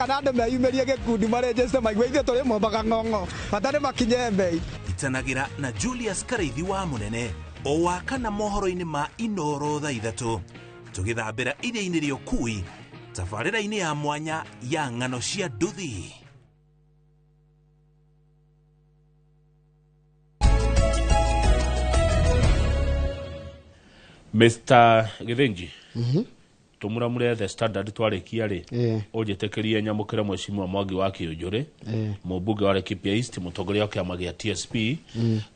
Kana andũ meyumĩrie gĩkundi marĩnjĩste maigue ithuĩ tũrĩ mombaga ng'ong'o bata nĩ makinye mbei. Itanagĩra na Julius Karĩithi wa Mũnene o wa kana mohoro-inĩ ma Inoro thaa 3 tũgĩthambĩra iria-inĩ rĩa ũkui tabarĩra-inĩ ya mwanya ya ng'ano cia nduthi. Mr. Githinji, tũmuramure The Standard twarĩkia rĩ, ũnjĩtĩkĩrie nyamũkĩre Mheshimiwa Mwangi wa Kĩũnjũrĩ, mũmbunge wa Laikipia East, mũtongoria wa kĩama gĩa TSP,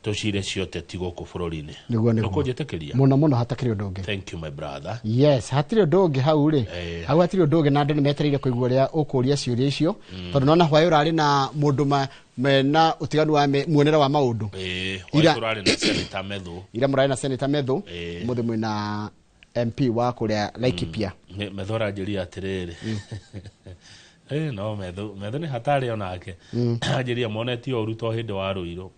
tũcire cioteti gũkũ bũrũri-inĩ. Nĩguo, nĩguo. Ũkũnjĩtĩkĩria? Mũno mũno, hatakĩrĩ ũndũ ũngĩ. Thank you, my brother. Yes, hatirĩ ũndũ ũngĩ hau rĩ. Hau hatirĩ ũndũ ũngĩ, na andũ nĩ metereire kũigua ũrĩa ũkũria ciũria icio, tondũ nona hwaĩ ũrarĩ na mũndũ mena ũtiganu wa muonere wa maũndũ. Hwaĩ tũrarĩ na Senator Methu. Ira mũrarĩ na Senator Methu. Mũthĩ mwĩna MP wa kũrĩa Laikipia. Methu aranjĩria atĩrĩrĩ, no Methu, Methu nĩ hatarĩ onake. Anjĩria monetio ũru to hĩndĩ wa Rũirũ.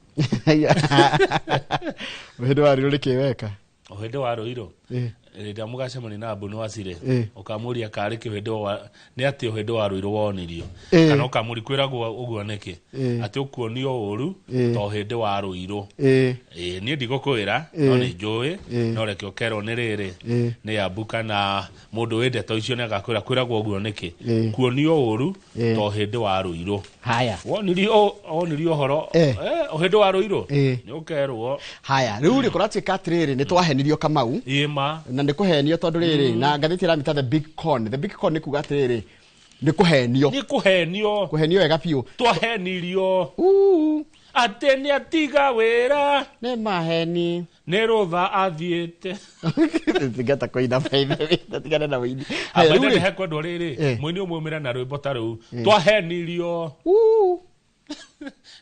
Hĩndĩ wa Rũirũ nĩkĩ weka? O hĩndĩ wa Rũirũ. Rĩrĩa mũgacemania na Mbunu Wacire, ũkamũria karĩ kĩ hĩndĩ wa, nĩ atĩ hĩndĩ wa Rũirũ wonirio. Kana ũkamũria kwĩragwo ũguo nĩkĩ? Atĩ ũkuonio ũru to hĩndĩ wa Rũirũ. Niĩ ndigũkwĩra, no nĩ njũĩ, no reke ũkerwo nĩ rĩrĩ. Nĩ Ambu kana mũndũ wĩ ndeto icio nĩ agakwĩra kwĩragwo ũguo nĩkĩ? Kuonio ũru to hĩndĩ wa Rũirũ. Haya. Wonirio ũhoro, hĩndĩ wa Rũirũ? Nĩ ũkerwo. Haya, rĩu rĩ kũratuĩka atĩrĩrĩ, nĩ twahenirio Kamau. Ĩĩ ma. Na nĩ kũhenio tondũ rĩrĩ, na ngathĩti ĩramĩta The Big Con. The Big Con nĩ kuga atĩrĩrĩ, nĩ kũhenio. Nĩ kũhenio. Kũhenio wega biũ. Twahenirio. Uu. Atĩ nĩ atiga wĩra. Nĩ maheni. Nĩ rũtha athiĩte. Tigata kũina baithe, tigana na ũini. Haya, Abaithe rĩu rĩ. nĩ hekwendwo rĩrĩ, mũini ũmwe umĩre na rwĩmbo ta rũu. Twahenirio. Uu.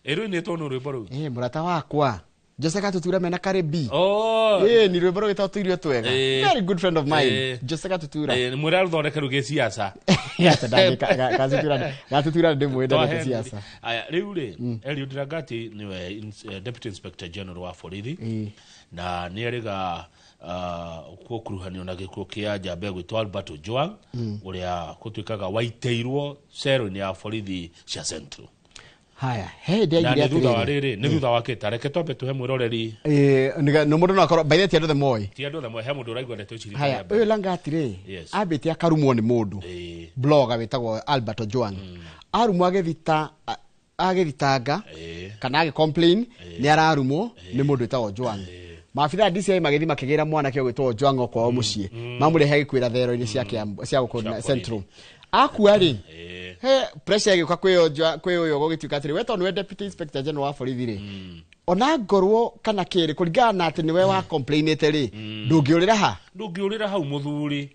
Ĩrũinĩtwo nĩ rwĩmbo rũu. Mũrata wakwa. Jose Gatutura mena Karibi. Oh. Ni rwĩmbo rũgĩtagwo Tũirio Twega. Very good friend of mine. Jose Gatutura. Mwĩre arũthondeke rũu gĩciaca. Acha ndangĩ Gatutura. Gatutura ndĩmwĩ ndendete siasa. Aya, rĩu rĩ, Eliud Langati nĩwe Deputy Inspector General wa borithi. Na nĩ erĩga gũkuruhanio na gĩkuũ kĩa njamba ĩgwĩtwo Albert Ojwang, ũrĩa gũtuĩkaga waitĩirwo cero-inĩ ya borithi cia Central. Haya, he hĩndĩ Na aigire nĩ thutha wa atĩrĩrĩ. rĩrĩ, nĩ thutha wa kĩta, reke twambe tũhe mwĩroreri. Nĩ mũndũ no akorwo, by the way, ti andũ othe moĩ. Ti andũ othe moĩ, he mũndũ ũraigua ndeto ici rita Haya, rĩa mbere. ũyũ Langati rĩ, Yes. ambĩte akarumwo nĩ mũndũ. Blogger wĩtagwo Albert Ojwang. Arumwo agĩthitanga, kana agĩ-complain, nĩ ararumwo nĩ mũndũ wĩtagwo Ojwang. Maabithaa DCI magĩthiĩ makĩgĩra mwanake ũgwĩtwo Ojwang o kwao mũciĩ. Mamũrehe agĩkuĩra thero-inĩ cia Kiambu, cia gũkũ Cia borithi. Central. Akua rĩ, he pressure ĩgĩũka kwĩ Ojwang, kwĩ ũyũ gũgĩtuĩka atĩrĩ, we tondũ nĩwe Deputy Inspector General wa borithi rĩ, ona ngorwo kana kĩrĩ kũringana na atĩ nĩwe wa complainĩte rĩ, ndũngĩũrĩra ha? Ndũngĩũrĩra hau mũthuri.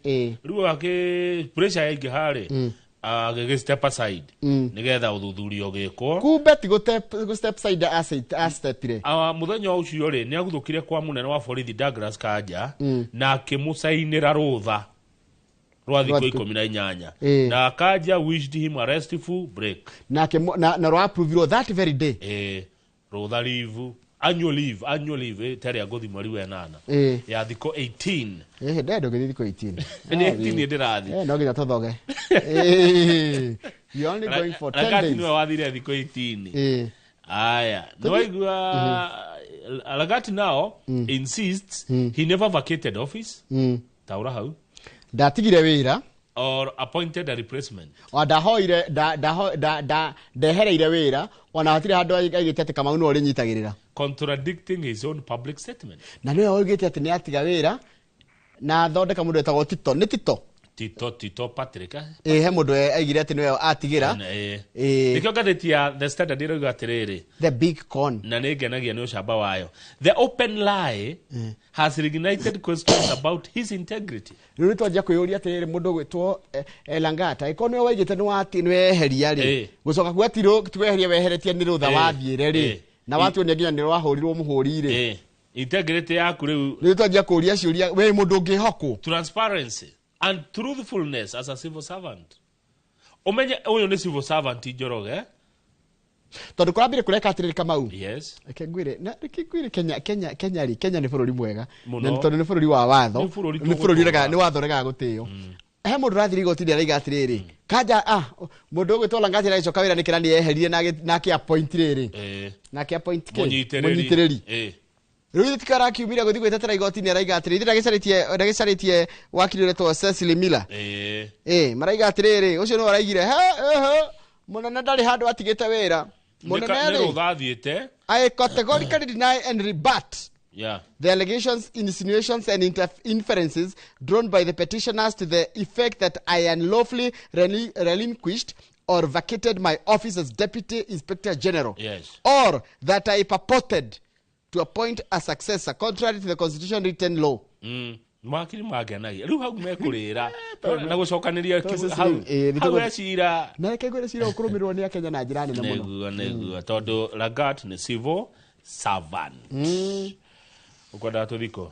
Rĩu akĩ pressure yaingĩha rĩ, agĩgĩ step aside. Nĩgetha ũthuthuria ũgĩkwo. Kumbe ti gũ step aside a stepire. Mũthenya ũcio rĩ, nĩ aguthũkire kwa mũnene wa borithi Douglas Kanja, na akĩmũcainĩra rũtha rwa thikũ Rwa thikũ 18. Na Kanja wished him a restful break. Na na rwa approvirwo that very day. Rũtha leave, annual leave, annual leave, tarĩ ngũthi mweri wa 8. Ya thikũ 18. Ndenda ũgĩthiĩ thikũ 18. Nĩ 18 nĩ ndĩrathiĩ. No nginya tũthoge. You only going for 10 Langati days. nĩwe wathire thikũ 18. Aya, Tũthiĩ- nĩwaigua, Langati now insists he never vacated office. Taura hau. Ndatigire wĩra. Or appointed a replacement. O ndahoire, nda, ndaho, nda, nda, ndehereire wĩra, ona hatirĩ handũ aigĩte atĩ Kamau nĩwe ũrĩnyitagĩrĩra. Contradicting his own public statement. Na nĩwe oigĩte atĩ nĩ atiga wĩra na athondeka mũndũ wĩtagwo Tito. Nĩ Tito? Tito, Tito Patrick, eh? He mũndũ aigire atĩ nĩwe atigĩra. Nĩkĩo ngathĩti ya The Standard ĩroiga atĩrĩrĩ. The Big Con. Na nĩ ngenagia nĩ ũcamba wayo. The open lie has reignited questions about his integrity. Rĩu nĩ twanjia kwĩyũria atĩrĩrĩ, mũndũ ũgwĩtwo, Langata, ĩkorwo nĩwe waigĩte nĩ wati, nĩ weheria rĩ. Gũcoka kuga ti rũ, ti weheria weheretie nĩ rũtha wathiĩre rĩ. Na watuonia nginya nĩ rwahũrirwo mũhũri rĩ. Integrity yaku rĩu. Rĩu twanjia kũũria ciũria, we mũndũ ũngĩhokwo. Transparency and truthfulness as a civil servant. Ũmenye ũyũ nĩ civil servant Njoroge. Tondũ kũrambire kũreka atĩrĩrĩ Kamau. Yes. Reke ngwĩre, na reke ngwĩre Kenya, Kenya, Kenya rĩ, Kenya nĩ bũrũri mwega. Mũno. Na tondũ nĩ bũrũri wa watho. Nĩ bũrũri Nĩ bũrũri tũgũtũũra. ũregaga, nĩ watho ũregaga gũtĩo. He mũndũ ũrathiĩ igoti-inĩ araiga atĩrĩrĩ, kanja mũndũ ũgwĩtwo Langat aragĩcoka wĩra nĩkĩra nĩ eherire na akĩ appoint rĩrĩ. Na akĩ appoint kĩ? Mũnyitĩrĩri. Rĩu ithuĩ tikara akiumire gũthiĩ gwĩtetera igoti-inĩ araiga atĩrĩrĩ, ithuĩ ndagĩcarĩtie wakiri ũretwo Cecily Miller. Maraiga atĩrĩrĩ, ũcio nĩwe araigire, he, mũnene ndarĩ handũ atigĩte wĩra. Mũnene Nĩ rĩ, rũtha athiĩte. I categorically deny and rebut the allegations, insinuations, and inferences drawn by the petitioners to the effect that I unlawfully relinquished or vacated my office as Deputy Inspector General. Or that I purported to appoint a successor contrary to the Constitution written law. Mwakiri makenagia rĩu hau mekũrĩra na gũcokanĩria Tondũ hau hau ecira Na reke ngwĩre cira ũkũrũmĩrĩrwo nĩ Akenya na njĩra nene mũno. Nĩguo, nĩguo, tondũ Lagat nĩ civil servant. Ũkwendaga tũthiko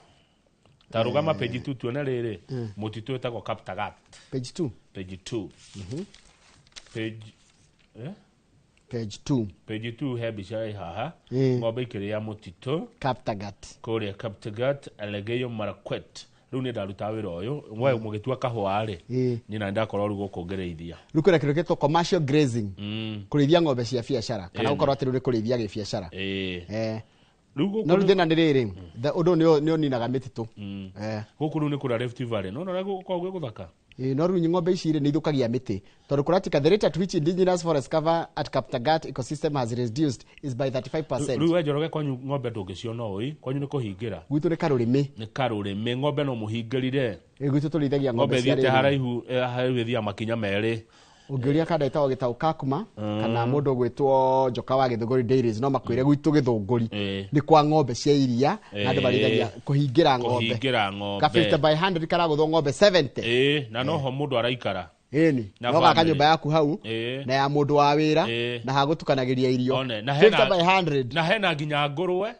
ta rũgama page 2 tuone rĩrĩ mũtitũ wĩtagwo Kaptagat. Page 2. Page 2. Page Page 2. Page 2 he mbica ĩ haha. Ng'ombe ikĩrĩa mũtitũ. Kaptagat. Kũrĩa Kaptagat, Elgeyo Marakwet. Rĩu nĩ ndarutaga wĩra ũyũ we mũgĩtua kahũa rĩ, niĩ na ndakorwo rĩu gũkũ ngĩrĩithia. Rĩu kwĩna kĩndũ gĩtwo commercial grazing. Kũrĩithia ng'ombe cia biacara kana gũkorwo atĩ rĩu nĩ kũrĩithia gĩbiacara. Rĩu gũkũ No rĩu thĩna nĩ rĩrĩ, ũndũ ũyũ nĩ ũninaga mĩtitũ. Gũkũ rĩu nĩ kũrĩa Rift Valley. No, no, gũkũ gwĩ gũthaka. No rĩu ng'ombe ici rĩ nĩ ithũkagia mĩtĩ. Tondũ kũratika the rate at which indigenous forest cover at Kaptagat ecosystem has reduced is by 35%. Rĩu we Njoroge kwanyu ng'ombe ndũngĩciona ũĩ, kwanyu nĩ kũhingĩra. Gwitũ nĩ karũrĩmĩ. Nĩ karũrĩmĩ, ng'ombe no mũhingĩrire. Gwitũ tũrĩithagia ng'ombe Ng'ombe cia ĩthiĩte rĩrĩ. haraihu, haraihu ĩthiaga makinya merĩ. Ũngĩũria kanda ĩtagwo Gĩtaũ Kakuma, kana mũndũ ũgwĩtwo Njoka wa Gĩthũngũri Dairies, no makwĩre gwitũ Gĩthũngũri nĩ kwa ng'ombe cia iria, na andũ marĩithagia kũhingĩra ng'ombe. Kũhingĩra ng'ombe. Ka 50 by 100 karagũthwo ng'ombe 70. Na noho mũndũ araikara. Ĩni. Na No gaka family. nyũmba yaku hau, na ya mũndũ wa wĩra, na hagũtukanagĩria irio. One, na 50 hena by 100. Na hena nginya ngũrwe.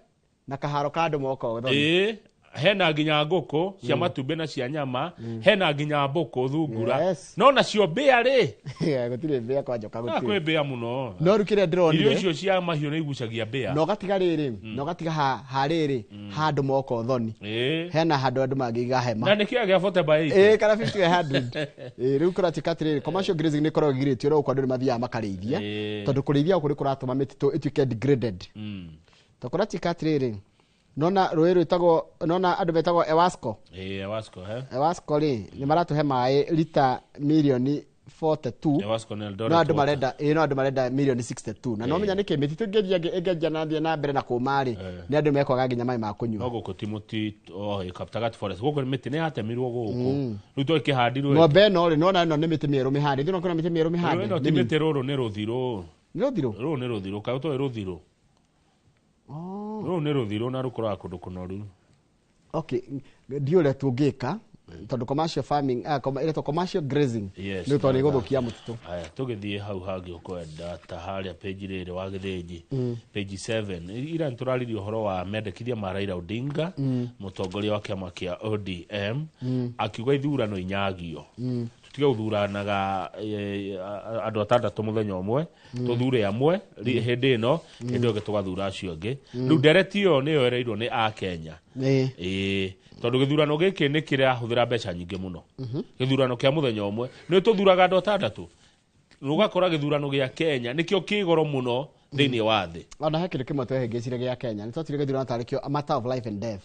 Na kaharo ka andũ moka ũthoni. Hena nginya ngũkũ cia matumbĩ na cia nyama, hena nginya mbũkũ thungura. No nacio mbĩa rĩ? Gũtirĩ mbĩa kwa Njoka, gũtirĩ. Kwĩ mbĩa mũno. No rĩu kĩrĩa ndĩronire, Irio icio cia mahiũ nĩ igucagia mbĩa. Na ũgatiga rĩrĩ, na ũgatiga ha rĩrĩ, handũ moka ũthoni. Hena handũ andũ mangĩiga hema. Na nĩkĩo gĩa forty by eight? Kana 50 by 100. Rĩu kũratuĩka atĩrĩrĩ, commercial grazing nĩ ĩkoragwo ĩgirĩtio, no gũkũ andũ nĩ mathiaga makarĩithia. Tondũ kũrĩithia gũkũ nĩ kũratũma mĩtitũ ĩtuĩke degraded. Tondũ kũratuĩka atĩrĩrĩ, nona rũĩ rwĩtagwo, nona andũ metagwo Ewasco. Ewasco, he? Ewasco rĩ, nĩ maratũhe maĩ lita mirioni 42. Ewasco nĩ Eldoret No andũ water. marenda, no andũ marenda mirioni 62. Na no menya nĩkĩ mĩtitũ ĩngĩanjia na thiĩ na mbere na kũma rĩ, nĩ andũ mekwaga nginya maĩ ma kũnyua. No gũkũ ti mũti, oh, Kaptagat forest. Gũkũ mĩtĩ nĩ yatemirwo gũkũ. Rĩu to ĩkĩhandirwo ĩngĩ. Ng'ombe ĩno rĩ, nona ĩno nĩ mĩtĩ mĩerũ mĩhande. Ithuĩ no kwĩna mĩtĩ mĩerũ mĩhande. Ĩno ti mĩtĩ, rũrũ nĩ rũthirũ. Nĩ rũthirũ? Rũrũ nĩ rũthirũ, kaĩ ũtoĩ rũthirũ? Rũrũ nĩ rũthirũ na rũkũraga kũndũ kũnoru. Okay, ndiũĩ ũrĩa tũngĩka, tondũ commercial farming, ĩretwo commercial grazing. Yes, Nĩ tondũ no, ĩgũthũkia mũtitũ. Aya, tũgĩthiĩ hau hangĩ ũkwenda ta harĩa page rĩrĩ wa Gĩthĩnji, page 7. Ira nĩtũraririe ũhoro wa mendekithia ma Raila Odinga, mũtongoria wa kĩama kĩa ODM, akiuga ithurano inyagio. Tũtige gũthuranaga, andũ atandatũ mũthenya ũmwe, tũthure amwe, hĩndĩ ĩno, hĩndĩ ĩyo ĩngĩ tũgathura acio angĩ. Rĩu ndereti ĩyo nĩyo ĩreirwo nĩ Akenya. Tondũ gĩthurano gĩkĩ nĩ kĩrahũthĩra mbeca nyingĩ mũno. Gĩthurano kĩa mũthenya ũmwe, nĩ tũthuraga andũ atandatũ. Ũgakora gĩthurano gĩa Kenya nĩkĩo kĩ goro mũno thĩinĩ wa thĩ. Ona he kĩndũ kĩmwe twehĩngĩcire gĩa Kenya, nĩ twatire gĩthurano tarĩ kĩo a matter of life and death.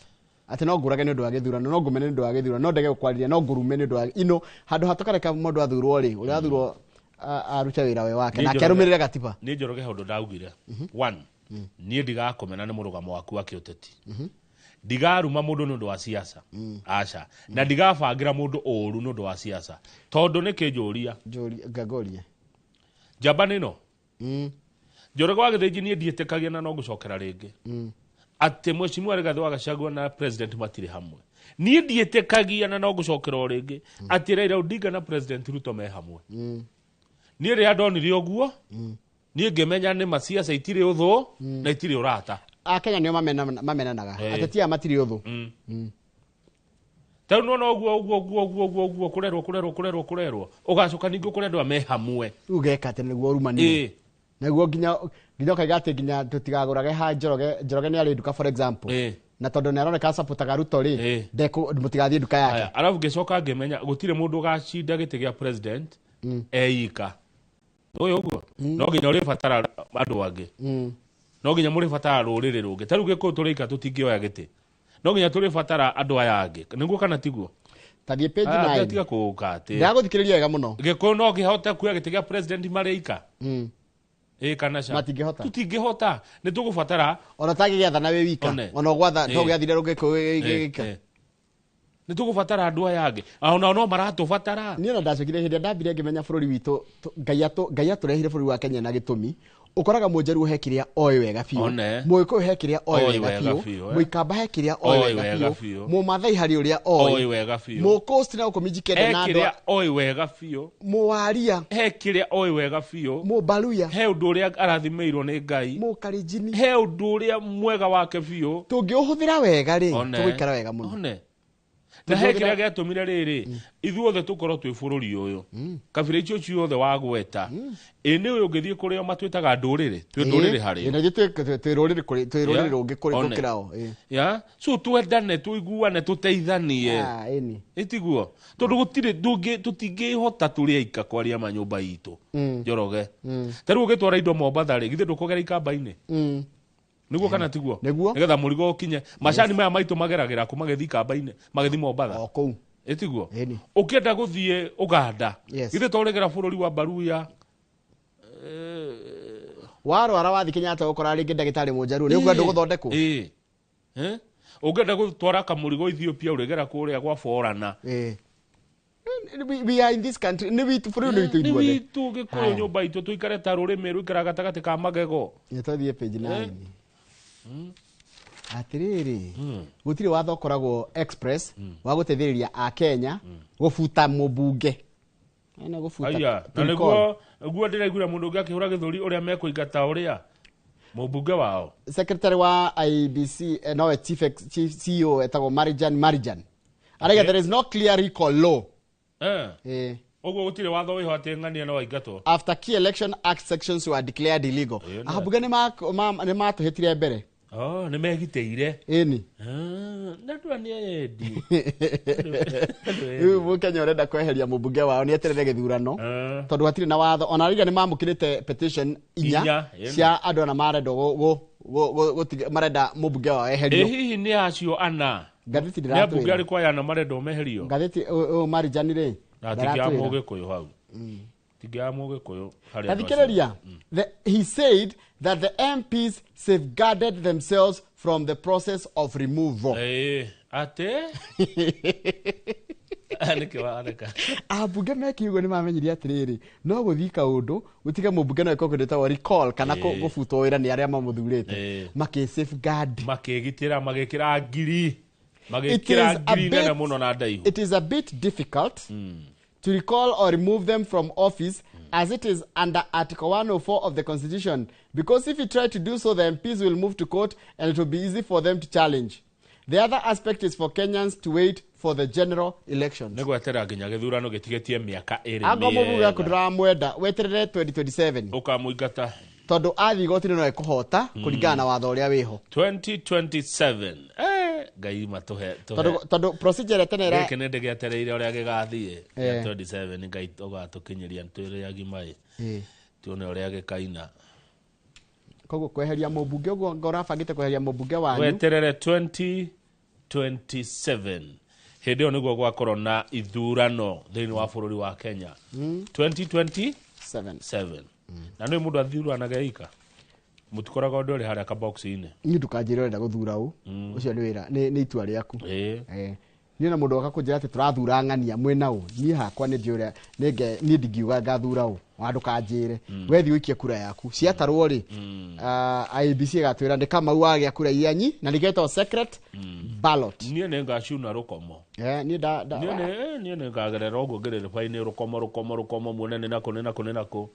Atĩ no ngũrage nĩ ũndũ wa gĩthurano, no ngũmene nĩ ũndũ wa gĩthurano, no ndege gũkwarĩria, no ngũrume nĩ ũndũ wa ino. Handũ ha tũkareka mũndũ athurwo rĩ, ũrĩa athurwo arute wĩra we wake, Niĩ nake Njoroge- arũmĩrĩre gatiba. Niĩ Njoroge he ũndũ ndaugire. One, niĩ ndigakũmena nĩ mũrũgamo waku wa kĩũteti. Ndigaruma mũndũ nĩ ũndũ wa siasa. Aca. Na ndigabangĩra mũndũ ũru nĩ ũndũ wa siasa. Tondũ nĩ kĩnjũria. Njũria, ngagoria. Njamba nĩ ĩno. Njoroge wa Gĩthĩnji niĩ ndiĩtĩkagia na no ngũcokera rĩngĩ. Atĩ Mheshimiwa Rigathĩ wa Gachagua na President matirĩ hamwe. Niĩ ndiĩtĩkagia na no ngũcokera o rĩngĩ. Atĩ Raila Odinga na President Ruto me hamwe. Niĩ rĩrĩa ndonire ũguo, niĩ ngĩmenya nĩ ma siasa itirĩ ũthũ na itirĩ ũrata. Akenya nĩo mamenanaga. Ateti aya matirĩ ũthũ. Ta rĩu nĩwona ũguo, ũguo, ũguo, ũguo, ũguo, ũguo, kũrerwo, kũrerwo, kũrerwo, kũrerwo. Ũgacoka ningĩ ũkore andũ aya me hamwe. Rĩu ũgeka atĩ nĩguo ũrumanire. Nĩguo nginya ũkaiga atĩ nginya tũtigagũrage ha Njoroge, Njoroge nĩ arĩ nduka for example. Na tondũ nĩ aroneka supportaga Ruto rĩ, mũtigathiĩ nduka yake. Arabu ngĩcoka ngĩmenya gũtirĩ mũndũ ũgacinda gĩtĩ gĩa president eika. Ũyũ ũguo no nginya ũrĩbatara andũ angĩ. No nginya mũrĩbatara rũrĩrĩ rũngĩ. Ta rĩu Gĩkũyũ tũrĩika tũtingĩoya gĩtĩ. No nginya tũrĩbatara andũ aya angĩ. Nĩguo kana tiguo? Tathiĩ page 9. Tiga kũũka atĩ. Ndagũthikĩrĩria wega mũno. Gĩkũyũ no kĩhote kuoya gĩtĩ gĩa president marĩika. Kana ca. Matingĩhota. Tũtingĩhota. Nĩ tũgũbatara. Ona tagĩgĩathana wĩ wika. Ona ũgwatha no gĩathire rũgĩkũyũ gĩgĩka. Nĩ tũgũbatara andũ aya angĩ. Ona no maratũbatara. Niĩ ona ndacokire hĩndĩ ĩrĩa ndambire ngĩmenya bũrũri witũ Ngai atũrehire bũrũri wa Kenya na gĩtũmi. Ũkoraga Mũnjaruo he kĩrĩa oĩ wega biũ, Mũgĩkũyũ he kĩrĩa oĩ wega biũ, Mũikamba he kĩrĩa oĩ wega biũ, Mũmathai harĩ ũrĩa oĩ wega biũ, Mũcoast na gũkũ Mijikenda na andũ kĩrĩa oĩ wega biũ, Mũwaria he kĩrĩa oĩ wega biũ, Mũbaluya he ũndũ ũrĩa arathimĩirwo nĩ Ngai, Mũkalenjini he ũndũ ũrĩa mwega wake biũ. Tũngĩũhũthĩra wega rĩ, tũgũikara wega mũno. Na he kĩrĩa gĩatũmire rĩrĩ ithuothe tũkorwo twĩ bũrũri ũyũ kabira icio ciothe wagweta ĩ nĩ ũyũ ũngĩthiĩ kũrĩa matwĩtaga ndũrĩrĩ twĩ ndũrĩrĩ harĩ twĩ rũrĩrĩ rũngĩ kũrĩ gũkĩra o ya so twendane tũiguane tũteithanie ĩtiguo tondũ gũtirĩ tũtingĩhota tũrĩ aika kwaria manyũmba itũ Njoroge. Ta rĩu ũgĩtwara indo Mombatha rĩ, githĩ ndũkũgera ikamba-inĩ? Nĩguo kana tiguo? Nĩgetha mũrigo ũkinye. Macani maya maitũ mageragĩra kũ magĩthiĩ ikamba-inĩ, magĩthiĩ Mombatha. O kũu. Ĩtiguo? Ũkĩenda gũthiĩ Ũganda, githĩ to ũrĩgera bũrũri wa Baruya? Warwara wathiĩ Kenyatta ũkora rĩngĩ ndagĩtarĩ Mũnjaruo, nĩ ũkwenda gũthondekwo? Ũngĩenda gũtwara kamũrigo Ethiopia ũrĩgera kũrĩa gwa Borana. We are in this country. Nĩ witũ bũrũri nĩ witũ ithuothe. Nĩ witũ Gĩkũyũ nyũmba itũ tũikare ta rũrĩmĩ rũikara gatagatĩ ka magego. Nĩ twathiĩ page 9. Atĩrĩrĩ, gũtirĩ watho ũkoragwo express wa gũteithĩrĩria Akenya gũbuta mũmbunge. Ena gũbuta. Aya, na nĩguo guo ndĩraiguire mũndũ ũngĩ akĩhũra gĩthũri ũrĩa mekũingata ũrĩa mũmbunge wao. Secretary wa IEBC nowe chief CEO etagwo Marijan. Araiga there is no clear recall law. Ũguo gũtirĩ watho wĩho atĩ ng'ania no aingatwo. After key election act sections were declared illegal. Ambunge nĩ matũhĩtire mbere. Nĩ megitĩire. Ĩni. Na ndũa nĩ endi. Rĩu Mũkenya ũrenda kweheria mũmbunge wao nĩ eterere gĩthurano tondũ hatirĩ na watho. Ona rĩrĩa nĩ mamũkĩrĩte petition inya cia andũ ana marenda marenda mũmbunge wao eherio. Hihi nĩ acio ana? Ngathĩti ndĩratwĩra. Nĩ ambunge arĩkũ aya ana marenda meherio? Ngathĩti ũyũ Marijani rĩ. Na tingia Mũgĩkũyũ hau. Tingia Mũgĩkũyũ harĩa. Tathikĩrĩria. He said that the MPs safeguarded themselves from the process of removal. Ate? Nĩkĩ watheka? Ambunge mekiugo nĩ mamenyire atĩrĩrĩ, no gũthiĩ kaũndũ gũtige mũmbunge no ĩkorwo kĩndũ recall kana gũbutwo wĩra nĩ arĩa mamũthurĩte. Makĩ safeguard. Makĩgitĩra, magĩkĩra ngiri. Magĩkĩra ngiri nene mũno na ndaihu. It is a bit difficult to recall or remove them from office as it is under Article 104 of the Constitution. Because if you try to do so, the MPs will move to court and it will be easy for them to challenge. The other aspect is for Kenyans to wait for the general elections. Nĩ gwetera nginya gĩthurano gĩtigĩtie mĩaka ĩrĩ. Ango mũmbunge waku ndũramwenda, weterere 2027. Ũkamũingata. Tondũ athiĩ igoti-inĩ no ekũhota kũringana na watho ũrĩa wĩho. 2027. Ngai matũhe. Tondũ procedure tene ĩra gĩkĩ nĩ ndĩgĩetereire ũrĩa gĩgathiĩ. 27 Ngai ũgatũkinyĩria twĩrĩ agima ĩ. Tuone ũrĩa gĩkaina. Koguo kweheria mũmbunge ũguo ngorabangĩte kweheria mũmbunge wanyu. Weterere 2027. Hĩndĩ ĩyo nĩguo gwakorwo na ithurano thĩinĩ wa bũrũri wa Kenya. 2027. Na nĩ mũndũ athuranaga ika. Mũtikoraga ũndũ ũrĩ harĩa kabox-inĩ. Niĩ ndũkanjĩre ũrenda gũthura ũ. Ũcio nĩ wĩra, nĩ itua rĩaku. Niĩ na mũndũ oka kũnjĩra atĩ tũrathura ng'ania mwĩna ũ. Niĩ hakwa nĩ ndiũĩ ũrĩa, niĩ ndingiuga ngathura ũ. Ona ndũkanjĩre. We thiĩ ũikie kura yaku. Ciatarwo rĩ, IEBC ĩgatwĩra nĩ Kamau wagĩa kura iria nyi, na nĩgetwo secret ballot. Niĩ nĩ ngacuna rũkomo. Niĩ nda Niĩ nĩ ngagerera ũguo ngĩrĩrĩba-inĩ rũkomo rũkomo rũkomo muone nĩ nakũ nĩ nakũ nĩ nakũ.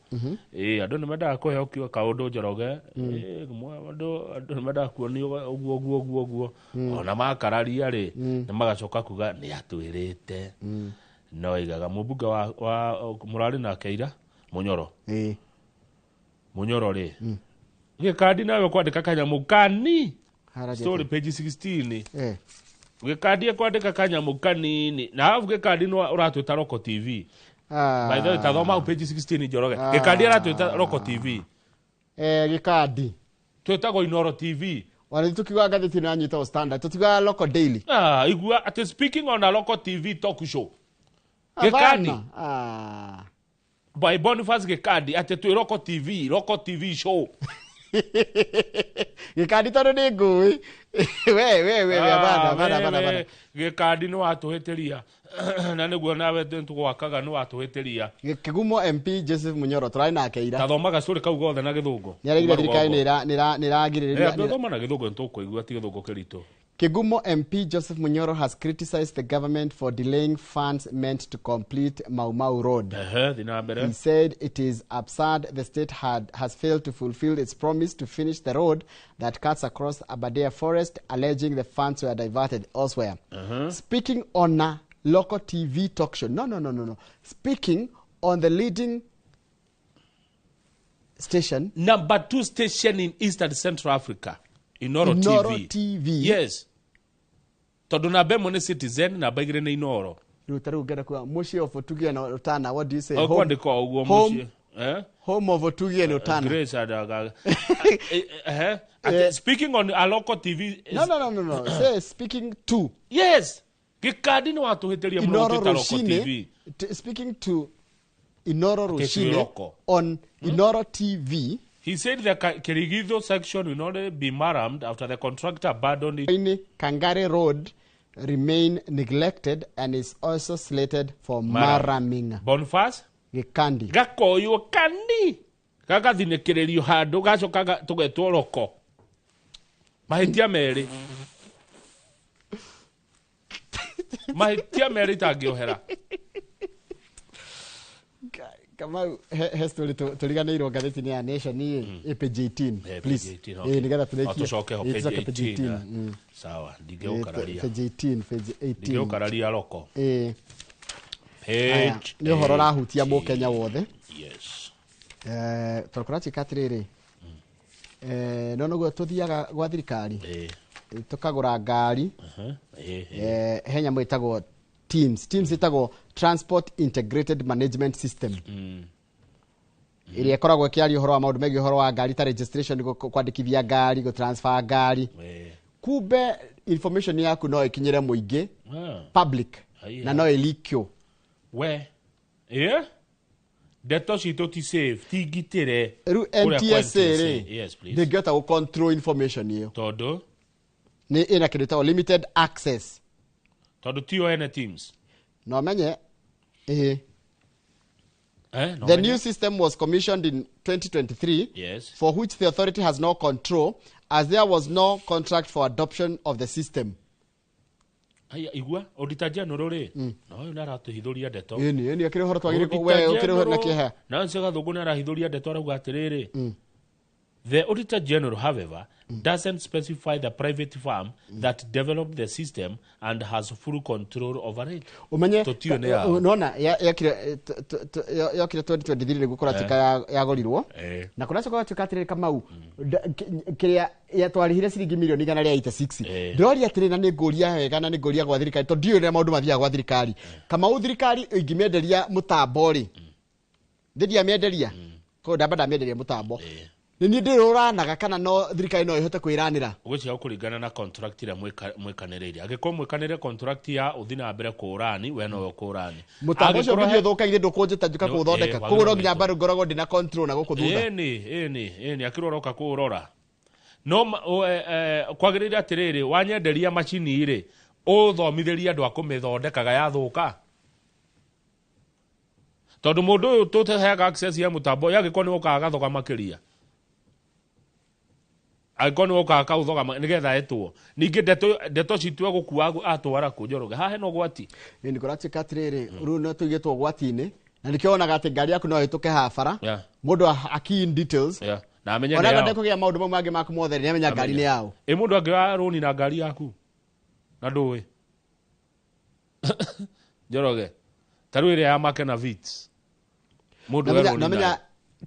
Andũ nĩ mendaga kũheo kaũndũ Njoroge. Andũ nĩ mendaga kuonio ũguo ũguo ũguo ũguo. Ona makararia rĩ, nĩ magacoka kuga nĩ atwĩrĩte. No igaga mũmbunge wa mũrarĩ nake ira Mũnyoro. Mũnyoro rĩ. Gĩkandi nawe kwandĩka kanyamũ kani. Hararia Story page 16. Eh. Gĩkandi kwandĩka kanyamũ kanini na arabu gĩkandi nĩ ũratwĩta Roko TV. Ah. By the way, tathoma hau page 16, Njoroge. Ah. Gĩkandi aratwĩta Roko TV. Eh, Gĩkandi. Twĩtagwo Inoro TV. Ona tukiuga ngathĩti ĩno yanyitagwo Standard, tũtiugaga Local Daily. Ah, igua atĩ speaking on a local TV talk show. Gĩkandi. Hapana. Ah. By Boniface Gĩkandi atĩ twĩ Roko TV, Roko TV show. Gĩkandi tondũ nĩ ngũĩ. We we we we, hapana, hapana, hapana, hapana. Gĩkandi nĩ watũhĩtĩria na nĩguo nawe tũgwakaga nĩ watũhĩtĩria. Kĩgumo MP Joseph Munyoro tũrarĩ nake ira. Tathoma gacũrĩ kau gothe na gĩthũngũ. Nĩ aregire thirikari nĩ ĩragirĩrĩria. Thoma na gĩthũngũ nĩtũkũigua ti gĩthũngũ kĩritũ. Kigumo MP Joseph Munyoro has criticized the government for delaying funds meant to complete Mau Mau Road. Ehe, thiĩ na mbere. He said it is absurd the state has failed to fulfill its promise to finish the road that cuts across Aberdare Forest, alleging the funds were diverted elsewhere. Speaking on a local TV talk show. No, no, no, no, no. Speaking on the leading station, Number 2 station in East and Central Africa, Inoro, Inoro TV. TV. Yes, tondũ namba ĩmwe nĩ Citizen, namba 2 nĩ Inoro. Rĩu ta rĩu ngenda kuga mũciĩ of Otugi na Utana. What do you say? Kwandĩka o ũguo. Home, Mũciĩ. Eh? home of Otugi and Utana. Grace Adaga. Speaking on a local TV. No, no, no, no, no. Say speaking to Yes. Gĩkandi nĩ watũhĩtĩria mũno Inoro gũtwĩta Roko Rushine, TV. Speaking to Inoro Atĩ twĩ Rushine Roko. on Inoro TV. He said the Kirigitho section will not be maramed after the contractor abandoned it. Ini Kangare Road remain neglected and is also slated for maraming. Boniface Gĩkandi. Gakoywo kandi gagathinĩkĩrĩrio handũ gacoka tũgetwo Roko. Mahĩtia merĩ, mahĩtia merĩ itangĩohera. Kamau, he story tũriganĩirwo ngathĩti-inĩ ya Nation ĩ page 18. Eh, Please. page 18, okay. Eh, nĩgetha tũrĩkie. O, tũcoke ho Eh, page tũcoke page 18. 18. Eh. Sawa, ndingĩgũkararia. Page 18, page 18. Ndingĩgũkararia Roko. Eh. Aya, Page nĩ ũhoro ũrahutia 18. mũkenya wothe. Yes. Eh, tondũ kũratuĩka atĩrĩrĩ, eh, no noguo tũthiaga gwa thirikari, Eh, tũkagũra ngari. Uh-huh. Eh, eh. Eh, he nyamũ ĩtagwo TIMS. TIMS ĩtagwo Transport Integrated Management System, ĩrĩa ĩkoragwo ĩkĩaria ũhoro wa maũndũ megiĩ ũhoro wa ngari ta registration, kwandĩkithia ngari, gũtransfer ngari. Eh. Kumbe information yaku no ĩkinyĩre mũingĩ, Ah. public, Aiya. na no ĩlikio. We ĩ ndeto citũ ti safe, ti ngitĩre. Rĩu Kũrĩa kwa NTSA rĩ, Yes, please. ndĩngĩhota gũ control information ĩyo. Tondũ Nĩ ĩna kĩndũ ĩtagwo limited access. Tondũ tio ene TIMS. Na ũmenye ĩĩ Eh, no The menye. new system was commissioned in 2023, Yes. for which the authority has no control as there was no contract for adoption of the system. Aya, igua Auditor General rĩ, na ũyũ nĩ aratũhithũria ndeto. Ĩni, ĩni, akĩrĩ ũhoro twagĩrĩirwo Auditor we ũkĩrĩ ũhoro na General- kĩeha. na ũcio Gathũngũ nĩ arahithũria ndeto, arauga atĩrĩrĩ, "The Auditor General, however, doesn't specify the private firm that developed the system and has full control over it." Ũmenye Tũtiũĩ nĩ yao. nona yokire 2023 nĩguo kũratuĩka yagũrirwo. Eh. Na kũracoka gũgatuĩka atĩrĩrĩ, Kamau, kĩrĩa twarĩhire ciringi mirioni 186. Eh. Ndĩroria atĩrĩ, na nĩ ngũria wega, na nĩ ngũria gwa thirikari tondũ ndiũĩ ũrĩa maũndũ mathiaga gwa thirikari. Kamau, thirikari ĩngĩmĩenderia mũtambo rĩ, ndĩndiamĩenderia koguo ndamba ndamĩenderia mũtambo, Eh. nĩ niĩ ndĩrũranaga kana no thirikari no ĩhote kwĩranĩra? Ũgwĩciria kũringana na contract ĩrĩa mwĩkanĩrĩire, angĩkorwo mwĩkanĩre contract ya ũthi na mbere kũũrani, we nowe ũkũũrani. Mũtambo ũcio Angĩkorwo ũngĩthiĩ ũthũkaire, ndũkũnjĩta njuka No, kũũthondeka. eh, Koguo no nginya wagĩrĩirwo. bado ngoragwo ndĩna control na gũkũ thutha. Ĩni, ĩni, ĩni, akĩrwo ũroka kũũrora no kwagĩrĩire atĩrĩrĩ, wanyenderia macini rĩ, ũthomithĩrie andũ a kũmĩthondekaga yathũka, tondũ mũndũ ũyũ tũteheaga access ya mũtambo yagĩkorwo nĩ wokaga gathoga makĩria, angĩkorwo nĩ wokaga kaũthoga nĩgetha etwo ningĩ ndeto citũ egũkua atwara kũ, Njoroge, haha hena ũgwati. Nĩ kũratuĩka atĩrĩrĩ, rĩu no tũigĩtwo ũgwati-inĩ, na nĩkĩo wonaga atĩ ngari yaku no ĩhĩtũke haha bara, mũndũ a key in details, Yeah. Na amenye nĩ ona yao. ndekũgĩa maũndũ mau mangĩ maku mothe, nĩ amenya ngari nĩ yao. Ĩ mũndũ angĩoya rũni na ngari yaku na ndũĩ, Njoroge, ta rĩu ĩrĩa ya Makena Vits, mũndũ we rũni namenya nayo.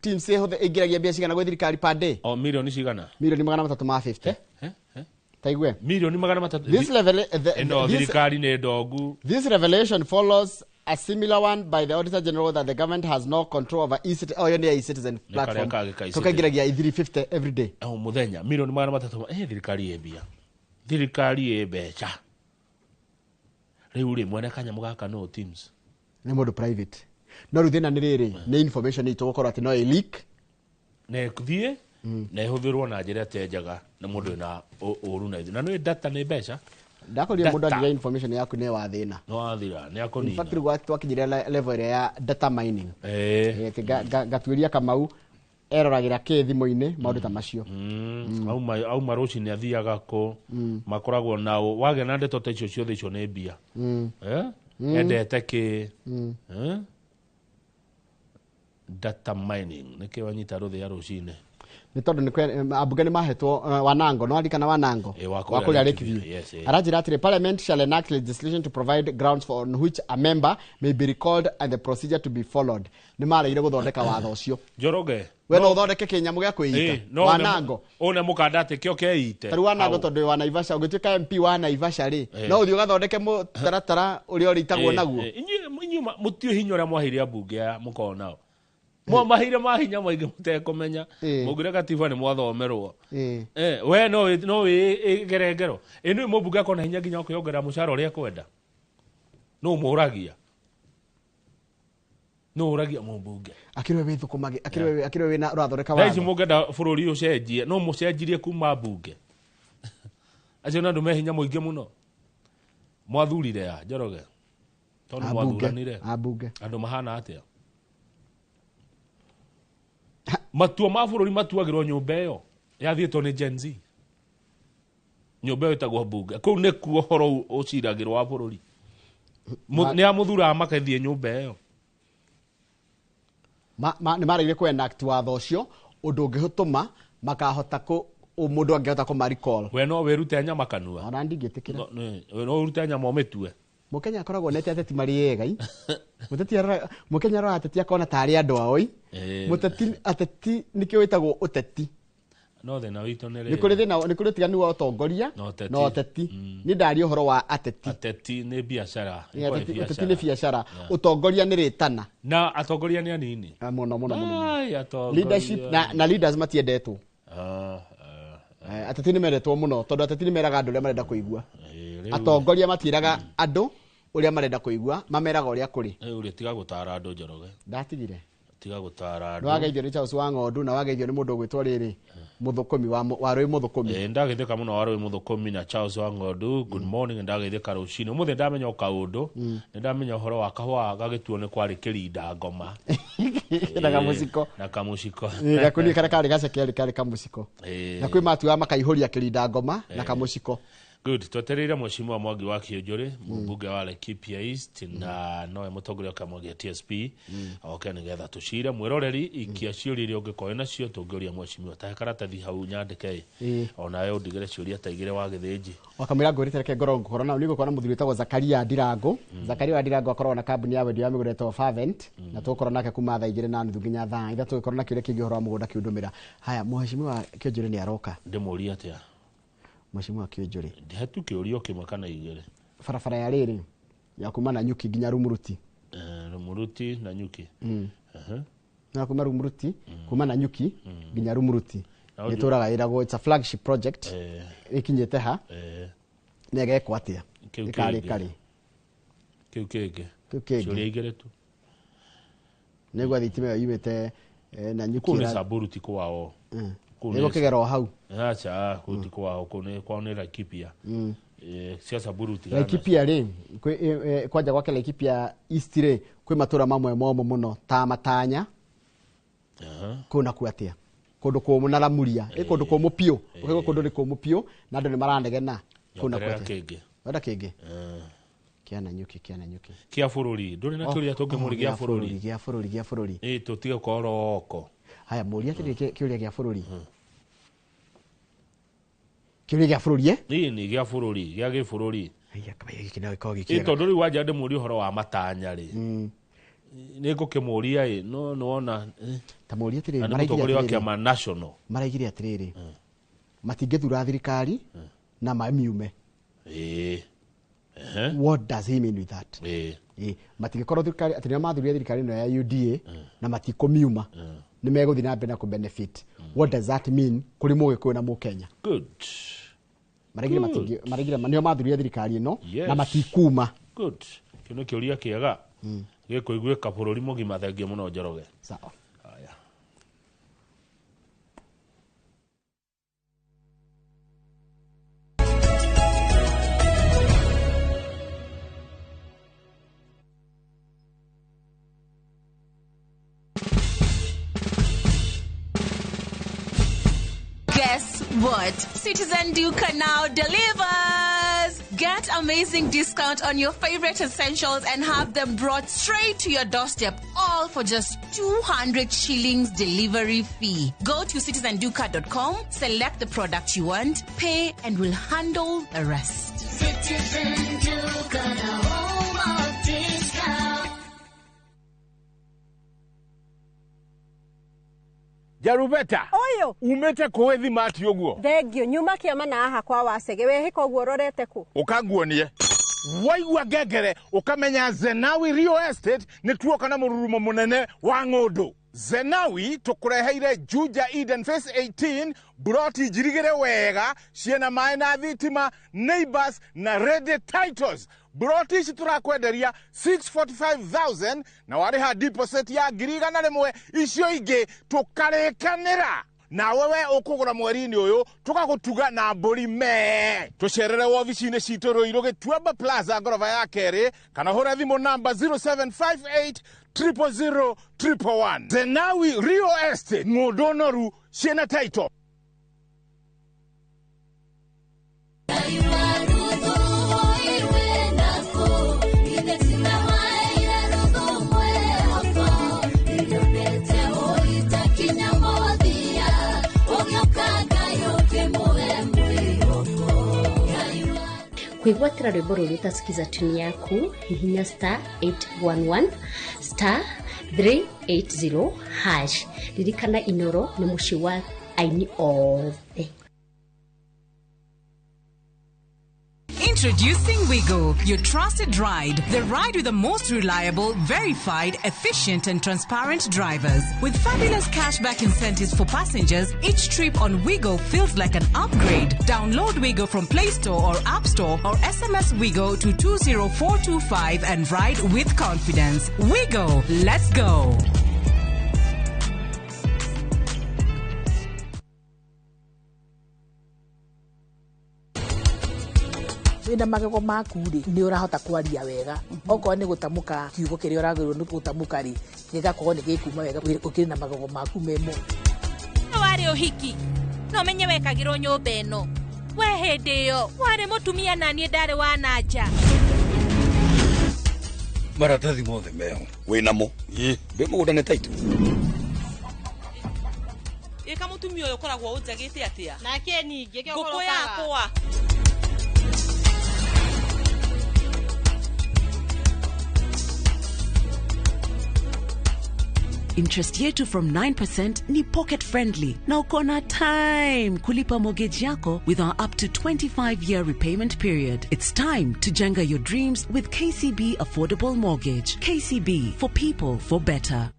TIMS ĩhũthĩ ĩingĩragia mbia cigana gwĩ thirikari per day? O milioni cigana? Mirioni 350. Eh, eh. Taigue. Milioni 300. This level Ĩno thirikari nĩ ndongu. This revelation follows a similar one by the Auditor General that the government has no control over e-citizen. Oh, yeah, e-citizen platform. Tukagiragia 350 every day. Oh, muthenya milioni 300. Thirikari ĩ mbia. Thirikari ĩ mbeca. Rĩu rĩ mwene kanyamũ gaka no Teams. Nĩ mũndũ private. No rĩu thĩna nĩ rĩrĩ, nĩ information itũ gũkorwo atĩ no ĩ leak. Na ĩthiĩ na ĩhũthĩrwo na njĩra ĩtarĩ njega na mũndũ wĩna ũru na ithuĩ. Na nĩ data nĩ mbeca. Ndakorire mũndũ angĩgĩa information yaku nĩ wa thĩna. No wathira, nĩ akũnina. In fact, rĩu twakinyire level ĩrĩa ya data mining. Gatuĩria Kamau eroragĩra kĩ thimũ-inĩ maũndũ ta macio. Auma rũcinĩ athiaga kũ, makoragwo nao wagĩa na ndeto ta icio ciothe icio nĩ mbia. Endete kĩ. Data mining nĩkĩ wanyita rũthĩa rũcinĩ. Nĩ tondũ nĩ ambunge nĩ mahetwo Wanango, no arikana Wanango wa kũrĩa Lakeview. Aranjĩra atĩrĩ, Parliament shall enact legislation to provide grounds for on which a member may be recalled and the procedure to be followed. Nĩ maregire gũthondeka watho ũcio. Njoroge, we no ũthondeke kĩnyamũ gĩa kwĩita Wanango. Ũne mũkanda atĩ kĩo keite. Ta rĩu Wanango tondũ wa Naivasha ũngĩtuĩka MP wa Naivasha rĩ, no ũthiĩ ũgathondeke mũtaratara ũrĩa ũrĩitagwo naguo. Inyuĩ mũtiũĩ hinya ũrĩa mwaheire ambunge aya mũkoragwo nao. Maheire mahinya maingĩ mũtekũmenya. Mũngĩre gatiba nĩ mwathomerwo. We no wĩgere ngero. Ĩ nĩ mũmbunge akona hinya nginya kwĩongerera mũcara ũrĩa ekwenda. No mũũragia. No ũragia mũmbunge. Akĩrĩ we wĩthũkũmage, akĩrĩ we wĩna ũrathondeka watho. Thaa ici mũngĩenda bũrũri ũcenjie, no mũcenjirie kuma mbunge. Acio nĩ andũ me hinya mũingĩ mũno. Mwathurire ya Njoroge. Tondũ mwathuranire. Ambunge. Andũ mahana atĩa? Matua ma bũrũri matuagĩrwo nyũmba ĩyo yathiĩtwo nĩ Gen Z. Nyũmba ĩyo ĩtagwo mbunge. Kũu nĩkuo ũhoro ũciragĩrwo wa bũrũri. Nĩ amũthuraga makathiĩ nyũmba ĩyo. Nĩ maregire kũ enact watho ũcio ũndũ ũngĩtũma makahota kũ mũndũ angĩhota kũma recall. We no wĩrute nyama kanua. Ona ndingĩtĩkĩra. We no ũrute nyama ũmĩtue. Mũkenya akoragwo onete ateti marĩ ega. Mũteti arora Mũkenya arora ateti akona tarĩ andũ ao. Mũteti ateti nĩkĩo wĩtagwo ũteti. No thĩna witũ nĩ rĩrĩ. Nĩ kũrĩ thĩna, nĩ kũrĩ ũtiganu wa ũtongoria na ũteti. Niĩ ndaria ũhoro wa ateti. Ateti nĩ biacara. Ũteti nĩ biacara. Ũtongoria nĩ rĩtana. Na atongoria nĩ anini. Mũno mũno mũno. Leadership na leaders matiendetwo. Ateti nĩ mendetwo mũno tondũ ateti nĩ meraga andũ ũrĩa marenda kũigua. Atongoria matiĩraga andũ ũrĩa marenda kũigua, mameraga ũrĩa kũrĩ. Rĩu rĩ tiga gũtara andũ Njoroge. Ndatigire. Tiga gũtara andũ. Nĩ wageithio nĩ Charles wa Ng'ondu na wageithio nĩ mũndũ ũgwĩtwo rĩrĩ Mũthũkũmi wa Rũĩ Mũthũkũmi. Ndageithĩka mũno wa Rũĩ Mũthũkũmi na Charles wa Ng'ondu. Good morning, ndageithĩka rũcinĩ. Ũmũthĩ ndamenya o kaũndũ. Nĩ ndamenya ũhoro wa kahũa gagĩtuo nĩ kwarĩ kĩrinda ngoma. Na kamũciko. Na kamũciko. Gakũnia karĩa karĩ gaceke karĩ kamũciko. Na kwĩ matuaga makaihũria kĩrinda ngoma na kamũciko. Good. Twetereire Mheshimiwa Mwangi wa Kĩũnjũrĩ, mũmbunge wa Laikipia East na nowe mũtongoria wa kĩama gĩa TSP. Oke nĩgetha tũcire mwĩroreri ikia ciũria iria ũngĩkorwo nacio tũngĩũria mheshimiwa. Tahe karatathi hau nyandĩke ĩ. Onawe ũndigĩre ciũria ta igĩrĩ wa gĩthĩnji. Wakamwĩra ngũrĩte reke ngorwo ngũkorwo nao nĩgũkorwo na mũthuri wĩtagwo Zakaria Ndirango. Zakaria wa Ndirango akoragwo na kambuni ya wendia wa mĩgũnda ĩtagwo Fervent na tũgũkorwo nake kuma thaa 2:30 nginya thaa 3 tũgĩkorwo na kĩũria kĩngĩ ũhoro wa mũgũnda kĩũndũmĩra. Haya, Mheshimiwa Kĩũnjũrĩ nĩ aroka. Ndĩmũrie atĩa? Mheshimiwa Kĩũnjũrĩ. Ndihetu kĩũria kĩmwe kana igĩrĩ. Barabara ya rĩrĩ ya kuma na Nyuki nginya Rumuruti. Rumuruti na Nyuki. Na kuma Rumuruti, kuma na Nyuki nginya Rumuruti. Nĩ tũraga ĩragwo it's a flagship project. Ĩkinyĩte ha? Nĩ ĩgekwo atĩa? Ĩkarĩka rĩ? Kĩu kĩngĩ. Kĩu kĩngĩ. Ciũria igĩrĩ tu. Nĩ gwa thitima ĩyo yumĩte na Nyuki. Kũu nĩ Samburu ti kwao. Nĩ gũkĩgerwo hau. Acha, kũu ti kwao, kũu nĩ kwao nĩ Laikipia. Cia Samburu ti. Laikipia rĩ, kwanja gwake Laikipia East rĩ, kwĩ matũra mamwe momũ mũno ta Matanya. Kũu nakuo atĩa? Kũndũ kũmũ na Lamuria, ĩ kũndũ kũmũ biũ. Ũkaigua kũndũ nĩ kũmũ biũ na andũ nĩ maranegena. Kũu nakuo atĩa? Wenda kĩngĩ? Kĩa Nanyuki, kĩa Nanyuki. Kĩa bũrũri, ndũrĩ na kĩũria tũngĩmũria gĩa bũrũri. Gĩa bũrũri, gĩa bũrũri. Ĩ tũtige gũkorwo oko. Haya, mũria atĩrĩrĩ kĩũria gĩa bũrũri. Kĩũria gĩa bũrũri Ĩ nĩ gĩa bũrũri, gĩa gĩbũrũri. Haya, kaba gĩkĩ no gĩkorwo Ĩ gĩkĩega. tondũ rĩu wanja ndĩmũrie ũhoro wa matanya rĩ. Nĩ ngũkĩmũria ĩ, no nĩwona Ta mũria atĩrĩrĩ, na nĩ mũtongoria wa kĩama national. Maraigire atĩrĩrĩ. Matingĩthura thirikari Na mamiume. What does he mean with that? Matingĩkorwo thirikari atĩ nĩo mathurire thirikari ĩno ya UDA na matikũmiuma nĩ megũthiĩ na mbere na kũ-benefit. What does that mean kũrĩ Mũgĩkũyũ na Mũkenya? Good. Maraigire maraigire nĩo mathurire thirikari ĩno na matikuma. Good. Kĩu nĩ kĩũria kĩega. Gĩkũiguĩka bũrũri mũgima. Thengiũ mũno Njoroge. Sawa. Haya. Guess what? Citizen Duka now delivers! Get amazing discount on your favorite essentials and have them brought straight to your doorstep, all for just 200 shillings delivery fee. Go to citizenduka.com, select the product you want, pay, and we'll handle the rest. Citizen Duka, the home of discount. Jarubeta Oyo umete kũĩ thimati ũguo. Thengio nyuma kĩama na haha kwa wacege wehĩka ũguo ũrorete kũ? Ũkanguonie waigua ngengere ũkamenya Zenawi Real Estate nĩ tuoka na mũrurumo mũnene wa ng'ũndũ. Zenawi tũkũreheire Juja Eden Phase 18 buroti njirigĩre wega ciĩna maĩ na thitima, neighbors na ready titles. Buroti ici tũrakwenderia 645,000 na warĩha deposit ya 100,000, icio ingĩ tũkarĩkanĩra. Nawe we ũkũgũra mweri-inĩ ũyũ tũgagũtuga na mbũri mee. Tũcerere wobici-inĩ citũ Ruiru Gĩtuamba Plaza ngoroba ya kerĩ kana hũra thimũ namba 0758 000 111. Zenawi Real Estate, ng'ũndũ noru ciĩna title. Kwĩgwatĩra rwĩmbo rũrũ ũtasikiza tuni yaku hihinya star 811 star 380 hash. Ririkana Inoro nĩ mũciĩ wa aini othe. Introducing Wigo, your trusted ride. The ride with the most reliable, verified, efficient and transparent drivers. With fabulous cashback incentives for passengers, each trip on Wigo feels like an upgrade. Download Wigo from Play Store or App Store or SMS Wigo to 20425 and ride with confidence. Wigo, let's go. Wĩna magego maku rĩ, nĩ ũrahota kwaria wega. Okorwo nĩ gũtamũka kiugo kĩrĩa ũragĩrĩirwo nĩ gũtamũka rĩ, gĩgakorwo nĩ gĩkuma wega ũkĩrĩ na magego maku memo. Warĩ ũhiki no menye wekagĩrwo nyũmba ĩno. We hĩndĩ ĩyo warĩ mũtumia na niĩ ndarĩ wa nanja. Maratathi mothe meho wĩnamo ndĩ mũgũnda nĩ taitũ. Ĩka mũtumia ũyũ ũkoragwo ũnjagĩte atĩa? Nake ningĩ ngũkũ yakwa. Interest yetu from 9% ni pocket friendly na uko na time kulipa mortgage yako with our up to 25-year repayment period. It's time to jenga your dreams with KCB Affordable Mortgage. KCB, for people, for better.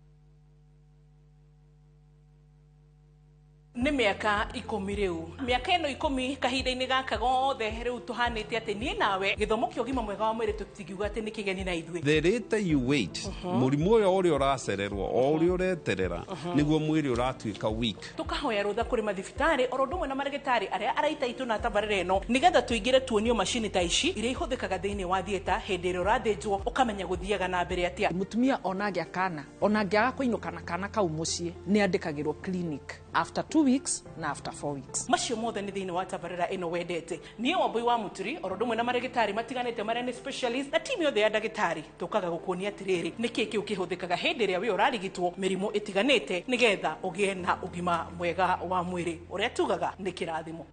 Nĩ mĩaka 10 rĩu. Mĩaka ĩno 10 kahinda-inĩ gaka gothe rĩu tũhanĩte atĩ niĩ nawe gĩthomo kĩa ũgima mwega wa mwĩrĩ tũtingiuga atĩ nĩ kĩgeni na ithuĩ. The later you wait, mũrimũ ũyũ ũrĩa ũracererwo o ũrĩa ũreterera nĩguo mwĩrĩ ũratuĩka weak. Tũkahoya rũtha kũrĩ mathibitarĩ oro ũndũ ũmwe na marĩgĩtarĩ arĩa araita itũ na tabarĩra ĩno nĩgetha tũingĩre tuonio macini ta ici iria ihũthĩkaga thĩinĩ wa theatre hĩndĩ ĩrĩa ũrathĩnjwo ũkamenya gũthiaga na mbere atĩa. Mũtumia ona angĩa kana ona angĩaga kũinũka na kana kau mũciĩ nĩ andĩkagĩrwo clinic after 2 weeks na after 4 weeks. Macio mothe nĩ thĩinĩ wa tabarĩra ĩno wendete. Niĩ Wambui wa Mũturi oro ũndũ ũmwe na marĩgĩtarĩ matiganĩte marĩa nĩ specialist na timu yothe ya ndagĩtarĩ tũkaga gũkuonia atĩrĩrĩ nĩkĩĩ kĩu kĩhũthĩkaga hĩndĩ ĩrĩa wĩ ũrarigitwo mĩrimũ ĩtiganĩte nĩgetha ũgĩe na ũgima mwega wa mwĩrĩ ũrĩa tugaga nĩ kĩrathimo.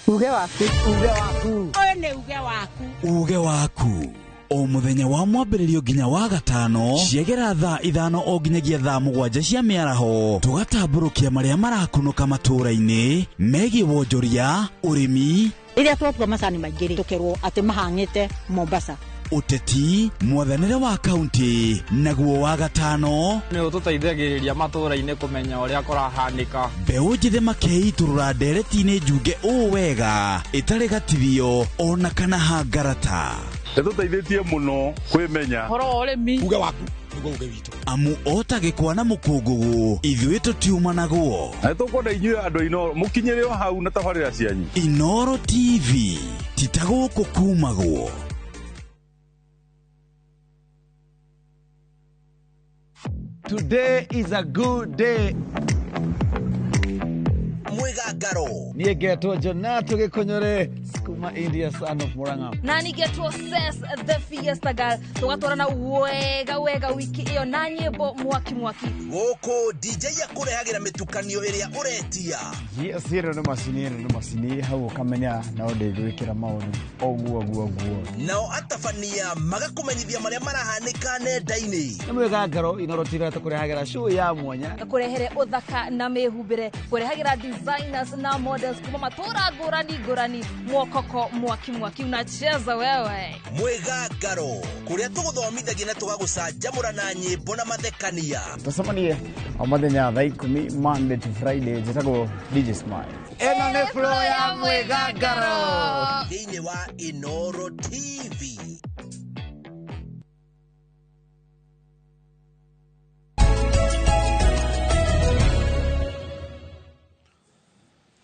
Uge waku. Uge waku. Ũyũ nĩ uge waku. Uge waku. O mũthenya wa mwambĩrĩrio nginya wa gatano ciegera thaa 5 o nginyagia thaa 7 cia mĩaraho, tũgatambũrũkia marĩa marakunũka matũũra-inĩ megiĩ wonjoria, ũrĩmi, rĩrĩa twatua macani maingĩ rĩ, tũkerwo atĩ mahang'ĩte Mombasa, ũteti, mwathanĩre wa kaunti, naguo wa gatano nĩ ũtũteithagĩrĩria matũũra-inĩ kũmenya ũrĩa kũrahanĩka. Mbeũ njĩthĩ makeitũrũra ndereti-inĩ njunge ũũ wega ĩtarĩ gatithio ona kana hangarata. Ĩtũteithĩtie mũno kwĩmenya ũhoro wa ũrĩmi, uge waku nĩguo uge witũ, amu ota gĩkwa na mũkũngũgũ ithuĩ tũtiumanagwo. Na nĩtũkwenda inyuĩ andũ Inooro mũkinyĩre o hau na tabarĩra cianyu. Inooro TV ti ta gũkũ kumagwo. Today is a good day. Mwigangaro. Niĩ ngetwo Jonato Gĩkũnyũre kuma India, son of Murang'a. Na nĩngetwo Ses the Fiesta Girl, tũgatwarana wega wega wiki ĩyo na nyĩmbo mwaki mwaki. Gũkũ DJ akũrehagĩra mĩtukanio ĩrĩa ũretia. Yes, ĩno nĩ macini, ĩno nĩ macini, hau ũkamenya no ndĩgwĩkĩra maũndũ ũguo ũguo ũguo. Nao atabania magakũmenyithia marĩa marahanĩka nenda-inĩ. Nĩ Mwĩgangaro Inooro TV tũkũrehagĩra show ya mwanya, kũrehere ũthaka na mĩhumbĩre, kũrehagĩra designers na models kuma matũra ngũrani ngũrani, mwokoko mwaki mwaki unacheza wewe. Mwĩgangaro kũrĩa tũgũthomithagia na tũgagũcanjamũra na nyĩmbo na mathekania. Tũcemanie o mũthenya thaa 10 Monday to Friday. Njĩtagwo DJ Smile. Ĩno nĩ flow ya Mwĩgangaro thĩinĩ wa Inooro TV.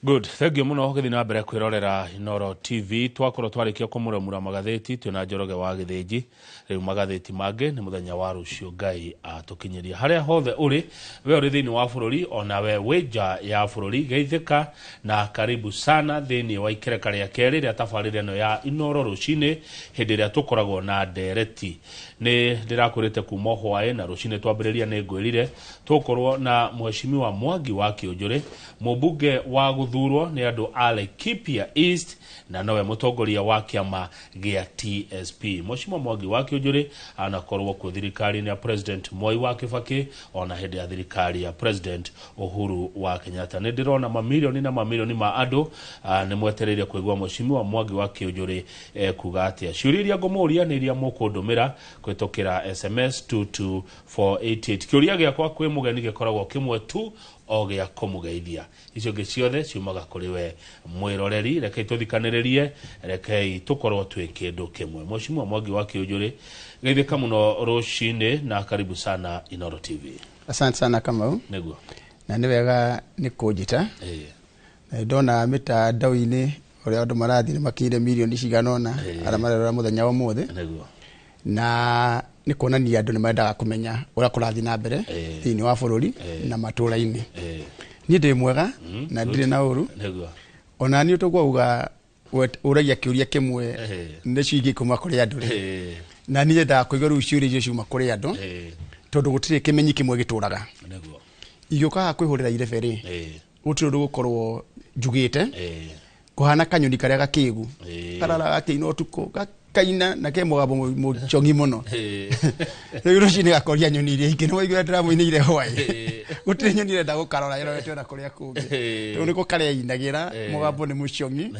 Good, thank you muno gũthiĩ na mbere kwĩrorera Inooro TV. Twakorwo twarĩkia kũmũramura magathĩti twĩna Njoroge wa Gĩthĩnji. Rĩu magathĩti mangĩ nĩ mũthenya wa rũciũ Ngai atũkinyĩria. Harĩa hothe ũrĩ, we ũrĩ thĩinĩ wa bũrũri ona we wĩ nja ya bũrũri, geithĩka na karibu sana thĩinĩ wa ikereka rĩa kerĩ rĩa tabarĩra ĩno ya Inooro rũcinĩ, hĩndĩ ĩrĩa tũkoragwo na ndereti. Nĩ ndĩrakwĩrĩte kuma hwaĩ na rũcinĩ twambĩrĩria nĩ ngwĩrire tũkorwo na Mheshimiwa Mwangi wa Kĩũnjũrĩ, mũmbunge wa gũthurwo nĩ andũ a Laikipia East na nowe mũtongoria wa kĩama gĩa TSP. Mheshimiwa Mwangi wa Kĩũnjũrĩ anakorwo kuo thirikari-inĩ ya President Moi wa Kibaki ona hĩndĩ ya thirikari ya President Uhuru wa Kenyatta. Nĩ ndĩrona mamirioni na mamirioni ma andũ nĩ mwetereire kũigua Mheshimiwa Mwangi wa Kĩũnjũrĩ kuga atĩa. Ciũria iria ngũmũria nĩ iria mũkũndũmĩra kũhĩtũkĩra SMS 22488. Kĩũria gĩakwa kwĩ mũgeni gĩkoragwo kĩmwe tu o gĩa kũmũgeithia. Icio ingĩ ciothe ciumaga kũrĩ we mwĩroreri. Rekei tũthikanĩrĩrie, rekei tũkorwo twĩ kĩndũ kĩmwe. Mheshimiwa Mwangi wa Kĩũnjũrĩ, geithĩka mũno rũcinĩ na karibu sana Inooro TV. Asante sana Kamau. Nĩguo. Na nĩ wega nĩ kũnjĩta. Na ndona mĩtandao-inĩ ũrĩa andũ marathiĩ nĩ makinyire mirioni cigana ũna arĩa marerora mũthenya wa ũmũthĩ. Nĩguo. Na nĩ kuonania andũ nĩ mendaga kũmenya ũrĩa kũrathiĩ na mbere thĩinĩ wa bũrũri na matũũra-inĩ. Niĩ ndĩ mwega na ndirĩ na ũru. Nĩguo. Ona niĩ tũkwauga ũragia kĩũria kĩmwe nĩcio ingĩ kuma kũrĩ andũ rĩ. Na niĩ nyendaga kũigua rĩu ciũria icio ciuma kũrĩ andũ tondũ gũtirĩ kĩmenyi kĩmwe gĩtũraga. Nĩguo. Ingĩũka kwĩhũrĩra irebe rĩ, gũtirĩ ũndũ gũkorwo njugĩte kũhana kanyoni karĩa gakĩgu kararaga gakĩina ũtukũ gakaina na ke mũgambo mũcong'i mũno. Rĩu rũcinĩ gakoria nyoni iria ingĩ, nĩ waigua ndĩramũinĩire hwaĩ. Gũtirĩ nyoni ĩrenda gũkarora ĩrorete ona kũrĩa kũngĩ, tondũ nĩko karĩa inagĩra mũgambo nĩ mũcong'i.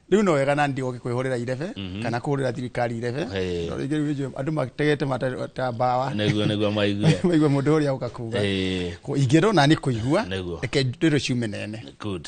Rĩu no wega na ndigoke kwĩhũrĩra irebe kana kũhũrĩra thirikari irebe, tondũ rĩngĩ rĩu andũ mategete ta mbawa. Nĩguo nĩguo maigue. Maigue mũndũ ũrĩa ũka kuga. Ingĩrona nĩ kũigua, reke ndeto ciume nene. Good.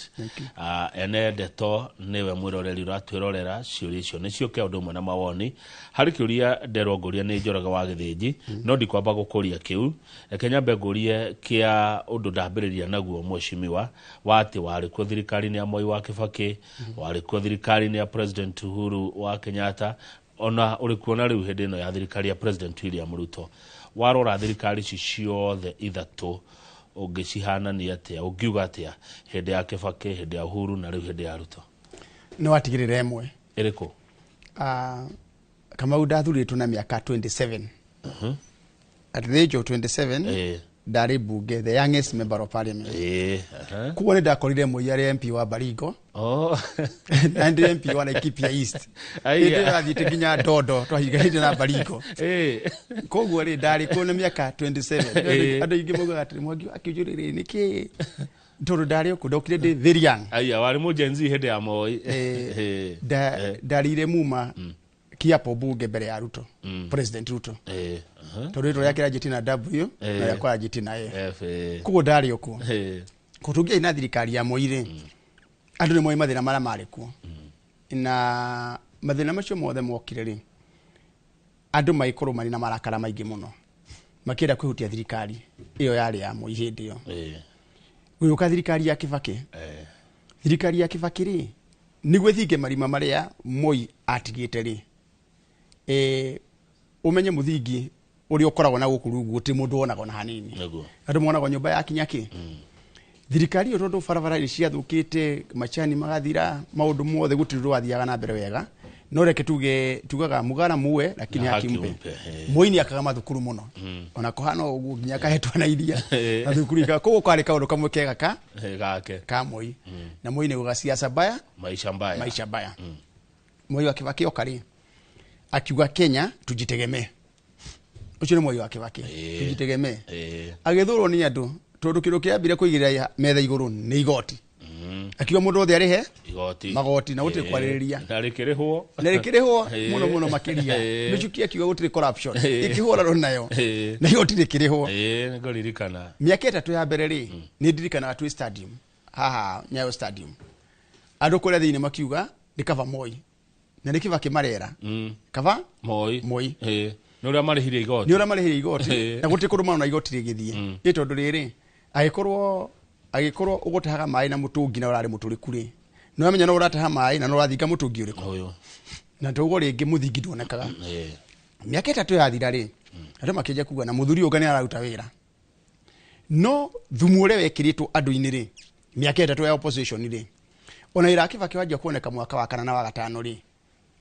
Ene ndeto nĩwe mwĩroreri ũratwĩrorera, ciũria icio nĩ ciũke ũndũ ũmwe na mawoni. Harĩ kĩũria nderwo ngũria nĩ Njoroge wa Gĩthĩnji, no ndikwamba gũkũria kĩu. Reke nyambe ngũrie kĩa ũndũ ndambĩrĩria naguo mheshimiwa, wa atĩ warĩ kuo thirikari-inĩ ya Moi wa Kibaki, warĩ kuo thirikari-inĩ ya President Uhuru wa Kenyatta, ona ũrĩ kuona rĩu hĩndĩ ĩno ya thirikari ya President William Ruto. Warora thirikari ici ciothe ithatũ ũngĩcihanania atĩa, ũngiuga atĩa hĩndĩ ya Kibaki, hĩndĩ ya Uhuru na rĩu hĩndĩ ya Ruto? Nĩ watigĩrĩra ĩmwe. Ĩrĩkũ? Kamau ndathurĩtwo na mĩaka 27. At the age of 27 ndarĩ mbunge, the youngest member of parliament. Koguo nĩ ndakorire Moi arĩ MP wa Baringo. Oh. Na ndĩ MP wa Laikipia East. Aiya. Hĩndĩ ĩyo athiĩte nginya Ndondo twahiganĩte na Baringo. Koguo rĩ, ndarĩ kuo na mĩaka 27. Andũ aingĩ maugaga atĩrĩ, Mwangi wa Kĩũnjũrĩ rĩ, nĩkĩ? Tondũ ndarĩ o kũu, ndokire ndĩ very young. Aiya, warĩ mũ Gen Z hĩndĩ ya Moi. Ndarĩire muma kiapo bunge mbere ya Ruto, President Ruto. Tondũ rĩtwa rĩake rĩanjĩtie na W na rĩakwa rĩanjĩtie na F. F. Koguo ndarĩ o kuo. Kũtũngĩarĩ na thirikari ya Moi rĩ, andũ nĩ moĩ mathĩna marĩa marĩ kuo. Na mathĩna macio mothe mokire rĩ, andũ magĩkorwo marĩ na marakara maingĩ mũno, makĩenda kwĩhutia thirikari ĩyo yarĩ ya Moi hĩndĩ ĩyo. Gũgĩũka thirikari ya Kibaki. Thirikari ya Kibaki rĩ, nĩguo ĩthinge marima marĩa Moi atigĩte rĩ, ũmenye mũthingi ũrĩa ũkoragwo na gũkũ rungu gũtirĩ mũndũ wonaga ona hanini. Andũ monagwo nyũmba yakinya kĩ. Thirikari ĩyo tondũ barabara nĩ ciathũkĩte, macani magathira, maũndũ mothe gũtirĩ ũndũ wathiaga na mbere wega. No reke tuge, tugaga mugara muwe lakini Na haki haki mpe. mpe. Moi nĩ akaga mathukuru mũno. Ona kũhana ũguo nginya akahetwo na iria. Na thukuru ika koguo kwarĩ kaũndũ kamwe kega ka Gake. ka Moi. Na Moi nĩ uga siasa mbaya, Maisha mbaya. Maisha mbaya. Moi wa Kibaki oka rĩ, akiuga Kenya tujitegemee. Ũcio nĩ Moi wa Kibaki. Tujitegemee. Agĩthũrwo nĩ andũ tondũ kĩndũ kĩambire kũigĩrĩra metha igũrũ nĩ igoti. Akiuga mũndũ wothe arĩhe Igoti. magoti na gũtirĩ kwarĩrĩria. Na rĩkĩrĩhwo. Na rĩkĩrĩhwo mũno mũno makĩria. Mĩchuki akiuga gũtirĩ corruption. Ĩkĩhũranwo nayo. Na igoti rĩkĩrĩhwo. Nĩngũririkana. Mĩaka 3 ya mbere rĩ, nĩ ndirikanaga twĩ stadium. Haha Nyayo Stadium. Andũ kũrĩa thĩinĩ makiuga nĩ kaba Moi. Na nĩ Kibaki marera. Kaba Moi. Moi. Nĩ ũrĩa marĩhire igoti. Nĩ ũrĩa marĩhire igoti. Na gũtirĩ kũndũ marona igoti rĩgĩthiĩ. Ĩ tondũ rĩrĩ, angĩkorwo ũgũtahaga maĩ na mũtũngi na ũrarĩ mũtũrĩku rĩ, nĩ wamenya no ũrataha maĩ na no ũrathinga mũtũngi ũrĩkũ. Na toguo rĩngĩ mũthingi nduonekaga. Mĩaka 3 yathira rĩ, andũ makĩanjia kuga na mũthuri ũyũ nĩ araruta wĩra. No thumu ũrĩa wekĩrĩtwo andũ-inĩ rĩ, mĩaka 3 ya opposition rĩ, ona wĩra wa Kibaki wanjia kuoneka mwaka wa 4 na wa 5 rĩ,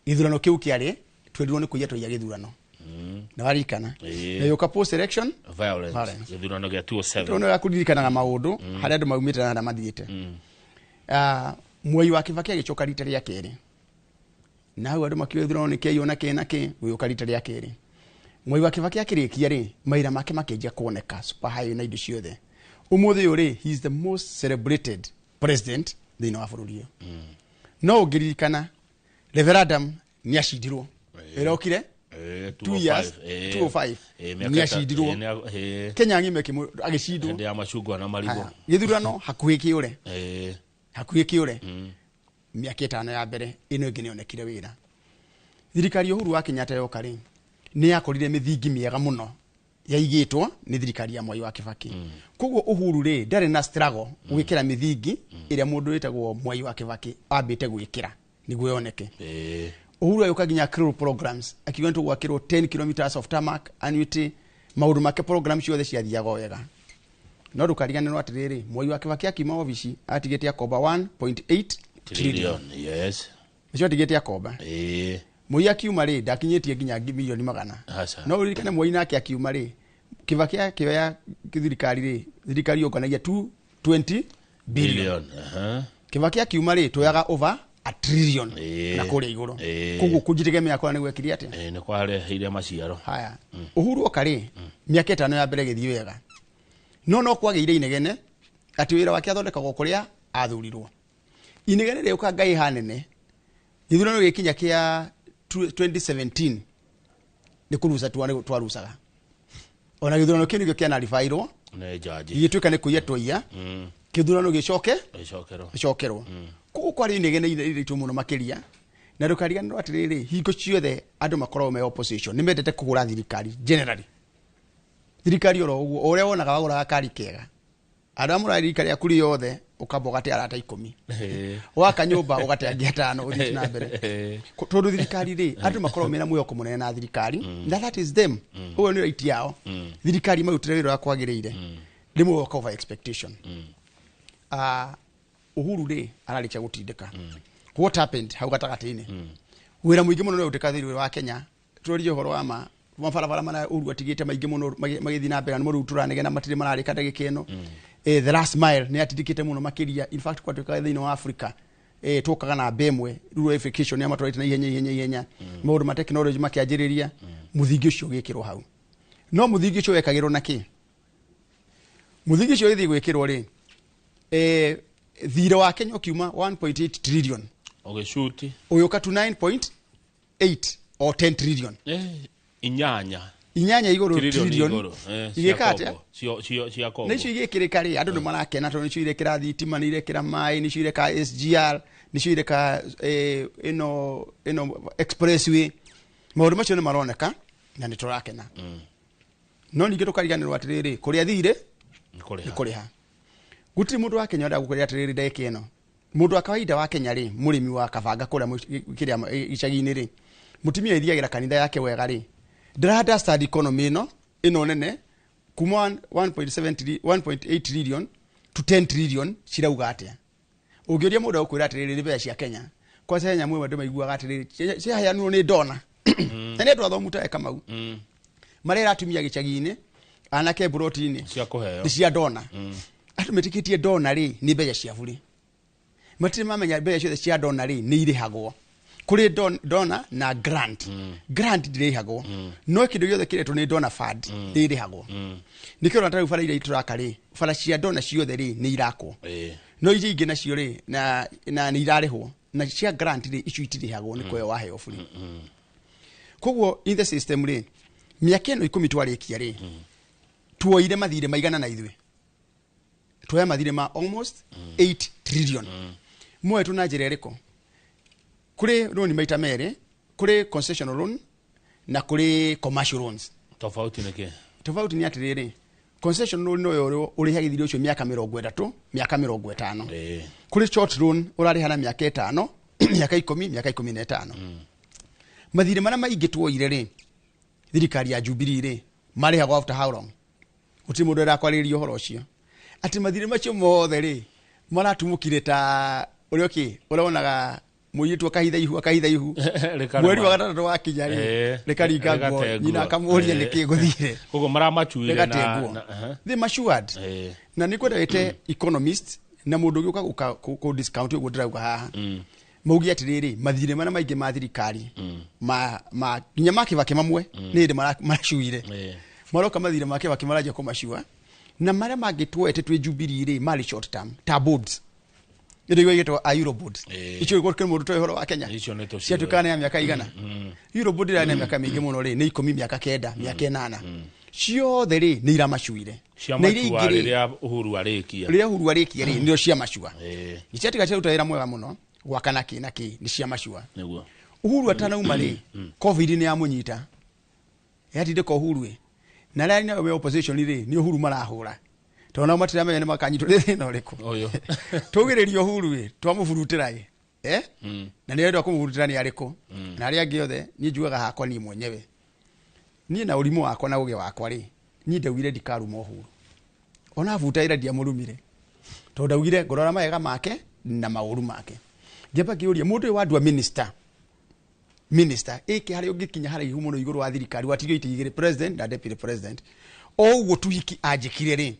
gĩthurano kĩu kĩarĩ twerirwo nĩ kũiya twaiya gĩthurano. Na waririkana. Na yũka post election Violence. Violence. Gĩthurano gĩa 207. Tondũ nĩ kũririkanaga maũndũ harĩa andũ maumĩte na harĩa mathiĩte. Mwai wa Kibaki agĩcoka rita rĩa kerĩ. Na hau andũ makiuga gĩthurano nĩ kĩaiywo na kĩ na kĩ, gũgĩũka rita rĩa kerĩ. Mwai wa Kibaki akĩrĩkia rĩ, maira make makĩanjia kuoneka super highway na indo ciothe. Ũmũthĩ ũyũ rĩ, he is the most celebrated president thĩinĩ wa bũrũri ũyũ. No ũngĩririkana referendum nĩ acindirwo. Ĩrokire 2 years, 205. Nĩ acindirwo. Kenya ng'ima agĩcindwo. Hĩndĩ ya macungwa na marigũ. Haya, gĩthurano hakuhĩ kĩũre. Hakuhĩ kĩũre. Mĩaka 5 ya mbere ĩno ĩngĩ nĩyonekire wĩra. Thirikari ya Uhuru wa Kenyatta yoka rĩ, nĩ yakorire mĩthingi mĩega mũno yaigĩtwo nĩ thirikari ya Mwai wa Kibaki. Koguo Uhuru rĩ, ndarĩ na struggle gwĩkĩra mĩthingi ĩrĩa mũndũ wĩtagwo Mwai wa Kibaki ambĩte gwĩkĩra nĩguo yoneke. Uhuru agĩũka nginya akĩrwo programs, akiuga nĩ tũgwakĩrwo 10 kilometers of tarmac annuity, maũndũ make program ciothe ciathiaga wega. No ndũkariganĩrwo atĩrĩrĩ, Mwai wa Kibaki akiuma obici atigĩte akomba 1.8 trillion. Yes. Nĩcio atigĩte akomba. Moi akiuma rĩ, ndakinyĩtie nginya milioni 100. No ũririkane Moi nake akiuma rĩ, Kibaki akĩoya thirikari rĩ, thirikari yonganagia 220 billion. Kibaki akiuma rĩ, tuoyaga over a trillion na kũrĩa igũrũ. Koguo kũnjitegemea kwa nĩguo ekire atĩa? Nĩ kwareheire maciaro. Haya. Uhuru oka rĩ, mĩaka 5 ya mbere ĩgĩthiĩ wega. No no kwagĩire inegene atĩ wĩra wake athondekagwo kũrĩa athurirwo. Inegene rĩũka Ngai hanene. Gĩthurano gĩkinya kĩa 2017 nĩ kũruca twarucaga. Ona gĩthurano kĩu nĩkĩo kĩanaribairwo. Nĩ jaji. Gĩgĩtuĩka nĩ kũiya twaiya. Gĩthurano gĩcoke? Gĩcokerwo. Gĩcokerwo. Koguo kwarĩ inegene iritũ mũno makĩria. Na ndũkariganĩrwo atĩrĩrĩ, hingo ciothe andũ makoragwo me opposition, nĩ mendete kũgũra thirikari generally. Thirikari oro ũguo, o ũrĩa wonaga wagũraga kari kega. Andũ arĩa mũrarĩ rika rĩaku rĩothe, ũkamba ũgate arata 10. Waka nyũmba ũgate angĩ 5 ũthiĩte na mbere. Tondũ thirikari rĩ, andũ makoragwo mena mwĩhoko mũnene na thirikari, na that is them. Ũguo nĩ right yao. Thirikari marutĩre wĩra ũrĩa kwagĩrĩire. Rĩmwe ũgoka over expectation. Uhuru rĩ, ararĩkia gũtindĩka. What happened hau gatagatĩ-inĩ? Wĩra mũingĩ mũno nĩ ũrutĩka thĩinĩ wa Kenya. Tũrorie ũhoro wa ma, mabarabara marĩa Uhuru atigĩte maingĩ mũno magĩthiĩ na mbere, na nĩmo rĩu tũranegena matirĩ mararĩka ndagĩka ĩno. The last mile nĩ atindĩkĩte mũno makĩria. In fact, kwatuĩkaga thĩinĩ wa Africa, Tũkaga namba ĩmwe rural application ya matwarĩte na ihenya ihenya ihenya, maũndũ ma technology makĩanjĩrĩria, mũthingi ũcio ũgĩkĩrwo hau. No mũthingi ũcio wekagĩrwo na kĩ? Mũthingi ũcio ũgĩthiĩ gwĩkĩrwo rĩ, thirĩ wa Kenya ũkiuma 1.8 trillion ũgĩcuti ũgĩũka to 9.8 or 10 trillion. Inyanya inyanya igũrũ trillion trillion igũrũ, cia igĩka atĩa? kombo, cia kombo. Na icio igĩkĩrĩka rĩ, andũ nĩ marakena tondũ nĩcio irekĩra thitima, nĩ irekĩra maĩ, nĩcio ireka SGR, nĩcio ireka ĩno expressway. Maũndũ macio nĩ maroneka na nĩ tũrakena. No ningĩ tũkariganĩrwo atĩrĩrĩ, kũrĩa thirĩ nĩ kũrĩha. Nĩ kũrĩha. Gũtirĩ mũndũ wa Kenya ũrenda gũkwĩra atĩrĩrĩ ndagĩka ĩno. Mũndũ wa kawaida wa Kenya rĩ, mũrĩmi wa kabanga kũrĩa kĩrĩa icagi-inĩ rĩ, mũtumia ĩthiagĩra kanitha yake wega rĩ, ndĩra understand economy ĩno nene kuma 1.7 1.8 trillion to 10 trillion cirauga atĩa? Ũngĩũria mũndũ agũkwĩra atĩrĩrĩ nĩ mbeca cia Kenya. Kwanza he nyamũ ĩmwe andũ maiguaga atĩrĩrĩ ciaheanirwo nĩ dona. Na nĩ andũ athomu ta Kamau. Marera atumia gĩcagi-inĩ, anake mburoti-inĩ cia kũheo nĩ cia dona. Andũ metĩkĩtie dona rĩ nĩ mbeca cia bure. Matirĩ mamenya mbeca ciothe cia dona rĩ nĩ irĩhagwo. Kũrĩ dona na grant. Grant ndĩrĩhagwo. No kĩndũ gĩothe kĩretwo nĩ donor fund nĩ irĩhagwo. Nĩkĩo ũrona ta rĩu bara iria tũraka rĩ, bara cia dona ciothe rĩ nĩ irakwo. No iria ingĩ nacio rĩ na nĩ irarĩhwo. Na cia grant rĩ icio itirĩhagwo nĩ kũheo waheo bure. Koguo in the system rĩ, mĩaka ĩno 10 twarĩkia rĩ, tuoire mathirĩ maigana na ithuĩ. Tuoya mathirĩ ma almost 8 trillion. Moetwo na njĩra ĩrĩkũ? Kũrĩ loan maita merĩ, kũrĩ concessional loan na kũrĩ commercial loans. Tofauti nĩ kĩ? Tofauti nĩ atĩrĩrĩ, concessional loan no ũrĩa ũrĩhaga gĩthirĩ ũcio mĩaka 30, mĩaka 50. Kũrĩ short loan ũrarĩha na mĩaka 5, mĩaka 10, mĩaka 15. Mathirĩ marĩa maingĩ tuoire rĩ, thirikari ya Jubilee rĩ, marĩhagwo after how long? Gũtirĩ mũndũ ũrakwarĩrĩria ũhoro ũcio. Atĩ mathirĩ macio mothe rĩ, maratumũkire ta ũrĩa ũkĩ, ũrĩa wonaga mũirĩtu akahitha ihu, akahitha ihu. Rĩkarema. Mweri wa gatandatũ wakinya rĩ, rĩkaringa nguo, rĩgate nyina nguo. akamũria nĩkĩ gũthire. Koguo maramacuire na Rĩgate nguo. They matured. Na nĩ kwenda wĩte economist na mũndũ ũgĩũka gũka kũ discount ũguo ndĩrauga haha. Mauge atĩrĩrĩ, mathirĩ marĩa maingĩ ma thirikari, ma nginya ma Kibaki mamwe, nĩ hĩndĩ maracuire. Maroka mathirĩ ma Kibaki maranjia kũmacua. Na marĩa mangĩ tuoete twĩ Jubilee rĩ, marĩ short term, ta bonds. Ĩrĩa ĩgwĩtwo a Euro bonds. Icio igũrũ mũndũ toĩ ũhoro wa Kenya. Icio nĩ tũciũĩ. Ciatuĩkaga nĩ ya mĩaka igana. Euro bond ĩrĩa nĩ ya mĩaka mĩingĩ mũno rĩ, nĩ 10, mĩaka 9, mĩaka 8. Ciothe rĩ, nĩ iramacuire. Cia Na iria macua ingĩ rĩ, rĩrĩa Uhuru arĩkia. Rĩrĩa Uhuru arĩkia rĩ, nĩo cia macua. Ciatiga ciaruta wĩra mwega mũno, gwaka na kĩ na kĩ, nĩ cia macua. Uhuru atanauma rĩ, COVID nĩ yamũnyita. Yatindĩka Uhuru ĩ. Na arĩa nao me opposition rĩ, nĩ Uhuru marahũra. Tondũ nao matiramenya nĩ makanyitwo nĩ thĩna ũrĩkũ. Ũyũ. Tũgĩrĩrie Uhuru ĩ, twamũburutĩra ĩ. Na nĩ arenda kũmũburutĩra nĩ arĩkũ. Na arĩa angĩ othe, niĩ njugaga hakwa niĩ mwenyewe. Niĩ na ũrimũ wakwa na ũgĩ wakwa rĩ, niĩ ndaugire ndikaruma Uhuru. Ona abuta ĩra ndiamũrumire. Tondũ ndaugire ngũrora mawega make na maũru make. Ngĩamba ngĩũria mũndũ ũyũ wandua minister. Minister, ĩkĩ harĩa ũngĩkinya haraihu mũno igũrũ wa thirikari, watigio itĩ igĩrĩ, president na deputy president. O ũguo tu hiki anjĩkire rĩ,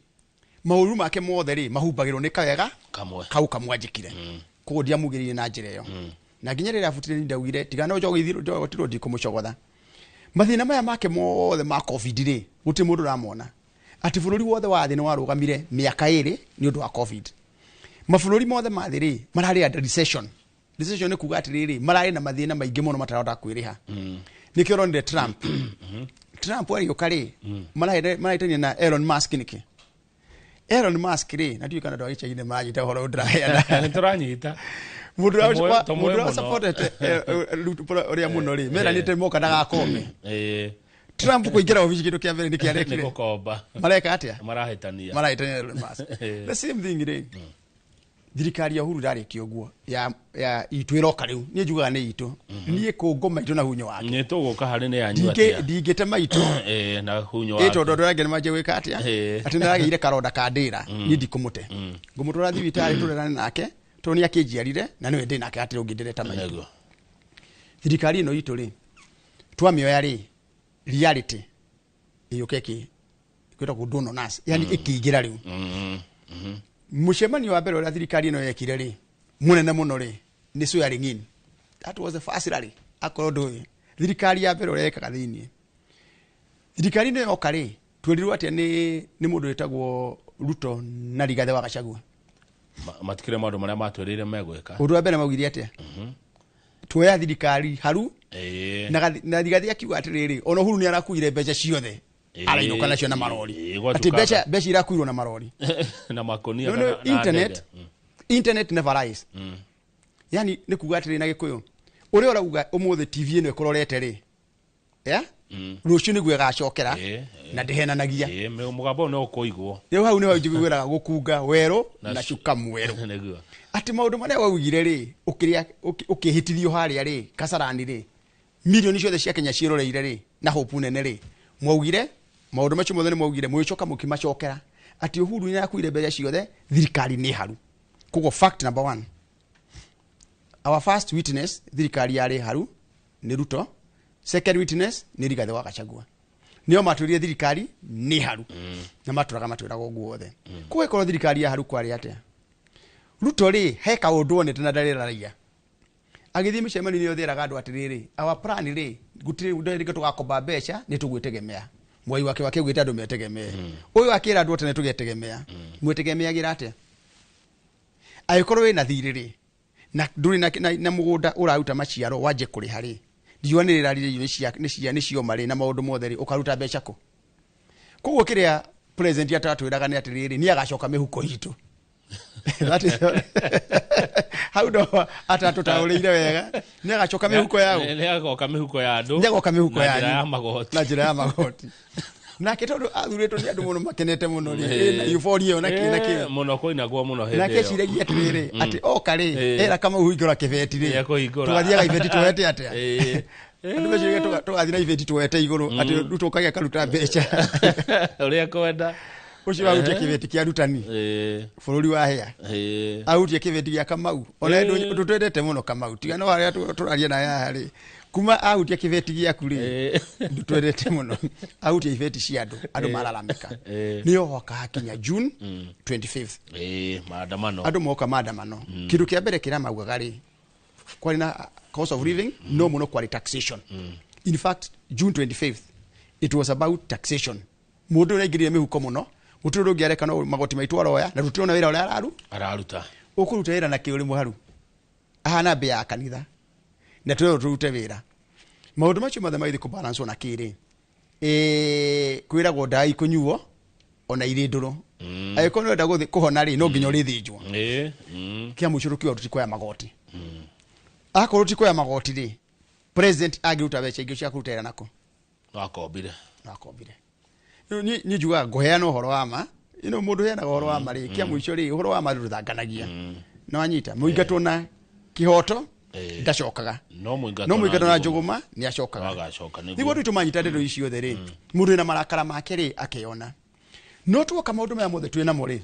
maũru make mothe rĩ, mahumbagĩrwo nĩ kawega kamwe kau kamwe anjĩkire. Koguo ndiamugĩrĩire na njĩra ĩyo. Na nginya rĩrĩa abutire nĩ ndaugire, tiga no njogothirwo ndikũmũcogotha. Mathĩna maya make mothe ma COVID rĩ, gũtirĩ mũndũ ũramona. Atĩ bũrũri wothe wa thĩ nĩ warũgamire mĩaka ĩrĩ nĩ ũndũ wa COVID. Mabũrũri mothe ma thĩ rĩ, mararĩ under recession. Recession nĩ kuga atĩrĩrĩ, mararĩ na mathĩna maingĩ mũno matarahota kwĩrĩha. Nĩkĩo ũronire Trump. Trump agĩũka rĩ, marahĩtania na Elon Musk nĩkĩ? Elon Musk rĩ, na ndiũĩ kana andũ a gĩcagi-inĩ maranyita ũhoro ũyũ ndĩraheana. Nĩ tũranyita. Mũndũ Tũmũĩ ũrĩa mũno. supportete, Ruto ũrĩa mũno rĩ, meranĩte moka ndagakombe. Trump kũingĩra obici kĩndũ kĩa mbere nĩ kĩarekire. Nĩ gũkomba. Mareka atĩa? Marahĩtania. Marahĩtania Elon Musk. The same thing rĩ, thirikari ya Uhuru ndarĩkia ũguo, ya itũ ĩroka rĩu. Niĩ njugaga nĩ itũ. Niĩ kũngũ maitũ na hunyo wake. Nĩ tũgũka harĩ nĩ yanyu atĩa? Ndingĩte maitũ. Na hunyo Ĩ, wake. tondũ andũ arĩa angĩ nĩmanjia gwĩka atĩa? Atĩ nĩaragĩire karonda ka ndĩra. Niĩ ndikũmũte. Ngũmũtwara thibitarĩ tũrerane nake, tondũ nĩ akĩnjiarire, na nĩwe ndĩ nake hatirĩ ũngĩ ndĩreta maitũ. Thirikari ĩno itũ rĩ, twamĩoya rĩ, reality ĩyũke ĩkĩ, kwĩtagwo dawn on us, yani ĩkĩingĩra rĩu. Mũcemanio wa mbere ũrĩa thirikari ĩno yekire rĩ, mũnene mũno rĩ, Nĩ swearing in. That was the first rally. Akorwo ndũĩ thirikari ya mbere ũrĩa ĩkaga thĩiniĩ thirikari nĩ yoka rĩ, twerirwo atĩa nĩ mũndũ wĩtagwo Ruto na Rigathĩ wa Gachagua? Matikire maũndũ marĩa matwĩrĩire megwĩka. Ũndũ wa mbere maugire atĩa? Tuoya thirikari haru na Rigathĩ akiuga atĩrĩrĩ, ona Uhuru nĩ arakuire mbeca ciothe, arainũka nacio na marori, atĩ mbeca irakuirwo na marori na makonia. No, internet, internet never lies. Yani nĩ kuga atĩrĩ na Gĩkũyũ, ũrĩa ũrauga ũmũthĩ TV ĩno ĩkũrorete rĩ, yeah? Rũciũ nĩguo ĩgacokera na ndĩhenanagia. Mũgambo no ũkũigwo. Rĩu hau nĩho njiguĩraga gũkunga werũ na cuka mwerũ. Atĩ maũndũ marĩa waugire rĩ, ũkĩhĩtithio harĩa rĩ, Kasarani rĩ, milioni ciothe cia Kenya ciĩroreire rĩ, na hope nene rĩ, mwaugire maũndũ macio mothe nĩ mwaugire, mũgĩcoka mũkĩmacokera atĩ Uhuru nĩ arakuire mbeca ciothe, thirikari nĩ haru. Koguo fact number one, our first witness thirikari yarĩ haru nĩ Ruto, second witness nĩ Rigathĩ wa Gachagua. Nĩo matwĩrire thirikari nĩ haru na matũraga matwĩraga ũguo othe. Koguo ĩkorwo thirikari ya haru kwarĩ atĩa? Ruto rĩ, he kaũndũ onete na ndarĩ raia. Agĩthiĩ mĩcemanio-inĩ yothe eraga andũ atĩrĩrĩ, our plan rĩ, gũtirĩ rĩngĩ tũgakomba mbeca, nĩ tũgwĩtegemea. Mwai wake wake augĩte andũ metegemee. Ũyũ akĩra andũ tene tũgetegemea. Mwĩtegemeagĩra atĩa? Angĩkorwo wĩna thirĩ rĩ, na ndũrĩ na mũgũnda ũraruta maciaro wanjie kũrĩha rĩ, riũa nĩ rĩrarire, irio nĩ cioma rĩ, na maũndũ mothe rĩ, ũkaruta mbeca kũ? Koguo kĩrĩa president atatwĩraga nĩ atĩrĩrĩ, nĩ agacoka mĩhuko itũ. That is hau ndo atatũtaũrĩire wega. Nĩ agacoka mĩhuko yao. Nĩ agoka mĩhuko ya andũ. Nĩ agoka mĩhuko na njĩra yanyu. Ya magoti. Na njĩra ya magoti. Nake tondũ athurĩtwo nĩ andũ mũno makenete mũno rĩ, ĩna euphoria ĩyo na kĩ na kĩ. Mũno kũinagwo mũno hĩndĩ Nake ĩyo. eciragia atĩrĩrĩ, atĩ oka rĩ, era Kamau hingũra kĩbeti rĩ, Nĩekũhingũra. tũgathiaga ibeti tuoete atĩa? Andũ meciragia tũgathiĩ na ibeti tuoete igũrũ, atĩ Ruto ũkagĩa karuta mbeca ũrĩa kwenda. Ũcio ahutia kĩbeti kĩa arutani bũrũri wa hĩa, ahutia kĩbeti gĩa Kamau, ona ũndũ twendete mũno Kamau, tiga no harĩa tũraria naye haha rĩ, kuma ahutia kĩbeti gĩaku rĩ, ndũtwendete mũno. Ahutia ibeti cia andũ, andũ mararamĩka. Nĩyo hoka hakinya June 25th, Maandamano. Andũ moka maandamano, kĩndũ kĩa mbere kĩrĩa maugaga rĩ, kwarĩ na cost of living, no mũno kwarĩ taxation. In fact, June 25th it was about taxation. Mũndũ ũrĩa aingĩrire mĩhuko mũno, gũtirĩ ũndũ ũngĩ areka no magoti maitũ aroya, na tũtirona wĩra ũrĩa araruta. Ũkũruta wĩra na kĩ ũrĩ mũharu ahana mbĩa ya kanitha na twĩrwo tũrute wĩra? Maũndũ macio mothe magĩthiĩ kũbalance na kĩrĩ, kwĩragwo ndawa ikũnyuo ona irĩ ndũrũ. Angĩkorwo nĩ ũrenda gũthiĩ kũhona rĩ, no nginya ũrĩthĩnjwo. Kĩa mũico rũkiuga tũtikuoya magoti. Akorwo tũtikuoya magoti rĩ, president angĩruta mbeca ingĩ cia kũruta wĩra nako? No akombire. No akombire. Rĩu niĩ njugaga ngũheana ũhoro wa ma. Ĩno mũndũ ũheanaga ũhoro wa ma rĩ, kĩa mũico rĩ, ũhoro wa ma ndũthanganagia. No anyita mũingatwo na kĩhoto ndacokaga, no mũingatwo no mũingatwo na njũgũma nĩ acokaga. Agacoka nĩguo. Nĩguo nditũ manyita ndeto ici ciothe rĩ, mũndũ wĩna marakara make rĩ, akeyona. No tuoka maũndũ maya mothe twĩ namo rĩ,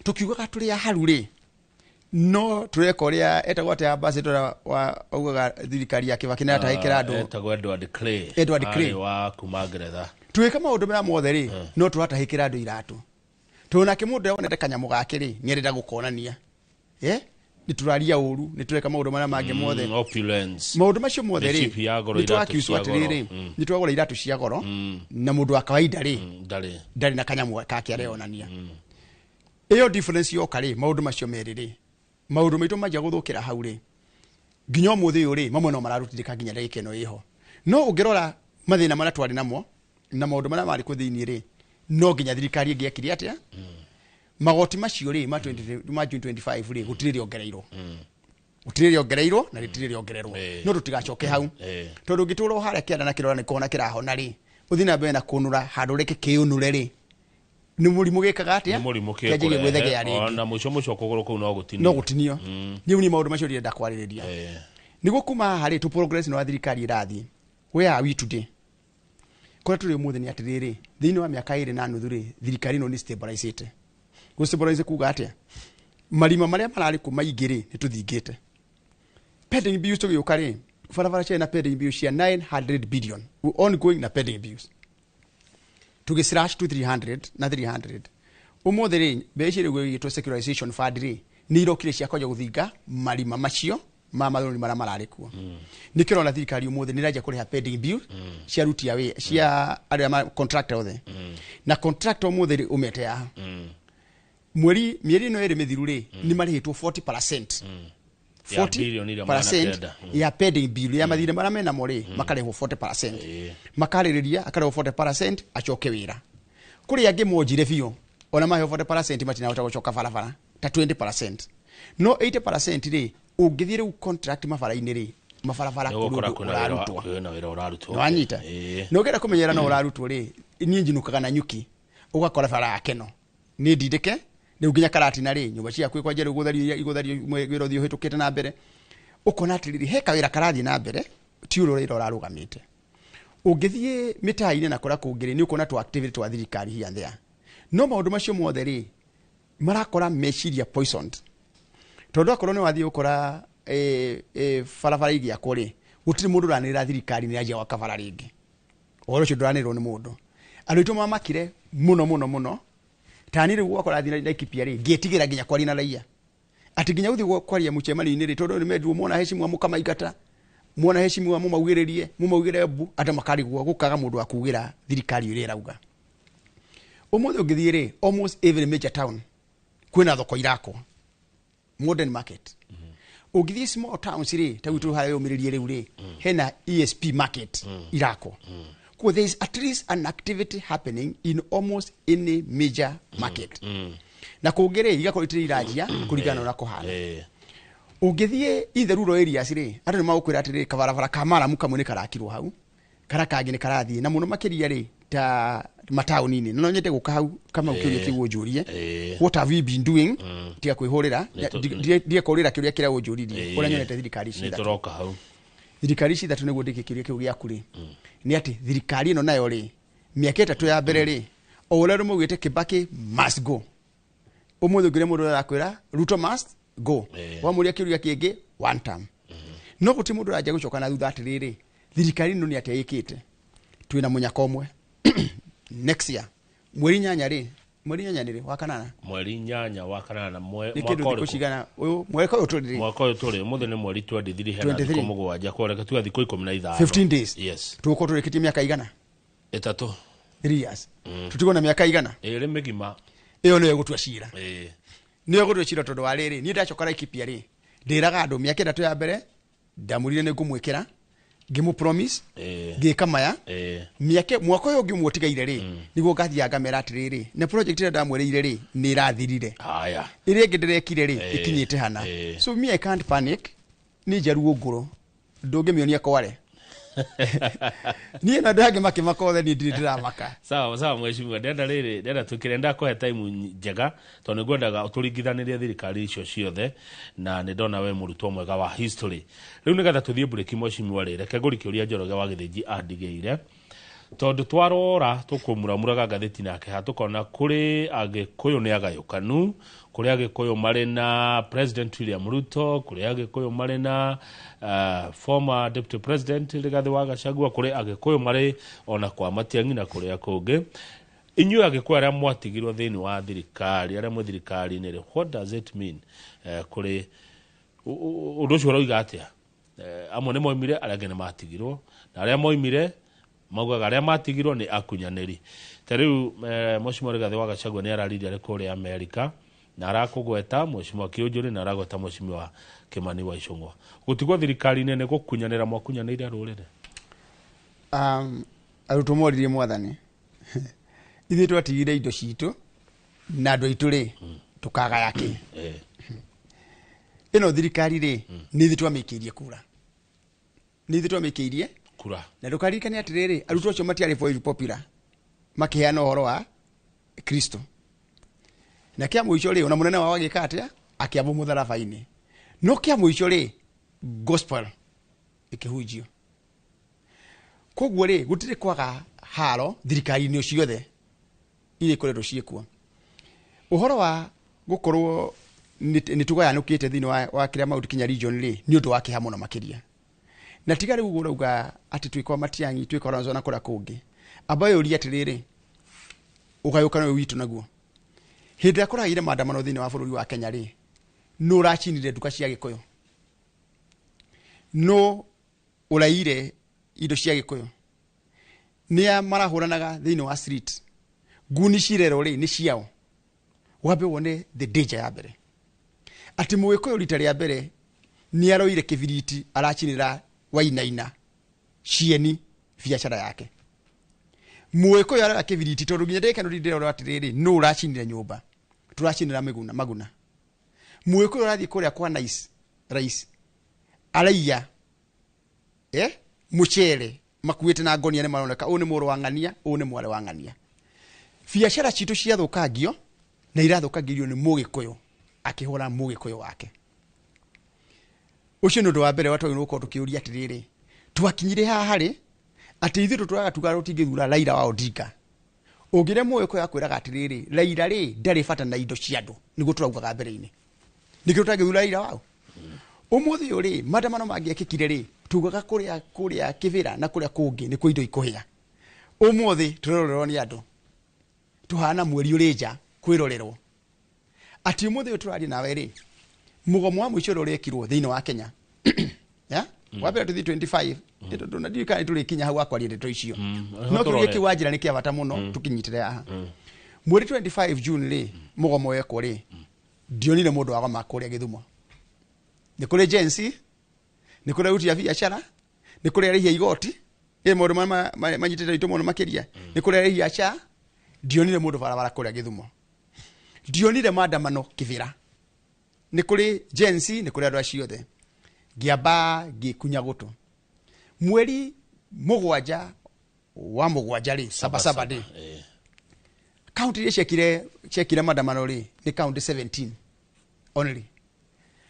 tũkiugaga tũrĩ aharu rĩ, no tũreka ũrĩa etagwo atĩa ambassador wa augaga thirikari ya Kibaki nĩ atahĩkĩra andũ? Etagwo Edward Clay. Edward Clay. Arĩ wa kuma Ngeretha. Twĩka maũndũ maya mothe rĩ, no tũratahĩkĩra andũ iratũ, tondũ nake mũndũ ũrĩa wonete kanyamũ gake rĩ, nĩ arenda gũkonania. Nĩ tũraria ũru, nĩ tũreka maũndũ marĩa mangĩ mothe. Opulence. Maũndũ macio mothe rĩ, Mĩcibi ya goro, nĩ iratũ tũrakiucwo cia goro. atĩrĩrĩ, nĩ twagũra iratũ cia goro, na mũndũ wa kawaida rĩ, ndarĩ. Ndarĩ na kanyamũ kake areyonania. Ĩyo difference yoka rĩ, maũndũ macio merĩ rĩ, maũndũ maitũ manjia gũthũkĩra hau rĩ, nginya ũmũthĩ ũyũ rĩ, mamwe no mararutithĩka nginya ndagĩka ĩno ĩho. No ũngĩrora mathĩna marĩa twarĩ namo na maũndũ marĩa marĩ kuo thĩinĩ rĩ, no nginya thirikari ĩngĩekire atĩa? Magoti macio rĩ, ma 20 ma June 25 rĩ, gũtirĩ rĩongereirwo, gũtirĩ rĩongereirwo na rĩtirĩ rĩongererwo. No tũtigacoke hau, tondũ ũngĩtũra o harĩa kĩanda na kĩrora nĩ kũhona kĩrahona rĩ, ũthiĩ na mbere na kũnũra handũ reke kĩũnũre rĩ, nĩ mũrimũ gĩkaga atĩa? Nĩ mũrimũ. Kĩanjagia gwĩthegea Kĩkũrehe rĩngĩ. ona mũico mũico kũgũrũ kũu no gũtinio. No gũtinio. Rĩu niĩ maũndũ macio ndĩrenda kwarĩrĩria nĩguo kuma haha rĩ, tũ progress nĩ wa thirikari ĩrathiĩ. Where are we today? Kũrĩa tũrĩ ũmũthĩ nĩ atĩrĩrĩ, thĩinĩ wa mĩaka 2.5 rĩ, thirikari ĩno nĩ stabilizĩte. Gũ stabilize kuga atĩa? Marima marĩa mararĩ kũ maingĩ rĩ, nĩ tũthingĩte. Pending bills, tũgĩũka rĩ, barabara ciarĩ na pending bills cia 900 billion, ongoing na pending bills, tũgĩ slash to 300 na 300. Ũmũthĩ rĩ, mbeca ici rĩu igĩtwo securitization fund rĩ, nĩ irokire cia kwanja gũthinga marima macio. Ma marũni marĩa mararĩ kuo. Nĩkĩo ũrona thirikari ũmũthĩ nĩ ĩranjia kũrĩha pending bill cia aruti a wĩra, cia arĩa ma contractor othe. Na contractor ũmũthĩ rĩ, ũmete haha mweri, mĩeri ĩno ĩrĩ mĩthiru rĩ, nĩ marĩhĩtwo 40% Ya bilioni iria magana 40% kenda. Ya pending bill ya mathirĩ marĩa menamo rĩ, makarĩhwo 40%, makarĩrĩria akarĩhwo 40% acoke wĩra. Kũrĩ angĩ monjire biũ, ona maheo 40% matinahota gũcoka barabara, ta 20%. No 80% rĩ, ũngĩthiĩ rĩu contract mabara-inĩ rĩ, mabarabara Nĩ kũrĩ ũgũkora ũndũ kwĩna wĩra ũrarutwo. Kwĩna wĩra ũrarutwo. Nĩwanyita? Ĩĩ. Na ũngĩenda kũmenyera no ũrarutwo rĩ, niĩ njinũkaga na nyuki, ũgakora bara ya Keno nĩ ndindĩke rĩu nginya Karatina rĩ, nyũmba ciaku kwanja rĩu gũtherio igũtherio, wĩra ũthiĩ ũhĩtũkĩte na mbere. Ũkona atĩrĩrĩ, he kawĩra karathiĩ na mbere, ti ũrĩa wĩra ũrarũgamĩte. Ũngĩthiĩ mĩtaa-inĩ na kũrĩa kũngĩ rĩ, nĩ ũkuona tũ activity twa thirikari here and there. No maũndũ macio mothe rĩ, marakora meciria poisoned, tondũ akorwo nĩ wathiĩ ũkora barabara igĩakwo rĩ, gũtirĩ mũndũ ũranĩrĩra thirikari nĩ yanjia gwaka bara rĩngĩ. Ũhoro ũcio ndũranĩrĩrwo nĩ mũndũ. Andũ aitũ mamakire mũno mũno mũno. Tani rĩu gwakora thiĩ Laikipia rĩ, ngĩtigĩra nginya kwaria na raia, atĩ nginya gũthiĩ kwaria mũcemanio-inĩ rĩ, tondũ nĩ mendirwo mona heshima mũkamaingata, mona heshima mũmaugĩrĩrie, mũmaugĩre mbu, andũ makarigwo gũkaga mũndũ wa kugĩra thirikari ũrĩa ĩrauga. Ũmũthĩ ũngĩthiĩ rĩ, almost every major town kwĩna thoko irakwo, modern market. Ũngĩthiĩ small towns rĩ, ta gwitũ harĩa yũmĩrĩrie rĩu rĩ, hena ESP market irakwo. Koguo there is at least an activity happening in almost any major market. Na kũngĩ rĩ, igakorwo itirĩ iranjia kũringana na ũrĩa kũhana. Ũngĩthiĩ ithe rural areas rĩ, andũ nĩ magũkwĩra atĩrĩrĩ, kabarabara ka maramu kamwe nĩ karakirwo hau, karĩa kangĩ nĩ karathiĩ na mũno makĩria rĩ, ta mataũni-inĩ. Na no nyende gũka hau kama kĩũria kĩu ũnjũrie, what have we been doing, tiga kwĩhũrĩra, ndige kũrĩra kĩũria kĩrĩa ũnjũririe, ũrĩa nyonete thirikari ici Nĩ ithatũ. Tũroka hau. Thirikari ici ithatũ, nĩguo ndĩkie kĩũria kĩu gĩaku rĩ, nĩ atĩ thirikari ĩno nayo rĩ, mĩaka 3 ya mbere rĩ, o ũrĩa andũ maugĩte Kibaki must go, ũmũthĩ ũngĩrĩa mũndũ arakwĩra Ruto must go. Wamũria kĩũria kĩngĩ, one term. No gũtirĩ mũndũ ũranjia gũcoka na thutha atĩrĩrĩ, thirikari ĩno nĩ atĩa ĩkĩte. Twĩna mũnyaka ũmwe next year mweri 8 rĩ, mweri 8 nĩ rĩ? Wa kanana. Mweri 8 wa kanana Nĩ mwaka kĩndũ thikũ ũrĩkũ? cigana ũyũ, mwaka ũyũ tũrĩ rĩ? Mwaka ũyũ tũrĩ, ũmũthĩ nĩ mweri 23, hena 23. thikũ 7, kwa reke tuge thikũ 15. 15 days. Yes. Tũgũkorwo tũrĩkĩtie mĩaka igana? 3. 3 years. Tũtigwo na mĩaka igana? 2 mĩgima. Ĩyo nĩyo ĩgũtua cira. Nĩyo ĩgũtua cira, tondũ wa rĩrĩ, niĩ ndacoka Laikipia rĩ, ndĩraga andũ mĩaka 3 ya mbere ndamũrire nĩ ngũmwĩkĩra, ngĩmũ promise, ngĩka maya. Mĩaka, mwaka ũyũ ũngĩ ũmwe ũtigaire rĩ, nĩguo ngathiaga ngamera atĩrĩrĩ, na project ĩrĩa ndamwĩrĩire rĩ, nĩ ĩrathirire, Haya. Ĩrĩa ĩngĩ ndĩrekire rĩ, ĩkinyĩte hana. So me, I can't panic. Nĩ njaruo ngũrũ, ndũngĩmĩonia kware niĩ na andũ angĩ makĩmaka othe, niĩ ndirĩ ndĩramaka. Sawa sawa, mheshimiwa. Ndenda rĩrĩ, ndenda twĩkĩre, ndakũhe time njega tondũ nĩ ngwendaga tũringithanĩrie thirikari icio ciothe, na nĩ ndona we mũrutwo mwega wa history. Rĩu nĩgetha tũthiĩ mburĩki, mheshimiwa rĩ, reke ngũri kĩũria Njoroge wa Gĩthĩnji andigĩire, tondũ twarora tũkũmuramuraga ngathĩti nake ha, tũkona kũrĩ Agĩkũyũ nĩ agayũkanu, kũrĩ Agĩkũyũ marĩ na President William Ruto, kũrĩ Agĩkũyũ marĩ na former Deputy President Rigathĩ wa Gachagua, kũrĩ Agĩkũyũ marĩ ona kwa Matiang'i na kũrĩa kũngĩ. Inyuĩ Agĩkũyũ arĩa mwatigirwo thĩinĩ wa thirikari, arĩa mwĩ thirikari-inĩ rĩ, what does it mean? Kũrĩ ũndũ ũcio ũroiga atĩa? Amwe nĩ moimire, arĩa angĩ nĩ matigirwo, na arĩa moimire maugaga arĩa matigirwo nĩ akunyanĩri. Ta rĩu Mheshimiwa Rigathĩ wa Gachagua nĩ araririe arĩ kũrĩa Amerika, na arakũgweta Mheshimiwa Kĩũnjũrĩ, na aragweta Mheshimiwa Kimani wa Ichung'wa. Gũtigwo thirikari-inĩ nĩ gũkunyanĩra mwakunyanĩire rũrĩrĩ? Arutwo moririe mwathani, ithuĩ twatigire indo citũ na andũ aitũ rĩ, tũkagaya kĩ? Ĩno thirikari rĩ, nĩ ithuĩ twamĩikĩirie kura, nĩ ithuĩ twamĩikĩirie kura. Na ndũkaririkane atĩrĩrĩ, arutwo acio matiarĩ very popular makĩheana ũhoro wa Kristo, na kĩa mũico rĩ, ona mũnene wao agĩka atĩa? Akĩambwo mũtharaba-inĩ. No kĩa mũico rĩ, gospel ĩkĩhunjio. Koguo rĩ, gũtirĩ kwaga haro thirikari-inĩ ciothe iria ikoretwo ciĩkuo. Ũhoro wa gũkorwo nĩ tũgayanũkĩte thĩinĩ wa kĩrĩa Mount Kenya region rĩ, nĩ ũndũ wa kĩeha mũno makĩria. Na tiga rĩu ũguo ũrauga atĩ twĩ kwa Matiang'i, twĩ kwa Kalonzo na kũrĩa kũngĩ, amba ũrie atĩrĩrĩ, ũgayũkano ũyũ witũ naguo, hĩndĩ ĩrĩa kũragĩire maandamano thĩinĩ wa bũrũri wa Kenya rĩ, nũ ũracinire nduka cia Gĩkũyũ? No ũraire indo cia Gĩkũyũ, nĩa marahũranaga thĩinĩ wa street, nguni cirero rĩ nĩ ciao. Wambe wone the danger ya mbere atĩ Mũgĩkũyũ rita rĩa mbere nĩ aroire kĩbiriti aracinĩra Wainaina cieni biacara yake. Mũgĩkũyũ aroya kĩbiriti tondũ nginya ndagĩka ĩno ndĩrona atĩrĩrĩ, nũ ũracinĩra nyũmba, tũracinĩra mĩguna maguna. Mũgĩkũyũ arathiĩ kũrĩa kwa Nice Rais araiya mũcere makuĩte na ngonia nĩ maroneka ũyũ nĩ mũrũ wa ng'ania, ũyũ nĩ mwarĩ wa ng'ania. Biacara citũ ciathũkangio na irathũkangĩrio nĩ Mũgĩkũyũ akĩhũra Mũgĩkũyũ wake. Ũcio nĩ ũndũ wa mbere wa twagĩrĩirwo gũkorwo tũkĩũria atĩrĩrĩ, twakinyire haha rĩ atĩ ithuĩ tũtũraga tugaga tũtingĩthura Raila wa Odinga. Ũngĩrĩa Mũgĩkũyũ akwĩraga atĩrĩrĩ, Raila rĩ ndarĩ bata na indo cia andũ, nĩguo tũraugaga mbere-inĩ, nĩkĩo tũtangĩthura Raila wao. Ũmũthĩ ũyũ rĩ maandamano mangĩekĩkire rĩ tugaga kũrĩa kũrĩa Kĩbĩra na kũrĩa kũngĩ nĩ kwĩ indo ikũhĩa. Ũmũthĩ tũrerorerwo nĩ andũ tũhana mweri ũrĩ nja kwĩrorerwo. Atĩ ũmũthĩ ũyũ tũraria nawe rĩ, mũgomo wa mũico ũrĩa ũrekirwo thĩinĩ wa Kenya ya wa mbere tũthiĩ 25 tondũ na ndiũĩ kana nĩtũrĩkinya hau akwaria ndeto icio, no kĩũria kĩu wanjĩra nĩ kĩa bata mũno tũkĩnyitĩre haha. Mweri 25 June rĩ mũgomo wekwo rĩ, ndionire mũndũ wagoma kũrĩa Gĩthumo. Nĩ kũrĩ Gen Z, nĩ kũrĩ aruti a biacara, nĩ kũrĩ arĩhi a igoti, ĩ maũndũ marĩa manyitĩte itũ mũno makĩria, nĩ kũrĩ arĩhi a SHA. Ndionire mũndũ barabara kũrĩa Gĩthumo, ndionire maandamano Kĩbĩra. Nĩ kũrĩ Gen Z, nĩ kũrĩ andũ acio othe. Ngĩamba ngĩkunya gũtũ. Mweri 7 wa 7 rĩ, Sabasaba day, kaunti iria ciekire maandamano rĩ nĩ kaunti 17 only.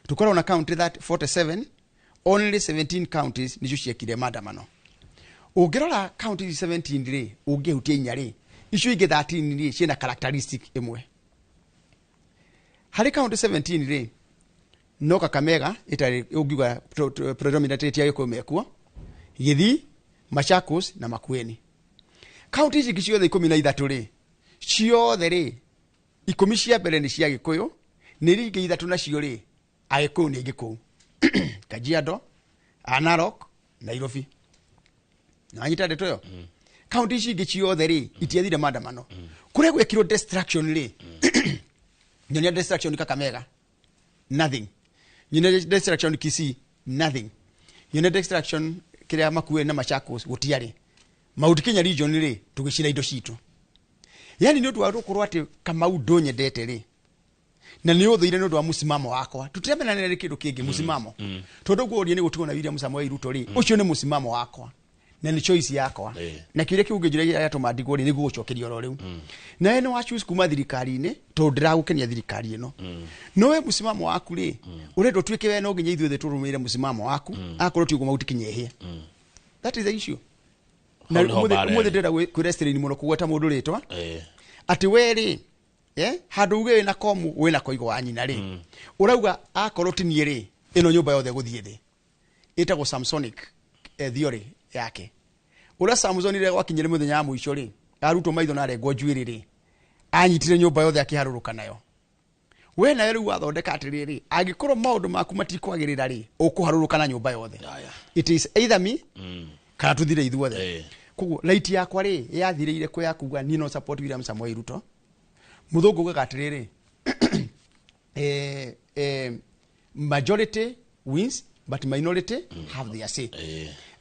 Tukoragwo na kaunti 47, only 17 counties nicio ciekire maandamano. Ũngĩrora kaunti ici 17 rĩ, ũngĩhutia inya rĩ, icio ingĩ 13 rĩ ciĩna characteristic ĩmwe. Harĩ kaunti 17 rĩ, no Kakamega ĩtarĩ ũngiuga predominantly ti Agĩkũyũ mekuo, Gĩthii, Machakos na Makueni. Kaunti ici ingĩ ciothe 13 rĩ, ciothe rĩ 10 cia mbere nĩ cia Gĩkũyũ, nĩ iria ingĩ 3 nacio rĩ Agĩkũyũ nĩ aingĩ kũu. Kajiado, Narok, Nairobi. Na wanyita ndeto ĩyo? Kaunti ici ingĩ ciothe rĩ itiathire maandamano. Kũrĩa gwekirwo destruction rĩ, nyonia destruction Kakamega, nothing. Nyonia destruction Kisii, nothing. Nyonia destruction kĩrĩa Makueni na Machakos, gũtiarĩ. Mount Kenya region rĩ tũgĩcina indo citũ. Yani nĩ ũndũ wa gũkorwo atĩ Kamau ndũnyendete rĩ, na nĩ ũthũire nĩ ũndũ wa mũsimamo wakwa. Tũtiramenanĩra nĩ kĩndũ kĩngĩ, mũsimamo. Tondũ ũguo ũria nĩ gũtigwo na William Samoei Ruto rĩ, ũcio nĩ mũsimamo wakwa na nĩ choice yakwa. Na kĩũria kĩu ũngĩnjũria gĩatũma ndigwo rĩ, nĩguo gũcokeria oro rĩu. Nawe nĩ wa choose kuma thirikari-inĩ tondũ ndĩragũkenia thirikari ĩno. No we mũsimamo waku rĩ, ũrenda ũtuĩke we no nginya ithuĩ tũrũmĩrĩre mũsimamo waku, akorwo ti ũguo Mount Kenya ĩhĩe. That is the issue. Na Hau nĩho mbara ũmũthĩ ĩrĩ. ndĩrenda kwĩrestrain mũno kũgweta mũndũ rĩtwa. Atĩ we rĩ, handũ uge wĩna komu, wĩna koigo wa nyina rĩ. Ũrauga akorwo ti niĩ rĩ, ĩno nyũmba yothe gũthiĩ thĩ. Ĩtagwo Samsonic theory yake. Ũrĩa Samson rĩrĩa gwakinyire mũthenya wa mũico rĩ, arutwo maitho na arengwo njuĩrĩ rĩ, anyitire nyũmba yothe akĩharũrũka nayo. We nawe rĩu wathondeka atĩrĩrĩ, angĩkorwo maũndũ maku matikwagĩrĩra rĩ, ũkũharũrũka na nyũmba yothe. It is either me kana tũthire ithuothe. Koguo right yakwa rĩ yathirĩire kũ ya kuga niĩ no support William Samoei Ruto. Mũthũngũ ugaga atĩrĩrĩ, majority wins but minority have their say.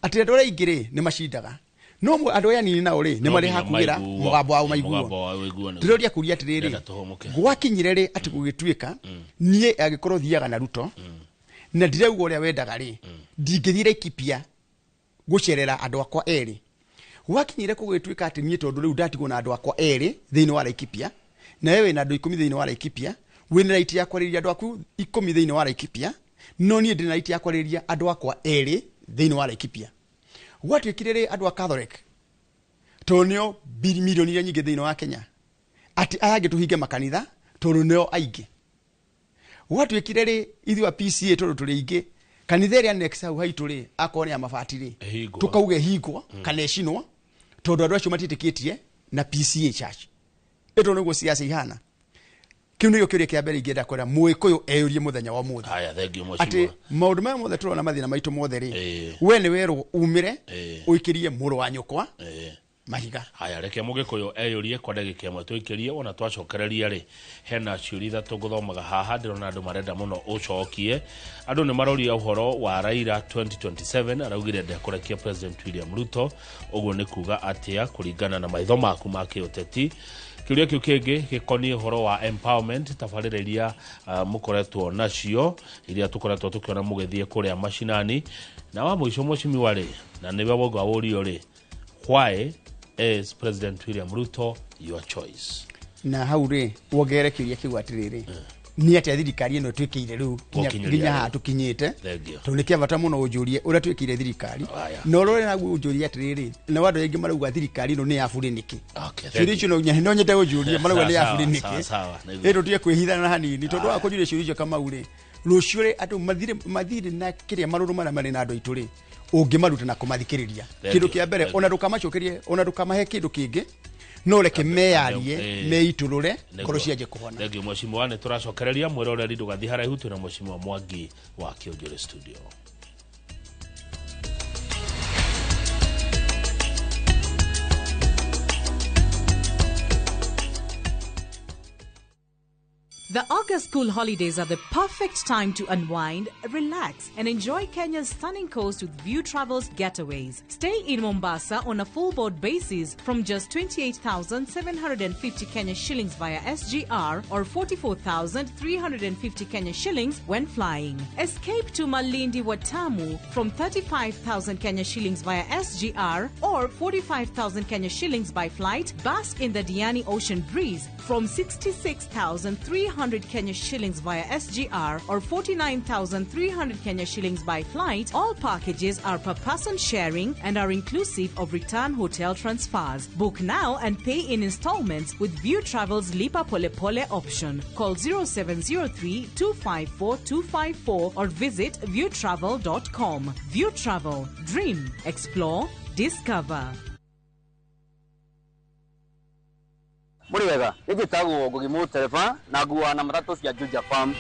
Atĩ andũ arĩa aingĩ rĩ nĩ macindaga, no andũ aya anini nao rĩ nĩ No marĩ nginya hakugĩra maiguo. mũgambo wao maiguo. Mũgambo wao ũiguo nĩguo. Ndĩroria kũria atĩrĩrĩ, Ndĩrenda tũhũmũke. gwakinyire rĩ atĩ gũgĩtuĩka niĩ angĩkorwo thiaga na Ruto na ndirauga ũrĩa wendaga rĩ, ndingĩthiĩ Laikipia gũcerera andũ akwa erĩ. Gwakinyire gũgĩtuĩka atĩ niĩ tondũ rĩu ndatigwo na andũ akwa erĩ thĩinĩ wa Laikipia, na wewe wĩna andũ 10 thĩinĩ wa Laikipia, wĩna right ya kwarĩria andũ aku 10 thĩinĩ wa Laikipia, no niĩ ndĩna right ya kwarĩria andũ akwa erĩ thĩinĩ wa Laikipia. Gwatuĩkire rĩ andũ a Catholic, tondũ nĩo milioni iria nyingĩ thĩinĩ wa Kenya, atĩ aya angĩ tũhinge makanitha tondũ nĩo aingĩ. Gwatuĩkire rĩ ithuĩ a PCA tondũ tũrĩ aingĩ, kanitha ĩrĩa next hau haitũ rĩ, akorwo nĩ ya mabati rĩ, Ĩhingwo. tũkauga ĩhingwo kana ĩcinwo tondũ andũ acio matiĩtĩkĩtie na PCA church. Ĩto nĩguo siasa ihana. Kĩu nĩkĩo kĩũria kĩa mbere ingĩenda kwĩra Mũgĩkũyũ eyũrie mũthenya wa ũmũthĩ. Haya, thank you Atĩ mheshimiwa. maũndũ maya mothe tũrona, mathĩna maitũ mothe rĩ, we nĩ werwo umĩre ũikĩrie mũrũ wa nyũkwa mahiga. Haya, reke Mũgĩkũyũ eyũrie kwa ndagĩka ĩmwe tũikĩrie. Ona twacokereria rĩ, hena ciũria ithatũ ngũthomaga haha, ndĩrona andũ marenda mũno ũcokie. Andũ nĩ maroria ũhoro wa Raila 2027, araugire ndekũrekia President William Ruto. Ũguo nĩ kuga atĩa kũringana na maitho maku ma kĩũteti? Kĩũria kĩu kĩngĩ gĩkoniĩ ũhoro wa empowerment, tabarĩra iria mũkoretwo nacio, iria tũkoretwo tũkĩona mũgĩthiĩ kũrĩa macinani. Na wa mũico, mheshimiwa rĩ, na nĩwe wauga wũrio rĩ, why is President William Ruto your choice? Na hau rĩ, wongerere kĩũria kĩu atĩrĩrĩ, nĩ atĩa thirikari ĩno twĩkĩire rĩu nginya Gũkinyĩria nginya rĩu. haha tũkinyĩte? Thank you. Tondũ nĩ kĩa bata mũno ũnjũrie ũrĩa twĩkĩire thirikari, na ũrore nagu ũnjũrie atĩrĩrĩ, na andũ aingĩ marauga thirikari ĩno nĩ ya burĩ nĩkĩ? Okay, thank Ciũria you. icio no nyende ũnjũrie, marauga nĩ ya Sawa, burĩ sawa, nĩkĩ? Sawa, nĩguo. Ĩ tũtige kwĩhithana hanini, tondũ wa kũnjũria ciũria icio, Kamau rĩ, rũciũ rĩ, andũ mathire na kĩrĩa marũrũ marĩa marĩ na andũ aitũ rĩ, ũngĩmaruta na kũmathikĩrĩria. Thank Kĩndũ you, kĩa mbere, thank ona ndũkamacokerie, ona ndũkamahe kĩndũ kĩngĩ, no reke meyarie, meitũrũre ngoro cianjie kũhona. Thank you, mheshimiwa. Nĩ tũracokereria mwĩroreri, ndũgathiĩ haraihu, twĩna mheshimiwa Mwangi wa Kĩũnjũrĩ studio. The August school holidays are the perfect time to unwind, relax, and enjoy Kenya's stunning coast with View Travels getaways. Stay in Mombasa on a full board basis from just 28,750 Kenya shillings via SGR or 44,350 Kenya shillings when flying. Escape to Malindi Watamu from 35,000 Kenya shillings via SGR or 45,000 Kenya shillings by flight. Bask in the Diani Ocean breeze from 66,300 Kenya shillings via SGR or 49,300 Kenya shillings by flight. All packages are per person sharing and are inclusive of return hotel transfers. Book now and pay in installments with View Travel's Lipa Pole Pole option. Call 0703 254 254 or visit viewtravel.com. View Travel. Dream, explore, discover. Mũrĩ wega, nĩ njĩtagwo Ngugi Mũtereba na nguaga na matatũ cia Juja Farm.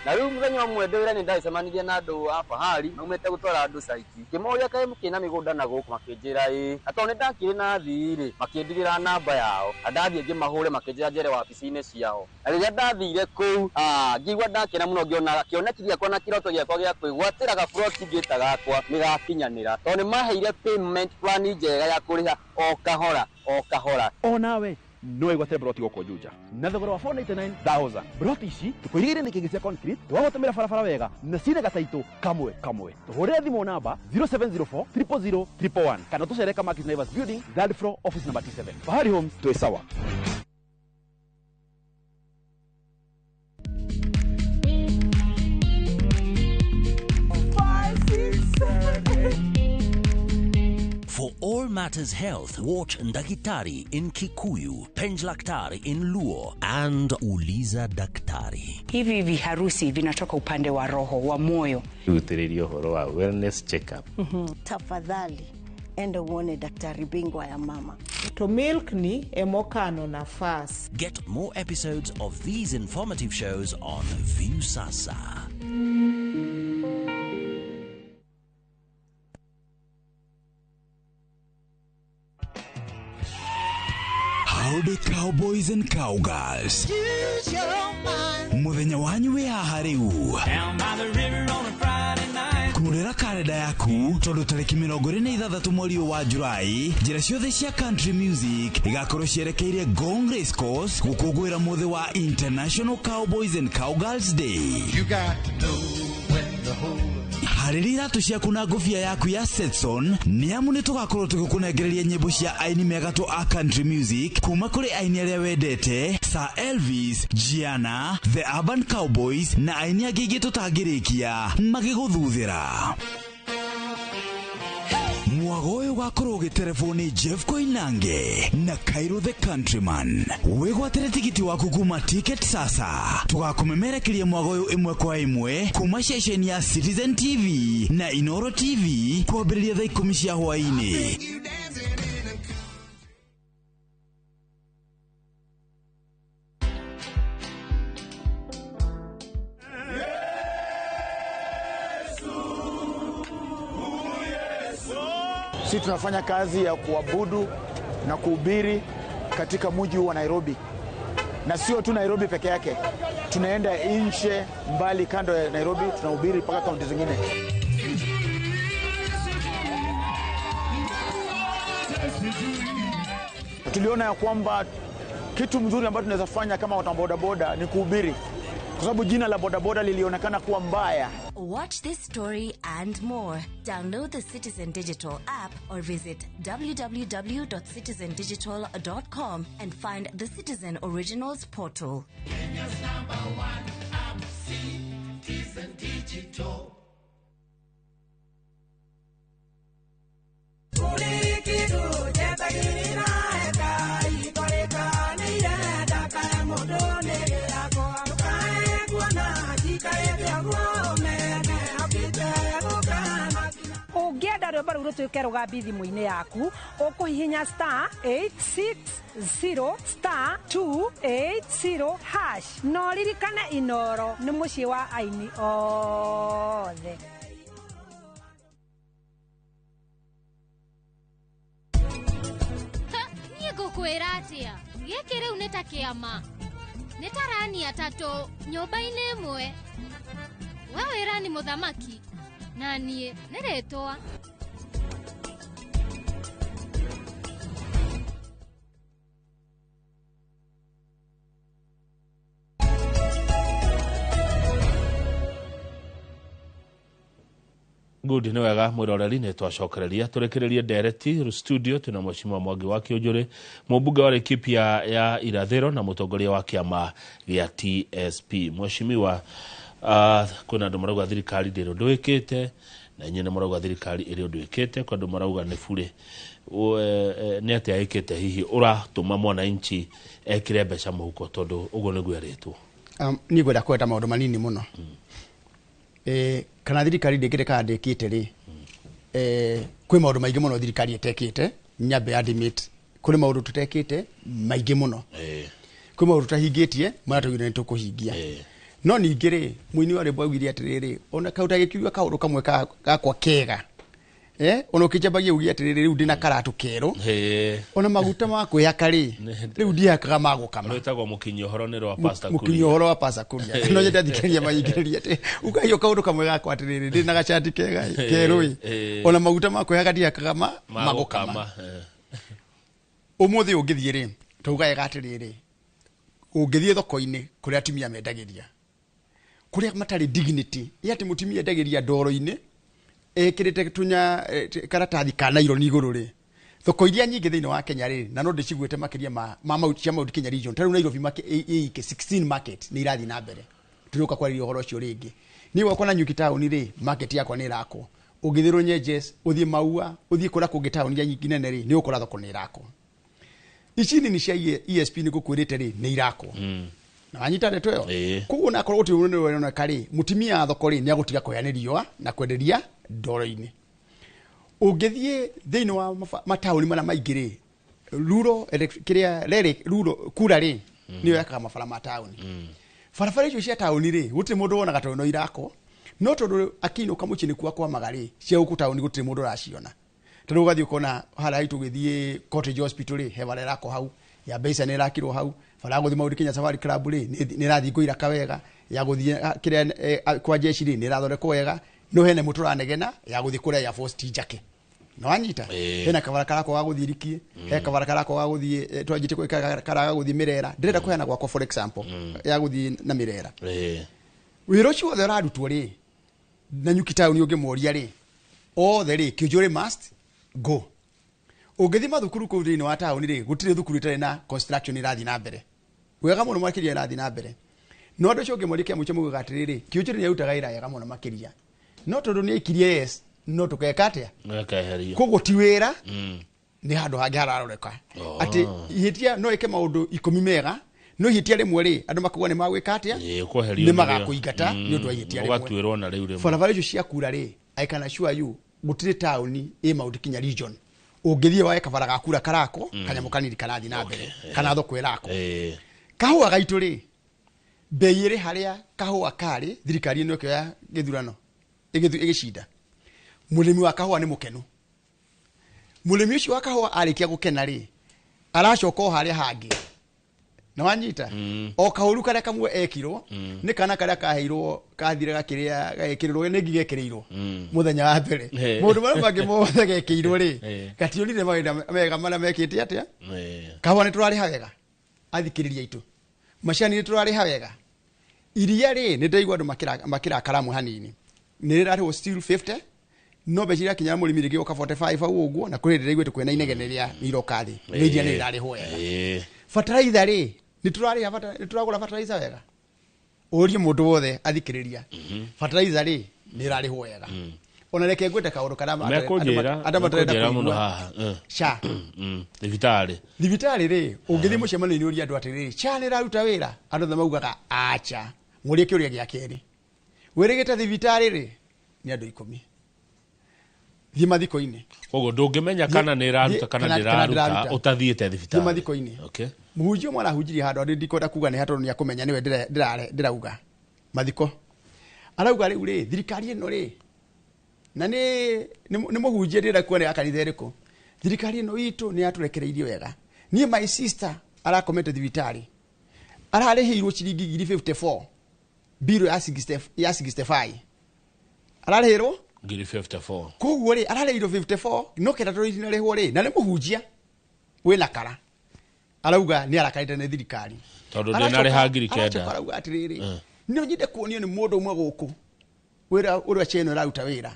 Na rĩu mũthenya ũmwe ndĩ wĩra nĩ ndacemanirie na andũ a Fahari maumĩte gũtwara andũ site, ngĩmoria kaĩ mũkĩrĩ na mĩgũnda na gũkũ, makĩnjĩra ĩĩ, na tondũ nĩ ndakĩrĩ na athii rĩ, makĩndigĩra namba yao, na ndathiĩ ngĩmahũre makĩnjĩra njere wabici-inĩ ciao. Na rĩrĩa ndathire kũu, ngĩigua ndakena mũno, ngĩona kĩoneki gĩakwa na kĩroto gĩakwa gĩa kwĩgwatĩra gaburoti ngĩta gakwa nĩ gakinyanĩra, tondũ nĩ maheire payment plan njega ya kũrĩha o kahora o kahora. Onawe no wĩgwatĩre broti gũkũ Juja na thogora wa 499,000. Broti ici tũkũirigĩire nĩ kĩngĩ cia concrete, twagũtũmĩra barabara wega na cina gataitũ kamwe kamwe. Tũhũrĩre thimũ namba 0704 000 111 kana tũcere Kamakis Naivas building, third floor, office number T7. Fahari Homes, twĩ sawa. 5, 6, 7, 8. For all matters health, watch Ndagitari in Kikuyu, Penjlaktari in Luo, and Uliza Daktari. Hivi viharusi vinatoka upande wa roho wa moyo. Rutĩrĩria ũhoro wa wellness check-up. Tafadhali enda uone daktari bingwa ya mama. To milk ni emokano nafas. Get more episodes of these informative shows on Viusasa. Howdy cowboys and cowgirls. Muthenya wanyu wĩ haha rĩu. Kurĩra karenda yaku tondũ tarĩki 26 mweri ũyũ wa Julai, njĩra ciothe cia country music igakorwo cierekeire Ngong Race Course gũkũngũĩra mũthĩ wa International Cowboys and Cowgirls Day. You got to know when to hold. Harĩria iratũ ciaku na ngũbia yaku ya Stetson, nĩ amu nĩ tũgakorwo tũgĩkũnengereria nyĩmbo cia aini megatũ a country music kuma kũrĩ aini arĩa wendete, Sir Elvis, Gianna, The Urban Cowboys na aini angĩ aingĩ tũtangĩrĩkia magĩgũthuthĩra. Mwago ũyũ ũgakorwo ũgĩterebwo nĩ Jeff Koinange na Cairo the Countryman. Wĩgwatĩre tigiti waku kuma Ticket Sasa. Tũgakũmemerekeria mwago ũyũ ĩmwe kwa ĩmwe kuma ceceni ya Citizen TV na Inoro TV kwambĩrĩria thaa 10 cia hwaĩ-inĩ. Sisi tunafanya kazi ya kuabudu na kuhubiri katika mji wa Nairobi, na sio tu Nairobi peke yake, tunaenda nje mbali kando ya Nairobi, tunahubiri mpaka kaunti zingine. Tuliona ya kwamba kitu mzuri ambacho tunaweza fanya kama watu wa bodaboda ni kuhubiri, kwa sababu jina la bodaboda lilionekana kuwa mbaya. Watch this story and more. Download the Citizen Digital app or visit www.citizendigital.com and find the Citizen Originals portal. Kenya's number one app, Citizen Digital. Ũngĩenda rwĩmbo rũu rũtuĩke rũgambi thimũ-inĩ yaku, ũkũhihinya *860 *280# na ũririkane Inoro nĩ mũciĩ wa aini othe. Niĩ ngũkwĩra atĩa, gĩkĩ rĩu nĩ ta kĩama, nĩ ta rani atatũ nyũmba-inĩ ĩmwe. We wĩra nĩ mũthamaki na niĩ nĩ rĩtwa. Good, nĩ wega mwĩroreri, nĩ twacokereria tũrĩkĩrĩrie ndereti studio twĩna Mheshimiwa Mwangi wa Kĩũnjũrĩ, mũmbunge wa Laikipia ya Irathĩro na mũtongoria wa kĩama gĩa TSP. Mheshimiwa, kwĩna andũ marauga thirikari ndĩrĩ ũndũ ĩkĩte, na inyuĩ nĩ marauga thirikari ĩrĩ ũndũ ĩkĩte, kwĩ andũ marauga nĩ burĩ. Nĩ atĩa ĩkĩte hihi ũratũma mwananchi ekĩre mbeca mũhuko, tondũ ũguo nĩguo erĩtwo? Niĩ ngwenda kwenda maũndũ manini mũno. Kana thirikari ndĩkĩte kana ndĩkĩte rĩ, kwĩ maũndũ maingĩ mũno thirikari ĩtekĩte, nyambe admit kũrĩ maũndũ tũtekĩte maingĩ mũno, kwĩ maũndũ tũtahingĩtie marĩa twaugire nĩ tũkũhingia. No ningĩ rĩ, mũini wa rwĩmbo augire atĩrĩrĩ, ona kau ndagĩkiuga kaũndũ kamwe gakwa kega, ona ũkĩnjambagia uge atĩrĩrĩ, rĩu ndĩna karatũ kerũ, ona maguta ma kwĩhaka rĩ, rĩu ndihakaga ma gũkama. Rwĩtagwo mũkinyi ũhoro nĩ rwa Pastor Kuria. Mũkinyi ũhoro wa Pastor Kuria. No nyende thikĩrĩria manyingĩrĩria atĩ ugaiywo kaũndũ kamwe gakwa atĩrĩrĩ, ndĩna gacati kega kerũ ĩ, ona maguta ma kwĩhaka ndihakaga ma gũkama. Ũmũthĩ ũngĩthiĩ rĩ, taugaga atĩrĩrĩ, ũngĩthiĩ thoko-inĩ kũrĩa atumia mendagĩria, kũrĩa matarĩ dignity, ĩ atĩ mũtumia endagĩria ndoro-inĩ ekĩrĩte tunya karatathi ka naironi igũrũ rĩ, thoko iria nyingĩ thĩinĩ wa Kenya rĩ, na no ndĩciguĩte makĩria ma cia Mount Kenya region, ta rĩu Nairobi ĩike 16 market nĩ irathiĩ na mbere, tũrĩũka kwarĩria ũhoro ũcio rĩngĩ. Niĩ gwakwa na Nyuki taũni rĩ, market yakwa nĩ ĩrakwo. Ũngĩthiĩ Runyenjes, ũthiĩ Maua, ũthiĩ kũrĩa kũngĩ taũni iria nyingĩ nene rĩ, nĩ ũgũkora thoko nĩ ĩrakwo. Ici nini cia ESP nĩ ngũkwĩrĩte rĩ, nĩ irakwo. Na wanyita ndeto ĩyo? Koguo nakorwo gũtirĩ ũndũ ũroneka rĩ, mũtumia wa thoko rĩ, nĩ agũtiga kũhĩa nĩ riũa na kwenderia ndoro-inĩ. Ũngĩthiĩ thĩinĩ wa mataũni marĩa maingĩ rĩ, ruro kĩrĩa rere ruro kura rĩ, nĩyo yakaga mabara ma taũni. Barabara icio cia taũni rĩ, gũtirĩ mũndũ wonaga tondũ no irakwo, no tondũ akĩinũka mũciĩ nĩkuo akwamaga rĩ, cia gũkũ taũni gũtirĩ mũndũ ũraciona. Tondũ ũgathiĩ ũkona harĩa haitũ ũgĩthiĩ Cottage Hospital rĩ, he bara ĩrakwo hau, ya Mbeca nĩ ĩrakirwo hau, bara ya gũthiĩ Mount Kenya Safari Club rĩ, nĩ ĩrathiĩ Ngũiraka wega, ya gũthiĩ kĩrĩa kwa jeshi rĩ, nĩ ĩrathondekwo wega, no hena mũtũ ũranegena ya gũthiĩ kũrĩa ya Force Njake. No wanyita? Hena kabara karakwo ga gũthiĩ Rikie, he kabara karakwo ga gũthiĩ twanjĩte gwĩka kara ga gũthiĩ Mĩrera. Ndĩrenda kũheana gwakwa for example ya gũthiĩ na Mĩrera. Wĩra ũcio wothe ũrarutwo rĩ, na Nyuki taũni ũngĩmoria rĩ, othe rĩ, Kĩũnjũrĩ must go. Ũngĩthiĩ mathukuru kũu thĩinĩ wa taũni rĩ, gũtirĩ thukuru ĩtarĩ na construction ĩrathiĩ na mbere. Wega mũno makĩria ĩrathiĩ na mbere. No andũ acio ũngĩmoria kĩa mũico maugaga atĩrĩrĩ, Kĩũnjũrĩ nĩ arutaga wĩra wega mũno makĩria. No tondũ nĩ aikirie yes, no tũgeka atĩa? Koguo ti wĩra, nĩ handũ hangĩ hararoreka. Atĩ ihĩtia no ĩke maũndũ 10 mega, no ihĩtia rĩmwe rĩ, andũ makauga nĩ magwĩka atĩa? Nĩ magakũingata nĩ ũndũ wa ihĩtia rĩmwe. Barabara icio cia kura rĩ, I can assure you, gũtirĩ taũni ĩ Mount Kenya region ũngĩthiĩ wae kabara ga kura karako, kanyamũ kanini karathiĩ na mbere, kana thoko ĩrakwo. Kahũa gaitũ rĩ, bei ĩrĩ harĩa kahũa karĩ, thirikari ĩno ĩkĩoya gĩthurano, ĩgĩcinda. Mũrĩmi wa kahũa nĩ mũkenu. Mũrĩmi ũcio wa kahũa arĩkia gũkena rĩ, aracoka o harĩa hangĩ. Na wanyita? O kaũru karĩa kamwe ekirwo, nĩ kana karĩa kaheirwo kathire gakĩrĩa gagĩkĩrĩrwo nĩ ngi gekĩrĩirwo mũthenya wa mbere. Maũndũ marĩa mangĩ mothe gekĩirwo rĩ, gationire mawĩra mega marĩa mekĩte atĩa. Kahũa nĩ tũrarĩha wega, athikĩrĩria aitũ. Macani nĩ tũrarĩha wega. Iria rĩ, nĩ ndaigua andũ makĩrakara amwe hanini. Nĩ rĩrarĩhwo still 50, no mbeca iria kinya mũrĩmi rĩngĩ gũka 45 hau ũguo, na kũrĩ ndĩraiguĩte kwĩna inegene rĩa nĩ iroka thĩ. Nĩ iria nĩ rĩrarĩhwo wega. Fertilizer rĩ, nĩ tũrarĩha nĩ tũragũra fertilizer wega. Ũrie mũndũ wothe athikĩrĩria. Fertilizer rĩ, nĩ ĩrarĩhwo wega. Ona reke ngwĩte kaũndũ karĩa andũ matarenda kũigua. SHA. Thibitarĩ. Thibitarĩ rĩ, ũngĩthiĩ mũcemanio-inĩ ũrie andũ atĩrĩrĩ, SHA nĩ ĩraruta wĩra? Andũ othe maugaga acha. Mũrie kĩũria gĩa kerĩ. Wĩrĩgĩte thibitarĩ rĩ, nĩ andũ 10. Thiĩ mathiko-inĩ. Koguo ndũngĩmenya kana nĩ ĩraruta kana ndĩraruta ũtathiĩte thibitarĩ. Thiĩ mathiko-inĩ. Okay. Mũhunjia ũmwe arahunjirie handũ andũ ndikwenda kuga nĩ ha tondũ nĩ akũmenya nĩwe ndĩrauga. Mathiko. Arauga rĩu rĩ, thirikari ĩno rĩ, na nĩ mũhunjia ndĩrenda kuga nĩ ya kanitha ĩrĩkũ. Thirikari ĩno itũ nĩ yatũrekereirie wega. Niĩ my sister arakomete thibitarĩ. Ararĩhĩirwo ciringi ngiri 54. Biro ya 65. Ararĩhĩrwo ngiri 54. Koguo rĩ, ararĩhĩirwo 54, no kenda tondũ itinarĩhwo rĩ, na nĩ mũhunjia wĩna kara. Arauga nĩ arakarĩte nĩ thirikari. Tondũ ndĩnarĩha ngiri 9. Aracoka arauga atĩrĩrĩ, no nyende kuonio nĩ mũndũ ũmwe gũkũ wĩra ũrĩa cheno ĩraruta wĩra.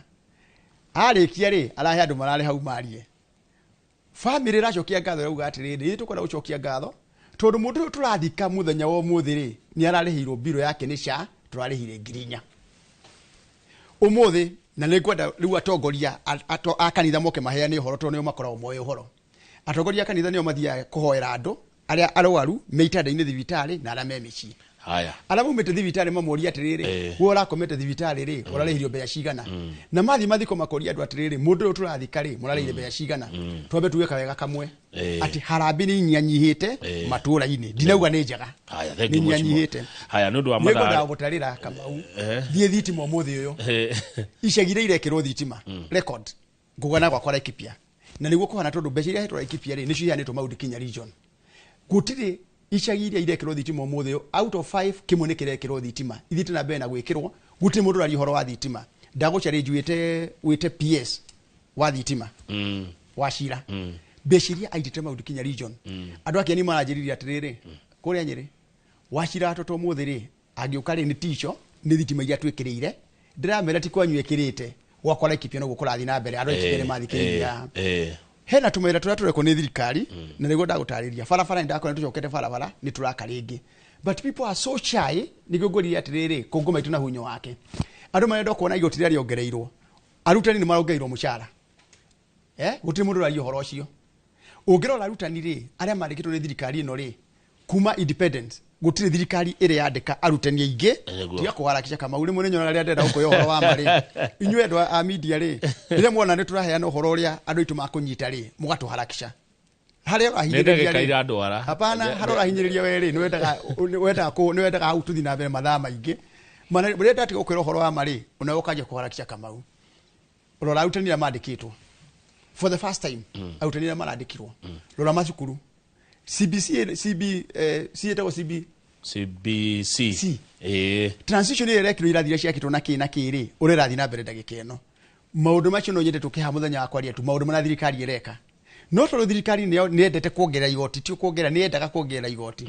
Arĩkia rĩ, arahe andũ mararĩ hau marie. Family ĩracokia ngatho ĩrauga atĩrĩrĩ, ithuĩ tũkwenda gũcokia ngatho tondũ mũndũ ũyũ tũrathika mũthenya wa ũmũthĩ rĩ, nĩ ararĩhĩirwo mbirũ yake nĩ SHA, tũrarĩhire ngiri 4. Ũmũthĩ, na nĩ ngwenda rĩu atongoria a kanitha moke maheane ũhoro tondũ nĩo makoragwo moĩ ũhoro. Atongoria a kanitha nĩo mathiaga kũhoera andũ arĩa arwaru me itanda-inĩ thibitarĩ na arĩa me mĩciĩ. Haya. Arĩa maumĩte thibitarĩ mamoria atĩrĩrĩ, we ũrakomete thibitarĩ rĩ, ũrarĩhirio mbeca cigana? Na mathiĩ mathiko makoria andũ atĩrĩrĩ, mũndũ ũyũ tũrathika rĩ, mũrarĩhire mbeca cigana? Twambe tuge kawega kamwe. Atĩ harambee nĩ inyihanyihĩte matũũra-inĩ. Ndinauga nĩ njega. Haya, Nĩ thank you mheshimiwa. inyihanyihĩte. Haya, nĩ ũndũ wa Nĩ ngwendaga mathaa. gũtarĩra Kamau. Thiĩ thitima ũmũthĩ ũyũ. Icagi iria irekĩrwo thitima. Record. Ngũgana gwakwa Laikipia. Na nĩguo kũhana tondũ mbeca iria ihetwo Laikipia rĩ, nĩcio iheanĩtwo Mount Kenya region. Gũtirĩ icagi iria irekĩrwo thitima ũmũthĩ ũyũ, out of 5 kĩmwe nĩ kĩrekĩrwo thitima. Ithiĩte na mbere na gwĩkĩrwo, gũtirĩ mũndũ ũraria ũhoro wa thitima. Ndagũchallenge wĩte PS wa thitima. Wa Cira. Mbeca iria aitĩte Mount Kenya region. Andũ a Kieni maranjĩrire atĩrĩrĩ, kũrĩa Nyĩrĩ, wa Cira watoto ũmũthĩ rĩ, angĩũka rĩ nĩ tico, nĩ thitima iria twĩkĩrĩire. Ndĩramera ti kwanyu ĩkĩrĩte, gwakwa Laikipia noguo kũrathiĩ na mbere, andũ a Laikipia nĩ mathikĩrĩria. Hena tũmawĩra tũrĩa tũrekwo nĩ thirikari, na nĩguo ndagũtarĩria. Barabara nĩ ndakora tũcokete barabara, nĩ tũraka rĩngĩ. But people are so shy, nĩguo ngwĩrire atĩrĩrĩ, kũngũ maitũ na hunyo wake. Andũ marenda kuona igoti rĩrĩa rĩongereirwo. Arutani nĩ marongereirwo mũcara. Gũtirĩ mũndũ ũraria ũhoro ũcio. Ũngĩrora arutani rĩ, arĩa mandĩkĩtwo nĩ thirikari ĩno rĩ, kuma independence, gũtirĩ thirikari ĩrĩ yandĩka arutani aingĩ. Nĩguo. Tiga kũharakisha Kamau, rĩmwe nĩ nyonaga rĩrĩa ndĩrenda gũkũhe ũhoro wa ma rĩ. Inyuĩ andũ a media rĩ, rĩrĩa muona nĩ tũraheana ũhoro ũrĩa andũ aitũ makũnyita rĩ, mũgatũharakisha. Harĩa ũrahinyĩrĩria Nĩ ndagĩka rĩ, irandwara. Hapana, harĩa ũrahinyĩrĩria we rĩ, nĩ wendaga hau tũthiĩ na mbere mathaa maingĩ. Mana, rĩrĩa ndatiga gũkwĩra ũhoro wa ma rĩ, onawe ũkanjia kũharakisha Kamau. Rora arutani arĩa mandĩkĩtwo. For the first time, arutani arĩa marandĩkirwo. Rora macukuru. CBC, CB, C ĩtagwo CB? CBC. C. Transition ĩrĩa ĩrekirwo irathi iria ciakĩtwo na kĩ na kĩ rĩ, ũrĩa ĩrathiĩ na mbere ndagĩka ĩno. Maũndũ macio no nyende tũke haha mũthenya wa kwaria tu, maũndũ marĩa thirikari ĩreka. No tondũ thirikari nĩ yendete kuongerera igoti, ti kuongerera, nĩ yendaga kuongerera igoti.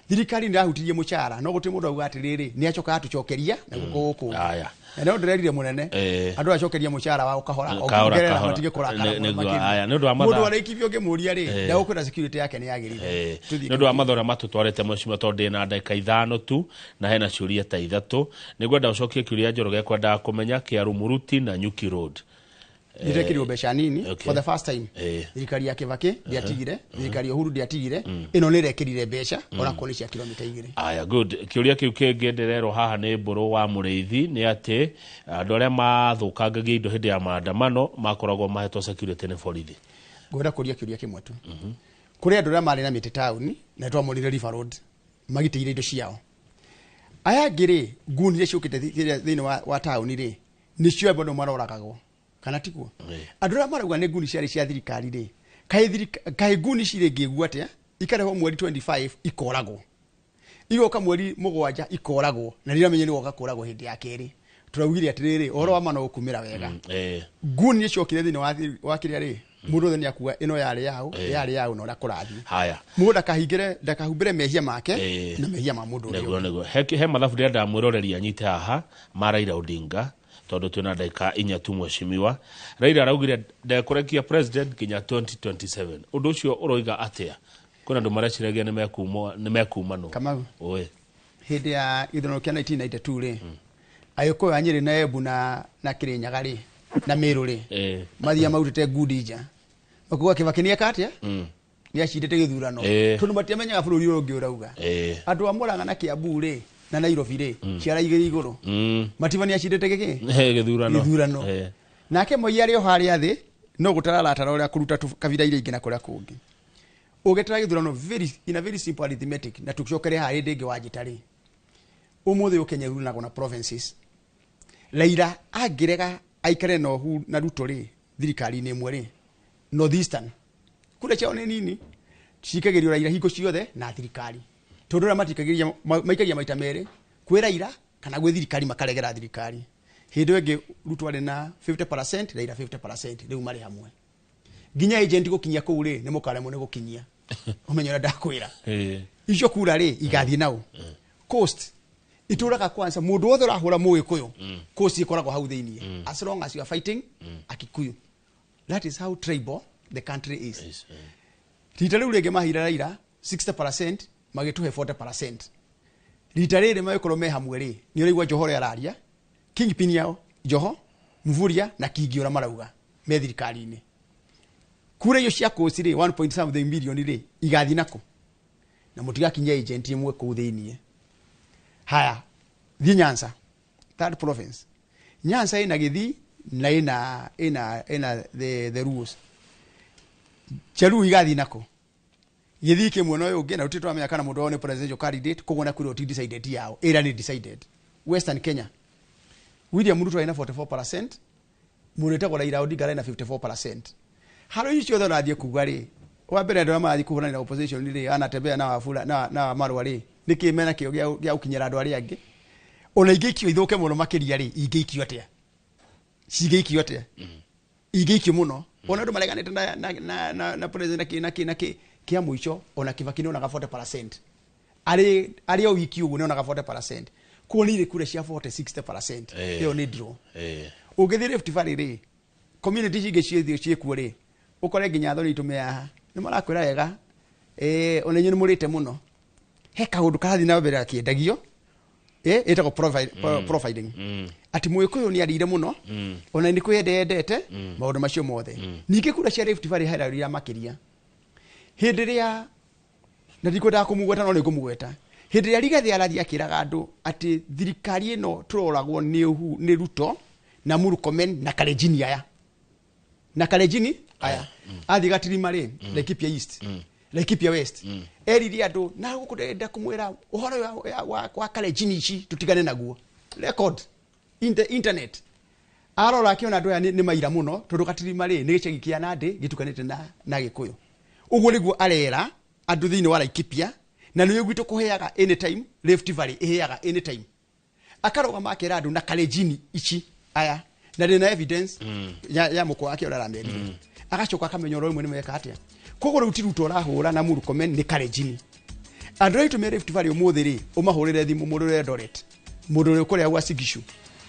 Thirikari nĩ yahutirie mũcara, no gũtirĩ mũndũ auga atĩrĩrĩ, nĩ acoka atũcokeria na gũkũ gũkũ. Na no ndĩrerire mũnene, andũ acokeria mũcara wao kahora, Kahora, ongerera kahora. matige kũrakara mũno Nĩguo, makĩria. aya, nĩ ũndũ wa Mũndũ mathaa. arĩkithio ũngĩmũria rĩ, ndagũkwĩra security yake nĩ yagĩrĩire. Tũthiĩ Nĩ ũndũ wa mathaa ũrĩa matũtwarĩte mheshimiwa, tondũ ndĩ na ndagĩka 5 tu na hena ciũria ta 3. Nĩngwenda ũcokie kĩũria Njoroge ekwendaga kũmenya kĩa Rumuruti na Nyuki Road. Nĩndekĩrirwo mbeca nini for the first time. Thirikari ya Kibaki ndiatigire, thirikari ya Uhuru ndiatigire, ĩno nĩ ĩrekĩrire mbeca, ona korwo nĩ cia kilomita 2. Aya, good. Kĩũria kĩu kĩngĩ ndĩrerwo haha nĩ Mbũrũ wa Mũrĩithi nĩ atĩ andũ arĩa mathũkangagia indo hĩndĩ ya maandamano makoragwo mahetwo security nĩ borithi. Ngwenda kũria kĩũria kĩmwe tu. Kũrĩ andũ arĩa marĩ na mĩtĩ taũni na nĩtwamonire River Road magitĩire indo ciao. Aya angĩ rĩ, nguni iria ciũkĩte thĩinĩ wa taũni rĩ, nĩcio andũ maroragagwo. Kana tiguo? Andũ arĩa marauga nĩ nguni ciarĩ cia thirikari rĩ, kaĩ nguni cirĩ ngĩgu atĩa ikarehwo mweri 25 ikoragwo, igoka mweri 7 ikoragwo, na nĩramenya nĩ goka kũragwo hĩndĩ ya kerĩ. Tũraugire atĩrĩrĩ, ũhoro wa mana ũkumĩra wega. Nguni nĩ ciokire thĩinĩ wa kĩrĩa rĩ, mũndũ othe nĩakuga ĩno yarĩ yaũ, yarĩ yaũ na ũrĩa kũrathiĩ. Haya. Mũndũ ndakahumbĩre mehia make na mehia ma mũndũ ũrĩa ũngĩ. Nĩguo. He mathabu ndĩrenda mwĩroreri anyite haha ma Raila Odinga, tondũ twĩna ndagĩka 4 tu mheshimiwa. Raila araugire ndekũrekia president nginya 2027. Ũndũ ũcio ũroiga atĩa? Kwĩna andũ mareciragia nĩ mekumanwo. Kamau. Oe. Hĩndĩ ya gĩthurano kĩa 1992 rĩ, Agĩkũyũ a Nyĩrĩ na Embu na Kĩrĩnyaga rĩ, na Mĩrũ rĩ, mathiaga marutĩte ngundi nja. Makuga Kĩbakĩ nĩeka atĩa? Nĩacindĩte gĩthurano. Tondũ matiamenyaga bũrũri ũyũ ũngĩ ũrauga. Andũ a Mũrang'a na Kĩambu rĩ, na Nairobi rĩ, ciara igĩrĩ igũrũ. Matiba nĩacindĩte gĩkĩ? Gĩthurano. Gĩthurano. Nake Moi arĩ o harĩa thĩ, no gũtara aratara ũrĩa kũruta kabira iria ingĩ na kũrĩa kũngĩ. Ũgĩtara gĩthurano in a very simple arithmetic, na tũcokere haha hĩndĩ ĩngĩ wanjĩta rĩ, ũmũthĩ ũyũ Kenya ĩruranagwo na provinces. Raila angĩrega aikare na Uhuru na Ruto rĩ, thirikari-inĩ ĩmwe rĩ, North Eastern, kura ciao nĩ nini, cikagĩrio Raila hingo ciothe na thirikari. Tondũ ũrĩa matikagĩria, maikagia maita merĩ, kwĩ Raila kana gwĩ thirikari makaregera thirikari. Hĩndĩ ĩyo ĩngĩ Ruto arĩ na 50%, Raila 50%, rĩu marĩ hamwe. Nginya agent gũkinyia kũu rĩ, nĩ mũkaremwo nĩ gũkinyia. Ũmenye ũrĩa ndakwĩra. Icio kura rĩ, igathiĩ nao. Coast itũraga kwanza mũndũ wothe ũrahũra Mũgĩkũyũ, coast ĩkoragwo hau thĩiniĩ. As long as you are fighting Akikuyu. That is how tribal the country is. Rita rĩu rĩngĩ mahira Raila 60%, magĩtũhe 40%. Rita rĩrĩ magĩkorwo me hamwe rĩ, nĩ ũraigua Joho ũrĩa araria, kingpin yao Joho, Mvurya na Kingi ũrĩa marauga me thirikari-inĩ. Kura icio cia coast rĩ, 1 point something million rĩ, igathiĩ nakũ? Na mũtigakinyia agent ĩmwe kũu thĩiniĩ. Haya, thiĩ Nyanza, third province. Nyanza ĩna Gĩthii na ĩna the rules. Jaluo igathiĩ nakũ? Gĩthii kĩ mwena ũyũ ũngĩ, na tũtirĩ tũramenya kana mũndũ wao nĩ presidential candidate, koguo na kwĩrwo ti decided yao, ĩrĩa nĩ decided. Western Kenya, William Ruto arĩ na 44%, mũndũ wĩtagwo Raila Odinga arĩ na 54%. Harũ icio ciothe ũrathiĩ kuga rĩ, wa mbere andũ arĩa marathiĩ kũhũrana na opposition rĩ, anatembea na Wafula na Marwa rĩ, nĩkĩ mena kĩo gĩa gũkinyĩra andũ arĩa angĩ? Ona ingĩikio ithũke mũno makĩria rĩ, ingĩikio atĩa? Cingĩikio atĩa? Ingĩikio mũno. Ona andũ mareganĩte na president na kĩ na kĩ kĩa mũico, ona Kibaki nĩonaga 40%. Arĩ o wiki ũguo nĩonaga 40%. Kuo nĩ irĩ kura cia 40, 60%. Ĩyo nĩ draw. Ũngĩthiĩ Rift Valley rĩ, community cingĩ ciĩthiĩ ciĩkuo rĩ, ũkore nginya athoni aitũ me haha, nĩ marakwĩra wega, ona inyuĩ nĩ mũrĩte mũno. He kaũndũ karathiĩ na mbere gakĩendagio, ĩtagwo profiling. Atĩ Mũgĩkũyũ nĩ arĩire mũno, ona nĩ kwĩyendete maũndũ macio mothe. Ningĩ kura cia Rift Valley hararĩra makĩria. Hĩndĩ ĩrĩa, na ndikwendaga kũmũgweta no nĩ ngũmũgweta, hĩndĩ ĩrĩa Rigathĩ arathiĩ akĩraga andũ atĩ thirikari ĩno tũroragwo nĩ Ruto na Murkomen na Kalenjin aya. Na Kalenjin aya. Athiĩ Gatirima rĩ, Laikipia East, Laikipia West. Erire andũ, na gũkũ ndĩrenda kũmwĩra ũhoro wa Kalenjin ici tũtigane naguo. Record in the internet. Arora akĩona andũ aya nĩ maira mũno, tondũ Gatirima rĩ, nĩ gĩcagi kĩa Nandi gĩtukanĩte na Gĩkũyũ. Ũguo nĩguo arera andũ thĩinĩ wa Laikipia, na nĩwe gwitũ kũheaga anytime, Rift Valley ĩheaga anytime. Akarũgama akera andũ na Kalenjin ici aya, na ndĩna evidence ya mũkwa wake ũrĩa aramerire. Agacoka akamenya ũrĩa rĩmwe nĩ meka atĩa. Koguo rĩu ti Ruto ũrahũra na Murkomen, nĩ Kalenjin. Andũ arĩa aitũ me Rift Valley ũmũthĩ rĩ, ũmahũrĩre thimũ mũndũ ũrĩa Eldoret, mũndũ ũrĩa ũkũrĩa gwa Sigishu,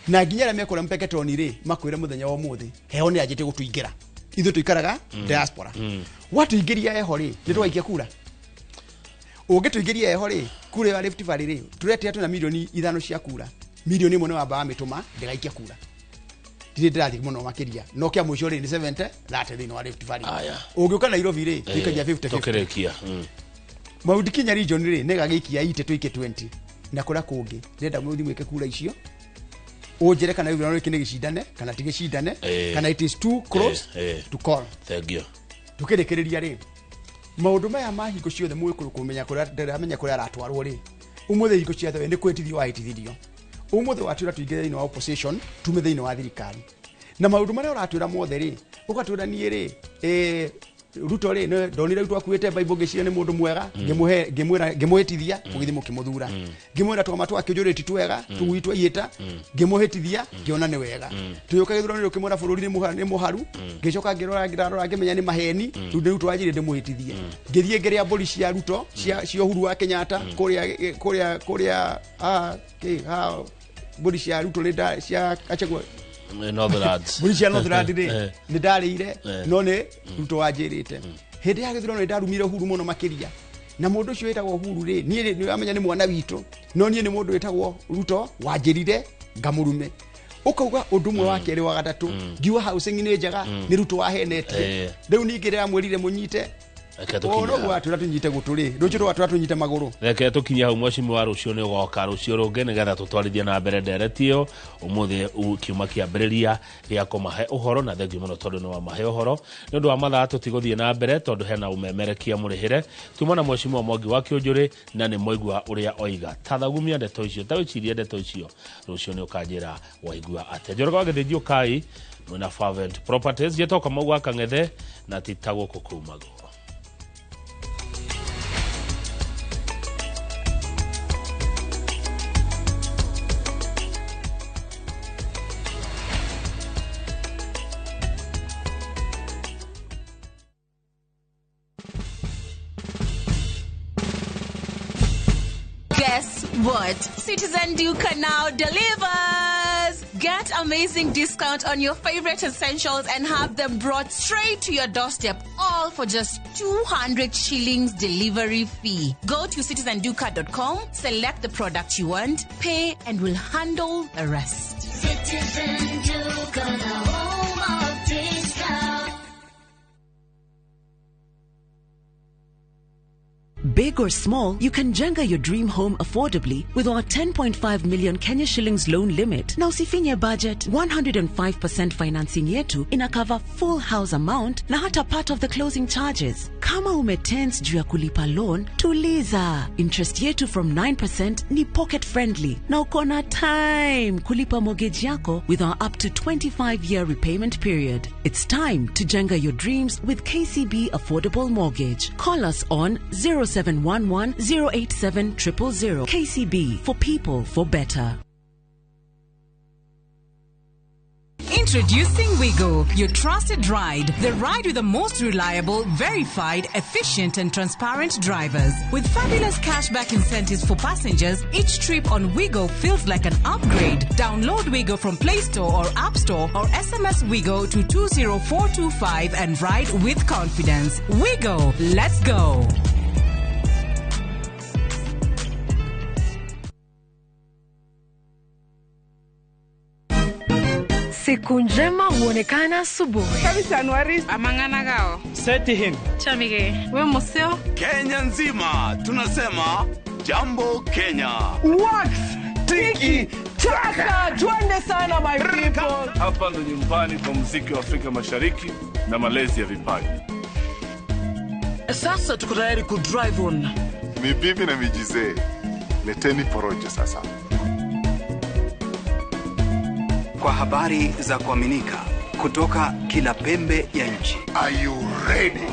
na nginya arĩa mekũrĩa Mpeketoni rĩ, makwĩre mũthenya wa ũmũthĩ, heho nĩ yanjĩtie gũtũingĩra. Ithuĩ tũikaraga diaspora. Watũingĩria heho rĩ, nĩ tũgaikia kura. Ũngĩtũingĩria heho rĩ, kura ya Rift Valley rĩ, tũretia twĩna milioni 5 cia kura. Milioni ĩmwe nĩ wamba wamĩtũma, ndĩgaikia kura. Ndirĩ ndĩrathiĩ mũno makĩria. No kĩa mũico rĩ, nĩ 70, 30 thĩinĩ wa Rift Valley. Ũngĩũka Nairobi rĩ, tũikagia 50-50. Tũkĩrĩkia. Mount Kenya region rĩ, nĩ gagĩikia 80 tũikie 20. Na kũrĩa kũngĩ, ndĩrenda mũthiĩ mwĩke kura icio. Ũnjĩre kana gĩthurano gĩkĩ nĩ gĩcindane, kana ti gĩcindane, kana it is too close to call. Thank you. Tũkĩrĩkĩrĩria rĩ, maũndũ maya ma hingo ciothe mũgĩkũyũ kũmenya kũrĩa, ndĩramenya kũrĩa aratwarwo rĩ, ũmũthĩ hingo ciothe nĩ kwĩtithio wahĩtithirio. Ũmũthĩ watwĩra tũingĩre thĩinĩ wa opposition, tume thĩinĩ wa thirikari. Na maũndũ marĩa ũratwĩra mothe rĩ, ũgatwĩra niĩ rĩ, Ruto rĩ, ndonire Ruto akuĩte Bible ngĩciria nĩ mũndũ mwega, ngĩmũhe ngĩmwĩra ngĩmũhĩtithia, mũgĩthiĩ mũkĩmũthura. Ngĩmwĩra twama twakĩũnjũrĩti ti twega, tũgui twaiyĩta, ngĩmũhĩtithia, ngĩona nĩ wega. Tũgĩũka gĩthurano ũkĩmwĩra bũrũri nĩ mũharu, ngĩcoka ngĩrora ngĩrora ngĩmenya nĩ maheni, rĩu nĩ Ruto wanjĩrire ndĩmũhĩtithie. Ngĩthiĩ ngĩrĩa mbũri cia Ruto, cia Uhuru wa Kenyatta, kũrĩa kũrĩa mbũri cia Ruto nĩ cia Gachagua Northlands. Mbũri cia Northland rĩ, nĩ ndarĩire, no nĩ Ruto wanjĩrĩte. Hĩndĩ ya gĩthurano nĩ ndarumire Uhuru mũno makĩria. Na mũndũ ũcio wĩtagwo Uhuru rĩ, niĩ nĩ amenya nĩ mwana witũ, no niĩ nĩ mũndũ wĩtagwo Ruto wanjĩrire ngamũrume. Ũkauga ũndũ ũmwe wa kerĩ wa gatatũ, ngiuga housing nĩ njega, nĩ Ruto wahenetie. Rĩu ningĩ rĩramwĩrire mũnyite atwĩra tũnyite gũtũ rĩ, rũciũ rwatwĩra tũnyite magũrũ. Reke tũkinye hau mwecimi wa rũciũ nĩ ũgoka rũciũ rũngĩ nĩgetha tũtwarithie na mbere ndereti ĩyo. Ũmũthĩ kiuma kĩambĩrĩria gĩa kũmahe ũhoro, na thengiũ mũno tondũ nĩ wamahe ũhoro. Nĩ ũndũ wa mathaa tũtigũthiĩ na mbere tondũ hena ũmemerekia mũrĩhĩre. Tuma na mwecimi wa Mwangi wa Kĩũnjũrĩ na nĩ mwaigua ũrĩa oiga. Ta thagumia ndeto icio, ta wĩcirie ndeto icio, rũciũ nĩ ũkanjĩra waigua atĩa. Njoroge wa Gĩthĩnji ũkai mwĩna Fervent Properties, njĩtwo Kamau wa Kang'ethe na ti ta gũkũ kumagwo. Guess what? Citizen Duka now delivers! Get amazing discount on your favorite essentials and have them brought straight to your doorstep, all for just 200 shillings delivery fee. Go to citizenduka.com, select the product you want, pay, and we'll handle the rest. Citizen Duka, the home of discount. Big or small, you can jenga your dream home affordably with our 10.5 million Kenya shillings loan limit. Na usifinye budget, 105% financing yetu ina cover full house amount na hata part of the closing charges. Kama umetense juu ya kulipa loan, tuliza. Interest yetu from 9% ni pocket friendly. Na uko na time kulipa mortgage yako with our up to 25-year repayment period. It's time to jenga your dreams with KCB Affordable Mortgage. Call us on 0711 087 000. KCB, for people, for better. Introducing Wigo, your trusted ride. The ride with the most reliable, verified, efficient and transparent drivers. With fabulous cashback incentives for passengers, each trip on Wigo feels like an upgrade. Download Wigo from Play Store or App Store or SMS Wigo to 20425 and ride with confidence. Wigo, let's go. Siku njema huonekana asubuhi. Kabisa Anuari amangana gao. Seti him. Chamige. We museo. Kenya nzima tunasema jambo Kenya. Wax tiki taka, twende sana my people. Hapa ndo nyumbani kwa muziki wa Afrika Mashariki na malezi ya vipaji. Sasa tuko tayari ku drive on. Ni bibi na mijize. Leteni porojo sasa. Kwa habari za kuaminika kutoka kila pembe ya nchi. Are you ready?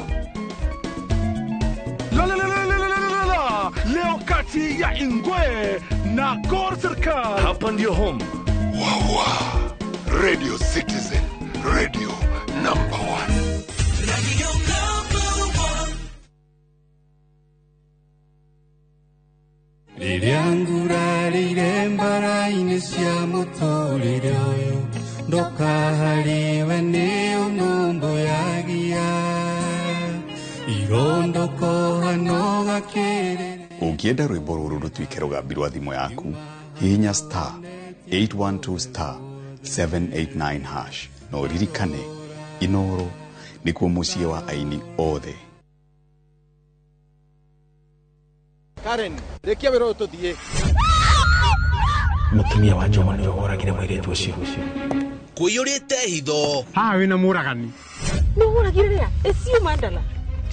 La la la la la la la. Leo kati ya Ingwe na Gor Serikal. Hapa ndio home. Wawa. Radio Citizen, radio number 1. Radio number 1. Rĩrĩa mbara-inĩ cia mũtũrĩre ũyũ ndũkahariwe nĩ ũnũmbũyagia irondũkũhano gakĩrĩrĩ. Ũngĩenda rwĩmbo rũrũ rũtuĩke rũgambi rwa thimũ yaku, hihinya star 812 star 789 hash na ũririkane Inoro nĩkuo mũciĩ wa aini othe. Karen, rĩkia wĩra ũyũ tũthiĩ. Mũtumia wa Juma nĩwe woragire mũirĩtu ũcio. Kũiyũrĩte hitho. Haha wĩna mũragani. Nĩ ũragire rĩa? Ĩcio mandala.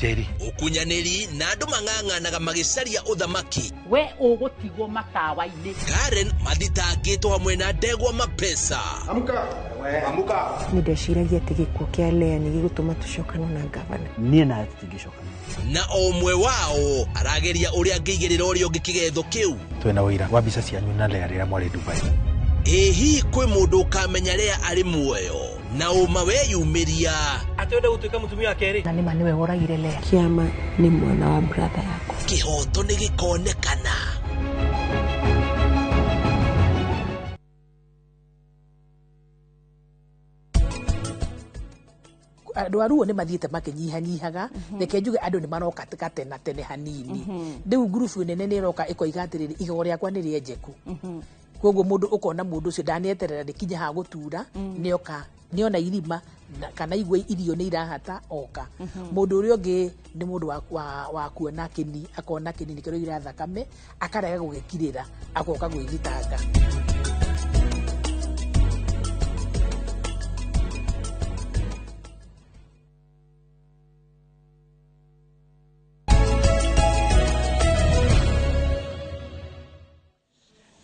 Jerry. Ũkunyanĩri na andũ mang'ang'anaga magĩcaria ũthamaki. We ũgũtigwo matawa-inĩ. Karen mathitangĩtwo hamwe na ndegwa mapesa. Amka, Nĩ ndeciragia atĩ gĩkuũ kĩa Lea nĩ gĩgũtũma tũcokane na gavana. Niĩ nawe tũtingĩcokana. Na o ũmwe wao arageria ũrĩa angĩigĩrĩra ũrĩa ũngĩ kĩgetho kĩu. Twĩna ũira wa mbica cianyu na Lea rĩrĩa mwarĩ Dubai. Ĩ hihi kwĩ mũndũ ũkamenya Lea arĩ muoyo na ũma weyumĩria? Atĩ wenda gũtuĩka mũtumia wa kerĩ? Na nĩma nĩwe woragire Lea. Kĩama nĩ mwana wa brother yakwa. Kĩhoto nĩ gĩkonekana. Andũ a ruo nĩ mathiĩte makĩnyihanyihaga, reke njuge andũ nĩ maroka gatena tene hanini. Rĩu ngurubu nene nĩ ĩroka ĩkoiga atĩrĩrĩ, igego rĩakwa nĩ rĩenjeku. Koguo mũndũ ũkona mũndũ ũcio ndaneterera rĩkinye ha gũtura, nĩoka nĩona irima kana igua irio nĩ irahata oka. Mũndũ ũrĩa ũngĩ nĩ mũndũ wa kuona kĩni, akona kĩni nĩ kĩroira thakame, akarega gũgĩkirĩra, agoka gwĩthitanga.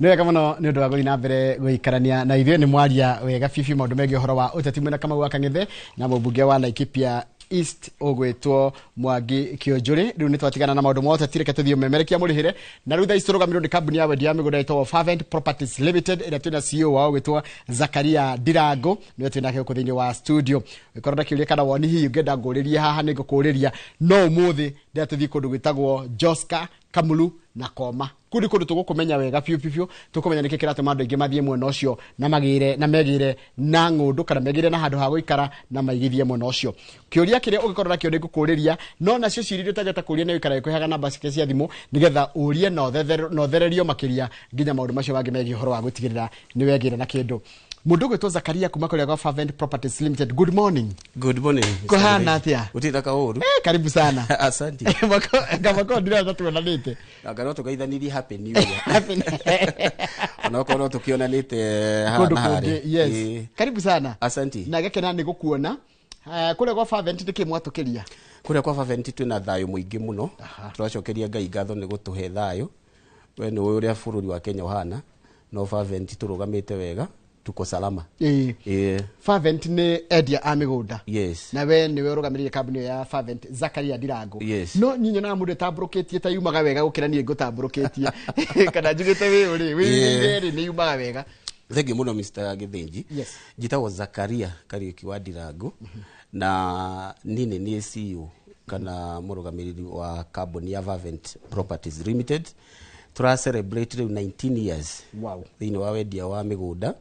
Nĩ wega mũno nĩ ũndũ wa gũthiĩ na mbere gũikarania na ithuĩ. Nĩ mwaria wega bibi maũndũ megiĩ ũhoro wa ũteti mwena Kamau wa Kang'ethe na mũmbunge wa Laikipia East ũgwĩtwo Mwangi Kĩũnjũrĩ. Rĩu nĩ twatigana na maũndũ ma ũteti, reke tũthiĩ ũmemerekia mũrĩhĩre. Na rĩu thaa ici tũrũgamĩrĩirwo nĩ kambuni ya wendia wa mĩgũnda ĩtagwo Fervent Properties Limited, ĩrĩa twĩna CEO wao ũgwĩtwo Zakaria Ndirango, nĩwe twĩ nake gũkũ thĩinĩ wa studio. Ũngĩkorwo na kĩũria kana woni hihi ũngĩenda ngũrĩrie haha nĩ ngũkũrĩria, no ũmũthĩ ndĩrenda tũthiĩ kũndũ gwĩtagwo Joska, Kamulu na Koma. Kũu nĩ kũndũ tũgũkũmenya wega biũ biũ biũ, tũkũmenya nĩkĩ kĩratũma andũ aingĩ mathiĩ mwena ũcio na magĩre na megĩre na ng'ũndũ kana megĩre na handũ ha gũikara na maigithie mwena ũcio. Kĩũria kĩrĩa ũngĩkorwo nakĩo nĩ ngũkũrĩria, no nacio ciũria iria ũtangĩhota kũũria nĩ ũikaraga ũkĩheaga namba ciake cia thimũ nĩgetha ũrie na ũthererio makĩria nginya maũndũ macio mangĩ megiĩ ũhoro wa gũtigĩrĩra nĩ wegĩra na kĩndũ. Mũndũ ũgwĩtwo Zakaria kuma kũrĩa gwa Fervent Properties Limited. Good morning. Good morning. Kũhana atĩa? Gũtirĩ kaũru. Karibu sana. Asante. Kamako ndira tuonanĩte. Anga no tũgeithanirie Happy New Year. Onokorwo tũkĩonanĩte haha na harĩa. Yes. Karibu sana. Asante. Na gakena nĩ gũkuona. Kũrĩa gwa Fervent nĩkĩ mwatũkĩria? Kũrĩa kwa Fervent twĩna thayũ mũingĩ mũno. Tũracokeria Ngai ngatho nĩ gũtũhe thayũ. We nĩ ũĩ ũrĩa bũrũri wa Kenya ũhana. No Fervent tũrũgamĩte wega. Tuko salama. Fervent nĩ endia a mĩgũnda. Yes. Na we nĩwe ũrũgamĩrĩire kambuni ya Fervent, Zakaria Ndirango. Yes. No niĩ nyonaga mũndũ ĩtambũrũkĩtie ta yumaga wega gũkĩra niĩ ngũtambũrũkĩtie. Kana njugĩte wĩ ũrĩ, wĩ nĩ yumaga wega. Thengiũ mũno Mr. Gĩthĩnji. Yes. Njĩtagwo Zakaria Kariũki wa Ndirango na niĩ nĩ niĩ CEO kana mũrũgamĩrĩri wa kambuni ya Fervent Properties Limited. Tura celebrate rĩu 19 years. Wow. Thĩinĩ wa wendia wa mĩgũnda.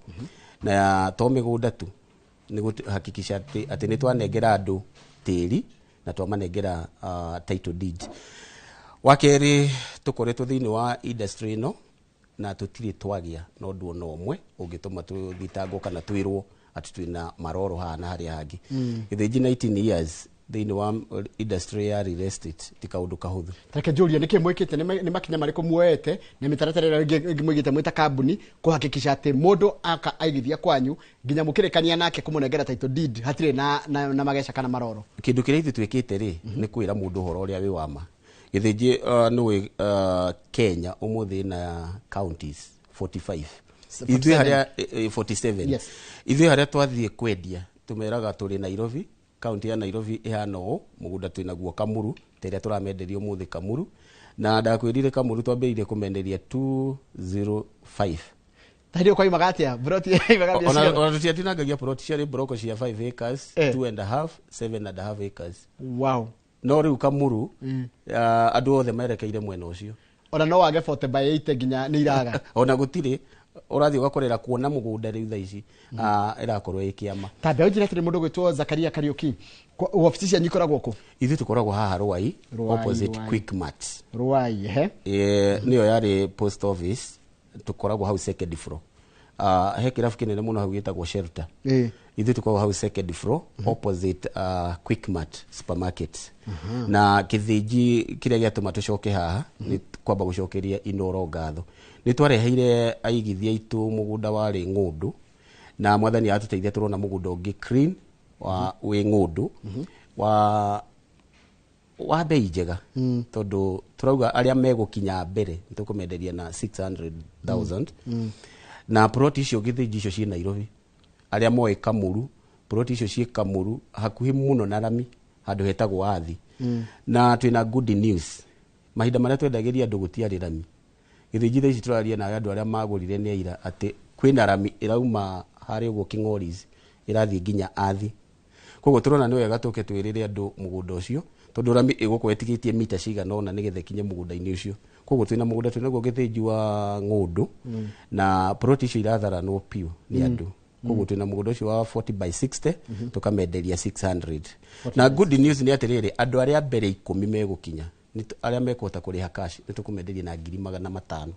Na to mĩgũnda tu, nĩ gũhakikisha atĩ nĩ twanengera andũ tĩri na twamanengera title deed. Wa kerĩ, tũkoretwo thĩinĩ wa industry ĩno na tũtirĩ twagĩa na ũndũ ona ũmwe ũngĩtũma tũthitangwo kana twĩrwo atĩ twĩna maroro haha na harĩa hangĩ. Gĩthĩnji 19 years thĩinĩ wa industry ya real estate ti kaũndũ kahũthũ. Reke njũrie nĩkĩ mwĩkĩte, nĩ makinya marĩkũ muoete na mĩtaratara ĩrĩa ĩngĩ mũigĩte mwĩ ta kambuni kũhakikisha atĩ mũndũ aka aigithia kwanyu nginya mũkĩrĩkania nake kũmũnengera title deed hatirĩ na mageca kana maroro? Kĩndũ kĩrĩa ithuĩ twĩkĩte rĩ nĩ kwĩra mũndũ ũhoro ũrĩa wĩ wa ma. Gĩthĩnji nĩũĩ Kenya ũmũthĩ na counties 45. Ithuĩ harĩa 47. Yes. Ithuĩ harĩa twathiĩ kwendia tũmeraga tũrĩ Nairobi, kaunti ya Nairobi ihana ũũ, mũgũnda twĩnaguo Kamuru, ta ĩrĩa tũramenderia ũmũthĩ Kamuru, na ndakwĩrire Kamuru twambĩrĩirie kũmenderia 205. Ta hĩndĩ ĩyo kwaimaga atĩa? Broti yaimaga mbia cigana? Ona tũtiatinangagia broti, ciarĩ broko cia 5 acres, 2.5, 7.5 acres. Wow. No rĩu Kamuru, andũ othe merekeire mwena ũcio. Ona no wage 40 by 80 nginya nĩ iraga. Ona gũtirĩ, ũrathiĩ ũgakorera kuona mũgũnda rĩu thaa ici, ĩrakorwo ĩ kĩama. Ta mbeũ njĩra atĩrĩ, mũndũ ũgwĩtwo Zakaria Kariũki, wabici cianyu ikoragwo kũ? Ithuĩ tũkoragwo haha Ruai, opposite Quickmart. Ruai, ehe. Nĩyo yarĩ post office, tũkoragwo hau second floor. He kĩrabu kĩnene mũno hau gĩtagwo Shelter. Ithuĩ tũkoragwo hau second floor, opposite Quickmart supermarket. Na kĩthĩnji kĩrĩa gĩatũma tũcoke haha nĩ kwamba gũcokeria Inooro ngatho. Nĩ twareheire aigithia aitũ mũgũnda warĩ ng'ũndũ, na mwathani atũteithia tũrona mũgũnda ũngĩ clean wa wĩ ng'ũndũ wa bei njega, tondũ tũrauga arĩa megũkinya mbere nĩ tũkũmenderia na 600,000. Na plot icio gĩthĩnji icio ciĩ Nairobi. Arĩa moĩ Kamuru, plot icio ciĩ Kamuru hakuhĩ mũno na rami, handũ hetagwo Athi. Na twĩna good news, mahinda marĩa twendagĩria andũ gũtiarĩ rami. Gĩthĩnji thaa ici tũraria nawe, andũ arĩa magũrire nĩ aira atĩ kwĩna rami ĩrauma harĩa ũguo King'oris ĩrathiĩ nginya Athi. Koguo tũrona nĩ wega tũke twĩrĩre andũ mũgũnda ũcio, tondũ rami ĩgũkorwo ĩtigĩtie mita cigana ũna nĩgetha ĩkinye mũgũnda-inĩ ũcio. Koguo twĩna mũgũnda twĩnaguo Gĩthĩnji wa Ng'ũndũ, na plot icio iratharanwo piũ nĩ andũ. Koguo twĩna mũgũnda ũcio wa 40 by 60, tũkamenderia 600. Na good news nĩ atĩrĩrĩ, andũ arĩa mbere 10 megũkinya, arĩa mekũhota kũrĩha cash, nĩ tũkũmenderia na 500,000.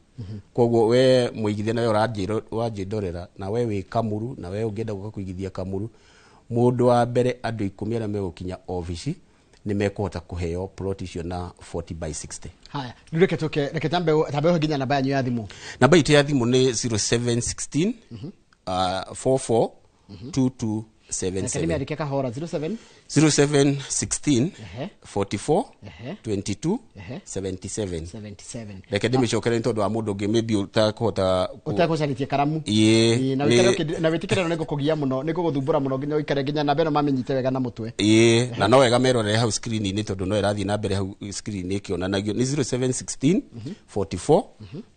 Koguo we mũigithia nawe ũranjĩndorera, na we wĩ Kamuru, na we ũngĩenda gũka kũigithia Kamuru, mũndũ wa mbere andũ 10 arĩa megũkinya obici nĩ mekũhota kũheo plot icio na 40 by 60. Haya, rĩu reke tũke, reke tambe tambe nginya namba yanyu ya thimũ. Namba itũ ya thimũ nĩ 0716 44 22 Reke 77. nĩmĩandĩke kahora, 07 0716 44 22 77. 77. Reke ndĩmĩcokere nĩ tondũ wa mũndũ ũngĩ maybe ũtakũhota ũtekũcarĩtie karamu. Ĩĩ, Ĩĩ, na na wĩtĩkĩre no nĩngũkũgia mũno, nĩngũgũthumbũra mũno nginya ũikare nginya namba ĩno mamĩnyite wega na mũtwe. Ĩĩ, na no wega merorere hau screen-inĩ, tondũ no ĩrathiĩ na mbere hau screen ĩkĩonanagio nĩ 0716 44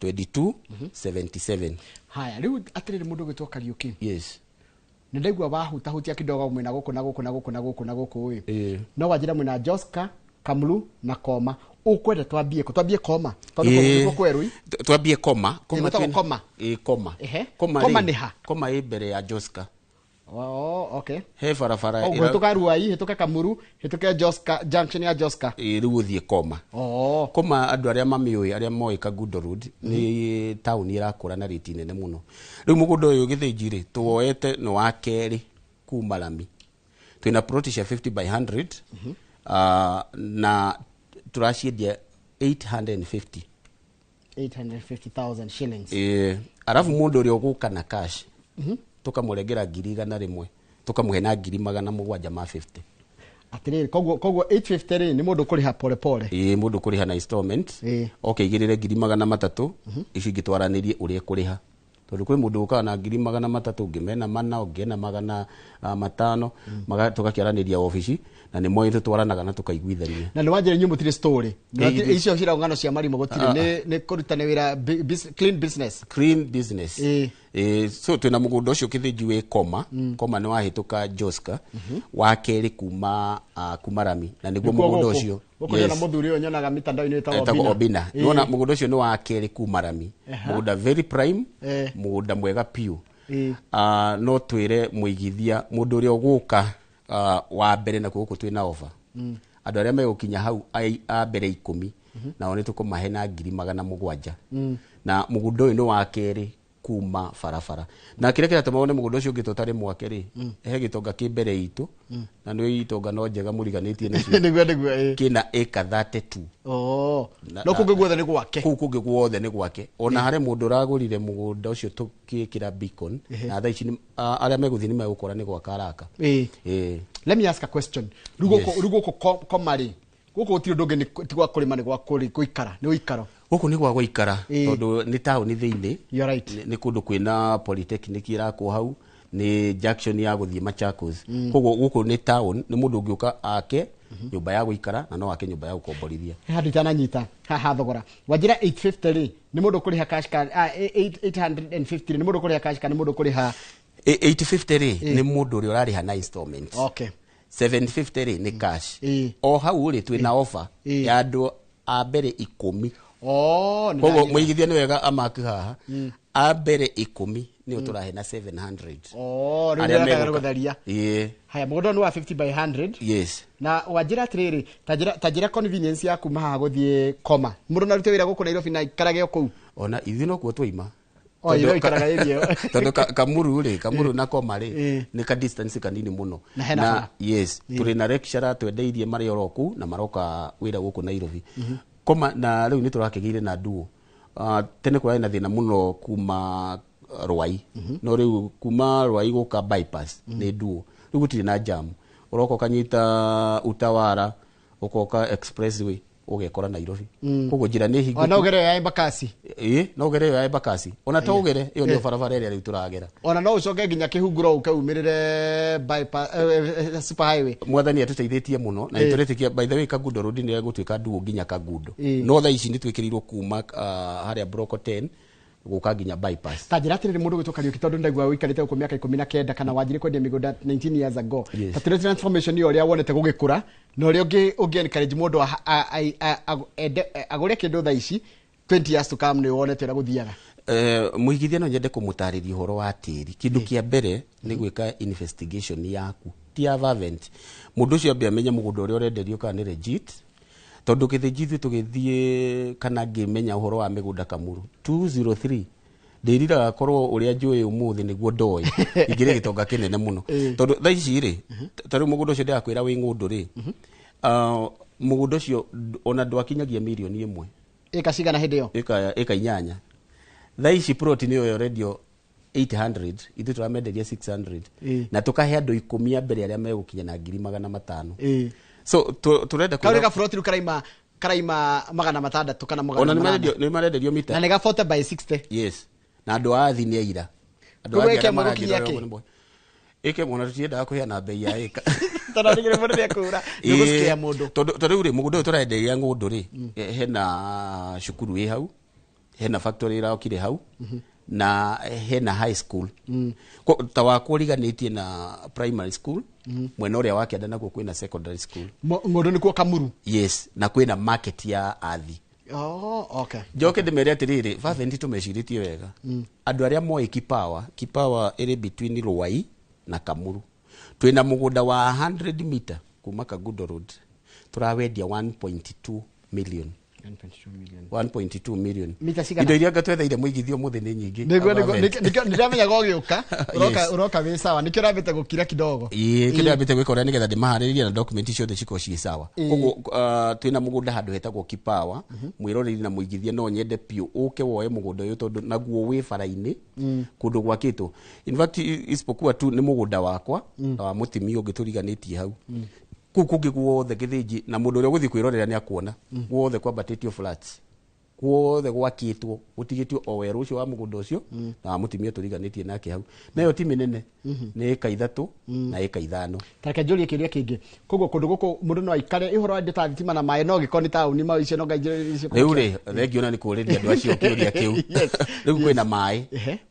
22 77. Haya, rĩu atĩrĩrĩ, mũndũ ũgwĩtwo Kariũki. Yes. Nĩ ndaigua wahutahutia kidogo mwena gũkũ na gũkũ na gũkũ na gũkũ na gũkũ ĩ. No wanjĩra mwena Joska, Kamulu na Koma. Ũkwenda twambie kũ? Twambie Koma, tondũ Ĩĩ. kũu nĩkuo kwerũ. Twambie Koma. Koma Ĩgwĩtagwo Koma. Ĩĩ, Koma. Ehe. Koma Koma rĩ, nĩ ha? Koma ĩ mbere ya Joska. Oh, okay. He barabara. Oh, hĩtũka Ruai, hĩtũke Kamuru, hĩtũke Joska, junction ya Joska. Ĩĩ, rĩu ũthiĩ Koma. Oh. Koma andũ arĩa mamĩũĩ, arĩa moĩ Kangundo Road, nĩ taũni ĩrakũra na rĩti nene mũno. Rĩu mũgũnda ũyũ Gĩthĩnji rĩ, tũwoete nĩ wa kerĩ kuma rami. Twĩna plot cia 50 by 100, na tũraciendia 850. 850,000 shillings. Ĩĩ, arabu mũndũ ũrĩa ũgũka na cash, tũkamũrengera 100,000, tũkamũhe na 750,000. Atĩrĩrĩ, koguo 850 rĩ, nĩ mũndũ kũrĩha pole pole. Ĩĩ, mũndũ kũrĩha na installment. Oke igĩrĩre 300,000, icio ingĩ twaranĩrie ũrĩa ekũrĩha, tondũ kwĩ mũndũ ũkaga na 300,000, ũngĩ mena 400, ũngĩ ena 500, tũgakĩaranĩria obici, na nĩ moĩ tũtwaranaga na tũkaiguithania. Na nĩ wanjĩra inyuĩ mũtirĩ story. Ĩĩ, Icio ciragwo ng'ano cia marimũ gũtirĩ, nĩ kũrutana wĩra, clean business. Clean business. Ĩĩ, so twĩna mũgũnda ũcio Kĩthĩnji wĩ Koma. Koma nĩ wahĩtũka Joska, wa kerĩ kuma rami, na nĩguo Nĩkuo mũgũnda gũkũ. ũcio. Gũkũ ndĩrona mũthuri ũyũ nyonaga mitandao-inĩ wĩtagwo Etagwo Obina. Nĩwona mũgũnda ũcio nĩ wa kerĩ kuma rami. Mũgũnda very prime, mũgũnda mwega piũ. No twĩre mũigithia, mũndũ ũrĩa ũgũka wa mbere, na gũkũ twĩna offer, andũ arĩa megũkinya hau a mbere 10, nao nĩ tũkũmahe na 700,000. Na mũgũnda ũyũ nĩ wa kerĩ kuma barabara, na kĩrĩa kĩratũma wone mũgũnda ũcio ũngĩ tũtarĩ mwake rĩ, he gĩtonga kĩ mbere itũ, na nĩ itonga no njega mũriganĩtie nacio. Nĩguo, ĩĩ. Kĩna ĩka 32. Oh. No kũngĩ guothe nĩ gwake. Kũu kũngĩ guothe nĩ gwake. Ona harĩ mũndũ ũragũrire mũgũnda ũcio tũgĩkĩra beacon, na thaa ici arĩa megũthiĩ nĩ megũkora nĩ gwaka araka. Ĩĩ. Ĩĩ. Let me ask a question. Rĩu gũkũ, rĩu gũkũ Koma rĩ, gũkũ gũtirĩ ũndũ ũngĩ, ti gwa kũrĩma, nĩ gwa gũikara, nĩ ũikaro. Gũkũ nĩ gwa gũikara, Ĩĩ. tondũ nĩ taũni thĩinĩ. You're right. Nĩ kũndũ kwĩna polytechnic ĩrakwo hau, nĩ junction ya gũthiĩ Machakos. Koguo gũkũ nĩ town, nĩ mũndũ ũngĩũka ake nyũmba ya gũikara, na no ake nyũmba ya gũkomborithia. He handũ itananyita haha thogora wanjĩra 850 rĩ, nĩ mũndũ kũrĩha cash card, 850 rĩ, nĩ mũndũ kũrĩha cash kana nĩ mũndũ kũrĩha? 850 rĩ, nĩ mũndũ ũrĩa ũrarĩha na installment. Okay. 750 rĩ, nĩ cash. O hau rĩ, twĩna offer ya andũ a mbere 10. Oh, nĩ Koguo ndanyita. mũigithia nĩ wega amaki haha, a mbere 10 nĩo tũrahe na 700. Oh, rĩu Arĩa ndĩrenda megũka. gũtharia. Ĩĩ. Haya, mũgũnda nĩ wa 50 by 100. Yes. Na wanjĩra atĩrĩrĩ, ta njĩra convenience ya kuma haha gũthiĩ Koma, mũndũ no arute wĩra gũkũ Nairobi na aikarage o kũu? Ona ithuĩ no kuo twaima. Oh, ithuĩ ikaraga area ĩyo. Tondũ Kamuru rĩ, Kamuru na Koma rĩ, nĩ ka distance kanini mũno. Na hena bara. Yes, tũrĩ na lecturer twendeirie marĩ oro kũu na maroka wĩra gũkũ Nairobi. Koma na rĩu nĩ tũrakĩgĩire na duo. Tene kũrarĩ na thĩna mũno kuma Ruai, no rĩu kuma Ruai gũka bypass nĩ duo, rĩu gũtirĩ na jam, ũroka ũkanyita Utawara, ũkoka expressway, Ũgekora Nairobi. Koguo njĩra nĩ hingũku. Ona ũgere ya Embakasi. Ĩĩ, no ũgere ĩyo ya Embakasi. Ona to ũgere ĩyo nĩyo barabara ĩrĩa rĩu tũragera. Ona no ũcoke nginya Kĩhunguro ũke umĩrĩre bypass, super highway. Mwathani atũteithĩtie mũno na nĩtũretĩkia, by the way, Kangundo Road nĩ ĩgũtuĩka nduũ nginya Kangundo. No thaa ici nĩ twĩkĩrĩirwo kuma harĩa Block 10 gũka nginya bypass. Ta njĩra atĩrĩrĩ, mũndũ gwĩtwo Kariũki, tondũ ndaigua ũikarĩte gũkũ mĩaka 19 kana wanjirie kwendia mĩgũnda 19 years ago. Yes. Ta tũrĩ transformation ĩyo ũrĩa wonete gũgĩkũra na ũrĩa ũngĩ encourage mũndũ agũre kĩndũ thaa ici, 20 years to come nĩ wonete ũrĩa gũthiaga. Mũigithia no nyende kũmũtarĩria ũhoro wa tĩri. Kĩndũ kĩa mbere nĩ gwĩka investigation yaku, ti ya Fervent. Mũndũ ũcio ambe amenye mũgũnda ũrĩa ũrenderio kana nĩ legit, tondũ Gĩthĩnji ithuĩ tũgĩthiĩ kana ngĩmenya ũhoro wa mĩgũnda Kamuru 203, ndĩriraga korwo ũrĩa njũĩ ũmũthĩ nĩguo ndoĩ ingĩrĩ gĩtonga kĩnene mũno. Tondũ thaa ici rĩ, ta rĩu mũgũnda ũcio ndĩrakwĩra wĩ ng'ũndũ rĩ, mũgũnda ũcio ona ndwakinyagia mirioni 1. Ĩka cigana hĩndĩ ĩyo? Ĩka 8. Thaa ici plot nĩyo ĩrendio 800, ithuĩ tũramenderia 600 na tũkahe andũ 10 a mbere arĩa megũkinya na 500,000. So tũrenda Kau nĩ gaburoti rĩu karaima 600 kana magana ona manana. nĩ marenderio mita Na nĩ ga 40 by 60. Yes, na andũ a athi nĩ aira. Andũ Koguo a athi ĩka arĩa ĩmwe gũkinyia marangĩrora kĩ? ũguo nĩ ĩka ĩmwe ona tũtiendaga kũheana mbei ya ĩka. Tondũ nĩ mũndũ nĩekũra nĩ gũcikĩa mũndũ. Tondũ ta rĩu rĩ, mũgũnda ũyũ tũrenderia ng'ũndũ rĩ, hena cukuru ĩ hau, hena factory ĩrokire hau, na hena high school. Ta wakwa ũriganĩtie na primary school, mwena ũrĩa wa kĩanda nakuo kwĩna secondary school. Ng'ũndũ nĩkuo Kamuru. Yes, na kwĩna market ya athi. Oh, okay. Njoke ndĩmere atĩrĩrĩ, Fervent tũmecirĩtie wega. Andũ arĩa moĩ Kipawa, Kipawa ĩrĩ between Ruai na Kamuru. Twĩna mũgũnda wa 100 meter kuma Kangundo Road, tũrawendia 1.2 million. 1.2 million. Mita cigana? Indo iria ngatwetheire mũigithio ũmũthĩ nĩ nyingĩ. Nĩguo Aba nĩguo Fervent. nĩndamenyaga ũgĩũka ũroka. Yes. Ũroka wĩ sawa, nĩkĩo ũrambĩte gũkira kidogo. Ĩĩ, kĩrĩa ndambĩte gwĩka ũrĩa nĩgetha ndĩmaharĩrĩrie na document ciothe cikorwo ciĩ sawa. Koguo twĩna mũgũnda handũ hetagwo Kipawa. Mwĩroreri na mũigithia, no nyende biũ ũke woe mũgũnda ũyũ, tondũ naguo wĩ bara-inĩ, kũndũ gwakĩtwo. In fact, isipokuwa tu nĩ mũgũnda wakwa na wa mũtumia ũngĩ tũriganĩtie hau, kũu kũngĩ guothe Gĩthĩnji, na mũndũ ũrĩa ũgũthiĩ kwĩrorera nĩ akuona guothe kwambatĩtio flats, guothe gwakĩtwo, gũtigĩtio o werũ ũcio wa mũgũnda ũcio na wa mũtumia tũriganĩtie nake hau. Nayo ti mĩnene, nĩ ĩka 3 na ĩka 5. Tareke njũrie kĩũria kĩngĩ. Koguo kũndũ gũkũ mũndũ no aikare ũhoro wa indo ta thitima na maĩ, no gĩkorwo nĩ taũni ma icio no ngaingĩrĩria icio? Rĩu rĩ, thengiũ na nĩ kũrĩria andũ acio kĩũria kĩu. Rĩu kwĩna maĩ,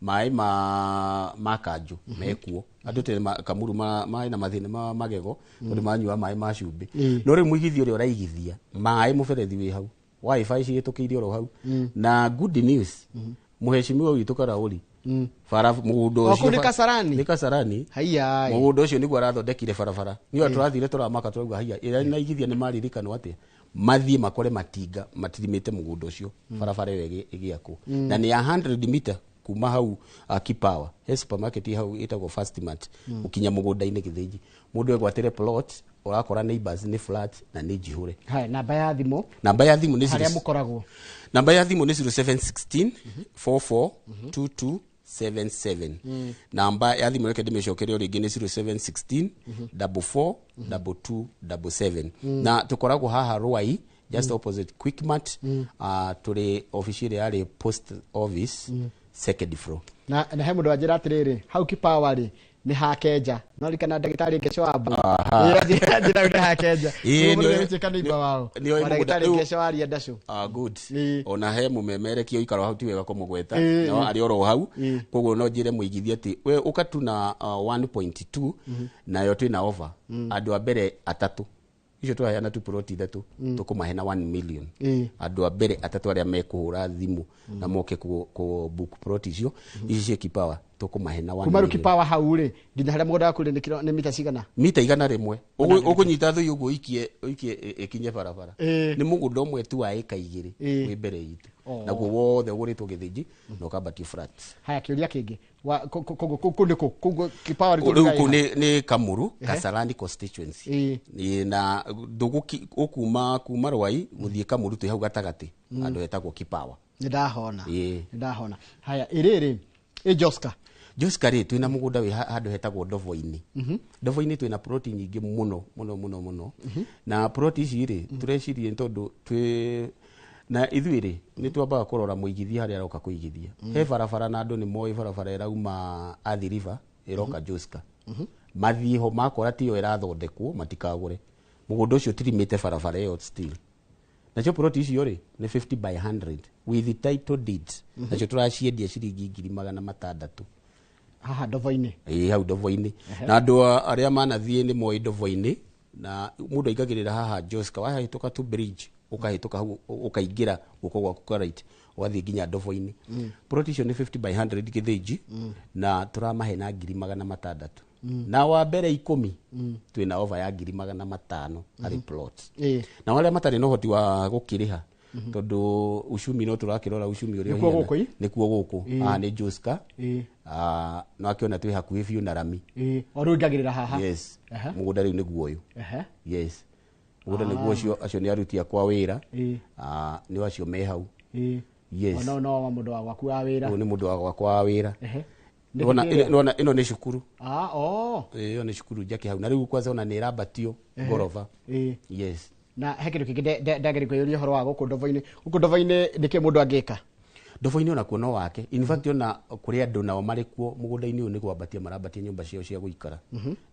maĩ ma kanjũ mekuo. Andũ tene Kamuru marĩ na mathĩna ma magego tondũ manyua maĩ ma cumbĩ. No rĩu mũigithia ũrĩa ũraigithia maĩ, mũberethi wĩ hau, wifi cihĩtũkĩire oro hau. Na good news, mũheshimiwa witũ Karaũri, bara mũgũnda O ũcio kũu nĩ Kasarani? Nĩ Kasarani. Haiya. Mũgũnda ũcio nĩguo arathondekire barabara. Nĩ tũrathire tũramaka, tũrauga haiya, ĩrĩa naigithia nĩ maririkanwo atĩa mathiĩ makore matinga matirimĩte mũgũnda ũcio, barabara ĩyo ĩgĩakwo. Na nĩ ya 100 meter kuma hau Kipawa, he supermarket hau ĩtagwo Fastmart, gũkinya mũgũnda-inĩ Gĩthĩnji. Mũndũ egwatĩre plot, ũrakora neighbors nĩ flat na nĩ njihũre. Haya, namba ya thimũ? Namba ya thimũ nĩ Harĩa mũkoragwo? Namba ya thimũ nĩ 0716 44 22 77. Namba ya thimũ, reke ndĩmĩcokere o rĩngĩ, nĩ 0716 44 22 77. Na tũkoragwo haha Ruai, just opposite Quickmart. Tũrĩ obici ĩrĩa yarĩ post office, second floor. Na he mũndũ wanjĩra atĩrĩrĩ, hau Kipawa rĩ, nĩ hakenja no rikana ndagĩtarĩ Ngeco wa Mbu. Njĩra nĩ hakenja. Ĩĩ, Mũndũ ũrĩa nĩ neighbor wao nĩoĩ wa mũgũnda- ndagĩtarĩ rĩu- Ngeco wa Ria Ndacũ. Ah, good. Ona he mũmemerekia ũikaro hau, ti wega kũmũgweta, no Ĩĩ. arĩ oro hau. Koguo no njĩre mũigithia atĩ we ũka tu na 1.2, nayo twĩna offer. Andũ a mbere atatũ icio tũraheana tu plot 3, tũkũmahe na 1 million. Andũ a mbere atatũ arĩa mekũhũra thimũ na moke kũ book plot icio ici ciĩ Kipawa, tũkũmahe na 1 Kuma rĩu million. Kipawa hau rĩ, nginya harĩa mũgũnda waku rĩ, nĩ mita cigana? Mita 100. Ũkũnyita thũi ũguo ũikie ũikie ĩkinye barabara. Nĩ mũgũnda ũmwe tu wa ĩka 2 wĩ mbere itũ. Naguo wothe ũgũrĩtwo Gĩthĩnji na ũkambatio flats. Haya, kĩũria kĩngĩ. Kũu nĩ kũ? Koguo Kipawa rĩ, Rĩu tũrĩ kũu nĩ Kamuru, Kasarani constituency. Ĩ, na ndũgũki ũkuma kuma Rwai gũthiĩ Kamuru, twĩ hau gatagatĩ, handũ hetagwo Kipawa. Nĩ ndahona. Ĩĩ. Nĩ ndahona. Haya, ĩrĩrĩ ĩ Joska? Joska rĩ, twĩna mũgũnda wĩ handũ hetagwo Ndovo-inĩ. Ndovo-inĩ twĩna ploti nyingĩ mũno mũno mũno mũno. Na ploti ici rĩ, tũrecirie nĩ tondũ twĩ na ithuĩ rĩ, nĩ twambaga kũrora mũigithia harĩa aroka kũigithia. He barabara na andũ nĩ moĩ barabara ĩrauma Athi River ĩroka Joska. Mathiĩ ho makora tiyo ĩrathondekwo matikagũre. Mũgũnda ũcio ũtirimĩte barabara ĩyo still. Nacio ploti icio rĩ nĩ 50 by 100 with the title deeds. Nacio tũraciendia ciringi 600,000. Haha Ndovo-inĩ. Ĩĩ, hau Ndovo-inĩ. Na andũ arĩa manathiĩ nĩ moĩ Ndovo-inĩ, na mũndũ aingagĩrĩra haha Joska, wahĩtũka tu bridge, ũkahĩtũka hau ũkaingĩra guoko gwaku kwa right, ũgathiĩ nginya Ndovo-inĩ. Plot icio nĩ 50 by 100 Gĩthĩnji, na tũramahe na 600,000. Na wa mbere 10 twĩna over ya 500,000 harĩ plot. Na arĩa matarĩ na ũhoti wa gũkĩrĩha, tondũ uchumi no tũrakĩrora uchumi ũrĩa Nĩkuo ũhiana. gũkũ, ĩ? Nĩkuo gũkũ. Haha nĩ Joska. No akĩona twĩ hakuhĩ biũ na rami. O rĩu ingagĩrĩra haha. Yes. Mũgũnda rĩu nĩguo ũyũ. Yes. Mũgũnda nĩguo ũcio, acio nĩ aruti akwa wĩra. Nĩ acio me hau. Yes. Ona no wa mũndũ wa gwaku wa wĩra. Ũyũ nĩ mũndũ wa gwakwa wa wĩra. Nĩwona ĩno ĩno nĩ cukuru. Ĩyo nĩ cukuru njake hau. Na rĩu kwanza ona nĩ ĩrambatio ngoroba. Yes. Na he kĩndũ kĩngĩ ndagĩrĩire kwĩyũria ũhoro wa gũkũ Ndovo-inĩ. Gũkũ Ndovo-inĩ nĩkĩ mũndũ angĩka? Ndovo-inĩ onakuo no wake. In fact ona kũrĩ andũ nao marĩ kuo mũgũnda-inĩ ũyũ nĩ kwambatia marambatia nyũmba ciao cia gũikara.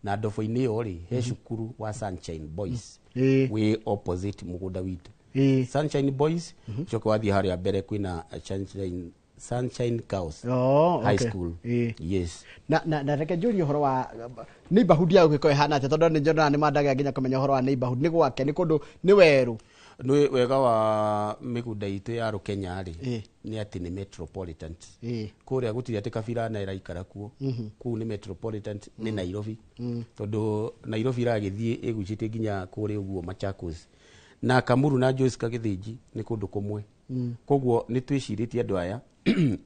Na Ndovo-inĩ ĩyo rĩ, he cukuru wa Sunshine Boys. Wĩ opposite mũgũnda witũ. Sunshine Boys, ũcoke wathiĩ harĩa mbere kwĩna Sunshine Girls High School. Yes. Na reke njũrie ũhoro wa neighborhood ya gũgĩkorwo ĩhana atĩa, tondũ nĩ nyonaga nĩ mandaga nginya kũmenya ũhoro wa neighborhood. Nĩ gwake, nĩ kũndũ, nĩ werũ. Nĩ wega wa mĩgũnda itũ ya Rũkenya rĩ, nĩ atĩ nĩ metropolitan. Kũrĩa gũtirĩ atĩ kabira na ĩraikara kuo. Kũu nĩ metropolitan, nĩ Nairobi. Tondũ Nairobi ĩragĩthiĩ ĩgucĩtie nginya kũrĩa ũguo Machakos. Na Kamuru na Joska Gĩthĩnji nĩ kũndũ kũmwe. Koguo nĩ twĩcirĩtie andũ aya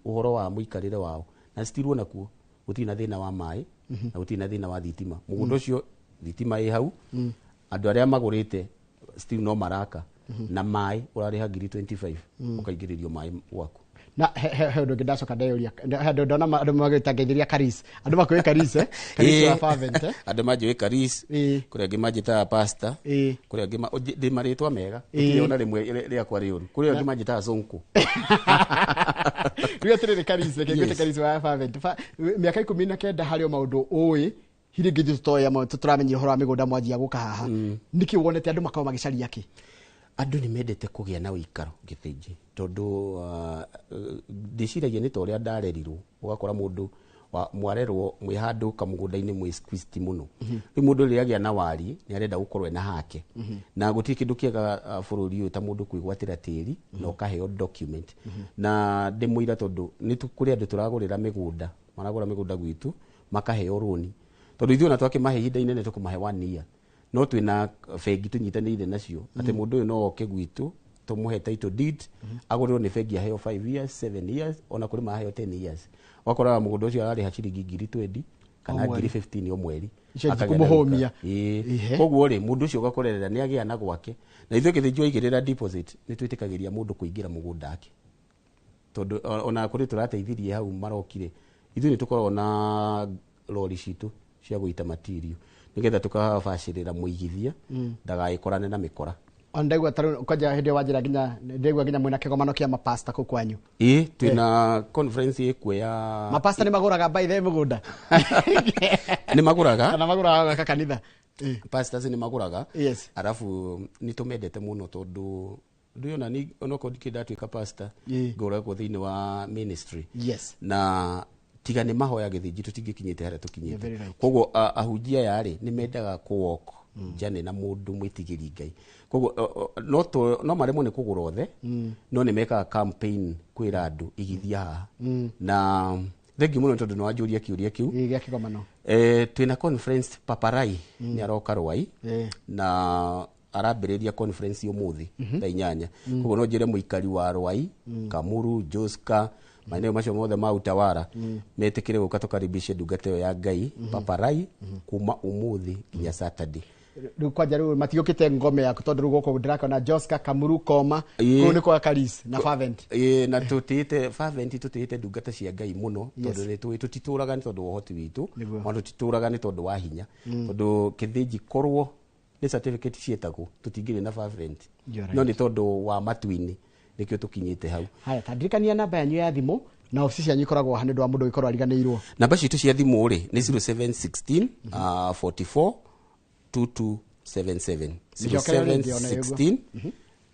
ũhoro wa mũikarĩre wao. Na citirwo nakuo, gũtirĩ na thĩna wa maĩ, na gũtirĩ na thĩna wa thitima. Mũgũnda ũcio thitima ĩ hau, andũ arĩa magũrĩte still no maraka. Na maĩ ũrarĩha 25,000 ũkaingĩrĩrio maĩ gwaku. Na he ũndũ ũngĩ ndacoka ndeyũria, he andũ ndona andũ magĩtangaithĩria Karis. Andũ makũĩ Karis, eh? Karis wa Fervent, eh? Andũ manjũĩ Karis, kũrĩ angĩ manjĩtaga pastor, kũrĩ angĩ ndĩ marĩtwa mega, gũtirĩ ona rĩmwe rĩakwa rĩũru. Kũrĩ angĩ manjĩtaga Sonko. Rĩu atĩrĩrĩ Karis, reke ngwĩte Karis wa Fervent. Mĩaka 19 harĩ o maũndũ ũĩ, hihi rĩngĩ ithuĩ tũtoĩ amwe tũramenya ũhoro wa mĩgũnda mwanjia gũka haha. Nĩkĩ wonete andũ makoragwo magĩcaria kĩ? Andũ nĩ mendete kũgĩa na ũikaro Gĩthĩnji, tondũ ndĩciragia nĩ ta ũrĩa ndarerirwo, ũgakora mũndũ mwarerwo mwĩ handũ kamũgũnda-inĩ mwĩ squeezed mũno. Rĩu mũndũ rĩrĩa agĩa na wariĩ nĩ arenda gũkorwo ena hake. Na gũtirĩ kĩndũ kĩega bũrũri ũyũ ta mũndũ kwĩgwatĩra tĩri na ũkaheo document. Na ndĩmũira tondũ nĩ kũrĩ andũ tũragũrĩra mĩgũnda, maragũra mĩgũnda gwitũ makaheo rũni. Tondũ ithuĩ ona twakĩmahe ihinda inene tũkũmahe 1 year. No twĩna bengi tũnyitanĩire nacio atĩ mũndũ ũyũ no oke gwitũ tũmũhe title deed, agũrĩrwo nĩ bengi aheo 5 years, 7 years, ona kũrĩ maheo 10 years. Wakoraga mũgũnda ũcio ararĩha ciringi 20,000 kana O mweri. 15,000 o mweri. Icio Akagĩa na kũmũhũmia. wĩra. Koguo rĩ, mũndũ ũcio ũgakorerera nĩ agĩa na gwake. Na ithuĩ Gĩthĩnji waigĩrĩra deposit nĩ twĩtĩkagĩria mũndũ kũingĩra mũgũnda wake. Tondũ ona kũrĩ tũrateithirie hau marokire, ithuĩ nĩ tũkoragwo na lori citũ cia gũita material nĩgetha tũkabacĩrĩra mũigithia ndagagĩkorane na mĩkora. Ona ndaigua ta rĩu kwanja hĩndĩ ĩyo wanjĩra nginya ndaigua nginya mwĩna kĩgomano kĩa mapasta kũu kwanyu. Ĩĩ, twĩna conference ĩkuo ya Mapasta nĩ magũraga by the way mũgũnda. Nĩ magũraga. Kana magũraga gaka kanitha. Pastors nĩ magũraga. Arabu nĩ tũmendete mũno tondũ ndũĩ ona ni onokorwo ndikĩrĩ ndatuĩka pastor, ngoragwo thĩinĩ wa ministry. Na tiga nĩ mahoya Gĩthĩnji tũtingĩkinyĩte harĩa tũkinyĩte. You're very right. Koguo ahunjia aya rĩ nĩ mendaga kũ walk journey na mũndũ mwĩtigĩri Ngai. Koguo no maremwo nĩ kũgũra othe, no nĩ mekaga campaign kwĩra andũ igithia haha. Na thengiũ mũno tondũ nĩ wanjũria kĩũria kĩu. Ĩĩ, gĩa kĩgomano. Twĩna conference Paparai nĩ aroka Rwai na arambĩrĩria conference ũmũthĩ thaa 8. Koguo no njĩre mũikari wa Rwai, Kamuru, Joska, maeneo macio mothe ma Utawala metĩkĩre gũka tũkaribishe ndungata ĩyo ya Ngai Paparai kuma ũmũthĩ nginya Saturday. Rĩu kwanja rĩu matiũkĩte ngome yaku tondũ rĩu gũkũ ndĩrakona Joska Kamuru Koma kũu nĩ kwa Karis na Fervent. Ĩĩ, na tũtĩĩte Fervent, tũtĩĩte ndungata cia Ngai mũno tondũ nĩ tũĩ tũtitũraga nĩ tondũ wa ũhoti witũ, ona tũtitũraga nĩ tondũ wa hinya, tondũ kĩthĩnji korwo nĩ certificate ciĩtagwo tũtingĩrĩ na Fervent, no nĩ tondũ wa matu-inĩ nĩkĩo tũkinyĩte hau. Haya, ta ndirikania namba yanyu ya thimũ na ofici cianyu ikoragwo ha nĩ ũndũ wa mũndũ ũgĩkorwo ariganĩirwo. Namba citũ cia thimũ rĩ nĩ 0716 44 2277, 0716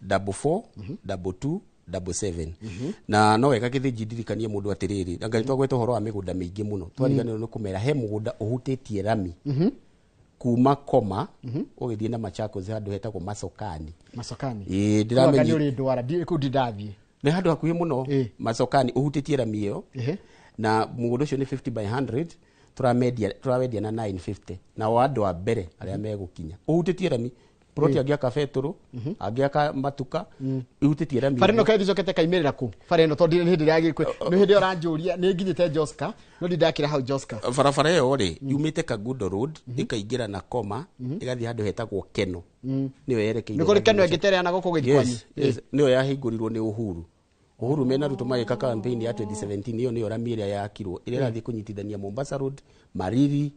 44 22 77. Na no wega gĩthĩnji ndirikanie mũndũ atĩrĩrĩ, anga nĩtwagweta ũhoro wa mĩgũnda mĩingĩ mũno, twariganĩrwo nĩ kũmera he mũgũnda ũhutĩtie rami kuma Koma ũgĩthiĩ na Machakos handũ hetagwo Masokani. Masokani. Ĩĩ, ndĩramenya nĩ ũrĩ ndwara kũu ndindathiĩ. Nĩ handũ hakuhĩ mũno Masokani ũhutĩtie rami ĩyo, na mũgũnda ũcio nĩ 50 by 100, tũrawendia na 950, na o andũ a mbere arĩa megũkinya ũhutĩtie rami plot angĩaka betũrũ angĩaka matuka ihutĩtie rami. Bara ĩno kaĩ ĩcokete kaimĩrĩra kũ? Bara ĩno tondũ nĩ hĩndĩ ĩrĩa nĩ hĩndĩ ũranjũria nĩ nginyĩte Joska no ndindakĩra hau Joska. Barabara ĩyo rĩ yumĩte Kangundo Road ĩkaingĩra na Koma ĩgathiĩ handũ hetagwo Keno, nĩyo yerekeire nĩ kũrĩ Keno ĩngĩ na gũkũ gũthiĩ kwanyu. Nĩyo yahingũrirwo nĩ Uhuru. Uhuru mena Ruto magĩka campaign ya 2017, ĩyo nĩyo rami ĩrĩa yakirwo ĩrĩa ĩrathiĩ kũnyitithania Mombasa Road Mariri,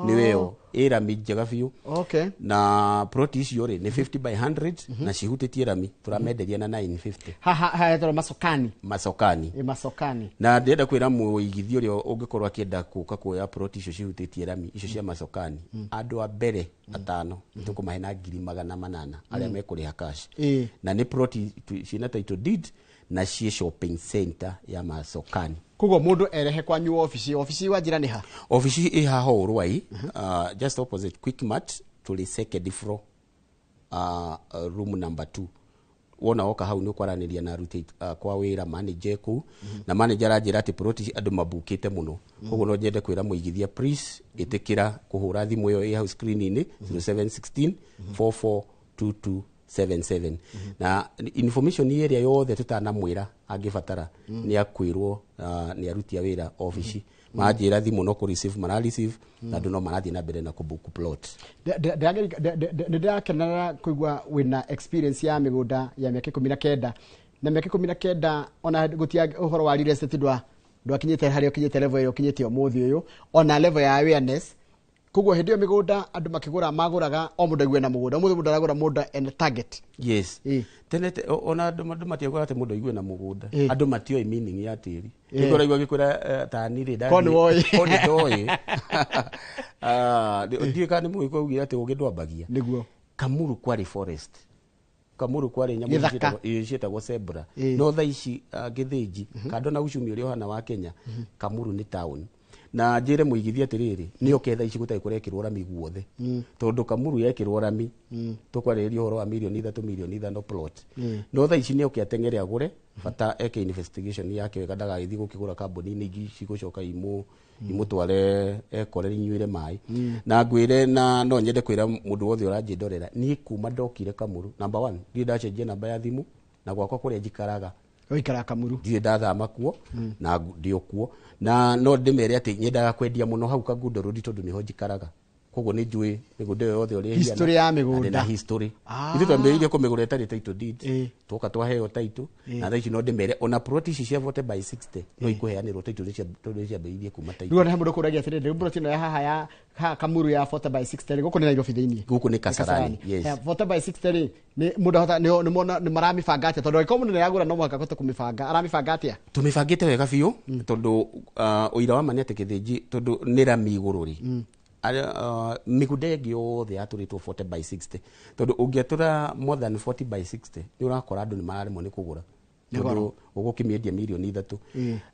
nĩyo ĩyo ĩ rami njega biũ. Okay. Na plot icio rĩ nĩ 50 by 100 na cihutĩtie rami, tũramenderia na 950. Haha hetagwo Masokani. Masokani. Ĩ Masokani. Na ndĩrenda kwĩra mũigithia ũrĩa ũngĩkorwo akĩenda gũka kuoya plot icio cihutĩtie rami icio cia Masokani, andũ a mbere atano tũkũmahe na 800,000 arĩa mekũrĩha cash. Na nĩ plot ciĩna title deed na ciĩ shopping center ya Masokani. Koguo mũndũ erehe kwanyu ofici, ofici wa njĩra nĩ ha? Ofici ĩ haha Ũrwai, just opposite Quickmart, tũrĩ second floor, room number 2. Wona woka hau nĩ ũkwaranĩria na aruti kwa wĩra manager kũu, na manager aranjĩra atĩ plot andũ mabukĩte mũno. Koguo no nyende kwĩra mũigithia please ĩtĩkĩra kũhũra thimũ ĩyo ĩ hau screen-inĩ 0716 442277. Na information ĩrĩa yothe tũtanamwĩra angĩbatara nĩ akwĩrwo nĩ aruti a wĩra ofici. Manjĩra thimũ no kũ receive mara receive, na andũ no marathiĩ na mbere na kũbook plot. Nĩ ndĩrakenera kũigua wĩna experience ya mĩgũnda ya mĩaka 19, na mĩaka 19 ona gũtia ũhoro wa real estate ndwakinyĩte harĩa ũkinyĩte level ĩyo ũkinyĩte ũmũthĩ ũyũ, ona level ya awareness. Koguo hĩndĩ ĩyo mĩgũnda andũ makĩgũra magũraga o mũndũ aigue na mũgũnda, ũmũthĩ mũndũ aragũra mũgũnda and target. Yes. Tene ona andũ matiagũra atĩ mũndũ aigue na mũgũnda, andũ matioĩ meaning ya tĩri. Nĩguo ũraigua gĩkwĩra tani rĩ ko nĩ woĩ, ko nĩ ndoĩ. Ndiũĩ kana nĩ mũgĩkũyũ augire atĩ ũgĩ ndwambagia. Nĩguo. Kamuru kwarĩ forest, Kamuru kwarĩ nyamũ ciĩtagwo zebra, no thaa ici gĩthĩnji kando na uchumi ũrĩa ũhana wa Kenya, Kamuru nĩ town. Na njĩre mũigithia atĩrĩrĩ, nĩ oke thaa ici gũtarĩ kũrekĩrwo rami guothe, tondũ Kamuru yekĩrwo rami tũkwarĩrĩria ũhoro wa mirioni 3 mirioni 5 plot. No thaa ici nĩ oke ateng'ere agũre, bata eke investigation yake wega ndagagĩthiĩ gũkĩgũra kambuni-inĩ ingĩ cigũcoka imũtware ekore inyuĩre maĩ. Na ngwĩre na no nyende kwĩra mũndũ wothe ũranjĩndorera, niĩ kuma ndokire Kamuru number 1 ndirĩ ndacenjia namba ya thimũ, na gwakwa kũrĩa njikaraga ũikaraga Kamuru ndirĩ ndathama kuo na ndĩ o kuo, na no ndĩmere atĩ nyendaga kwendia mũno hau Kangundo Road tondũ nĩho njikaraga. Koguo nĩ njũĩ mĩgũnda ĩyo yothe ũrĩa ĩhiana. History ya mĩgũnda. Na history. Ithuĩ twambĩrĩirie kũmĩgũra ĩtarĩ title deed, twoka twaheo title, na thaa ici no ndĩmere ona plot ici cia 40 by 60 no ikũheanĩrwo title tondũ nĩ ciambĩrĩirie kuma title. Rĩu ona he mũndũ ũkũragia atĩrĩrĩ, rĩu plot ĩno ya haha ya Kamuru ya 40 by 60 gũkũ nĩ Nairobi thĩinĩ. Gũkũ nĩ Kasarani. Yes. 40 by 60 rĩ nĩ mũndũ ahota nĩ maramĩbanga atĩa, tondũ angĩkorwo mũndũ nĩaragũra no mũhaka ahote kũmĩbanga, aramĩbanga atĩa? Tũmĩbangĩte wega biũ tondũ ũira wa ma nĩ atĩ gĩthĩnji tondũ nĩ rami igũrũ rĩ, mĩgũnda ĩngĩ yothe yatũrĩtwo 40 by 60, tondũ ũngĩatũra more than 40 by 60 nĩ ũrakora andũ nĩ mararemwo nĩ kũgũra, tondũ ũgũkĩmĩendia mirioni 3.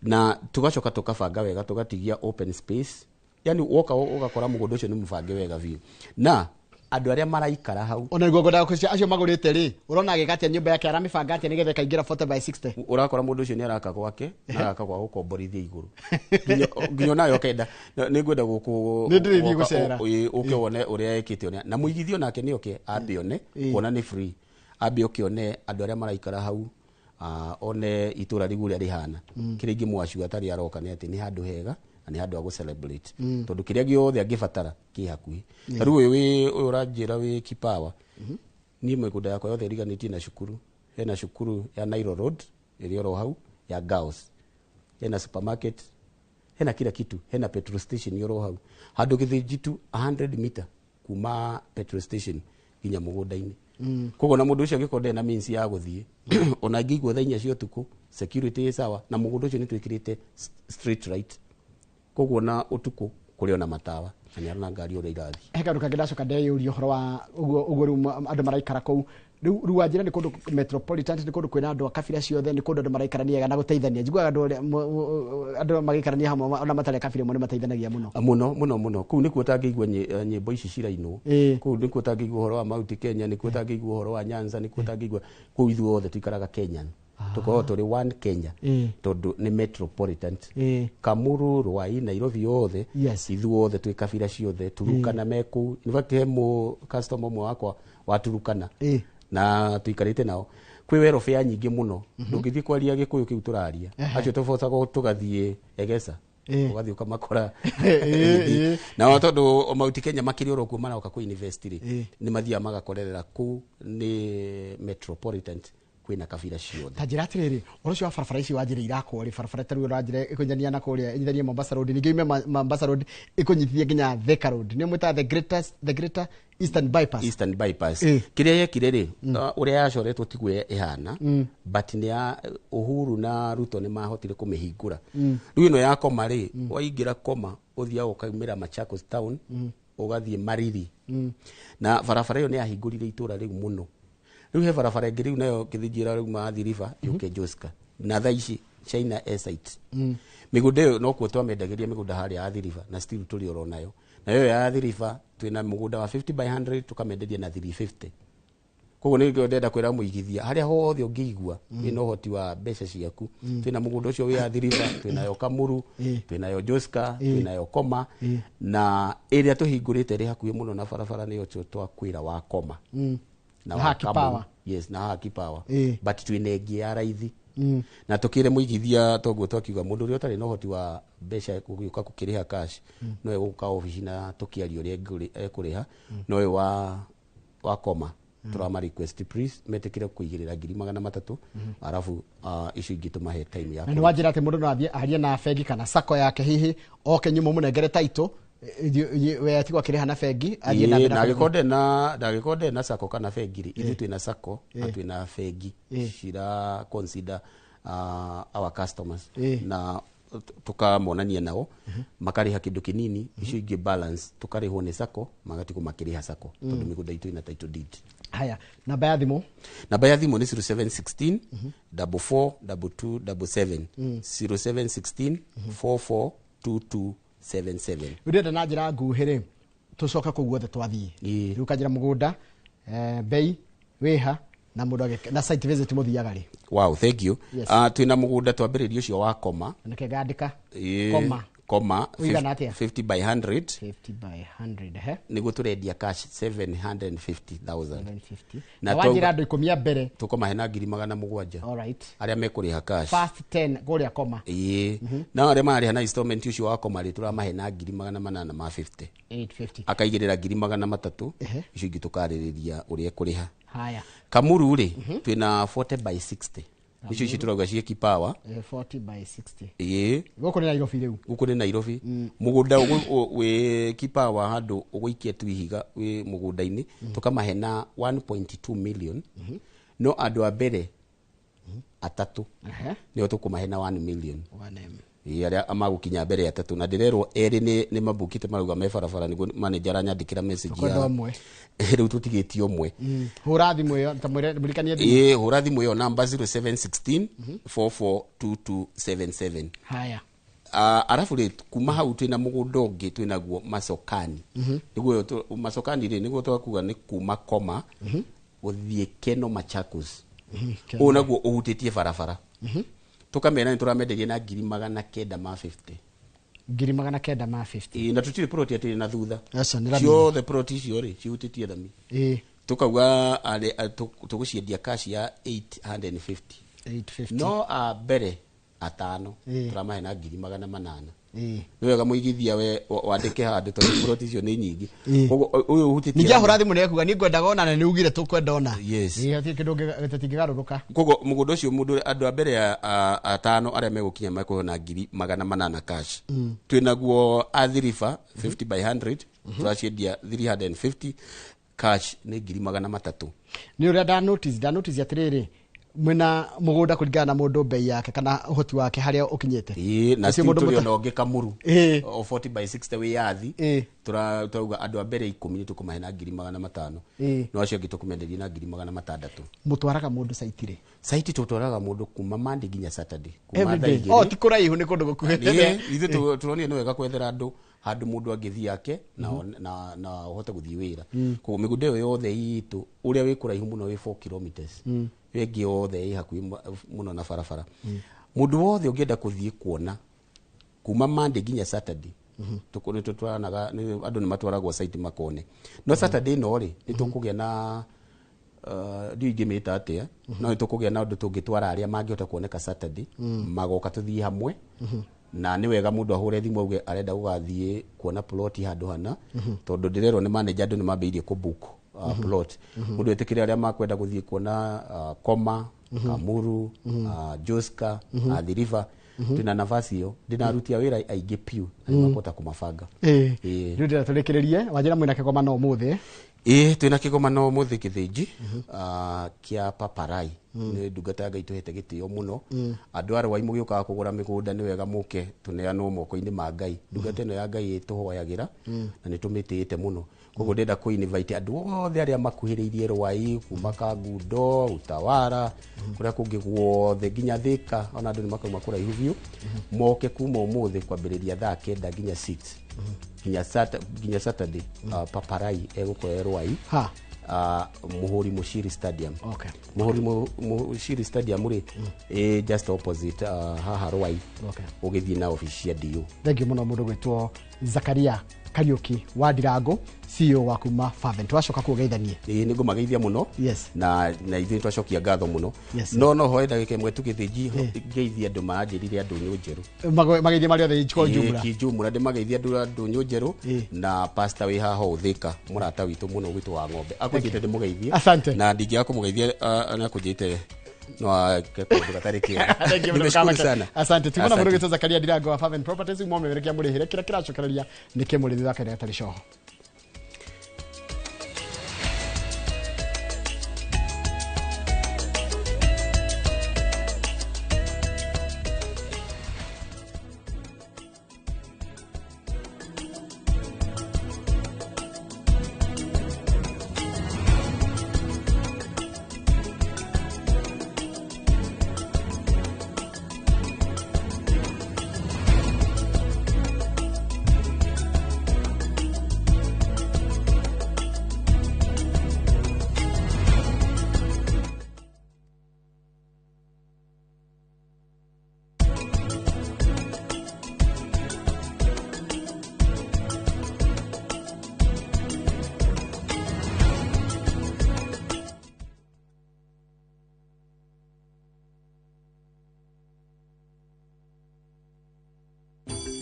Na tũgacoka tũkabanga wega tũgatigia open space, yani woka ũgakora mũgũnda ũcio nĩ mũbange wega biũ, na andũ arĩa maraikara hau ona nĩguo ngwendaga kũcia acio magũrĩte rĩ, ũrona agĩka atĩa nyũmba yake, aramĩbanga atĩa nĩgetha ĩkaingĩra 40 by 60? Ũrakora mũndũ ũcio nĩ araka gwake, na araka gwa gũkomborithia igũrũ nginya onawe ũkenda nĩ ngwenda gũkũ nĩ ndĩrĩthiĩ gũcera ũke wone ũrĩa ekĩte ũrĩa, na mũigithio nake nĩ oke ambe one, kuona nĩ free, ambe oke one andũ arĩa maraikara hau, one itũra rĩu ũrĩa rĩhana. Kĩrĩa ingĩmũaciwa atarĩ aroka nĩ atĩ nĩ handũ hega Na nĩ handũ ha gũ celebrate tondũ kĩrĩa gĩothe angĩbatara kĩ hakuhĩ. Ta rĩu ũyũ ũyũ ũranjĩra wĩ Kipawa, niĩ mĩgũnda yakwa yothe ĩriganĩtie na cukuru. Hena cukuru ya Nairo Road ĩrĩa oro hau ya Girls, hena supermarket, hena kila kitu, hena petrol station oro hau handũ Gĩthĩnji tu 100 meter kuma petrol station nginya mũgũnda-inĩ. Koguo na mũndũ ũcio angĩkorwo ndarĩ na means ya gũthiĩ, ona angĩigua thaa 4 cia ũtukũ, security ĩ sawa, na mũgũnda ũcio nĩ twĩkĩrĩte street light, koguo na ũtukũ kũrĩ ona matawa na nĩ arona ngari ũrĩa irathiĩ. He kaũndũ kangĩ ndacoka ndeyũria ũhoro wa ũguo ũguo rĩu andũ maraikara kũu. Rĩu wanjĩra nĩ kũndũ metropolitan, nĩ kũndũ kwĩna andũ a kabira ciothe, nĩ kũndũ andũ maraikarania wega na gũteithania. Njiguaga andũ arĩa andũ magĩikarania hamwe ona matarĩ a kabira ĩmwe nĩ mateithanagia mũno. Mũno mũno mũno. Kũu nĩkuo ũtangĩigua nyĩmbo ici cirainwo, kũu nĩkuo ũtangĩigua ũhoro wa Mount Kenya, nĩkuo ũtangĩigua ũhoro wa Nyanza, nĩkuo ũtangĩigua. Kũu ithuothe tũikaraga Kenyan, tũkoragwo tũrĩ one Kenya tondũ nĩ metropolitan. Kamuru, Ruai, Nairobi yothe, ithuothe twĩ kabira ciothe. Turukana me kũu. In fact he mũ customer ũmwe wakwa wa Turukana na tuikarĩte nao. Kwĩ welfare nyingĩ mũno, ndũngĩthiĩ kwaria Gĩkũyũ kĩu tũraria. Acio tũbocaga tũgathiĩ Egesa, ũgathiĩ ũkamakora nao tondũ Mount Kenya makĩrĩ oro kuo maroka kũ invest rĩ, nĩ mathiaga magakorerera kũu. Nĩ metropolitan, kwĩna kabira ciothe. Ta njĩra atĩrĩrĩ, ũhoro ũcio wa barabara ici wanjĩra irakwo rĩ, barabara ta rĩu ũranjĩra ĩkũnyania na kũrĩa ĩnyitithanie Mombasa Road, ningĩ yume Mombasa Road ĩkũnyitithie nginya Thika Road, nĩyo mwĩtaga the greater Eastern Bypass. Eastern Bypass kĩrĩa yekire rĩ, ũrĩa yacoretwo tiguo ĩhana, but nĩ ya Uhuru na Ruto nĩ mahotire kũmĩhingũra. Rĩu ĩno ya Koma rĩ, waingĩra Koma ũthiaga ũkaumĩra Machakos town, ũgathiĩ Mariri, na barabara ĩyo nĩ yahingũrire itũra rĩu mũno. Rĩu he barabara ĩngĩ rĩu nayo kĩthinjĩra rĩu Athi River yũke Joska, na thaa ici China Airsight. Mĩgũnda ĩyo nokuo twamendagĩria mĩgũnda harĩa Athi River, na still tũrĩ oro nayo. Nayo ya Athi River twĩna mũgũnda wa 50 by 100 tũkamenderia na 350. Koguo nĩkĩo ndĩrenda kwĩra mũigithia harĩa hothe ũngĩigua wĩna ũhoti wa mbeca ciaku, twĩna mũgũnda ũcio wĩ Athi River, twĩnayo Kamuru, twĩnayo Joska, twĩnayo Koma, na ĩrĩa tũhingũrĩte ĩrĩ hakuhĩ mũno na barabara nĩyo twakwĩra wa Koma na wa Haki Kamuru. Power. Yes, na Haki Power. But twĩna ĩngĩ ya raithi, na tũkĩre mũigithia toguo twakiuga mũndũ ũrĩa ũtarĩ na ũhoti wa mbeca gũgĩũka gũkĩrĩha cash, no egũka obici na tũkĩaria ũrĩa ekũrĩha. No ũyũ wa Koma tũrama request please metĩkĩre kũigĩrĩra 300,000, arabu icio ingĩ tũmahe time ya Na nĩ wanjĩra atĩ mũndũ no athiĩ arie na bengi kana sacco yake, hihi oke nyuma mũnengere title, we atigwo akĩrĩha na bengi athiĩ na mbere na na angĩkorwo ndĩ na sacco kana bengi rĩ, ithuĩ twĩna sacco na twĩna bengi cira consider our customers, na tukamonania nao makarĩha kĩndũ kĩnini, icio ingĩ balance tukarĩhwo nĩ sacco, magatigwo makĩrĩha sacco tondũ mĩgũnda itũ ĩna title deed. Haya, namba ya thimũ. Namba ya thimũ nĩ 0716 44 22 77, 0716 44 22 77. Ũrenda na njĩra nguhĩ rĩ, tũcoke kũu guothe twathiĩ rĩu kanjĩra mũgũnda, bei wĩha na mũndũ na site visit mũthiaga rĩ? Wow, thank you. Yes. Twĩna mũgũnda twambĩrĩria ũcio wa Koma. Nĩkĩ ngandĩka? Koma. Koma. Ũigana atĩa? 50 by 100. 50 by 100, he. Nĩguo tũrendia cash 750,000. 750. Na Na wanjĩra andũ 10 a mbere tũkamahe na 700,000. All right. Arĩa mekũrĩha cash. First 10 kũrĩa Koma. Ĩĩ. Na arĩa mararĩha na installment ũcio wa Koma rĩ, tũramahe na 850,000. 850. Akaigĩrĩra 300,000, icio ingĩ tũkarĩrĩria ũrĩa ekũrĩha. Haya. Kamuru rĩ, twĩna 40 by 60, nicio ici tũrauga ciĩ Kipawa. 40 by 60. Ĩĩ. Gũkũ nĩ Nairobi rĩu. Gũkũ nĩ Nairobi. Mũgũnda wĩ Kipawa handũ ũgũikia tu ihiga wĩ mũgũnda-inĩ, tũkamahe na 1.2 million, no andũ a mbere atatũ nĩo tũkũmahe na 1 million. 1M. Ĩĩ, arĩa magũkinya mbere atatũ, na ndĩrerwo erĩ nĩ mabukĩte marauga me barabara, nĩguo manager aranyandĩkĩra message Tũkwenda ya ũmwe. Rĩu tũtigĩtie ũmwe. Hũra thimũ ĩyo, ta mwĩre mũrikanie thimũ. Ĩĩ, hũra thimũ ĩyo namba 0716 442277. Haya. Arabu rĩ, kuma hau twĩna mũgũnda ũngĩ twĩnaguo Masokani. Nĩguo Masokani rĩ, nĩguo twakuga nĩ kuma Koma gũthiĩ Keno Machakos. Ũũ naguo ũhutĩtie barabara. Tũkamera nĩ tũramenderia na 950,000. 950,000. Ĩĩ, na tũtirĩ plot atĩ na thutha. Aca, nĩ rami. Ciothe plot icio rĩ, cihutĩtie rami. Tukauga tũgũciendia cash ya 850. 850. No a mbere Atano turamahe na 800,000. Nĩ wega mũigithia we wandĩke handũ tondũ plot icio nĩ nyingĩ. Koguo ũyũ ũhutĩtie ningĩ ahũra thimũ nĩ ekuga niĩ ngwendaga ona na nĩ ugire tũkwenda ona. Yes. Hatirĩ kĩndũ tũtingĩgarũrũka. Koguo mũgũnda ũcio mũndũ andũ a mbere atano arĩa megũkinya mekũheo na 800,000 cash. Twĩnaguo Athi River 50 by 100 tũraciendia 350 cash nĩ 300,000. Nĩ ũrĩa nda notice atĩrĩrĩ mwena mũgũnda kũringana na mũndũ bei yake kana ũhoti wake harĩa ũkinyĩte. Ĩĩ, na tũrĩ ona ũngĩ Kamuru o 40 by 60 wĩyathi turauga andũ a mbere 10 nĩ tũkũmahe na 500,000 no acio angĩ tũkũmenderia na 600,000. Mũtwaraga mũndũ site rĩ? Site tũtwaraga mũndũ kuma Monday nginya Saturday, kuma thaa 2. Oh, ti kũraihu nĩ kũndũ gũkuhĩ. Ithuĩ tũronire nĩ wega kwethera andũ handũ mũndũ angĩthiĩ ake na ũhote gũthiĩ wĩra. Koguo mĩgũnda ĩyo yothe itũ ũrĩa wĩ kũraihu mũno wĩ 4 kilometers ĩyo ĩngĩ yothe ĩ hakuhĩ mũno na barabara. Mũndũ wothe ũngĩenda kũthiĩ kuona kuma Monday nginya Saturday nĩtũtwaranaga andũ nĩ matwaragwo site makone. No Saturday no rĩ nĩ tũkũgĩa na ndiũ ingĩmĩta atĩa no nĩ tũkũgĩa na ũndũ tũngĩtwara arĩa mangĩhota kuoneka Saturday magoka tũthiĩ hamwe. Na nĩ wega mũndũ ahũre thimũ auge arenda gũgathiĩ kuona plot handũ hana tondũ ndĩrerwo nĩ manager andũ nĩ mambĩrĩirie kũ book plot. Mũndũ etĩkĩre arĩa makwenda gũthiĩ kuona Koma, Kamuru, Joska, Athi River twĩna nafasi ĩyo ndĩna aruti a wĩra aingĩ piũ na nĩmakũhota kũmabanga. Rĩu ndĩrenda tũrĩkĩrĩrie wanjĩra mwĩna kĩgomano ũmũthĩ. Ĩĩ twĩna kĩgomano ũmũthĩ Gĩthĩnji kĩa Paparai. Nĩ ndungata ya Ngai tũhete gĩtĩo mũno. Andũ a Rwai mũgĩũkaga kũgũra mĩgũnda nĩ wega mũke tũneanwo moko-inĩ ma Ngai. Ndungata ĩno ya Ngai ĩtũhoyagĩra na nĩ tũmĩtĩĩte mũno. Koguo ndĩrenda kũ invite andũ othe arĩa makuhĩrĩirie Rwai kuma Kangundo, Utawara, kũrĩa kũngĩ guothe nginya Thika ona andũ nĩ makauma kũraihu biũ moke kuma ũmũthĩ kwambĩrĩria thaa 9 nginya 6 nginya Saturday. Paparai egũkorwo Rwai Muhuri Mushiri Stadium. Okay. Muhuri Mushiri Stadium rĩ ĩ just opposite haha Rwai. Okay. Ũgĩthiĩ na office cia DU. Thank you mũno mũndũ gwĩtwo Zakaria Kariuki wa Ndirango, CEO wa kuma Fervent. Twacoka kũgeithanie. Ĩĩ nĩ ngũmageithia mũno. Yes. Na ithuĩ twacokia ngatho mũno. Yes. No hoe ndagĩka ĩmwe tũgĩthĩnji ngeithie andũ maranjĩrire andũ nyũ njerũ. Mageithie marĩ othe kwa jumla. Kijumla ndĩmageithie andũ nyũ njerũ na pastor wĩ haha Ũthĩka mũrata witũ mũno gwitũ wa ng'ombe. Akũnjĩte ndĩmũgeithie. Asante. Na ndingĩaga kũmũgeithia na kũnjĩte no kaũndũ gatarĩ kega. Nimeshukuru sana. Asante. Tumona mũndũ gwĩtwo Zakaria Ndirango wa Fervent Properties mwamerekia mũrĩhĩre kĩrĩa kĩracokereria nĩ kĩmũrĩthi wake gatarĩ coho.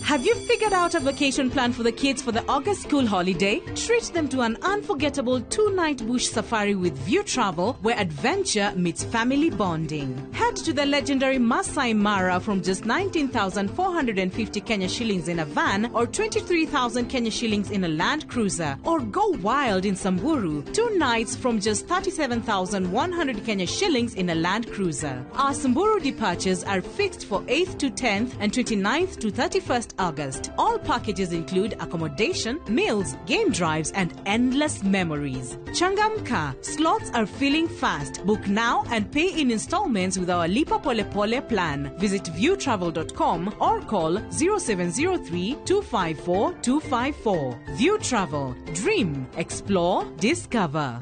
Have you figured out a vacation plan for the kids for the August school holiday? Treat them to an unforgettable 2-night bush safari with View Travel, where adventure meets family bonding. Head to the legendary Masai Mara from just 19,450 Kenya shillings in a van or 23,000 Kenya shillings in a Land Cruiser. Or go wild in Samburu, 2 nights from just 37,100 Kenya shillings in a Land Cruiser. Our Samburu departures are fixed for 8th to 10th and 29th to 31st August. All packages include accommodation, meals, game drives, and endless memories. Changamka, slots are filling fast. Book now and pay in installments with our Lipa Pole Pole plan. Visit viewtravel.com or call 0703 254 254. View Travel. Dream, explore, discover.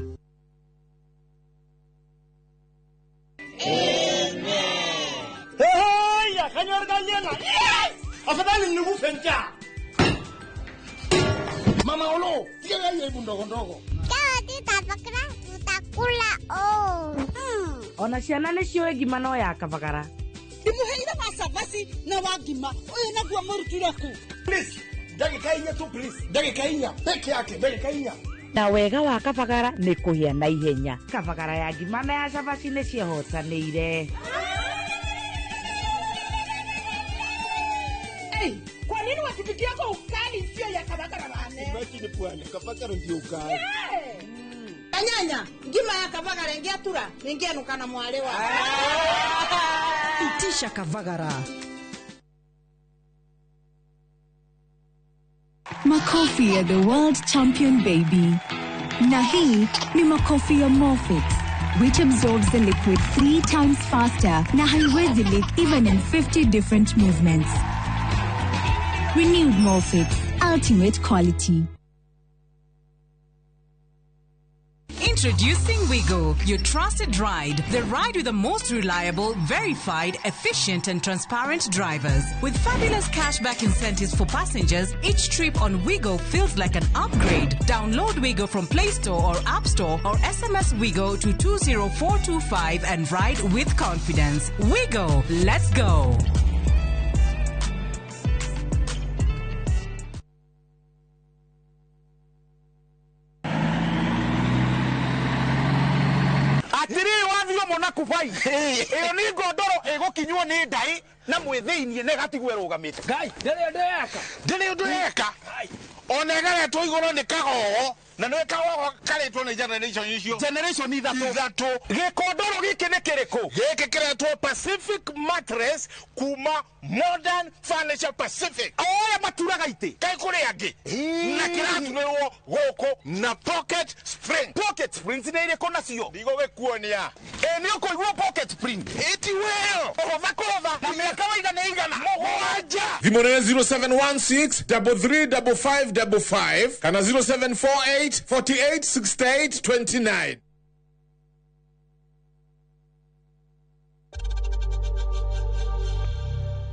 Hey, afadhali nikufe njaa. Mama Olo, tiga hiyo ndogo ndogo. Tutakula oh. Ona ciana nĩ ciũĩ ngima no ya kabagara. Ndimuheire cabaci na wa ngima ũyũ naguo mũrutire kũ? Please, ndagĩka inya tu please, ndagĩka inya peke yake, ndagĩka inya. Na wega wa kabagara nĩ kũhĩa na ihenya. Kabagara ya ngima na ya cabaci nĩ ciehotanĩire. Hey, kwa nini watupikia kwa ukali sio ya kabagara bane? Imagine bwana, kabagara ndio ukali. Yeah. Kanyanya, ngima ya kabagara ingiatura, ingianuka na mwale wa. Itisha Kavagara. Makofi ya the world champion baby. Na hii ni makofi ya Morfix, which absorbs the liquid 3 times faster na haiwezi leak even in 50 different movements. Renewed Morfix, ultimate quality. Introducing Wigo, your trusted ride. The ride with the most reliable, verified, efficient and transparent drivers. With fabulous cashback incentives for passengers, each trip on Wigo feels like an upgrade. Download Wigo from Play Store or App Store or SMS Wigo to 20425 and ride with confidence. Wigo, let's go. Kubai iyo ni ngondoro igukinywo ni ndai na mwithiinie na gatigwe rugamite ngai ndiri undu eka ona ĩgaretwo igũrũ nĩ kagogo na nĩ kagogo karetwo nĩ generation icio generation ithatũ gĩkondoro gĩkĩ nĩ kĩrĩkũ gĩkĩ kĩretwo Pacific mattress kuma Modern Furniture Pacific oya maturaga itĩ kai kũrĩ angĩ na kĩraturĩrwo gũkũ na pocket spring. Pocket springs nĩ irĩkũ nacio ndigũgĩkuonia ĩ nĩ ũkũigua pocket spring ĩti weo ũhũtha kũhũtha na mĩaka waiga nĩ igana mũgwanja. Thimũ nĩ 0716 335555 kana 0748 48 68 29.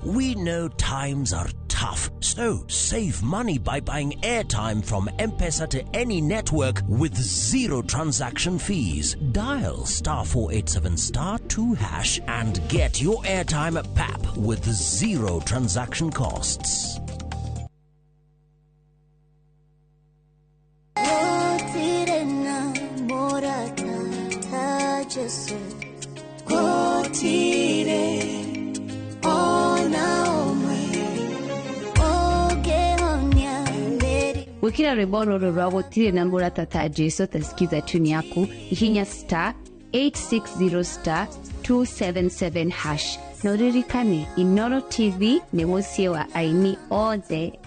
We know times are tough, so save money by buying airtime from M-Pesa to any network with zero transaction fees. Dial *487*2# and get your airtime at PAP with zero transaction costs. Wikira rwimbo rũrũ rwa gũtirĩ na mũrata ta Jesu tasikiza tune yaku ihinya *860*277# na ũririkane Inoro TV nĩ mũciĩ wa aini othe.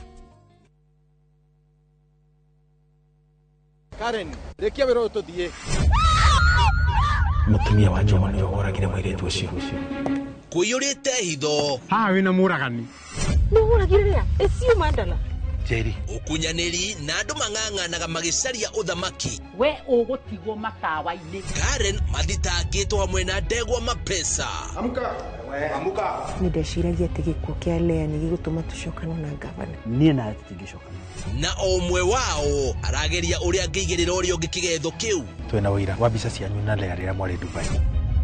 Karen, rĩkia wĩra ũyũ tũthiĩ. Mũtumia wa Njoma nĩwe woragire mũirĩtu ũcio. Kũiyũrĩte hitho. Haha wĩna mũragani. Nĩ ũragire rĩa? Ĩcio mandala. Jerry. Ũkunyanĩri na andũ mang'ang'anaga magĩcaria ũthamaki. We ũgũtigwo matawa-inĩ. Karen mathitangĩtwo hamwe na ndegwa mapesa. Amuka. Amuka. Nĩ ndeciragia atĩ gĩkuũ kĩa Lea nĩ gĩgũtũma tũcokane na gavana. Niĩ nawe tũtingĩcokana. Na o ũmwe wao arageria ũrĩa angĩigĩrĩra ũrĩa ũngĩ kĩgetho kĩu. Twĩna ũira wa mbica cianyu na Lea rĩrĩa mwarĩ Dubai.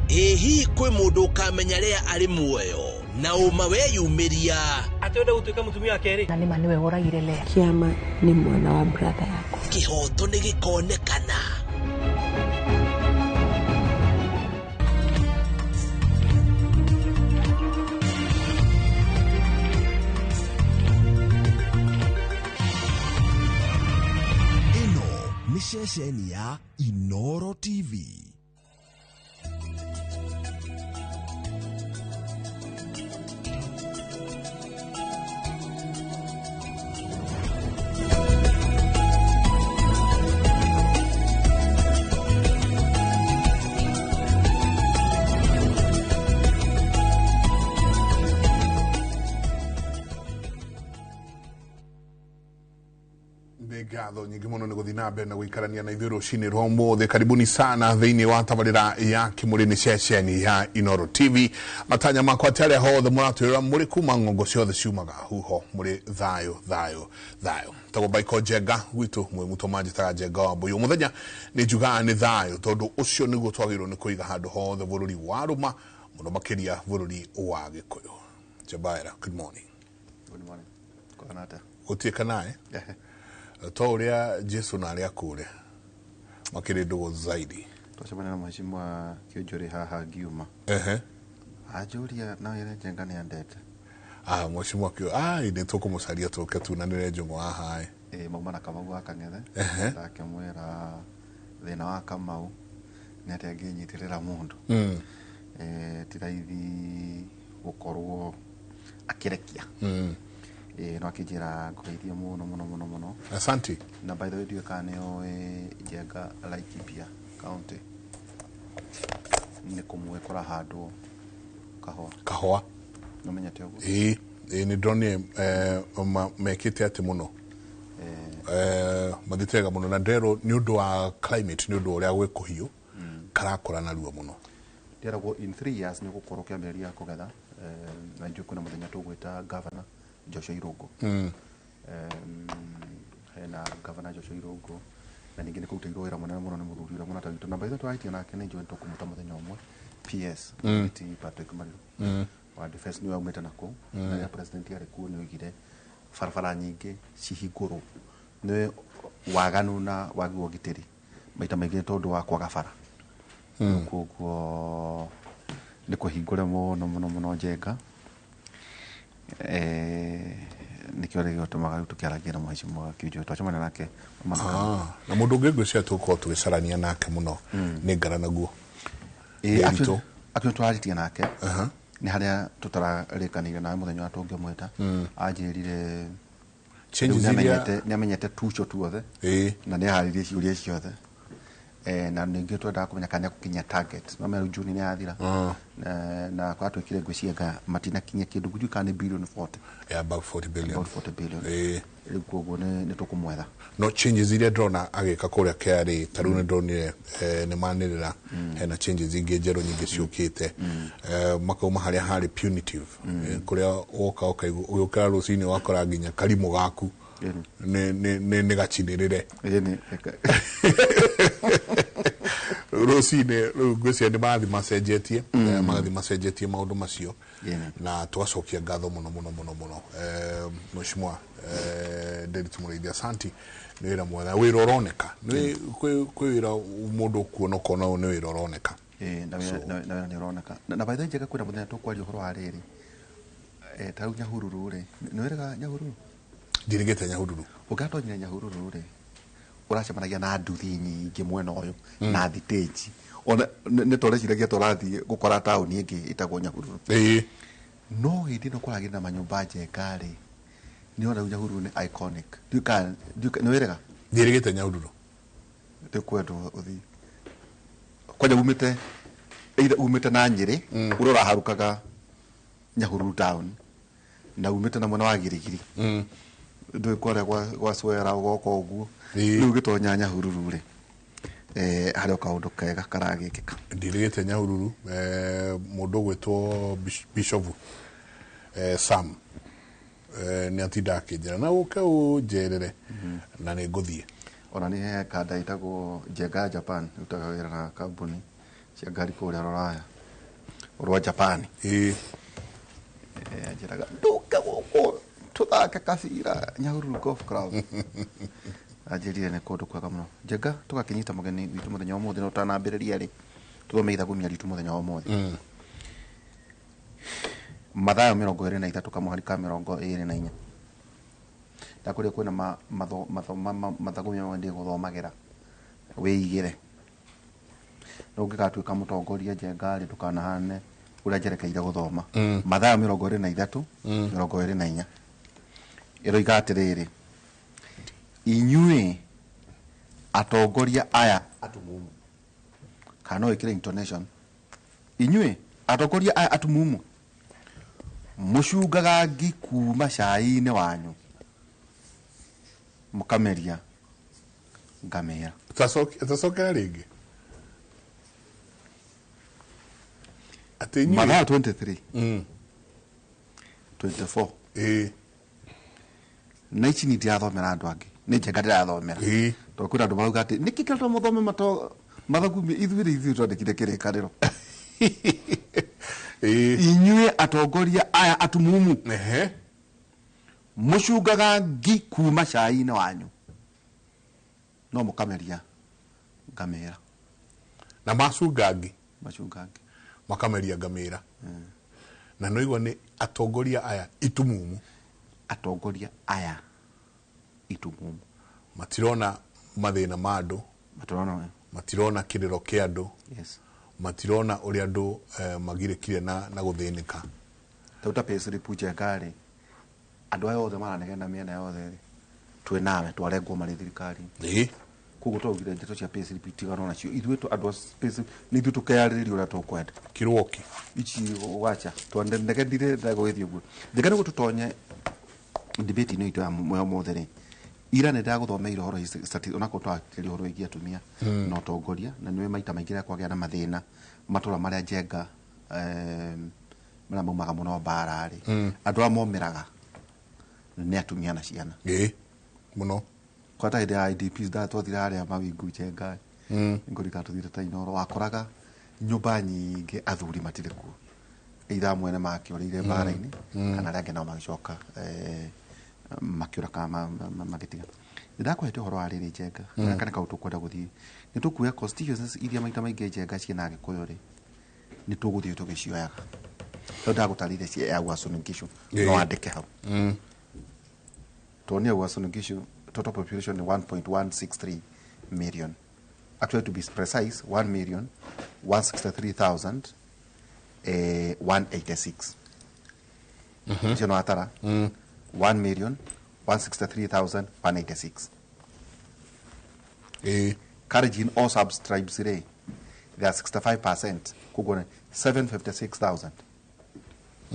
Ĩ hihi kwĩ mũndũ ũkamenya Lea arĩ muoyo na ũma weyumĩria atĩ wenda gũtuĩka mũtumia wa kerĩ? Na nĩma nĩwe woragire Lea. Kĩama nĩ mwana wa brother yakwa. Kĩhoto nĩ gĩkonekana. Ĩno nĩ ceceni ya Inoro TV. Ngatho nyingi muno nĩ gũthiĩ na mbere na gũikarania na ithuĩ rũcinĩ rwa ũmũthĩ. Karibuni sana thĩinĩ wa tabarĩra ya Kĩmũrĩ nĩ ceceni ya Inoro TV. Matanya makwa atĩ arĩa hothe mũratwĩrora mũrĩ kuma ng'ongo ciothe ciumaga huho mũrĩ thayũ thayũ thayũ. Tagwo Baiko Njenga gwitũ mwĩ mũtũ manjĩtaga Njenga wa Mbũyũ. Mũthenya nĩ njugaga nĩ thayũ tondũ ũcio nĩguo twagĩrĩirwo nĩ kũiga handũ hothe bũrũri wa rũma mũno makĩria bũrũri wa Gĩkũyũ. Njabaira, good morning. Good morning. Kũhana atĩa? Gũtuĩka nae to ũrĩa Jesu na arĩa akũre makĩrĩ ndũgũ zaidi. Twacemania na mheshimiwa Kĩũnjũrĩ haha ngiuma. Ehe. Anjũria na wĩre Njenga nĩ andete. Ah, mheshimiwa kĩo ai nĩ tũkũmũcaria tũke tunanĩre njũng'wa haha ĩ. Ĩ mauma na Kamau wa Kang'ethe. Ehe. Ndakĩmwĩra thĩna wa Kamau nĩ atĩ angĩnyitĩrĩra mũndũ. Ti raithi gũkorwo akĩrekia. Ĩ no akĩnjĩra ngũgeithie mũno mũno mũno mũno. Asante. Na by the way ndiũĩ kana nĩ ũĩ Njenga Laikipia County nĩ kũmwe kũrahandwo kahũa. Kahũa. Nĩũmenyete ũguo? Ĩĩ, ĩĩ nĩ ndonire mekĩte atĩ mũno. Mathiĩte wega mũno na nderwo nĩ ũndũ wa climate, nĩ ũndũ wa ũrĩa gwĩ kũhiũ, karakũra narua mũno. Ndĩragwo in 3 years nĩ ũgũkorwo ũkĩambĩrĩria kũgetha, na njũĩ kwĩna mũthenya tũgwĩta Governor Joshua Irũngũ. Hena Governor Joshua Irũngũ na ningĩ nĩ kũrutĩirwo wĩra mũnene mũno nĩ mũthuri ũrĩa mũrata witũ, na by the way tũrahĩtia nake nĩ njũĩ tũkũmũta mũthenya ũmwe PS ti Patrick Mariru wa defense nĩwe aumĩte na kũu. Na rĩrĩa president arĩ kuo nĩ oigire barabara nyingĩ cihingũrwo nĩ waganu na wagi wa ũgitĩri maita maingĩ nĩ tondũ wa kwaga bara. Koguo nĩ kũhingũre mũno mũno mũno Njenga. Nĩkĩo rĩu gĩtũmaga rĩu tũkĩarangia na mheshimiwa Kĩũnjũrĩ twacemania nake. Na mũndũ ũngĩ ngwĩciria tũgũkorwo tũgĩcarania nake mũno nĩ Ngara naguo. Ndĩritũ. Actually tũrarĩtie nake nĩ harĩa tũtararĩkanĩire nawe mũthenya ũrĩa tũngĩmwĩta. Anjĩrire Changes rĩu iria nĩ amenyete tuco tuothe na nĩ aharĩirie ciũria ciothe. Na ningĩ twendaga kũmenya kana nĩ egũkinyia target. No mera June nĩ yathira. Na kwatuĩkire ngwĩciria matinakinyia kĩndũ ngũtiũĩ kana nĩ billion 40. Yeah, about 40 billion. About 40 billion. Rĩu koguo nĩ tũkũmwetha. No changes iria ndĩrona agĩka kũrĩa KRA ta rĩu nĩ ndonire nĩ manĩrĩra hena changes ingĩ njerũ nyingĩ ciũkĩte. Makauma harĩa harĩ punitive. Kũrĩa woka ũkaigua ũgĩũkĩra rũcinĩ wakora nginya karimũ gaku nĩ gacinĩrĩre. Rũcinĩ rĩu ngwĩciria nĩ marathiĩ macenjetie, magathiĩ macenjetie maũndũ macio na tũgacokia ngatho mũno mũno mũno mũno. Mheshimiwa Nderitu Mũrĩithi, asanti nĩ wĩra mwega, wĩra ũroneka. Nĩ kwĩ wĩra mũndũ ũkuona ũkona ũyũ nĩ wĩra ũroneka. Na wĩra nĩ ũroneka. Na by the way Njenga kwĩna mũthenya tũkwaria ũhoro wa rĩrĩ. Ta rĩu Nyahururu rĩ, nĩ wĩrĩga Nyahururu? Ndirigĩte Nyahururu. Ũngĩgatonyire Nyahururu rĩ, ũracemanagia na nduthi nyingĩ mwena ũyũ na thitĩnji. Ona nĩ tũreciragia tũrathiĩ gũkora taũni ĩngĩ ĩtagwo Nyahururu. No hĩndĩ ĩno kũragĩrĩ na manyũmba Njenga rĩ, nĩ ona rĩu Nyahururu nĩ iconic. Nĩ wĩrĩga? Ndirigĩte Nyahururu. Ndĩkwendwo ũthiĩ. Kwanja umĩte, either umĩte na Nyĩrĩ, ũrĩa ũraharũkaga Nyahururu town, na umĩte na mwena wa Girigiri. Ndũĩ kũrĩa gwa Swera ũgoka ũguo. Rĩu ũgĩtonya Nyahururu rĩ, harĩ o kaũndũ kega karagĩkĩka. Ndirigĩte Nyahururu, mũndũ ũgwĩtwo Bishofu, Sam, nĩ atindaga akĩnjĩra na ũke ũnjerere na nĩ ngũthiĩ. Ona nĩ he kanda ĩtagwo Njenga Japan, ĩrutaga wĩra na kambuni cia ngari kũrĩa Rũraya, rwa Japan. Anjĩraga ndũke gũkũ tũthake kabira Nyahururu Golf Club. Anjĩrire nĩ kũndũ kwega mũno. Njenga tũgakĩnyita mũgeni witũ mũthenya wa ũmũthĩ, no tũtanambĩrĩria rĩ, tũthome ithagumia ritũ mũthenya wa ũmũthĩ. Mathayo 23 kamũhari ka 24. Ndakũria kwĩna mathagumia mamwe ndĩgũthomagĩra wĩigĩre. No ũngĩgatuĩka mũtongoria Njenga rĩ, ndũkanahane ũrĩa njerekeire gũthoma. Mathayo 23, 24. Ĩroiga atĩrĩrĩ, inyuĩ atongoria aya atumumu, kana no ĩkĩre intonation, inyuĩ atongoria aya atumumu mũcungaga ngi kuma cai-inĩ wanyu mũkameria ngamĩra. Tacokera rĩngĩ. Atĩ inyuĩ Mathayo 23 24. Na ici ni ndirathomera andũ angĩ, nĩ Njenga ndĩrathomera. Tondũ kwĩna andũ marauga atĩ nĩkĩ kĩrĩa tũmathome mathagumia, ithuĩ rĩ, ithuĩ twandĩkire kĩrĩkanĩro. Inyuĩ atongoria aya atumumu mũcungaga ngi kuma cai-inĩ wanyu no mũkameria ngamĩra. Na macunga ngi makameria ngamĩra. Na no igua nĩ atongoria aya itumumu. Atongoria aya itumumu matirona mathĩna ma andũ, matirona kĩrĩro kĩa andũ, yes, matirona ũrĩa andũ magirĩkire na gũthĩnĩka. Tauta payslip njenga rĩ, andũ aya othe maranegena mĩena yothe rĩ, twĩ nawe twarengwo marĩ thirikari. Koguo twaugire ndeto cia payslip itiganwo nacio, ithuĩ andũ a payslip nĩ ithuĩ tũkeyarĩrĩria ũrĩa tũkwenda. Kirwoki ici wacha twanegendire ndagũgĩthiĩ ũguo. Njega nĩguo tũtonye debate ĩno itũ ya ũmũthĩ rĩ, ira nĩ ndagũthomeire ũhoro onakorwo twarĩria ũhoro wĩgiĩ atumia na ũtongoria, na nĩwe maita maingĩ rĩrĩa kwagĩa na mathĩna matũra marĩa njenga marĩa maumaga mũno mbara rĩ, andũ arĩa momĩraga nĩ atumia na ciana. Mũno. Kwata hĩndĩ ya IDPs twathire harĩa mawingu njenga ngũrika tũthire ta Inooro, wakoraga nyũmba nyingĩ athuri matirĩ kuo, either mwene makĩũrĩire mbara-inĩ kana arĩa angĩ nao magĩcoka makĩũra kana magĩtiga. Ndakũhete ũhoro wa rĩrĩ njenga, kana kaũ tũkwenda gũthiĩ nĩ tũkuoya constituencies iria maita maingĩ njenga ciĩna Agĩkũyũ rĩ, nĩ tũgũthiĩ tũgĩcioyaga. Rĩu ndagũtarĩire cia ya Uasin Gishu, no andĩke hau. Tuonia Uasin Gishu total population ni 1.163 million. Actually, to be precise, 1,163,186. Icio no atara 1,163,186. Kalenjin all sub-tribes rĩ, they are 65%, koguo nĩ 756,000.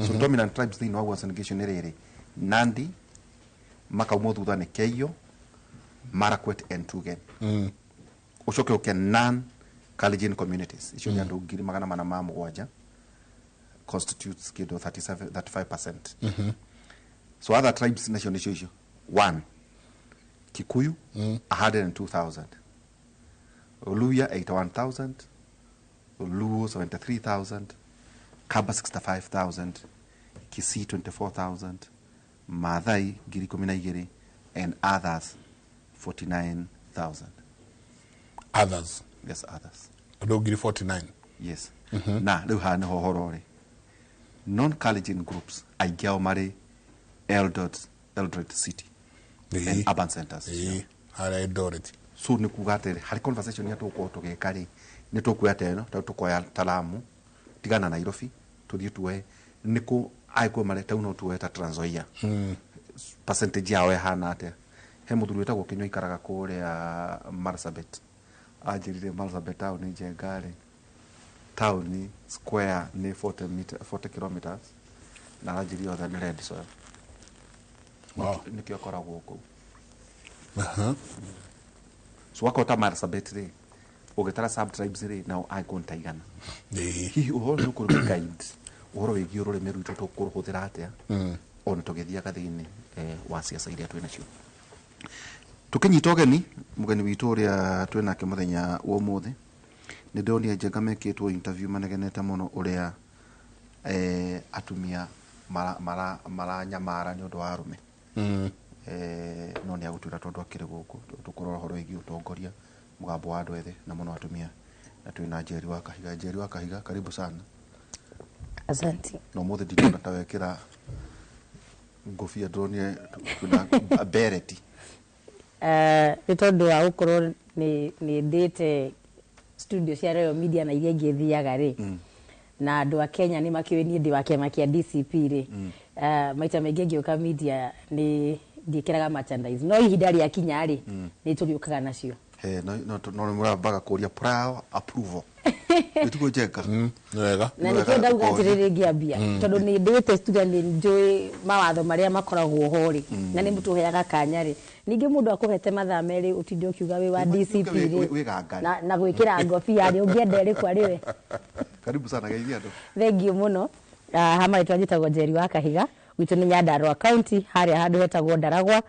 So dominant tribes thĩinĩ wa Uasin Gishu nĩ rĩrĩ, Nandi, makaumwo thutha nĩ Keiyo, Marakwet and Tugen. Ũcoke ũke non Kalenjin communities icio nĩ andũ 407,000 constitutes kĩndũ 37 35%. So other tribes nacio nĩcio icio, 1 Kikuyu 102,000, Luhya 81,000, Luo 73,000, Kamba 65,000, Kisii 24,000, Maathai 12,000 and others 49,000. Others. Yes, others. Andũ 49,000. Yes. Na rĩu haha nĩho ũhoro ũrĩ. Non-Kalenjin groups aingĩ ao marĩ Eldoret City and urban centers. Harĩa Eldoret. So nĩ kuga atĩrĩ, harĩ conversation iria tũgũkorwo tũgĩka rĩ, nĩ tũkuoya ta ĩno, ta tũkoya ta Lamu, tigana Nairobi, tũthiĩ tuoe nĩ kũ angĩkorwo marĩ ta no tuoe ta Trans Nzoia. Percentage yao ĩhana atĩa? He mũthuri wĩtagwo Kĩnyua aikaraga kũrĩa Marsabit. Anjĩrire Marsabit town njenga rĩ, town square nĩ 40 meter, 40 kilometers, na aranjĩrire othe nĩ red soil. Wow. Nĩkĩo akoragwo kũu. So wakorwo ta Marsabit rĩ, ũgĩtara sub tribes rĩ, nao angĩkorwo nĩ ta igana. Hihi ũhoro nĩ ũkũrũ guide ũhoro wĩgiĩ rũrĩmĩ rwitũ tũkũrũhũthĩra atĩa ona tũgĩthiaga thĩinĩ wa ciaca iria twĩ nacio. Tũkĩnyita ũgeni mũgeni witũ ũrĩa twĩ nake mũthenya wa ũmũthĩ, nĩ ndĩronire njenga mekĩtwo interview manegenete mũno ũrĩa atumia maranyamara nĩ ũndũ wa arũme. No nĩ agũtwĩra tondũ akĩrĩ gũkũ tũkũrora ũhoro wĩgiĩ ũtongoria mũgambo wa andũ ethĩ na mũno atumia, na twĩ na Njeri wa Kahiga. Njeri wa Kahiga, karibu sana. Asante. Na ũmũthĩ ndikuona ta wekĩra ngũbia, ndĩronire twĩna bereti. Nĩ tondũ wa gũkorwo nĩ ndĩte studio cia Royal Media na iria ingĩ thiaga rĩ, na andũ a Kenya nĩ makĩũĩ niĩ ndĩ wa kĩama kĩa DCP rĩ, maita maingĩ ngĩũka media nĩ ndiĩkĩraga merchandise, no ihinda rĩakinya rĩ, nĩ tũrĩũkaga nacio. No nĩ mũrambaga kũria prior approval. Nĩtiguo njenga? Nĩ wega. Na nĩkĩo ndauga atĩrĩrĩ ngĩambia, tondũ nĩ ndĩte studio, nĩ njũĩ mawatho marĩa makoragwo ho rĩ, na nĩ mũtũheaga kanya rĩ, ningĩ mũndũ akũhete mathaa merĩ ũtinde ũkiuga wĩ wa DCP rĩ, na gwĩkĩra ngobia rĩ, ũngĩenda ĩrĩkũ arĩ we. Karibu sana, geithia andũ. Thengiũ mũno. Ha marĩtwa njĩtagwo Njeri wa Kahiga, gwitũ nĩ Nyandarua County, harĩa handũ hetagwo Ndaragwa,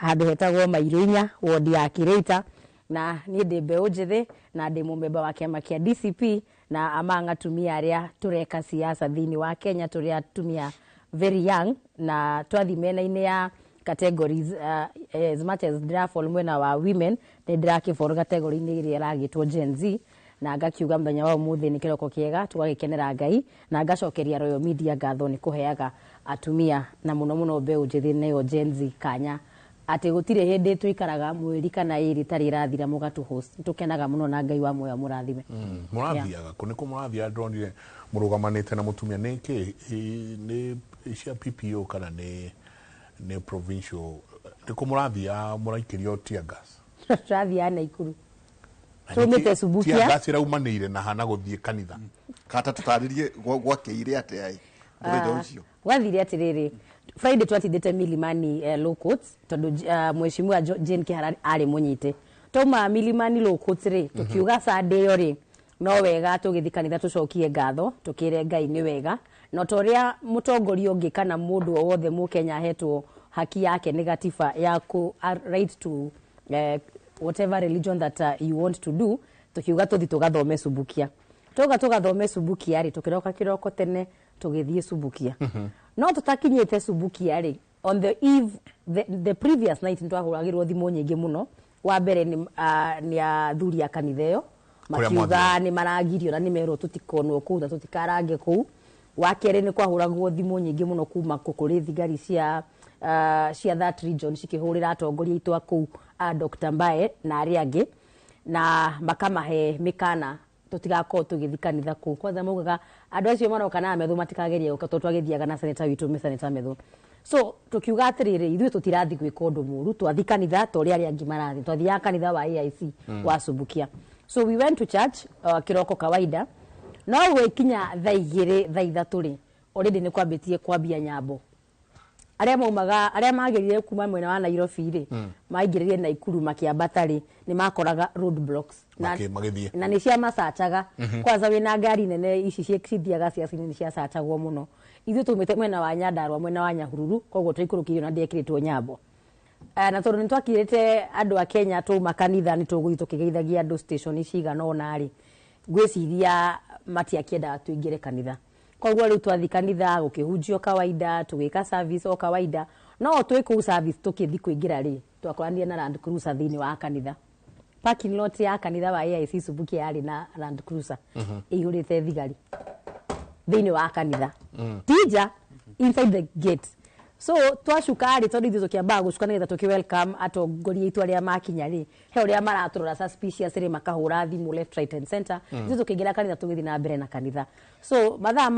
handũ hetagwo Mairũ inya, wodi ya Kĩrĩita, na niĩ ndĩ mbeũ njĩthĩ na ndĩ mũmemba wa kĩama kĩa DCP Na among atumia arĩa tũreka siasa thĩinĩ wa Kenya, tũrĩ atumia very young na twathi mĩena-inĩ ya categories, as much as ndĩrafall mwena wa women, nĩ ndĩrakĩfall category-inĩ ĩrĩa ĩragĩtwo Gen Z. Na ngakiuga mũthenya wa ũmũthĩ nĩ kĩroko kĩega, tũgagĩkenera Ngai, na ngacokeria Royal Media ngatho nĩ kũheaga atumia na mũno mũno mbeũ njĩthĩ, nĩyo Gen Z, kanya atĩ gũtirĩ hĩndĩ tũikaraga mweri kana ĩrĩ tarĩ ĩrathira mũgatũ host. Tũkenaga mũno na Ngai wa muoyo mũrathime. Mũrathiaga kũ? Nĩkũ mũrathiaga? Ndĩronire mũrũgamanĩte na mũtumia. Nĩ kĩ? Nĩ cia PPO kana nĩ provincial? Nĩkũ mũrathiaga mũraikĩrio tear gas? Tũrathiaga Naikuru, tumĩte Subukia. Tear gas ĩraumanĩire na hana gũthiĩ kanitha? Kata tũtarĩrie gwakĩire atĩa ĩ mũthenya ũcio. Gwathire atĩrĩrĩ, Friday twatindĩte Milimani Law Courts tondũ mheshimiwa Jane Kihara arĩ mũnyite. Twauma Milimani Law Courts rĩ, tũkiuga Sunday ĩyo rĩ, no wega tũgĩthiĩ kanitha tũcokie ngatho, tũkĩre Ngai nĩ wega. No ta ũrĩa mũtongoria ũngĩ kana mũndũ o wothe mũkenya ahetwo haki yake nĩ gatiba ya ku right to whatever religion that you want to do, tukiuga tũthi tũgathome Subukia. Toga tũgathome Subukia rĩ, tũkĩroka kĩroko tene tũgĩthiĩ Subukia. No tũtakinyĩte Subukia rĩ, on the eve, the previous night, nĩtwahũragĩrwo thimũ nyingĩ mũno. Wa mbere nĩ athuri a kanitha ĩyo Kũrĩa makiuga mwathiĩ. Nĩ maragirio na nĩ merwo tũtikonwo kũu na tũtikarange kũu. Wa kerĩ, nĩ kwahũragwo thimũ nyingĩ mũno kuma kũrĩ thigari cia that region cikĩhũrĩra atongoria aitũ a kũu, a Dr. Mbae na arĩa angĩ, na makamahe mĩkana tũtigakorwo tũgĩthiĩ kanitha kũu. Kwanza maugaga andũ acio maroka na metho matikagerie gũka, tondũ twagĩthiaga na senator witũ, nĩ Senator Methu. So tukiuga atĩrĩrĩ, ithuĩ tũtirathiĩ gwĩka ũndũ mũru, twathiĩ kanitha ta ũrĩa arĩa angĩ marathiĩ. Twathiaga kanitha wa AIC wa Subukia. So we went to church kĩroko kawaida, no gwĩkinya thaa 2, thaa 3 rĩ, already nĩ kwambĩtie kwambia nyambo. Arĩa maumaga, arĩa magĩrire kuma mwena wa Nairobi rĩ, maingĩrĩrie Naikuru makĩambata rĩ, nĩ makoraga road blocks na, Magĩthiĩ. Na nĩ cia macacaga. Kwanza wĩna ngari nene ici cithiaga ciaca-inĩ, nĩ ciacacagwo mũno. Ithuĩ tumĩte mwena wa Nyandarua, mwena wa Nyahururu, koguo twaikũrũkĩirio na ndĩekĩrĩtwo nyambo. Na tondũ nĩ twakirĩte andũ a Kenya twauma kanitha nĩ tũgũthiĩ tũkĩgeithagia andũ station cigana ũna rĩ, ngwĩciria matiakĩendaga tũingĩre kanitha. Koguo rĩu twathiĩ kanitha, gũkĩhunjio kawaida, tũgĩka service o kawaida. No twĩ kũu service, tũkĩthiĩ kũingĩra rĩ, twakoranire na Land Cruiser thĩinĩ wa kanitha. Parking lot ya kanitha wa AIC Subukia yarĩ na Land Cruiser ĩihũrĩte thigari thĩinĩ wa kanitha, tija inside the gate. So twacuka rĩ, tondũ ithuĩ tũkĩambaga gũcuka nĩgetha tũkĩ welcome atongoria aitũ arĩa makinya rĩ, he ũrĩa maratũrora suspicious rĩ, makahũra thimũ left, right and center. Ithuĩ tũkĩingĩra kanitha, tũgĩthiĩ na mbere na kanitha. So mathaa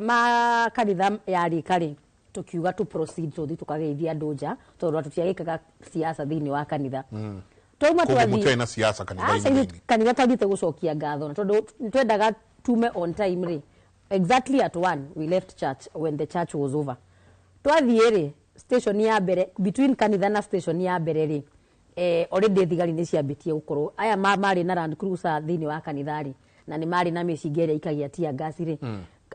ma kanitha yarĩka rĩ, tũkiuga tũ proceed tũthiĩ tũkageithia andũ nja, tondũ tũtiagĩkaga siasa thĩinĩ wa kanitha. Twauma Koguo twathiĩ mũtiarĩ na siasa kanitha-inĩ Aca, ithuĩ thĩinĩ. Kanitha twathiĩte gũcokia ngatho, na tondũ nĩtwendaga tume on time rĩ, exactly at 1 we left church. When the church was over, twathiĩ rĩ, station ya mbere, between kanitha na station ya mbere rĩ, already thigari nĩ ciambĩtie gũkorwo aya marĩ na Land Cruiser thĩinĩ wa kanitha rĩ, na nĩ marĩ na mĩcinga ĩrĩa ikagia tear gas rĩ.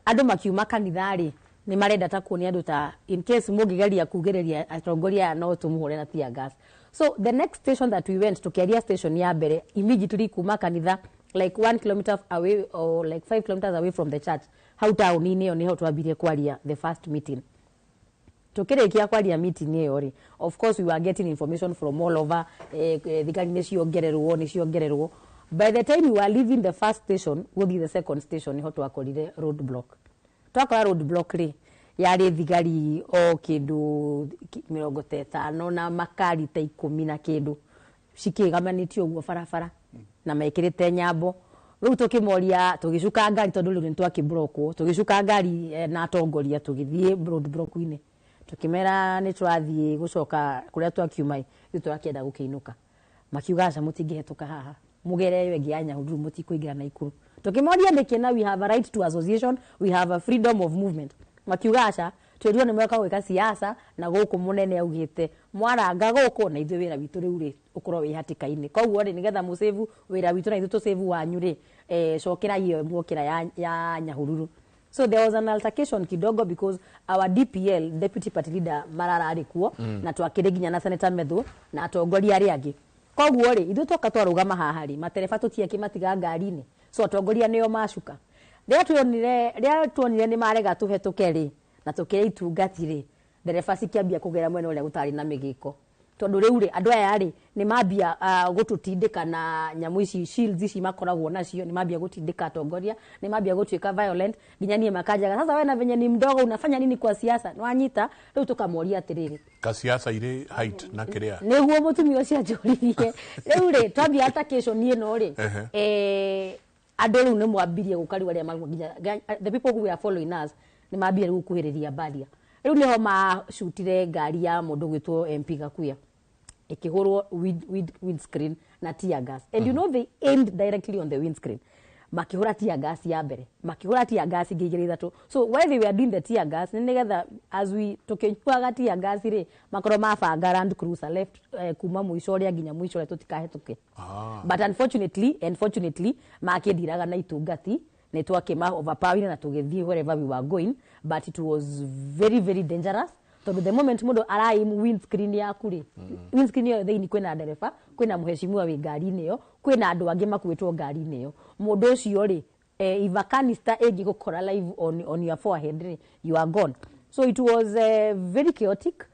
Andũ makiuma kanitha rĩ, nĩ marenda ta kuonia andũ ta in case mũngĩgeria kugĩrĩria atongoria aya, no tũmũhũre na tear gas. So the next station that we went, tukiaria station ya mbere immediately kuma kanitha, like 1 kilometer away or like 5 kilometers away from the church, hau taũni-inĩ ĩyo, nĩho twambirie kwaria the first meeting. Tukĩrĩkia kwaria meeting ĩyo rĩ, of course we were getting information from all over, thigari nĩ ciongererwo, nĩ ciongererwo. By the time we were leaving the first station gũthiĩ the second station, nĩho twakorire road block. Twakora road block rĩ, yarĩ thigari o kĩndũ 50 na makari ta 10 na kĩndũ cikĩgamanĩtio ũguo barabara na mekĩrĩte nyambo. Rĩu tũkĩmoria, tũgĩcuka ngari, tondũ rĩu nĩ twakĩbrokwo. Tũgĩcuka ngari na atongoria, tũgĩthiĩ road block-inĩ, tũkĩmera nĩ tũrathiĩ gũcoka kũrĩa twakiuma, ithuĩ tũrakĩenda gũkĩinũka. Makiuga aca, mũtingĩhetũka haha, mũgere ĩyo ĩngĩ ya Nyahururu, mũtikũingĩra Naikuru. Tũkĩmoria nĩkĩ, na we have a right to association, we have a freedom of movement. Makiuga aca, twĩrwo nĩ mweka gwĩka siasa na gũkũ mũnene augĩte mwaranga gũkũ na ithuĩ wĩra witũ rĩu rĩ ũkorwo wĩ hatĩka-inĩ. Koguo rĩ, nĩgetha mũsave wĩra witũ na ithuĩ tũsave wanyu rĩ, cokerai ĩyo mwokĩra ya Nyahururu. So there was an altercation kidogo because our DPL, deputy party leader Marara, arĩ kuo, na twakĩrĩ nginya na Senator Methu na atongoria arĩa angĩ. Koguo rĩ, ithuĩ twoka twarũgama haha rĩ, matereba tũtiakĩmatiga ngari-inĩ, so atongoria nĩo macuka. Rĩrĩa tuonire nĩ marega tũhetũke rĩ, na tũkĩrĩa itungati rĩ, ndereba cikĩambia kũgera mwena ũrĩa gũtarĩ na mĩgĩko, tondũ rĩu rĩ, andũ aya rĩ, nĩ mambia gũtũtindĩka na nyamũ ici, shields ici makoragwo nacio, nĩ mambia gũtindĩka atongoria, nĩ mambia gũtuĩka violent, nginya niĩ makanjaga, "Sasa wewe na venye ni mdogo, unafanya nini kwa siasa?" Nĩwanyita? Rĩu tũkamoria atĩrĩrĩ, Ka siasa irĩ height na kĩrĩa. Nĩguo mũtumia ũcio anjũririe. Rĩu rĩ, twambia altercation ĩno rĩ, andũ rĩu nĩ mwambirie gũka, rĩu arĩa nginya the people who were following us nĩ mambirie rĩu gũkuhĩrĩria barrier. Rĩu nĩho macutire ngari ya mũndũ gwĩtwo MP Gakuya, ĩkĩhũrwo windscreen na tear gas, and you know they aimed directly on the windscreen. Makĩhũra tear gas ya mbere, makĩhũra tear gas ingĩ igĩrĩ, ithatũ. So while they were doing the tear gas, nĩ nĩgetha as we tũkĩnyuaga tear gas rĩ, makorwo mabanga Land Cruiser left, kuma mũico ũrĩa nginya mũico ũrĩa tũtikahĩtũke. But unfortunately makĩndiraga na itungati, nĩ twakĩma overpower na tũgĩthiĩ wherever we were going. But it was very, very dangerous, tondũ the moment mũndũ araim windscreen yaku rĩ, windscreen ĩyo thĩinĩ kwĩna ndereba, kwĩna mũheshimiwa wĩ ngari-inĩ ĩyo, kwĩna andũ angĩ makuĩtwo ngari-inĩ ĩyo. Mũndũ ũcio rĩ, if a canister ĩngĩgũkora live on your forehead rĩ, you are gone. So it was very chaotic.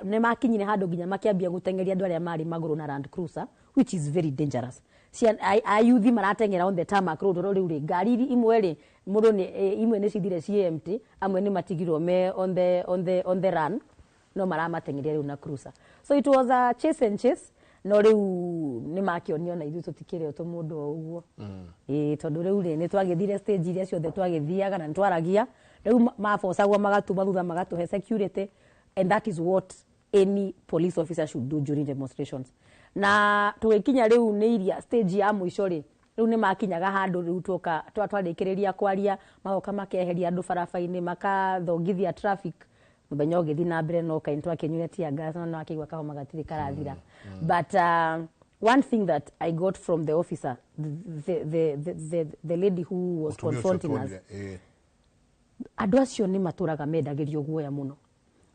Nĩ makinyire handũ nginya makĩambia gũteng'eria andũ arĩa marĩ magũrũ na Land Cruiser, which is very dangerous. Ayuthi marateng'era on the tarmac road. Rĩu rĩ, ngari imwe rĩ, mũndũ nĩ imwe nĩ cithire ciĩ empty, amwe nĩ matigirwo me on the run, no maramateng'eria rĩu na cruiser. So it was a chase and chase, no rĩu nĩ makĩonio na ithuĩ tũtikĩrĩ o tũmũndũ o ũguo. Ĩĩ, tondũ rĩu rĩ, nĩ twagĩthire stage iria ciothe twagĩthiaga na nĩ twaragia. Rĩu mabocagwo magatuma thutha, magatũhe security, and that is what any police officer should do during demonstrations. Na tũgĩkinya rĩu nĩ iria stage ya mũico rĩ, rĩu nĩ makinyaga handũ rĩu tuoka twarĩkĩrĩria kwaria, magoka makeheria andũ baraba-inĩ, makathongithia traffic, mũthenya ũgĩthiĩ na mbere. No kaĩ twakĩnyuire tear gas, no akĩigua kahoma gatirĩ karathira. But one thing that I got from the officer, the lady who was Mũtumia ũcio confronting us, tuonire, andũ acio nĩ matũraga mendagĩrio guoya mũno,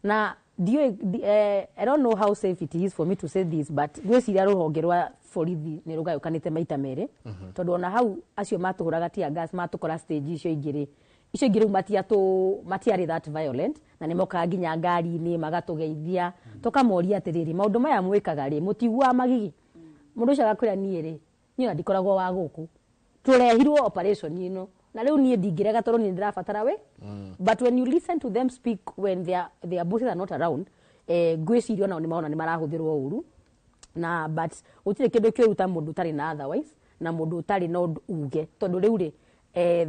na ndiũĩ I don't know how safe it is for me to say this, but ngwĩciria rũhonge rwa borithi nĩ rũgayũkanĩte maita merĩ, tondũ ona hau acio matũhũraga tear gas matũkora stage icio ingĩ rĩ, icio ingĩ rĩu matiarĩ that violent, na nĩ mokaga nginya ngari-inĩ magatũgeithia. Tũkamoria atĩrĩrĩ, maũndũ maya mwĩkaga rĩ, mũtiguaga magigi? Mũndũ ũcio agakwĩra, "Niĩ rĩ, niĩ ona ndikoragwo wa gũkũ, tũrehirwo operation ĩno, na rĩu niĩ ndingĩrega tondũ niĩ ndĩrabatara we." But when you listen to them speak when their bosses are not around, ngwĩciria onao nĩ marona nĩ marahũthĩrwo ũru. Na but gũtirĩ kĩndũ kĩũru ta mũndũ ũtarĩ na otherwise na mũndũ ũtarĩ na ũndũ uge, tondũ rĩu rĩ,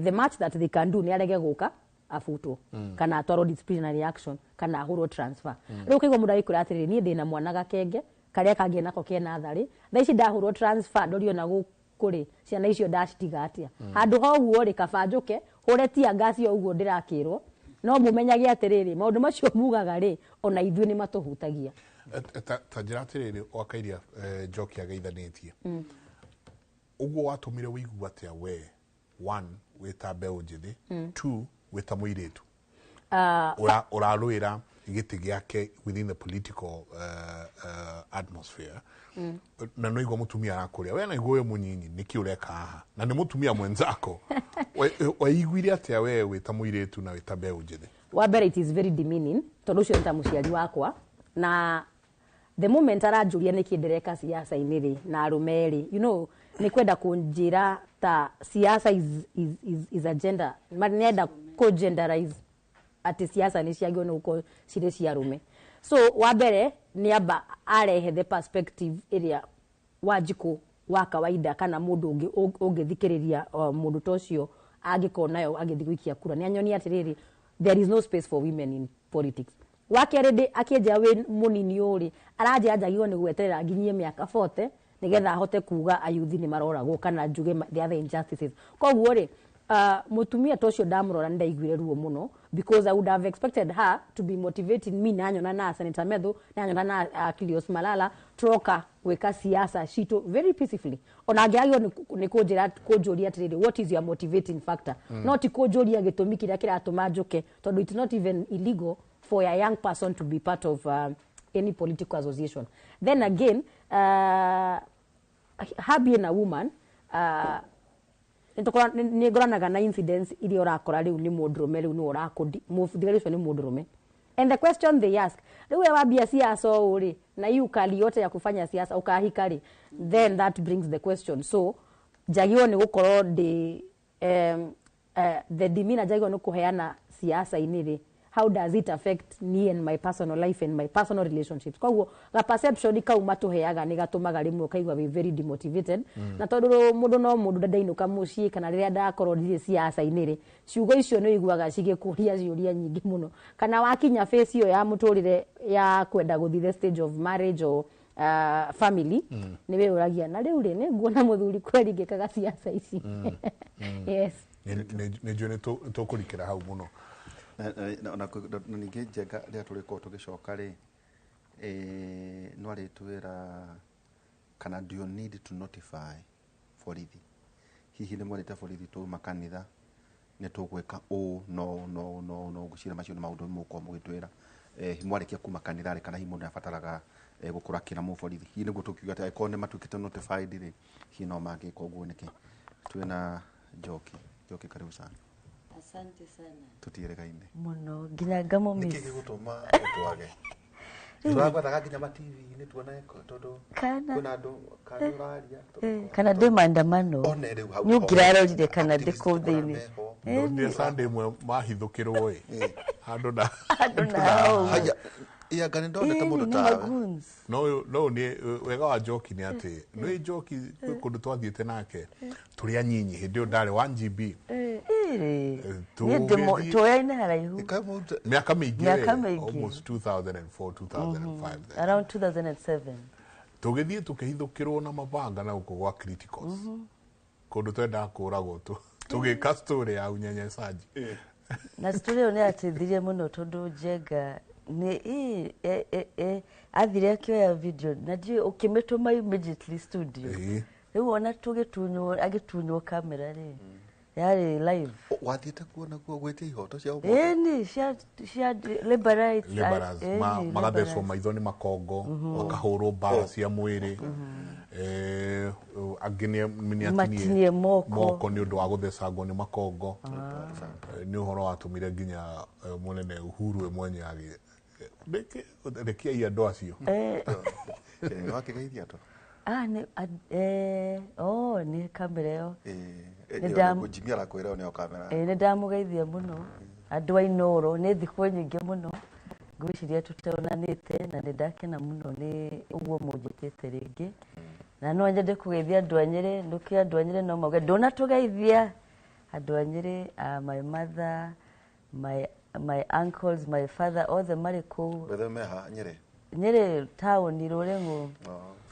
the much that they can do nĩ arege gũka abutwo, kana atwarwo disciplinary action, kana ahũrwo transfer. Rĩu ũkaigua mũndũ agĩkwĩra atĩrĩrĩ, "Niĩ ndĩna mwana gakenge karĩa kangĩ nako kena tharĩ, thaa ici ndahũrwo transfer ndorio na gũkũ rĩ, ciana icio ndacitiga atĩa?" Handũ ha ũguo rĩ, kaba njũke hũre tear gas o ũguo ndĩrakĩrwo. No mũmenyage atĩrĩrĩ, maũndũ macio mugaga rĩ, ona ithuĩ nĩ matũhutagia. Ta njĩra atĩrĩrĩ, wakairia Njoki ageithanĩtie ũguo, watũmire wĩigua atĩa we, one, wĩ ta mbeũ njĩthĩ, two, wĩ ta mũirĩtu ũrarũĩra gĩtĩ gĩake within the political atmosphere, na no igua mũtumia arakũria we na igua wĩ mũnyinyi, nĩkĩ ũreka haha na nĩ mũtumia mwenzako? Waiguire atĩa we wĩ ta mũirĩtu na wĩ ta mbeũ njĩthĩ? Wa mbere, it is very demeaning, tondũ ũcio nĩ ta mũciari wakwa, na the moment aranjũria nĩkĩ ndĩreka siasa-inĩ rĩ na arũme rĩ, nĩ kwenda kũnjĩra ta siasa is a gender. Nĩenda kũ-genderize atĩ siasa nĩ ciagĩrĩirwo nĩ gũkorwo cirĩ cia arũme. So wa mbere nĩ amba arehe the perspective ĩrĩa Wanjikũ wa kawaida kana mũndũ ũngĩ ũngĩthikĩrĩria mũndũ ta ũcio angĩkorwo nayo agĩthiĩ gũikia kura. Nĩ anyonia atĩrĩrĩ, there is no space for women in politics. Wa kerĩ, ndĩ akĩnjĩra wĩ mũnini ũũ rĩ, aranjĩra njagĩrĩirwo nĩ gweterera nginyie mĩaka 40 nĩgetha ahote kuga ayuthi nĩ maroragwo kana njuge the other injustices. Koguo rĩ, mũtumia ta ũcio ndamũrora nĩ ndaiguire ruo mũno, because I would have expected her to be motivating me. Nanyona na Senator Methu, nanyona na Cleos Malala turoka gwĩka siasa citũ very peacefully, ona angĩagĩrwo nĩ kũnjĩra, kũnjũria atĩrĩrĩ, "What is your motivating factor?" No ti kũnjũria gĩtũmi kĩrĩa kĩratũma njũke, tondũ it's not even illegal for a young person to be part of any political association. Then again, Her being a woman, nĩ ngoranaga na incidents iria ũrakora rĩu nĩ mũndũrũme, rĩu nĩwe ũrakũndi mũthigari ũcio nĩ mũndũrũme. And the question they ask, rĩu we wambia siasa ũũ rĩ, na hii ukali yote ya kufanya siasa, ukahika rĩ? Then that brings the question. So njagĩrĩirwo nĩ gũkorwo ndĩ the demeanor njagĩrĩirwo nĩ kũheana siasa-inĩ rĩ, how does it affect me and my personal life and my personal relationships? Koguo ga perception kau matũheaga nĩ gatũmaga rĩmwe ũkaigua wĩ very demotivated. Na tondũ mũndũ no mũndũ, ndainũka mũciĩ kana rĩrĩa ndakorwo ndirĩ siasa-inĩ rĩ, ciugo icio nĩ ũiguaga cigĩkũria ciũria nyingĩ mũno, kana wakinya phase ĩyo ya mũtũrĩre ya kwenda gũthiĩ the stage of marriage or family, nĩ wĩyũragia, na rĩu rĩ, nĩ nguona mũthuri kweri ngĩkaga siasa ici? Yes. Nĩ njũĩ nĩ tũkũrikĩra hau mũno. Na ningĩ Njenga, rĩrĩa tũrĩkorwo tũgĩcoka rĩ, no arĩtwĩra kana do you need to notify borithi? Hihi nĩ mwarĩte borithi twauma kanitha nĩ tũgwĩka ũũ? No ngwĩciria macio nĩ maũndũ mũgũkorwo mũgĩtwĩra mwarĩkia kuma kanitha rĩ, kana hihi mũndũ nĩabataraga gũkorwo akĩra mũborithi, hihi nĩguo tũkiuga atĩ angĩkorwo nĩ matuĩkĩte notified rĩ, hihi no mangĩka ũguo nĩkĩ? Twĩna Njoki. Njoki, karibu sana. Asante sana. Tũtiĩrĩgaine. Mũno nginya ngamo. Nĩkĩ gĩgũtũma ũtwage? Tũragwethaga nginya ma TV-inĩ tuone tondũ Kana- kwĩna andũ kana nĩ ũraria. Kana ndĩ maandamano. One rĩu hau. Nĩ ũngĩrarorire kana ndĩ kũu thĩinĩ. Ndonire Sunday ĩmwe mahithũkĩrwo ĩ handũ na Handũ na hau. Haya, anga nĩ ndonete mũndũ nĩ tawe. Magoons. No nĩ wega wa Njoki nĩ atĩ nĩ Njoki kwĩ kũndũ twathiĩte nake tũrĩ anyinyi, hĩndĩ ĩyo ndarĩ 1 GB. Ĩrĩ niĩ ndĩ tũyaine haraihu. Mĩaka mĩingĩ. Mĩaka we, mĩingĩ. Almost 2004, 2005. Around 2007. Tũgĩthiĩ tũkĩhithũkĩrwo na mabanga na gũkũ gwa Criticals, kũndũ twendaga kũragwo tũgĩka story ya unyanyasaji. Na story ĩyo nĩ yateithirie mũno tondũ Njenga nĩ athire akĩoya video na ndiũĩ ũkĩmĩtũma immediately studio. Rĩu ona tũgĩtunywo, agĩtunywo kamera rĩ, yarĩ live. Wathiĩte kuo nakuo gwĩtia ihoto cia ũmũndũ? Ĩni cia labor rights. Laborers. Ĩni, Magathecwo laborers. maitho nĩ makongo, makahũrwo mbara cia mwĩrĩ, angĩ nĩ Matinie moko. Moko nĩ ũndũ wa gũthecangwo nĩ makongo. Nĩ ũhoro watũmire nginya mũnene Uhuru we mwenye agĩ rekiai andũ acio. Nĩ wakĩgeithia andũ? Ah, nĩ oh, nĩ kamera ĩyo. Nĩ Jimmy arakwĩra ĩyo nĩyo kamera. Nĩ ndamũgeithia mũno andũ a Inooro, nĩ thikũ nyingĩ mũno ngwĩciria tũtonanĩte, na nĩ ndakena mũno nĩ ũguo mũnjĩtĩte rĩngĩ, na no nyende kũgeithia andũ a Nyĩrĩ. Nũkĩ andũ a Nyĩrĩ no mauge ndũnatũgeithia. Andũ a Nyĩrĩ, my mother, my uncles, my father, othe marĩ kũu. Bethe meha Nyĩrĩ? Nyĩrĩ taũni, Rũrĩng'ũ.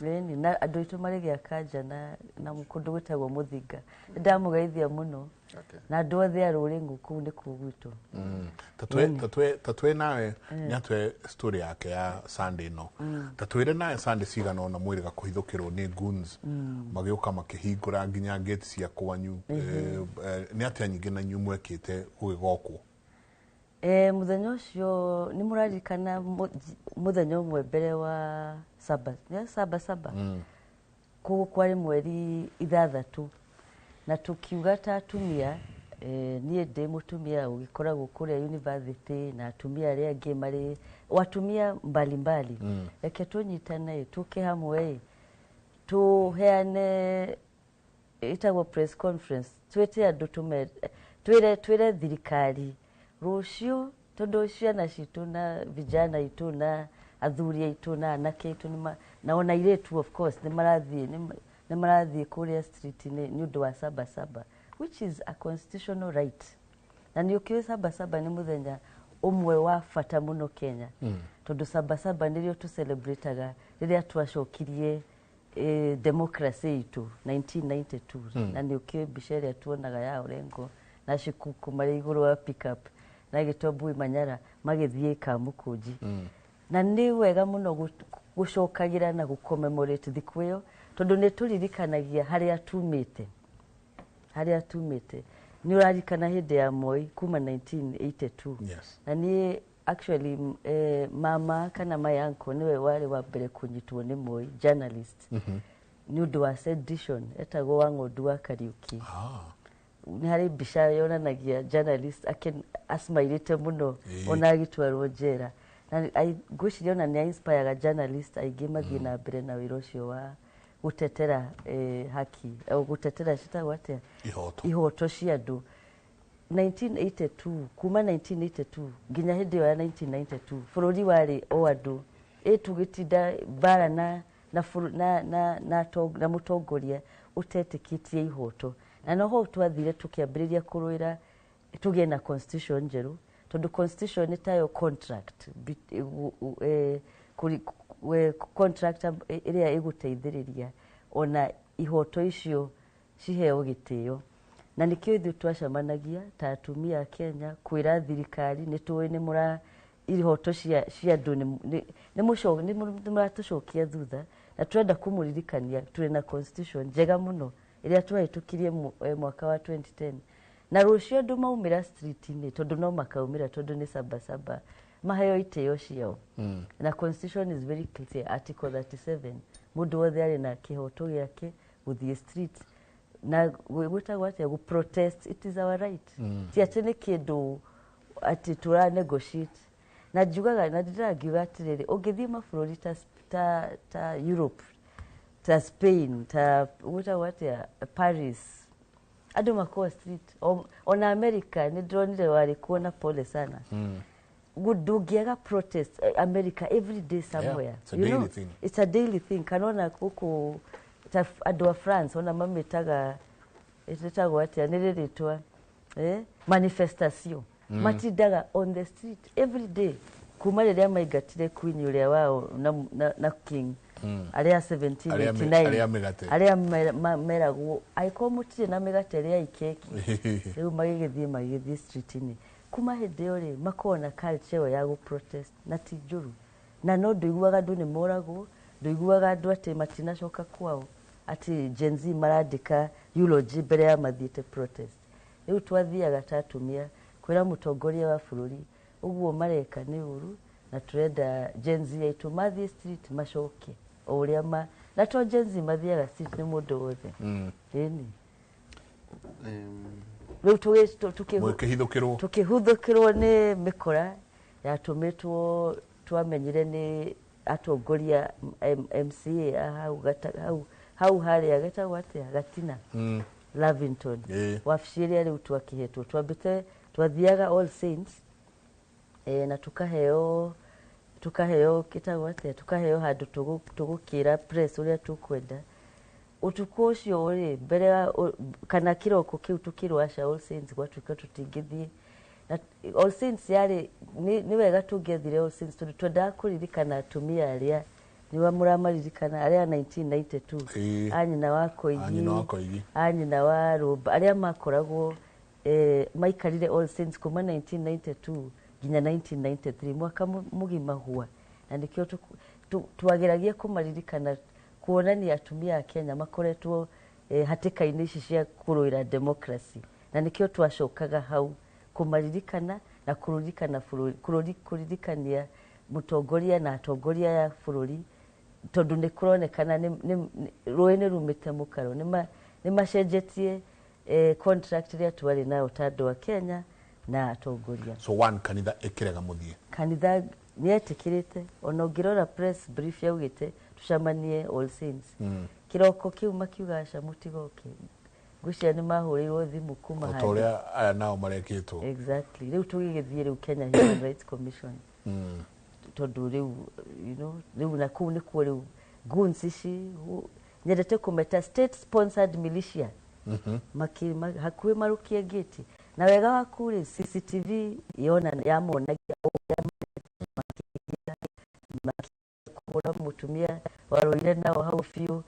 Ĩni, na andũ aitũ marĩ Gĩakanja na kũndũ gwĩtagwo Mũthinga. Nĩ ndamũgeithia mũno na andũ othe a Rũrĩng'ũ, kũu nĩkuo gwitũ. Tatwe nawe nĩ atwe story yake ya Sunday no tatwĩre nawe Sunday cigana ona mwĩrĩga kũhithũkĩrwo nĩ goons, magĩũka makĩhingũra nginya gate cia kwanyu. Nĩ atĩa nyingĩ na inyuĩ mwekĩte gũgĩgokwo? Mũthenya ũcio nĩ mũraririkana mũthenya ũmwe mbere wa saba, nĩ saba saba, koguo kwarĩ mweri 6, na tũkiuga ta atumia, niĩ ndĩ mũtumia ũgĩkoragwo kũrĩa university na atumia arĩa angĩ marĩ o atumia mbalimbali, reke tũnyitane, tũke hamwe, tũheane ĩtagwo press conference, twĩte andũ, tũme twĩre thirikari rũciũ, tondũ ciana citũ na vijana aitũ na athuri aitũ na anake aitũ na ona airĩtu, of course, nĩ marathiĩ kũrĩa street-inĩ nĩ ũndũ wa saba saba, which is a constitutional right. Na nĩ ũkĩũĩ saba saba nĩ mũthenya ũmwe wa bata mũno Kenya, tondũ saba saba nĩrĩo tũcelebrataga rĩrĩa twacokirie democracy itũ 1992. Na nĩ ũkĩũĩ mbica ĩrĩa tuonaga ya Orengo na Shikuku marĩ igũrũ wa pickup na Gĩtombui Manyara magĩthiĩ Kamũkũnji. Na nĩ wega mũno gũcokagĩra na gũcommemorate thikũ ĩyo, tondũ nĩ tũririkanagia harĩa tumĩte, harĩa tumĩte. Nĩ ũraririkana hĩndĩ ya Moi kuma 1982? Yes. Na niĩ actually, mama kana my uncle nĩwe warĩ wa mbere kũnyitwo nĩ Moi, journalist. Nĩ ũndũ wa sedition etagwo wa ng'ondu wa Kariuki. Nĩ harĩ mbica yonanagia journalist asmairĩte mũno ona agĩtwarwo njera. Na ngwĩciria ona nĩ inspireaga journalist aingĩ mathiĩ na mbere na wĩra ũcio wa gũtetera haki, gũtetera citagwo atĩa? Ihoto. Ihoto cia andũ. 1982, kuma 1982 nginya hĩndĩ ĩyo ya 1992 bũrũri warĩ o andũ tũgĩtinda mbara na mũtongoria ũtetĩkĩtie ihoto. Na noho twathire tũkĩambĩrĩria kũrũĩra tũgĩe na constitution njerũ, tondũ constitution nĩ tayo contract contract ĩrĩa ĩgũteithĩrĩria ona ihoto icio ciheo gĩtĩo. Na nĩkĩo ithuĩ twacemanagia ta atumia a Kenya kwĩra thirikari nĩ tũĩ nĩ mũra ihoto cia andũ nĩ mũratũcokia thutha, na tũrenda kũmũririkania tũrĩ na constitution njega mũno ĩrĩa twahĩtũkirie mwaka wa 2010. Na rũciũ andũ maumĩra street-inĩ, tondũ no makaumĩra tondũ nĩ sabasaba, maheo itĩo ciao. Na constitution is very clear, article 37, mũndũ wothe arĩ na kĩhoto gĩake gũthiĩ street na gwĩtagwo atĩa, gũ protest, it is our right. Ti atĩ nĩ kĩndũ atĩ tũra negotiate. Na njugaga na ndĩrangiuga atĩrĩrĩ, ũngĩthiĩ mabũrũri ta Europe, ta Spain, ta gwĩtagwo atĩa, Paris, andũ makoragwo street. Ona America nĩ ndĩronire warĩ kuo na pole sana. Ndũngĩaga protest America every day somewhere. Yeah, it's a you daily know, thing. It's a daily thing. Kana ona gũkũ ta andũ a France ona mamĩtaga ĩtagwo atĩa, nĩ rĩrĩtwa manifestation. Matindaga on the street every day kuma rĩrĩa maingatire queen ũrĩa wao na king arĩa 1789 Arĩa mĩgate. Arĩa meragwo angĩkorwo mũtirĩ na mĩgate rĩai keki. Rĩu magĩgĩthiĩ street-inĩ. Kuma hĩndĩ ĩyo rĩ, makoragwo na culture ĩyo ya gũ protest na ti njũru. Na no ndũiguaga andũ nĩ moragwo, ndũiguaga andũ atĩ matinacoka kwao, atĩ Gen Z marandĩka eulogy mbere ya mathiĩte protest. Rĩu twathiaga ta atumia kwĩra mũtongoria wa bũrũri ũguo mareka nĩ ũru, na tũrenda Gen Z aitũ mathiĩ street macoke o ũrĩa ma, na to Gen Z mathiaga street, nĩ mũndũ wothe. Ĩni. Rĩu Mũkĩhithũkĩrwo. Tũkĩhithũkĩrwo nĩ mĩkora yatũmĩtwo, twamenyire nĩ atongoria MCA a hau harĩa getagwo atĩa, Gatina. Lavington. Wabici ĩrĩa rĩu twakĩhetwo, twambĩte twathiaga All Saints, na tukaheo kĩtagwo atĩa, tukaheo handũ tũgũkĩra press ũrĩa tũkwenda. Ũtukũ ũcio rĩ, mbere ya kana kĩroko kĩu tũkĩrwo aca All Saints gwatuĩka tũtingĩthiĩ. Na All Saints yarĩ nĩ wega tũngĩathire All Saints tondũ twendaga kũririkana atumia arĩa nĩ mũramaririkana arĩa 1992, a nyina wa Koigi, A nyina wa Koigi. a nyina wa Rũmba, arĩa makoragwo maikarire All Saints kuma 1992 nginya 1993, mwaka mũgima hua. Na nĩkĩo twageragia kũmaririkana, kuonania atumia a Kenya makoretwo hatĩka-inĩ ici cia kũrũĩra democracy. Na nĩkĩo twacokaga hau kũmaririkana na kũririkana bũrũri, kũririkania mũtongoria na atongoria ya bũrũri, tondũ nĩ kũronekana rũĩ nĩ rumĩte mũkaro, nĩ macenjetie contract ĩrĩa twarĩ nayo ta andũ a Kenya na atongoria. So one kanitha ĩkĩrega mũthiĩ. Kanitha nĩetĩkĩrĩte, ona ũngĩrora press brief yaugĩte tũcemanie All Saints. Kĩroko kĩu makiuga aca mũtigoke. Ngwĩciria nĩ mahũrĩirwo thimũ kuma O ta handũ. ũrĩa aya nao marekĩtwo. Exactly. Rĩu tũgĩgĩthiĩ rĩu Kenya Human Rights Commission. Tondũ rĩu, you know, rĩu na kũu nĩkuo rĩu goons ici, nyendete kũmeta state sponsored militia. Hakuhĩ marũkie gate. Na wega waku rĩ, CCTV yamonagia ũrĩa makĩhũra mũtumia warũire nao hau biũ,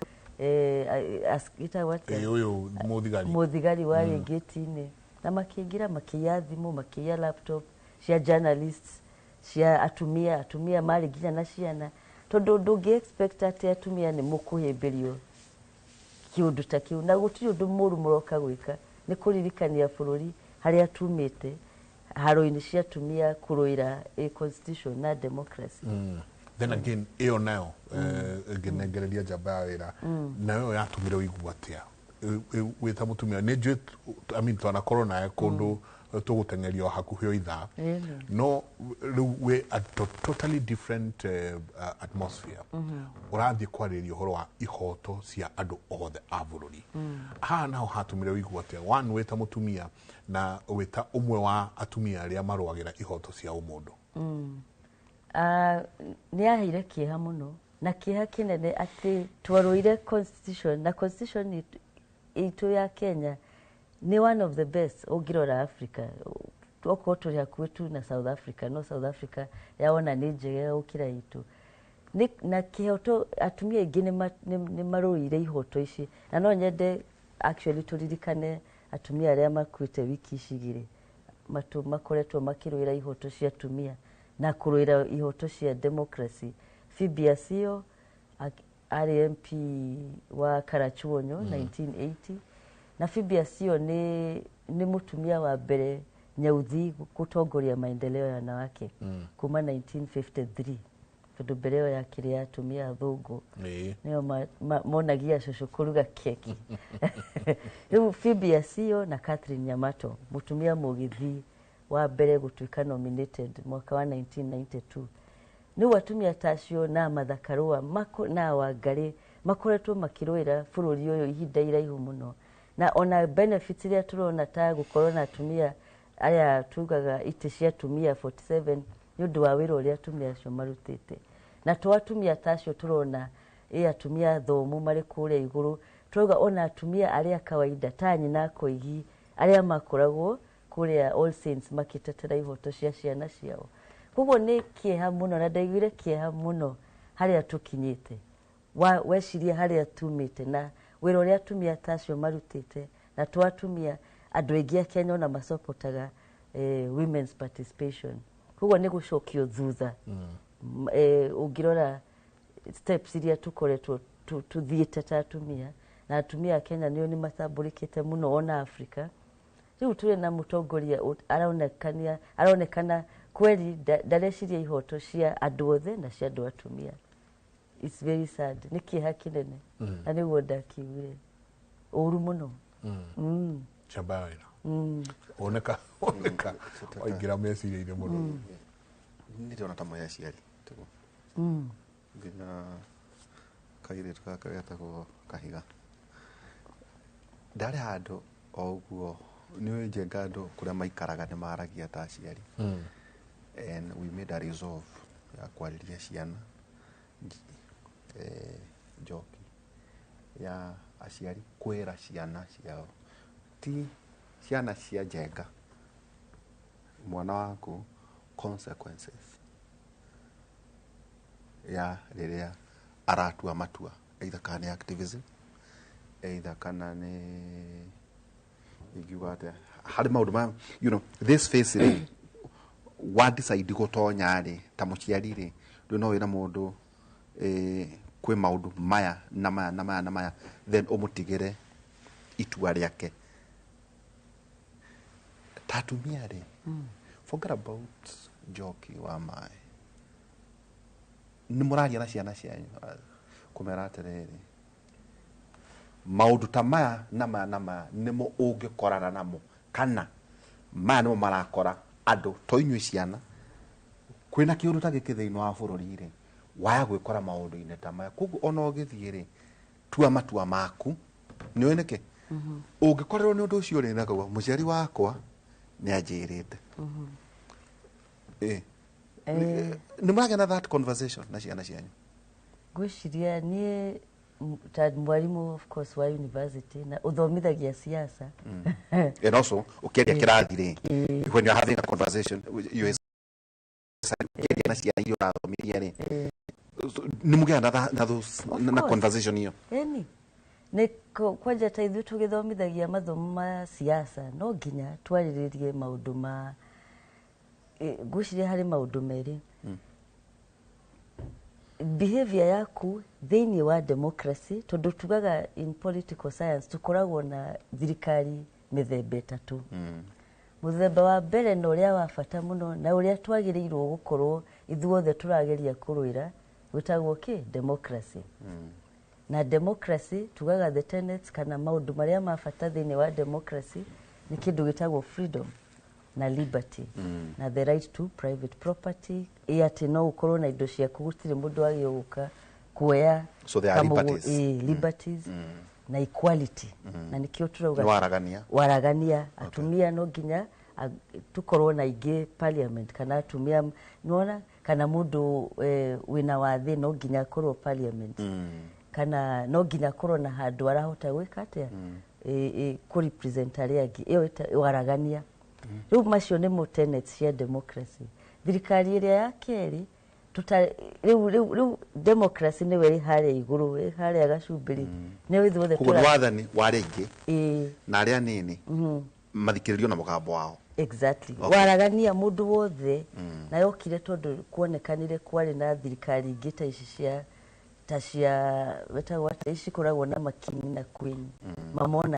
ĩtagwo atĩa? Ũyũ mũthigari. Mũthigari warĩ gate-inĩ. Na makĩingĩra, makĩiya thimũ, makĩiya laptop cia journalists, cia atumia, atumia marĩ nginya na ciana. Tondũ ndũngĩ expect atĩ atumia nĩ mũkũhĩmbĩrio kĩũndũ ta kĩu, na gũtirĩ ũndũ mũru mũroka gwĩka, nĩ kũririkania bũrũri harĩa tumĩte, haro-inĩ cia atumia kũrũĩra constitution na democracy. Then again ĩyo nayo ngĩnengereria njamba ya wĩra nayo yatũmire ũigue atĩa wĩ ta mũtumia? Nĩ njũĩ, I mean, twanakorwo nawe kũndũ tũgũteng'erio hakuhĩ o ithaa, no rĩu wĩ a totally different atmosphere, ũrathiĩ kwarĩrĩria ũhoro wa ihoto cia andũ othe a bũrũri. Haha naho hatũmire ũigue atĩa, one, wĩ ta mũtumia na wĩ ta ũmwe wa atumia arĩa marũagĩra ihoto cia ũmũndũ? Ah, nĩ yaheire kĩeha mũno na kĩeha kĩnene atĩ twarũire constitution, na constitution itũ ya Kenya nĩ one of the best ũngĩrora Africa. Okorwo tũrĩ hakuhĩ tu na South Africa, no South Africa yaona nĩ njega gũkĩra itũ. Na kĩhoto atumia aingĩ nĩ marũire ihoto ici, na no nyende actually tũririkane atumia arĩa makuĩte wiki ici 2 matu makoretwo makĩrũĩra ihoto cia atumia na kũrũĩra ihoto cia democracy. Phoebe Asiyo arĩ MP wa Karachuonyo 1980, na Phoebe Asiyo nĩ mũtumia wa mbere nyeuthi gũtongoria maendeleo ya wanawake kuma 1953, tondũ mbere ĩyo yakĩrĩ ya atumia athũngũ, nĩo monagia cũcũ kũruga keki. Rĩu Phoebe Asiyo na Catherine Nyamato, mũtumia mũgĩthi wa mbere gũtuĩka nominated mwaka wa 1992. Rĩu atumia ta acio na Martha Karua na Wangarĩ makoretwo makĩrũĩra bũrũri ũyũ ihinda iraihu mũno, na ona benefits iria tũrona ta gũkorwo na atumia aya tugaga itĩ cia atumia 47 nĩ ũndũ wa wĩra ũrĩa atumia acio marutĩte. Na to atumia ta acio tũrona, ĩ atumia athomu marĩ kũrĩa igũrũ, turauga ona atumia arĩa kawaida ta nyina Koigi arĩa makoragwo kũrĩa All Saints makĩtetera ihoto cia ciana ciao. Koguo nĩ kĩeha mũno, na ndaiguire kĩeha mũno harĩa tũkinyĩte, wa weciria harĩa tumĩte na wĩra ũrĩa atumia ta acio marutĩte. Na to atumia, andũ aingĩ a Kenya ona macopotaga women's participation. Koguo nĩ gũcokio thutha. Ũngĩrora steps iria tũkoretwo tũthiĩte ta atumia, na atumia a Kenya nĩo nĩ matambũrĩkĩte mũno ona Africa. Rĩu tũrĩ na mũtongoria aronekana kweli ndareciria ihoto cia andũ othe na cia andũ atumia. It's very sad, nĩ kĩeha kĩnene, na nĩguo ndakiugire ũru mũno. Njamba ya wĩra, oneka waingĩra meciria-inĩ mũno. Nĩ ndĩrona ta moya aciari tiguo? Nginya kairĩtu gaka getagwo Kahiga ndarĩ handũ o ũguo nĩ ũĩ njenga andũ kũrĩa maikaraga nĩ maragia ta aciari, and we made a resolve ya kwarĩria ciana njoki ya aciari kwĩra ciana ciao, ti ciana cia njenga, mwana waku, consequences ya rĩrĩa aratua matua, either kana nĩ activism, either kana nĩ ingiuga atĩa harĩ maũndũ ma this face rĩ wa decide gũtonya rĩ, ta mũciari rĩ, rĩu no wĩra mũndũ kwĩ maũndũ maya na maya na maya na maya, then ũmũtigĩre itua rĩake. Ta atumia rĩ, forget about njoki wa maĩ, nĩ mũraria na ciana cianyu kũmera atĩrĩrĩ, maũndũ ta maya na maya na maya nĩmo ũngĩkorana namo, kana maya nĩmo marakora andũ to inyuĩ ciana, kwĩna kĩũndũ ta gĩkĩ thĩinĩ wa bũrũri rĩ, waya gwĩkora maũndũ-inĩ ta maya. Koguo ona ũgĩthiĩ rĩ, tua matua maku nĩ ũĩ nĩkĩ ũngĩkorerwo nĩ ũndũ ũcio rĩ, nakauga mũciari wakwa nĩ anjĩrĩte. Nĩ mũragĩa na that conversation na ciana cianyu? Ngwĩciria niĩ ta mwarimũ of course wa university na ũthomithagia siasa. And also ũkĩaria kĩrathi rĩ, when you are having a conversation you ũkĩaria na ciana iria ũrathomithia rĩ, nĩ mũgĩaga na course. conversation iyo? Ĩni nĩ kwanja ta ithuĩ tũgĩthomithagia mathomo ma siasa, no nginya twarĩrĩrie maũndũ ma ngwĩciria harĩ maũndũ merĩ: behavior yaku thĩinĩ wa democracy, tondũ tugaga in political science tũkoragwo na thirikari mĩthemba 3. Mũthemba wa mbere na ũrĩa wa bata mũno na ũrĩa twagĩrĩirwo gũkorwo ithuothe tũrageria kũrũĩra Gwĩtagwo kĩ? Democracy. Na democracy tugaga the tenets kana maũndũ marĩa ma bata thĩinĩ wa democracy nĩ kĩndũ gĩtagwo freedom na liberty na the right to private property, ĩ atĩ no ũkorwo na indo ciaku, gũtirĩ mũndũ wagĩrĩirwo gũka kuoya. So there are liberties. Liberties na equality, na nĩkĩo tũrauga Nĩ waragania. Waragania. Atumia no nginya tukorwo na ingĩ parliament, kana atumia nĩwona, kana mũndũ wĩna wathe no nginya akorwo parliament, kana no nginya akorwo na handũ arahota gwĩka atĩa, kũ represent arĩa angĩ. Ĩyo waragania. Rĩu macio nĩmo tenets cia democracy. Thirikari ĩrĩa ya kerĩ tuta rĩu democracy nĩwe ĩ harĩa igũrũ, ĩ harĩa gacumbĩrĩ, nĩyo ithuothe. Koguo nĩ wathani wa arĩa aingĩ na arĩa anini mathikĩrĩrio na mũgambo wao. Exactly. Okay. Waragania mũndũ wothe. Na yokire tondũ kuonekanire kwarĩ na thirikari ingĩ ta ici cia ta cia wetagwo atĩa, ici cikoragwo na making na queen, mamona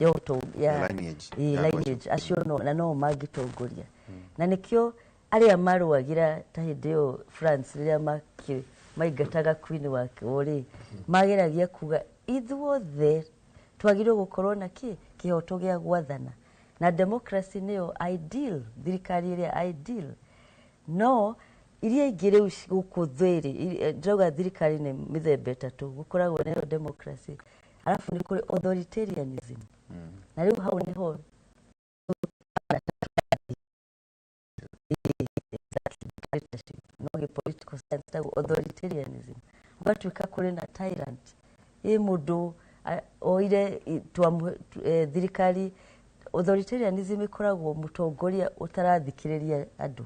ya ya lineage. Ĩ, Ya lineage acio no, na no mangĩtongoria, na nĩkĩo arĩa marũagĩra ta hĩndĩ ĩyo France rĩrĩa maingataga queen wake rĩ, mageragia kuga ithuothe twagĩrĩirwo gũkorwo na kĩ kĩhoto gĩa gwathana, na democracy nĩyo ideal, thirikari ĩrĩa ideal. No iria ingĩ rĩu gũkũ thĩ rĩ, ndĩrauga thirikari nĩ mĩthemba ĩtatũ. Gũkoragwo nayo democracy, alafu nĩ kũrĩ authoritarianism, na rĩu hau nĩho dictatorship, no gĩ political science tagwo authoritarianism, gũgatuĩka kũrĩ na tyrant, ĩ mũndũ oire thirikari. Authoritarianism ĩkoragwo mũtongoria ũtarathikĩrĩria andũ,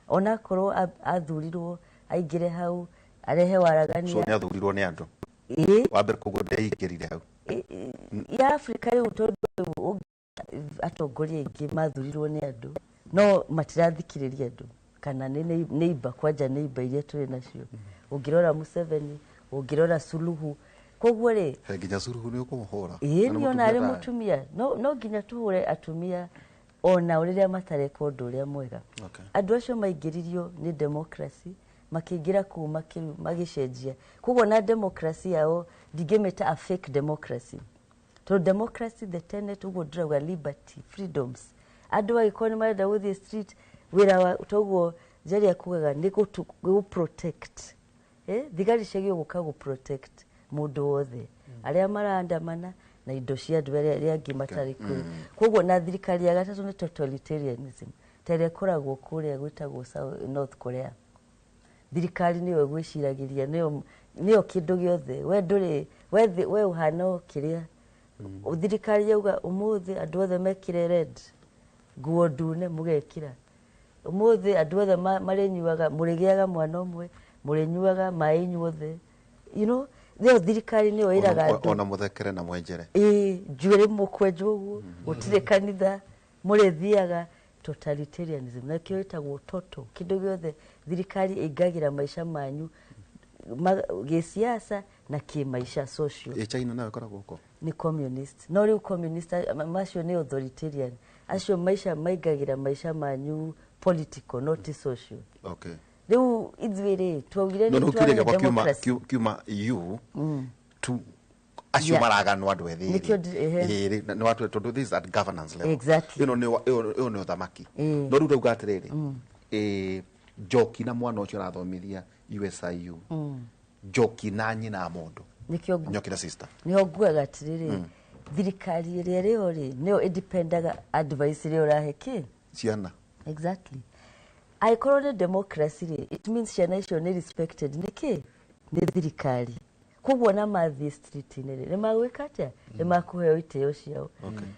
onakorwo athurirwo aingĩre hau arehe So waragania. nĩ athurirwo nĩ andũ. Ĩ. Wa mbere, koguo ndeingĩrire hau. Ya Afrika rĩu, tondũ rĩu atongoria aingĩ mathurirwo nĩ andũ no matirathikĩrĩria andũ, kana nĩ neighbor, kwanja neighbor iria tũrĩ nacio, ũngĩrora Museveni, ũngĩrora Suluhu, koguo rĩ He nginya Suluhu nĩ ũkũmũhũra. Ĩĩ. Na nĩ Niĩ ona arĩ mũtumia. Mũtumia no nginya tũhũre atumia ona rĩrĩa matareka ũndũ ũrĩa mwega. Andũ acio maingĩririo nĩ democracy, makĩingĩra kũu magĩcenjia, koguo na democracy yao ndingĩmĩta a fake democracy, tondũ democracy, the tenet ũguo ndĩrauga, liberty, freedoms, andũ angĩkorwo nĩ marenda gũthiĩ street, wĩra wa toguo Njeri akugaga nĩ gũ protect, thigari ciagĩrĩirwo gũka gũ protect mũndũ wothe arĩa maraandamana na indo cia andũ arĩa angĩ matarĩ kũrĩ. Koguo na thirikari ya gatatũ nĩ totalitarianism, ta ĩrĩa ĩkoragwo kũrĩa gwĩtagwo North Korea. Thirikari nĩyo ĩgwĩciragĩria, nĩyo kĩndũ gĩothe, we ndũrĩ we we ũhana o kĩrĩa thirikari yauga. Ũmũthĩ andũ othe mekĩre red, nguo ndune mũgekĩra. Ũmũthĩ andũ othe marĩnyuaga, mũrĩgĩaga mwana ũmwe, mũrĩnyuaga maĩ inyuothe, nĩyo thirikari nĩyo ĩraga andũ. Ona mũthekere na mwenjere. Ĩĩ, njuĩrĩ mũkwenjwo ũguo, gũtirĩ kanitha mũrĩthiaga. Totalitarianism nakĩo ĩtagwo total, kĩndũ gĩothe thirikari ĩingagĩra maica manyu gĩsiasa na kĩmaica social. Ĩ China nayo ĩkoragwo ũko? Nĩ communist, no rĩu communist macio nĩ authoritarian, acio maica maingagĩra maica manyu political, not social. Rĩu ithuĩ rĩ, twaugire No nĩ no kĩũria twarehe gĩakwa kiuma democracy. Kiuma you to acio maraganwo andũ ethĩ. Nĩkĩo ehe. Rĩ nĩ watu, tondũ this is at governance level. Exactly. Ĩno nĩ ĩyo nĩ ũthamaki. No rĩu ndauga atĩrĩrĩ, Njoki na mwana ũcio arathomithia USIU, Njoki na nyina wa mũndũ. Nĩkĩo Njoki na sister. Nĩho nguaga atĩrĩrĩ, thirikari ĩrĩa ĩrĩho rĩ, nĩyo ĩdipendaga advice ĩrĩa ũrahe kĩ ciana. Exactly. Angĩkorwo nĩ democracy rĩ, it means ciana icio nĩ respected nĩ kĩ? Nĩ thirikari. Koguo na mathiĩ street-inĩ rĩ, nĩ magwĩka atĩa? Nĩ makũheo itĩo ciao.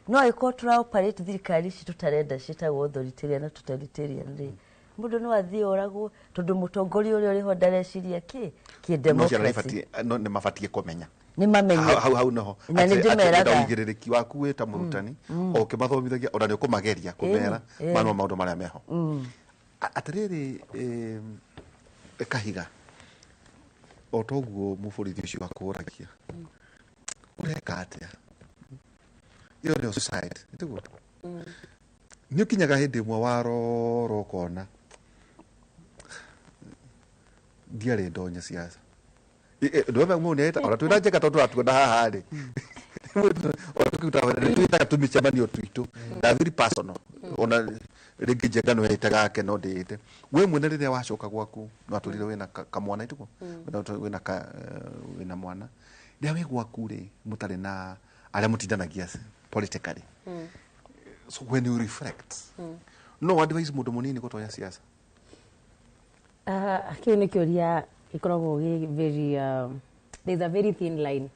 No angĩkorwo tũra operate thirikari ici tũtarenda ciĩtagwo authoritarian na totalitarian rĩ, mũndũ no athiĩ oragwo tondũ mũtongoria ũrĩa ũrĩho ndareciria kĩ kĩ No ciana nĩ democracy. No nĩ mabatiĩ kũmenya. Nĩ mamenye. Hau noho. Na nĩ Atĩ ndĩmeraga. Ũigĩrĩrĩki waku wĩ ta mũrutani, o ũkĩmathomithagia, ona nĩ ũkũmageria kũmera manwa maũndũ marĩa meho. Atĩrĩrĩ, kahiga o toguo mũborithi ũcio akũragia, ũreka atĩa? Ĩyo nĩyo society, nĩtiguo? Nĩ ũkinyaga hĩndĩ ĩmwe warora ũkona ndiarĩ ndonya siasa. Ndwema mũndũ nĩeta ona twĩna Njenga tondũ tũratuona haha rĩ, ona tũkĩruta twĩtaga tũmĩcemanio twitũ na very personal, ona rĩngĩ Njenga no etaga ake no ndĩĩte we mwene. Rĩrĩa wacoka gwaku no atũrire wĩna kamwana itiguo, wĩna wĩna mwana, rĩrĩa wĩ gwaku rĩ, mũtarĩ na arĩa mũtindanagia politically, so when you reflect, no advise mũndũ mũnini gũtonya siasa? Kĩu nĩ kĩũria gĩkoragwo gĩ very there's a very thin line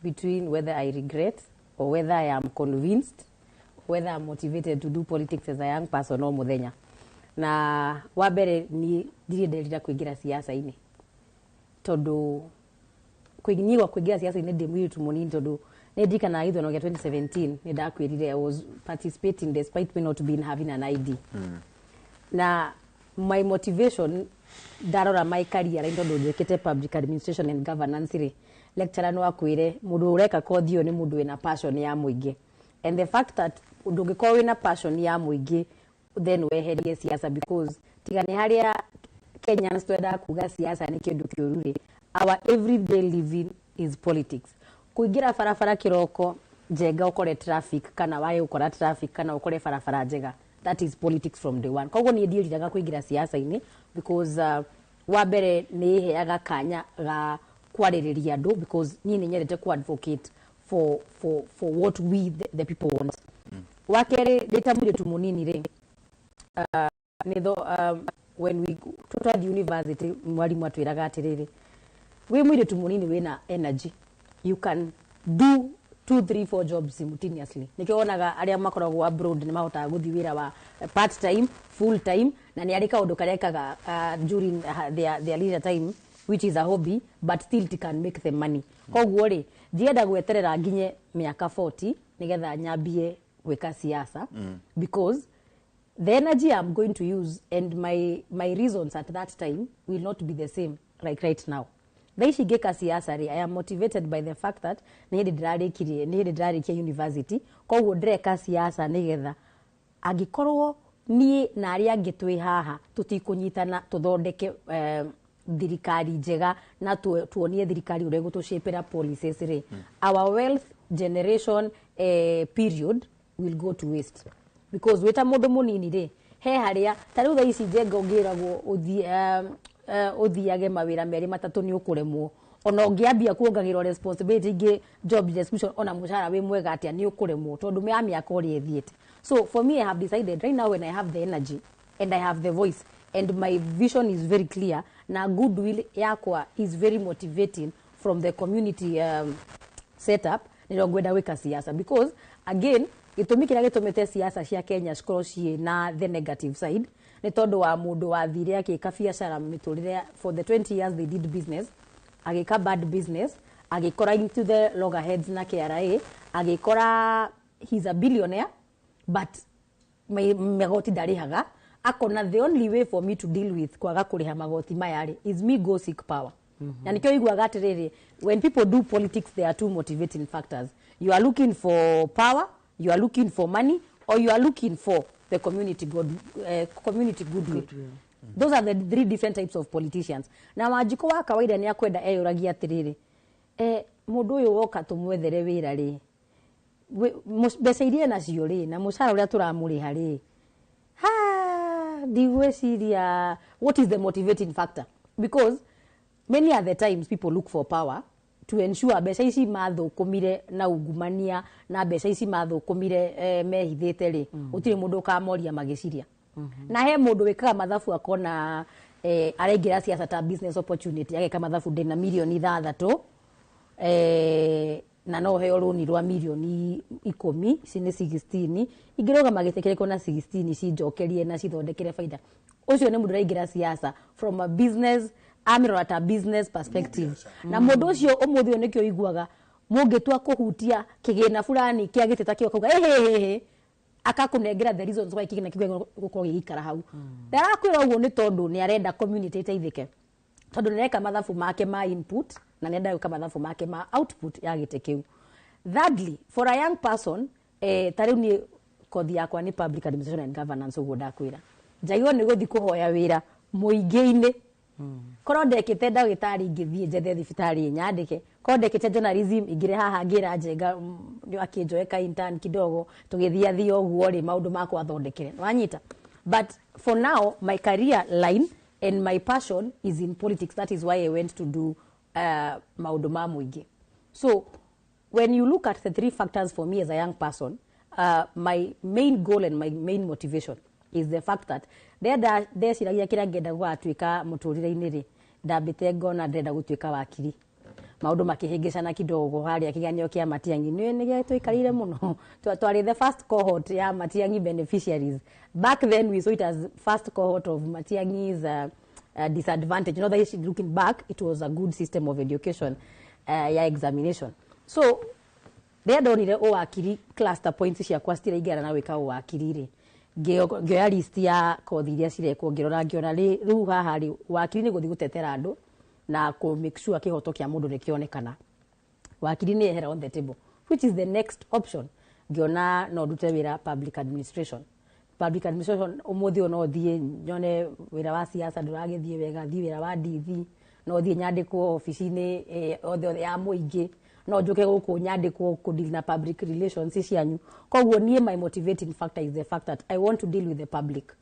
between whether I regret or whether I am convinced, whether I'm motivated to do politics as a young person o mũthenya. Na wa mbere, ni ndirĩ nderira kũingĩra siasa-inĩ, tondũ niĩ kũingĩra siasa-inĩ ndĩ mũirĩtu mũnini, tondũ nĩ ndirikanaga gĩthurano gĩa 2017 nĩ ndakwĩrire I was participating despite me not being having an ID. Na my motivation, ndarora my career, tondũ njĩkĩte public administration and governance rĩ, lecturer no akwĩre mũndũ ũreka kothi ĩyo nĩ mũndũ wĩna passion ya mũingĩ, and the fact that ndũngĩkorwo wĩna passion ya mũingĩ then weherie siasa, because tiga nĩ harĩa Kenyans twendaga kuga siasa nĩ kĩndũ kĩũru rĩ, our everyday living is politics. Kũingĩra barabara kĩroko, Njenga, ũkore traffic kana wage gũkora traffic kana ũkore barabara njega, that is politics from day one. Koguo niĩ ndiĩriraga kũingĩra siasa-inĩ because wa mbere nĩ ĩheaga kanya ga kwarĩrĩria andũ, because niĩ nĩ nyendete ku advocate for what we the people want. Wa kerĩ, ndĩ ta mũirĩtu mũnini rĩ, nĩ tho when we twathiĩ university, mwarimũ atwĩraga atĩrĩrĩ, wĩ mũirĩtu mũnini wĩna energy, you can do two, three, four jobs simultaneously. Nikio wonaga arĩa makoragwo abroad nĩ mahotaga gũthiĩ wĩra wa part time, full time, na nĩ arĩ kaũndũ karĩa ekaga during their leisure time, which is a hobby, but still it can make them money. Koguo rĩ, ndienda gweterera nginye mĩaka 40 nĩgetha nyambie gwĩka siasa, because the energy I'm going to use and my reasons at that time will not be the same like right now. Thaa ici ngĩka siasa rĩ, I am motivated by the fact that nĩ hĩndĩ ndĩrarĩkirie, nĩ hĩndĩ ndĩrarĩkia university. Koguo ndĩreka siasa nĩgetha angĩkorwo niĩ na arĩa angĩ twĩ haha tũtikũnyitana tũthondeke thirikari njega na tuonie thirikari ũrĩa ĩgũtũshapĩra policies rĩ, our wealth generation period will go to waste, because wĩta mũndũ mũnini rĩ, he harĩa ta rĩu thaa ici, Njenga, ũngĩragwo ũthiĩ ũthiage mawĩra merĩ matatũ nĩ ũkũremwo. Ona ũngĩambia kuongagĩrwo responsibility ingĩ, job description, ona mũcara wĩ mwega atĩa, nĩ ũkũremwo tondũ ya mĩaka ũrĩa ĩthiĩte. So for me, I have decided right now, when I have the energy and I have the voice and my vision is very clear na goodwill yakwa is very motivating from the community setup, nĩrĩo ngwenda gwĩka siasa, because again, gĩtũmi kĩrĩa gĩtũmĩte siasa cia Kenya cikorwo ciĩ na the negative side nĩ tondũ wa mũndũ wathire akĩka biacara mĩtũrĩre for the 20 years they did business, agĩka bad business, agĩkora into the loggerheads na KRA, agĩkora he's a billionaire but magoti ndarĩhaga. Akona the only way for me to deal with kwaga kũrĩha magoti maya rĩ is me go seek power. Na nĩkĩo iguaga atĩrĩrĩ, when people do politics, there are two motivating factors: you are looking for power, you are looking for money, or you are looking for the community good, community goodwill. Those are the three different types of politicians. Na Wanjikũ wa kawaida nĩ akwenda eyũragia atĩrĩrĩ, mũndũ ũyũ woka tũmwethere wĩra rĩ, mbeca iria nacio rĩ, na mũcara ũrĩa tũramũrĩha rĩ, ha ndigwĩciria what is the motivating factor, because many other times people look for power to ensure mbeca ici mathũkũmire na ungumania na mbeca ici mathũkũmire mehithĩte rĩ, gũtirĩ mũndũ ũkamoria magĩciria. Na he mũndũ wĩkaga mathabu akona araingĩra siasa ta business opportunity, ageka mathabu, ndĩna mirioni 6, na no heo rũni rwa mirioni 10, ici nĩ 16, ingĩrũgama gĩtĩ kĩrĩkũ na 16 cinjokerie na cithondekere baida. Ũcio nĩ mũndũ ũraingĩra siasa from a business, amĩrora ta business perspective. Na mũndũ ũcio ũmũthĩ ũyũ nĩkĩo iguaga mũngĩtua kũhutia kĩgĩna fulani kĩa gĩtĩ ta kĩo, akauga ĩhĩhĩhĩ, akakũnengera the reasons why kĩgĩna kĩu gũkorwo gĩgĩikara hau. Ndarakwĩra ũguo nĩ tondũ nĩ arenda community ĩteithĩke, tondũ nĩ areka mathabu make ma input na nĩ arenda gwĩka mathabu make ma output ya gĩtĩ kĩu. Thirdly, for a young person, Ta rĩu niĩ kothi yakwa nĩ public administration and governance, ũguo ndakwĩra njagĩrĩirwo nĩ gũthiĩ kũhoya wĩra mũingĩ-inĩ. Korwo ndekĩte ndagĩtarĩ, ingĩthiĩ njethe thibitarĩ nyandĩke. Korwo ndekĩte journalism, ingĩrĩ haha ngĩra Njenga akĩnjoe ka intern kidogo, tũgĩthiathia ũguo rĩ, maũndũ makwa thondekere wanyita. But for now my career line and my passion is in politics. That is why I went to do maũndũ ma mũingĩ. So when you look at the three factors for me as a young person, my main goal and my main motivation is the fact that ndenda ndeciragia kĩrĩa ngenda gũgatuĩka mũtũrĩre-inĩ rĩ, ndambĩte ngona ndĩrenda gũtuĩka wakiri. Maũndũ makĩhĩngĩcana kidogo harĩa kĩgeranio kĩa Matiang'i nĩ gĩtũikarĩire mũno. Twarĩ the first cohort ya Matiang'i beneficiaries. Back then we saw it as first cohort of Matiang'i's disadvantage. Not that looking back it was a good system of education ya examination. So rĩrĩa ndonire ũwakiri, cluster points ciakwa citiraingĩrana na gwĩka ũwakiri rĩ, ngĩoya list ya kothi iria cirekwo, ngĩrora, ngĩona rĩu haha rĩ, wakiri nĩ gũthiĩ gũtetera andũ na kũ make sure kĩhoto kĩa mũndũ nĩ kĩonekana. Wakiri nĩ ehera on the table. Which is the next option? Ngĩona no ndute wĩra public administration. Public administration, ũmũthĩ ũyũ no thiĩ nyone wĩra wa siasa ndũragĩthiĩ wega, thiĩ wĩra wa ndithi, no thiĩ nyandĩkwo obici-inĩ othe othe ya mũingĩ, no njũke gũkũ nyandĩkwo kũ deal na public relations cianyu. Koguo niĩ my motivating factor is the fact that I want to deal with the public,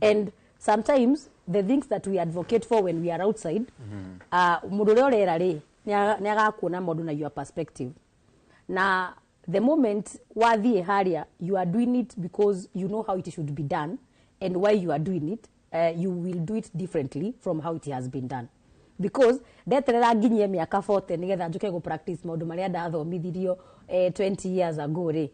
and sometimes the things that we advocate for when we are outside, mũndũ ũrĩa ũrera rĩ, nĩ agakuona maũndũ na your perspective. Na the moment wathiĩ harĩa, you are doing it because you know how it should be done and why you are doing it. You will do it differently from how it has been done, because ndeterera nginyie mĩaka 40 nĩgetha njũke gũ practice maũndũ marĩa ndathomithirio 20 years ago rĩ,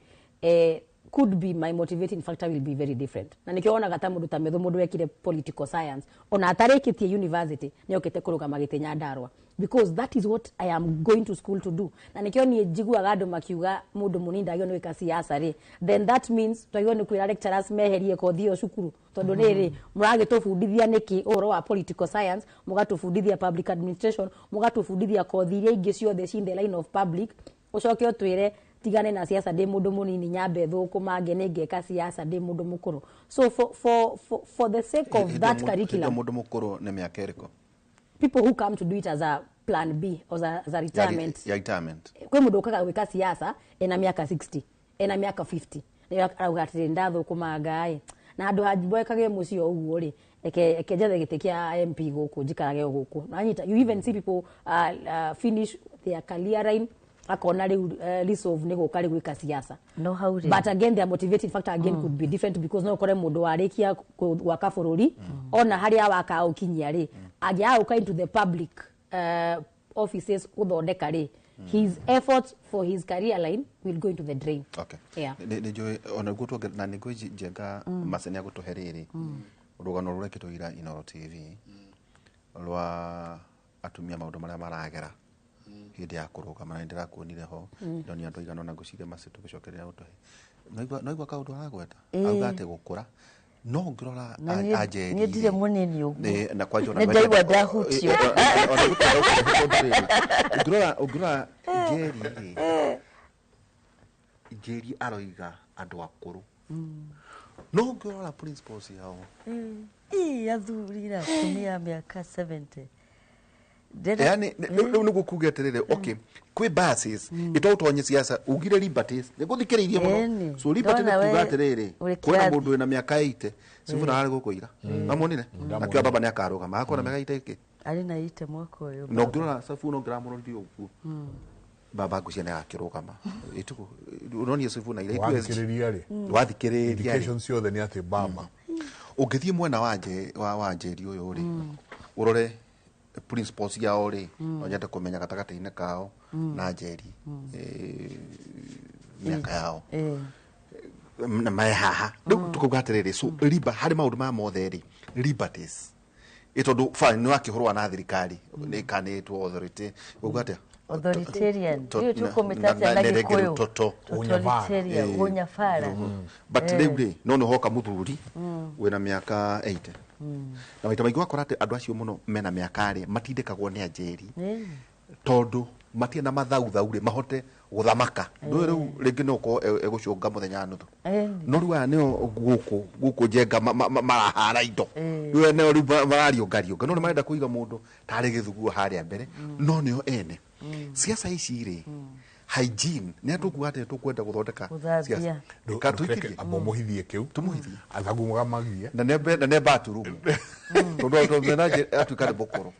could be my motivating factor will be very different. Na nikio wonaga ta mũndũ ta Methu, mũndũ wekire political science ona atarĩkĩtie university, nĩ okĩte kũrũgama gĩtĩ Nyandarua, because that is what I am going to school to do. Na nikio niĩ njiguaga andũ makiuga mũndũ mũnini ndagĩrĩirwo nĩ gwĩka siasa rĩ, then that means twagĩrĩirwo nĩ kwĩra lecturers meherie kothi ĩyo cukuru, tondũ rĩrĩ, mũragĩtũbundithia nĩkĩ ũhoro wa political science, mũgatũbundithia public administration, mũgatũbundithia kothi iria ingĩ ciothe ci in the line of public, ũcoke ũtwĩre tigane na siasa ndĩ mũndũ mũnini, nyambe thũkũmange nĩ ngeka siasa ndĩ mũndũ mũkũrũ? So for the sake of that curriculum. Mũndũ mũkũrũ nĩ mĩaka ĩrĩkũ? People who come to do it as a plan B or as a retirement. Ya retirement. Kwĩ mũndũ ũkaga gwĩka siasa ena mĩaka 60, ena mĩaka 50, nĩ arauga atĩrĩ, ndathũkũmanga ĩ, na handũ hanjwekage mũciĩ o ũguo rĩ, eke njethe gĩtĩ kĩa MP gũkũ, njikarage o gũkũ. Nanyita, you even see people finish their career line, akona rĩu resolve nĩ gũka rĩ gwĩka siasa. No hau rĩ, but again their motivating factor again could be different, because no ũkore mũndũ warĩkia gwaka bũrũri, ona harĩa waka ũkinyia rĩ, angĩaga into the public offices gũthondeka rĩ, his efforts for his career line will go into the drain. Okay. Yeah. Nĩ njũĩ ona guo tuongerera na nĩ ngũĩ Njenga Maceni agũtũhe rĩrĩ rũgano rũrekĩtwo ira Inooro TV rwa atumia, maũndũ marĩa maragera hĩndĩ ya kũrũgama, na nĩndĩrakuonire ho. Ndonire andũ aigana ũna, ngwĩciria Maci tũgĩcokereria gũtũhe noigua kaũndũ aragweta. Auga atĩ gũkũra no ũngĩrora Na Anjeri niĩ ndirĩ mũnini ũguo. Na kwanja ona Nĩ ndaigua ndahutio. Ona gũtirĩ ũngĩrora Njeri rĩ, Njeri aroiga andũ akũrũ, no ũngĩrora principles yao. Ĩ athuri na atumia a mĩaka 70. Ndĩrenda- Yani rĩu nĩguo kuga atĩrĩrĩ, okay, kwĩ biases ito ũtonye siasa ugire liberties nĩ ngũthikĩrĩirie mũno. Ĩni. So liberty nĩ Ndona kuga we atĩrĩrĩ, ũrĩ kwĩna kĩrathi. mũndũ wĩna mĩaka 80, Sifuna harĩ gũkũ ira amonire akiuga baba nĩ akarũgama, akorwo na mĩaka 80 ĩkĩ. Arĩ na ite mwaka ũyũ. Na ũngĩrora Sifuna, ũngĩramũrorire ũguo, baba ngwĩciria nĩ agakĩrũgama ĩtuko ũronie Sifuna ira Wathikĩrĩria rĩ, wathikĩrĩria rĩ, indication ciothe nĩ atĩ baba ũngĩthiĩ mwena wa nje wa Njeri ũyũ rĩ, ũrore principles yao rĩ, no nyende kũmenya gatagatĩ-inĩ kao na Njeri mĩaka yao na me haha rĩu tũkauga atĩrĩrĩ, so riba harĩ maũndũ maya mothe rĩ, liberties ĩ tondũ fine nĩ wakĩhũrwa na thirikari nĩ kanĩtwo authority uga atĩa? Authoritarian. Ndiũ tũkũmĩta atĩa na Gĩkũyũ? Toto. Totalitarian, ũnyabara. But rĩu rĩ, no nĩ hoka mũthuri wĩna mĩaka 80, na maita maingĩ wakora atĩ andũ acio mũno mena mĩaka rĩ, matindĩkagwo nĩ Anjeri, tondũ matirĩ na mathauthau rĩ mahote Gũthamaka ndũĩ rĩu rĩngĩ no ũkorwo egũcũnga mũthenya nuthu, no rĩu aya nĩo gũkũ Njenga marahara indo, rĩu aya nĩo rĩu marariũngariũnga, no nĩ marenda kũiga mũndũ tarĩ gĩthuguo harĩa mbere, no nĩo ene siasa ici rĩ, hygiene nĩ atũkuga atĩ tũkwenda gũthondeka siasa. Ndũkareke amba ũmũhithie kĩu, tũmũhithie athagumaga magie na nĩ bathroom, tondũ mena atuĩka nĩ mũkũrũ.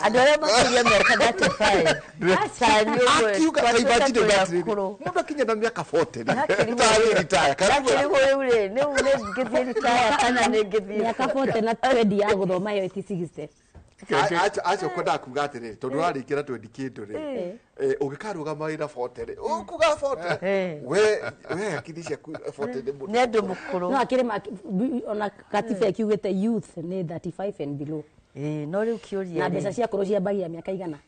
Andũ arĩa makĩria mĩaka 35. Akiuga ta imagine that mũndũ akinya na mĩaka 40 tarĩ retire. Ndakĩrigwo rĩu rĩ, nĩ ngĩthiĩ retire kana nĩ ngĩthiĩ mĩaka 40 na 20 ya gũthoma ĩyo ĩti 60. Acio kwendaga kuga atĩrĩrĩ, tondũ ũrarĩkĩra twendi kĩndũ rĩ, ũngĩkarũgama wĩra 40 rĩ, ũkuga 40 we hakiri ciaku 40 nĩ mũndũ nĩ andũ mũkũrũ. No akĩrĩ ona katiba ĩkiugĩte youth nĩ 35 and below. No rĩu kĩũria na mbeca cia kũrũ ciambagia mĩaka igana?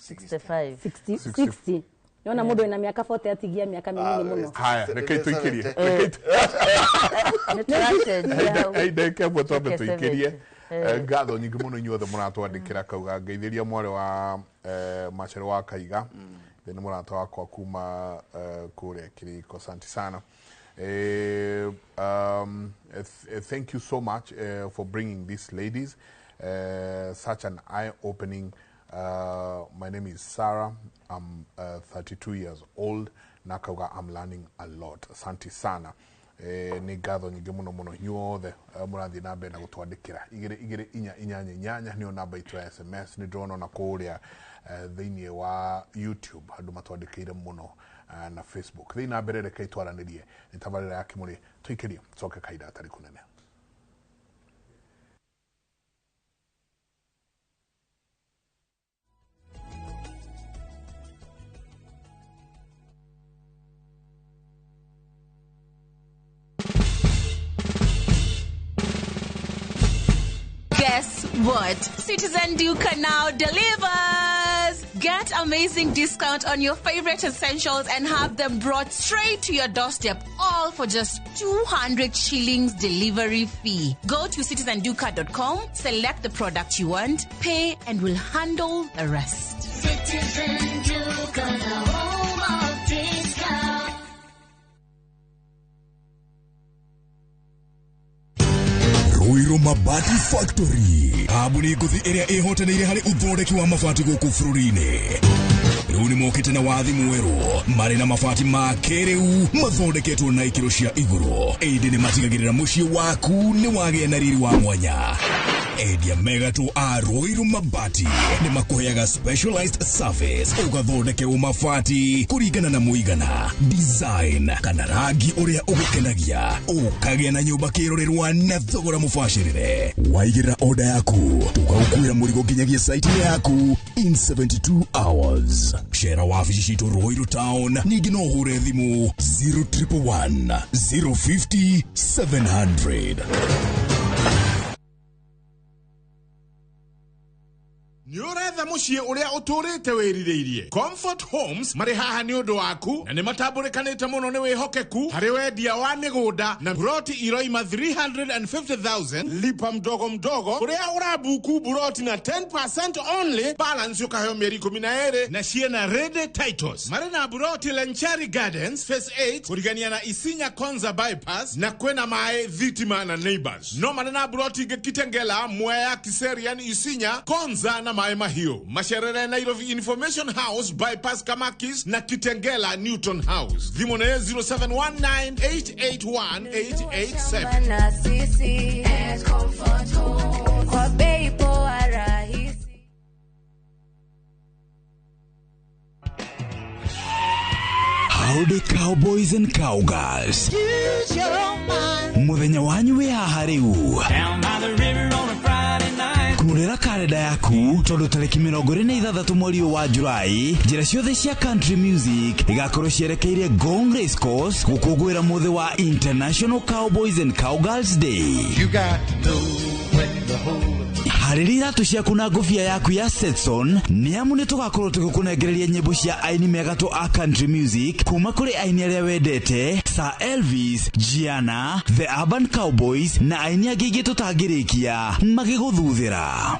65. 60. Nona mũndũ wĩna mĩaka 40 atigia mĩaka mĩnini mũno. Haya, rekei tũikĩrie. Ndagĩka ĩmwe twambe tũikĩrie. Ngatho nyingĩ mũno inyuothe mũratwandĩkĩra, kauga ngeithĩria mwarĩ wa Macero wa Kaiga, nĩ mũrata wakwa kuma kũrĩa Kĩrĩko, asante sana. Thank you so much for bringing these ladies, such an eye-opening. My name is Sarah. I'm 32 years old. Nakauga, I'm learning a lot. Asante sana. Nĩ ngatho nyingĩ mũno mũno inyuothe mũrathiĩ na mbere na gũtwandĩkĩra 2 2 4 8 8 nĩyo namba itũ ya SMS. Nĩ ndĩrona ona kũrĩa thĩinĩ wa YouTube andũ matwandĩkĩire mũno, na Facebook. Thĩinĩ na mbere, rekei twaranĩrie nĩ tabarĩra ya Kĩmũrĩ, tũikĩrie coke kahinda gatarĩ kũnene. Guess what? Citizen Duka now delivers! Get amazing discount on your favorite essentials and have them brought straight to your doorstep, all for just 200 shillings delivery fee. Go to citizenduka.com, select the product you want, pay, and we'll handle the rest. Citizen Duka, the home of discount. Ruiru Mabati Factory, kambuni ngũthi ĩrĩa ĩhotanĩire harĩ ũthondeki wa mabati gũkũ bũrũri-inĩ. Rĩu nĩ mokĩte na wathi mwerũ, marĩ na mabati ma kĩrĩu mathondeketwo na ikĩro cia igũrũ, ĩndĩ nĩ matigagĩrĩra mũciĩ waku nĩ wagĩa na riri wa mwanya. Endia megatũ a Ruiru Mabati nĩ makũheaga specialized service, ũgathondekerwo mabati kũringana na mũigana, design kana rangi ũrĩa ũgũkenagia, ũkagĩa na nyũmba kĩrorerwa na thogora mũbacĩrĩre. Waigĩrĩra order yaku, tũgagũkuĩra mũrigo nginyagia site yaku in 72 hours. Cera wabici citũ Ruiru Town, ningĩ no ũhũre thimũ 0111 050 700. Nĩ ũretha mũciĩ ũrĩa ũtũrĩte wĩrirĩirie. Comfort Homes marĩ haha nĩ ũndũ waku, na nĩ matambũrĩkanĩte mũno nĩ wĩhokeku harĩ wendia wa mĩgũnda na buroti iroima 350,000 lipa mdogo mdogo, kũrĩa ũrabuku buroti na 10% only, balance ũkaheo mĩeri 12, na ciĩna ready titles. Marĩ na buroti Lenchari Gardens Phase 8 kũrigania na Isinya Konza Bypass, na kwĩna maĩ, thitima na neighbors. No marĩ na buroti ingĩ Kitengela, Mwea, Kiserian, Isinya, Konza na Maĩ Mahiũ. Macerere Nairobi Information House Bypass Kamakis na Kitengela Newton House. Thimũ nĩ 0719881887. Na sisi at Comfort Home kwa bei poa rahisi. Howdy cowboys and cowgirls. Muthenya wanyu wĩ haha rĩu. Down by the river on a Friday night. Kurĩra karenda yaku tondũ tarĩki 26 mweri ũyũ wa Julai, njĩra ciothe cia country music igakorwo cierekeire Ngong Race Course gũkũngũĩra mũthĩ wa International Cowboys and Cowgirls Day. You got to know when to hold 'em. Harĩria iratũ ciaku na ngũbia yaku ya Stetson, nĩ amu nĩ tũgakorwo tũgĩkũnengereria nyĩmbo cia aini megatũ a country music kuma kũrĩ aini arĩa wendete, Sir Elvis, Gianna, The Urban Cowboys na aini angĩ aingĩ tũtangĩrĩkia magĩgũthuthĩra.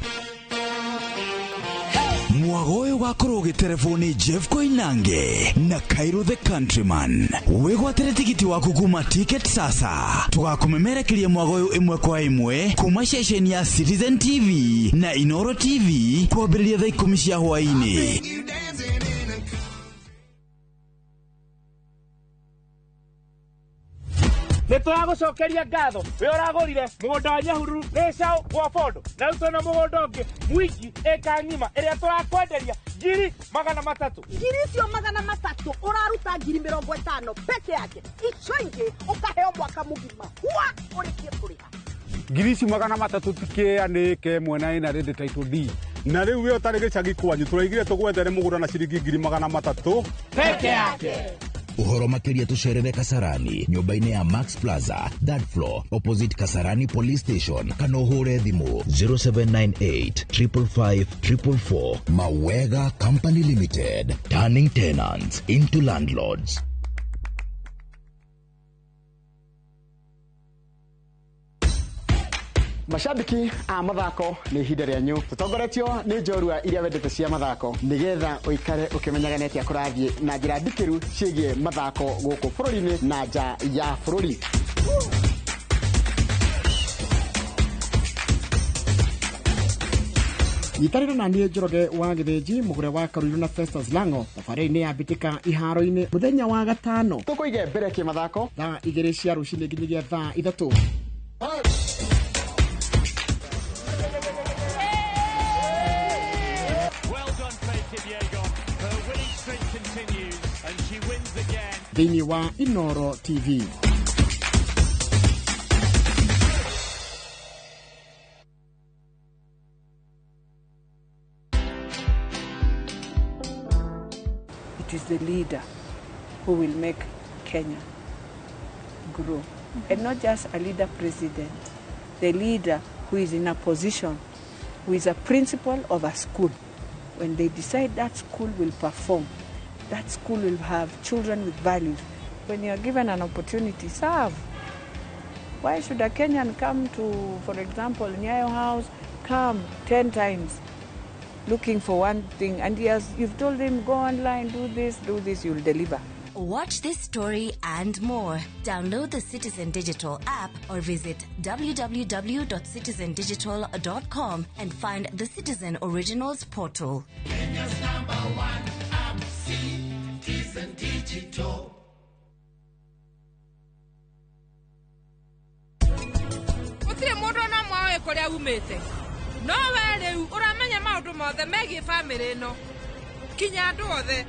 Mwaka Mwago ũyũ ũgakorwo ũgĩterebwo nĩ Jeff Koinange na Cairo the Countryman. Wĩgwatĩre tigiti waku kuma Ticket Sasa. Tũgakũmemerekeria mwago ũyũ ĩmwe kwa ĩmwe kuma ceceni ya Citizen TV na Inoro TV kwambĩrĩria thaa 10 cia hwaĩ-inĩ. Nä tå ragå cokeria ngatho wä å ragå rire må gå nda wa Nyahururu nä cao gwa Bondo, na rä u twä na må gå nda å ngä mwingi ä ng'ima ä rä a tå rakwenderia 300,000. Ngiri icio 300 ũraruta 50,000 peke yake, icio ingĩ ũkaheo mwaka mũgima hua ũrĩkie kũrĩha. Ngiri ici 300 tikĩa nĩ ĩka ĩmwe na ĩna rĩndĩ title deed, na rĩu we ũtarĩ gĩcagi kwanyu tũraigire tũgwethere mũgũnda na ciringi 300,000 peke yake. Uhoro makiria tucerere Kasarani nyumba-inĩ ya Max Plaza, third floor, opposite Kasarani Police Station, kana ũhũre thimũ 0798 555 444. Mawega Company Limited, turning tenants into landlords. Mashabiki a mathako, nĩ ihinda rĩanyu tũtongoretio nĩ njorua iria wendete cia mathako, nĩgetha ũikare ũkĩmenyaga nĩ atĩa kũrathiĩ na njĩra ndikĩru ciĩgiĩ mathako gũkũ bũrũri-inĩ na nja ya bũrũri. Nyitanĩra na niĩ Njoroge wa Gĩthĩnji, mũgũre wa Karuiru na Festus Lango thabarĩ-inĩ ya mbĩtĩka iharo-inĩ mũthenya wa gatano. Tũkũige mbere kĩmathako thaa 2 cia rũcinĩ nginyagia thaa 3. Thĩinĩ wa Inoro TV. It is the leader who will make Kenya grow. And not just a leader president, the leader who is in a position, who is a principal of a school. When they decide that school will perform, that school will have children with values. When you are given an opportunity, serve. Why should a Kenyan come to, for example, Nyayo House, come 10 times looking for one thing, and you've told him, go online, do this, you'll deliver. Watch this story and more. Download the Citizen Digital app or visit www.citizendigital.com and find the Citizen Originals portal. Kenya's #1 app, Citizen Digital. Gũtirĩ mũndũ ona ũmwe ũĩ kũrĩa umĩte. No we rĩu ũramenya maũndũ mothe megiĩ bamĩrĩ ĩno, kinya andũ othe.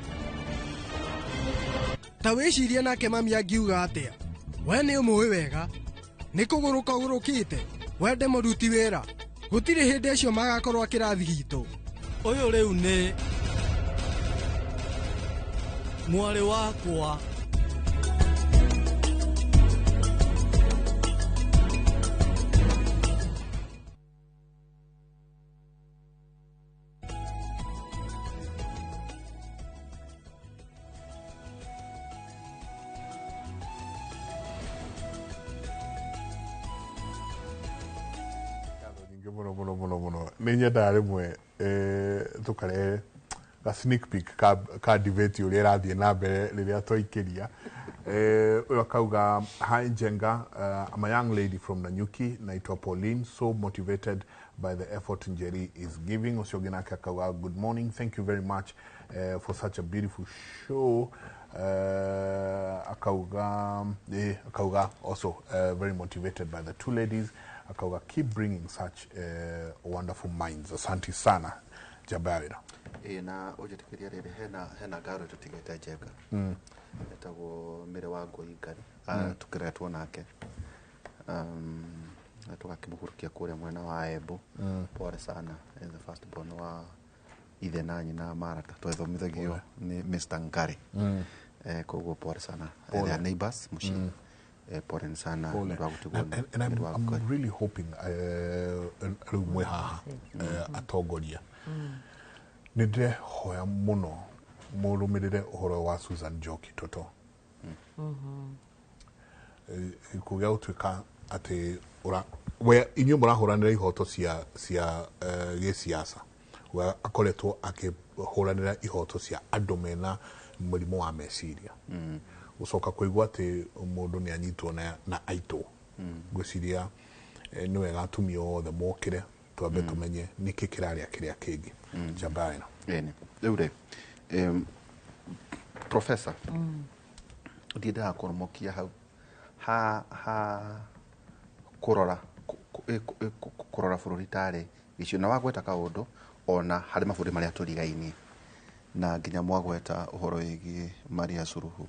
Ta wĩcirie nake mami angiuga atĩa? We nĩ ũmũĩ wega, nĩ kũgũrũka ũgũrũkĩte, wende mũruti wĩra. Gũtirĩ hĩndĩ acio magakorwo kĩrathi gitũ. Ũyũ rĩu nĩ mwarĩ wakwa. Muno nĩ nyendaga rĩmwe tũkarehe ga sneak peek ka debate ũrĩa ĩrathiĩ na mbere rĩrĩa twaikĩria. Ũyũ akauga, hi Njenga, I'm a young lady from Nanyuki, naitwa Pauline, so motivated by the effort Njeri is giving. Ũcio ũngĩ nake akauga, good morning, thank you very much for such a beautiful show. Akauga also very motivated by the two ladies. Akauga keep bringing such wonderful minds. Asante sana Jabarira. Na ũnjĩtĩkĩria rĩrĩ, hena ngaro tũtigĩte Njenga. Etagwo Mĩrĩ wa Ngũi Ngari. Tũkĩretwo nake. Tũgakĩmũhurũkia kũrĩa mwena wa Embu. Pole sana, the first born wa ithe na nyina Marata. Twethomithagio nĩ Mr. Ngari. Koguo pole sana. They are neighbors mũciĩ. Pole sana. And I'm really hoping rĩu mwĩ haha atongoria, nĩ ndĩrehoya mũno mũrũmĩrĩre ũhoro wa Susan Njoki Toto. Kũgĩa gũtuĩka atĩ we inyuĩ mũrahũranĩra ihoto cia gĩsiasa, we akoretwo ũkĩhũranĩra ihoto cia andũ mena mũrimũ wa meciria, gũcoka kũigua atĩ mũndũ nĩ anyitwo na aitwo, ngwĩciria nĩ wega atumia othe mokĩre twambe tũmenye nĩkĩ kĩrarĩa kĩrĩa kĩngĩ njamba ĩno. Ĩni rĩu rĩ, professor, ndiendaga kũrũmũkia hau ha kũrora kũrora bũrũri tarĩ gĩcigo na wagweta kaũndũ ona harĩ mabũrũri marĩa tũrigainie na nginya mwagweta ũhoro wĩgiĩ Maria Suluhu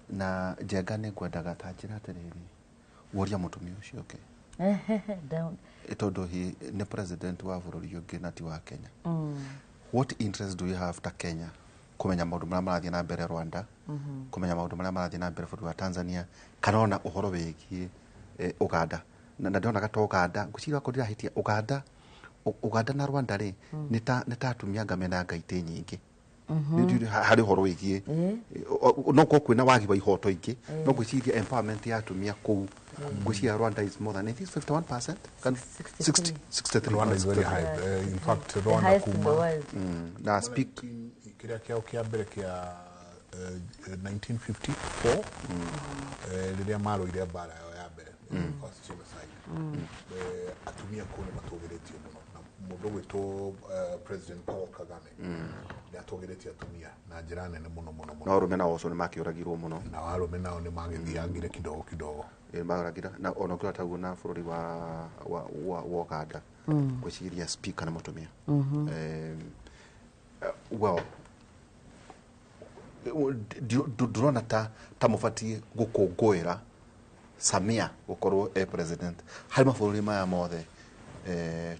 na Njenga nĩ ngwendaga ta njĩra atĩrĩrĩ, woria mũtumia ũcio ũngĩ. Down. Tondũ he nĩ president wa bũrũri ũngĩ na ti wa Kenya. What interest do you have ta Kenya kũmenya maũndũ marĩa marathiĩ na mbere Rwanda, kũmenya maũndũ marĩa marathiĩ na mbere bũrũri wa Tanzania, kana ona ũhoro wĩgiĩ Uganda? Na ndĩronaga ta Uganda, ngwĩciria akorwo ndirahĩtia, Uganda na Rwanda rĩ, nĩ ta atumia anga mena ngaitĩ nyingĩ. Nĩ harĩ ũhoro wĩgiĩ no korwo kwĩna wagi wa ihoto ingĩ, no ngwĩciria empowerment ya atumia kũu, ngwĩciria Rwanda is more than, I think, 51%, kana 60, 63. Rwanda is very high. In fact, The Rwanda highest in the kuma world. Na speak kĩrĩa kĩao kĩa mbere kĩa 1954, rĩrĩa marũire mbara yao ya mbere, first genocide, atumia kũu nĩ matũgĩrĩtio mũno na mũndũ gwĩtwo President Paul Kagame nĩ atũgĩrĩtie atumia na njĩra nene mũno mũno mũno. Na arũme nao ũcio nĩ makĩũragirwo mũno. Na arũme nao nĩ magĩthiangire kidogo kidogo. Magĩragira na ona ũngĩrora taguo na bũrũri wa Uganda, ngwĩciria speaker nĩ mũtumia. Well, ndũrona ta mũbatiĩ gũkũngũĩra Samia gũkorwo e president harĩ mabũrũri maya mothe,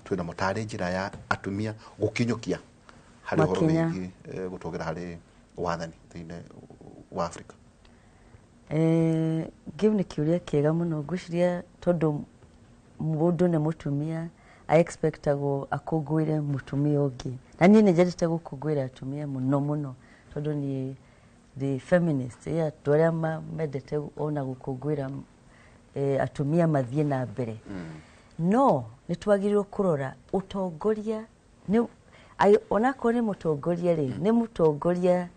twĩnamo tarĩ njĩra ya atumia gũkinyũkia harĩ ũhoro Makinya. wĩgiĩ gũtũgĩra harĩ wathani thĩinĩ wa Afrika? Kĩu nĩ kĩũria kĩega mũno. Ngwĩciria tondũ mũndũ nĩ mũtumia aexpectagwo akũngũĩre mũtumia ũngĩ, na niĩ nĩ nyendete gũkũngũĩra atumia mũno mũno tondũ niĩ ndĩ feminist, ĩ andũ arĩa mendete ona gũkũngũĩra atumia mathiĩ na mbere. No nĩ twagĩrĩirwo kũrora ũtongoria nĩ onakorwo nĩ mũtongoria rĩ, nĩ mũtongoria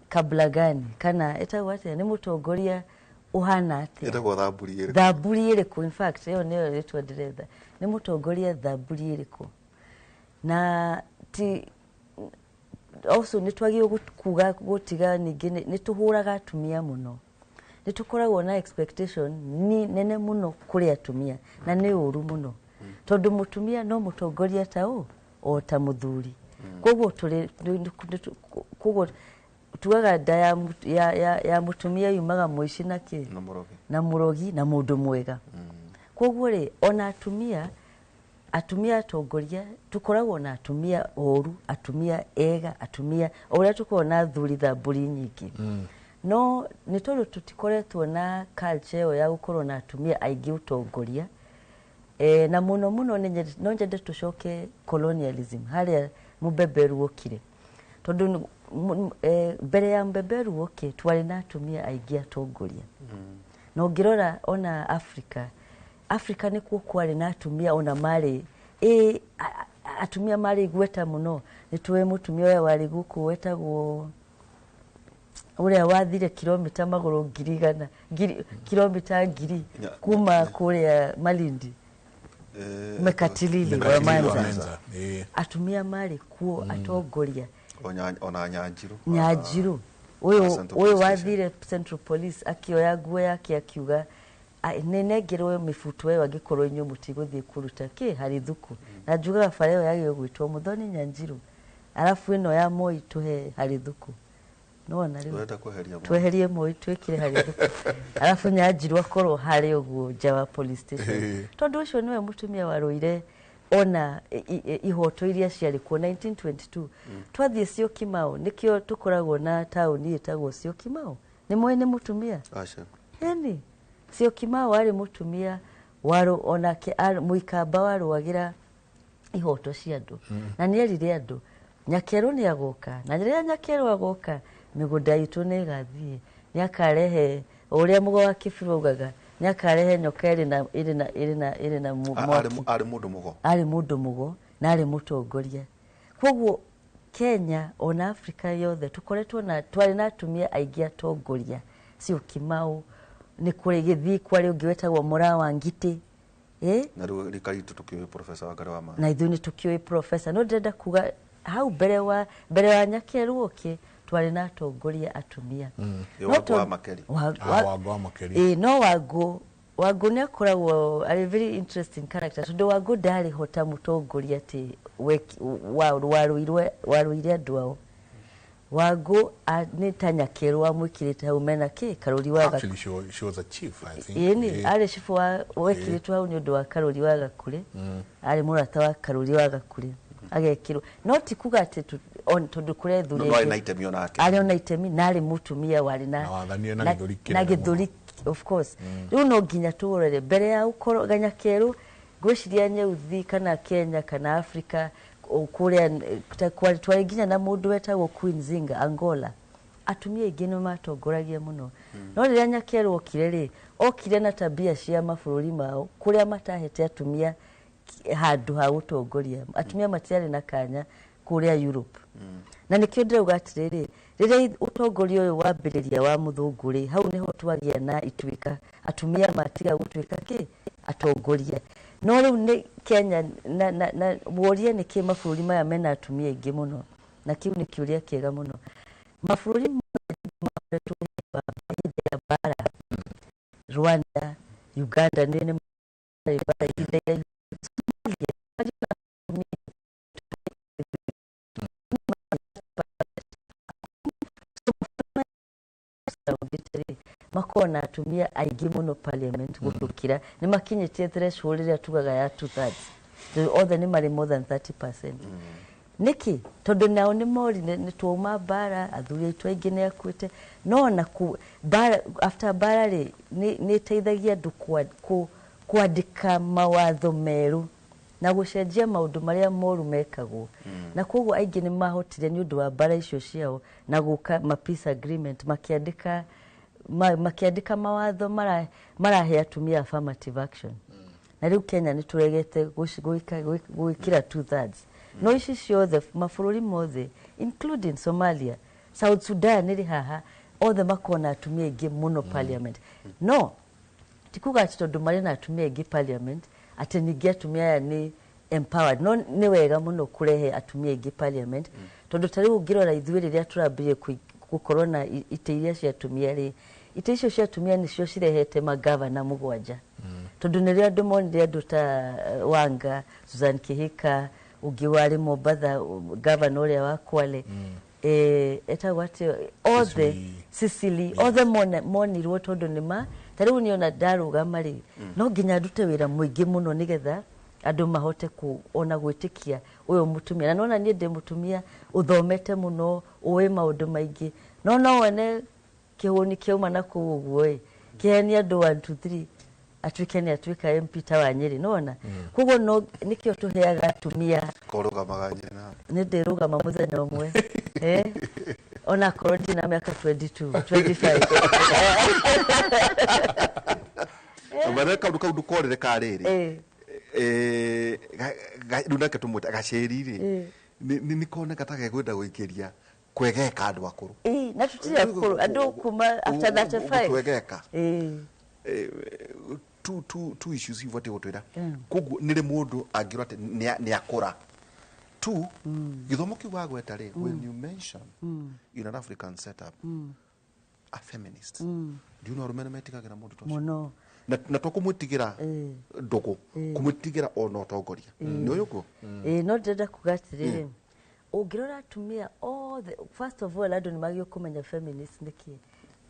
kabla gani, kana ĩtagwo atĩa, nĩ mũtongoria ũhana atĩa? Ĩtagwo thamburi ĩrĩkũ? Thamburi ĩrĩkũ? In fact, ĩyo nĩyo rĩtwa ndĩretha, nĩ mũtongoria thamburi ĩrĩkũ? Na ti also nĩ twagĩrĩirwo kuga gũtiga ningĩ nĩ tũhũraga atumia mũno, nĩ tũkoragwo na expectation ni nene mũno kũrĩ atumia, na nĩ ũru mũno tondũ mũtumia no mũtongoria ta ũ o ta mũthuri. Koguo tũrĩ koguo tugaga nda ya mũtumia yumaga mũici na kĩ na mũrogi. Na mũrogi na mũndũ mwega. Koguo rĩ, ona atumia atongoria, tũkoragwo na atumia oru, atumia ega, atumia o ũrĩa tũkoragwo na athuri thamburi nyingĩ. No nĩ tondũ tũtikoretwo na culture ĩyo ya gũkorwo na atumia aingĩ ũtongoria, na mũno mũno no nyende tũcoke colonialism harĩa mũbeberu okire, tondũ mbere ya mũbeberu oke twarĩ na atumia aingĩ atongoria. Na ũngĩrora ona Africa nĩkuo kwarĩ na atumia, ona marĩ atumia marĩ igweta mũno. Nĩ tũĩ mũtumia ũrĩa warĩ gũkũ wetagwo ũrĩa wathire kilomita magũrũ 100,000, ngiri, kilomita 1000 kuma kũrĩa Malindi, Mekatilili wa Mekatilili wa Manza. Menza. Atumia marĩ kuo atongoria. Ona Nyanjiru. Nyanjiru Wa ũyũ Central ũyũ Police Station. wathire Central Police akĩoya nguo yake akiuga, "Nĩ nengerwo mĩbuto ĩyo angĩkorwo inyuĩ mũtigũthiĩ kũruta kĩ harĩ thuku." Na njugaga bara ĩyo yagĩrĩirwo gwĩtwo Muthoni Nyanjiru, arabu ĩno ya Moi tũhe harĩ thuku. Nĩwona rĩu Ũrenda kweheria Moi? Tweherie Moi twĩkĩre harĩ thuku, arabu Nyanjiru akorwo harĩ ũguo nja wa police station, tondũ ũcio nĩwe mũtumia warũire ona ihoto iria ciarĩ kuo 1922. Twathiĩ Syokimau, nĩkĩo tũkoragwo na taũni ĩtagwo Syokimau. Nĩ moĩ nĩ mũtumia? Aca. Yani Syokimau arĩ mũtumia warũ onake mũikamba warũagĩra ihoto cia andũ, na nĩ erire andũ Nyakerũ nĩ agoka, na rĩrĩa Nyakerũ agoka mĩgũnda itũ nĩ ĩgathiĩ, nĩ akarehe o ũrĩa mũgo wa Kĩbirũ augaga, nĩ akarehe nyoka ĩrĩ na mwaki. Arĩ mũndũ mũgo. Arĩ mũndũ mũgo na arĩ mũtongoria. Koguo Kenya ona Afrika yothe tũkoretwo na twarĩ na atumia aingĩ atongoria. Syokimau nĩ kũrĩ gĩthii kwarĩ ũngĩ wetagwo Mũra wa Ngitĩ, Na rĩu rika ritũ tũkĩũĩ Professor Wangari wa Maathai. Na ithuĩ nĩ tũkĩũĩ professor, no ndĩrenda kuga hau mbere wa Nyakerũ oke twarĩ na atongoria atumia. Ĩ, Wangũ wa Makeri. Ah, Wangũ wa Makeri. Ĩ, no Wangũ nĩ akoragwo arĩ very interesting character, tondũ Wangũ ndarĩ ho ta mũtongoria atĩ warũire andũ ao. Wangũ nĩ ta Nyakerũ wamwĩkĩrĩte hau mena kĩ Karũri wa Actually, she was a chief, I think. Ĩni arĩ cibũ wa wekĩrĩtwo hau nĩ ũndũ wa Karũri wa Gakũrĩ. Arĩ mũrata wa Karũri wa Gakũrĩ, agekĩrwo, no ti kuga atĩ tondũ kũrĩ athuri No arĩ aingĩ. Na itemi onake. Arĩ ona itemi na arĩ mũtumia warĩ na Na wathanire na gĩthũri na kĩnene. Gĩthũri, of course. Rĩu no nginya tũrore mbere ya ũkorwo Nyakerũ, ngwĩciria Nyeuthi kana Kenya kana Africa kũrĩa twarĩ nginya na mũndũ wetagwo Queen Zinga Angola. Atumia aingĩ nĩ matongoragia mũno, no rĩrĩa Nyakerũ okire rĩ, okire na tabia cia mabũrũri mao kũrĩa matahete atumia handũ ha gũtongoria. Atumia matiarĩ na kanya kũrĩa Europe, na nĩkĩo ndĩrauga atĩrĩrĩ, rĩrĩa ũtongoria ũyũ wambĩrĩria wa mũthũngũ rĩ, hau nĩho twagĩa na ituĩka, atumia matiga gũtuĩka kĩ atongoria. No rĩu nĩ Kenya na worie nĩkĩ mabũrũri maya mena atumia aingĩ mũno, na kĩu nĩ kĩũria kĩega mũno. Mabũrũri mothe makoretwo hĩndĩ ya mbara, Rwanda, Uganda, nĩ marĩ mbara ihinda iraihu. Somalia, marĩ na atumia. So rĩ makorwo na atumia aingĩ mũno parliament gũtũkĩra, nĩ makinyĩtie threshold ĩrĩa tugaga ya 2/3. Othe nĩ marĩ more than 30%. Nĩkĩ? Tondũ nao nĩ morire nĩ twauma mbara, athuri aitũ aingĩ nĩ akuĩte, no ona mbara, after mbara rĩ, nĩ ĩteithagia andũ kwandĩka mawatho merũ na gũcenjia maũndũ marĩa moru mekagwo, na koguo aingĩ nĩ mahotire nĩ ũndũ wa mbara icio ciao na gũka ma peace agreement, makĩandĩka mawatho marahe atumia affirmative action. Na rĩu Kenya nĩ tũregete gwĩkĩra 2/3, no ici ciothe mabũrũri mothe including Somalia, South Sudan ĩrĩ haha, othe makorwo na atumia aingĩ mũno parliament. No ti kuga atĩ tondũ marĩ na atumia aingĩ parliament atĩ ningĩ atumia aya nĩ empowered. No nĩ wega mũno kũrehe atumia aingĩ parliament, tondũ ta rĩu ũngĩrora ithuĩ rĩrĩa tũrambirie gũkorwo na itĩ iria cia atumia rĩ, itĩ icio cia atumia nĩcio cirehete magavana 7, tondũ nĩrĩo andũ monire andũ ta Wanga, Susan Kihika, ũngĩ warĩ Mombatha, gavana ũrĩa wa Kwale, etagwo atĩ, othe Sicily, othe monirwo tondũ nĩ ma ta rĩu niĩ ona ndarũgama rĩ, no nginya ndute wĩra mũingĩ mũno nĩgetha andũ mahote ona gwĩtĩkia ũyũ mũtumia, na nona niĩ ndĩ mũtumia ũthomete mũno, ũĩ maũndũ maingĩ, no wone kĩhũni kĩauma na kũu ũguo ĩ kĩhenia andũ 1 2 3 atuĩke nĩ atuĩka MP ta wa Nyĩrĩ, nĩwona? Koguo no nĩkĩo tũheaga atumia. Kũrũgamaga Nyĩrĩ na Nĩ ndĩrũgama mũthenya ũmwe, ona akorwo ndirĩ na mĩaka 22 25. Bare kaundu kau ndukorere karĩrĩ. Rĩu nake tũmwĩte gacĩri rĩ, nĩ koneka ta gekwenda gũikĩria kwegeka andũ akũrũ. Ĩ, na tũtirĩ akũrũ, andũ kuma after 35. Twegeka. Two issues ibatiĩ gũtwĩra. Koguo nĩ rĩ mũndũ angĩrwo atĩ nĩ akũra? Two, gĩthomo kĩu wagweta rĩ, when you mention in an African setup a feminist, do you know arũme nĩ metigagĩra mũndũ ta ũcio? Mũno. Na to kũmwĩtigĩra ndũgũ, kũmwĩtigĩra ona ũtongoria, nĩ ũyũ ũguo. Ĩ, no ndĩrenda kuga atĩrĩrĩ, ũngĩrora atumia othe, first of all, andũ nĩ magĩrĩirwo kũmenya feminist nĩ kĩ.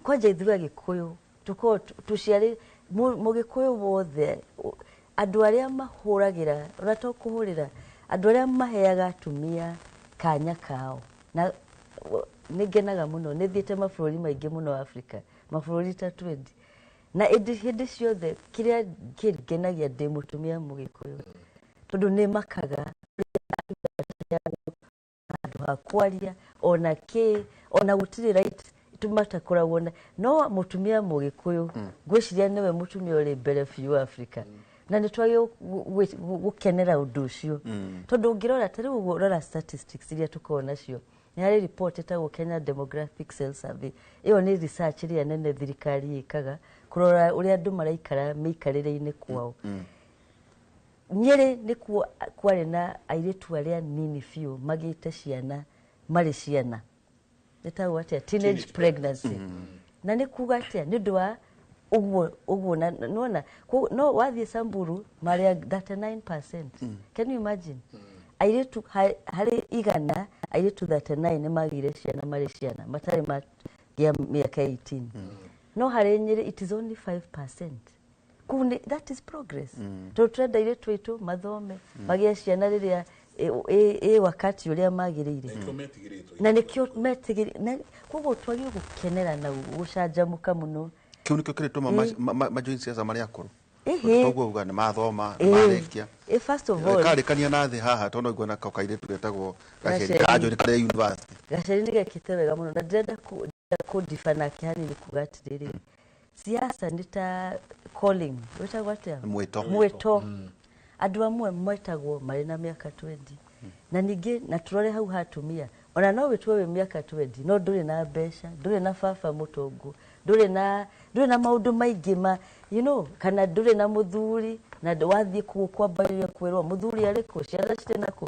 Kwanja ithuĩ Agĩkũyũ tũkorwo tũciarĩ mũgĩkũyũ wothe, andũ arĩa mahũragĩra, ona to kũhũrĩra, andũ arĩa maheaga atumia kanya kao, na nĩ ngenaga mũno nĩ thiĩte mabũrũri maingĩ mũno Africa, mabũrũri ta 20, na ĩndĩ hĩndĩ ciothe kĩrĩa kĩngenagia ndĩ mũtumia mũgĩkũyũ, tondũ nĩ makaga handũ ha kwaria ona kĩ, ona gũtirĩ right tumatakoragwo na no mũtumia mũgĩkũyũ, ngwĩciria nĩwe mũtumia ũrĩ mbere biũ Africa. Na nĩ twagĩrĩirwo gũkenera ũndũ ũcio, tondũ ũngĩrora ta rĩu ũguo, rora statistics iria tũkoragwo nacio, nĩ harĩ report ĩtagwo Kenya Demographic Cell Survey. Ĩyo nĩ research ĩrĩa nene thirikari ĩkaga kũrora ũrĩa andũ maraikara mĩikarĩre-inĩ kwao. Nyĩrĩ nĩkuo kwarĩ na airĩtu arĩa nini biũ magĩte ciana marĩ ciana, ĩtagwo atĩa, teenage pregnancy. Na nĩ kuga atĩa? Nĩ ũndũ wa ũguo ũguo na nona no wathiĩ Samburu marĩ a 39%. Can you imagine? Airĩtu harĩ 100, airĩtu 39 nĩ magĩire ciana marĩ ciana matarĩ magĩa mĩaka 18. No harĩ Nyĩrĩ it is only 5%. Kũu that is progress, tondũ tũrenda airĩtu aitũ mathome, magĩe ciana rĩrĩa ĩ wakati ũrĩa magĩrĩire. Nĩkĩo metigĩrĩtwo. Na nĩkĩo metigĩrĩ na koguo twagĩrĩirwo gũkenera na gũcanjamũka mũno. Kĩu nĩkĩo kĩrĩtũma majoin siasa marĩ akũrũ. Ĩhĩ. Toguo uga nĩ mathoma, nĩ marĩkia. First of all Karĩkania na thĩ haha tondũ igua na kairĩtu getagwo Gaceri. Gaceri. Kajoin karĩ university. Gaceri nĩ gekĩte wega mũno, na ndĩrenda kũndiba nake hanini kuga atĩrĩrĩ, siasa nĩ ta calling, wĩtagwo atĩa? Mwĩto. Mwĩto. Andũ amwe metagwo marĩ na mĩaka 20. Na ningĩ na tũrore hau ha atumia, ona no wĩtwo wĩ mĩaka 20 no ndũrĩ na mbeca, ndũrĩ na baba mũtongu, ndũrĩ na maũndũ maingĩ ma kana ndũrĩ na mũthuri, na wathiĩ kũu kwambagĩrĩria kwĩrwo mũthuri arĩ kũ, ciana cirĩ nakũ.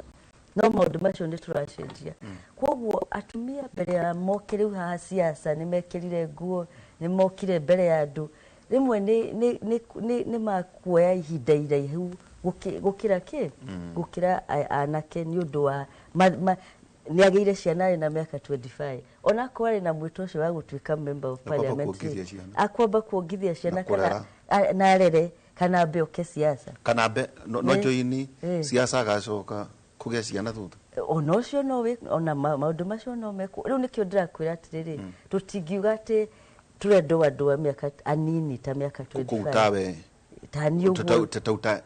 No maũndũ macio nĩ tũracenjia. Koguo atumia mbere ya moke rĩu haha siasa nĩ mekĩrire nguo, nĩ mokire mbere ya andũ, rĩmwe nĩ makuoya ihinda iraihu gũkĩra kĩ, gũkĩra anake, nĩ ũndũ wa nĩ agĩire ciana arĩ na mĩaka 25, onakorwo arĩ na mwĩto ũcio wa gũtuĩka member of Na kwamba parliament. kuongithia ciana. Akwamba kuongithia ciana Na kana kũrera. na arere kana ambe oke siasa. Kana mbe no joini siasa agacoka kũgĩa ciana thutha. Ona ũcio no ona maũndũ macio no mekwo. Rĩu nĩkĩo ndĩrakwĩra atĩrĩrĩ, tũtingiuga atĩ tũrenda o andũ a mĩaka anini ta mĩaka Kũu 25. tawe. Ta niĩ ũguo. Tauta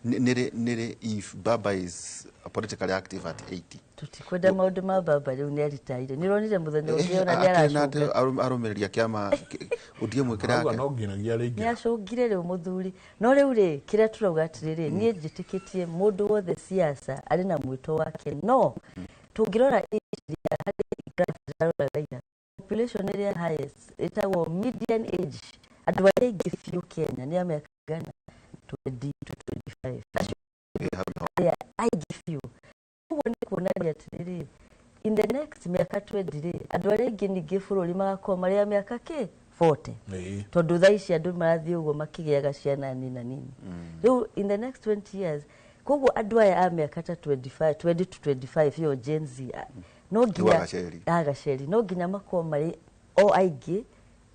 nĩrĩ if baba is politically active at 80? Tũtikwenda maũndũ ma baba, rĩu nĩ aritaire, nĩ ũronire mũthenya ũngĩ ona nĩ Akĩrĩ na atĩ aracũnga. Arũmĩrĩria kĩama ũndie mwĩkĩre Auga yake. no nginyagia Nĩ rĩingĩ. acũngire rĩu mũthuri. No rĩu rĩ, kĩrĩa tũrauga atĩrĩrĩ, niĩ njĩtĩkĩtie mũndũ wothe siasa arĩ na mwĩto wake. No tũngĩrora age ĩrĩa harĩ graph ndĩraroraga ira, population ĩrĩa highest ĩtagwo median age, andũ arĩa aingĩ biũ Kenya nĩ a mĩaka igana 20 to 25, acio arĩa aingĩ biũ. Ũguo nĩ kuonania atĩrĩrĩ, in the next mĩaka 20 rĩ, andũ arĩa aingĩ ningĩ bũrũri magakorwo marĩ a mĩaka kĩ 40, tondũ thaa ici andũ marathiĩ ũguo makĩgĩaga ciana nina nini. Rĩu in the next 20 years, koguo andũ aya a mĩaka ta 25, 20 to 25, ĩyo Gen Z, no nginya Agaceri. Agaceri no nginya makorwo marĩ o aingĩ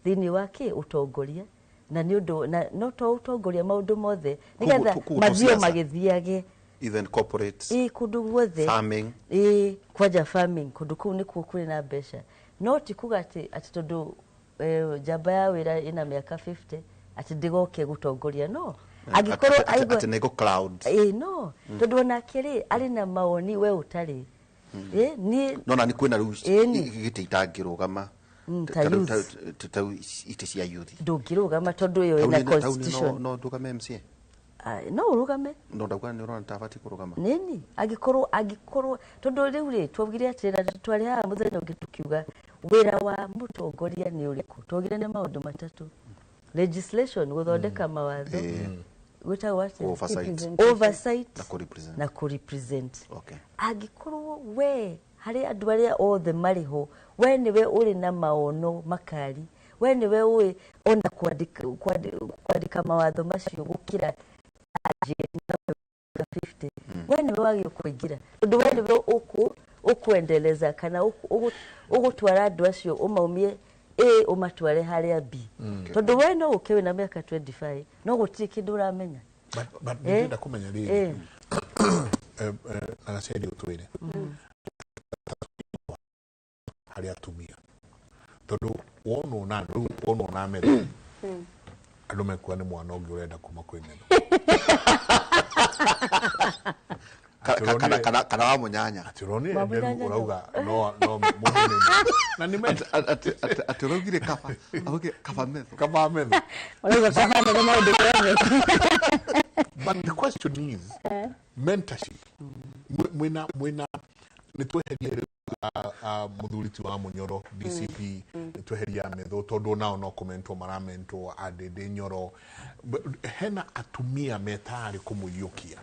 thĩinĩ wa kĩ ũtongoria, na nĩ ũndũ na no to ũtongoria, maũndũ mothe, nĩgetha Koguo to mathiĩ o siasa. magĩthiage. Even corporates. Ĩ, kũndũ guothe. Farming. Ĩ, kwanja farming, kũndũ kũu nĩkuo kũrĩ na mbeca. No ti kuga atĩ tondũ njamba ya wĩra ĩna mĩaka 50 atĩ ndĩgoke gũtongoria, no angĩkorwo aigua Atĩ nĩgũ cloud. Ĩ, no tondũ onake rĩ, arĩ na mawoni we ũtarĩ. Ĩ, niĩ No na nĩ kwĩna rĩu Ĩni. gĩtĩ itangĩrũgama. Ta Ta rĩu youth. ta itĩ cia youth. Ndũngĩrũgama tondũ ĩyo ĩna constitution. No ndũgame MCA? Ah, no ũrũgame. No ndauga nĩ ũrona tabati kũrũgama. Nini angĩkorwo tondũ rĩu rĩ, twaugire atĩ na twarĩ haha mũthenya ũngĩ tũkiuga wĩra wa mũtongoria nĩ ũrĩkũ, twaugire nĩ maũndũ matatũ: legislation, gũthondeka mawatho, gwĩtagwo atĩa? Oversight. Oversight. Na kũ-represent. Na kũ-represent. Angĩkorwo we harĩ andũ arĩa othe marĩ ho, we nĩwe ũrĩ na maono makari, we nĩwe ũĩ ona kwandĩka mawatho macio gũkĩra na 50, we nĩwe wagĩrĩirwo kũingĩra, tondũ we nĩwe ũkwendeleza kana ũgũtwara andũ acio, ũmaumie A ũmatware harĩa B, tondũ we no ũke wĩna mĩaka 25 no gũtirĩ kĩndũ ũramenya. But ndĩrenda kũmenya rĩrĩ, na Gaceri ũtwĩre harĩ atumia, tondũ wonwo na rĩu wonwo na metho, andũ mekuga nĩ mwana ũngĩ ũrenda kuma kwĩ metho. Kana wa mũnyanya. Atĩ ũronire Wa nderu mũnyanya. Ũrauga no mũndũ nĩ na nĩ Atĩ ũraugire kaba, augire kaba metho. Kaba metho. Ũrauga kaba metho maũndũ mothe. But the question is mentorship. Mwina nĩ tweherie rĩu mũthuri ti wa Mũnyoro DCP, nĩ tweheria Methu tondũ nao no kũmentwo maramentwo Andĩndĩ Nyoro. Hena atumia metarĩ kũmũiyũkia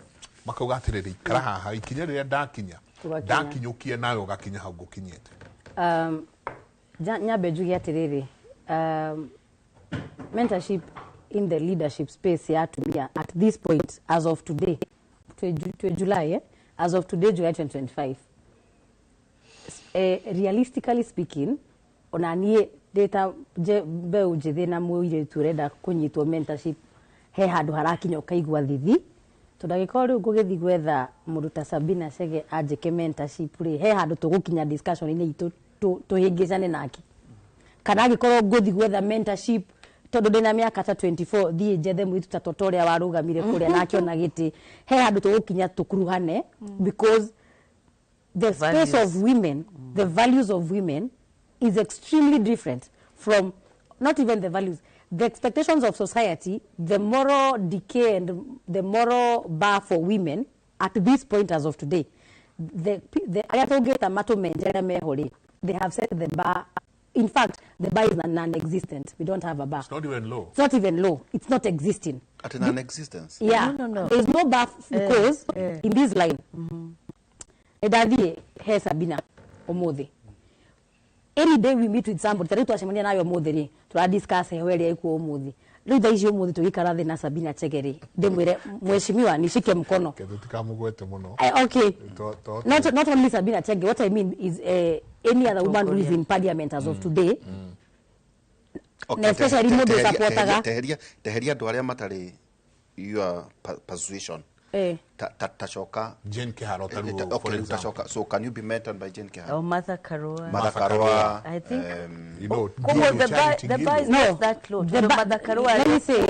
makauga atĩrĩrĩ, ikara haha, ikinya rĩrĩa ndakinya Ũgakinya. Ndakinyũkia nawe ũgakinya hau ngũkinyĩte. Nyambe njuge atĩrĩrĩ, mentorship in the leadership space ya atumia at this point, as of today, twĩ July, eh? As of today, July 2025, realistically speaking, ona niĩ ndĩ ta mbeũ njĩthĩ na mũirĩtu ũrenda kũnyitwo mentorship, he handũ harakinya ũkaigua thithi, tondũ angĩkorwo rĩu ngũgĩthiĩ gwetha mũndũ ta Sabina Chege anjĩke mentorship rĩ, he handũ tũgũkinya discussion-inĩ itũ tũhĩngĩcane nake. Kana angĩkorwo ngũthiĩ gwetha mentorship tondũ ndĩna mĩaka ta 24, thiĩ njethe mũirĩtu ta Toto ũrĩa warũgamire kũrĩa na akĩona gĩtĩ, he handũ tũgũkinya tũkuruhane, because the space Values. Of women, the values of women is extremely different from, not even the values, the expectations of society, the moral decay and the moral bar for women at this point as of today. The arĩa tũngĩta matũmenje arĩa meho rĩ, they have set the bar. In fact, the bar is non-existent. We don't have a bar. It's not even low. It's not even low. It's not existing. At non-existence. Yeah. No. There is no bar because in this line, ndathiĩ he Sabina ũmũthĩ, any day we meet with somebody, tarĩu twacemania nawe ũmũthĩ rĩ, tũra discuss heho ĩrĩa ĩkuo ũmũthĩ. Rĩu thaa ici ũmũthĩ tũgĩikara thĩ na Sabina Chege rĩ, ndĩmwĩre, "Mheshimiwa, nishike mkono." Kethu tikamũgwete mũno. Okay. To Not only Sabina Chege, what I mean is any other woman who is in parliament as of today, Okay, na especially mũndũ ũsupportaga. Teheria andũ arĩa matarĩ your persuasion. Ta coka Jane Kiharo ta rĩu, okay, for rĩu example. tacoka. So can you be mentored by Jane Kiharo? Or Martha Karua. Martha Karua. I think Koguo Koguo the bar is No. not that low. The Tondũ bar- Martha Karua Let me say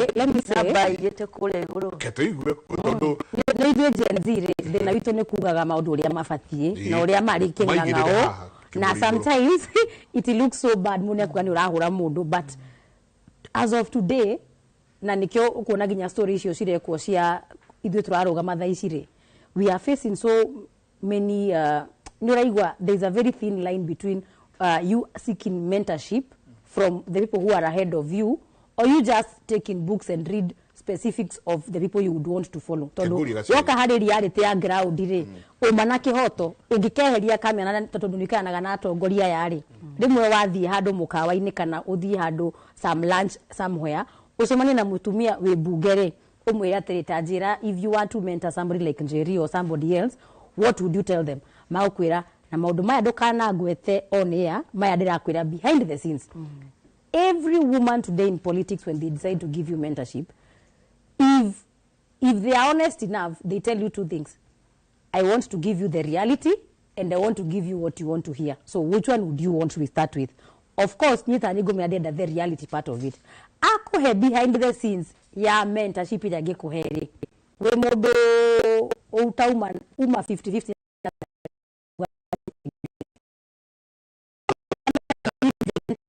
namba igĩte kũrĩa igũrũ. Ketũigue tondũ Nĩ ithuĩ Gen Z rĩ, thĩna witũ nĩ kugaga maũndũ ũrĩa mabatiĩ na ũrĩa marĩ Maigĩrĩre kĩng'ang'ao haha, na kĩmũrĩ igũrũ. Sometimes it looks so bad, mũndũ akuga nĩ ũrahũra mũndũ, but as of today, na nĩkĩo ũkuona nginya story icio cirekwo cia ithuĩ tũrarũgama thaa ici rĩ, we are facing so many, nĩ ũraigua there is a very thin line between you seeking mentorship from the people who are ahead of you or you just taking books and read specifics of the people you would want to follow, tondũ Kĩngũria gaciari. Woka harĩ reality ya ground rĩ, ũma na kĩhoto ũngĩkeheria kamera tondũ nĩikaranaga na atongoria aya rĩ, rĩmwe wathiĩ handũ mũkawa-inĩ kana ũthiĩ handũ some lunch somewhere, ũcemanie na mũtumia wĩ mbunge rĩ, ũmwĩre atĩrĩ, "Ta njĩra, if you want to mentor somebody like Njeri or somebody else, what would you tell them?" Magũkwĩra na maũndũ maya ndũkanangwete on air, maya ndĩrakwĩra behind the scenes. Every woman today in politics, when they decide to give you mentorship, if they are honest enough, they tell you two things: "I want to give you the reality and I want to give you what you want to hear. So which one would you want to start with?" Of course, niĩ ta niĩ ngũmenya ndĩrenda the reality part of it. Akũhe behind the scenes ya mentorship ĩrĩa angĩkũhe rĩ, wĩ mũndũ utauma uma 50-50.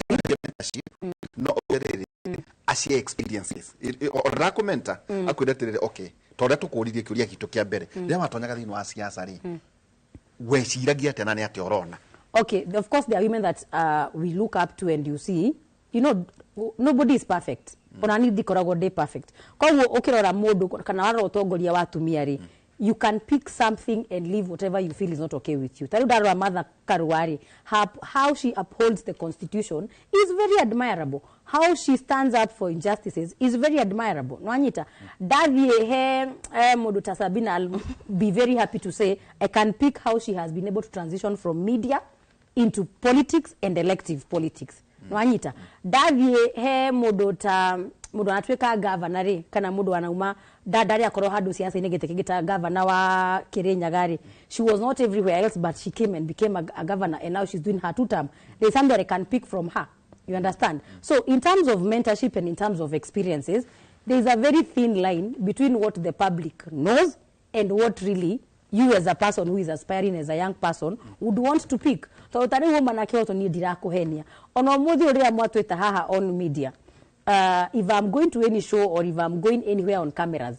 Mentorship no rĩrĩ acie experiences ona kũmenta akwĩra atĩrĩrĩ, okay, ta ũrĩa tũkũririe kĩũria gitũ kĩa mbere, rĩrĩa watonyaga thĩinĩ wa siasa rĩ, weciragia atĩa na nĩ atĩa ũrona? Okay, of course there are women that we look up to, and you see, nobody is perfect. Ona niĩ ndikoragwo ndĩ perfect. Koguo ũkĩrora mũndũ kana warora ũtongoria wa atumia rĩ, you can pick something and leave whatever you feel is not okay with you. Ta rĩu ndarora Martha Karua rĩ, how she upholds the constitution is very admirable. How she stands up for injustices is very admirable. Nwanyita ndathiĩ he mũndũ ta Sabina, I'll be very happy to say I can pick how she has been able to transition from media into politics and elective politics. Nwanyita ndathiĩ he mũndũ ta mũndũ anatuĩka gavana rĩ, kana mũndũ anauma ndarĩ akorwo handũ siasa-inĩ gĩtĩ kĩngĩ ta gavana wa Kirinyaga rĩ, she was not everywhere else, but she came and became a governor, and now she's doing her two term. There's something that I can pick from her, you understand? So in terms of mentorship and in terms of experiences, there is a very thin line between what the public knows and what really you as a person who is aspiring as a young person would want to pick. Tondũ ta rĩu ũma na kĩhoto, niĩ ndirakũhenia, ona ũmũthĩ ũrĩa mwatwĩta haha on media, if I'm going to any show or if I'm going anywhere on cameras,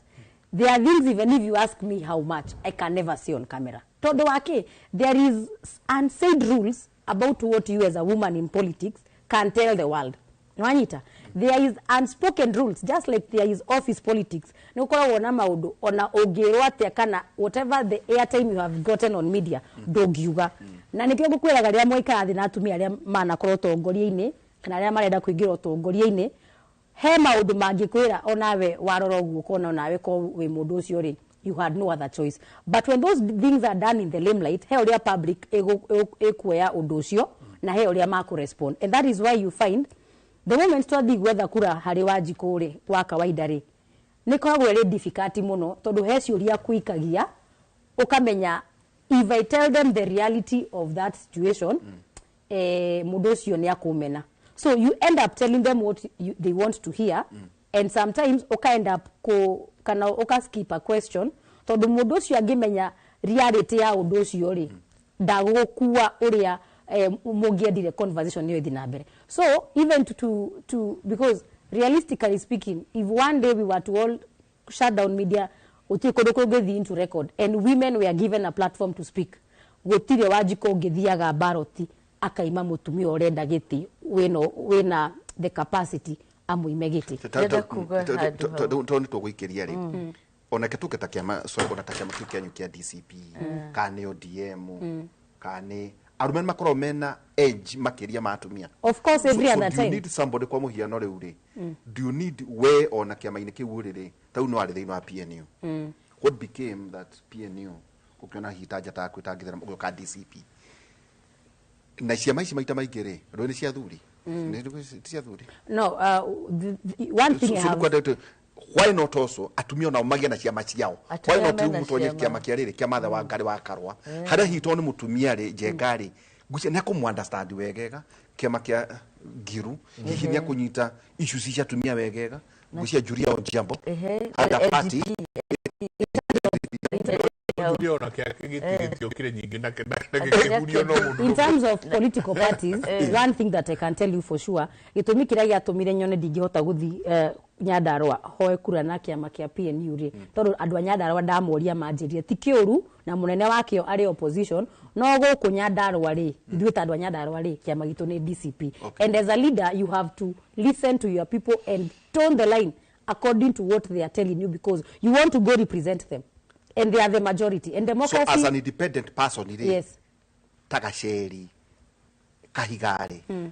There are things, even if you ask me how much, I can never say on camera. Tondu wake, there is unsaid rules about what you as a woman in politics can tell the world. Nwanyita, there is unspoken rules, just like there is office politics. Nĩ ũkoragwo na maũndũ ona ũngĩrwo atĩa kana whatever the airtime you have gotten on media, ndũngiuga. Na nĩkĩo ngũkwĩraga rĩrĩa mwaikara thĩ na atumia arĩa manakorwo ũtongoria-inĩ kana arĩa marenda kũingĩra ũtongoria-inĩ, he maũndũ mangĩkwĩra onawe warora ũguo ũkona onawe ko wĩ mũndũ ũcio rĩ, you had no other choice. But when those things are done in the limelight, he ũrĩa public ĩkuoya ũndũ ũcio na he ũrĩa makũrespond. And that is why you find the moment twathiĩ gwetha kura harĩ Wanjikũ rĩ, wa kawaida rĩ, nĩ koragwo ĩrĩ difficult mũno tondũ he ciũria kũikagia ũkamenya if I tell them the reality of that situation, mũndũ ũcio nĩ akũmena. So you end up telling them what they want to hear, and sometimes uka end up ko kana uka skip a question tondu mundu ucio angimenya reality ya undu ucio ri ndagũgũkua ũrĩa mũngĩendire conversation ĩyo ĩthiĩ na mbere. So even to because realistically speaking, if one day we were to all shut down media, gũtirĩ kũndũ kũngĩthiĩ into record and women were given a platform to speak, gũtirĩ Wanjikũ ũngĩthiaga baroti akaima mũtumia ũrenda gĩtĩ wĩna the capacity amuime gĩtĩ. To nĩ tũgũikĩria rĩ, onake tuke ta kĩama, sorry, ona ta kĩama kĩu kĩanyu kĩa DCP kana nĩ ODM kana nĩ arũme makoragwo mena edge makĩria ma atumia. Of course, every so, other do time. You need somebody kwa mũhiano rĩu rĩ, do you need we ona kĩama-inĩ kĩu rĩ rĩ, ta rĩu no arĩ thĩinĩ wa PNU. What became that PNU ũkĩona hihi ta njata yaku ĩtangĩthera ũgĩũka DCP na ciama ici maita maingĩ rĩ, rũĩ nĩ cia athuri. Nĩ ti cia athuri. No, one thing I So have nĩkwenda why not also atumia onao magĩe na ciama ciao? Atumia Why not rĩu mena mũtonye ciama. kĩama kĩa rĩrĩ kĩa Martha Wangari wa Karũa, harĩa hihi tondũ nĩ mũtumia rĩ, Njenga rĩ, ngwĩciria nĩ akũmũ understand wegega. Kĩama kĩa Ngiru hihi nĩ akũnyita issues cia atumia wegega. Ngwĩciria Julia Ojiambo had a party. Julia ona kĩake gĩti gĩtiokire nyingĩ na gĩkĩhurio no mũndũ. In terms of political parties, one thing that I can tell you for sure, gĩtũmi kĩrĩa gĩatũmire nyone ndingĩhota gũthiĩ Nyandarua hoe kura na kĩama kĩa PNU rĩ, tondũ andũ a Nyandarua ndamoria manjĩrire ti kĩũru na mũnene wakĩo arĩ opposition, no gũkũ Nyandarua rĩ, ithuĩ ta andũ a Nyandarua rĩ, kĩama gitũ nĩ DCP. And as a leader you have to listen to your people and tone the line according to what they are telling you, because you want to go represent them and they are the majority and So democracy. as an independent person rĩ, Yes. ta Gaceri Kahiga rĩ,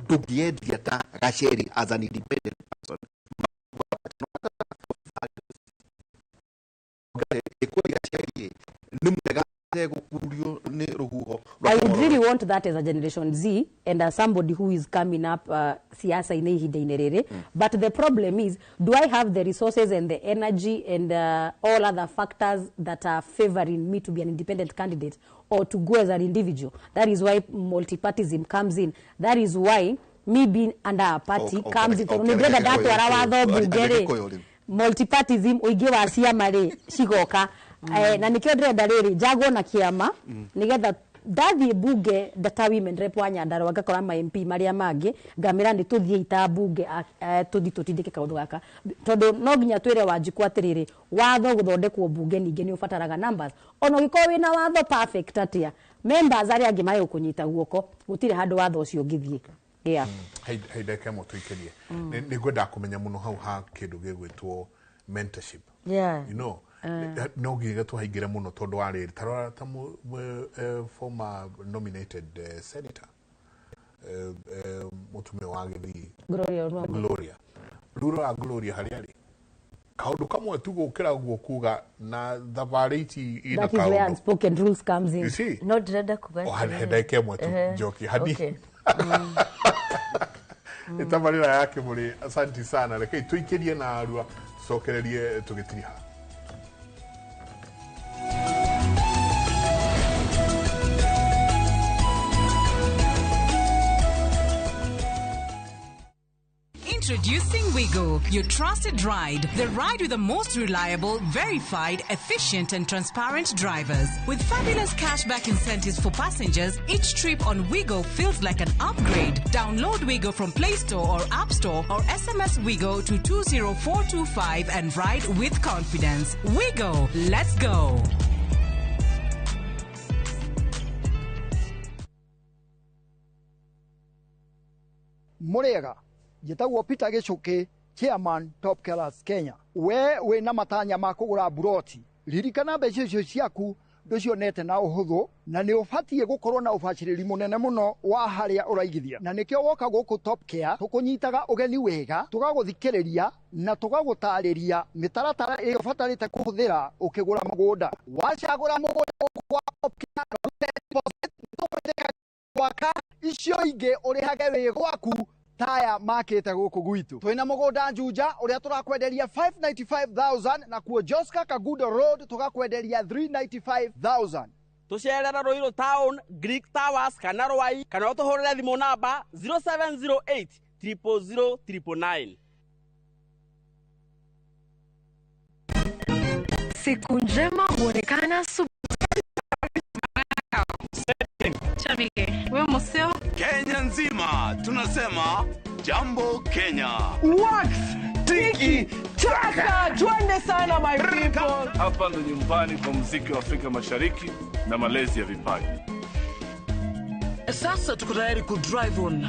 ndũngĩendia ta Gaceri as an independent person Gaceri nĩ mwega gũkururio nĩ rũhuho rwa I would kũmorora. Really want that as a Generation Z and as somebody who is coming up siasa-inĩ ihinda-inĩ rĩrĩ. But the problem is, do I have the resources and the energy and all other factors that are favoring me to be an independent candidate or to go as an individual? That is why multipartism comes in. That is why me being under a party comes in. Tondũ nĩ ndĩrenda ndatwara watho mbunge rĩ, Agĩkũyũ rĩu. Multipartism ũingĩ wa ciama rĩ cigoka. Na nĩkĩo ndĩrenda rĩrĩ njagwo na kĩama nĩgetha ndathiĩ mbunge ndata women rep wa Nyandarua ngakora ma MP marĩa mangĩ ngamĩra nĩ tũthiĩ ita mbunge tũthiĩ tũtindĩke kaũndũ gaka, tondũ no nginya twĩre Wanjikũ atĩrĩrĩ, watho gũthondekwo mbunge ningĩ nĩ ũbataraga numbers. Ona ũngĩkorwo wĩna watho perfect atĩa, members arĩa angĩ marĩ gũkũnyita guoko, gũtirĩ handũ watho ũcio ũngĩthiĩ. Yeah. Haindeke mũtũikĩrie, nĩ ngwendaga kũmenya mũno hau ha kĩndũ gĩgwĩtwo mentorship. No nginya tũhaingĩre mũno tondũ wa rĩrĩ, ta rora ta former nominated senator, mũtumia wa Gĩthii. Gloria Orwambo. Gloria, rĩu rora Gloria harĩa rĩ, kaũndũ kamwe tu gũkĩra guo kuga na thabarĩ ici ina That is where kaũndũ. Unspoken rules comes in. You see? No ndĩrenda kuga O atĩrĩrĩ. ndagĩka ĩmwe tu, Njoki hanini. Okay. Ĩtabarĩra ya Kĩmũrĩ, asanti sana. Rekei tũikĩrie na arua tũcokererie tũgĩtiriha. Introducing Wigo, your trusted ride. The ride with the most reliable, verified, efficient, and transparent drivers. With fabulous cashback incentives for passengers, each trip on Wigo feels like an upgrade. Download Wigo from Play Store or App Store or SMS Wigo to 20425 and ride with confidence. Wigo, let's go. Murega njĩtagwo Peter Gĩcũkĩ, chairman Top Killers Kenya. We wĩna matanya ma kũgũra mburoti, ririkana mbeca icio ciaku ndũcionete na ũhũthũ, na nĩ ũbatiĩ gũkorwo na ũbacĩrĩri mũnene mũno wa harĩa ũraigithia, na nĩkĩo woka gũkũ Top Care tũkũnyitaga ũgeni wega, tũgagũthikĩrĩria na tũgagũtarĩria mĩtaratara ĩrĩa ũbatarĩte kũhũthĩra ũkĩgũra mũgũnda. Wacagũra mũgũnda gũkũ gwa Top Care na ũrute deposit, nĩtũgwĩtĩka gwaka icio ingĩ ũrĩhage wĩ gwaku taya makĩte gũkũ gwitũ. Twĩna mũgũnda Juja ũrĩa tũrakwenderia 595,000, na kuo Joska Kagudo Road tũgakwenderia 395,000. Tũcerera Ruiru Town, Greek Towers kana Rwai, kana ũtũhũrĩre thimũ namba 0708 000 999. Siku njema huonekana asubuhi. Kenya nzima tunasema jambo Kenya. Wax tiki taka, twende sana my people. Hapa ndo nyumbani kwa muziki wa Afrika Mashariki na malezi ya vipaji. Sasa tuko tayari ku drive on.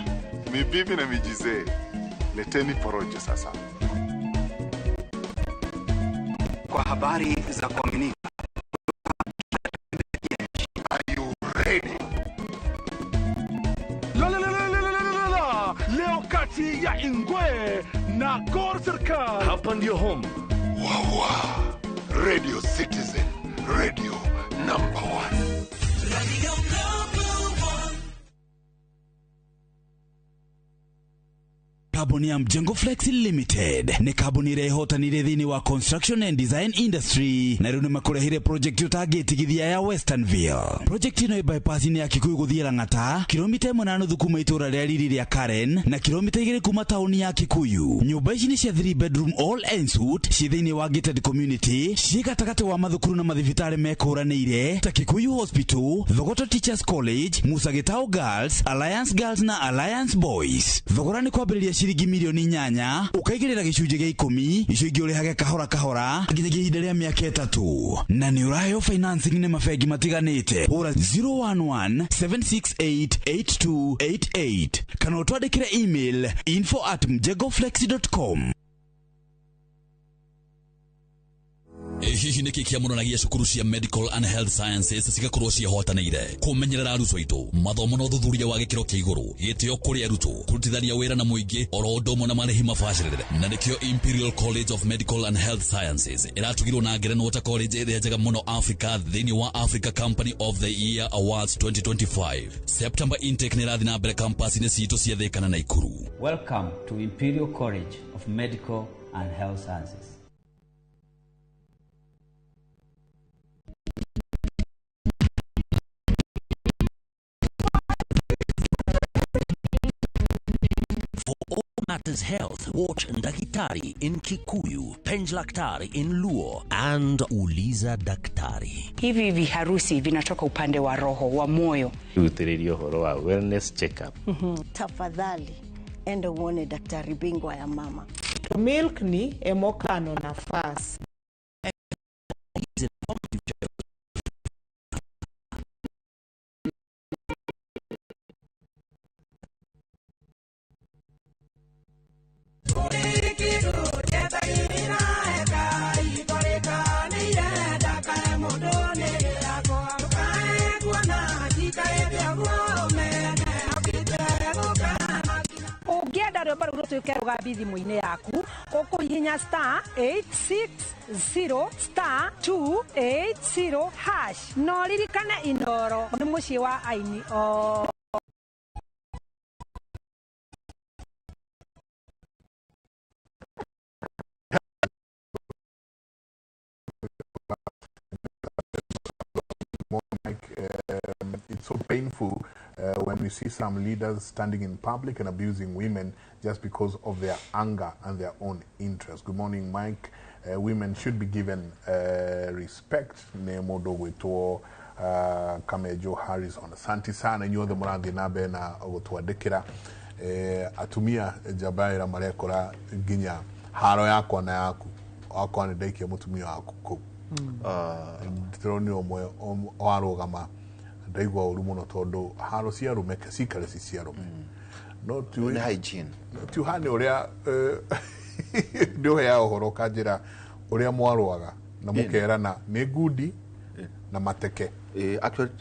Mibibi na mijizee, leteni porojo sasa. Kwa habari za kuaminika. Are you ready? La la la la la la la. Leo kati ya Ingwe na Gor Serikal. Hapa ndio home. Wawa. Radio Citizen, radio number 1. Radio number 1. Kambuni ya Mjengo Flex Limited nĩ kambuni ĩrĩa ĩhotanire thĩinĩ wa construction and design industry, na rĩu nĩ makũrehire project ũtangĩtigithia ya Westernville. Project ĩno ĩ bypass-inĩ ya Kikuyu gũthiĩ Lang'ata, kilomita 1.5 kuma itũũra rĩa riri rĩa Karen na kilomita 2 kuma taũni ya Kikuyu. Nyũmba ici nĩ cia 3 bedroom all en suite, ciĩ thĩinĩ wa gated community, ciĩ gatagatĩ wa mathukuru na mathibitarĩ mekũranĩire ta Kikuyu Hospital, Thogoto Teachers College, Musa Gitau Girls, Alliance Girls na Alliance Boys. Thogora nĩ kwambĩrĩria ciringi milioni 8, ũkaigĩrĩra gĩcunjĩ gĩa 10, icio ingĩ ũrĩhage kahora kahora nginyagia ihinda rĩa mĩaka 3, na nĩ ũraheo financing nĩ mabengi matiganĩte. Hũra 011 768 8288 kana ũtwandĩkĩre email info@mjengoflex.com. Hihi nĩkĩ kĩamũranagia cukuru cia Medical and Health Sciences cigakorwo ciĩhotanĩire kũmenyerera arutwo aitũ, mathomo na ũthuthuria wa gĩkĩro kĩa igũrũ, gĩtĩo kũrĩ arutwo, kũrutithania wĩra na mũingĩ, oro ũndũ ũmwe na marĩhi mabacĩrĩre. Na nĩkĩo Imperial College of Medical and Health Sciences ĩratugirwo na ngerenwa ta college ĩrĩa njega mũno Africa thĩinĩ wa Africa Company of the Year Awards 2025. September intake nĩ ĩrathiĩ na mbere campus-inĩ citũ cia Thika na Nakuru. Welcome to Imperial College of Medical and Health Sciences. Matters Health, watch Ndakitari in Kikuyu, Penjlaktari in Luo, and Uliza Daktari. Hivi viharusi vinatoka upande wa roho, wa moyo. Rutĩrĩria ũhoro wa wellness check-up. Tafadhali enda uone daktari bingwa ya mama. Milk ni emokano nafasi. Ũngĩenda rwĩmbo rũu rũtuĩke rũgambi thimũ-inĩ yaku, ũkũhihinya *860 *280 hash. Na ũririkane Inooro nĩ mũciĩ wa aini o. It's so painful when We see some leaders standing in public and abusing women just because of their anger and their own interest. Good morning, Mike. Women should be given respect. Nĩ mũndũ gwĩtwo Kamejo Harrison. Asante sana inyuothe mũrathiĩ na mbere na gũtwandĩkĩra. Atumia njabaĩra marekora nginya haro yakwa na yaku wakwa nĩ ndaikia mũtumia waku kũu. Ndĩronire ũmwe warũgama ndaigua ũru mũno tondũ haro cia arũme cikare ci cia arũme. No ti Nĩ hygiene. Ti ũhane ũrĩa ndĩ ũheaga ũhoro ũkanjĩra ũrĩa mwarũaga na mũkerana nĩ ngundi na mateke. Actually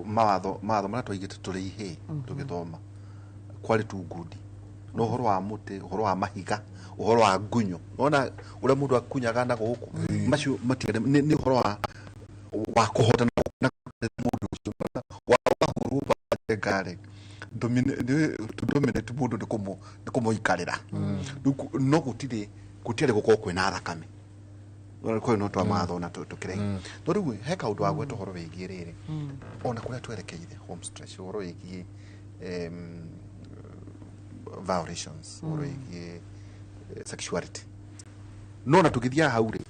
mawatho marĩa twaigĩte tũrĩ ihĩĩ tũgĩthoma kwarĩ tu ngundi no ũhoro wa mũtĩ, ũhoro wa mahiga, ũhoro wa ngunyo. Wona ũrĩa mũndũ akunyaga na gũkũ macio matiarĩ nĩ ũhoro wa kũhotana na mũndũ ũcio wahũrwo ngari dominate mũndũ nĩ kũmũikarĩra. Rĩu no gũtirĩ gũtiarĩ gũkorwo kwĩna thakame kwa no twa matho na tũkĩrei. No rĩu he kaũndũ wa gweta ũhoro wĩgiĩ rĩrĩ ona kũrĩa twerekeire home stretch ũhoro wĩgiĩ violations ũhoro wĩgiĩ sexuality. No na tũgĩthiaga hau rĩ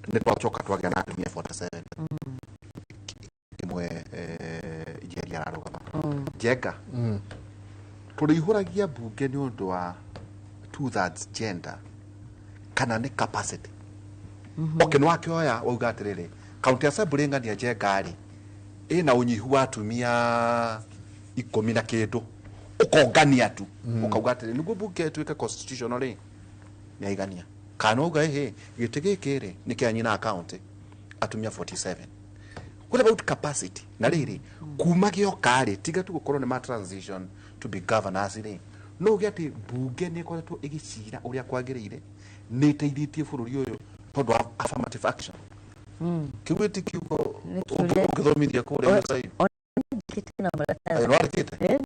nĩ twacoka twagĩa na atumia 47 kĩmwe Njeri ararũgama Njenga tũrĩihũragia mbunge nĩ ũndũ wa 2/3 gender kana nĩ capacity. Okay, nĩ wakĩoya wauga atĩrĩrĩ county assembly ng'ania Njenga rĩ ĩna ũnyihu wa atumia 10 na kĩndũ ũkongania tu ũkauga atĩrĩrĩ nĩguo mbunge ĩtuĩke constitutional rĩ nĩ aigania kana uga ĩhĩ gĩtĩ gĩkĩ rĩ nĩ kĩa nyina county atumia 47. What about capacity? Na rĩrĩ kuma gĩoka rĩ tiga tu gũkorwo nĩ ma transition to be governors rĩ no uge atĩ mbunge nĩ ĩkoretwo ĩgĩcira ũrĩa kwagĩrĩire nĩ ĩteithĩtie bũrũri ũyũ tondũ wa affirmative action. Kĩu ti kiugo ũngĩthomithia kũrĩa gĩcai. Nĩwandĩkĩte?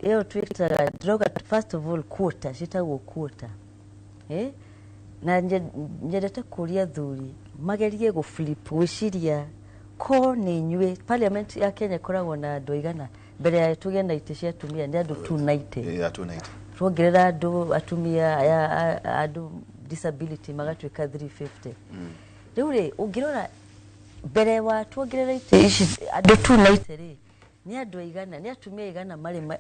Ĩyo twĩtaga ndĩrauga first of all quota, ciĩtagwo quota. Na nyendete kũria athuri magerie gũ flip gwĩciria ko nĩ inyuĩ parliament ya Kenya ĩkoragwo na andũ aigana mbere ya tũgĩe na itĩ cia atumia nĩ andũ 290. Yeah, 290. Tuongerera andũ atumia aya andũ disability magatuĩka 350. Rĩu rĩ ũngĩrora mbere wa tuongerera itĩ ici andũ 290 rĩ nĩ andũ aigana nĩ atumia aigana marĩ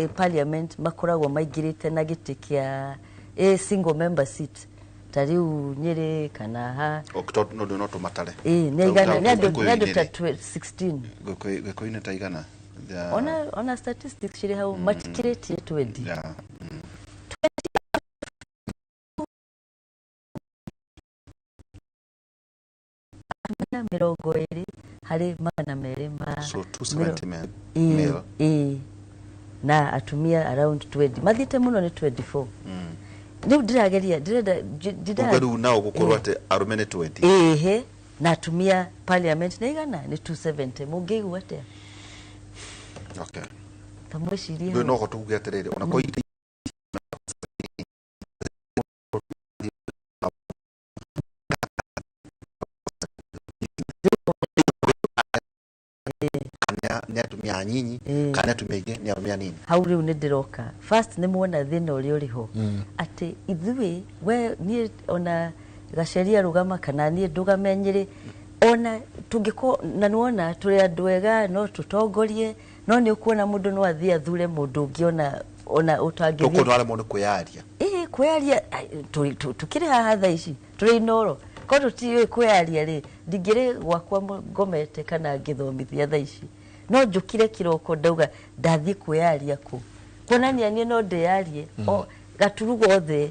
parliament makoragwo maingĩrĩte na gĩtĩ kĩa single member seat ta rĩu Nyĩrĩ kana ha no tũmatare. Nĩ aigana nĩ andũ ta 16 Gĩkũyũ-inĩ ta igana. Ona statistics cirĩ hau matikĩrĩtie 20. Atumia 20 harĩ 200 ma so 270 male. Na atumia around 20 mathiĩte mũno nĩ 24. Rĩu ndĩrageria ndĩrenda rĩu nao gũkorwo atĩ arũme nĩ 20 ĩhĩ na atumia parliament nĩ igana nĩ 270 mũngĩigua atĩa? Okay. Ta mwĩcirie hau. No tuge atĩrĩrĩ ona kwa nĩ atumia anyinyi kana atumia aingĩ nĩ arũme anini. Hau rĩu nĩ ndĩroka first nĩ muona thĩna ũrĩa ũrĩ ho atĩ ithuĩ we niĩ ona Gaceria rũgama kana niĩ ndũgame Nyĩrĩ ona tũngĩkorwo na nĩwona tũrĩ andũ ega no tũtongorie no nĩ ũkuona mũndũ no athiĩ athure mũndũ ũngĩ ona ũtangĩthiĩ tũkũ aremwo nĩ kwĩyaria. Kwĩyaria tũkĩrĩ haha thaa ici tũrĩ Inooro korwo tũtiũĩ kwĩyaria rĩ ndingĩrĩ gwakwa ngomete kana ngĩthomithia thaa ici no njũkire kĩroko ndauga ndathiĩ kwĩyaria kũ kuonania niĩ no ndĩyarie gaturu gothe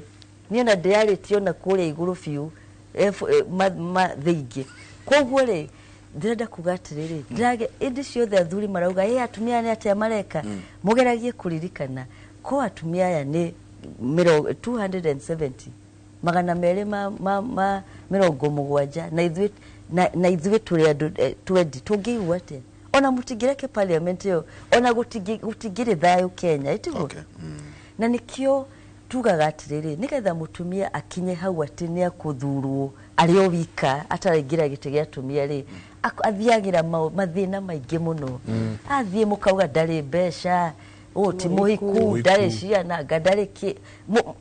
niĩ na ndĩyarĩtie ona kũrĩa igũrũ biũ thĩ ingĩ. Koguo rĩ ndĩrenda kuga atĩrĩrĩ ndĩrage ĩndĩ ciothe athuri marauga ĩ atumia nĩ atĩa mareka mũgeragie kũririkana ko atumia aya nĩ 270 270 ma 70 na ithuĩ tũrĩ andũ 20 tũngĩigua atĩa? Ona mũtingĩreke parliament ĩyo ona gũtingĩrĩ thayũ Kenya ĩtiguo. Na nĩkĩo tugaga atĩrĩrĩ nĩgetha mũtumia akinye hau atĩ nĩ akũthurwo arĩ o wika ataraingĩra gĩtĩ gĩa atumia rĩ, athiagĩra mathĩna maingĩ mũno. Athiĩ mũkauga ndarĩ mbeca, ũũ ti mũhiku, ndarĩ ciana, anga ndarĩ kĩ.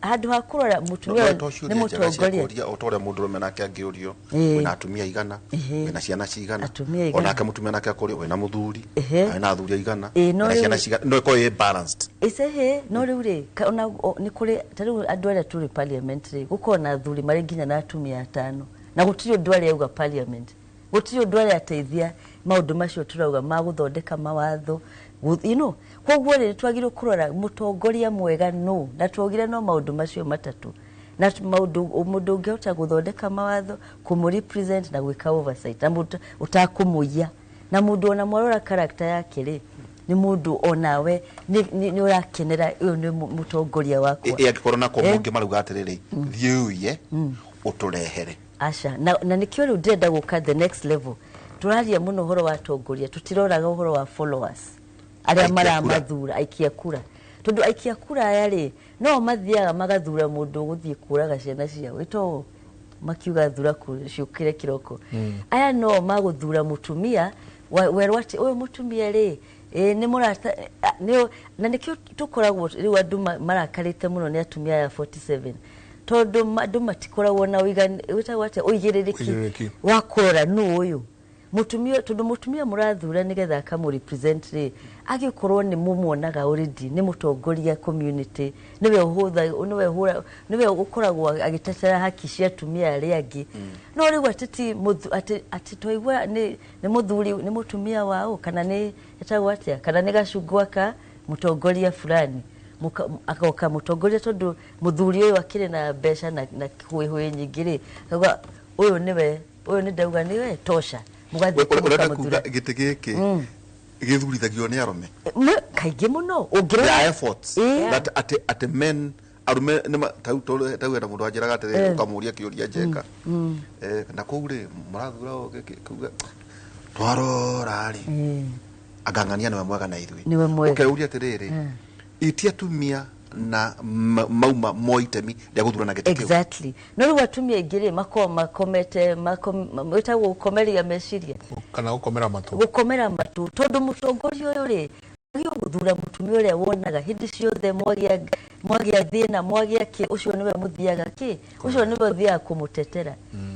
Handũ ha kũrora mũtumia nĩ mũtongoria. O ta ũrĩa mũndũrũme nake angĩũrio, wĩna atumia igana, wĩna ciana cigana, onake mũtumia nake akũrio, wĩna mũthuri, wĩna athuri aigana, wĩna ciana cigana, no ĩkorwo ĩ balanced. Ĩcehe, no rĩu rĩ, ona nĩ kũrĩ ta rĩu andũ arĩa tũrĩ parliament rĩ, gũkorwo na athuri marĩ nginya na atumia atano, na gũtirĩ ũndũ arĩa auga parliament, gũtirĩ ũndũ arĩa ateithia maũndũ macio tũrauga ma gũthondeka mawatho, you know, koguo rĩ twagĩrĩirwo kũrora mũtongoria mwega no, na twaugire no maũndũ macio matatũ, na maũndũ mũndũ ũngĩhota gũthondeka mawatho, kũmũ represent na gwĩka oversight, na mũndũ ũtakũmũiya, na mũndũ ona mwarora character yake rĩ, nĩ mũndũ onawe nĩ ũrakenera ũyũ nĩ mũtongoria wakwa. Ĩ angĩkorwo nako mũngĩ marauga atĩrĩrĩ, thiĩ ũiye ũtũrehere. Aca, na nĩkĩo rĩu ndĩrenda gũka the next level. Tũraria mũno ũhoro wa atongoria, tũtiroraga ũhoro wa followers arĩa maramathura, aikia kura. Tondũ aikia kura aya rĩ, no mathiaga magathura mũndũ ũgũthiĩ kũraga ciana ciao, ĩto makiuga thura ciũkĩre kĩroko. Aya no magũthura mũtumia, werwo atĩ ũyũ mũtumia rĩ, nĩ mũrata, na nĩkĩo tũkoragwo rĩu andũ marakarĩte mũno nĩ atumia aya 47. Tondũ andũ matikoragwo na wĩtagwo atĩa, ũigĩrĩrĩki wa kũrora nũ ũyũ mũtumia, tondũ mũtumia mũrathura nĩgetha akamũ represent rĩ, agĩkorwo nĩ mũmuonaga already nĩ mũtongoria community, nĩwe ũhũtha, nĩwe ũkoragwo agĩtetera haki cia atumia arĩa angĩ. No rĩu atĩ atĩ twaigua nĩ mũthuri, nĩ mũtumia wao, kana nĩ ĩtagwo atĩa, kana nĩ gacungwa ka mũtongoria fulani, agoka mũtongoria tondũ mũthuri ũyũ akĩrĩ na mbeca na hũĩhũĩ nyingĩ rĩ, akauga ũyũ nĩwe, ũyũ nĩ ndauga nĩwe tosha. Ũrenda kuga gĩtĩ gĩkĩ gĩthurithagio nĩ arũme kaingĩ mũno, ũngĩrora efforts that atĩ men arũme nĩ tau hena mũndũ wanjĩraga atĩrĩrĩ, ũkamũria kĩũria njeka, na kũu rĩ mũrathura kuga twarora rĩ, angang'ania nĩwe mwega na ithuĩ, ũkeyũria atĩrĩrĩ, iti atumia na mauma moitemi rĩa gũthurana gĩtĩ kĩu. Exactly. No rĩu atumia aingĩ rĩ makoragwo makomete, wĩtagwo gũkomeria meciria kana gũkomera matũ, gũkomera matũ, tondũ mũtongoria ũyũ rĩ agĩrĩirwo gũthura mũtumia ũrĩa wonaga hĩndĩ ciothe mwagĩa thĩna, mwagĩa kĩ, ũcio nĩwe mũthiaga kĩ, ũcio nĩwe ũthiaga kũmũtetera.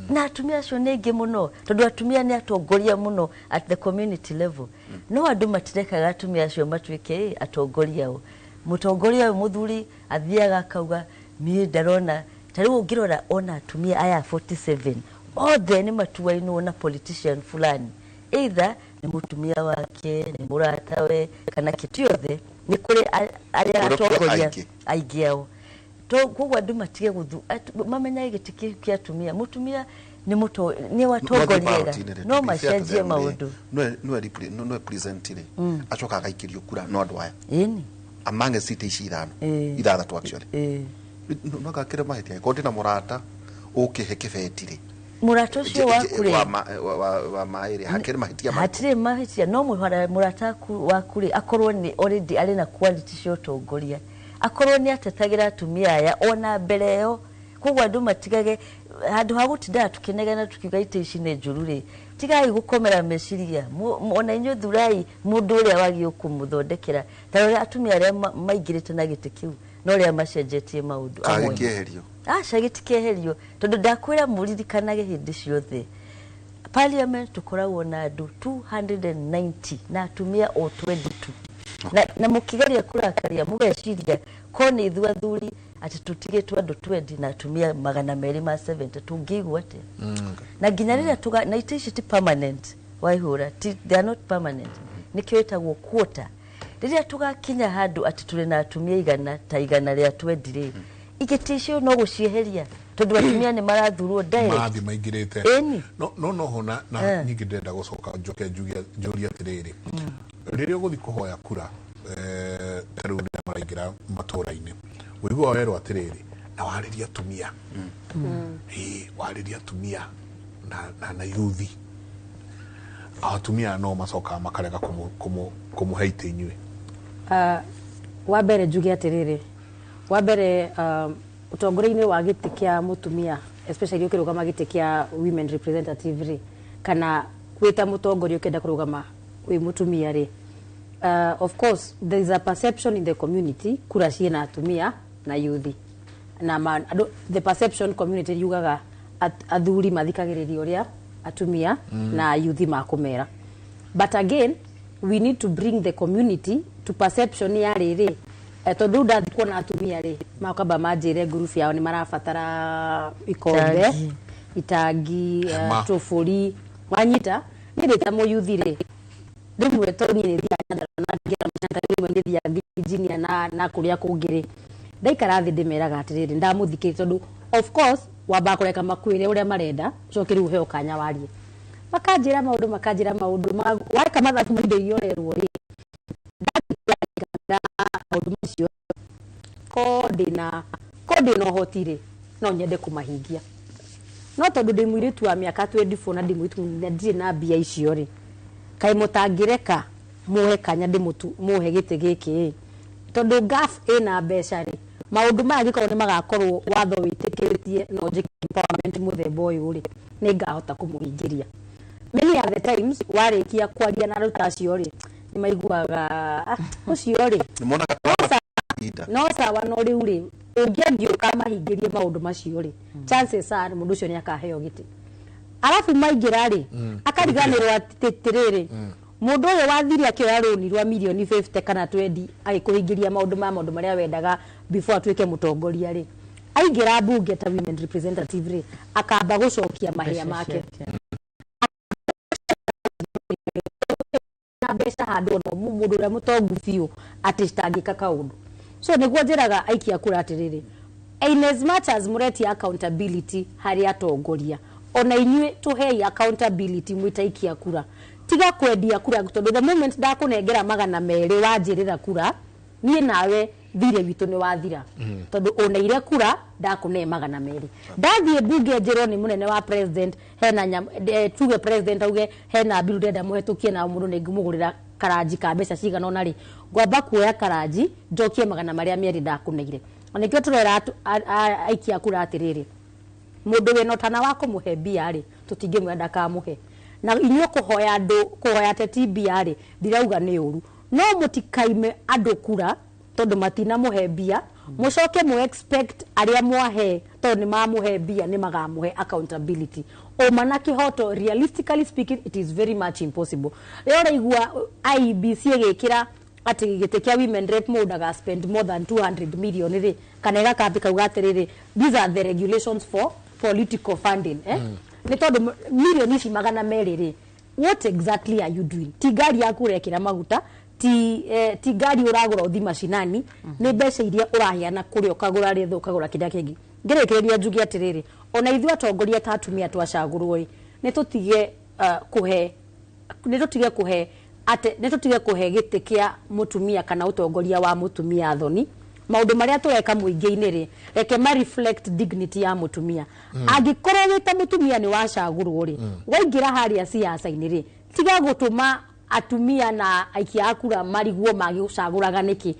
Na atumia acio nĩ aingĩ mũno, tondũ atumia nĩ atongoria mũno at the community level. No andũ matirekaga atumia acio matuĩke atongoria ao. Mũtongoria ũyũ mũthuri athiaga akauga niĩ ndarona ta rĩu ũngĩrora ona atumia aya 47 othe nĩ matuainwo na politician fulani, either nĩ mũtumia wake, nĩ mũratawe, kana kĩtu yothe, nĩ kũrĩ arĩa atongoria aingĩ ao. Koguo andũ matige mamenyage gĩtĩ kĩu kĩa atumia, mũtumia nĩ watongoria, no macenjie maũndũ. Nĩwe present rĩ, acoka agaikĩrio kura no andũ aya. Ĩni amange city ici ithano, ithathatũ actually, no gakĩre mahĩtia ko ndĩna mũrata ũkĩhe kĩbeti rĩ, mũrata ũcio waku rĩ wa maĩ rĩ, hakĩrĩ mahĩtia hatirĩ mahĩtia, no mũrata waku rĩ akorwo nĩ already arĩ na quality cia ũtongoria, akorwo nĩ atetagĩra atumia aya ona mbere ĩyo. Koguo andũ matigage handũ ha gũtindaga tũkĩnegena tukiuga itĩ ici nĩ njũru rĩ, tigai gũkomera meciria, ona inyuĩ thurai mũndũ ũrĩa wagĩrĩirwo kũmũthondekera, ta ũrĩa atumia arĩa maingĩrĩte na gĩtĩ kĩu no ũrĩa macenjetie maũndũ amwe. Gĩkĩeherio? Aca, gĩtikĩeherio, tondũ ndakwĩra mũririkanage hĩndĩ ciothe parliament tũkoragwo na andũ 290 na atumia o 22. Na mũkĩgeria kũrakaria mũgeciria ko nĩ ithuĩ athuri atĩ tũtigĩtwo andũ 20 na atumia 270 tũngĩigua atĩa? Na nginya rĩrĩa na itĩ ici ti permanent, waihũra, they are not permanent, nĩkĩo ĩtagwo quota. Rĩrĩa tũgakinya handũ atĩ tũrĩ na atumia igana ta igana rĩa 20 rĩ, igĩtĩ icio no gũcieheria, tondũ atumia nĩ marathurwo direct, marathiĩ maingĩrĩte. Ĩni no no ho na ningĩ ndĩrenda gũcoka njoke njũrie atĩrĩrĩ, rĩrĩa ũgũthiĩ kũhoya kura, ta rĩu rĩrĩa maraingĩra matũũra-inĩ, ũiguaga werwo atĩrĩrĩ, na warĩrie atumia, warĩrie atumia na yuthi, atumia no macokaga makarega kũmũhe itĩ inyuĩ. Wa mbere njuge atĩrĩrĩ, wa mbere ũtongoria-inĩ wa gĩtĩ kĩa mũtumia Especially ũkĩrũgama gĩtĩ kĩa women representative rĩ, kana wĩta mũtongoria ũkĩenda kũrũgama wĩ mũtumia rĩ, of course there is a perception in the community kura ciĩna atumia na yuthi na ma, andũ, the perception community yugaga athuri mathikagĩrĩria ũrĩa atumia na yuthi makũmera. But again, we need to bring the community to perception ya rĩrĩ, tondũ rĩu ndathi kuona atumia rĩ, makamba manjĩre ngurubu yao nĩ marabatara ikombe, Itangi. itangi, Hema. Tũbũri wanyita. Niĩ ndĩ ta mũyuthi rĩ, rĩmwe tondũ niĩ nĩ thiaga Nyandarua na ngĩra Nyandarua, rĩmwe nĩ thiaga Virginia na kũrĩa kũngĩ rĩ, ndaikara thĩ ndĩmeraga atĩrĩrĩ, ndamũthikĩrĩria, tondũ of course wambaga kũreka makwĩre ũrĩa marenda, ũcoke rĩu ũheo kanya warie. Makanjĩra maũndũ, makanjĩra maũndũ, weka mathabu ma indo iria ũrerwo rĩ, ndangĩra maũndũ macio ko ndĩna ũhoti rĩ, no nyende kũmahingia, no tondũ ndĩ mũirĩtu wa mĩaka 24 na ndĩ mũirĩtu na ndirĩ na mbia icio rĩ, kaĩ mũtangĩreka muhe kanya ndĩmũtu muhe gĩtĩ gĩkĩ ĩ, tondũ GAF ĩna mbeca rĩ, maũndũ maya angĩkorwo nĩ magakorwo watho wĩtĩkĩrĩtie no njĩke empowerment mũthemba ũyũ rĩ, nĩ ngahota kũmũhingĩria. Many are the times warĩkia kwaria na andũ ta acio rĩ, nĩ maiguaga, "Ah, ũcio rĩ nĩ monaga ihinda." No sawa, no rĩu rĩ, ũngĩangiũka mahingĩrie maũndũ macio rĩ, chances are mũndũ ũcio nĩ akaheo gĩtĩ, arabu maingĩra rĩ, akariganĩrwo atĩrĩrĩ, mũndũ ũyũ wathire akĩoya rũni rwa mirioni 50 kana 20 agĩkũhingĩria maũndũ ma maũndũ marĩa wendaga before atuĩke mũtongoria rĩ, aingĩra mbunge ta women representative rĩ, akamba gũcokia mahĩa make na mbeca handũ ona mũndũ ũrĩa mũtongu biũ atĩ citangĩka kaũndũ. So nĩguo njĩraga aikia kura atĩrĩrĩ, in as much as mũretia accountability harĩ atongoria, ona inyuĩ tũhei accountability mwĩta aikia kura. Tiga kwendia kura, tondũ the moment ndakũnengera 200 wanjĩrĩra kura, niĩ nawe thirĩ witũ nĩ wathira, tondũ ũneire kura ndakũne 200. Ndathiĩ mbunge njĩrwo nĩ mũnene wa president hena tuge president auge hena bill ndĩrenda mũhetũkie na mũndũ nĩ ngũmũgũrĩra karanji ka mbeca cigana ũna rĩ, ngwamba kuoya karanji njokie magana marĩa merĩ ndakũneire. Na nĩkĩo tũrera aikia kura atĩrĩrĩ, mũndũ wĩna ũtana wa kũmũhe mbia rĩ, tũtingĩmwĩra ndakamũhe. Na inyuĩ kũhoya andũ, kũhoya ateti mbia rĩ, ndirauga nĩ ũru, no mũtikaime andũ kura tondũ matinamũhe mbia, mũcoke mũ expect arĩa mwahe tondũ nĩ mamũhe mbia nĩ magamũhe accountability, ũma na kĩhoto. Realistically speaking, it is very much impossible. Rĩrĩa ũraigua IEBC ĩgĩkĩra atĩ gĩtĩ kĩa women rep mũndũ ndaga spend more than 200 million rĩ, kana ĩgakambĩ kauga atĩrĩrĩ, these are the regulations for political funding, eh? Nĩ tondũ milioni ici 200 rĩ, what exactly are you doing? Ti ngari yaku ũrekĩra maguta, ti ngari ũragũra ũthi macinani, nĩ mbeca iria ũraheana kũrĩa ũkagũra rĩtho, ũkagũra kĩrĩa kĩngĩ. Ngĩrĩkĩrĩria njuge atĩrĩrĩ, ona ithuĩ atongoria ta atumia twacagũrwo rĩ, nĩ tũtige kũhe, nĩ tũtige kũhe atĩ nĩ tũtige kũhe gĩtĩ kĩa mũtumia kana ũtongoria wa mũtumia thoni. Maũndũ marĩa tũreka mũingĩ-inĩ rĩ, reke ma reflect dignity ya mũtumia. Angĩkorwo wĩ ta mũtumia nĩ wacagũrwo rĩ, waingĩra harĩa siasa-inĩ rĩ, tiga gũtũma atumia na aikia a kura marigwo magĩgũcagũraga nĩkĩ.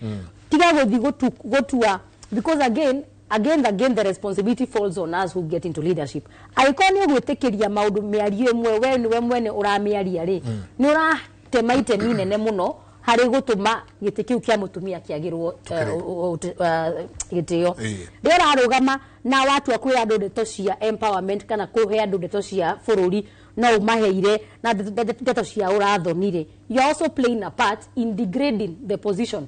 Tiga gũthiĩ gũtua, because again again again the responsibility falls on us who get into leadership. Angĩkorwo nĩ ũgwĩtĩkĩria maũndũ mĩario ĩmwe we nĩwe mwene ũramĩaria rĩ, nĩ ũratema itemi nene mũno harĩ gũtũma gĩtĩ kĩu kĩa mũtumia kĩagĩrwo gĩtĩo. Rĩrĩa ũrarũgama na watua kwĩra andũ ndeto cia empowerment kana kũhe andũ ndeto cia bũrũri no ũmaheire na ndeto cia ũrathoni rĩ, you are also playing a part in degrading the position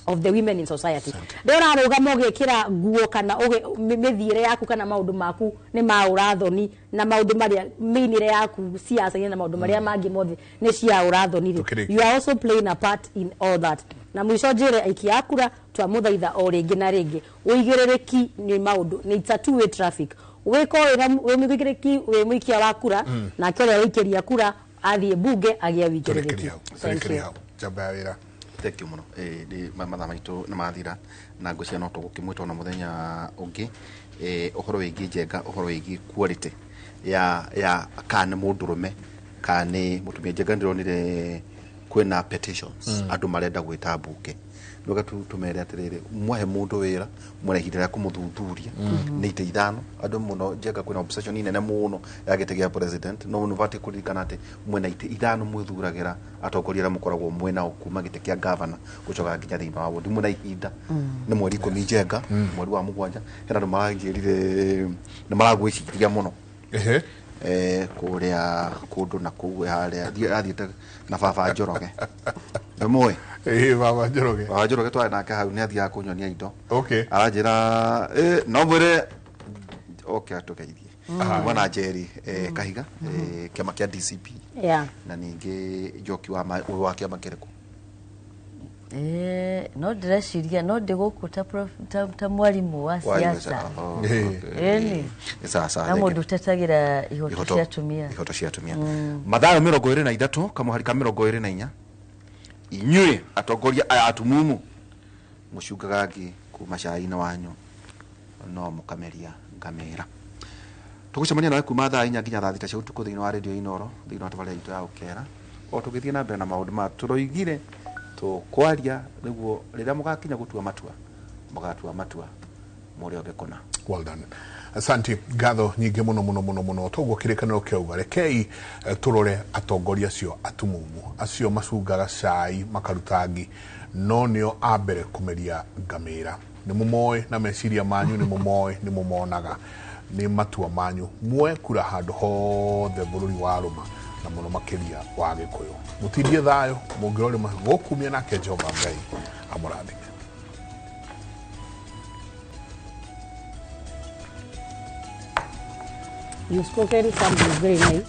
of the women in society. Rĩrĩa ũrarũgama ũgĩkĩra nguo kana mĩthiĩre yaku kana maũndũ maku nĩ ma ũrathoni na maũndũ marĩa mĩinĩre yaku siasa-inĩ na maũndũ marĩa mangĩ mothe nĩ cia ũrathoni rĩ, Tũkĩrĩkia. you are also playing a part in all that. Na mũico njĩre aikia a kura, twamũthaitha o rĩngĩ na rĩngĩ, ũigĩrĩrĩki nĩ maũndũ nĩ, it's a two way traffic. Wĩko wĩra wĩ mũigĩrĩrĩki wĩ mũikia wa kura, nake ũrĩa wĩikĩria kura athiĩ mbunge agĩe wĩigĩrĩrĩki. Tũrĩkĩrie hau. Thank Tũrĩkĩrie you. hau njamba ya wĩra. Thank you mũno. Mathaa maitũ nĩ mathira na ngwĩciria no tũgũkĩmwĩta ona mũthenya ũngĩ, ũhoro wĩgiĩ njenga, ũhoro wĩgiĩ quality ya kana nĩ mũndũrũme kana nĩ mũtumia. Njenga, ndĩronire kwĩna petitions, andũ marenda gwĩta mbunge Ndoga tumere atiriri, mwahe mundu wira, mwena ihinda rĩa kũmũthuthuria nĩ itĩ ithano. Andũ mũno Njenga kwĩna obsession nene mũno ya gĩtĩ gĩa president, no nĩbatiĩ kũririkana atĩ mwena itĩ ithano mwĩthuragĩra atongoria arĩa mũkoragwo mwena kuma gĩtĩ kĩa gavana gũcoka nginya thĩinĩ wa wodi. Mwena ihinda nĩ mweri 10 Njenga, mweri wa 7. Hena andũ maranjĩrire nĩ maragwĩciria mũno kũrĩa kũndũ na kũu harĩa athiĩte na baba Njoroge. Nĩmũĩ? Baba Njoroge. Baba Njoroge twarĩ nake hau nĩ athiaga kũnyonia indo. Aranjĩra no mwĩre oke atũgeithie. Kuma na Njeri Kahiga, kĩama kĩa DCP. Na ningĩ Njoki wa kĩama kĩrĩkũ? No ndĩreciria no ndĩ gũkũ ta mwarimũ wa siasa. Na mũndũ ũtetagĩra ihoto cia atumia. Ihoto cia atumia. Mathayo 23 kamũhari ka 24. Inyuĩ atongoria aya atumumu mũcungaga ngi kuma cai-inĩ wanyu no mũkameria ngamĩra. Tũgũcemania nawe kuma thaa 4 nginya thaa 6 cia ũtukũ thĩinĩ wa Radio Inooro, thĩinĩ wa tabarĩra itũ ya Ũkera. O tũgĩthiĩ na mbere na maũndũ ma tũroigire tũkwaria nĩguo rĩrĩa mũgakinya gũtua matua, mũgatua matua mũrĩ othe kũna. Well done. Asante ngatho nyingĩ mũno mũno mũno mũno. Toguo kĩrĩkanĩro kĩauga, rekei tũrore atongoria acio atumumu acio macungaga cai makaruta ngi, no nĩo a mbere kũmeria ngamĩra. Nĩ mũmoĩ na meciria manyu, nĩ mũmoĩ, nĩ mũmonaga, nĩ matua manyu. Muoe kura handũ hothe bũrũri wa rũma na mũno makĩria wa Gĩkũyũ. Mũtindie thayũ, mũngĩrorĩma gũkumia nake Jehova Ngai amũrathime. You've spoken something very nice.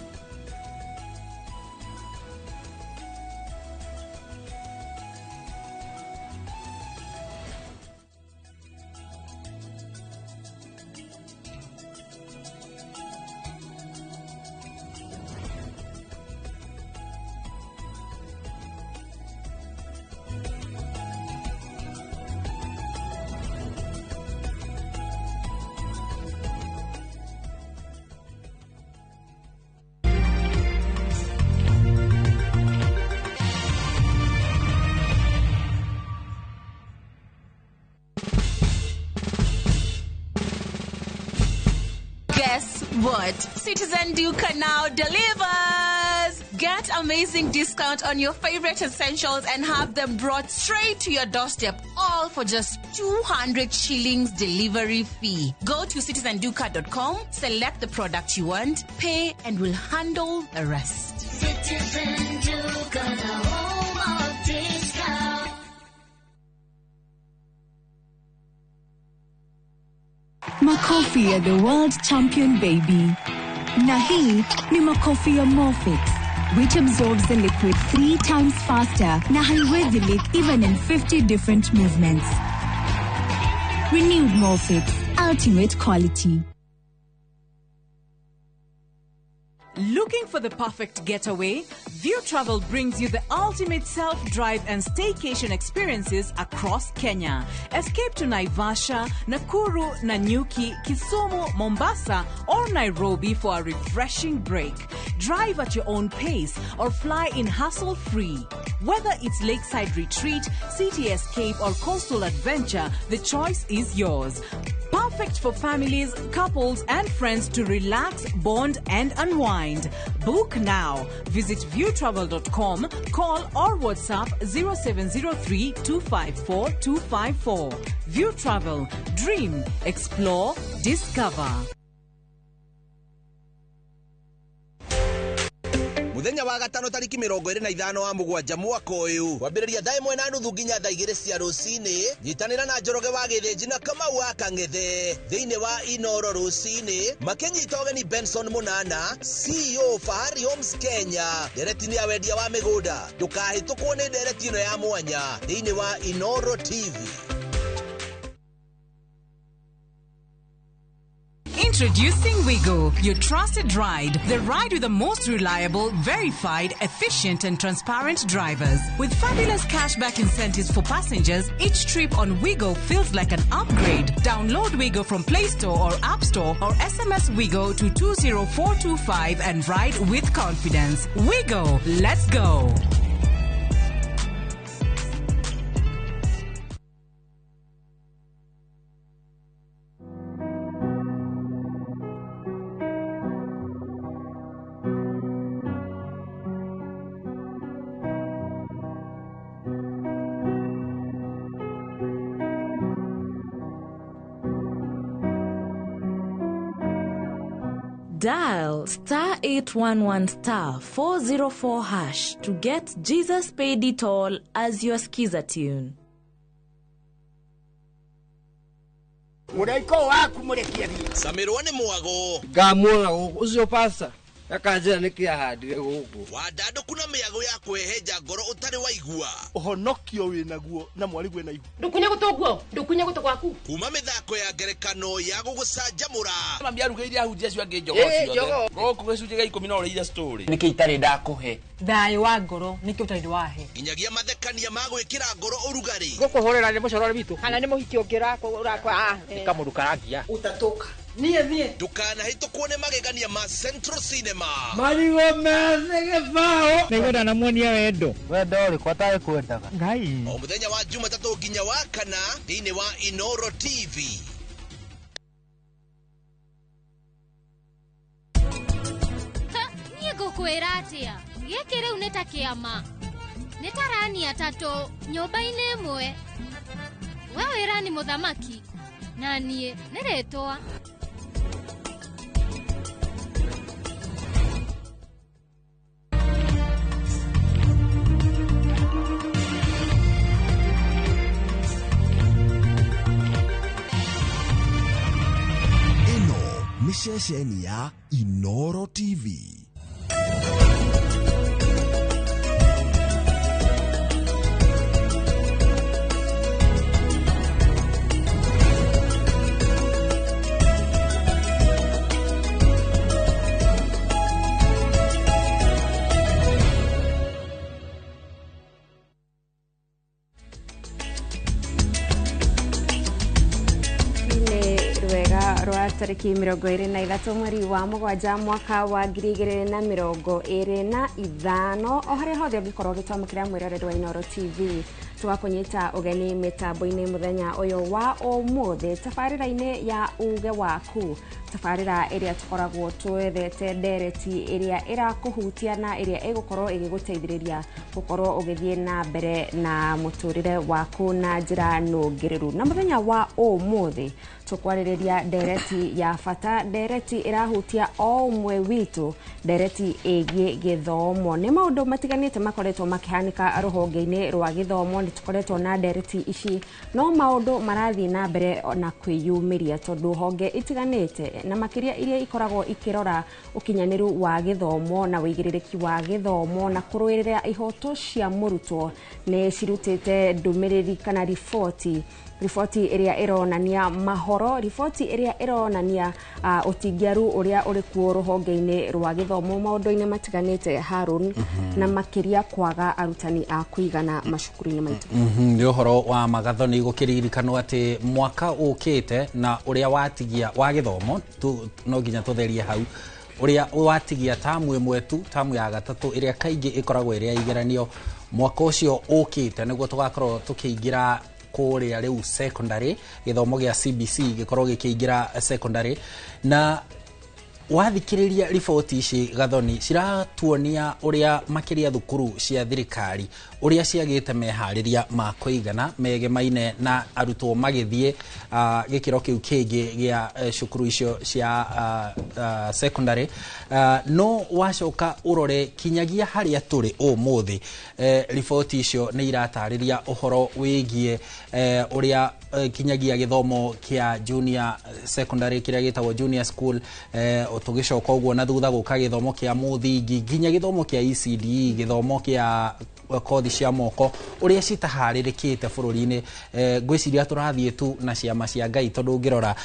Guess what? Citizen Duka now delivers! Get amazing discount on your favorite essentials and have them brought straight to your doorstep, all for just 200 shillings delivery fee. Go to citizenduka.com, select the product you want, pay, and we'll handle the rest. Citizen Duka, the home of discount. Makofi ya the world champion baby. Na hii ni makofi ya Morfix, which absorbs the liquid 3 times faster na haiwezi leak even in 50 different movements. Renewed Morfix, ultimate quality. Looking for the perfect getaway? View Travel brings you the ultimate self-drive and staycation experiences across Kenya. Escape to Naivasha, Nakuru, Nanyuki, Kisumu, Mombasa, or Nairobi for a refreshing break. Drive at your own pace or fly in hassle-free. Whether it's lakeside retreat, city escape, or coastal adventure, the choice is yours. Perfect for families, couples, and friends to relax, bond, and unwind. Book now. Visit viewtravel.com, call or WhatsApp 0703 254 254. View Travel. Dream, explore, discover. Muthenya wa gatano tariki 25 wa mugwanja mwaka uyu kwambiriria thaa 1:30 nginya thaa 2 cia rucini nyitanira na Njoroge wa Githinji na Kamau wa Kang'ethe thiini wa Inoro rucini makinyita ũgeni Benson Munana CEO Fahari Homes Kenya ndereti ni ya wendia wa migunda ndukahĩtũkwo nĩ ndereti ĩno ya mwanya thiini wa Inoro TV. Introducing Wigo, your trusted ride. The ride with the most reliable, verified, efficient and transparent drivers. With fabulous cashback incentives for passengers, each trip on Wigo feels like an upgrade. Download Wigo from Play Store or App Store or SMS Wigo to 20425 and ride with confidence. Wigo, let's go. Dial star 811 star 404 hash to get Jesus Paid It All as your skiza tune. Mũraika waku mũrekie thiĩ. Camirwo nĩ mwago. Ngamuona gũkũ ũcio pasta akanjĩra nĩkĩ ahandire gũkũ. Wandandũku na mĩago ya kwĩhenja ngoro ũtarĩ waigua. Ũhonokio wĩnaguo na mwarigwe na ihu. Ndũkunye gũtũ guo, ndũkunye gũtũ gwaku. Kuma mĩthako ya ngerekano ya gũgũcanjamũra. Mami arugĩire ahunjia acio angĩ njogoo ciothe. Gũkũ gĩcunjĩ gĩa 10 no ũrĩire story. Nĩkĩ itarĩ ndakũhe? Thayũ wa ngoro nĩkĩ ũtarĩ wahe. Nginyagia mathekania ma gwĩkĩra ngoro ũrugarĩ. Gũkũhũrĩra nĩ mũcorore witũ. Kana nĩ mũhiki ũngĩ ũrakwa. Nĩ kamũndũ karangia. Utatoka. Niĩ niĩ. Ndũkanahĩtũkwo nĩ magegania ma Central Cinema. Marigũ methĩ gĩbaũ. Nĩngwenda namuonia wendo. Wendo ũrĩkũ atarĩ kwendaga? Ngai. O mũthenya wa Jumatatũ nginya wa kana thĩinĩ wa Inoro TV. Niĩ ngũkwĩra atĩa? Gĩkĩ rĩu nĩ ta kĩama. Nĩ ta rani atatũ nyũmba-inĩ ĩmwe. We wĩra ni mũthamaki na niĩ nĩ rĩtwa. Ĩno nĩ ceceni ya Inoro TV. Tariki 23 mweri wa mũgwanja mwaka wa 2025 o harĩa hothe ũngĩkorwo ũgĩtwamũkĩra mwĩroreri wa Inoro TV tũgakũnyita ũgeni mĩtambo-inĩ mũthenya ũyũ wa ũmũthĩ tabarĩra-inĩ ya uge waku, tabarĩra ĩrĩa tũkoragwo twethete ndereti ĩrĩa ĩrakũhutia na ĩrĩa ĩgũkorwo ĩgĩgũteithĩrĩria gũkorwo ũgĩthiĩ na mbere na mũtũrĩre waku na njĩra nũngĩrĩru. Na mũthenya wa ũmũthĩ tũkwarĩrĩria ndereti ya bata, ndereti ĩrahutia o ũmwe witũ, ndereti ĩgiĩ gĩthomo. Nĩ maũndũ matiganĩte makoretwo makĩhanĩka rũhonge-inĩ rwa gĩthomo, nĩ tũkoretwo na ndereti ici, no maũndũ marathiĩ na mbere na kwĩyumĩria tondũ honge itiganĩte na makĩria iria ikoragwo ikĩrora ũkinyanĩru wa gĩthomo na ũigĩrĩrĩki wa gĩthomo na kũrũĩrĩra ihoto cia mũrutwo nĩ cirutĩte ndũmĩrĩri kana riboti ĩrĩa ĩronania mahoro, riboti ĩrĩa ĩronania ũtingiaru ũrĩa ũrĩ kuo rũhonge-inĩ rwa gĩthomo maũndũ-inĩ matiganĩte Harun, na makĩria kwaga arutani a kũigana macukuru-inĩ maitũ. Nĩ ũhoro wa magathoni gũkĩririkanwo atĩ mwaka ũkĩte na ũrĩa watigia wa gĩthomo no nginya tũtherie hau ũrĩa watigia tamu ĩmwe tu, tamu ya gatatũ ĩrĩa kaingĩ ĩkoragwo ĩrĩ ya igeranio mwaka ũcio ũkĩte nĩguo tũgakorwo tũkĩingĩra kũrĩa rĩu secondary, gĩthomo gĩa CBC gĩkorwo gĩkĩingĩra secondary. Na wathikĩrĩria riboti ici Gathoni ciratuonia ũrĩa makĩria thukuru cia thirikari ũrĩa ciagĩte meharĩria ma kũigana megemaine na arutwo magĩthiĩ gĩkĩro kĩu kĩngĩ gĩa cukuru icio cia secondary. No wacoka ũrore kinyagia harĩa tũrĩ ũmũthĩ, riboti icio nĩ iratarĩria ũhoro wĩgiĩ ũrĩa kinyagia gĩthomo kĩa junior secondary kĩrĩa gĩtagwo junior school, tũgĩcoka ũguo na thutha gũka gĩthomo kĩa mũthingi nginya gĩthomo kĩa ECDE, gĩthomo kĩa kothi cia moko ũrĩa citaharĩrĩkĩte bũrũri-inĩ. Ngwĩciria tũrathiĩ tu na ciama cia Ngai tondũ ũngĩrora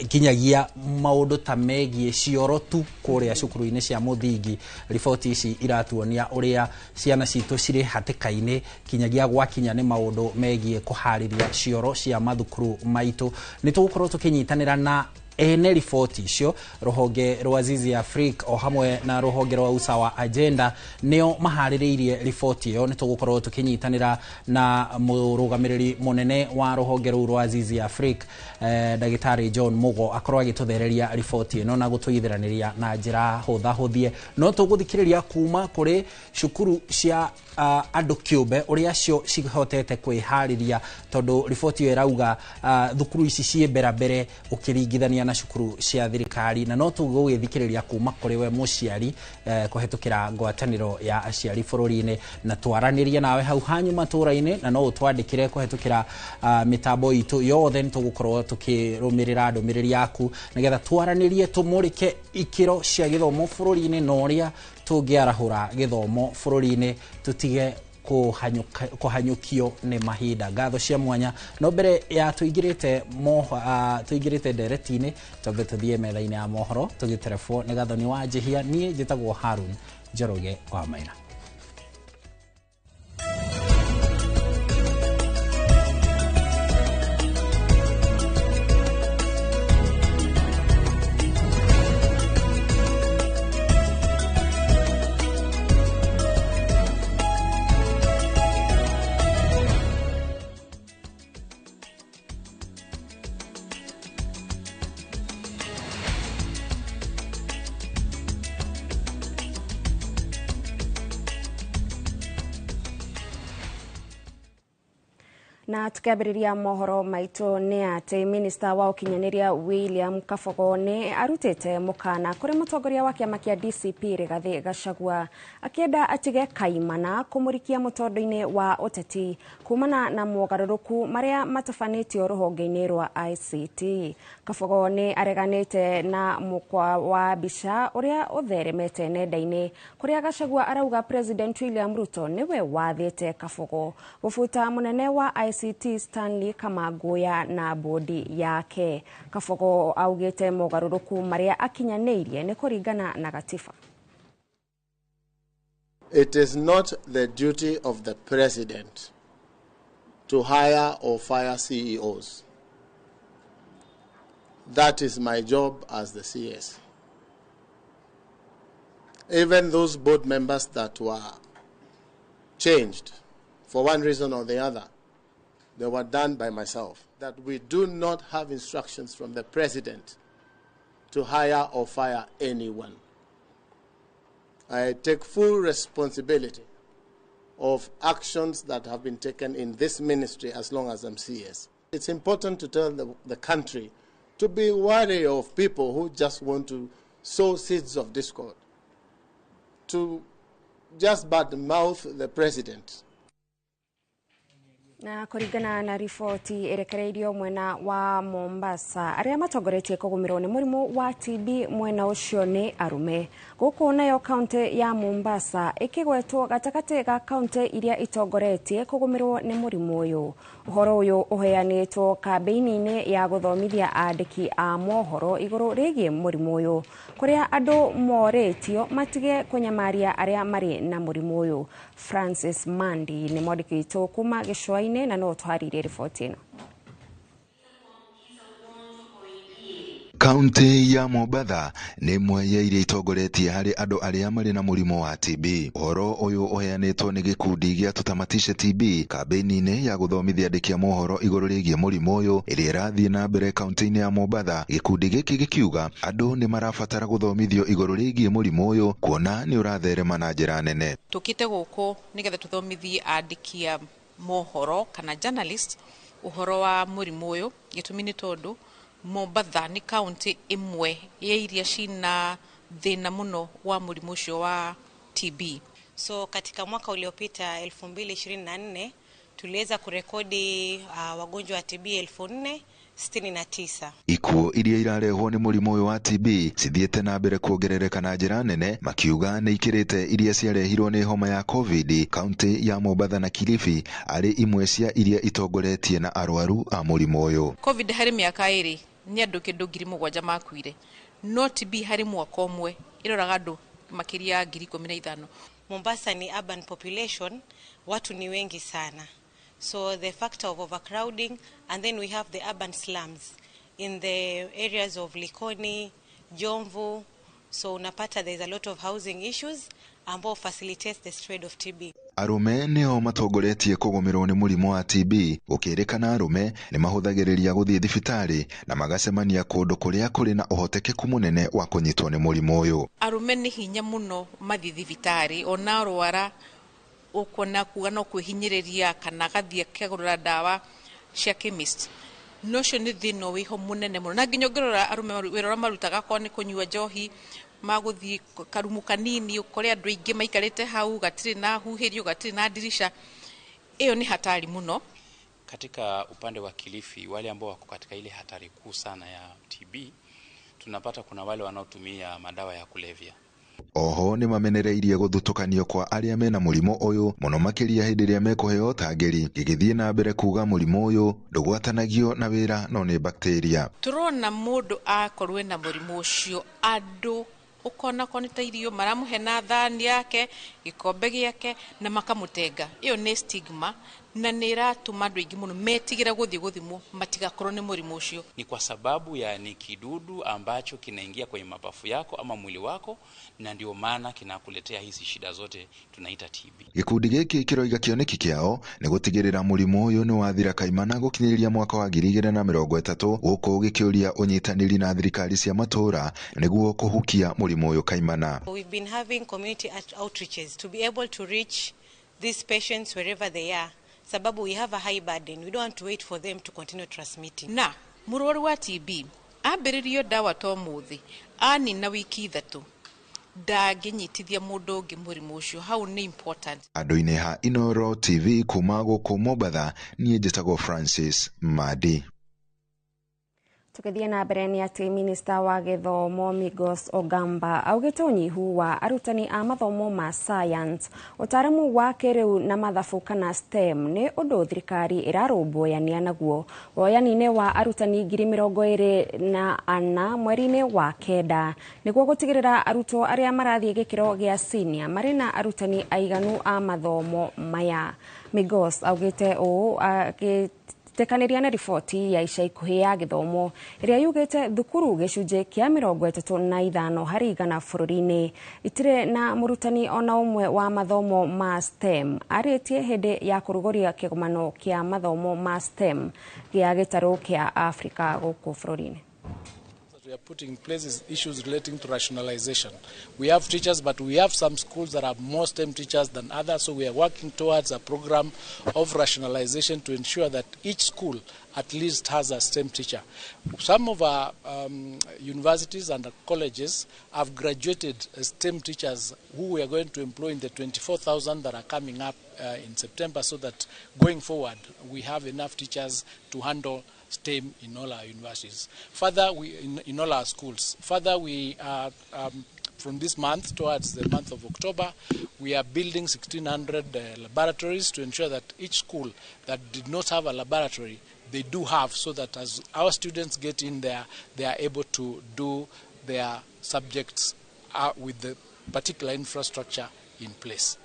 nginyagia maũndũ ta megiĩ cioro tu kũrĩa cukuru-inĩ cia mũthingi, riboti ici iratuonia ũrĩa ciana citũ cirĩ hatĩka-inĩ kinyagia gwakinya nĩ maũndũ megiĩ kũharĩria cioro cia mathukuru maitũ. Nĩ tũgũkorwo tũkĩnyitanĩra na ene riboti icio rũhonge rwa Zizi Afrique o hamwe na rũhonge rwa Usawa Agenda nĩo maharĩrĩirie riboti ĩyo. Nĩ tũgũkorwo tũkĩnyitanĩra na mũrũgamĩrĩri mũnene wa rũhonge rũu rwa Zizi Afrique ndagĩtarĩ John Mugo akorwo agĩtũthereria riboti ĩno na gũtũitheranĩria na njĩra hũthahũthie. No tũgũthikĩrĩria kuma kũrĩ cukuru cia andũ kĩũmbe ũrĩa cio cihotete kwĩharĩria tondũ riboti ĩyo ĩrauga thukuru ici ciĩ mbere mbere ũkĩringithania Ũkĩringithania na cukuru cia thirikari, na no tũgũgĩthikĩrĩria kuma kũrĩ we mũciari kũhetũkĩra ngwatanĩro ya aciari bũrũri-inĩ, na twaranĩrie nawe hau hanyu matũra-inĩ, na no ũtwandĩkĩre kũhetũkĩra mĩtambo itũ yothe. Nĩ tũgũkorwo tũkĩrũmĩrĩra ndũmĩrĩri yaku nĩgetha twaranĩrie, tũmũrĩke ikĩro cia gĩthomo bũrũri-inĩ na ũrĩa tũngĩarahũra gĩthomo bũrũri-inĩ tũtige kũhanyũkio nĩ mahinda. Ngatho cia mwanya. No mbere ya tũingĩrĩte tũingĩrĩte ndereti-inĩ, twambe tũthiĩ metha-inĩ ya mohoro tũgĩterebwo nĩ Gathoni wa Njihia. Niĩ njĩtagwo Harun Njoroge wa Maina. Na tukiambĩrĩria mohoro maitũ nĩ atĩ minista wa ũkinyanĩria William Kabogo nĩ arutĩte mũkana kũrĩ mũtongoria wa kĩama kĩa DCP Rigathĩ Gachagua, akĩenda atige kaimana kũmũrikia mũtondo-inĩ wa ũteti kumana na mogarũrũku marĩa matabanĩtio rũhonge-inĩ rwa ICT. Kabogo nĩ areganĩte na mũkwa wa mbica ũrĩa ũtheremete nenda-inĩ kũrĩa Gachagua arauga President William Ruto nĩwe wathĩte Kabogo gũbuta mũnene wa ICT Stanley Kamagoya na bodi yake. Kabogo augĩte mogarũrũku marĩa akinyanĩirie nĩ kũringana na gatiba. It is not the duty of the president to hire or fire CEOs. That is my job as the CS. Even those board members that were changed for one reason or the other, they were done by myself. That we do not have instructions from the president to hire or fire anyone. I take full responsibility of actions that have been taken in this ministry as long as I'm CS. It's important to tell the country to be wary of people who just want to sow seeds of discord, to just badmouth the president. Na kũringana na riboti ĩrekereirio mwena wa Mombasa, arĩa matongoretie kũgũmĩrwo nĩ mũrimũ wa TB mwena ũcio nĩ arũme. Gũkũ nayo kaunti ya Mombasa ĩkĩgwetwo gatagatĩ ga kaunti iria itongoretie kũgũmĩrwo nĩ mũrimũ ũyũ. Ũhoro ũyũ ũheanĩtwo kambĩini-inĩ ya gũthomithia andĩki a mohoro igũrũ rĩgiĩ mũrimũ ũyũ, kũrĩa andũ morĩtio matige kũnyamaria arĩa marĩ na mũrimũ ũyũ. Francis Mandi nĩ mwandĩki witũ kuma gĩcũa-inĩ na no tũharĩrie riboti ĩno. Kaunti ya Mombatha nĩ ĩmwe ya iria itongoretie harĩ andũ arĩa marĩ na mũrimũ wa TB. Ũhoro ũyũ ũheanĩtwo nĩ gĩkundi gĩa Tutamatishe TB kambĩini-inĩ ya gũthomithia andĩki a mohoro igũrũ rĩgiĩ mũrimũ ũyũ ĩrĩa ĩrathiĩ na mbere kaunti-inĩ ya Mombatha. Gĩkundi gĩkĩ gĩkiuga andũ nĩ marabatara gũthomithio igũrũ rĩgiĩ mũrimũ ũyũ kuona nĩ ũratherema na njĩra nene. Tũkĩte gũkũ nĩgetha tũthomithie andĩki a mohoro kana journalist ũhoro wa mũrimũ ũyũ. Gĩtũmi nĩ tondũ Mombatha nĩ kaunti ĩmwe ya iria cina thĩna mũno wa mũrimũ ũcio wa TB. So katika mwaka uliopita 2024 tuliweza kurekodi wagonjwa wa TB 4069. Ikuũ iria irarehwo nĩ mũrimũ ũyũ wa TB cithiĩte na mbere kuongerereka na njĩra nene, makiuga nĩ ikĩrĩte iria ciarehirwo nĩ homa ya COVID. Kaunti ya Mombatha na Kilifi arĩ imwe cia iria itongoretie na arwaru a mũrimũ ũyũ. COVID harĩ mĩaka ĩrĩ nĩ andũ kĩndũ 7,000 makuire, no TB harĩ mwaka ũmwe ĩroraga andũ makĩria ya 15,000. Mombasa ni urban population, watu ni wengi sana. So the factor of overcrowding, and then we have the urban slums in the areas of Likoni, Jomvu. So unapata there's a lot of housing issues ambao facilitates the spread of TB. Arũme nĩo matongoretie kũgũmĩrwo nĩ mũrimũ wa TB. Gũkĩrĩkana arũme nĩ mahũthagĩrĩria gũthiĩ thibitarĩ na magacemania kũndũ kũrĩa kũrĩ na ũhotekeku mũnene wa kũnyitwo nĩ mũrimũ ũyũ. Arũme nĩ hinya mũno mathiĩ thibitarĩ, ona arwara ũkuona kuga no kwĩhinyĩrĩria kana agathiĩ akagũra ndawa cia chemist. No ũcio nĩ thĩna wĩho mũnene mũno, na nginya ũngĩrora arũme wĩra ũrĩa marutaga akorwo nĩ kũnyua njohi, magũthiĩ karumu kanini ũkore andũ aingĩ maikarĩte hau, gatirĩ na huhĩrio, gatirĩ na ndirisha. Ĩyo nĩ hatari mũno. Katika upande wa Kilifi, wale ambao wako katika ile hatari kuu sana ya TB, tunapata kuna wale wanaotumia madawa ya kulevya. Oho nĩ mamenereirie gũthutũkanio kwa arĩa mena mũrimũ ũyũ mũno makĩria hĩndĩ ĩrĩa mekũheo ũtangĩri, gĩgĩthiĩ na mbere kuga mũrimũ ũyũ ndũgwatanagio na wĩra no nĩ bakteria. Tũrona mũndũ akorwo ena mũrimũ ũcio, andũ ũkona korwo nĩ ta irio maramũhe na thani yake, gĩkombe gĩake, na makamũtenga. Ĩyo nĩ stigma na nĩ ĩratũma andũ aingĩ mũno metigĩra gũthiĩ gũthimwo matigakorwo nĩ mũrimũ ũcio. Ni kwa sababu ya ni kidudu ambacho kinaingia kwenye mapafu yako ama mwili wako, na ndio maana kinakuletea hizi shida zote tunaita TB. Gĩkundi gĩkĩ kĩroiga kĩoneki kĩao nĩ gũtigĩrĩra mũrimũ ũyũ nĩ wathira kaimana gũkinyĩria mwaka wa 2030, gũkũ gĩkĩũria ũnyitanĩri na thirikari cia matũũra nĩguo kũhukia mũrimũ ũyũ kaimana. We've been having community outreaches to be able to reach these patients wherever they are. Sababu we have a high burden. We don't want to wait for them to continue transmitting. Na mũrwaru wa TB ambĩrĩrio ndawa to mũthĩ, anina wiki 3 ndangĩnyitithia mũndũ ũngĩ mũrimũ ũcio. Hau nĩ important. Andũ-inĩ ha Inooro TV kuma gũkũ Mombatha, niĩ njĩtagwo Francis Madi. Tũgĩthiĩ na mbere nĩ atĩ minista wa gĩthomo Migos Ogamba augĩte ũnyihu wa arutani a mathomo ma science, ũtaaramu wa kĩrĩu na mathabu kana STEM nĩ ũndũ thirikari ĩrarũmbũyania naguo woyani-inĩ wa arutani 24,000 mweri-inĩ wa 9 nĩguo gũtigĩrĩra arutwo arĩa marathiĩ gĩkĩro gĩa senior marĩ na arutani aiganu a mathomo maya. Migos augĩte ũũ tekanĩria na riboti ya ica ikuhĩ ya gĩthomo ĩrĩa yugĩte thukuru gĩcunjĩ kĩa 35 harĩ igana bũrũri-inĩ itirĩ na mũrutani ona ũmwe wa mathomo ma STEM. Arĩtie hĩndĩ ya kũrugũria kĩgomano kĩa mathomo ma STEM gĩa gĩtarũ kĩa Afrika gũkũ bũrũri-inĩ. We are putting in place is issues relating to rationalization. We have teachers, but we have some schools that have more STEM teachers than others, so we are working towards a program of rationalization to ensure that each school at least has a STEM teacher. Some of our universities and colleges have graduated STEM teachers who we are going to employ in the 24,000 that are coming up in September, so that going forward we have enough teachers to handle STEM in all our universities. Further, we in all our schools. Further, we are from this month towards the month of October, we are building 1,600 laboratories to ensure that each school that did not have a laboratory, they do have, so that as our students get in there, they are able to do their subjects with the particular infrastructure in place.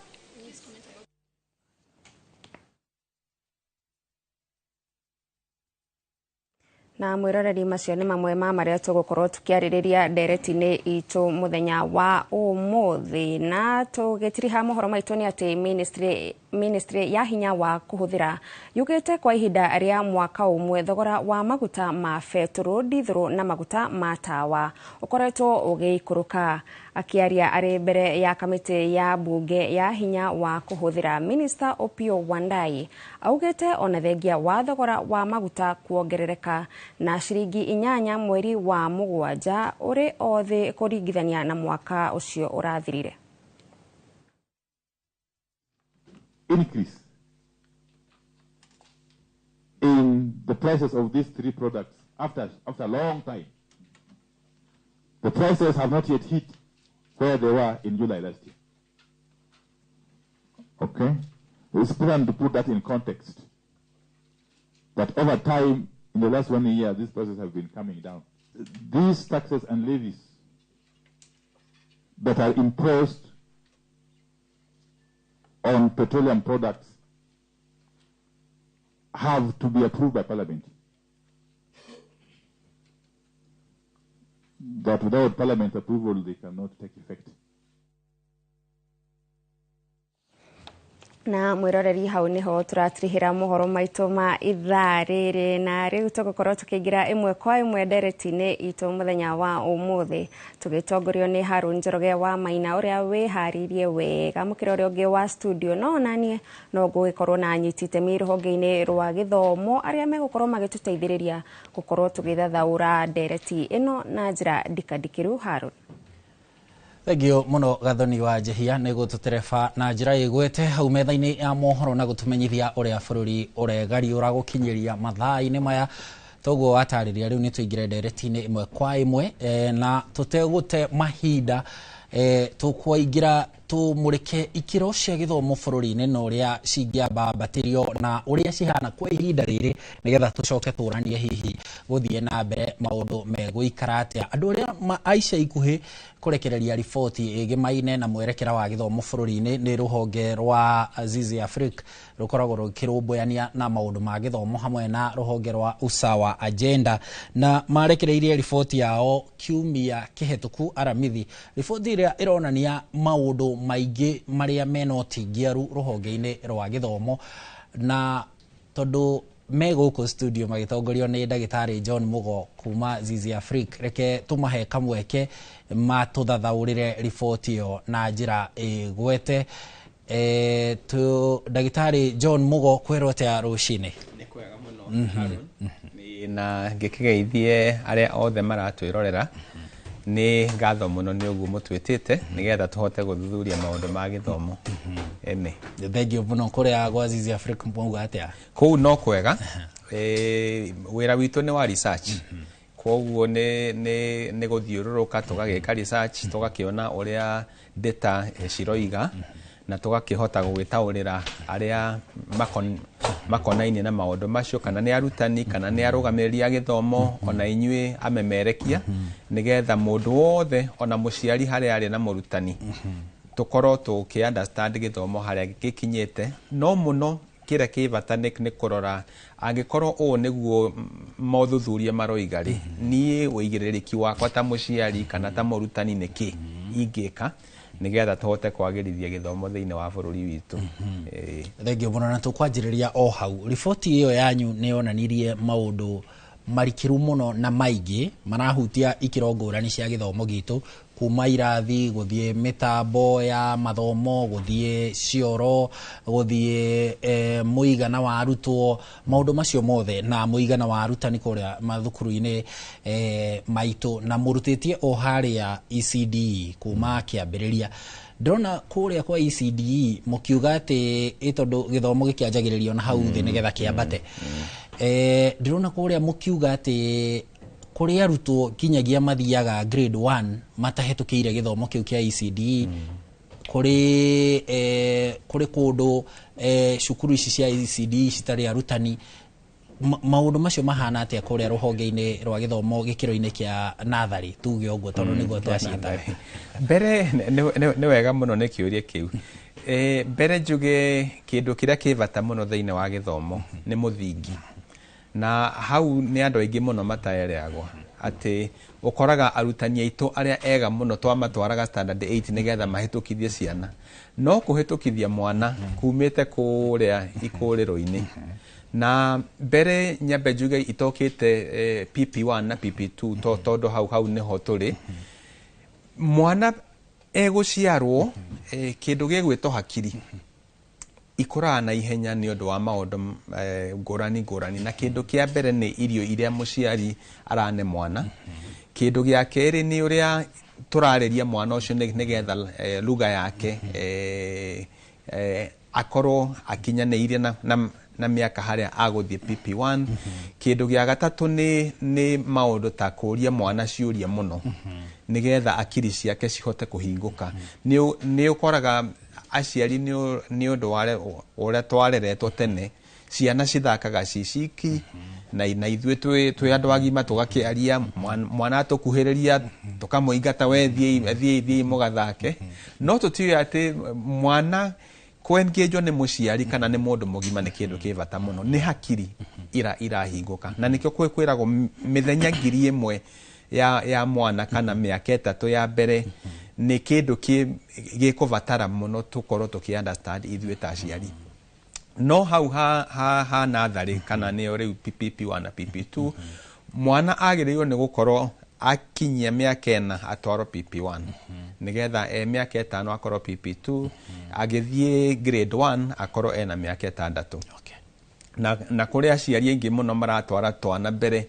Na mwiroreri macio nĩ mamwe ma marĩa tũgũkorwo tũkĩarĩrĩria ndereti-inĩ itũ mũthenya wa ũmũthĩ. Na tũgĩtiriha mohoro maitũ nĩ atĩ ministry ya hinya wa kũhũthĩra yugĩte kwa ihinda rĩa mwaka ũmwe thogora wa maguta ma betũrũ, ndithũrũ na maguta ma tawa ũkoretwo ũgĩikũrũka. Akĩaria arĩ mbere ya kamĩtĩ ya bunge ya hinya wa kũhũthĩra, Minister Opiyo Wandayi augĩte ona thengia wa thogora wa maguta kuongerereka na ciringi 8 mweri wa 7 ũrĩ o thĩ kũringithania na mwaka ũcio ũrathirire. Increase in the prices of these three products after a long time. The prices have not yet hit where they were in July last year. Okay? It's important to put that in context. That over time, in the last 1 year, these prices have been coming down. These taxes and levies that are imposed on petroleum products have to be approved by Parliament. That without Parliament approval, they cannot take effect. Na mwiroreri hau niho turatirihira mohoro maitu ma ithaa riri, na riu tugukorwo tukiingira imwe kwa imwe ndereti-ini itu muthenya wa umuthi tugitongorio ni Harun Njoroge wa Maina uria wiharirie wega mukira uria ungi wa studio. No nanie no ngugikorwo na anyiti itemi ruhonge-ini rwa githomo aria megukorwo magituteithiriria gukorwo tugithathaura ndereti ino na njira ndikadikiru. Harun, Thengio muno Gathoni wa Njehia nĩ gũtũtereba na njĩra ĩgwete hau metha-inĩ ya mohoro na gũtũmenyithia ũrĩa bũrũri ũregariũra gũkinyĩria mathaa-inĩ maya. Toguo watarĩria, rĩu nĩ tũingĩre ndereti-inĩ ĩmwe kwa ĩmwe, na tũtegũte mahinda, tũkwaingĩra tũmũrĩke ikĩro cia gĩthomo bũrũri-inĩ na ũrĩa cingĩambambatĩrio na ũrĩa cihana kwa ihinda rĩrĩ, nĩgetha tũcoke tũranie hihi gũthiĩ na mbere maũndũ megũikara atĩa. Andũ arĩa aica ikuhĩ kũrekereria riboti ĩgĩmaine na mwerekera wa gĩthomo bũrũri-inĩ nĩ rũhonge rwa Zizi Afrique rũkoragwo rũkĩrũmbũyania na maũndũ ma gĩthomo hamwe na rũhonge rwa Usawa Agenda, na marekereirie riboti yao kiumia kĩhetũku Aramithi, riboti ĩrĩa ĩronania maũndũ maingĩ marĩa mena ũtingiaru rũhonge-inĩ rwa gĩthomo. Na tondũ me gũkũ studio magĩtongorio nĩ ndagĩtarĩ John Mugo kuma Zizi Afrique, reke tũmahe kamweke matũthathaũrĩre riboti ĩyo na njĩra ĩgwete. Ndagĩtarĩ John Mugo, kwĩrwo atĩa rũcinĩ? Nĩ kwega mũno Harun, na ngĩkĩgeithie arĩa othe maratwĩrorera. Nĩ ngatho mũno nĩ ũguo mũtwĩtĩte nĩgetha tũhote gũthuthuria maũndũ ma gĩthomo. Ene thengio mũno. Kũrĩa gwa Zizi Afrique mwauga atĩa? Kũu no kwega. Wĩra witũ nĩ wa research, koguo nĩ gũthiũrũrũka tũgagĩka research, tũgakĩona ũrĩa data ciroiga, na tũgakĩhota gũgĩtaũrĩra arĩa makonainie na maũndũ macio, kana nĩ arutani kana nĩ arũgamĩrĩri a gĩthomo, ona inyuĩ amemerekia, nĩgetha mũndũ wothe ona mũciari harĩa arĩ na mũrutani tũkorwo tũkĩ understand gĩthomo harĩa gĩkinyĩte. No mũno kĩrĩa kĩ bata nĩ kũrora angĩkorwo ũũ nĩguo mothuthuria maroiga rĩ, niĩ ũigĩrĩrĩki wakwa ta mũciari kana ta mũrutani nĩ kĩ ingĩka nĩgetha tũhote kwagĩrithia gĩthomo thĩinĩ wa bũrũri witũ. Thengio mũno. Na tũkwanjĩrĩria o hau, riboti ĩyo yanyu nĩ yonanirie maũndũ marikĩru mũno na maingĩ marahutia ikĩro ngũrani cia gĩthomo gitũ, kuma irathi gũthiĩ mĩtambo ya mathomo, gũthiĩ cioro, gũthiĩ mũigana wa arutwo, maũndũ macio mothe na mũigana wa arutani kũrĩa mathukuru-inĩ maitũ, na mũrutĩtie o harĩa ECDE kuma kĩambĩrĩria. Ndĩrona kũrĩa kwa ECDE mũkiuga atĩ tondũ gĩthomo gĩkĩanjagĩrĩrio na hau thĩ nĩgetha kĩambate, ndĩrona kũrĩa mũkiuga atĩ kũrĩ arutwo nginyagia mathiaga grade 1 matahĩtũkĩire gĩthomo kĩu kĩa ECDE. Kũrĩ kũndũ cukuru ici cia ECDE citarĩ arutani. Maũndũ macio mahana atĩa kũrĩa rũhonge-inĩ rwa gĩthomo gĩkĩro-inĩ kĩa natharĩ, tuge ũguo tondũ nĩguo twaciĩtaga? Mbere nĩ wega mũno nĩ kĩũria kĩu. Mbere njuge kĩndũ kĩrĩa kĩ bata mũno thĩinĩ wa gĩthomo nĩ mũthingi, na hau nĩ andũ aingĩ mũno mataereagwo atĩ ũkoraga arutani aitũ arĩa ega mũno twamatwaraga standard 8 nĩgetha mahĩtũkithie ciana, no kũhĩtũkithia mwana kumĩte kũrĩa ikũrĩro-inĩ. Na mbere nyambe njuge itokĩte PP1 na PP2 tondũ hau nĩho tũrĩ. Mwana egũciarwo kĩndũ gĩgwĩtwo hakiri ikũraga na ihenya nĩ ũndũ wa maũndũ ngũrani ngũrani, na kĩndũ kĩa mbere nĩ irio iria mũciari arane mwana. Kĩndũ gĩa kerĩ nĩ ũrĩa tũrarĩria mwana ũcio nĩgetha lugha yake akorwo akinyanĩirie na mĩaka harĩa agũthiĩ PP1. Kĩndũ gĩa gatatũ nĩ maũndũ ta kũria mwana ciũria mũno nĩgetha akiri ciake cihote kũhingũka. Nĩ ũkoraga aciari nĩ ũndũ wa ũrĩa twareretwo tene, ciana cithakaga ci ciki, na ithuĩ twĩ andũ agima tũgakĩaria, mwana atũkuhĩrĩria tũkamũingata, we thiĩ mũgathake. No tũtiũĩ atĩ mwana kũengĩnjwo nĩ mũciari kana nĩ mũndũ mũgima nĩ kĩndũ kĩ bata mũno, nĩ hakiri irahingũka. Na nĩkĩo kwĩragwo mĩthenya 1000 ya mwana kana mĩaka 3 ya mbere Nĩ kĩndũ gĩkũbatara mũno tũkorwo tũkĩ understand ithuĩ ta aciari. No hau ha natharĩ, kana nĩyo rĩu PP1 na PP2, mwana agĩrĩirwo nĩ gũkorwo akinyia mĩaka 4 atwarwo PP1, nĩgetha e mĩaka 5 akorwo PP2, agĩthiĩ grade 1 akorwo ena mĩaka 6. Na kũrĩ aciari aingĩ mũno maratwara twana mbere,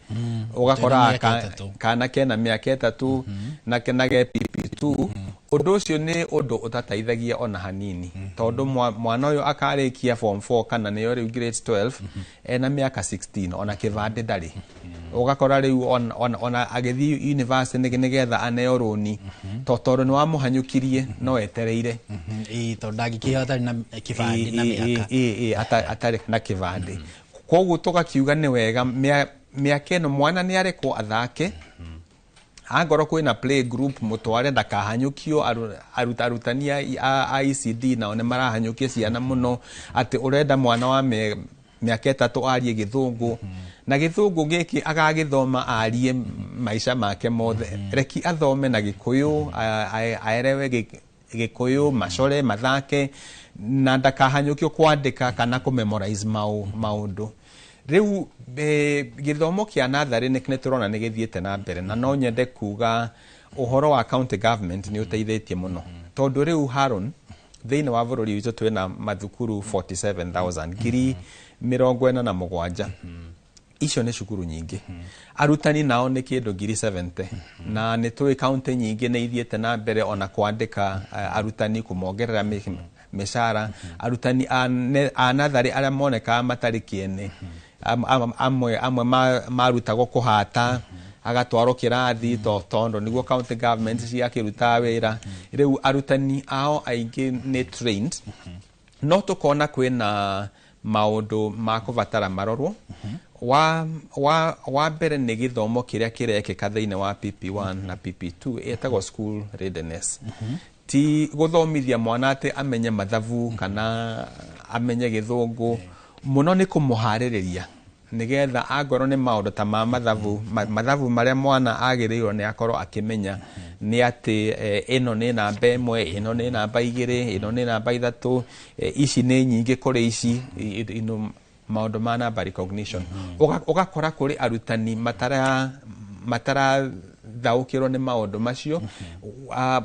ũgakora Tena mĩaka 3. Kana kena mĩaka 3 na kena ge PP2. Ũndũ ũcio nĩ ũndũ ũtateithagia ona hanini, tondũ mwana ũyũ akarĩkia form 4, kana nĩyo rĩu grade 12, ena mĩaka 16, ona kĩbandĩ ndarĩ. Ũgakora rĩu ona agĩthiĩ university nĩgetha aneo rũni, tondũ nĩ wamũhanyũkirie, no etereire. Ĩĩ, tondũ ndangĩkĩheo atarĩ na kĩbandĩ na mĩaka. Ĩ, atarĩ na kĩbandĩ. Koguo tũgakiuga nĩ wega mĩaka ĩno mwana nĩ arekwo athake. Angorwo kwĩna play group, mũtware, ndakahanyũkio. Arutani a ECD nao nĩ marahanyũkia ciana mũno, atĩ ũrenda mwana wa mĩaka 3 arie gĩthũngũ, na gĩthũngũ gĩkĩ agagĩthoma arie maica make mothe. Reki athome na gĩkũyũ, aerewe gĩkũyũ, macore, mathake, na ndakahanyũkio kwandĩka kana kũmemorize maũndũ. Rĩu gĩthomo kĩa natharĩ nĩ tũrona nĩ gĩthiĩte na mbere, na no nyende kuga ũhoro wa county government nĩ ũteithĩtie mũno, tondũ rĩu Haron, thĩinĩ wa bũrũri witũ twĩna mathukuru 47,000, 47,000. Icio nĩ cukuru nyingĩ. Arutani nao nĩ kĩndũ 70,000, na nĩ tũĩ kaunti nyingĩ nĩ ithiĩte na mbere ona kwandĩka arutani, kũmongerera mĩcara. Arutani a natharĩ arĩa monekaga matarĩ kĩene, amwe marutagwo kũhata, agatwarwo kĩrathi, tondũ nĩguo county government ciakĩrutaga wĩra. Rĩu arutani ao aingĩ nĩ trained, no tũkona kwĩna maũndũ ma kũbatara marorwo. Wa mbere nĩ gĩthomo kĩrĩa kĩrekĩka thĩinĩ wa PP1 na PP2, ĩtagwo school readiness. Ti gũthomithia mwana atĩ amenye mathabu kana amenye gĩthũngũ mũno, nĩ kũmũharĩrĩria nĩgetha angorwo nĩ maũndũ ta ma mathabu, mathabu marĩa mwana agĩrĩirwo nĩ akorwo akĩmenya nĩ atĩ ĩno nĩ namba 1, ĩno nĩ namba 2, ĩno nĩ namba 3, ici nĩ nyingĩ kũrĩ ici, ino maũndũ ma number recognition. Ũgakora kũrĩ arutani matarathaũkĩrwo nĩ maũndũ macio,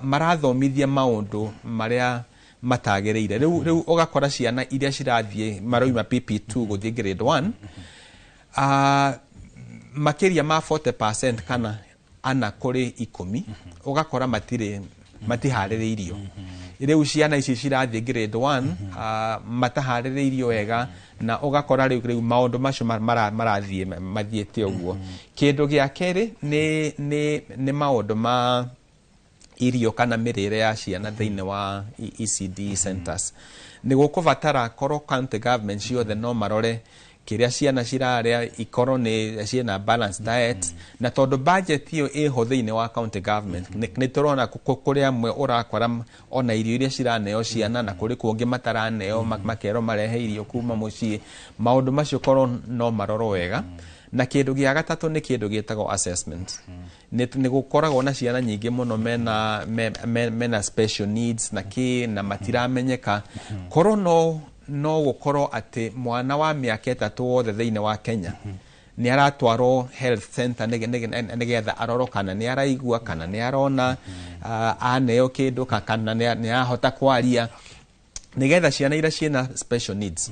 marathomithia maũndũ marĩa matagĩrĩire. Rĩu ũgakora ciana iria cirathiĩ maroima PP2 gũthiĩ grade 1, makĩria ma 40% kana 4 kũrĩ 10, ũgakora matiharĩrĩirio. Rĩu ciana ici cirathiĩ grade 1 mataharĩrĩirio wega, na ũgakora rĩu maũndũ macio marathiĩ mathiĩte ũguo. Kĩndũ gĩa kerĩ nĩ maũndũ ma irio kana mĩrĩre ya ciana thĩinĩ wa ECD centers. Nĩ gũkũbatara korwo county government ciothe no marore kĩrĩa ciana cirarĩa, ikorwo nĩ ciĩna balanced diet, na tondũ budget ĩyo ĩho thĩinĩ wa county government, nĩ tũrona kũrĩ amwe ũrakora ona irio iria ciraneo ciana, na kũrĩ kũngĩ mataraneo, makerwo marehe irio kuma mũciĩ. Maũndũ macio korwo no marorwo wega. Na kĩndũ gĩa gatatũ nĩ kĩndũ gĩtagwo assessment. Nĩ gũkoragwo na ciana nyingĩ mũno mena special needs na kĩ na matiramenyeka. Korwo no gũkorwo atĩ mwana wa mĩaka 3 wothe thĩinĩ wa Kenya nĩ aratwarwo health center nĩgetha arorwo kana nĩ araigua, kana nĩ arona, aneo kĩndũ, kana nĩ arahota kwaria, nĩgetha ciana iria ciĩna special needs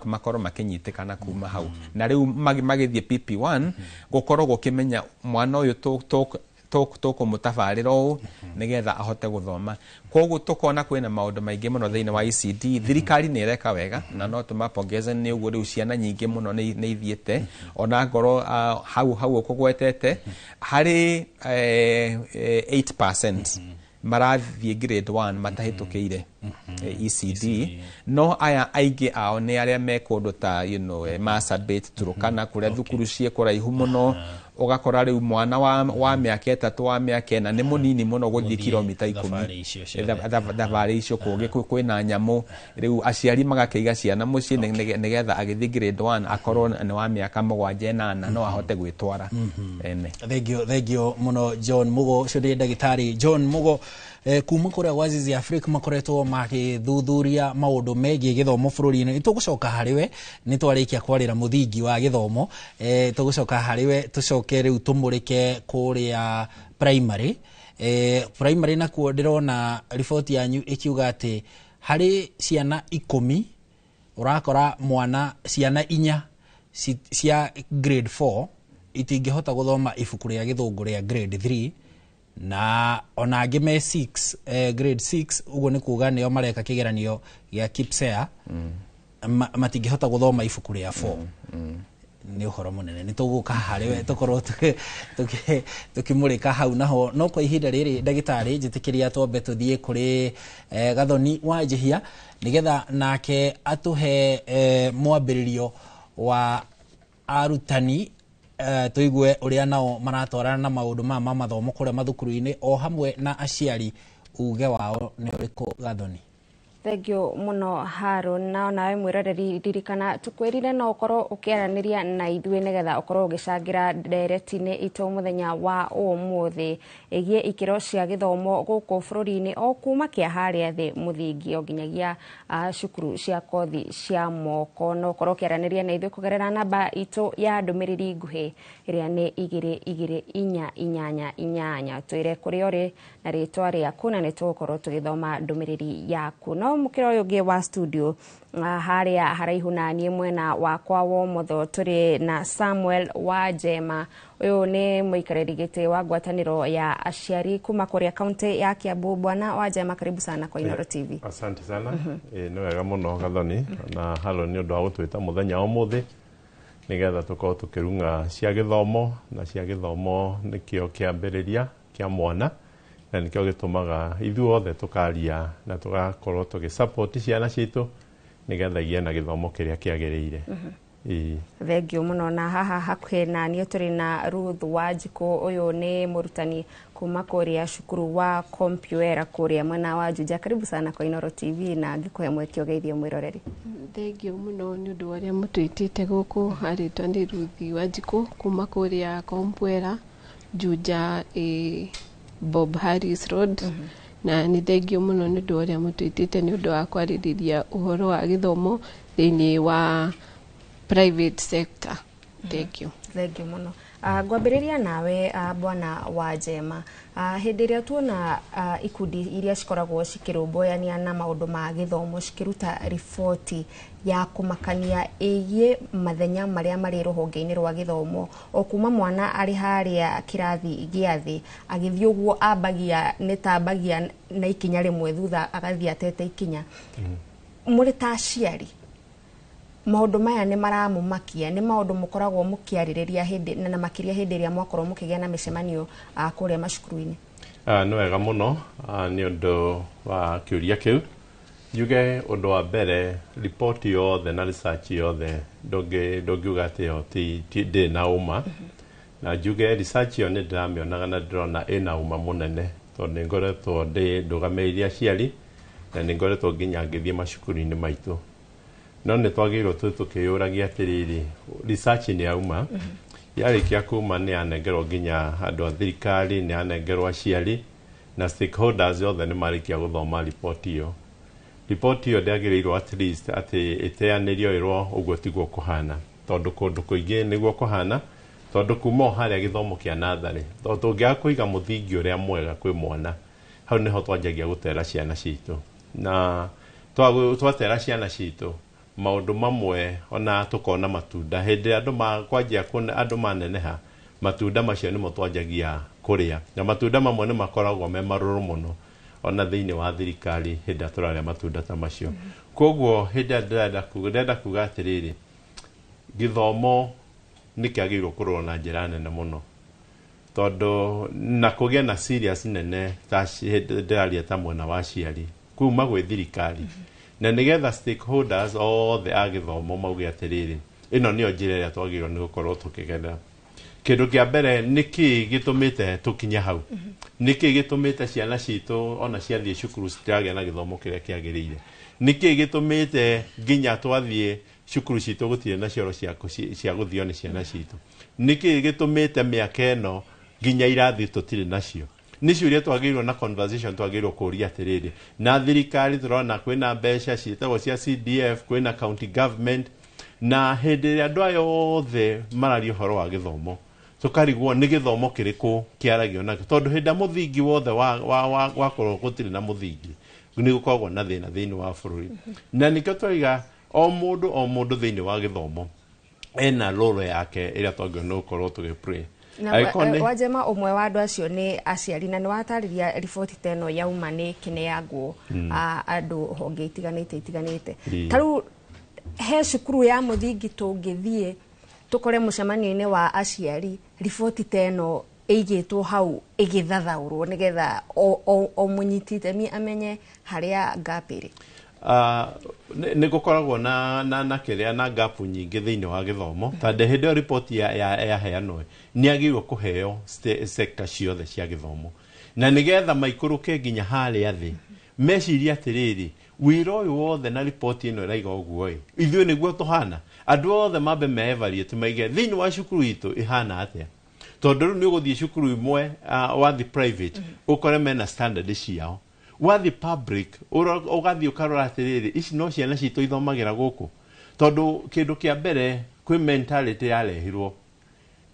makorwo makĩnyitĩkana kuma hau. Na rĩu magĩthiĩ PP1, gũkorwo gũkĩmenya mwana ũyũ tũkũmũtabarĩra ũũ nĩgetha ahote gũthoma. Koguo tũkona kwĩna maũndũ maingĩ mũno thĩinĩ wa ECD. Thirikari nĩ ĩreka wega, na no tũmapongeze nĩ ũguo. Rĩu ciana nyingĩ mũno nĩ ithiĩte, ona ngorwo hau ũkũgwetete harĩ 8% marathiĩ grade 1 matahĩtũkĩire ECD, no aya aingĩ ao nĩ arĩa me kũndũ ta Marsabit, Turkana, kũrĩa thukuru ciĩ kũraihu mũno. Ũgakora rĩu mwana wa mĩaka 3, wa mĩaka 4 nĩ mũnini mũno gũthiĩ kilomita 10 thabarĩ icio, kũngĩ kwĩna nyamũ. Rĩu aciari magakĩiga ciana mũciĩ nĩgetha agĩthiĩ grade 1 akorwo nĩ wa mĩaka 7, 8, no ahote gwĩtwara ene. Thengio mũno John Mugo. Ũcio nĩ ndagĩtarĩ John Mugo. kuma kũrĩa gwa Zizi Africa makoretwo magĩthuthuria maũndũ megiĩ gĩthomo bũrũri-inĩ. Nĩtũgũcoka harĩ we, nĩtwarĩkia kwarĩra mũthingi wa gĩthomo, tũgũcoka harĩ we tũcoke rĩu tũmũrĩke kũrĩa primary. Primary nakuo ndĩrona riboti yanyu ĩkiuga atĩ harĩ ciana 10 ũrakora mwana ciana 4 cia grade 4 itingĩhota gũthoma ibuku rĩa gĩthũngũ rĩa grade 3 na ona angĩ me 6 grade 6 ũguo nĩ kuga nĩo mareka kĩgeranio gĩa KPSEA matingĩhota gũthoma ibuku rĩa 4. Nĩ ũhoro mũnene, nĩ tũgũka harĩ we tũkorwo tũkĩmũrĩka hau naho. No kwa ihinda rĩrĩ ndagĩtarĩ, njĩtĩkĩria twambe tũthiĩ kũrĩ Gathoni wa Njihia nĩgetha nake atũhe mwambĩrĩrio wa arutani, tũigue ũrĩa nao maratwarana na maũndũ ma mathomo kũrĩa mathukuru-inĩ o hamwe na aciari, uge wao nĩ ũrĩkũ Gathoni? Thank you muno Harun. Na onawe mwiroreri, ririkana tukwirire no ukorwo ukiaraniria na ithuĩ nigetha ukorwo ugicangĩra ndereti-inĩ itũ muthenya wa ũmũthĩ ĩgiĩ ikĩro cia gĩthomo gũkũ bũrũri-inĩ o kuma kĩa harĩa thĩ mũthingi o nginyagia cukuru cia kothi cia moko. No ukorwo ũkĩaranĩria na ithuĩ kũgerera namba itũ ya ndũmĩrĩri nguhĩ ĩrĩa nĩ 2 2 4 8 8. Twĩre kũrĩa ũrĩ na rĩtwa rĩaku na nĩtũgũkorwo tũgĩthoma ndũmĩrĩri yaku. No mukira ũyũ ũngĩ wa studio harĩa haraihu na niĩ mwena wakwa wa ũmotho tũrĩ na Samuel Wanjema. Ũyũ nĩ mũikarĩri gĩtĩ wa ngwatanĩro ya aciari kuma kũrĩa kaunti ya Kiambu. Bwana Wanjema, karibu sana kwa Inooro TV. Asante sana. Nĩ wega mũno Gathoni na Halo nĩ ũndũ wa gũtwĩta mũthenya wa ũmũthĩ nĩgetha tũkorwo tũkĩrung'a cia gĩthomo, na cia gĩthomo nĩkĩo kĩambĩrĩria kĩa mwana na nĩkĩo gĩtũmaga ithuothe tũkaria na tũgakorwo tũgĩ-support ciana citũ nĩgetha igĩe na gĩthomo kĩrĩa kĩagĩrĩire. Thengiũ mũno. Na haha hakuhĩ na niĩ tũrĩ na Ruth Wanjikũ. Ũyũ nĩ mũrutani kuma kũrĩa cukuru wa Compuera kũrĩa mwena wa Juja. Karibu sana kwa Inooro TV na ngĩkũhe mweke ũgeithie mwĩroreri. Thengiũ mũno nĩ ũndũ wa ũrĩa mũtwĩtĩte gũkũ. Arĩtwa nĩ Ruth Wanjikũ kuma kũrĩa Compuera Juja, Bob Harris Road. Na nĩ thengiũ mũno nĩ ũndũ wa ũrĩa mũtwĩtĩte nĩ ũndũ wa kwarĩrĩria ũhoro wa gĩthomo thĩinĩ wa private sector. Thank you. Thank you mũno. Ngwambĩrĩria nawe Bwana Wanjema, hĩndĩ ĩrĩa tuona ikundi iria cikoragwo cikĩrũmbũyania na maũndũ ma gĩthomo cikĩruta riboti ya kũmakania ĩgiĩ mathenya marĩa marĩ rũhonge-inĩ rwa gĩthomo, o kuma mwana arĩ harĩa kĩrathi gĩa thĩ agĩthiĩ ũguo ambagia nĩ ta ambagia na ikinya rĩmwe thutha agathiĩ atete ikinya, mũrĩ ta aciari maũndũ maya nĩ maramũmakia? Nĩ maũndũ mũkoragwo mũkĩarĩrĩria hĩndĩ na makĩria hĩndĩ ĩrĩa mwakorwo mũkĩgĩa na mĩcemanio kũrĩa macukuru-inĩ? Nĩ wega mũno nĩ ũndũ wa kĩũria kĩu. Njuge ũndũ wa mbere, riboti yothe na research yothe ndũngiuga atĩ ĩyo ndĩrĩ na ũma. Na njuge research ĩyo nĩ ndĩramĩonaga na ndĩrona ĩna ũma mũnene, tondũ nĩ ngoretwo ndũgamĩrĩire aciari na nĩ ngoretwo nginya ngĩthiĩ macukuru-inĩ maitũ. No nĩ twagĩrĩirwo tũkĩyũragia atĩrĩrĩ, research nĩ yauma, yarĩkia kuma nĩ yanengerwo nginya andũ a thirikari, nĩ yanengerwo aciari na stakeholders othe nĩ marĩkia gũthoma riboti ĩyo. Riboti ĩyo ndĩagĩrĩirwo at least atĩ ĩteanĩrio ĩrwo ũguo tiguo kũhana, tondũ kũndũ kũingĩ nĩguo kũhana, tondũ kuma o harĩa gĩthomo kĩa natharĩ, tondũ tũngĩaga kũiga mũthingi ũrĩa mwega kwĩ mwana, hau nĩho twanjagia gũtera ciana citũ. Na twatera ciana citũ maũndũ mamwe ona tũkona matunda hĩndĩ ĩrĩa andũ kwanjia andũ maneneha, matunda macio nĩmo twanjagia kũrĩa, na matunda mamwe nĩ makoragwo me marũrũ mũno ona thĩinĩ wa thirikari hĩndĩ ĩrĩa tũrarĩa matunda ta macio. Koguo hĩndĩ ĩrĩa ndĩrenda kuga atĩrĩrĩ, gĩthomo nĩ kĩagĩrĩirwo kũrorwo na njĩra nene mũno, tondũ na kũgĩa na serious nene ta ndĩraria ta mwena wa aciari kuma gwĩ thirikari, na nĩgetha stakeholders othe a gĩthomo mauge atĩrĩrĩ, ĩno nĩyo njĩra ĩrĩa twagĩrĩirwo nĩ gũkorwo tũkĩgerera. Kĩndũ kĩa mbere nĩ kĩĩ gĩtũmĩte tũkinye hau? Nĩ kĩĩ gĩtũmĩte ciana citũ ona ciathiĩ cukuru citiragĩa na gĩthomo kĩrĩa kĩagĩrĩire? Nĩ kĩĩ gĩtũmĩte nginya twathiĩ cukuru citũ gũtirĩ na cioro cia gũthio nĩ ciana citũ? Nĩ kĩĩ gĩtũmĩte mĩaka ĩno nginya irathi tũtirĩ nacio? Nĩ ciũria twagĩrĩirwo na conversation twagĩrĩirwo kũũria atĩrĩrĩ, na thirikari tũrona kwĩna mbeca ciĩtagwo cia CDF, kwĩna county government, na hĩndĩ ĩrĩa andũ aya othe mararia ũhoro wa gĩthomo tũkarigwo nĩ gĩthomo kĩrĩkũ kĩaragio nakĩo, tondũ hĩndĩ ĩrĩa mũthingi wothe wakorwo gũtirĩ na mũthingi nĩ gũkoragwo na thĩna thĩinĩ wa bũrũri. Na nĩkĩo twaiga o mũndũ thĩinĩ wa gĩthomo ena role yake ĩrĩa twagĩrĩirwo nĩ gũkorwo tũgĩ play. Na Angĩkorwo nĩ- Wanjema, ũmwe wa andũ acio nĩ aciari, na nĩ watarĩria riboti ta ĩno yauma nĩ kĩneangwo andũ honge itiganĩte. Ta rĩu he cukuru ya mũthingi tũngĩthiĩ tũkore mũcemanio-inĩ wa aciari riboti ta ĩno ĩigĩtwo hau ĩgĩthathaũrwo nĩgetha o mũnyiti itemi amenye harĩa gap ĩrĩ? Nĩ gũkoragwo na kĩrĩa na gap nyingĩ thĩinĩ wa gĩthomo, tondũ hĩndĩ ĩyo riboti yaheanwo nĩ yagĩrĩirwo kũheo sector ciothe cia gĩthomo, na nĩgetha maikũrũke nginya harĩa thĩ meciria atĩrĩrĩ, wĩra ũyũ wothe na riboti ĩno ĩraiga ũguo ĩ, ithuĩ nĩguo tũhana. Andũ othe mambe me evaluate maige thĩinĩ wa cukuru itũ ĩhana atĩa, tondũ rĩu nĩ ũgũthiĩ cukuru imwe, wathi private ũkore mena standard ciao, wathi public ũgathiĩ ũkarora atĩrĩrĩ, ici no ciana citũ ithomagĩra gũkũ. Tondũ kĩndũ kĩa mbere kwĩ mentality yarehirwo,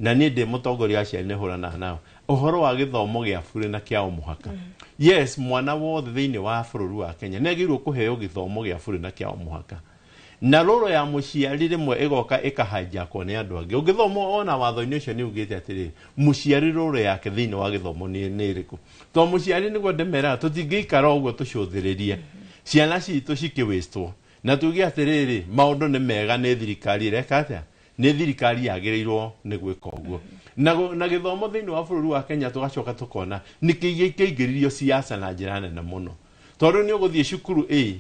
na niĩ ndĩ mũtongoria wa aciari nĩ hũranaga nao ũhoro wa gĩthomo gĩa burĩ na kĩa o mũhaka. Yes, mwana wothe thĩinĩ wa bũrũri wa Kenya nĩ agĩrĩirwo kũheo gĩthomo gĩa burĩ na kĩa o mũhaka, na rũrũ ya mũciari rĩmwe ĩgoka ĩkahijackwo nĩ andũ angĩ. Ũngĩthoma ona watho-inĩ ũcio nĩ ugĩte atĩrĩrĩ, mũciari rũrũ yake thĩinĩ wa gĩthomo nĩ ĩrĩkũ? Tondũ mũciari nĩguo ndĩmeraga tũtingĩikara ũguo tũcũthĩrĩrie ciana citũ cikĩwĩstwo na tuge atĩrĩrĩ, maũndũ nĩ mega, nĩ thirikari ĩreka atĩa, nĩ thirikari yagĩrĩirwo nĩ gwĩka ũguo. Na gĩthomo thĩinĩ wa bũrũri wa Kenya tũgacoka tũkona nĩ kĩingĩririo siasa na njĩra nene mũno, tondũ nĩ ũgũthiĩ cukuru A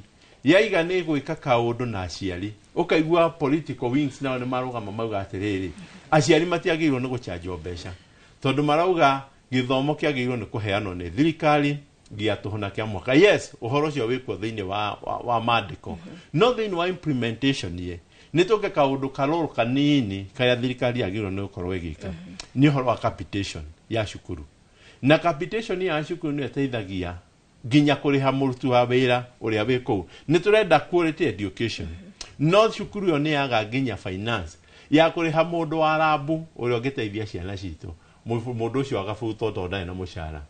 yaiga nĩ gwĩka kaũndũ na aciari, ũkaigua political wings nao nĩ marũgama mauga atĩrĩrĩ, aciari matiagĩrĩirwo nĩ gũchanjwo mbeca, tondũ marauga gĩthomo kĩagĩrĩirwo nĩ kũheanwo nĩ thirikari gĩa tũhũ na kĩa mwaka. Yes, ũhoro ũcio wĩkuo thĩinĩ wa maandĩko, no thĩinĩ wa implementation ye nĩ tũke kaũndũ karũrũ kanini karĩa thirikari yagĩrĩirwo nĩ gũkorwo ĩgĩka, nĩ ũhoro wa capitation ya cukuru. Na capitation ya cukuru nĩyo ĩteithagia nginya kũrĩha mũruti wa wĩra ũrĩa wĩ kũu. Nĩ tũrenda quality education, no cukuru ĩyo nĩ yaga nginya finance ya kũrĩha mũndũ wa rambu ũrĩa ũngĩteithia ciana citũ. Mũndũ ũcio agabutwo tondũ ndarĩ na mũcara.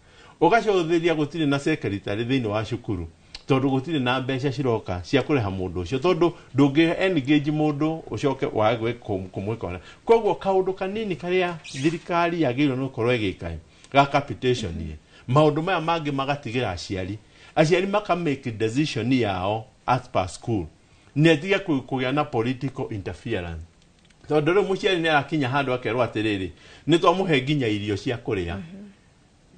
Ũgacũthĩrĩria gũtirĩ na secretary thĩinĩ wa cukuru, tondũ gũtirĩ na mbeca ciroka cia kũrĩha mũndũ ũcio, tondũ ndũngĩ engage mũndũ ũcoke wage kũmwĩka ũrĩa. Koguo kaũndũ kanini karĩa thirikari yagĩrĩirwo nĩ gũkorwo ĩgĩka ga capitation ye, maũndũ maya mangĩ magatigĩra aciari, aciari maka make decision yao as per school, nĩ atige kũgĩa na political interference, tondũ rĩu mũciari nĩ arakinya handũ akerwo atĩrĩrĩ, nĩ twamũhe nginya irio cia kũrĩa,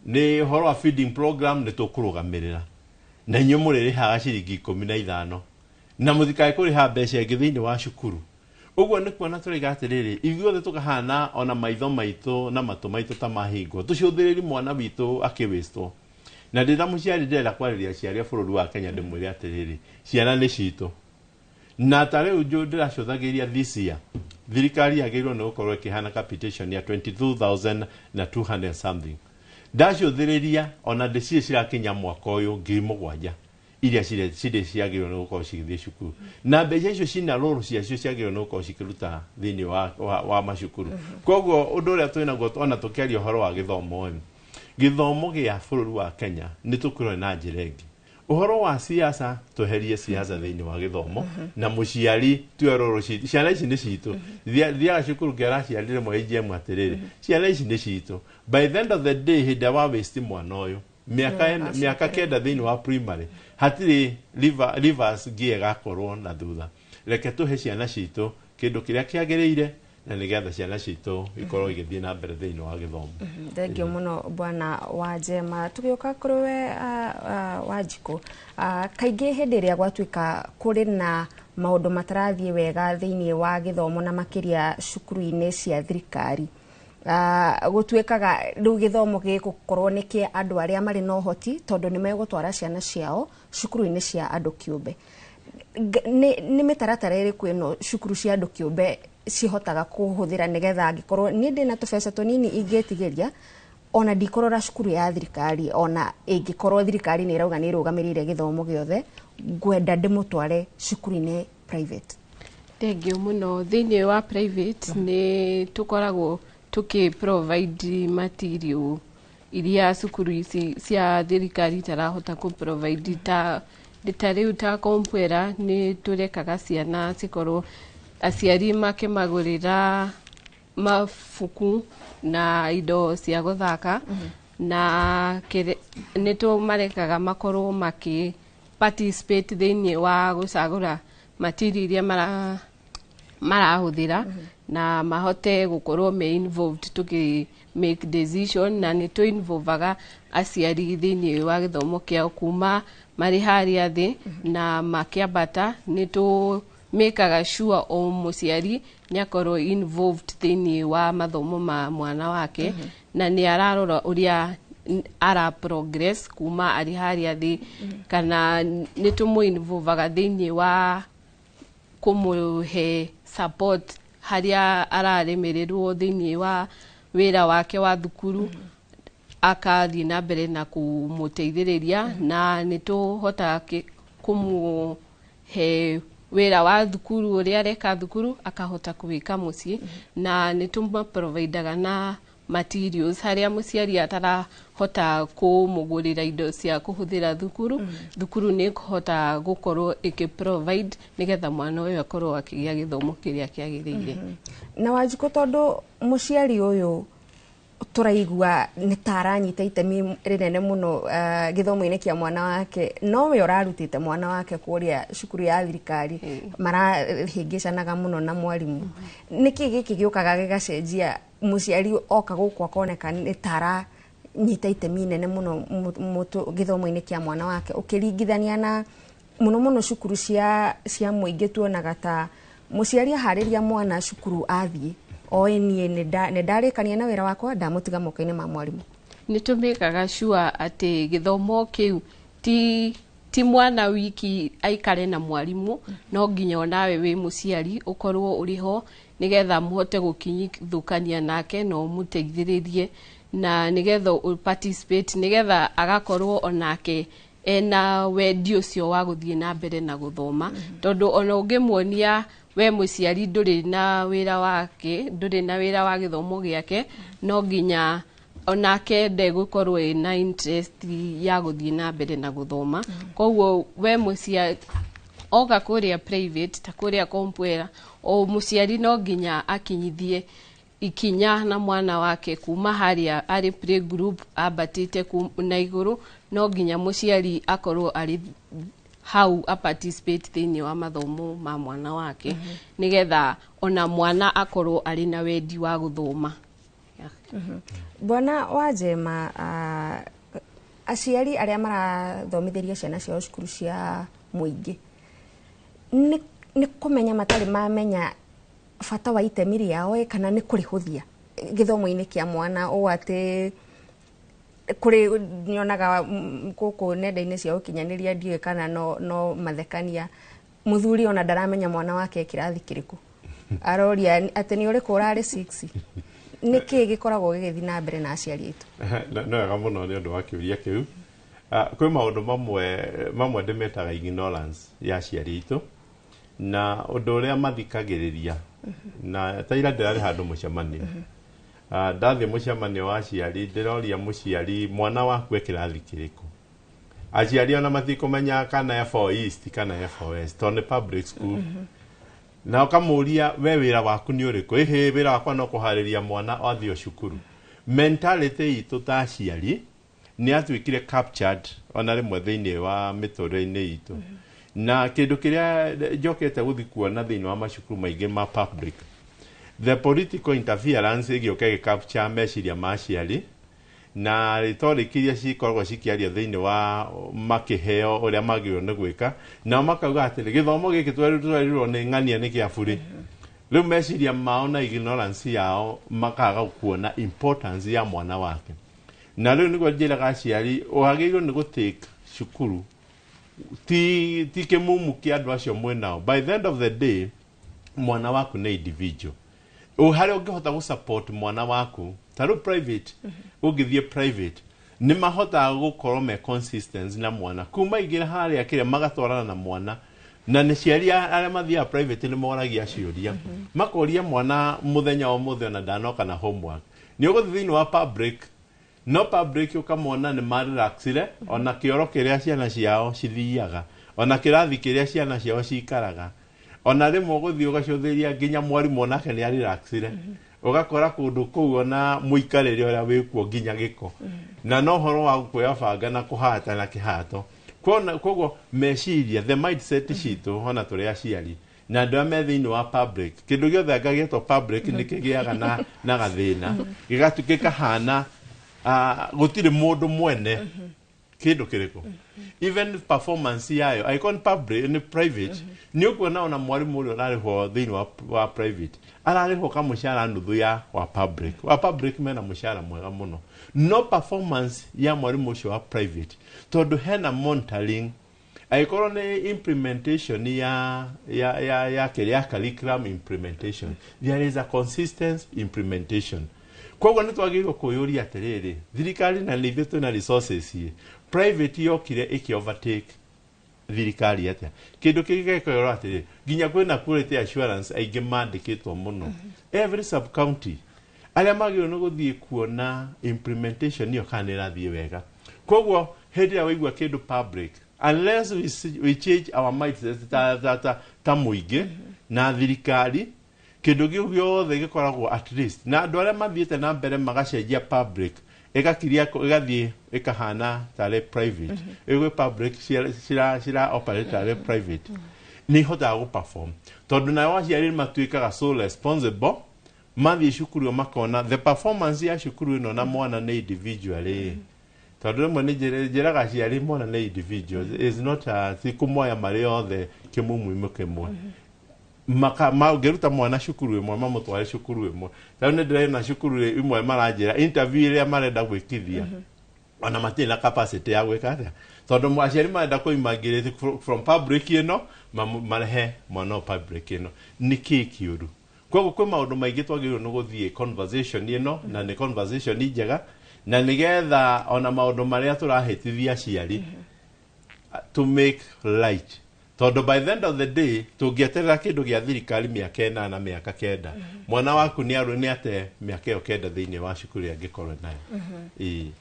nĩ ũhoro wa feeding program nĩ tũkũrũgamĩrĩra, na inyuĩ mũrĩrĩhaga ciringi 15 na mũtikae kũrĩha mbeca ĩngĩ thĩinĩ wa cukuru. Ũguo nĩ kuona tũraiga atĩrĩrĩ, ithuothe tũkahana ona maitho maitũ na matũ maitũ ta mahingwo, tũcũthĩrĩrie mwana witũ akĩwĩstwo. Na ndĩra mũciari ndĩrenda kwarĩria aciari a bũrũri wa Kenya ndĩmwĩre atĩrĩrĩ, ciana nĩ citũ. Na ta rĩu ndĩracũthagĩria this year thirikari yagĩrĩirwo nĩ gũkorwo ĩkĩheana capitation ya 22,200 something. Ndacũthĩrĩria ona ndĩcirĩ cirakinya mwaka ũyũ 7,000 iria cirĩ ciagĩrĩirwo nĩ gũkorwo cigĩthiĩ cukuru, na mbeca icio cina rũrũ ciacio ciagĩrĩirwo nĩ gũkorwo cikĩruta thĩinĩ wa macukuru. Koguo ũndũ ũrĩa twĩnaguo ona tũkĩaria ũhoro wa gĩthomo ĩ, gĩthomo gĩa bũrũri wa Kenya nĩ tũkĩrore na njĩra ĩngĩ. Ũhoro wa siasa, tweherie siasa thĩinĩ wa gĩthomo, na mũciari tuoe rũrũ citũ, ciana ici nĩ citũ. Thiaga cukuru ngera aciari rĩmwe AGM atĩrĩrĩ, ciana ici nĩ citũ. By the end of the day, hĩndĩ ĩrĩa wa waste mwana ũyũ mĩaka 9 thĩinĩ wa primary, hatirĩ reverse gear ĩgakorwo na thutha. Reke tũhe ciana citũ kĩndũ kĩrĩa kĩagĩrĩire, na nĩgetha ciana citũ ikorwo igĩthiĩ na mbere thĩinĩ wa gĩthomo. Thengiũ mũno bwana Wanjema. Tũgĩũka kũrĩ we, Wanjikũ, kaingĩ hĩndĩ ĩrĩa gwatuĩka kũrĩ na maũndũ matarathiĩ wega thĩinĩ wa gĩthomo na makĩria cukuru-inĩ cia thirikari, gũtuĩkaga rĩu gĩthomo gĩgũkorwo nĩ kĩa andũ arĩa marĩ na ũhoti, tondũ nĩ megũtwara ciana ciao cukuru-inĩ cia andũ kĩũmbe. Nĩ mĩtaratara ĩrĩkũ ĩno cukuru cia andũ kĩũmbe cihotaga kũhũthĩra nĩgetha angĩkorwo niĩ ndĩna tũbeca tũnini ingĩtigĩria, Ona ndikũrora cukuru ya thirikari, ona ĩngĩkorwo thirikari nĩ ĩrauga nĩ ĩrũgamĩrĩire gĩthomo gĩothe, ngwenda ndĩmũtware cukuru-inĩ private. Thengiũ mũno. Thĩinĩ wa private nĩ tũkoragwo tũkĩ provide material iria cukuru ici cia thirikari itarahota kũ provide, ta rĩu ta Kompwera nĩ tũrekaga ciana cikorwo aciari makĩmagũrĩra mabuku na indo cia gũthaka, na nĩ tũmarekaga makorwo makĩ participate thĩinĩ wa gũcagũra material iria marahũthĩra, na mahote gũkorwo me involved tũkĩ make decision, na nĩ tũ involvaga aciari thĩinĩ wa gĩthomo kĩao kuma marĩ harĩa thĩ na makĩambata. Nĩ tũ mekaga sure o mũciari nĩ akorwo involved thĩinĩ wa mathomo ma mwana wake, na nĩ ararora ũrĩa ara progress kuma arĩ harĩa thĩ, kana nĩ tũmũ-involvaga thĩinĩ wa kũmũhe support harĩa araremererwo thĩinĩ wa wĩra wake wa thukuru, akathiĩ na mbere na kũmũteithĩrĩria, na nĩ tũhotaga kũmũhe wĩra wa thukuru ũrĩa areka thukuru akahota kũwĩka mũciĩ, na nĩ tũmaprovidaga na materials harĩa mũciari atarahota kũmũgũrĩra indo cia kũhũthĩra thukuru. Thukuru nĩ ĩkũhota gũkorwo ĩkĩ provide nĩgetha mwana ũyũ akorwo akĩgĩa gĩthomo kĩrĩa kĩagĩrĩire. Na Wanjikũ, tondũ mũciari ũyũ tũraigua nĩ ta aranyita itemi rĩnene mũno gĩthomo-inĩ kĩa mwana wake, nowe ũrarutĩte mwana wake kũrĩa cukuru ya thirikari, marahĩngĩcanaga mũno na mwarimũ, nĩkĩ gĩkĩ gĩũkaga gĩgacenjia mũciari oka gũkũ akoneka nĩ ta aranyita itemi inene mũno gĩthomo-inĩ kĩa mwana wake, ũkĩringithania na mũno mũno cukuru cia mũingĩ tuonaga ta mũciari aharĩria mwana cukuru athiĩ oe niĩ nĩ ndarĩkania na wĩra wakwa, ndamũtiga moko-inĩ ma mwarimũ? Nĩ tũmĩkaga sure atĩ gĩthomo kĩu ti mwana wiki aikare na mwarimũ, no nginya onawe wĩ mũciari ũkorwo ũrĩ ho nĩgetha mũhote gũkinyithũkania nake na ũmũteithĩrĩrie, na nĩgetha participate, nĩgetha agakorwo onake ena wendi ũcio wa gũthiĩ na mbere na gũthoma, tondũ ona ũngĩmuonia we mũciari ndũrĩ na wĩra wake, ndũrĩ na wĩra wa gĩthomo gĩake, no nginya onake ndegũkorwo ena interest ya gũthiĩ na mbere na gũthoma. Koguo we mũciari oka kũrĩa private ta kũrĩa Kompwera, o mũciari no nginya akinyithie ikinya na mwana wake kuma harĩa arĩ playgroup ambatĩte na igũrũ, no nginya mũciari akorwo arĩ hau a participate thĩinĩ wa mathomo ma mwana wake, nĩgetha ona mwana akorwo arĩ na wendi wa gũthoma. Bwana Wanjema, aciari arĩa marathomithĩria ciana ciao cukuru cia mũingĩ nĩ kũmenya matarĩ mamenya bata wa itemi rĩao, kana nĩ kũrĩhũthia gĩthomo-inĩ kĩa mwana, ũũ atĩ kũrĩ nyonaga gũkũ nenda-inĩ cia ũkinyanĩria, ndiũĩ kana no mathekania, mũthuri ona ndaramenya mwana wake kĩrathi kĩrĩkũ, aroria atĩ nĩ ũrĩkũ ũrarĩ 6. Nĩkĩ gĩkoragwo gĩgĩthiĩ na mbere na aciari aitũ? No wega mũno nĩ ũndũ wa kĩũria kĩu. Kwĩ maũndũ mamwe ndĩmetaga ignorance ya aciari aitũ na ũndũ ũrĩa mathikagĩrĩria. Na ta ira ndĩrarĩ handũ mũcemanio, ndathiĩ mũcemanio wa aciari, ndĩroria mũciari mwana waku e kĩrathi kĩrĩkũ. Aciari ona matikũmenya kana e4 East kana e4 West, tondũ nĩ public school. Na ũkamũria we wĩra waku nĩ ũrĩkũ? Ĩhĩ, wĩra wakwa no kũharĩria mwana athiĩ cukuru. Mentality itũ ta aciari nĩ atuĩkire captured ona rĩmwe thĩinĩ wa mĩtũrĩre-inĩ itũ. Na kĩndũ kĩrĩa njokete gũthiĩ kuona thĩinĩ wa macukuru maingĩ ma public, the political interference ĩgĩũka ĩgĩcapture meciria ma aciari, na rhetoric iria cikoragwo cikĩario thĩinĩ wa makĩheo ũrĩa magĩrĩirwo nĩ gwĩka, nao makauga atĩrĩ gĩthomo gĩkĩ twerirwo nĩ ng'ania nĩ kĩa burĩ. Rĩu meciria mao na ignorance yao makaga kuona importance ya mwana wake. Na rĩu nĩguo njĩraga aciari wagĩrĩirwo nĩ gũtake cukuru ti kĩmumu kĩa andũ acio mwĩnao. By the end of the day mwana waku nĩ individual, harĩa ũngĩhota gũ support mwana waku Ta rĩu private, ũngĩthiĩ private nĩ mahotaga gũkorwo me consistent na mwana kuma igĩra harĩa kĩrĩa magatwarana na mwana, na nĩ ciari arĩa mathiaga private nĩ moragia ciũria, makoria mwana mũthenya o mũthenya ona ndanoka na homework. Nĩ ũgũthiĩ thĩinĩ wa public, no public ũkamona nĩ marelaxire, ona kĩoro kĩrĩa ciana ciao cithiaga, ona kĩrathi kĩrĩa ciana ciao cikaraga, ona rĩmwe ũgũthiĩ ũgacũthĩria nginya mwarimũ onake nĩ arelaxire, ũgakora kũndũ kũu ona mũikarĩre ũrĩa wĩkuo nginya gĩko, na no ũhoro wa kuoya banga na kũhata na kĩhato. Koguo meciria, the mindset citũ ona tũrĩ aciari na andũ arĩa me thĩinĩ wa public, kĩndũ gĩothe anga gĩetwo public nĩ kĩgĩaga na gathĩna, gĩgatuĩka gũtirĩ mũndũ mwene kĩndũ kĩrĩkũ, even performance yayo angĩkorwo nĩ public nĩ private, nĩ ũkuona ona mwarimũ ũrĩa ũrarĩhwo thĩinĩ wa private ararĩhwo kamũcara nuthu ya wa public. Wa public mena mũcara mwega mũno, no performance ya mwarimũ ũcio wa private, tondũ hena monitoring, angĩkorwo nĩ implementation ya ya ya ya kĩrĩa curriculum implementation, there is a consistent implementation. Koguo nĩ twagĩrĩirwo kwĩyũria atĩrĩrĩ, thirikari na nĩ ithuĩ twĩna resources ĩ, private yokire ĩkĩ overtake thirikari atĩa? Kĩndũ kĩngĩ gĩkorwo atĩrĩ, nginya kwĩna quality assurance aingĩ mandĩkĩtwo mũno every sub county arĩa magĩrĩirwo nĩ gũthiĩ kuona implementation ĩyo kana nĩ ĩrathiĩ wega. Koguo hĩndĩ ĩrĩa waigua kĩndũ public, unless we change our mindset ta mũingĩ na thirikari, kĩndũ kĩu gĩothe gĩkoragwo at least na andũ arĩa mathiĩte na mbere magacenjia public ĩgakiria ĩgathiĩ ĩkahana tarĩ private, ĩgwĩ public cira operate tarĩ private, nĩ ihotaga gũ perform, tondũ nao aciari matuĩkaga so responsible, mathiĩ cukuru ĩyo makona the performance ya cukuru ĩno na mwana nĩ individual ĩ, tondũ rĩmwe nĩ njĩraga aciari mwana nĩ individual, is not a ti kũmoya marĩ othe kĩmumuimo kĩmwe. Mangĩruta mwana cukuru ĩmwe mamũtware cukuru ĩmwe, tarĩu nĩ ndĩrona cukuru ĩmwe maranjĩra interview ĩrĩa marenda gwĩkithia ona matirĩ na capacity ya gwĩka atĩa, tondũ aciari marenda kũ migrate from public ĩno marehe mwana wa public ĩno, nĩ kĩĩ kĩũru? Koguo kwĩ maũndũ maingĩ twagĩrĩirwo nĩ gũthiĩ conversation ĩno, na nĩ conversation njega, na nĩgetha ona maũndũ marĩa tũrahĩtithia aciari to make light, tondũ by the end of the day tũngĩeterera kĩndũ gĩa thirikari mĩaka 8 mĩaka 9, mwana waku nĩ arũ nĩ ate mĩaka ĩyo 9 thĩinĩ wa cukuru angĩkorwo nayo.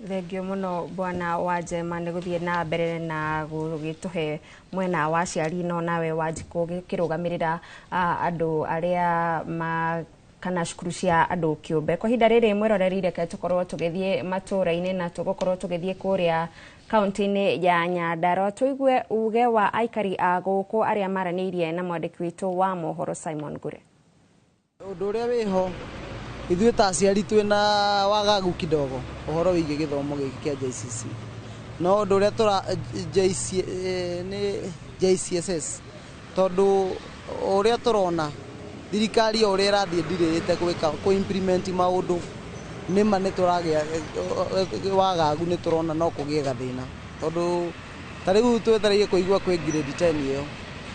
Thengio mũno Bwana Wanjema nĩ gũthiĩ na mbere na gũgĩtũhe mwena wa aciari, no nawe Wanjikũ gĩkĩrũgamĩrĩra andũ arĩa ma kana cukuru cia andũ kĩũmbe. Kwa ihinda rĩrĩ mwĩroreri, reke tũkorwo tũgĩthiĩ matũũra-inĩ na tũgũkorwo tũgĩthiĩ kũrĩa kaunti-inĩ ya Nyandarua tũigue uge wa aikari a gũkũ arĩa maranĩirie na mwandĩki witũ wa mohoro Simon Ngure. Ũndũ ũrĩa wĩho ithuĩ ta aciari twĩna wagagu kidogo ũhoro wĩgiĩ gĩthomo gĩkĩ kĩa JCC, no ũndũ ũrĩa tũra JC nĩ JCSS, tondũ ũrĩa tũrona thirikari o ũrĩa ĩrathiĩ ndirĩte gwĩka kũ implement maũndũ nĩma nĩ tũragĩa wagagu, nĩ tũrona no kũgĩe gathĩna, tondũ ta rĩu twetereire kũigua kwĩ grade 10 ĩyo,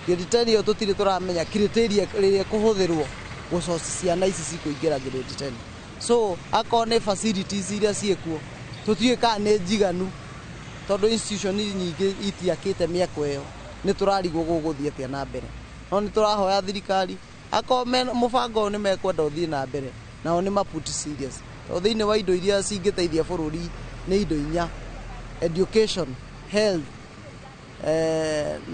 grade 10 ĩyo tũtirĩ tũramenya criteria ĩrĩa ĩkũhũthĩrwo gũcoci ciana ici cikũingĩra grade 10. So akorwo nĩ facilities iria ciĩkuo tũtiũĩ kana nĩ njiganu, tondũ institution nyingĩ itiakĩte mĩako ĩyo, nĩ tũrarigwo gũgũthiĩ atĩa na mbere. No nĩ tũrahoya thirikari akorwo mũbango ũyũ nĩ mekwenda ũthiĩ na mbere, nao nĩ ma put serious, tondũ thĩinĩ wa indo iria cingĩteithia bũrũri nĩ indo inya: education, health,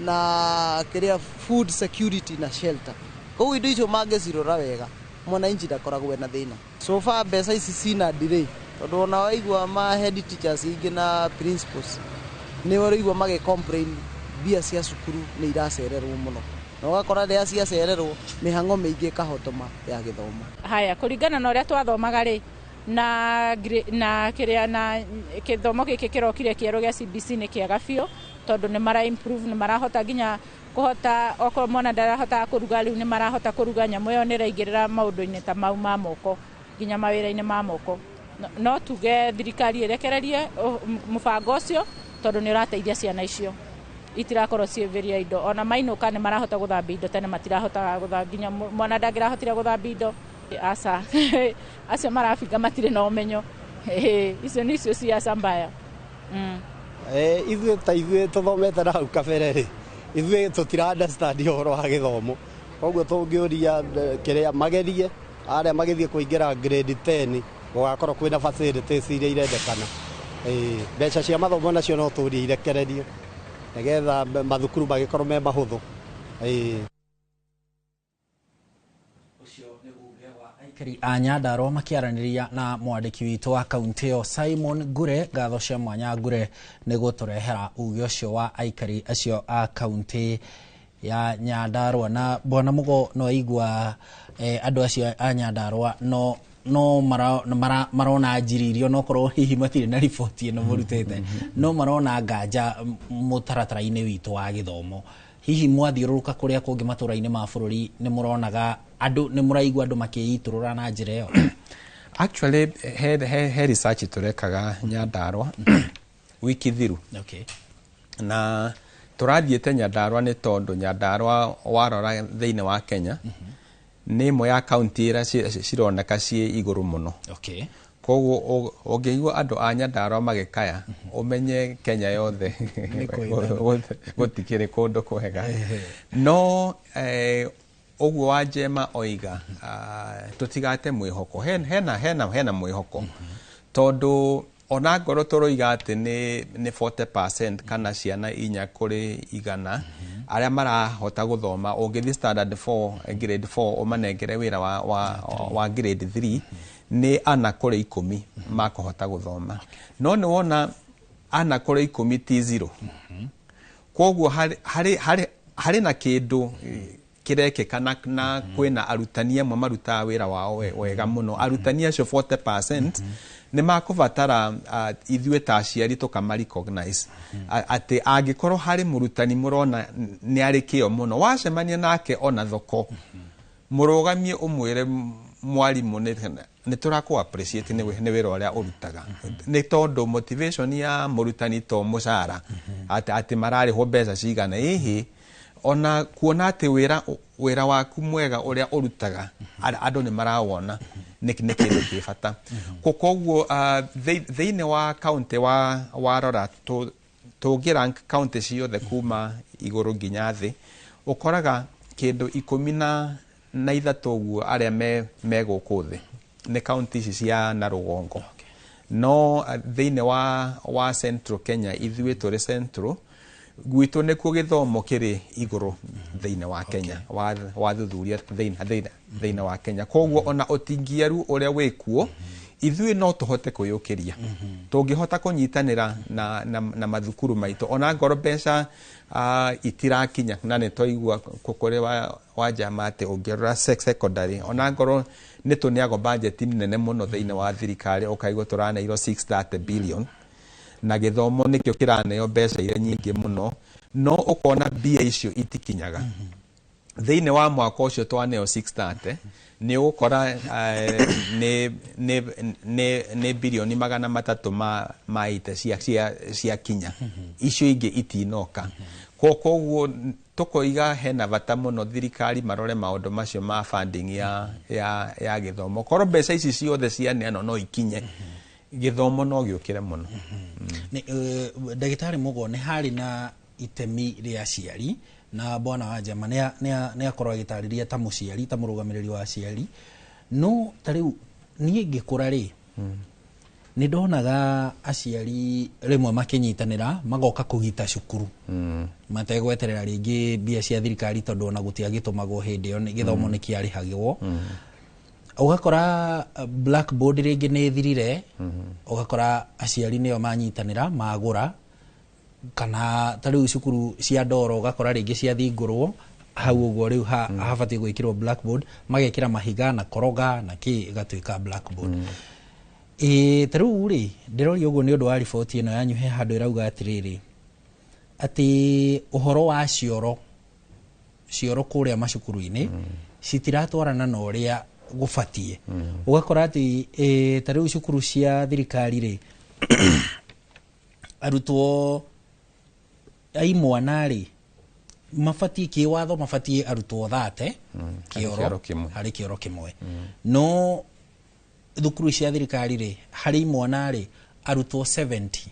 na kĩrĩa food security na shelter. Koguo indo icio mangĩcirora wega mwananchi ndakoragwo ena thĩna. So far mbeca ici cina delay, tondũ ona waigua ma head teachers ingĩ na principals nĩ ũraigua magĩ complain mbia cia cukuru nĩ iracererwo mũno, na ũgakora rĩrĩa ciacererwo mĩhang'o mĩingĩ ĩkahotoma ya gĩthomo. Haya, kũringana na ũrĩa twathomaga rĩ, na kĩrĩa na gĩthomo gĩkĩ kĩrokire kĩerũ gĩa CBC nĩ kĩega biũ, tondũ nĩ mara improve, nĩ marahota nginya kũhota okorwo mwana ndarahota kũruga rĩu nĩ marahota kũruga, nyamũ ĩyo nĩ ĩraingĩrĩra maũndũ-inĩ ta mau ma moko nginya mawĩra-inĩ ma moko. No tuge thirikari ĩrekererie mũbango ũcio, tondũ nĩ ũrateithia ciana icio itirakorwo ciĩvĩria indo, ona mainũka nĩ marahota gũthambia indo, tene matirahotaga gũthambia, nginya mwana ndangĩrahotire gũthambia indo. Aca, acio marabinga matirĩ na ũmenyo. Icio nĩcio siasa mbaya. Ithuĩ ta ithuĩ tũthomete na hau kabere rĩ, ithuĩ tũtira understand ũhoro wa gĩthomo, koguo tũngĩũria kĩrĩa magerie arĩa magĩthiĩ kũingĩra grade 10 gũgakorwo kwĩna facilities iria irendekana. Mbeca cia mathomo nacio no tũrie irekererio nĩgetha mathukuru magĩkorwo me mahũthũ. Aikari a Nyandarua makĩaranĩria na mwandĩki witũ wa kaunti ĩyo Simon Ngure. Ngatho cia mwanya Ngure nĩ gũtũrehera uge ũcio wa aikari acio a kaunti ya Nyandarua. Na bwana Mugo, no aigua andũ acio a Nyandarua no marona njiririo, no korwo hihi matirĩ na riboti ĩno mũrutĩte, no marona nganja mũtaratara-inĩ witũ wa gĩthomo. Hihi mwathiũrũrũka kũrĩa kũngĩ matũra-inĩ ma bũrũri nĩ mũronaga andũ, nĩ mũraigua andũ makĩitũrũra na njĩra ĩyo? Actually he research tũrekaga Nyandarua wiki thiru. Na tũrathiĩte Nyandarua nĩ tondũ Nyandarua warora thĩinĩ wa Kenya nĩ ĩmwe ya kaunti iria cironeka ciĩ igũrũ mũno. Koguo ũngĩigua andũ a Nyandarua magĩkaya, ũmenye Kenya yothe gũtikĩrĩ kũndũ kwega. No ũguo wa Njema oiga, tũtigate mwĩhoko. Hena mwĩhoko tondũ ona ngorwo tũroiga atĩ nĩ 40% kana ciana 4 kũrĩ 100 arĩa marahota gũthoma, ũngĩthiĩ standard 4 grade 4 ũmanengere wĩra wa grade 3 nĩ 4 kũrĩ 10 makũhota gũthoma. No nĩ wona 4 kũrĩ 10 ti 0. Koguo harĩ na kĩndũ kĩrekĩka na kwĩna arutani amwe marutaga wĩra wao wega mũno. Arutani acio 40% nĩ makũbatara ithuĩ ta aciari tũkama recognize atĩ angĩkorwo harĩ mũrutani mũrona nĩ arĩ kĩo mũno, wacemania nake ona thoko, mũrũgamie ũmwĩre mwarimũ nĩ tũrakũ appreciate nĩ wĩra ũrĩa ũrutaga. Nĩ tondũ motivation ya mũrutani to mũcara atĩ mararĩhwo mbeca cigana, ĩhĩ ona kuona atĩ wĩra waku mwega ũrĩa ũrutaga andũ nĩ marawona nĩ kĩndũ kĩ bata. Koguo thĩinĩ wa kaunti warora tũngĩ rank kaunti ciothe kuma igũrũ nginya thĩ, ũkoraga kĩndũ 13 ũguo arĩa me gũkũ thĩ nĩ kaunti ici cia na rũgongo. No thĩinĩ wa Central Kenya, ithuĩ tũrĩ Central, gwitũ nĩkuo gĩthomo kĩrĩ igũrũ thĩinĩ wa Kenya, wathuthuria thĩinĩ wa Kenya. Koguo ona ũtingiaru ũrĩa wĩkuo, ithuĩ no tũhote kwĩyũkĩria. Tũngĩhota kũnyitanĩra na mathukuru maitũ, ona ngorwo mbeca itirakinya, na nĩ twaigua kũrĩ wa Njama atĩ ũngĩrora secondary, ona ngorwo nĩ tũneagwo budget nene mũno thĩinĩ wa thirikari, ũkaigua tũraneirwo 630 billion, na gĩthomo nĩkĩo kĩraneo mbeca iria nyingĩ mũno, no ũkona mbia icio itikinyaga. Thĩinĩ wa mwaka ũcio twaneo 630 nĩ ũgũkora nĩ bilioni 300 ma ite cia kinya, icio ingĩ itinoka. Koguo tũkoiga hena bata mũno thirikari marore maũndũ macio ma funding ya gĩthomo. Korwo mbeca ici ciothe cianeanwo no ikinye, gĩthomo no gĩũkĩre mũno. Ndagĩtarĩ Mugo, nĩ harĩ na itemi rĩa aciari, na bwana wa Njema nĩ akorwo agĩtarĩria ta mũciari, ta mũrũgamĩrĩri wa aciari. No ta rĩu niĩ ngĩkũra rĩ, nĩ ndonaga aciari rĩmwe makĩnyitanĩra magoka kũgita cukuru mategweterera rĩngĩ mbia cia thirikari, tondũ ona gũtiagĩtũmagwo hĩndĩ ĩyo, gĩthomo nĩ kĩarĩhagwo. Ũgakora blackboard rĩngĩ nĩ ĩthirire, ũgakora aciari nĩo manyitanĩra magũra, kana ta rĩu cukuru cia ndoro ũgakora rĩngĩ ciathingũrwo hau ũguo rĩu habatiĩ gwĩkĩrwo blackboard, magekĩra mahiga na koroga na kĩ ĩgatuĩka blackboard. Ta rĩu rĩ, ndĩroria ũguo nĩ ũndũ wa riboti ĩno yanyu, he handũ ĩrauga atĩrĩrĩ, atĩ ũhoro wa cioro kũrĩa macukuru-inĩ citiratwarana na ũrĩa gũbatiĩ. Ũgakora atĩ ta rĩu cukuru cia thirikari rĩ, arutwo ai mwana rĩ Mabatiĩ kĩwatho, mabatiĩ arutwo 30 kĩoro harĩ kĩoro kĩmwe. No thukuru cia thirikari rĩ, harĩ imwana rĩ, arutwo 70,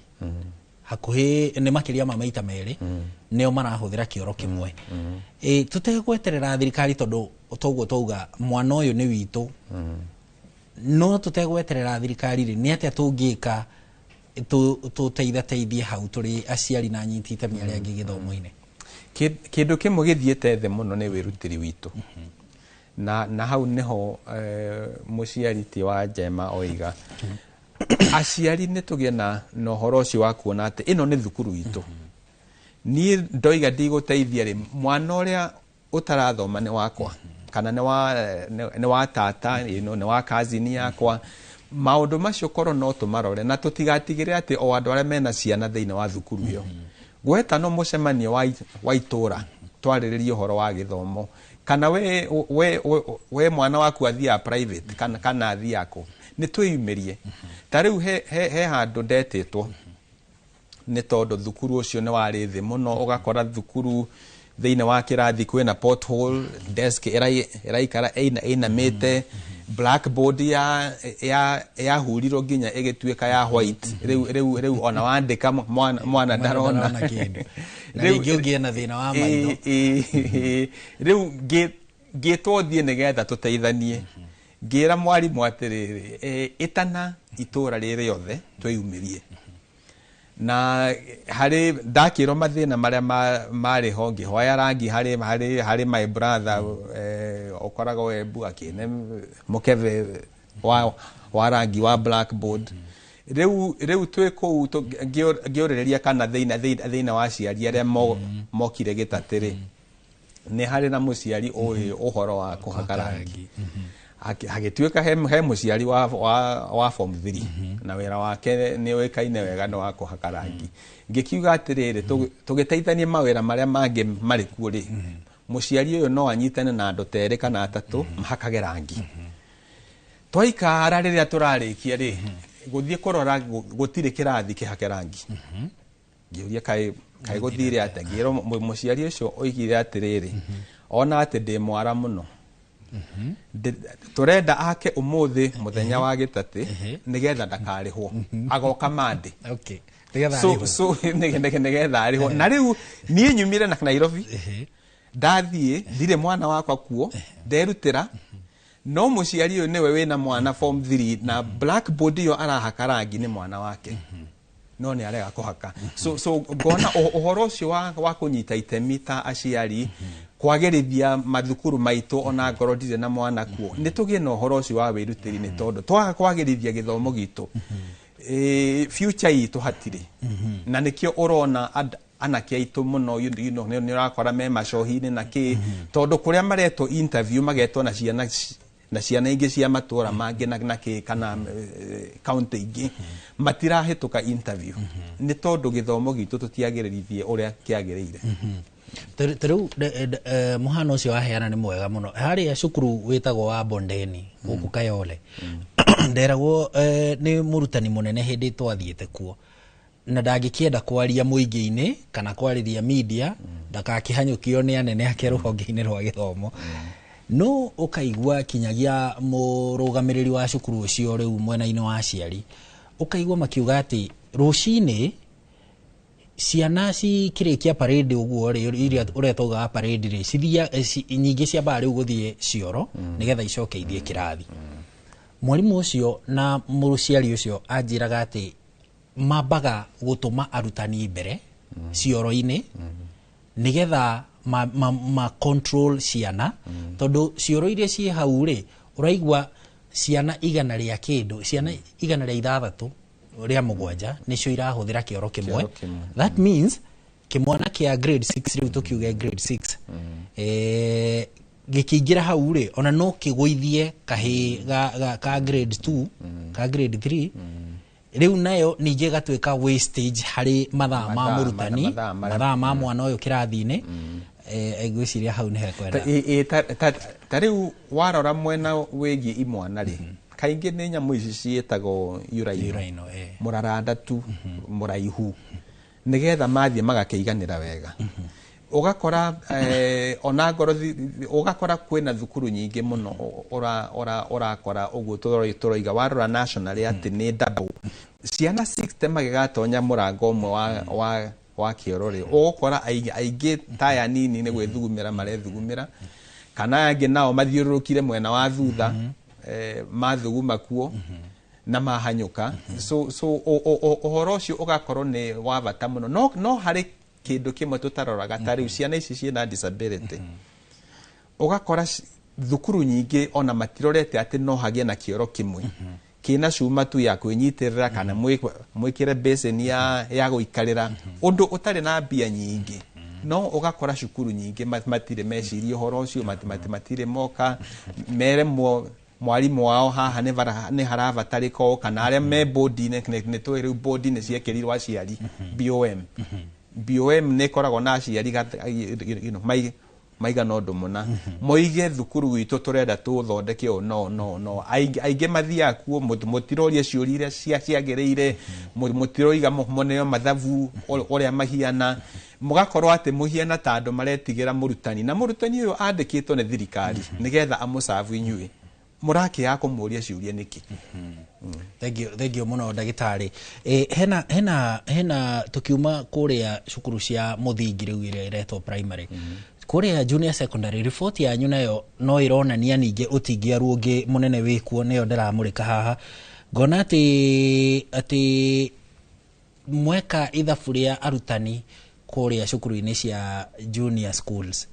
hakuhĩ nĩ makĩria ma maita merĩ nĩo marahũthĩra kĩoro kĩmwe. Tũtegweterera thirikari, tondũ toguo twauga mwana ũyũ nĩ witũ, no tũtegweterera thirikari rĩ, nĩ atĩa tũngĩka tũteithateithie hau tũrĩ aciari na anyiti itemi arĩa angĩ gĩthomo-inĩ? Kĩndũ kĩmwe gĩthiĩte thĩ mũno nĩ wĩrutĩri witũ, na hau nĩho mũciari ti wa njema oiga aciari nĩ tũgĩe na ũhoro ũcio wa kuona atĩ ĩno nĩ thukuru itũ. Niĩ ndoiga ndigũteithia rĩ, mwana ũrĩa ũtarathoma nĩ wakwa, kana nĩ wa tata, nĩ wa cousin yakwa. Maũndũ macio korwo no tũmarore na tũtigatigĩrĩre atĩ o andũ arĩa mena ciana thĩinĩ wa thukuru ĩyo. Gwetano mũcemanio wa itũra twarĩrĩrie ũhoro wa gĩthomo, kana we mwana waku athiaga private kana athiaga kũ, nĩ twĩyumĩrie. Ta rĩu he handũ ndetĩtwo nĩ tondũ thukuru ũcio nĩ warĩ thĩ mũno, ũgakora thukuru thĩinĩ wa kĩrathi kwĩna pothole, desk ĩraikara ĩinamĩte, blackboard ya hurirwo nginya ĩgĩtuĩka ya white. Rĩu ona wandĩka mwana ndarona. Kĩndũ. Na rĩngĩ ũngĩe na thĩna wa maitho. Rĩu ngĩtwo thiĩ nĩgetha tũteithanie. Ngĩra mwarimũ atĩrĩrĩ, ĩtana itũra rĩrĩ rĩothe twĩyumĩrie. Na harĩ ndakĩrwo mathĩna marĩa marĩ ho, ngĩhoya rangi harĩ my brother ũkoragwo Embu, akĩne mũkebe wa rangi wa blackboard. Rĩu twĩ kũu ngĩũrĩrĩria kana thĩinĩ wa aciari arĩa mokire gĩtatĩ rĩ, nĩ harĩ na mũciari ũĩ ũhoro wa kũhaka rangi. Hagĩtuĩka he mũciari wa form 3 na wĩra wake nĩ ũĩkaine wega nĩ wa kũhaka rangi. Ngĩkiuga atĩrĩrĩ, tũgĩteithanie mawĩra marĩa mangĩ marĩ kuo rĩ, mũciari ũyũ no anyitane na andũ ta erĩ kana atatũ mahakage rangi. Twaikara rĩrĩa tũrarĩkia rĩ, gũthiĩ kũrora gũtirĩ kĩrathi kĩhake rangi. Ngĩũria kaĩ gũthire atĩa? Ngĩrwo mũciari ũcio oigire atĩrĩrĩ, ona atĩ ndĩ mwara mũno, tũrenda ake ũmũthĩ mũthenya wa gĩtatĩ nĩgetha ndakarĩhwo, agoka Monday. Nĩgetha So arĩhwo. So nĩgetha arĩhwo. Na rĩu niĩ nyumire na Nairobi, ndathiĩ ndirĩ mwana wakwa kuo, nderutĩra, no mũciari ũyũ nĩwe wĩna mwana form 3 na blackboard ĩyo arahaka rangi nĩ mwana wake, no nĩ arega kũhaka. So ngona ũhoro ũcio wa kũnyita itemi ta aciari kwagĩrithia mathukuru maitũ, ona ngorwo ndirĩ na mwana kuo, nĩ tũgĩe na ũhoro ũcio wa wĩrutĩri, nĩ tondũ twaga kwagĩrithia gĩthomo gitũ, future itũ hatirĩ. Na nĩkĩo ũrona anake aitũ mũno nĩ ũrakora me macohi-inĩ na kĩ, tondũ kũrĩa maretwo interview magetwo na ciana ingĩ cia matũra mangĩ na kĩ kana county ingĩ, matirahĩtũka interview nĩ tondũ gĩthomo gitũ tũtiagĩrĩrithie ũrĩa kĩagĩrĩire. Ta rĩu mũhano ũcio waheana nĩ mwega mũno. Harĩa cukuru wĩtagwo wa Bondeni gũkũ Kayole, nderagwo nĩ mũrutani mũnene hĩndĩ twathiĩte kuo, na ndangĩkĩenda kwaria mũingĩ-inĩ kana kwarĩria media ndakakĩhanyũkio nĩ anene ake rũhonge-inĩ rwa gĩthomo, no ũkaigua kinyagia mũrũgamĩrĩri wa cukuru ũcio rĩu mwena-inĩ wa aciari, ũkaigua makiuga atĩ rũcinĩ ciana cikĩrĩkia parade ũguo rĩ, iria ũrĩa taugaga parade rĩ, nyingĩ ciambaga rĩu gũthiĩ cioro nĩgetha icoke ithiĩ kĩrathi. Mwarimũ ũcio na mũciari ũcio anjĩraga atĩ mambaga gũtũma arutani mbere cioro-inĩ nĩgetha ma control ciana, tondũ cioro iria ciĩ hau rĩ, ũraigua ciana 100 rĩa kĩndũ, ciana 167 nĩcio irahũthĩra kĩoro kĩmwe. Kĩoro kĩmwe. That means kĩmwana kĩa grade 6, rĩu tũkiuge grade 6, gĩkĩingĩra hau rĩ, ona no kĩgũithie kahĩĩ ka grade 2, ka grade 3. Rĩu nayo ningĩ ĩgatuĩka wastage harĩ mathaa ma mũrutani, mathaa mathaa ma mwana ũyũ kĩrathi-inĩ. Ngwĩciria hau nĩ hekwenda. Ta rĩu warora mwena wĩgiĩ imwana rĩ, kaingĩ nĩ nyamũ ici ciĩtagwo uraino. Uraino. Mũraranda tu mũraihu nĩgetha mathiĩ magakĩiganĩra wega. Ũgakora ona ngoro ũgakora kwĩna thukuru nyingĩ mũno ũrakora ũguo tũroiga warora nationally atĩ nĩ double ciana 60 magĩgatonya mũrango ũmwe wa kĩoro rĩ, ũgũkora aingĩ taya nini nĩ gwĩthugumĩra marethugumĩra, kana angĩ nao mathiũrũrũkire mwena wa thutha, mathuguma kuo na mahanyũka. So ũhoro ũcio ũgakorwo nĩ wa bata mũno, no harĩ kĩndũ kĩmwe tũtaroraga ta rĩu ciana ici ciĩna disability. Ũgakora thukuru nyingĩ ona matirorete atĩ no hagĩe na kĩoro kĩmwe kĩna cuma tu ya kwĩnyitĩrĩra kana mwĩkĩre basin ya gũikarĩra, ũndũ ũtarĩ na mbia nyingĩ. No ũgakora cukuru nyingĩ matirĩ meciria ũhoro ũcio, matirĩ moka mere mwarimũ wao haha nĩ harabatarĩka ũũ, kana arĩa me bodi-inĩ, nĩ tũĩ rĩu bodi nĩ ciekĩrirwo aciari BOM. BOM nĩ ĩkoragwo na aciari maigana ũndũ mũna, moige thukuru witũ tũrenda tũthondeke ũũ, no aingĩ mathiaga kuo mũtiroria ciũria iria ciagĩrĩire, mũtiroiga mũneo mathabu ũrĩa mahiana, mũgakorwo atĩ mũhiana ta andũ maretigĩra mũrutani, na mũrutani ũyũ andĩkĩtwo nĩ thirikari nĩgetha amũcabu inyuĩ mũrakĩaga kũmũria ciũria nĩkĩ. Thank you mũno ndagĩtarĩ. Hena tukiuma kũrĩa cukuru cia mũthingi rĩu iria iretwo primary, kũrĩa junior secondary report yanyu nayo no ĩronania ningĩ ũtingiaru ũngĩ mũnene wĩkuo, nĩyo ndĩramũrĩka haha ngona atĩ mweka ithabu rĩa arutani kũrĩa cukuru-inĩ cia junior schools,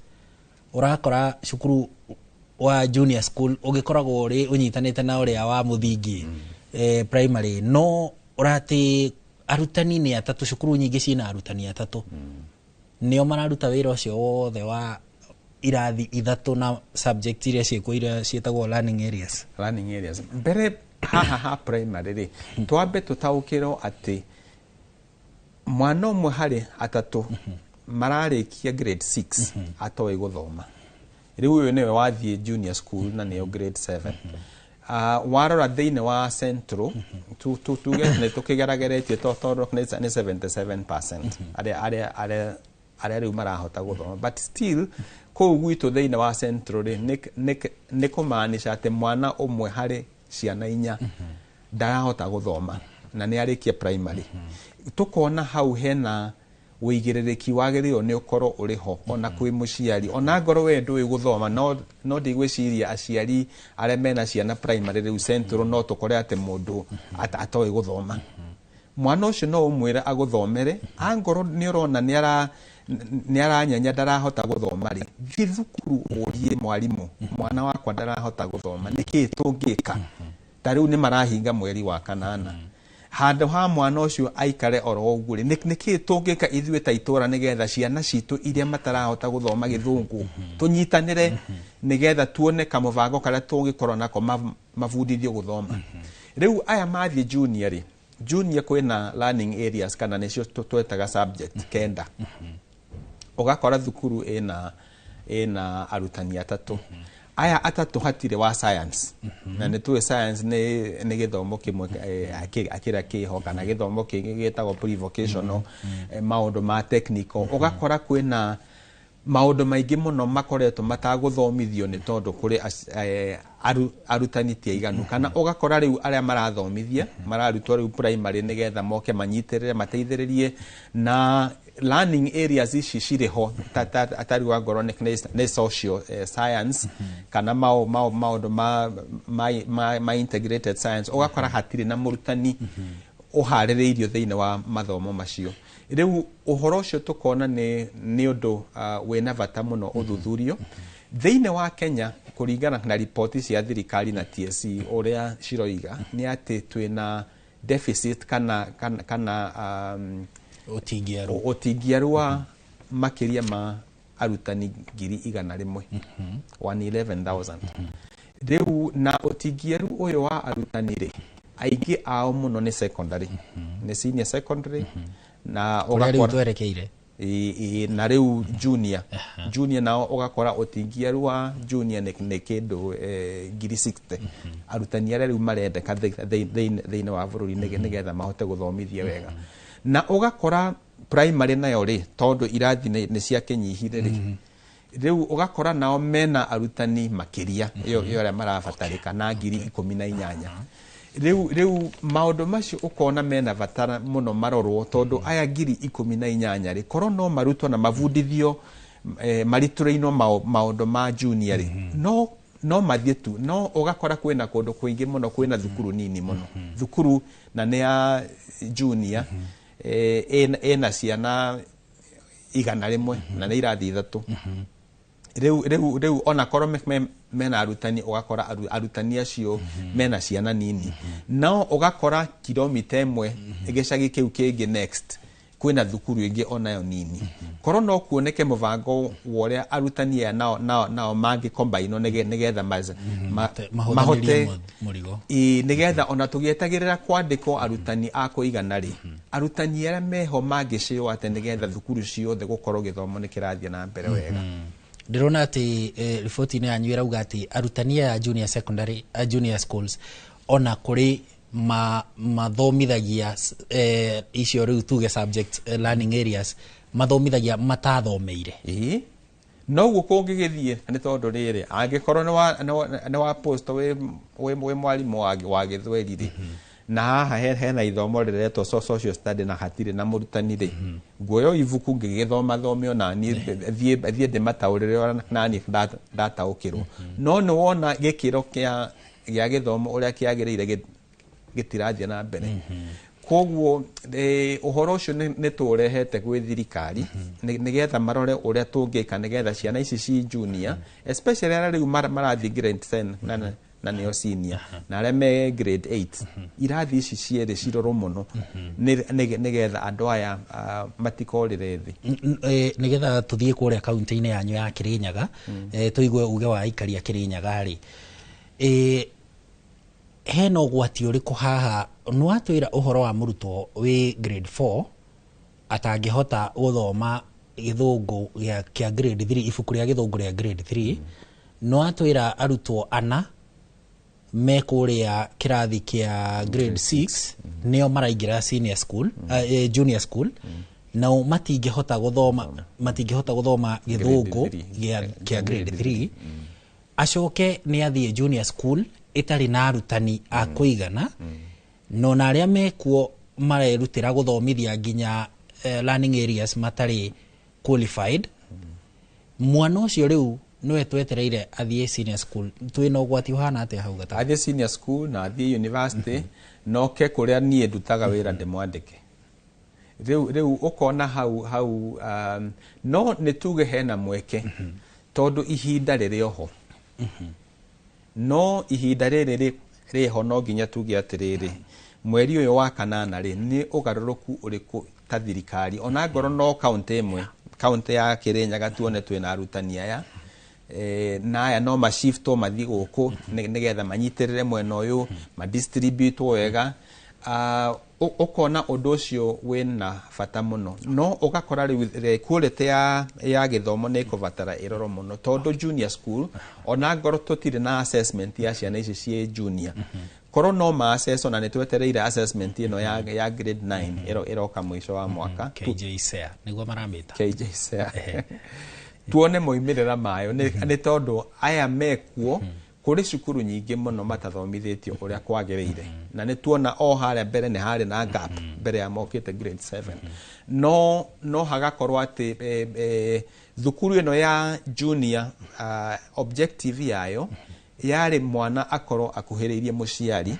ũrakora cukuru wa junior school ũgĩkoragwo ũrĩ ũnyitanĩte na ũrĩa wa mũthingi primary, no ũratĩ arutani nĩ atatũ, cukuru nyingĩ ciĩna arutani atatũ, nĩo mararuta wĩra ũcio wothe wa irathi ithatũ na subject iria ciĩkuo iria ciĩtagwo learning areas. Learning areas mbere haha ha primary rĩ, twambe tũtaũkĩrwo atĩ mwana ũmwe harĩ atatũ mararĩkia grade 6 atoĩ gũthoma. Rĩu ũyũ nĩwe wathiĩ junior school na nĩyo grade 7. Warora thĩinĩ wa central tuge nĩ tũkĩgerageretie tondũ nĩ 77% arĩa rĩu marahota gũthoma, but still kũu gwitũ thĩinĩ wa central rĩ nĩ kũmaanisha atĩ mwana ũmwe harĩ ciana inya ndarahota gũthoma na nĩ arĩkia primary. Tũkona hau hena wĩigĩrĩrĩki wagĩrĩirwo nĩ ũkorwo ũrĩ ho ona kwĩ mũciari, ona ngorwo we ndũĩ gũthoma, no ndigwĩciria aciari arĩa mena ciana primary rĩu central no tũkore atĩ mũndũ atoĩ gũthoma. Mwana ũcio no ũmwĩre agũthomere, angorwo nĩ ũrona nĩ aranyenya ndarahota gũthoma rĩ, thiĩ thukuru ũrie mwarimũ, mwana wakwa ndarahota gũthoma, nĩkĩĩ tũngĩka? Ta rĩu nĩ marahinga mweri wa kanana, handũ ha mwana ũcio aikare oro ũguo rĩ, nĩkĩĩ tũngĩka ithuĩ ta itũra nĩgetha ciana citũ iria matarahota gũthoma gĩthũngũ tũnyitanĩre nĩgetha tuone kamũbango karĩa tũngĩkorwo nako mabundithio gũthoma. Rĩu aya mathiĩ junior rĩ, junior kwĩna learning areas kana nĩcio twetaga subject kenda. Ũgakora thukuru ĩna arutani atatũ. Aya atatũ hatirĩ wa science, na nĩ tũĩ science nĩ gĩthomo kĩmwe kĩrĩa kĩho kana gĩthomo kĩngĩ gĩtagwo pre-vocational, maũndũ ma technical. Ũgakora kwĩna maũndũ maingĩ mũno makoretwo matagũthomithio nĩ tondũ kũrĩ arutani ti aiganu, kana ũgakora rĩu arĩa marathomithia mararutwo rĩu primary nĩgetha moke manyitĩrĩre mateithĩrĩrie na learning areas ici cirĩ ho ta rĩu angorwo nĩ social science kana maũndũ ma integrated science, ũgakora hatirĩ na mũrutani ũharĩrĩirio thĩinĩ wa mathomo macio. Rĩu ũhoro ũcio tũkona nĩ ũndũ wĩna bata mũno ũthuthurio thĩinĩ wa Kenya kũringana na ripoti cia thirikari na TSC ũrĩa ciroiga nĩ atĩ twĩna deficit kana ũtingiaru wa makĩria ma arutani 100,000, 111,000. Rĩu na ũtingiaru ũyũ wa arutani rĩ, aingĩ ao mũno nĩ secondary, nĩ senior secondary, na ũgakora twerekeire na rĩu junior junior nao ũgakora ũtingiaru wa junior nĩ kĩndũ 60,000 arutani arĩa rĩu marendeka thĩinĩ wa bũrũri nĩgetha mahote gũthomithia wega. Na ũgakora Primary nayo rĩ, tondũ irathi nĩ ciakĩnyihire rĩ, rĩu ũgakora nao mena arutani makĩria ĩyo ĩyo arĩa marabatarĩka na 18,000. Rĩu maũndũ macio ũkona mena bata mũno marorwo, tondũ aya 18,000 rĩ, korwo no marutwo na mabundithio, maritũrĩinwo maũndũ ma junior rĩ, no mathiĩ tu. No ũgakora kwĩna kũndũ kũingĩ mũno kwĩna thukuru nini mũno, thukuru na nĩ ya junior, ĩna ciana 100 na nĩ irathi 3. Rĩu onakorwo mena arutani, ũgakora arutani acio mena ciana nini. No ũgakora kilomita 1 gĩcagi kĩu kĩngĩ next kwĩna thukuru ĩngĩ onayo nini. Korwo no kuoneke mũbango wa ũrĩa arutani aya nao mangĩkombainwo nĩgetha mahote mũrigo. Ĩĩ, nĩgetha ona tũgĩetagĩrĩra kwandĩkwo arutani a kũigana rĩ, arutani arĩa meho mangĩcĩo atĩ nĩgetha thukuru ciothe gũkorwo gĩthomo nĩ kĩrathiĩ na mbere wega. Ndĩrona atĩ riboti-inĩ yanyu ĩrauga atĩ arutani aya junior secondary, junior schools, ona kũrĩ mathomithagia icio rĩu tuge subject, learning areas, mathomithagia matathomeire. Ĩĩ, noguo kũngĩgĩthiĩ, nĩ tondũ rĩrĩ, angĩkorwo nĩ wa post wĩ mwarimũ wa gĩthweri rĩ, na haha hena ithomo rĩretwo social study na hatirĩ na mũrutani rĩ, nguoya ibuku ngĩgĩthoma thome ona niĩ thiĩ ndĩmataũrĩre ũrĩa naniĩ ndataũkĩrwo. No nĩ wona gĩkĩro kĩa gĩthomo ũrĩa kĩagĩrĩire gĩtirathiĩ na mbere. Koguo ũhoro ũcio nĩ tũũrehete gwĩ thirikari nĩgetha marore ũrĩa tũngĩka nĩgetha ciana ici ci junior, especially arĩa rĩu marathiĩ grade 10 na nĩo senior, na arĩa me grade 8, irathi ici cierĩ cirorwo mũno nĩgetha andũ aya matikorĩre thĩ. Nĩgetha tũthiĩ kũrĩa kaunti-inĩ yanyu ya Kirinyaga, tũigue uge wa aikari a Kirinyaga rĩ, hena ũgwati ũrĩkũ haha? Nĩwatwĩra ũhoro wa mũrutwo wĩ grade 4 atangĩhota gũthoma gĩthũngũ kĩa grade 3, ibuku rĩa gĩthũngũ rĩa grade 3. Nĩwatwĩra arutwo ana me kũrĩa kĩrathi kĩa grade 6 nĩo maraingĩra senior school, junior school, nao matingĩhota gũthoma gĩthũngũ kĩa grade 3. Acoke nĩ athiĩ junior school ĩtarĩ na arutani a kũigana, no na arĩa mekuo marerutĩra gũthomithia nginya learning areas matarĩ qualified. Mwana ũcio rĩu nĩwe twetereire athiĩ senior school. Twĩna ũgwati ũhana atĩa hau gatagatĩ? Athiĩ senior school na athiĩ university, noke kũrĩa niĩ ndutaga wĩra ndĩmwandĩke. Rĩu ũkona hau no nĩ tuge hena mweke, tondũ ihinda rĩrĩ oho. No ihinda rĩrĩ rĩho, no nginya tuge atĩrĩrĩ, mweri ũyũ wa kanana rĩ, nĩ ũgarũrũku ũrĩkũ ta thirikari, ona ngorwo no kaunti ĩmwe, kaunti ya Kirinyaga, tuone twĩna arutani aya, na aya no mashiftwo mathiĩ gũkũ nĩgetha manyitĩrĩre mwena ũyũ, madistributwo wega. Ũkona ũndũ ũcio wĩna bata mũno, no ũgakora rĩu quality ya gĩthomo nĩ ĩkũbatara ĩrorwo mũno, tondũ junior school, ona ngorwo tũtirĩ na assessment ya ciana ici ciĩ junior, korwo no ma assess, ona nĩ twetereire assessment ĩno ya grade 9 ĩroka mũico wa mwaka. KJSEA nĩguo maramĩta. KJSEA, tuone moimĩrĩra mayo, nĩ tondũ aya mekuo kũrĩ cukuru nyingĩ mũno matathomithĩtio ũrĩa kwagĩrĩire, na nĩ tuona o harĩa mbere nĩ harĩ na gap mbere ya mokĩte grade 7. No hagakorwo atĩ thukuru ĩno ya junior, objective yayo yarĩ mwana akorwo akuhĩrĩirie mũciari,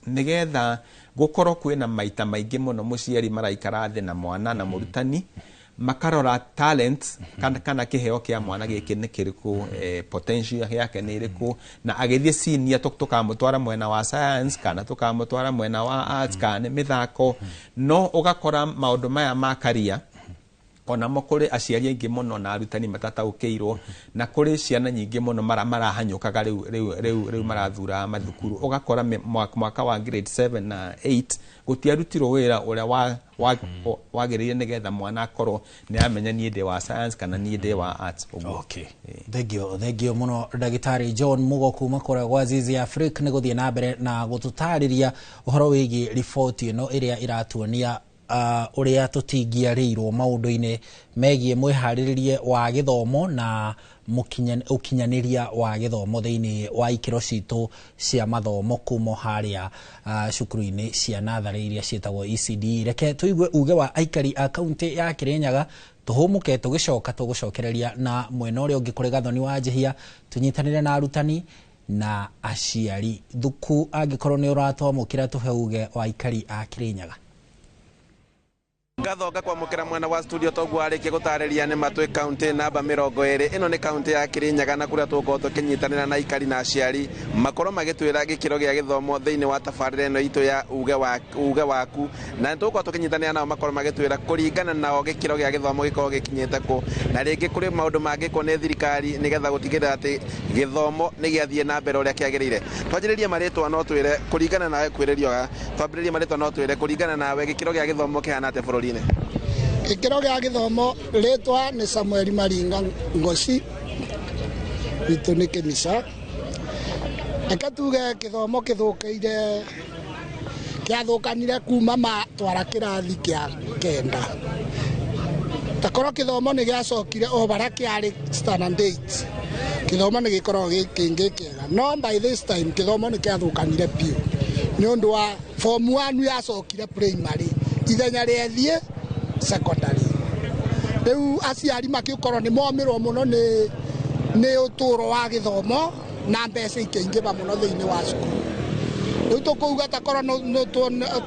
nĩgetha gũkorwo kwĩna maita maingĩ mũno mũciari maraikara thĩ na mwana na mũrutani, makarora talent kana kĩheo kĩa mwana gĩkĩ nĩ kĩrĩkũ, potential yake nĩ ĩrĩkũ, na agĩthiĩ senior tũkamũtwara mwena wa science kana tũkamũtwara mwena wa arts kana nĩ mĩthako. No ũgakora maũndũ maya ma career onamo kũrĩ aciari aingĩ mũno na arutani matataũkĩirwo, na kũrĩ ciana nyingĩ mũno marahanyũkaga rĩu marathura mathukuru. Ũgakora mwaka wa grade 7 na 8 gũtiarutirwo wĩra ũrĩa wagĩrĩire nĩgetha mwana akorwo nĩ amenya niĩ ndĩ wa science kana niĩ ndĩ wa arts ũguo. Okay. Thengio mũno ndagĩtarĩ John Mugo kuma kũrĩa gwa Zizi Afrique nĩ gũthiĩ na mbere na gũtũtarĩria ũhoro wĩgiĩ riboti ĩno ĩrĩa ĩratuonia. Ũrĩa tũtingĩarĩirwo maũndũ-inĩ megiĩ mwĩharĩrĩrie wa gĩthomo na ũkinyanĩria wa gĩthomo thĩinĩ wa ikĩro citũ cia mathomo kuma harĩa cukuru-inĩ cia natharĩ iria ciĩtagwo ECD. Reke tũigue uge wa aikari a kaunti ya Kirinyaga, tũhũmũke, tũgĩcoka tũgũcokereria na mwena ũrĩa ũngĩ kũrĩ Gathoni wa Njihia, tũnyitanĩre na arutani na aciari. Thuku, angĩkorwo nĩ ũratwamũkĩra, tũhe uge wa aikari a Kirinyaga. Ngatho ngakwamũkĩra mwena wa studio. Toguo arĩkia gũtarĩria nĩ matwĩ kaunti namba 20. Ĩno nĩ kaunti ya Kirinyaga, na kũrĩa tũgũkorwo tũkĩnyitanĩra na aikari na aciari makorwo magĩtwĩra gĩkĩro gĩa gĩthomo thĩinĩ wa tabarĩra ĩno itũ ya uge waku, na nĩ tũgũkorwo tũkĩnyitanĩra nao makorwo magĩtwĩra kũringana nao gĩkĩro gĩa gĩthomo gĩkorwo gĩkinyĩte kũ, na rĩngĩ kũrĩ maũndũ mangĩkwo nĩ thirikari nĩgetha gũtigĩrĩra atĩ gĩthomo nĩ gĩathiĩ na mbere ũrĩa kĩagĩrĩire. Twanjĩrĩrie marĩtwa, no twĩre kũringana nawe, kwĩrĩrio twambĩrĩrie marĩtwa, no twĩre kũringana nawe gĩkĩro gĩa gĩthomo kĩhana atĩa bũrũri-inĩ? Gĩkĩro gĩa gĩthomo, rĩtwa nĩ Samuel Maringa Ngoci, witũ nĩ Kĩmica. Reke tuge gĩthomo kĩthũkĩire, kĩathũkanire kuma matwara kĩrathi kĩa 9. Takorwo gĩthomo nĩ gĩacokire o barĩa kĩarĩ standard 8, gĩthomo nĩ gĩkoragwo gĩ kĩngĩ kĩega, no by this time gĩthomo nĩ kĩathũkanire biũ nĩ ũndũ wa form 1 yacokire primary ithenya rĩethiĩ secondary. Rĩu aciari makĩkorwo nĩ momĩrwo mũno nĩ ũtũro wa gĩthomo na mbeca ikĩingĩva mũno thĩinĩ wa cukuru. Rĩu tũkauga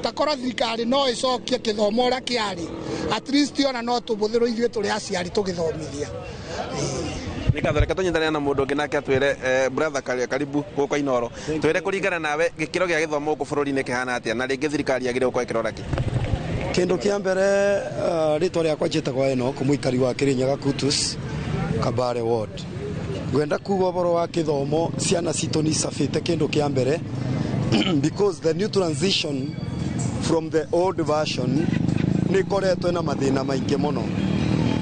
takorwo thirikari no ĩcokie gĩthomo ũrĩa kĩarĩ, at least ona no tũbũthĩrwo ithuĩ tũrĩ aciari tũgĩthomithia. Nĩ ngatho. Reke tũnyitanĩre na mũndũ ũngĩ nake atwĩre. Brother, karibu gũkũ Inooro. Twĩre kũringana nawe gĩkĩro gĩa gĩthomo gũkũ bũrũri-inĩ kĩhana atĩa, na rĩngĩ thirikari yagĩrĩirwo gũkorwo ĩkĩrora kĩ? Kindu kia mbere, ritwa riakwa njitagwo Enoch, muikari wa Kirinyaga Kutus, Kabare ward. Ngwenda kuga ũhoro wa gĩthomo, ciana citũ nĩ icabĩte kĩndũ kĩa mbere because the new transition from the old version nĩ ĩkoretwo na mathĩna maingĩ mũno,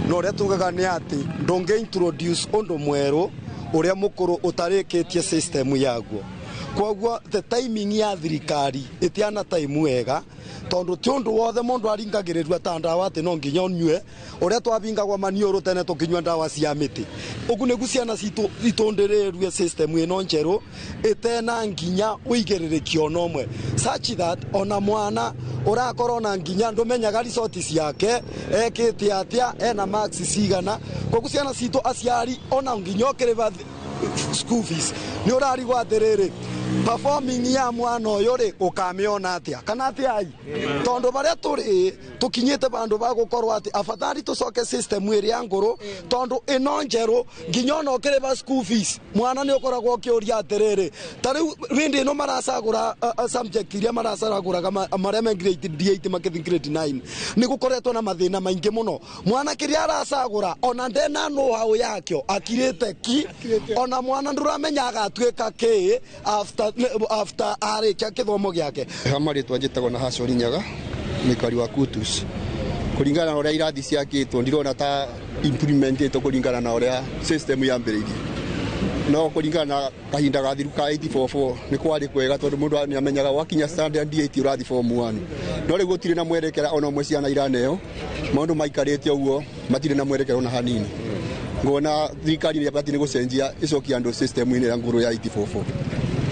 na ũrĩa tugaga nĩ atĩ ndũngĩ introduce ũndũ mwerũ ũrĩa mũkũrũ ũtarĩkĩtie system yaguo. Koguo the timing ya thirikari ĩtiana time wega, tondũ ti ũndũ wothe mũndũ aringagĩrĩria ta ndawa atĩ no nginya ũnyue. Ũrĩa twabingagwo maniũrũ tene tũkĩnyua ndawa cia mĩtĩ, ũguo nĩguo ciana citũ itũndĩrĩrue system ĩno njerũ ĩtena nginya ũigĩrĩrĩki ona ũmwe, such that ona mwana ũrakorwo na nginya ndũmenyaga result ciake ekĩte atĩa, ena marks cigana. Koguo ciana citũ, aciari, ona nginya ũkĩrĩba school fees nĩ ũrarigwo atĩrĩrĩ, performing ya mwana ũyũ rĩ, ũkamĩona atĩa kana atĩa ai, tondũ barĩa tũrĩ tũkinyĩte bandũ ba gũkorwo atĩ afadhali tũcoke system ĩrĩa ngũrũ, tondũ ĩno njerũ nginya ona ũkĩrĩba school fees mwana nĩ ũkoragwo ũkĩũria atĩrĩrĩ, ta rĩu rĩndĩ ĩno maracagũra subject iria maracagũraga marĩa me grade D8 makĩthiĩ grade 9, nĩ gũkoretwo na mathĩna maingĩ mũno. Mwana kĩrĩa aracagũra ona ndena know-how yakĩo, akirĩte ki ona mwana ndũramenya agatuĩka kĩ after arĩkia gĩthomo gĩake. Ha marĩtwa njĩtagwo na Hacori Nyaga, mũikari wa Kutus. Kũringana na ũrĩa irathi ciakĩtwo, ndirona ta implementĩtwo kũringana na ũrĩa system yambĩrĩirie, no kũringana na kahinda gathiru ka 844 nĩ kwarĩ kwega, tondũ mũndũ nĩ amenyaga wakinya standard 8 ũrathi form 1, no rĩu gũtirĩ na mwerekera ona ũmwe ciana iraneo. Maũndũ maikarĩte ũguo, matirĩ na mwerekera ona hanini. Ngona thirikari nĩ ĩbatiĩ nĩ gũcenjia, ĩcokie andũ system-inĩ ya ngũrũ ya 844.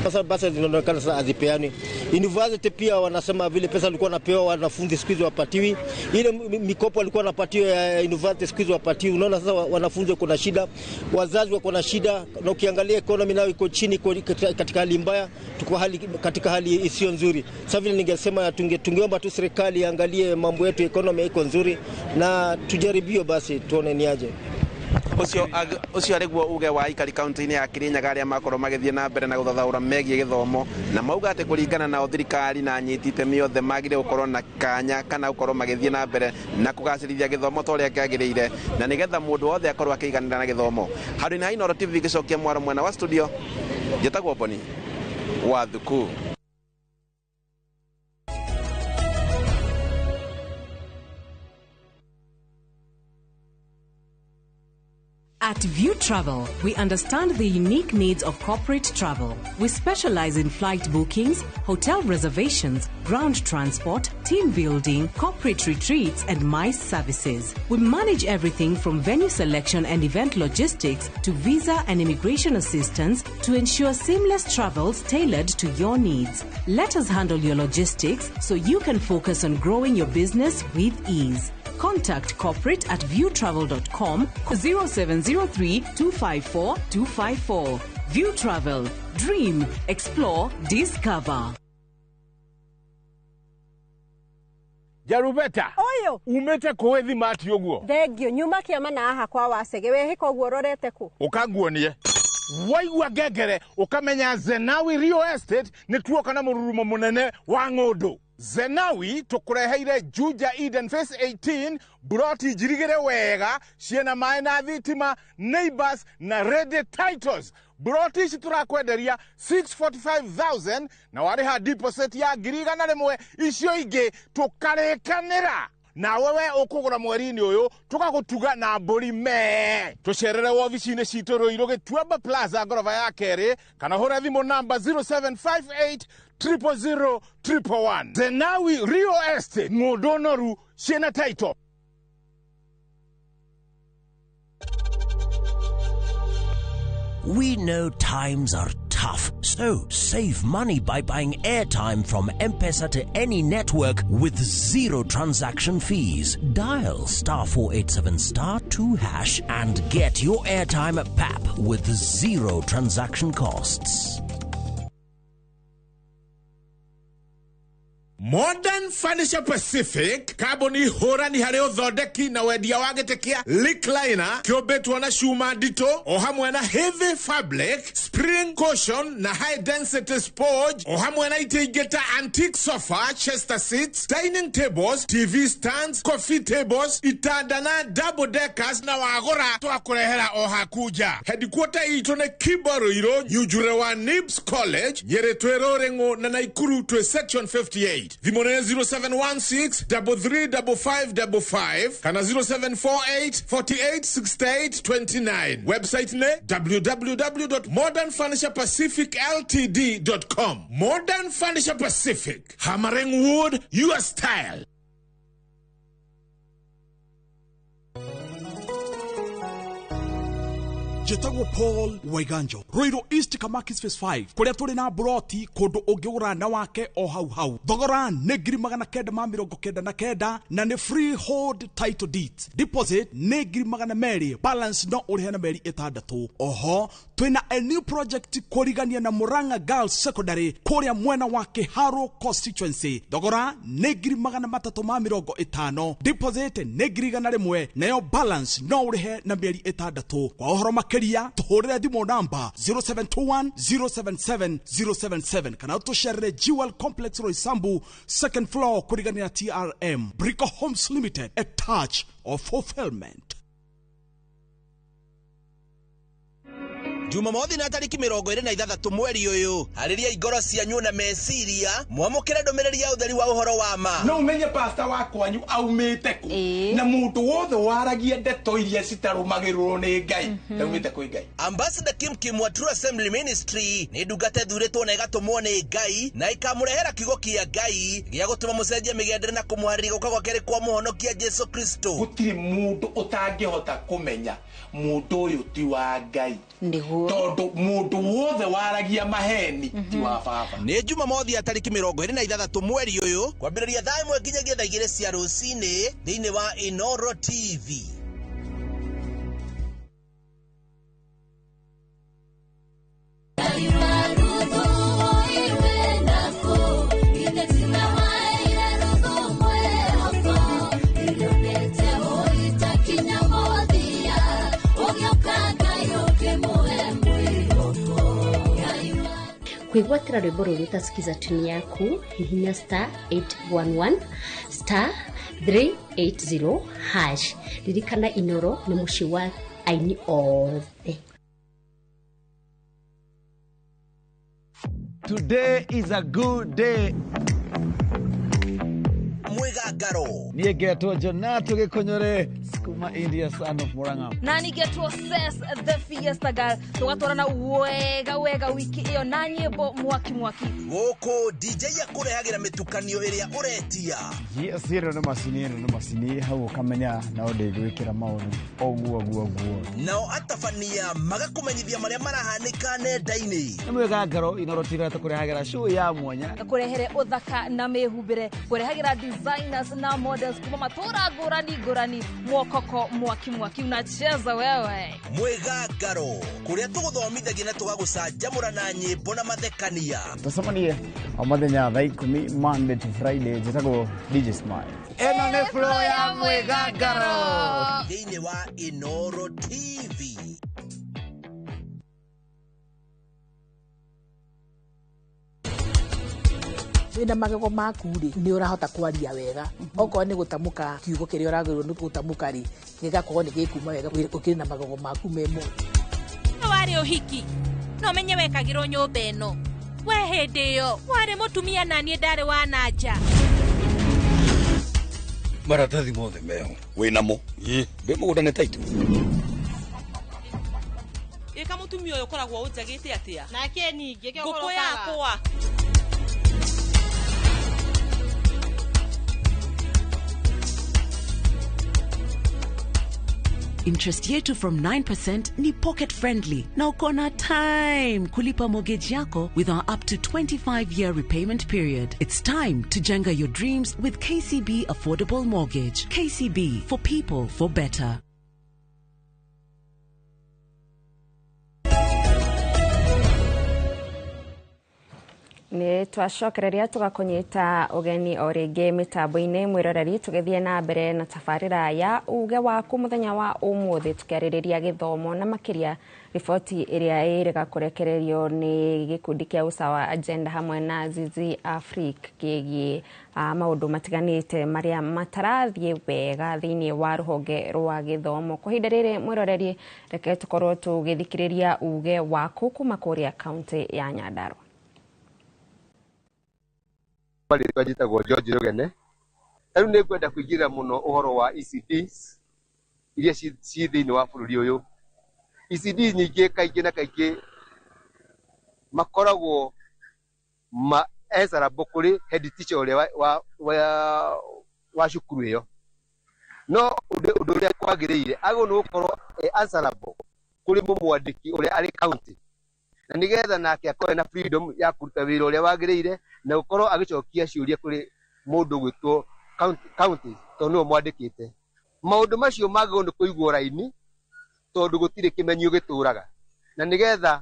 Sasa basi zinaonekana sasa hazipeani. University pia wanasema vile pesa walikuwa wanapewa wanafunzi siku hizi wapatiwi. Ile mikopo walikuwa wanapatiwa ya university siku hizi wapatiwi. Unaona sasa wanafunzi wako na shida, wazazi wako na shida, na ukiangalia economy nayo iko chini, iko katika hali mbaya, tuko katika hali isiyo nzuri. Sasa vile ningesema tungeomba tu serikali iangalie mambo yetu, economy iko nzuri na tujaribio basi tuone ni aje. Ũcio arĩ guo uge wa aikari kaunti-inĩ ya Kirinyaga arĩa makorwo magĩthiĩ na mbere na gũthathaũra megiĩ gĩthomo, na mauga atĩ kũringana nao thirikari na anyiti itemi othe magĩrĩire gũkorwo na kanya kana gũkorwo magĩthiĩ na mbere na kũgacĩrithia gĩthomo ta ũrĩa kĩagĩrĩire, na nĩgetha mũndũ wothe akorwo akĩiganĩra na gĩthomo. Handũ-inĩ ha Inooro TV gĩcokia mwaro mwena wa studio, njĩtagwo Boni wa Thuku. At View Travel, we understand the unique needs of corporate travel. We specialize in flight bookings, hotel reservations, ground transport, team building, corporate retreats, and MICE services. We manage everything from venue selection and event logistics to visa and immigration assistance to ensure seamless travels tailored to your needs. Let us handle your logistics so you can focus on growing your business with ease. Contact corporate at viewtravel.com 0703 254 254. View Travel. Dream, explore, discover. Jarubeta Ũyũ. Umĩte kũĩ thimati ũguo? Thengio, nyuma kĩama na haha kwa Wacege. Wehĩka ũguo ũrorete kũ? Ũkanguonie waigua ngengere ũkamenya Zenawi Real Estate nĩ tuoka na mũrurumo mũnene wa ng'ũndũ. Zenawi tũkũreheire Juja Eden Phase 18, buroti njirigĩre wega, ciĩna maĩ na thitima, neighbors na ready titles. Buroti ici tũrakwenderia 645,000 na warĩha deposit ya 100,000, icio ingĩ tũkarĩkanĩra nawe. We ũkũgũra mweri-inĩ ũyũ, tũgagũtuga na mbũri mee. Tũcerere wobici-inĩ citũ Rũirũ Gĩtuamba Plaza, ngoroba ya kerĩ, kana hũre thimũ namba 0758 000 111. Zenawi Real Estate, ng'ũndũ noru ciĩna title. We know times are tough, so save money by buying airtime from M-Pesa to any network with zero transaction fees. Dial star 487 star 2 hash and get your airtime at PAP with zero transaction costs. Modern Furniture Pacific, kambuni hũrani harĩ ũthondeki na wendia wa gĩtĩ kĩa recliner kĩũmbĩtwo na cuma nditũ, o hamwe na heavy fabric, spring cushion na high density sponge, o hamwe na itĩ ingĩ ta antique sofa, chester seats, dining tables, TV stands, coffee tables, itanda na double deckers, na wagũra twakũrehera o haku nja. Headquarter itũ nĩ Kimbo Ruiru, Nyunjure wa Nibs College, Nyĩrĩ twĩ Rũrĩng'ũ, na Naikuru twĩ section 58. Thimũ nĩ 0716 335555 kana 0748 48 68 29. Website nĩ www.modernfurniturepacificltd.com. Modern Furniture Pacific, hammering wood your style. Njĩtagwo Paul Waiganjo, Ruiru East, Kamakis Phase 5, kũrĩa tũrĩ na mburoti kũndũ ũngĩgũra na wake o hau hau. Thogora nĩ 999,000 na nĩ freehold title deeds. Deposit nĩ 200,000, balance no ũrĩhe na mĩeri 6. Oho twĩna a new project kũrigania na Murang'a Girls Secondary kũrĩa mwena wa Kĩharũ constituency. Thogora nĩ 350,000, deposit nĩ 100,000, nayo balance no ũrĩhe na mĩeri 6. Kwa ũhoro makĩria tũhũrĩre thimũ namba 0721 077 077 kana tũcerere Jewel Complex, Roysambu second floor, kũrigania na TRM. Brico Homes Limited, a touch of fulfillment. Jumamothi na tariki 26 mweri ũyũ, harĩria ngoro cianyu na meciria mwamũkĩre ndũmĩrĩri ya ũtheri wa ũhoro wa ma. No umenye pasta wa kwanyu aumĩte kũ, na mũndũ wothe waragia ndeto iria citarũmagĩrĩrwo nĩ Ngai ndaumĩte kwĩ Ngai. Ambassador Kim Kim wa True Assembly Ministry nĩ ndungata ĩthurĩtwo na ĩgatũmwo nĩ Ngai na ĩkamũrehera kiugo kĩa Ngai gĩa gũtũma mũcenjie mĩgendere na kũmũharĩria gũka gwa kerĩ kwa mũhonokia Jesu Kristo. Gũtirĩ mũndũ ũtangĩhota kũmenya mũndũ ũyũ ti wa Ngai, nĩguo tondũ mũndũ wothe waragia maheni ti wa baba. Nĩ Jumamothi ya tariki 26 mweri ũyũ kwambĩrĩria thaa 1 nginyagia thaa 2 cia rũcinĩ thĩinĩ wa Inoro TV. Kwĩgwatĩra rwĩmbo rũrũ ũtasikiza tuni yaku, hihinya star 811 star 380 hash. Ririkana Inoro nĩ mũciĩ wa aini othe. Today is a good day. Mwĩgangaro. Niĩ ngetwo Jonato Gĩkũnyũre, Beats kuma India, son of Murang'a. Na ningĩ Ses the Fiesta Girl, tũgatwarana wega wega wiki ĩyo na nyĩmbo mwaki mwaki. Gũkũ DJ akũrehagĩra mĩtukanio ĩrĩa ũretia. Yes, ĩno nĩ macini, ĩno nĩ macini, hau ũkamenya no ndĩgwĩkĩra maũndũ ũguo ũguo ũguo. Nao atabania magakũmenyithia marĩa marahanĩka nenda-inĩ. Nĩ mwega ngaro Inoro TV tũkũrehagĩra show ya mwanya. Kũrehere ũthaka na mĩhumbĩre, kũrehagĩra designers na models kuma matũra ngũrani ngũrani, mwokoko mwaki mwaki, unacheza wewe. Mwega ngaro kũrĩa tũgũthomithagia na tũgagũcanjamũra na nyĩmbo na mathekania. Tũcemanie o mũthenya thaa 10 Monday to Friday. Njĩtagwo DJ Smile. Ĩno nĩ flow ya mwega ngaro thĩinĩ wa Inoro TV. Wĩna magego maku rĩ, nĩ ũrahota kwaria wega. Okorwo nĩ gũtamũka kiugo kĩrĩa ũragĩrĩirwo nĩ gũtamũka rĩ, gĩgakorwo nĩ gĩkuma wega ũkĩrĩ na magego maku me mo. Warĩ ũhiki no menye wekagĩrwo nyũmba ĩno. We hĩndĩ ĩyo warĩ mũtumia na niĩ ndarĩ wa nanja. Maratathi mothe meho wĩnamo ndĩ mũgũnda nĩ taitũ. Ĩka mũtumia ũyũ ũkoragwo ũnjagĩte atĩa? Nake ningĩ kĩo ngũkũ yakwa. Interest yetu from 9% ni pocket friendly na uko na time kulipa mortgage yako with our up to 25-year repayment period. It's time to jenga your dreams with KCB Affordable Mortgage. KCB, for people, for better. Nĩ twacokereria tũgakũnyita ũgeni o rĩngĩ mĩtambo-inĩ mwĩroreri, tũgĩthiĩ na mbere na tabarĩra ya uge waku mũthenya wa ũmũthĩ, tũkĩarĩrĩria gĩthomo na makĩria riboti ĩrĩa ĩrĩga kũrekererio nĩ gĩkundi kĩa Usawa Agenda hamwe na Zizi Afrique kĩgiĩ maũndũ matiganĩte marĩa matarathiĩ wega thĩinĩ wa rũhonge rwa gĩthomo. Kwa ihinda rĩrĩ mwĩroreri, reke tũkorwo tũgĩthikĩrĩria uge waku kuma kũrĩa kaunti ya Nyandarua. Rĩtwa njĩtagwo George Rugene. Rĩu nĩ ngwenda kũingĩrĩra mũno ũhoro wa ECDs iria ci thĩinĩ wa bũrũri ũyũ. ECD nyingĩ kaingĩ na kaingĩ makoragwo ma answerable kũrĩ head teacher ũrĩa wa cukuru ĩyo. No ũndũ ũrĩa kwagĩrĩire agĩrĩirwo nĩ gũkorwo answerable kũrĩ mũmwandĩki ũrĩa arĩ county, na nĩgetha nake akorwo na freedom ya kũruta wĩra ũrĩa wagĩrĩire na gũkorwo agĩcokia ciũria kũrĩ mũndũ gwĩtwo county tondũ nĩwe mwandĩkĩte. Maũndũ macio magĩrĩirwo nĩ kũigwo raini tondũ gũtirĩ kĩmenyio gĩtũraga, na nĩgetha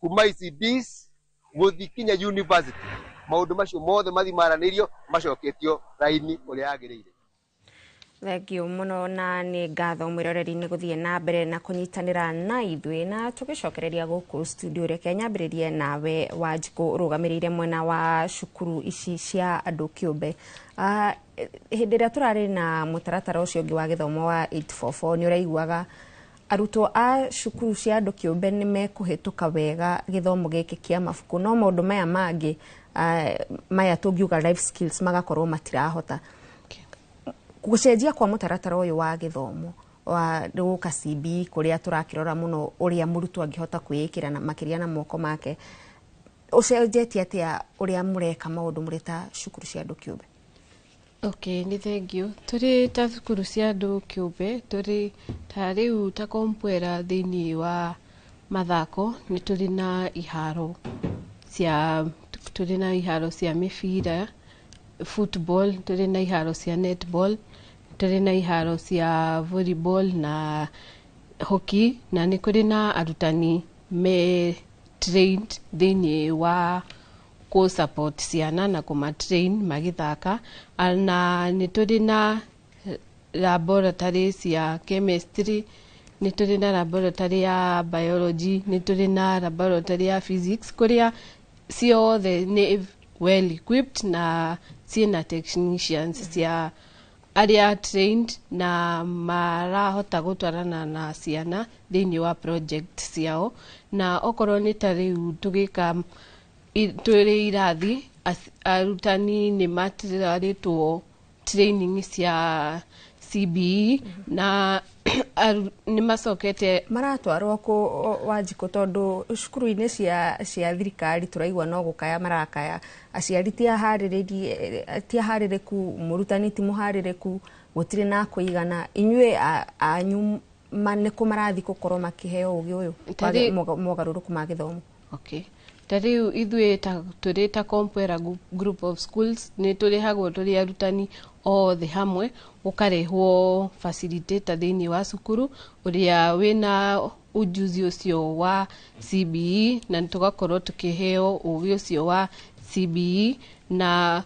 kuma ECDs gũthiĩ kinya university maũndũ macio mothe mathiĩ maranĩrio macoketio raini ũrĩa yagĩrĩire. Thengiũ mũno na nĩ ngatho mwĩroreri nĩ gũthiĩ na mbere na kũnyitanĩra na ithuĩ, na tũgĩcokereria gũkũ studio. Reke nyambĩrĩrie nawe Wanjikũ, ũrũgamĩrĩire mwena wa cukuru ici cia andũ kĩũmbe. Hĩndĩ ĩrĩa tũrarĩ na mũtaratara ũcio ũngĩ wa gĩthomo wa 844, nĩ ũraiguaga arutwo a cukuru cia andũ kĩũmbe nĩ mekũhĩtũka wega gĩthomo gĩkĩ kĩa mabuku, no maũndũ maya mangĩ maya tũngiuga life skills magakorwo matirahota. Gũcenjia kwa mũtaratara ũyũ wa gĩthomo wa gũka CBE kũrĩa tũrakĩrora mũno ũrĩa mũrutwo angĩhota kwĩĩkĩra na makĩria na moko make, ũcenjetie atĩa ũrĩa mũreka maũndũ mũrĩ ta cukuru cia andũ kĩũmbe? Okay, nĩ thengiũ. Tũrĩ ta cukuru cia andũ kĩũmbe, tũrĩ ta rĩu ta Kompwera thĩinĩ wa mathako, nĩ tũrĩ na iharo cia, tũrĩ na iharo cia mĩbira, football, tũrĩ na iharo cia netball, tũrĩ na iharo cia volleyball na hockey, na nĩ kũrĩ na arutani me trained thĩinĩ wa kũ support ciana na kũma train magĩthaka. Na nĩ tũrĩ na laboratory cia chemistry, nĩ tũrĩ na laboratory ya biology, nĩ tũrĩ na laboratory ya physics, kũrĩa ciothe nĩ well equipped na ciĩna technicians cia arĩa trained na marahota gũtwarana na ciana thĩinĩ wa project ciao. Na okorwo nĩ ta rĩu tũgĩka tũrĩ irathi, arutani nĩ matwarĩtwo training cia CBE na nĩ macokete. Maratwarwo kũ, Wanjikũ? Tondũ cukuru-inĩ cia thirikari tũraigua no gũkaya marakaya, aciari ti aharĩrĩrie, ti aharĩrĩku, mũrutani ti mũharĩrĩku, gũtirĩ na kũigana. Inyuĩ anyu nĩ kũ marathiĩ gũkorwo makĩheo ũgĩ ũyũ wa mogarũrũku ma gĩthomo? Okay. Ta rĩu ithuĩ ta tũrĩ ta Compuera Group of Schools nĩ tũrĩhagwo tũrĩ arutani othe hamwe, gũkarehwo facilitator thĩinĩ wa cukuru ũrĩa wĩna ujuzi ũcio wa CBE, na tũgakorwo tũkĩheo ũgĩ ũcio wa CBE. Na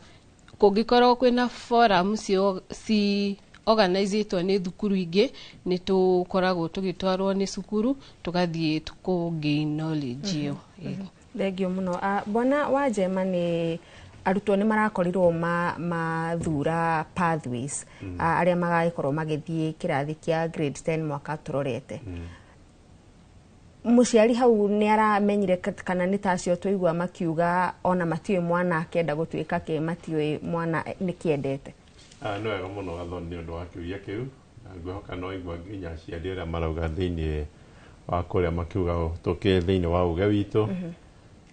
kũngĩkorwo kwĩna forum ci organizĩtwo nĩ thukuru ingĩ, nĩ tũkoragwo tũgĩtwarwo nĩ cukuru tũgathiĩ kũ gain knowledge ĩyo. Thengio mũno. Bwana Wanjema, nĩ arutwo nĩ marakorirwo mathura pathways arĩa magagĩkorwo magĩthiĩ kĩrathi kĩa grade 10 mwaka tũrorete. Mũciari hau nĩ aramenyire kana nĩ ta acio twaigua makiuga ona matiũĩ mwana akĩenda gũtuĩka kĩ, matiũĩ mwana nĩ kĩendete? Nĩ wega mũno, Gathoni, nĩ ũndũ wa kĩũria kĩu, na ngwĩhoka no igua nginya aciari arĩa marauga thĩinĩ wa kũrĩa makiuga tũkĩ thĩinĩ wa uge witũ.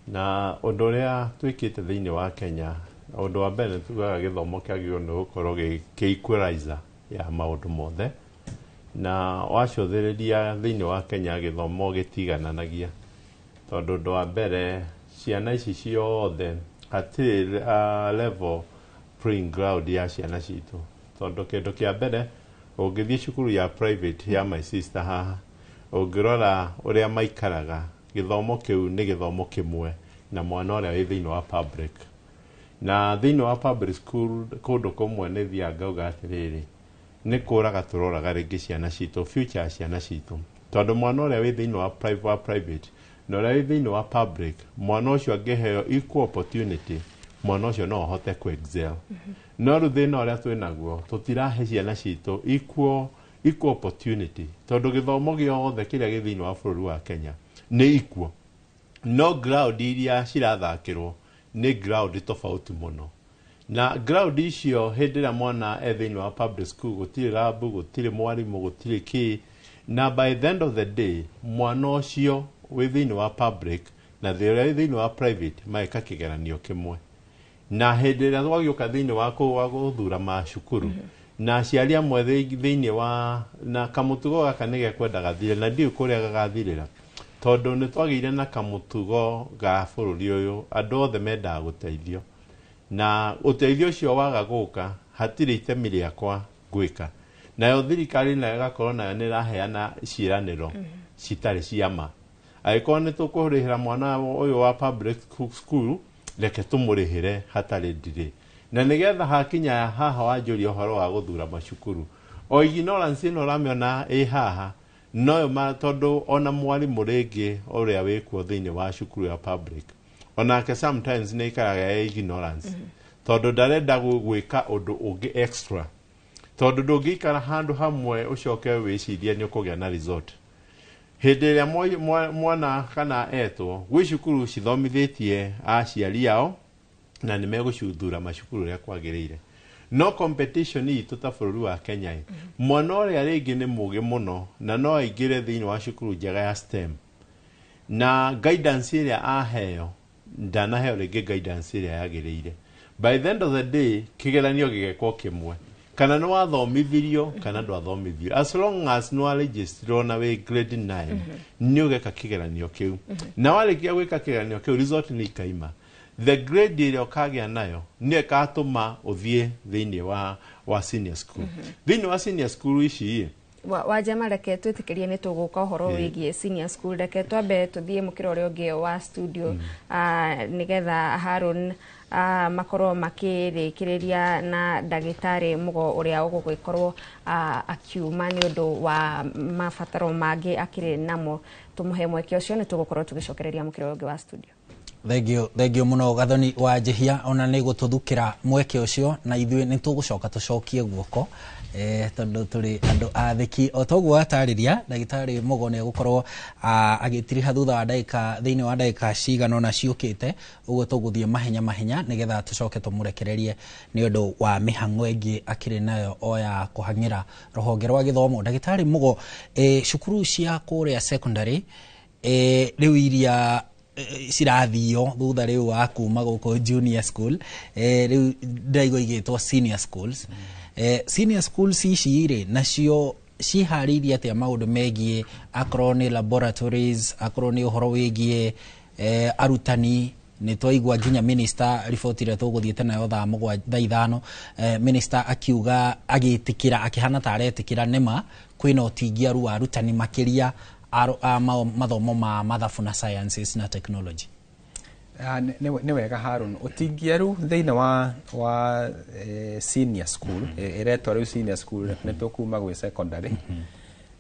Na ũndũ ũrĩa twĩkĩte thĩinĩ wa Kenya, ũndũ wa mbere nĩ tugaga gĩthomo kĩagĩrĩirwo nĩ gũkorwo gĩ equalizer ya maũndũ mothe, na wacũthĩrĩria thĩinĩ wa Kenya gĩthomo gĩtigananagia, tondũ ũndũ wa mbere ciana ici ciothe hatirĩ level playing ground ya ciana citũ, tondũ kĩndũ kĩa mbere ũngĩthiĩ cukuru ya private ya my sister haha, ũngĩrora ũrĩa maikaraga, gĩthomo kĩu nĩ gĩthomo kĩmwe na mwana ũrĩa wĩ thĩinĩ wa public. Na thĩinĩ wa public school kũndũ kũmwe nĩ thiaga ngauga atĩrĩrĩ, nĩ kũraga tũroraga rĩngĩ ciana citũ, future ya ciana citũ, tondũ mwana ũrĩa wĩ thĩinĩ wa private na ũrĩa wĩ thĩinĩ wa public, mwana ũcio angĩheo equal opportunity, mwana ũcio no ahote ku excel. No rĩu thĩna ũrĩa twĩ naguo, tũtirahe ciana citũ equal opportunity, tondũ gĩthomo gĩothe kĩrĩa gĩ thĩinĩ wa bũrũri wa Kenya nĩ equal, no ground iria cirathakĩrwo nĩ ground tofauti mũno. Na ground icio, hĩndĩ ĩrĩa mwana e thĩinĩ wa public school, gũtirĩ lab, gũtirĩ mwarimũ, gũtirĩ kĩ, na by the end of the day mwana ũcio wĩ thĩinĩ wa public na ũrĩa wĩ thĩinĩ wa private magĩka kĩgeranio kĩmwe. Na hĩndĩ ĩrĩa twagĩũka thĩinĩ wa gũthura macukuru na aciari amwe thĩinĩ wa na kamũtugo gaka nĩ gekwenda gathire, na ndiũĩ kũrĩa gagathirĩra, tondũ nĩ twagĩire na kamũtugo ga bũrũri ũyũ, andũ othe mendaga gũteithio, na ũteithio ũcio waga gũka, hatirĩ itemi rĩakwa ngwĩka. Nayo thirikari nayo ĩgakorwo nayo nĩ ĩraheana ciĩranĩro citarĩ cia ma. Angĩkorwo nĩ tũkũrĩhĩra mwana ũyũ wa public school, reke tũmũrĩhĩre hatarĩ delay. Na nĩgetha hakinya haha wanjũria ũhoro wa gũthura macukuru, o ignorance ĩno ũramĩona ĩ haha noyo ma, tondũ ona mwarimũ rĩngĩ ũrĩa wĩkuo thĩinĩ wa cukuru ya public, onake sometimes nĩ ikaraga ya ignorance, tondũ ndarenda gwĩka ũndũ ũngĩ extra, tondũ ndũngĩikara handũ hamwe ũcoke wĩcirie nĩ ũkũgĩa na result. Hĩndĩ ĩrĩa mwana kana etwo gwĩ cukuru cithomithĩtie aciari ao na nĩ megũcuthura macukuru ũrĩa kwagĩrĩire, no competition itũ ta bũrũri wa Kenya ĩ, mwana ũrĩa rĩngĩ nĩ mũgĩ mũno na no aingĩre thĩinĩ wa cukuru njega ya STEM, na guidance ĩrĩa aheo, ndanaheo rĩngĩ guidance ĩrĩa yagĩrĩire, by the end of the day kĩgeranio gĩgekwo kĩmwe, kana nĩ wathomithirio kana ndwathomithirio, as long as nĩ waregisterirwo na wĩ grade 9, nĩ ũgeka kĩgeranio kĩu, na warĩkia gwĩka kĩgeranio kĩu result nĩ ikaima. The grade ĩrĩa ũkagĩa nayo nĩyo ĩgatũma ũthiĩ thĩinĩ wa senior school. Thĩinĩ wa senior school ici Wanjema, reke twĩtĩkĩrie nĩ tũgũka ũhoro wĩgiĩ senior school. Reke twambe tũthiĩ mũkĩra ũrĩa ũngĩ wa studio, nĩgetha Harun makorwo makĩrĩkĩrĩria na ndagĩtarĩ Mũgo ũrĩa ũgũgĩkorwo akiuma nĩ ũndũ wa mabataro mangĩ akĩrĩ namo. Tũmũhe mweke ũcio, nĩ tũgũkorwo tũgĩcokereria mũkĩra ũyũ ũngĩ wa studio. Thengio, thengio muno Gathoni wa Njihia, ona nĩ gũtũthukĩra mweke ũcio, na ithuĩ nĩ tũgũcoka tũcokie guoko tondũ tũrĩ andũ athĩki. O toguo atarĩria ndagĩtarĩ Mugo nĩ egũkorwo agĩtiriha thutha wa ndagĩka, thĩinĩ wa ndagĩka cigana ũna ciũkĩte, ũguo tũgũthiĩ mahenya mahenya nĩgetha tũcoke tũmũrekererie nĩ ũndũ wa mĩhang'o ĩngĩ akĩrĩ nayo o ya kũhang'ĩra rũhonge rwa gĩthomo. Ndagĩtarĩ Mugo, cukuru cia kũrĩa secondary rĩu iria cirathio thutha rĩu wa kuma gũkũ junior school, rĩu ndĩraigua igĩtwo senior schools. Senior schools ici rĩ, nacio ciharĩirie atĩa maũndũ megiĩ akorwo nĩ laboratories, akorwo nĩ ũhoro wĩgiĩ arutani? Nĩ twaigua nginya minister riboti ĩrĩa tũgũthiĩte nayo thaa mũgwanja, thaa 5, minister akiuga, agĩtĩkĩra, akĩhana ta aretĩkĩra nĩma kwĩna ũtingiaru wa arutani makĩria a mathomo ma mathabu na sciences na technology. Nĩ wega Harun, ũtingiaru thĩinĩ wa senior school, ĩretwo rĩu senior school, nĩ tũkuma gwĩ secondary,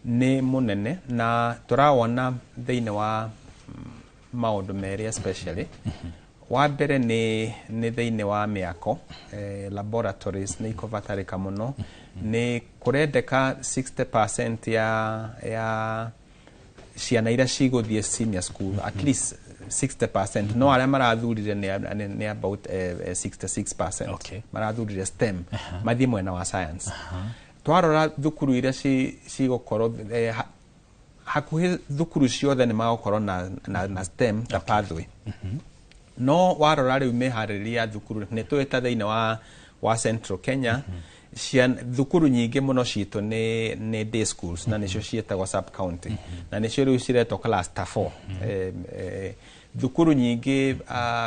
nĩ mũnene na tũrawona thĩinĩ wa maũndũ merĩ especially. Wa mbere nĩ thĩinĩ wa mĩako, laboratories nĩ ikũbatarĩka mũno. Nĩ kũrendeka 60% ya ciana iria cigũthiĩ senior school, at least 60%, no arĩa marathurire nĩ about 66% marathurire STEM mathiĩ mwena wa science. Twarora thukuru iria cigũkorwo hakuhĩ thukuru ciothe nĩ magũkorwo na STEM ta pathway. No warora rĩu mĩharĩrĩria ya thukuru, nĩ tũĩ ta thĩinĩ wa Central Kenya thukuru nyingĩ mũno citũ nĩ day schools, na nĩcio ciĩtagwo sub county, na nĩcio rĩu ciretwo cluster 4. Thukuru nyingĩ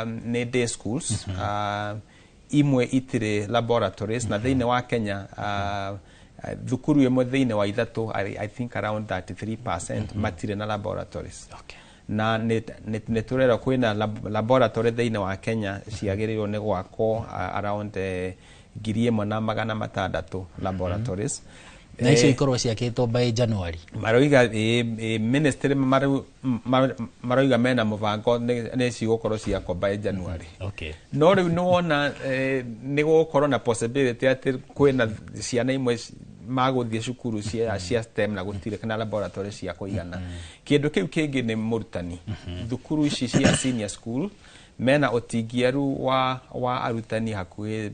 nĩ day schools, imwe itirĩ laboratories, na thĩinĩ wa Kenya thukuru ĩmwe thĩinĩ wa ithatũ, I think around 33% matirĩ na laboratories. Na nĩ tũrerwo kwĩna laboratory thĩinĩ wa Kenya ciagĩrĩirwo nĩ gwakwo around 1,600 laboratories. Na icio ikorwo ciakĩtwo by January? Maroiga ministry maroiga mena mũbango nĩ cigũkorwo ciakwo by January. No rĩu nĩ wona nĩ gũgũkorwo na possibility atĩ kwĩna ciana imwe magũthiĩ cukuru cia STEM na gũtirĩ kana laboratory cia kũigana. Kĩndũ kĩu kĩngĩ nĩ mũrutani. Thukuru ici cia senior school mena ũtingiaru wa arutani hakuhĩ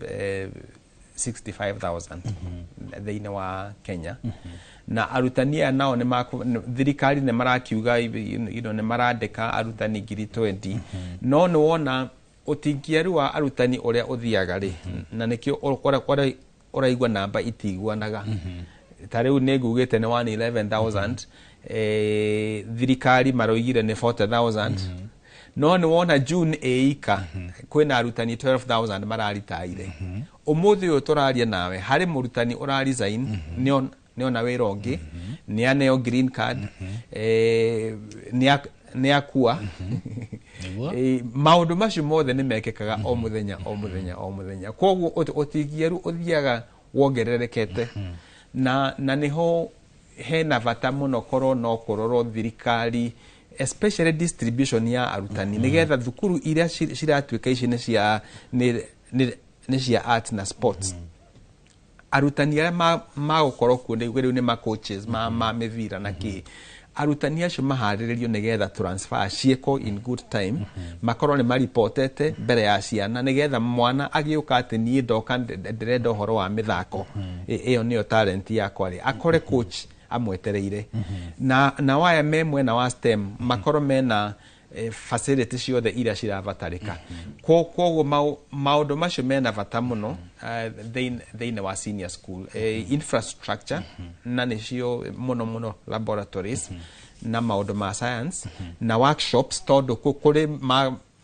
65,000 thĩinĩ wa Kenya, na arutani aya nao thirikari nĩ marakiuga nĩ marandĩka arutani 20,000. No nĩ wona ũtingiaru wa arutani ũrĩa ũthiaga rĩ, na nĩkĩo ũraigua namba itiguanaga. Ta rĩu nĩ ngugĩte nĩ 111,000, thirikari maroigire nĩ 40,000, no nĩ wona June ĩika kwĩna arutani 12,000 mararitaire. Ũmũthĩ ũyũ tũraria nawe harĩ mũrutani ũraresign, nĩona wĩra ũngĩ, nĩ aneo green card, nĩ akua. Maũndũ macio mothe nĩ mekĩkaga o mũthenya, o mũthenya, o mũthenya. Koguo ũtingiaru ũthiaga wongererekete, na nĩho hena bata mũno korwo no kũrorwo thirikari, especially distribution ya arutani, nĩgetha thukuru iria ciratuĩka ici nĩ cia arts na sports, arutani arĩa magũkorwo kuo rĩu nĩ ma coaches ma mĩbira na kĩ, arutani acio maharĩrĩrio nĩgetha transfer ciĩkwo in good time, makorwo nĩ maripotete mbere ya ciana, nĩgetha mwana agĩũka atĩ niĩ ndoka ndĩrenda ũhoro wa mĩthako, ĩyo nĩyo talent yakwa rĩ, akore coach amwetereire. Na waya me mwena wa STEM makorwo mena facility ciothe iria cirabatarĩka. Koguo maũndũ macio mena bata mũno thĩinĩ wa senior school, infrastructure, na nĩcio mũno mũno laboratories na maũndũ ma science na workshops, tondũ kũrĩ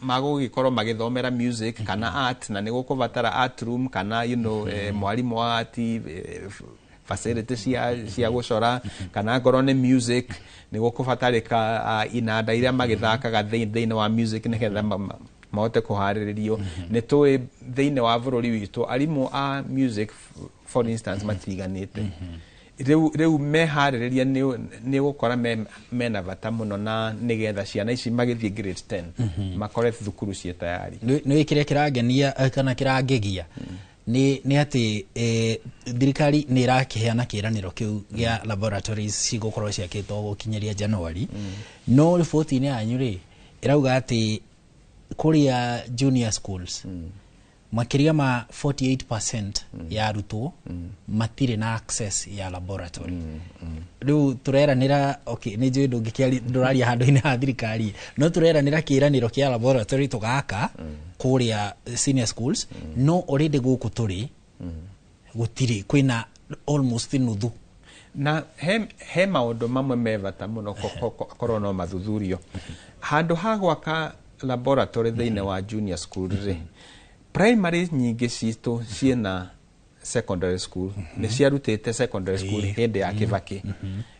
magũgĩkorwo magĩthomera music kana art, na nĩ gũkũbatara art room kana mwarimũ wa art, facility cia gũcora, kana ngorwo nĩ music nĩ gũkũbatarĩka inanda iria magĩthakaga thĩinĩ wa music, nĩgetha mahote kũharĩrĩrio. Nĩ tũĩ thĩinĩ wa bũrũri witũ arimũ a music, for instance, matiganĩte. Rĩu meharĩrĩria nĩ gũkora mena bata mũno, na nĩgetha ciana ici magĩthiĩ grade 10 makore thukuru ciĩ tayari. Nĩ kĩrĩa kĩrangenia kana kĩrangegia nĩ atĩ thirikari nĩ ĩrakĩheana kĩĩranĩro kĩu gĩa laboratories cigũkorwo ciakĩtwo gũkinyĩria January, no riboti-inĩ yanyu rĩ ĩrauga atĩ kũrĩa junior schools makĩria ma 48% ya arutwo matirĩ na access ya laboratory. Rĩu tũreranĩra, okay, nĩ njũĩ ndũngĩkĩaria, ndũraria handũ-inĩ ha thirikari, no tũreranĩra kĩĩranĩro kĩa laboratory tũgaka kũrĩa senior schools, no already gũkũ tũrĩ gũtirĩ, kwĩna almost nuthu. Na he maũndũ mamwe me bata mũno korwo no mathuthurio. Handũ ha gwaka laboratory thĩinĩ wa junior school rĩ, primary nyingĩ citũ ciĩna secondary school, nĩ ciarutĩte secondary school hĩndĩ ya Kĩbakĩ.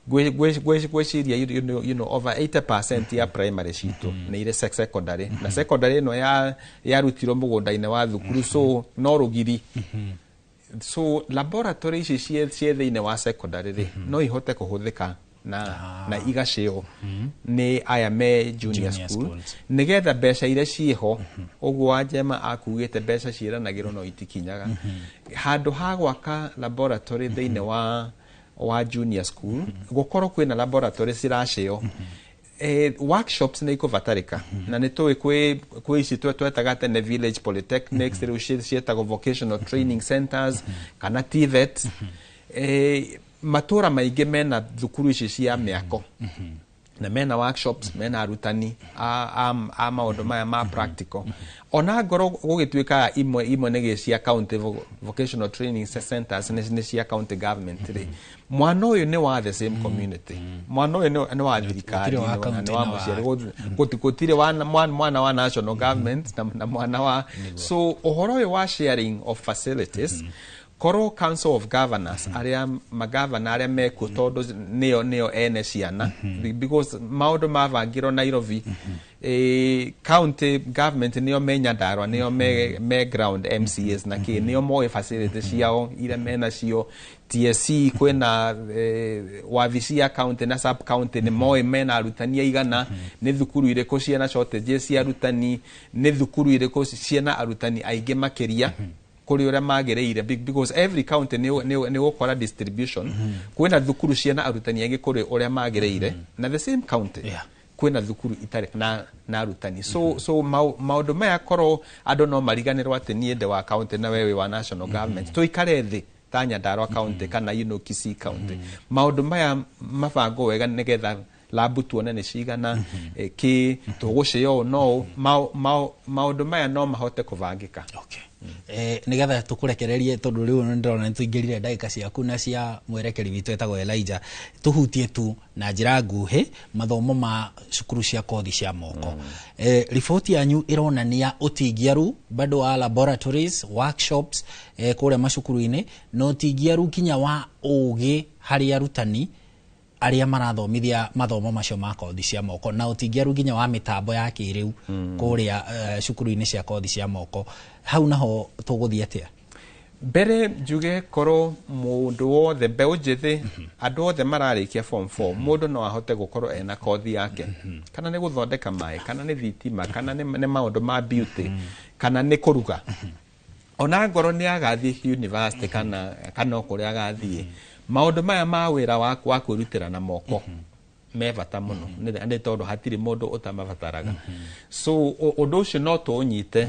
Ngwĩciria over 80% ya primary citũ nĩ irĩ secondary, na secondary ĩno yarutirwo mũgũnda-inĩ wa thukuru, so no rũgiri. So laboratory ici ciĩ thĩinĩ wa secondary rĩ, no ihote kũhũthĩka na igacĩo nĩ aya me junior school, nĩgetha mbeca iria ciĩho, ũguo Wanjema akugĩte mbeca ciĩranagĩrwo no itikinyaga. Handũ ha gwaka laboratory thĩinĩ wa junior school, gũkorwo kwĩna laboratory ciracĩo, workshops nĩ ikũbatarĩka, na nĩ tũĩ kwĩ ici twetaga tene village polytechnics, rĩu ciĩtagwo vocational training centers kana TVET. Matũra maingĩ mena thukuru ici cia mĩako na mena workshops, mena arutani a maũndũ maya ma practical. Ona ngorwo gũgĩtuĩka imwe nĩ cia county vocational training centers, nĩ cia county government rĩ, mwana ũyũ nĩ wa the same community, mwana ũyũ nĩ wa thirikari, nĩ wa mũciari, gũtirĩ mwana wa national government na mwana wa. So ũhoro ũyũ wa sharing of facilities, korwo Council of Governors, arĩa magavana arĩa mekuo, tondũ nĩo ene ciana, because maũndũ mabangirwo Nairobi, county government nĩo me Nyandarua, nĩo me ground MCAs na kĩ, nĩo moĩ facility ciao iria menacio. TSC kwĩna wabici ya county na sub county, nĩ moĩ mena arutani aigana, nĩ thukuru irĩkũ ciĩna shortages cia arutani, nĩ thukuru irĩkũ ciĩna arutani aingĩ makĩria kũrĩ ũrĩa magĩrĩire, because every county nĩ gũkora distribution, kwĩna thukuru ciĩna arutani aingĩ kũrĩ ũrĩa magĩrĩire, na the same county kwĩna thukuru itarĩ na arutani. So maũndũ maya korwo andũ no mariganĩrwo atĩ niĩ ndĩ wa county na wewe wa national government, tũikare thĩ ta Nyandarua county kana Kisii county, maũndũ maya mabangwo wega nĩgetha labu tuone nĩ cigana, kĩ tũgũcĩo, no maũndũ maya no mahote kũbangĩka. Nĩgetha tũkũrekererie, tondũ rĩu nĩ ndĩrona nĩ tũingĩrire ndagĩka ciaku na cia mwerekeri witũ etagwo Elijah, tũhutie tu na njĩra nguhĩ mathomo ma cukuru cia kothi cia moko. Riboti yanyu ĩronania ũtingiaru bado wa laboratories, workshops kũrĩa macukuru-inĩ, na ũtingiaru kinya wa ũgĩ harĩ arutani arĩa marathomithia mathomo macio ma kothi cia moko, na ũtingiaru nginya wa mĩtambo ya kĩrĩu kũrĩa cukuru-inĩ cia kothi cia moko. Hau naho tũgũthiĩ atĩa? Mbere njuge korwo mũndũ wothe mbeũ njĩthĩ, andũ othe mararĩkia form 4, mũndũ no ahote gũkorwo ena kothi yake, kana nĩ gũthondeka maĩ, kana nĩ thitima, kana nĩ maũndũ ma beauty, kana nĩ kũruga. Ona ngorwo nĩ agathiĩ university kana o kũrĩa agathiĩ, maũndũ maya ma wĩra wa kwĩrutĩra na moko me bata mũno, nĩ tondũ hatirĩ mũndũ ũtamabataraga. So ũndũ ũcio no tũũnyite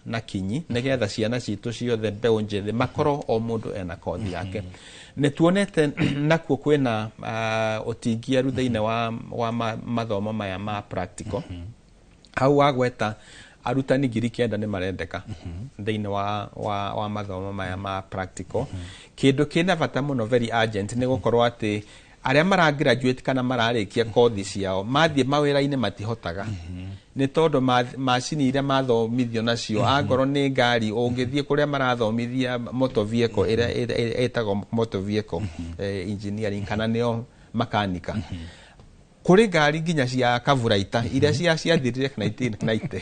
na kinyi nĩgetha ciana citũ ciothe mbeũ njĩthĩ makorwo o mũndũ ena kothi yake. Nĩ tuonete nakuo kwĩna ũtingiaru thĩinĩ wa mathomo maya ma practical. Hau wagweta arutani 9,000 nĩ marendeka thĩinĩ wa mathomo maya ma practical. Kĩndũ kĩna bata mũno very urgent nĩ gũkorwo atĩ arĩa maragraduate kana mararĩkia kothi ciao mathiĩ mawĩra-inĩ matihotaga, nĩ tondũ macini iria mathomithio nacio, angorwo nĩ ngari ũngĩthiĩ kũrĩa marathomithia motor vehicle ĩrĩa ĩtagwo motor vehicle engineering kana nĩo makanika, Kũrĩ ngari nginya cia kavuraita iria ciathirire 1990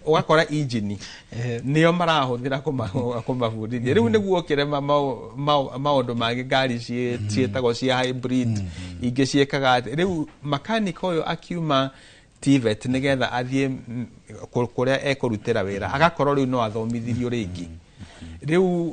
ũgakora injini nĩo marahũthĩra kũmabundithia. Rĩu nĩguo ũkĩre maũndũ mangĩ, ngari ciĩtagwo cia hybrid, ingĩ ciĩkaga atĩ. Rĩu makanika ũyũ akiuma TVET nĩgetha athiĩ kũrĩa ekũrutĩra wĩra, agakorwo rĩu no athomithirio rĩngĩ. Rĩu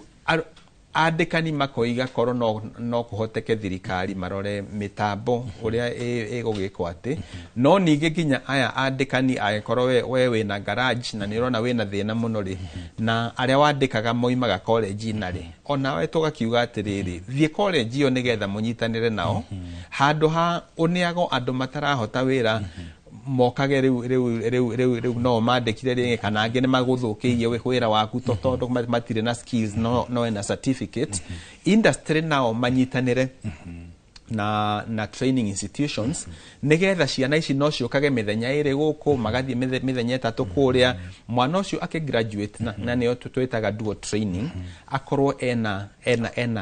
andĩkani makoiga korwo no kũhoteke thirikari marore mĩtambo ũrĩa ĩgũgĩkwo atĩ, no ningĩ nginya aya andĩkani angĩkorwo we wĩna garage na nĩ ũrona wĩna thĩna mũno rĩ, na arĩa wandĩkaga moimaga college na rĩ, onawe tũgakiuga atĩrĩrĩ, thiĩ college ĩyo nĩgetha mũnyitanĩre nao, handũ ha ũneago andũ matarahota wĩra mokage rĩu no mandĩkire rĩngĩ, kana angĩ nĩ magũthũkĩirie wĩra waku tondũ matirĩ na skills, no ena certificate. Industry nao manyitanĩre na training institutions nĩgetha ciana ici no ciũkage mĩthenya ĩrĩ gũkũ, magathiĩ mĩthenya ĩtatũ kũrĩa, mwana ũcio akĩgraduate na nĩyo twĩtaga dual training, akorwo ena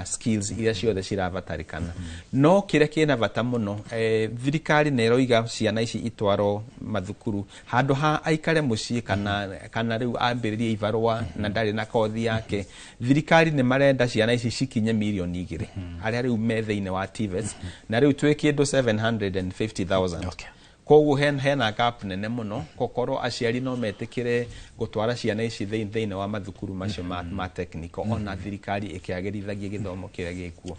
skills iria ciothe cirabatarĩkana. No kĩrĩa kĩna bata mũno, thirikari nĩ ĩroiga ciana ici itwarwo mathukuru handũ ha aikare mũciĩ kana rĩu ambĩrĩrie ibarũa na ndarĩ na kothi yake. Thirikari nĩ marenda ciana ici cikinye 2 million arĩa rĩu me thĩinĩ wa TVET, na rĩu twĩ kĩndũ 750,000. Koguo hena gap nene mũno, gũkorwo aciari no metĩkĩre gũtwara ciana ici thĩinĩ wa mathukuru macio ma technical, ona thirikari ĩkĩagĩrithagia gĩthomo kĩrĩa gĩkuo.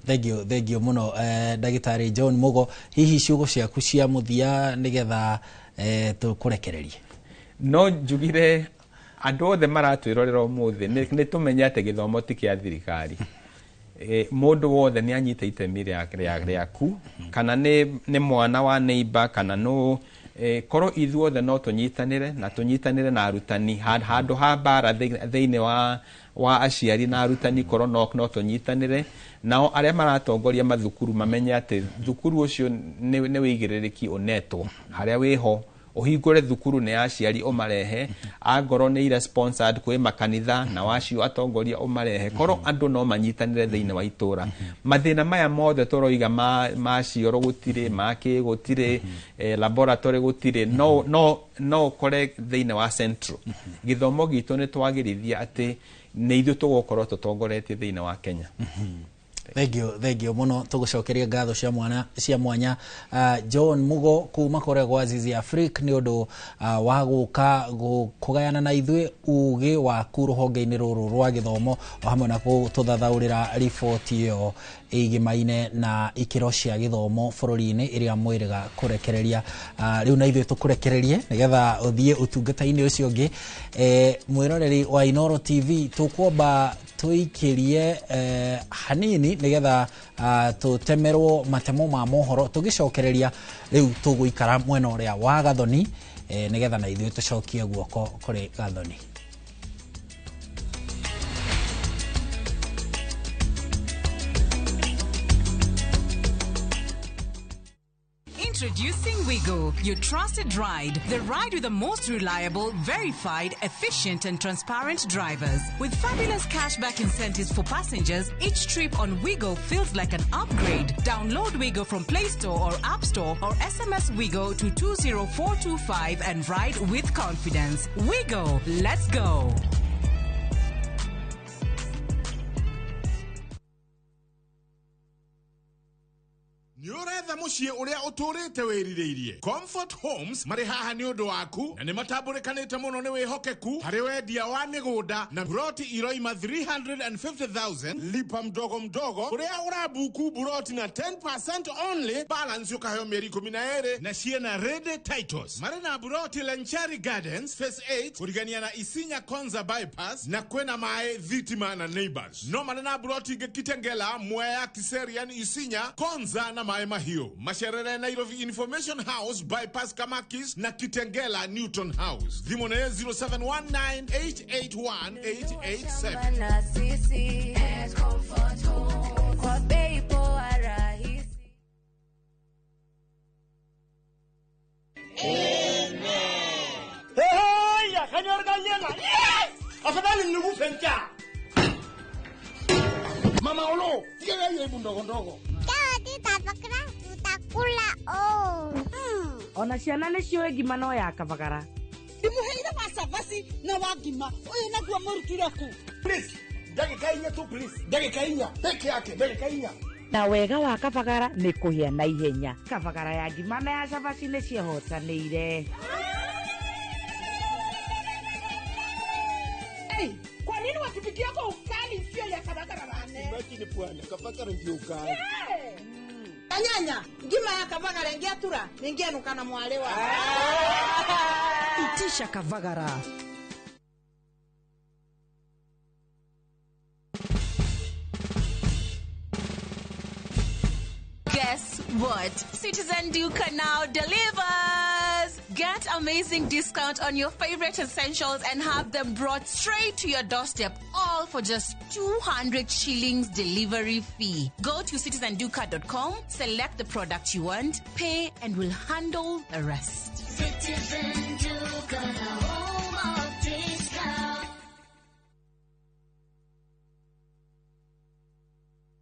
Thank you mũno, ndagĩtarĩ John Mugo. Hihi ciugo ciaku cia mũthia nĩgetha tũkũrekererie? No njugire andũ othe maratwĩrorera ũmũthĩ nĩ tũmenye atĩ gĩthomo ti kĩa thirikari. Mũndũ wothe nĩ anyita itemi rĩaku, kana nĩ mwana wa neighbor, kana no korwo ithuothe no tũnyitanĩre na tũnyitanĩre na arutani handũ ha mbara thĩinĩ wa aciari na arutani, korwo no tũnyitanĩre nao arĩa maratongoria mathukuru mamenye atĩ thukuru ũcio nĩ wĩigĩrĩrĩki ũnetwo harĩa wĩho, ũhingũre thukuru nĩ aciari ũmarehe, angorwo nĩ ira sponsored kwĩ makanitha na wacio atongoria ũmarehe, korwo andũ no manyitanĩre thĩinĩ wa itũra, mathĩna maya mothe tũroiga ma cioro gũtirĩ, ma kĩ gũtirĩ, laboratory gũtirĩ, no ũkore thĩinĩ wa central gĩthomo gitũ nĩ twagĩrithia atĩ nĩ ithuĩ tũgũkorwo tũtongoretie thĩinĩ wa Kenya. Thank you mũno, tũgũcokeria ngatho cia mwana cia mwanya, John Mugo kuma kũrĩa gwa Zizi Afrique, nĩ ũndũ wa gũka kũgayana na ithuĩ ũgĩ waku rũhonge-inĩ rũrũ rwa gĩthomo, o hamwe na gũtũthathaũrĩra riboti ĩyo ĩgĩmaine na ikĩro cia gĩthomo bũrũri-inĩ ĩrĩa mwĩrĩga kũrekereria. Rĩu na ithuĩ tũkũrekererie nĩgetha ũthiĩ ũtungata-inĩ ũcio ũngĩ. Mwĩroreri wa Inooro TV, tũkwamba tũikĩrie hanini nĩgetha tũtemerwo matemo ma mohoro, tũgĩcokereria rĩu tũgũikara mwena ũrĩa wa Gathoni, nĩgetha na ithuĩ tũcokie guoko kũrĩ Gathoni. Introducing Wigo, your trusted ride. The ride with the most reliable, verified, efficient, and transparent drivers. With fabulous cashback incentives for passengers, each trip on Wigo feels like an upgrade. Download Wigo from Play Store or App Store or SMS Wigo to 20425 and ride with confidence. Wigo, let's go. Nĩ ũretha mũciĩ ũrĩa ũtũrĩte wĩrirĩirie? Comfort Homes marĩ haha nĩ ũndũ waku, na nĩ matambũrĩkanĩte mũno nĩ wĩhokeku harĩ wendia wa mĩgũnda na buroti iroima 350,000, lipa mdogo mdogo, ũrĩa ũrabuku buroti na 10% only, balance ũkaheo mĩeri 12, na ciĩna ready titles. Marĩ na buroti Lenchari Gardens Phase 8 kũrigania na Isinya Konza bypass, na kwĩna maĩ, thitima na neighbors. No marĩ na buroti ingĩ Kitengela, Mwea, Kiserian, Isinya, Konza na Maĩ Mahiũ. Macerere Nairobi Information House bypass Kamakis na Kitengela Newton House. Thimũ nĩ 0719881887. Na sisi Comfort Home kwa bei poa rahisi. Hey, kanyor galiela. Yes! Afadhali nikufe njaa. Mama Olo, tiga hiyo hebu ndogo ndogo. Tutakuwa Kula o. Ona ciana nĩ ciũĩ ngima no ya kabagara. Ndimuheire wa cabaci na wa ngima ũyũ naguo mũrutire kũ? Please, ndagĩka inya tu please, ndagĩka inya peke yake, ndagĩka inya. Na wega wa kabagara nĩ kũhĩa na ihenya. Kabagara ya ngima na ya cabaci nĩ ciehotanĩire. Hey, kwa nini watupikia kwa ukali sio ya kabagara bane? Imagine bwana, kabagara ndio ukali. Yeah. Anyanya, ngima ya kabagara ingiatura, ningianuka na mwale wa. Itisha Kavagara. Guess what? Citizen Duka now delivers! Get amazing discount on your favorite essentials and have them brought straight to your doorstep, all for just 200 shillings delivery fee. Go to citizenduka.com, select the product you want, pay, and we'll handle the rest. Citizen Duka, the home of discount.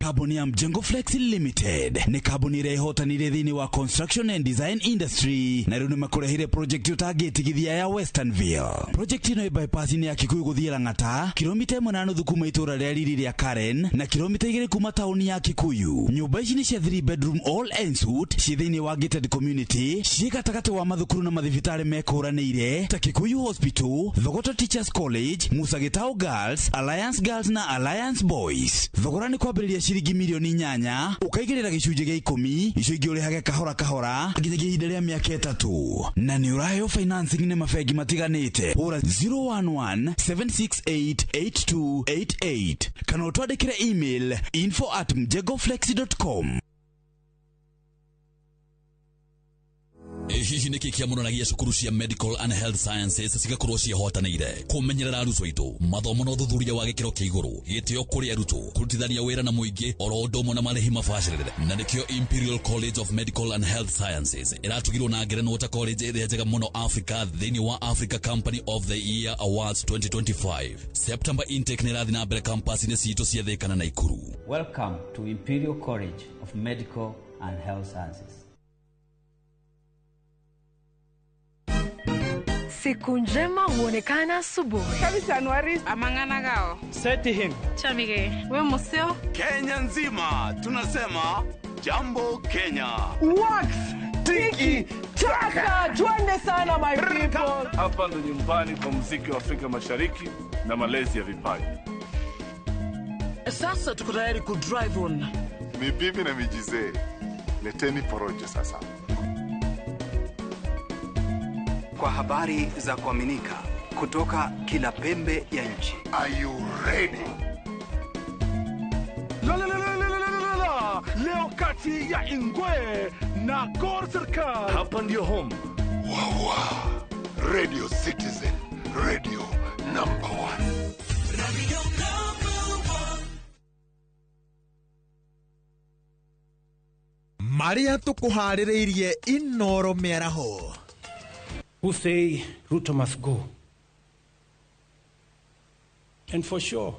Kambuni ya Mjengo Flex Limited nĩ kambuni ĩrĩa ĩhotanire thĩinĩ wa construction and design industry na rĩu nĩmakũrehire project ũtangĩtigithia ya Westernville. Project ĩno ĩ bypass-inĩ ya Kikuyu gũthiĩ Lang'ata, kilomita 1.5 kuma itũũra rĩa riri rĩa Karen na kilomita 2 kuma taũni ya Kikuyu. Nyũmba ici nĩ cia 3 bedroom all en suite ciĩ thĩinĩ wa gated community, ciĩ gatagatĩ wa mathukuru na mathibitarĩ mekũranĩire ta Kikuyu Hospital, Thogoto Teachers College, Musa Gitau Girls, Alliance Girls na Alliance Boys. Thogora nĩ kwambĩrĩria ciringi milioni 8 ukaigĩrĩra gĩcunjĩ gĩa 10 icio ingĩ ũrĩhage kahora kahora nginyagia ihinda rĩa mĩaka 3 na nĩ ũraheo financing nĩ mabengi matiganĩte. Hũra 011 768 8288 kana ũtwandĩkĩre email info@mjengoflex.com. Hihi nĩkĩ kĩamũranagia cukuru cia Medical and Health Sciences cigakorwo ciĩhotanĩire kũmenyerera arutwo aitũ, mathomo na ũthuthuria wa gĩkĩro kĩa igũrũ, gĩtĩo kũrĩ arutwo, kũrutithania wĩra na mũingĩ oro ũndũ ũmwe na marĩhi mabacĩrĩre. Na nĩkĩo Imperial College of Medical and Health Sciences ĩratugirwo na ngerenwa ta college ĩrĩa njega mũno Africa thĩinĩ wa Africa Company of the Year Awards 2025. September intake nĩ ĩrathiĩ na mbere campus-inĩ citũ cia Thĩka na Naikuru. Welcome to Imperial College of Medical and Health Sciences. Siku njema huonekana asubuhi. Januari amang'ana gao. Seti him. Chamige. We museo. Kenya nzima tunasema jambo Kenya. Wax tiki taka, twende sana my people. Hapa ndo nyumbani kwa muziki wa Afrika Mashariki na malezi ya vipaji. Sasa tuko tayari ku drive on. Ni bibi na mijizee. Leteni porojo sasa. Kwa habari za kuaminika kutoka kila pembe ya nchi. Are you ready? La la la la la la la. Leo kati ya Ingwe na Gor Serikali. Hapa ndio home. Wawa. Radio Citizen, radio number 1. Radio number 1. Maria tukuharĩrĩirie Inoro mĩaraho. Who say Ruto must go. And for sure,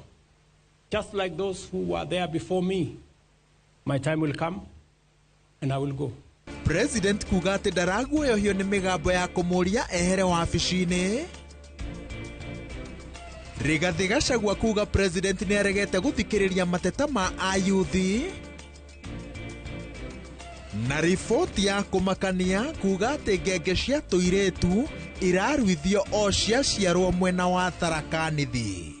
just like those who were there before me, my time will come and I will go. President kuga atĩ ndaraguoyohio nĩ mĩgambo ya kũmũria ehere wabici-inĩ. Rigathĩ Gachagua kuga president nĩaregete gũthikĩrĩria mateta ma ayuthi. Na riboti ya kũmakania kuga atĩ ngenge cia tũirĩtu iraruithio o ciaciarwo mwena wa Tharaka Nithi.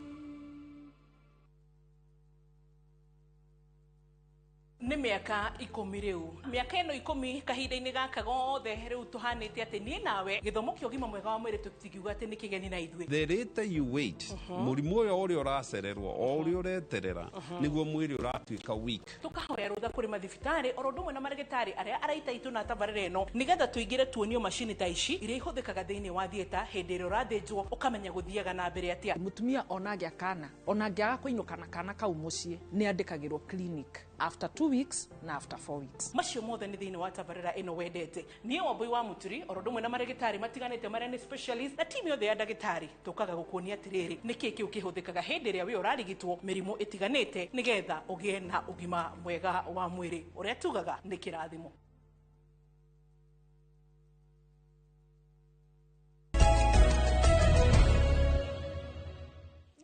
Nĩ mĩaka 10 rĩu, mĩaka ĩno 10 kahinda-inĩ gaka gothe rĩu tũhanĩte atĩ niĩ nawe gĩthomo kĩa ũgima mwega wa mwĩrĩ tũtingiuga atĩ nĩ kĩgeni na ithuĩ. The later you wait, mũrimũ ũyũ ũrĩa ũracererwo o ũrĩa ũreterera nĩguo mwĩrĩ ũratuĩka weak. Tũkahoya rũtha kũrĩ mathibitarĩ oro ũndũ ũmwe na marĩgĩtarĩ arĩa araita itũ na tabarĩra ĩno nĩgetha tũingĩre tuonio macini ta ici iria ihũthĩkaga thĩinĩ wa theatre hĩndĩ ĩrĩa ũrathĩnjwo ũkamenya gũthiaga na mbere atĩa. Mũtumia ona angĩa kana ona angĩaga kũinũka na kana kau mũciĩ nĩ andĩkagĩrwo clinic after 2 weeks na after 4 weeks. Macio mothe nĩ thĩinĩ wa tabarĩra ĩno wendete. Niĩ Wambui wa Mũturi oro ũndũ ũmwe na marĩgĩtarĩ matiganĩte marĩa nĩ specialist na timu yothe ya ndagĩtarĩ tũkaga gũkuonia atĩrĩrĩ nĩkĩ kĩu kĩhũthĩkaga hĩndĩ ĩrĩa wĩ ũrarigitwo mĩrimũ ĩtiganĩte nĩgetha ũgĩe na ũgima mwega wa mwĩrĩ ũrĩa tugaga nĩ kĩrathimo.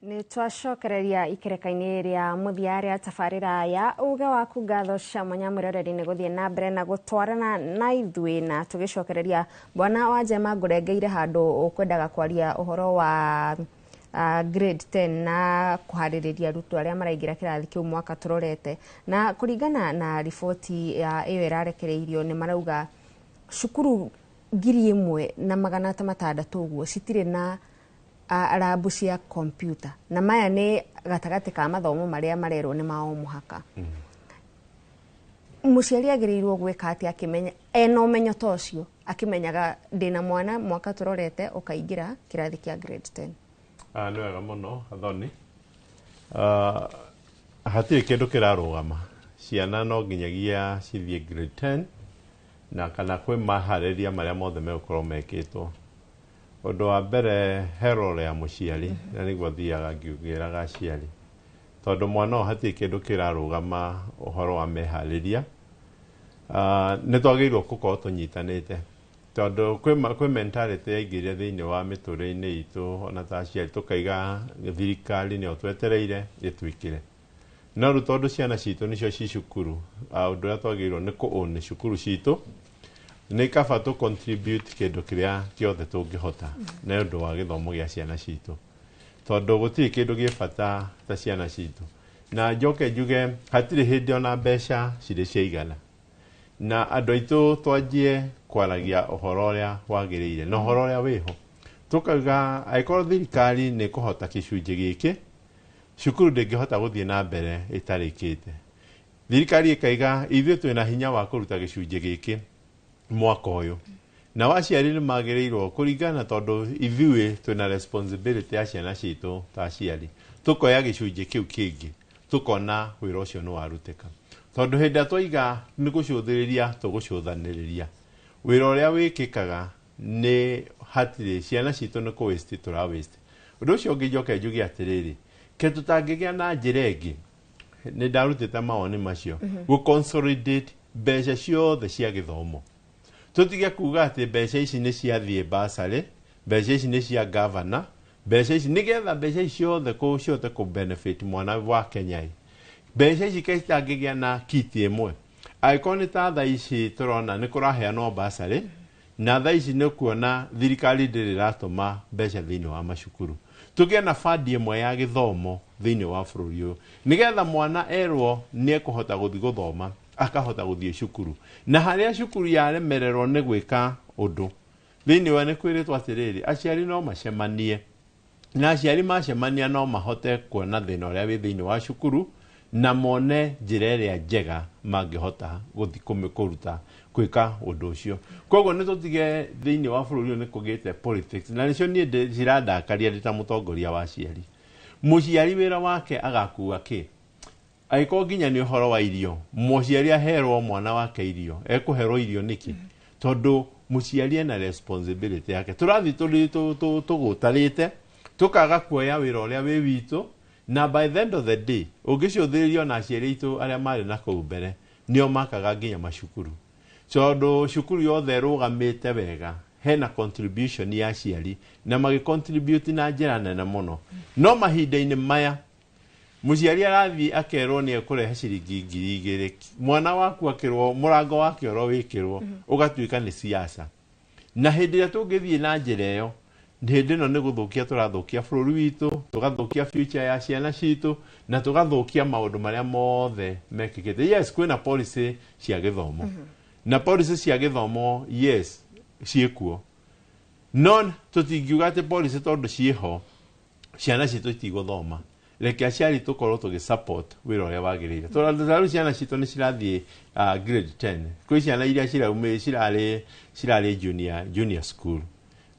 Nĩ twacokereria ikereka-inĩ rĩa mũthia rĩa tabarĩra ya uge waku. Ngatho cia mwanya mwĩroreri nĩ gũthiĩ na mbere na gũtwarana na ithuĩ, na tũgĩcokereria bwana wa Njema, ngũrengeire handũ ũkwendaga kwaria ũhoro wa grade 10 na kũharĩrĩria arutwo arĩa maraingĩra kĩrathi kĩu mwaka tũrorete, na kũringana na riboti ya ĩyo ĩrarekereirio nĩ marauga cukuru 1600 ũguo citirĩ na rambu cia kompyuta, na maya nĩ gatagatĩ ka mathomo marĩa marerwo nĩ ma o mũhaka. Mũciari agĩrĩirwo gwĩka atĩa akĩmenya ena ũmenyo ta ũcio, akĩmenyaga ndĩna mwana mwaka tũrorete ũkaingĩra kĩrathi kĩa grade 10? Nĩ wega mũno, Athoni. Hatirĩ kĩndũ kĩrarũgama ciana, no nginyagia cithiĩ grade 10 na kana kwĩ maharĩria marĩa mothe megũkorwo mekĩtwo. Ũndũ wa mbere, he role ya mũciari, na nĩguo thiaga ngiugĩraga aciari, tondũ mwana ũyũ hatirĩ kĩndũ kĩrarũgama ũhoro wa meharĩria. Nĩ twagĩrĩirwo gũkorwo tũnyitanĩte, tondũ kwĩ mentality yaingĩrire thĩinĩ wa mĩtũrĩre-inĩ itũ, ona ta aciari tũkaiga thirikari nĩyo twetereire ĩtwĩkĩre. No rĩu tondũ ciana citũ nĩcio ci cukuru, ũndũ ũrĩa twagĩrĩirwo nĩ kũ own cukuru citũ, nĩ kaba tũ contribute kĩndũ kĩrĩa kĩothe tũngĩhota nĩ ũndũ wa gĩthomo gĩa ciana citũ, tondũ gũtirĩ kĩndũ gĩ bata ta ciana citũ. Na njoke njuge hatirĩ hĩndĩ ona mbeca cirĩ ciaigana, na andũ aitũ twanjie kwaragia ũhoro ũrĩa wagĩrĩire na ũhoro ũrĩa wĩho, tũkauga angĩkorwo thirikari nĩ ĩkũhota gĩcunjĩ gĩkĩ, cukuru ndĩngĩhota gũthiĩ na mbere ĩtarĩkĩte. Thirikari ĩkaiga ithuĩ twĩna hinya wa kũruta gĩcunjĩ gĩkĩ mwaka ũyũ, nao aciari nĩ magĩrĩirwo kũringana, tondũ ithuĩ twĩna responsibility ya ciana citũ ta aciari, tũkoya gĩcunjĩ kĩu kĩngĩ, tũkona wĩra ũcio nĩ warutĩka. Tondũ hĩndĩ ĩrĩa twaiga nĩ gũcũthĩrĩria tũgũcũthanĩrĩria, wĩra ũrĩa wĩkĩkaga nĩ hatirĩ, ciana citũ nĩ kũ waste tũra waste. Ũndũ ũcio ũngĩ, njoke njuge atĩrĩrĩ, ke tũtangĩgĩa na njĩra ĩngĩ, nĩ ndarutĩte mawoni macio, gũ consolidate mbeca ciothe cia gĩthomo, tũtige kuga atĩ mbeca ici nĩ ciathiĩ bursary, mbeca ici nĩ cia governor, mbeca ici, nĩgetha mbeca ici ciothe cihote kũ benefit mwana wa Kenya ĩ. Mbeca ici ke citangĩgĩa na kiti ĩmwe, angĩkorwo nĩ ta thaa ici tũrona nĩ kũraheanwo bursary, na thaa ici nĩ kuona thirikari ndĩrĩ ĩratũma mbeca thĩinĩ wa macukuru, tũgĩe na bandi ĩmwe ya gĩthomo thĩinĩ wa bũrũri ũyũ, nĩgetha mwana erwo nĩ ekũhota gũthiĩ gũthoma, akahota gũthiĩ cukuru. Na harĩa cukuru yaremererwo nĩ gwĩka ũndũ thĩinĩ wa, nĩ kwĩrĩtwo atĩrĩrĩ, aciari no macemanie, na aciari macemania no mahote kuona thĩna ũrĩa wĩ thĩinĩ wa cukuru na mone njĩra ĩrĩa njega mangĩhota gũthiĩ kũruta gwĩka ũndũ ũcio. Koguo nĩ tũtige, thĩinĩ wa bũrũri ũyũ nĩ kũgĩte politics, na nĩcio niĩ cirandakaria ndĩ ta mũtongoria wa aciari. Mũciari wĩra wake agakua kĩ? Angĩkorwo nginya nĩ ũhoro wa irio, mũciari aherwo mwana wake irio, ekũherwo irio nĩkĩ? Tondũ mũciari ena responsibility yake. Tũrathiĩ tũgũtarĩte, tũkaga kuoya wĩra ũrĩa wĩ witũ, na by the end of the day ũngĩcũthĩrĩria ona aciari aitũ arĩa marĩ na kũu mbere nĩo makaga nginya macukuru, tondũ cukuru yothe ĩrũgamĩte wega hena contribution ya aciari, na magĩ contribute na njĩra nene mũno. No mahinda-inĩ maya mũciari arathiĩ akerwo nĩ ekũrehe ciringi 2000, mwana waku akĩrwo mũrango wa kĩoro wĩkĩrwo, ũgatuĩka nĩ siasa. Na hĩndĩ ĩrĩa tũngĩthiĩ na njĩra ĩyo, hĩndĩ ĩno nĩ gũthũkia tũrathũkia bũrũri witũ, tũgathũkia future ya ciana citũ, na tũgathũkia maũndũ marĩa mothe mekĩkĩte. Yes, kwĩna policy cia gĩthomo, na policy cia gĩthomo, yes, ciĩkuo, no tũtingiuga atĩ policy tondũ ciĩho ciana citũ itigũthoma. Reke aciari tũkorwo tũgĩ support wĩra ũrĩa wagĩrĩire, tondũ rĩu ciana citũ nĩ cirathiĩ grade 10. Kwĩ ciana iria ciraumĩ cirarĩ junior school,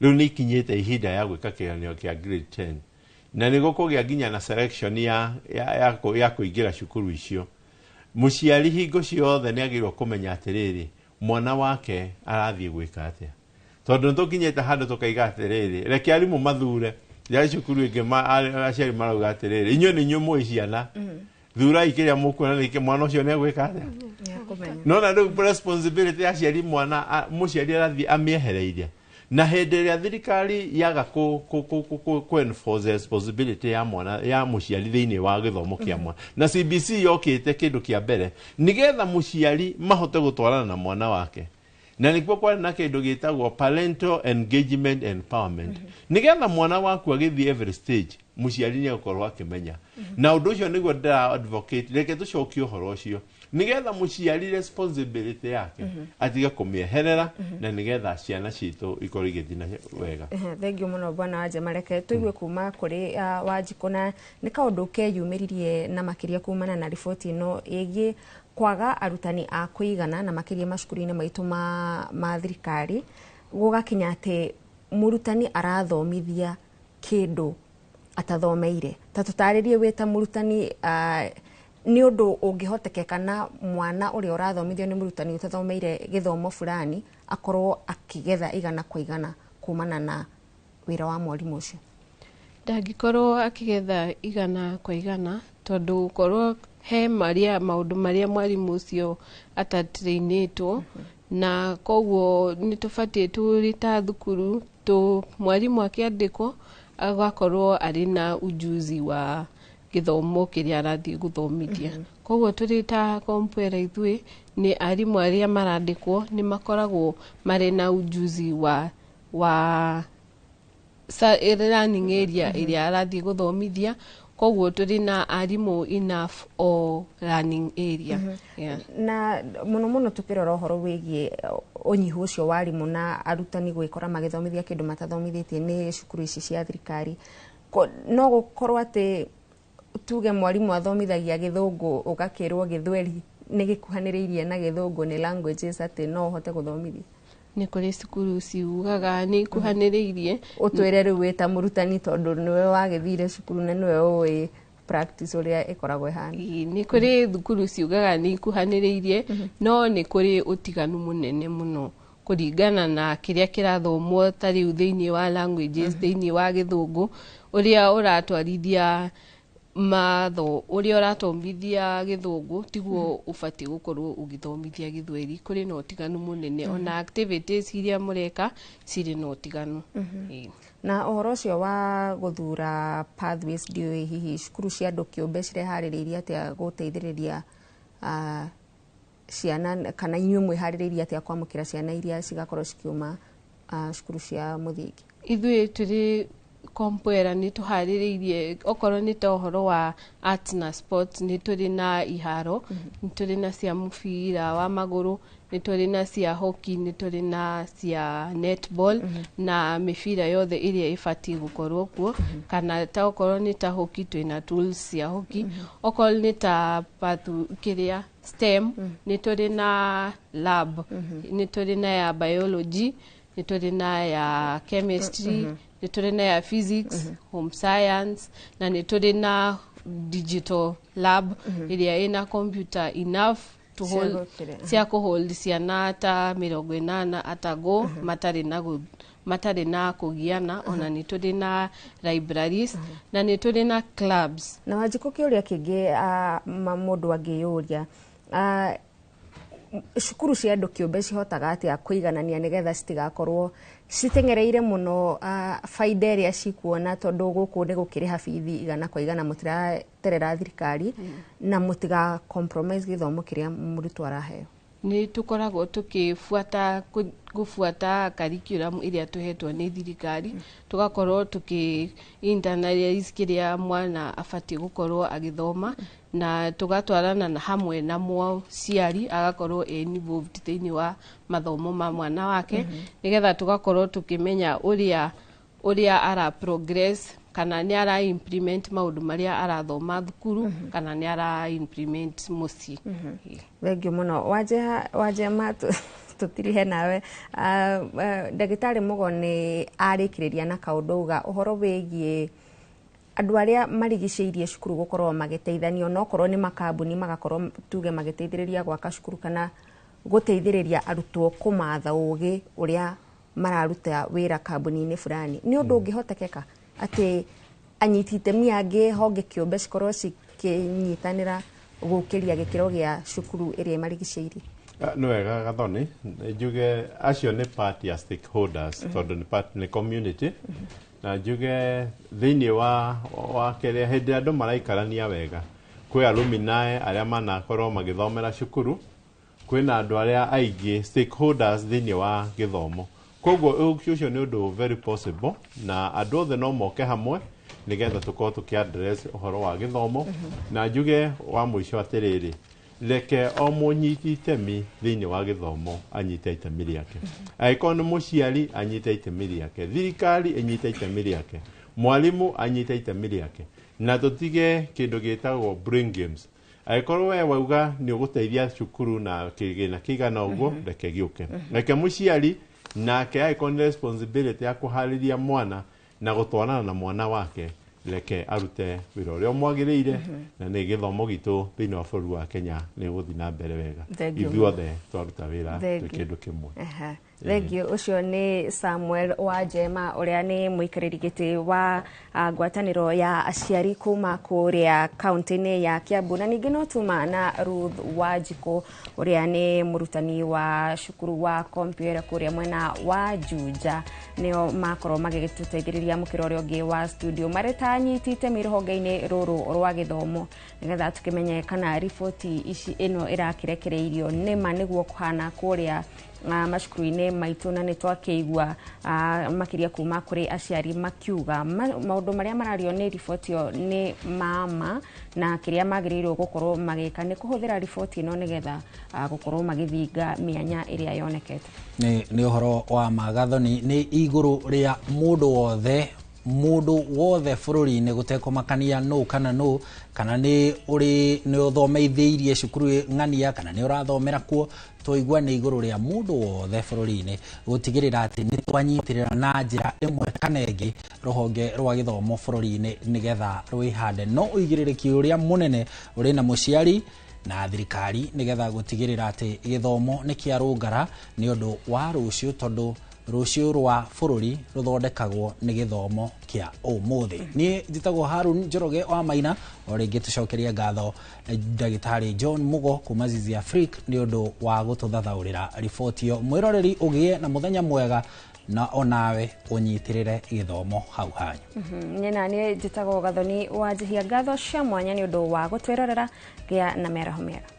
rĩu nĩ ikinyĩte ihinda ya gwĩka kĩgeranio kĩa grade 10, na nĩ gũkũgĩa nginya na selection ya kũingĩra cukuru icio. Mũciari hingo ciothe nĩ agĩrĩirwo kũmenya atĩrĩrĩ, mwana wake arathiĩ gwĩka atĩa, tondũ nĩ tũkinyĩte handũ tũkaiga atĩrĩrĩ, reke arimũ mathure ya cukuru ĩngĩ. Aciari marauga atĩrĩrĩ, inyuĩ nĩ inyuĩ mũĩ ciana, thurai kĩrĩa mũkuona nĩkĩ mwana ũcio nĩ egwĩka atĩa. No na rĩu responsibility ya aciari, mwana mũciari arathiĩ amĩehereirie. Na hĩndĩ ĩrĩa thirikari yaga kũ enforce responsibility ya mwana, ya mũciari thĩinĩ wa gĩthomo kĩa mwana, na CBC yokĩte kĩndũ kĩa mbere nĩgetha mũciari mahote gũtwarana na mwana wake, na nĩkuo kwarĩ na kĩndũ gĩtagwo parental engagement and empowerment, nĩgetha mwana waku agĩthiĩ every stage mũciari nĩ egũkorwo akĩmenya. Na ũndũ ũcio nĩguo ndĩra advocate, reke tũcokie ũhoro ũcio nĩgetha mũciari responsibility yake atige kũmĩeherera, na nĩgetha ciana citũ ikorwo igĩthiĩ na wega. Thengiũ mũno, bwana Wanjema. Reke tũigue kuma kũrĩ Wanjikũ, na nĩ kaũndũ keyumĩririe na makĩria kumana na riboti ĩno ĩgiĩ kwaga arutani a kũigana, na makĩria macukuru-inĩ maitũ ma thirikari, gũgakinya atĩ mũrutani arathomithia kĩndũ atathomeire. Ta tũtarĩrie wĩ ta mũrutani, nĩ ũndũ ũngĩhotekeka na mwana ũrĩa ũrathomithio nĩ mũrutani ũtathomeire gĩthomo fulani akorwo akĩgetha igana kwa igana kumana na wĩra wa mwarimũ ũcio? Ndangĩkorwo akĩgetha igana kwa igana, tondũ korwo he marĩa maũndũ marĩa mwarimũ ũcio atatrainĩtwo, na koguo nĩ tũbatiĩ tũrĩ ta thukuru tũ mwarimũ akĩandĩkwo agakorwo arĩ na ujuzi wa gĩthomo kĩrĩa arathiĩ gũthomithia. Koguo tũrĩ ta Compuera, ithuĩ nĩ arimũ arĩa marandĩkwo nĩ makoragwo marĩ na ujuzi wa learning area ĩrĩa arathiĩ gũthomithia. Koguo tũrĩ na arimũ enough o learning area. Yeah. Na mũno mũno tukĩrora ũhoro wĩgiĩ ũnyihu ũcio wa arimũ na arutani gwĩkora magĩthomithia kĩndũ matathomithĩtie nĩ cukuru ici cia thirikari, no gũkorwo atĩ tuge mwarimũ athomithagia Gĩthũngũ, ũgakĩrwo Gĩthweri nĩ gĩkuhanĩrĩirie na Gĩthũngũ, nĩ languages, atĩ no ũhote gũthomithia? Nĩ kũrĩ cukuru ciugaga nĩ ikuhanĩrĩirie. Ũtwĩre rĩu wĩ ta mũrutani, tondũ nĩwe wagĩthire cukuru na nĩwe ũĩ practice ũrĩa ĩkoragwo ĩhana. Ĩĩ, nĩ kũrĩ thukuru ciugaga nĩ ikuhanĩrĩirie, no nĩ kũrĩ ũtiganu mũnene mũno kũringana na kĩrĩa kĩrathomwo. Ta rĩu thĩinĩ wa languages, thĩinĩ wa Gĩthũngũ, ũrĩa ũratwarithia matho, ũrĩa ũrathomithia Gĩthũngũ tiguo ũbatiĩ gũkorwo ũgĩthomithia Gĩthweri. Kũrĩ na ũtiganu mũnene, ona activities iria mũreka cirĩ na ũtiganu. Ĩĩ. Na ũhoro ũcio wa gũthura pathways, ndiũĩ hihi cukuru cia andũ kĩũmbe cireharĩrĩirie atĩa gũteithĩrĩria ciana, kana inyuĩ mwĩharĩrĩirie atĩa kwamũkĩra ciana iria cigakorwo cikiuma cukuru cia mũthingi? Ithuĩ tũrĩ Compuera nĩ tũharĩrĩirie. Okorwo nĩ ta ũhoro wa arts na sports, nĩ tũrĩ na iharo, nĩ tũrĩ na cia mũbira wa magũrũ, nĩ tũrĩ na cia hockey, nĩ tũrĩ na cia netball, na mĩbira yothe ĩrĩa ĩbatiĩ gũkorwo kuo. Kana ta okorwo nĩ ta hockey, twĩna tools cia hockey. Okorwo nĩ ta pathu kĩrĩa STEM, nĩ tũrĩ na lab, nĩ tũrĩ na ya biology, nĩ tũrĩ na ya chemistry, nĩ tũrĩ na ya physics, home science, na nĩ tũrĩ na digital lab ĩrĩa ĩna computer enough to hold cia cia kũhold ciana ta 80 atago matarĩ na kũgiana. Ona nĩ tũrĩ na libraries na nĩ tũrĩ na clubs. Na Wanjikũ, kĩũria kĩngĩ mũndũ angĩyũria, cukuru cia andũ kĩũmbe cihotaga atĩa kũiganania nĩgetha citigakorwo citeng'ereire mũno baida ĩrĩa cikuona, tondũ gũkũ nĩ gũkĩrĩha bithi igana kwa igana, mũtiraterera thirikari, na mũtiga compromise gĩthomo kĩrĩa mũrutwo araheo? Nĩ tũkoragwo tũkĩbuata gũbuata curriculum ĩrĩa tũhetwo nĩ thirikari, tũgakorwo tũkĩ internalize kĩrĩa mwana abatiĩ gũkorwo agĩthoma, na tũgatwarana na hamwe na mũciari agakorwo e involved thĩinĩ wa mathomo ma mwana wake, nĩgetha tũgakorwo tũkĩmenya ũrĩa ara progress, kana nĩ ara implement maũndũ marĩa arathoma thukuru, kana nĩ ara implement mũciĩ. Thengiũ mũno, Wanjema, tũtirihe nawe. Ndagĩtarĩ Mũgo nĩ arĩkĩrĩria na kaũndũ auga ũhoro wĩgiĩ andũ arĩa marigicĩirie cukuru gũkorwo magĩteithania, onokorwo nĩ makambuni, magakorwo tuge magĩteithĩrĩria gwaka cukuru kana gũteithĩrĩria arutwo kũmatha ũgĩ ũrĩa mararuta wĩra kambuni-inĩ fulani. Nĩ ũndũ ũngĩhotekeka atĩ anyiti itemi angĩ, honge kĩũmbe, cikorwo cikĩnyitanĩra gũkĩria gĩkĩro gĩa cukuru ĩrĩa ĩmarigicĩirie? Nĩ wega Gathoni, njuge acio nĩ part ya stakeholders, tondũ nĩ part nĩ community, na njuge thĩinĩ wa kĩrĩa hĩndĩ ĩrĩa andũ maraikarania wega, kwĩ alumni arĩa manakorwo magĩthomera cukuru, kwĩna andũ arĩa aingĩ stakeholders thĩinĩ wa gĩthomo. Koguo ũcio nĩ ũndũ very possible, na andũ othe no moke hamwe nĩgetha tũkorwo tũkĩ address ũhoro wa gĩthomo. Na njuge wa mũico atĩrĩrĩ, reke o mũnyiti itemi thĩinĩ wa gĩthomo anyite itemi rĩake. Angĩkorwo nĩ mũciari, anyite itemi rĩake, thirikari ĩnyite itemi rĩake, mwarimũ anyite itemi rĩake, na tũtige kĩndũ gĩtagwo brain games. Angĩkorwo we wauga nĩ ũgũteithia cukuru na kĩgĩna kĩigana ũguo, reke gĩũke. Reke mũciari nake, angĩkorwo nĩ responsibility ya kũharĩria mwana na gũtwarana na mwana wake, reke arute wĩra ũrĩa ũmwagĩrĩire, na nĩ gĩthomo gitũ thĩinĩ wa bũrũri wa Kenya nĩ gũthiĩ na mbere wega Thank you. ithuothe twaruta wĩra Thank twĩ you. kĩndũ kĩmwe. Aha. Thengiũ. Ũcio nĩ Samuel wa Njema, ũrĩa nĩ mũikarĩri gĩtĩ wa ngwatanĩro ya aciari kuma kũrĩa kaunti-inĩ ya Kiambu, na ningĩ no tuma na Ruth Wanjikũ, ũrĩa nĩ mũrutani wa cukuru wa Compuera kũrĩa mwena wa Juja. Nĩo makorwo magĩgĩtũteithĩrĩria mũkĩra ũrĩa ũngĩ wa studio marĩ ta anyiti itemi rũhonge-inĩ rũrũ rwa gĩthomo, nĩgetha tũkĩmenye kana riboti ici ĩno ĩrakĩrekereirio nĩma nĩguo kũhana kũrĩa macukuru-inĩ maitũ. Na nĩ twakĩigua makĩria kuma kũrĩ aciari makiuga maũndũ marĩa marario nĩ riboti ĩyo nĩ mama, na kĩrĩa magĩrĩirwo gũkorwo magĩka nĩ kũhũthĩra riboti ĩno nĩgetha gũkorwo magĩthinga mĩanya ĩrĩa yonekete. Nĩ ũhoro wa magathoni, nĩ igũrũ rĩa mũndũ wothe, mũndũ wothe bũrũri-inĩ, gũtekũmakania nũ kana nũ, kana nĩ ũrĩ nĩ ũthomeithĩirie cukuru ng'ania kana nĩ ũrathomera kuo. Twaigua nĩ igũrũ rĩa mũndũ wothe bũrũri-inĩ gũtigĩrĩra atĩ nĩ twanyitĩrĩra na njĩra ĩmwe kana ĩngĩ rũhonge rwa gĩthomo bũrũri-inĩ nĩgetha rwĩhande. No ũigĩrĩrĩki ũrĩa mũnene ũrĩ na mũciari na thirikari nĩgetha gũtigĩrĩra atĩ gĩthomo nĩ kĩarũngara nĩ ũndũ wa rũciũ, tondũ rũciũ rwa bũrũri rũthondekagwo nĩ gĩthomo kĩa ũmũthĩ. Niĩ njĩtagwo Harun Njoroge wa Maina. O rĩngĩ tũcokerie ngatho ndagĩtarĩ John Mugo kuma Zizi Afrique nĩ ũndũ wa gũtũthathaũrĩra riboti ĩyo. Mwĩroreri, ũgĩe na mũthenya mwega, na onawe ũnyitĩrĩre gĩthomo hau hanyu. Niĩ naniĩ njĩtagwo Gathoni wa Njihia. Ngatho cia mwanya nĩ ũndũ wa gũtwĩrorera. Gĩa na mĩaraho mĩega.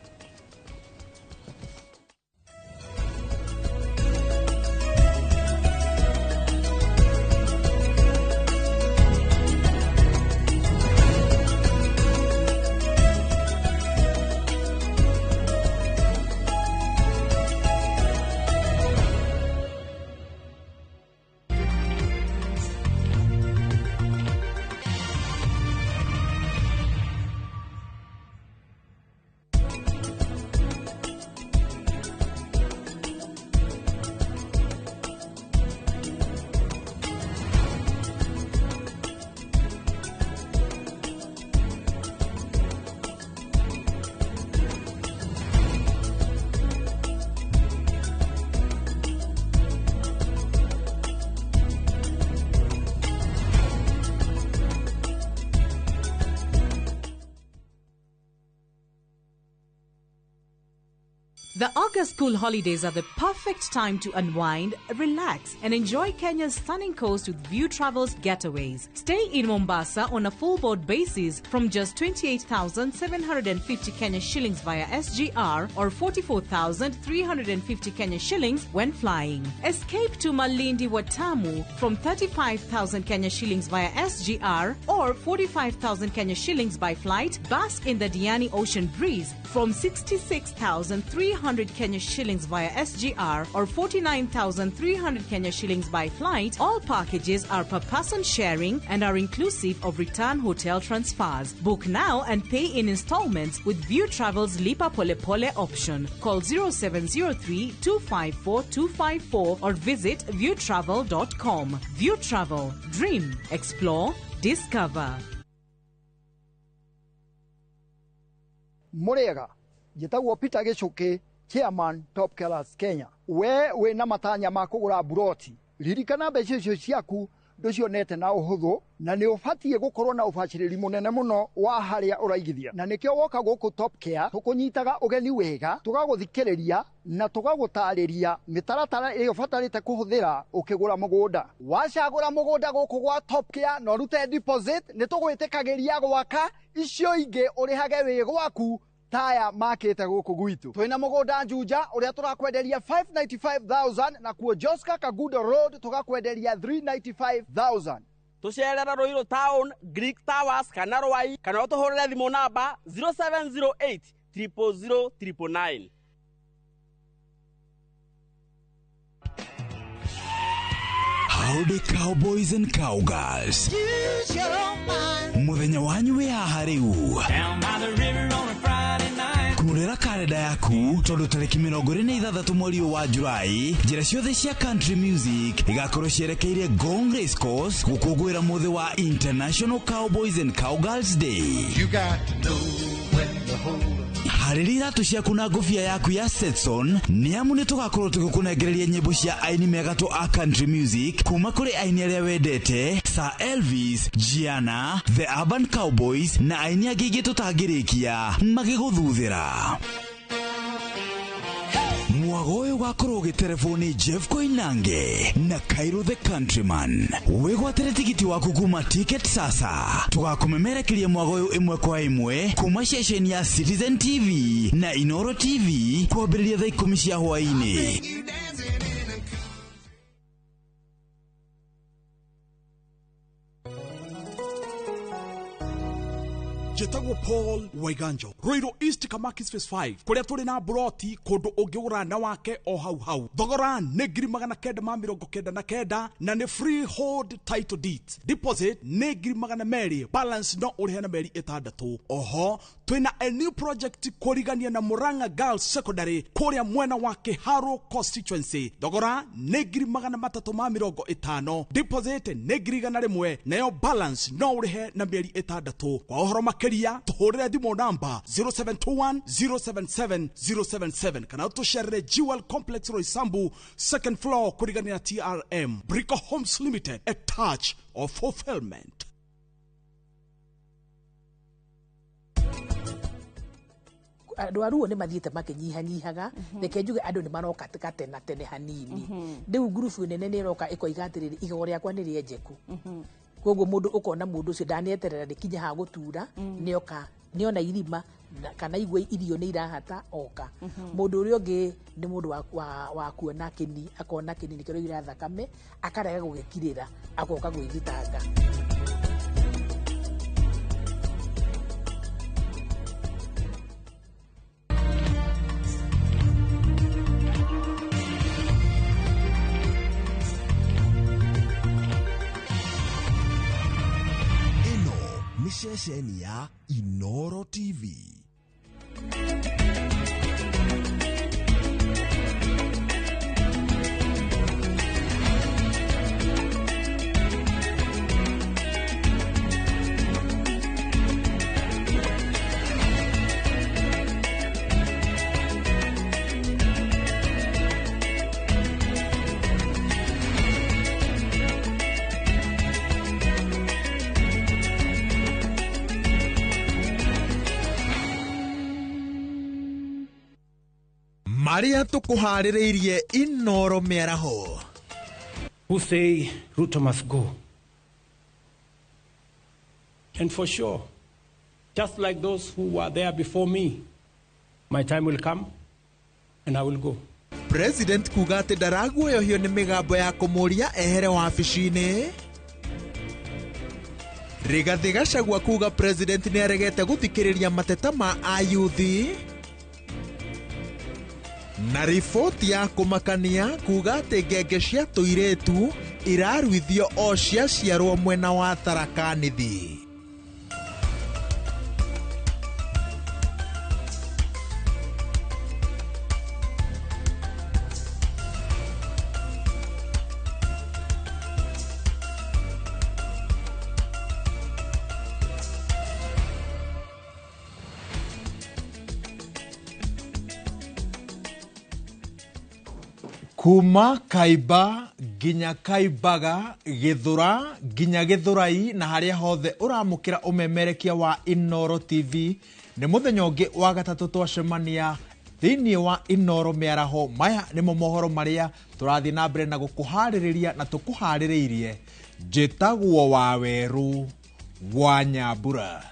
The August school holidays are the perfect time to unwind, relax, and enjoy Kenya's stunning coast with View Travels Getaways. Stay in Mombasa on a full board basis from just 28,750 Kenya shillings via SGR or 44,350 Kenya shillings when flying. Escape to Malindi Watamu from 35,000 Kenya shillings via SGR or 45,000 Kenya shillings by flight. Bask in the Diani Ocean breeze from 66,300 Kenya shillings via SGR or 49,300 Kenya shillings by flight. All packages are per person sharing and are inclusive of return hotel transfers. Book now and pay in installments with View Travel's Lipa Pole Pole option. Call 0703 254 254 or visit viewtravel.com. View Travel. Dream, explore, discover. Mũrĩega, njĩtagwo Peter Gĩcũkĩ, chairman Top Killers Kenya. We wĩna matanya ma kũgũra buroti, ririkana mbeca icio ciaku Ndũcionete na ũhũthũ, na nĩ ũbatiĩ gũkorwo na ũbacĩrĩri mũnene mũno wa harĩa ũraigithia. Na nĩkĩo woka gũkũ Top Care tũkũnyitaga ũgeni wega, tũgagũthikĩrĩria na tũgagũtarĩria mĩtaratara ĩrĩa ũbatarĩte kũhũthĩra ũkĩgũra mũgũnda. Wacagũra mũgũnda gũkũ gwa Top Care na ũrute deposit, nĩ tũgwĩtĩkagĩria gwaka icio ingĩ ũrĩhage wĩ gwaku taya makĩte gũkũ gwitũ. Twĩna mũgũnda Juja ũrĩa tũrakwenderia 595,000, na kuo Joska Kagudo Road tũgakwenderia 395,000. Tũcerera Ruiru Town, Greek Towers kana Rwai, kana ũtũhũrĩre thimũ namba 0708 000 999. Howdy cowboys and cowgirls. Muthenya wanyu wĩ haha rĩu. Kũrĩra karenda yaku tondũ tarĩki 26 mweri ũyũ wa Julai, njĩra ciothe cia country music igakorwo cierekeire Ngong Race Course gũkũngũĩra mũthĩ wa International Cowboys and Cowgirls Day. You got to know when to hold up. Harĩria iratũ ciaku na ngũbia yaku ya Stetson, nĩ amu nĩ tũgakorwo tũgĩkũnengereria nyĩmbo cia aini megatũ a country music kuma kũrĩ aini arĩa wendete, Sir Elvis, Gianna, The Urban Cowboys na aini angĩ aingĩ tũtangĩrĩkia magĩgũthuthĩra. Mwago ũyũ ũgakorwo ũgĩterebwo nĩ Jeff Koinange na Cairo the Countryman. Wĩgwatĩre tigiti waku kuma Ticket Sasa. Tũgakũmemerekeria mwago ũyũ ĩmwe kwa ĩmwe kuma ceceni ya Citizen TV na Inoro TV kwambĩrĩria thaa 10 cia hwaĩ-inĩ. Njĩtagwo Paul Waiganjo, Ruiru East Kamakis Phase 5, kũrĩa tũrĩ na broti kũndũ ũngĩgũra na wake o hau hau. Thogora nĩ 999 na nĩ freehold title deed. Deposit nĩ 200,000, balance no ũrĩhe na mĩeri 6. Oho twĩna a new project kũrigania na Murang'a Girls Secondary kũrĩa mwena wa Kiharu constituency. Thogora nĩ 350,000, deposit nĩ 100,000, nayo balance no ũrĩhe na mĩeri 6. Kwa ũhoro makĩria tũhũrĩre thimũ namba 0721 077 077 kana ũtũcerere Jewel Complex Roysambu second floor kũrigania na TRM. Brico Homes Limited, a touch of fulfillment. Andũ a Ruo nĩ mathiĩte makĩnyihanyihaga, reke njuge andũ nĩ maroka tene tene hanini. Rĩu ngurubu nene nĩ ĩroka ĩkoiga atĩrĩrĩ, igego rĩakwa nĩ rĩenjeku. Koguo mũndũ ũkona mũndũ ũcio ndaneterera rĩkinye ha gũtura, nĩoka nĩona irima kana igua irio nĩ irahata oka. Mũndũ ũrĩa ũngĩ nĩ mũndũ wa kuona kĩni, akona kĩni nĩkĩraura thakame, akarega gũgĩkirĩra, agoka gwĩthitanga. Ceceni ya Inoro TV. Maria tukuharĩrĩirie Inoro mĩaraho. Who say Ruto must go. And for sure, just like those who were there before me, my time will come and I will go. President kuga atĩ ndaraguoyohio nĩ mĩgambo ya kũmũria ehere wabici-inĩ. Rigathĩ Gachagua kuga president nĩaregete gũthikĩrĩria mateta ma ayuthi. Na riboti ya kũmakania kuga atĩ ngenge cia tũirĩtu iraruithio o ciaciarwo mwena wa Tharaka Nithi. Kuma Kaiba Nginya Kaimbaga, Gĩthũra, nginya Gĩthũrai na harĩa hothe ũramũkĩra ũmemerekia wa Inooro TV. Nĩ mũthenya ũngĩ wa gatatũ twacemania thĩinĩ wa Inooro mĩaraho. Maya nĩmo mohoro marĩa tũrathiĩ na mbere na gũkũharĩrĩria na tũkũharĩrĩirie. Njĩtagwo Wawerũ wa Nyambura.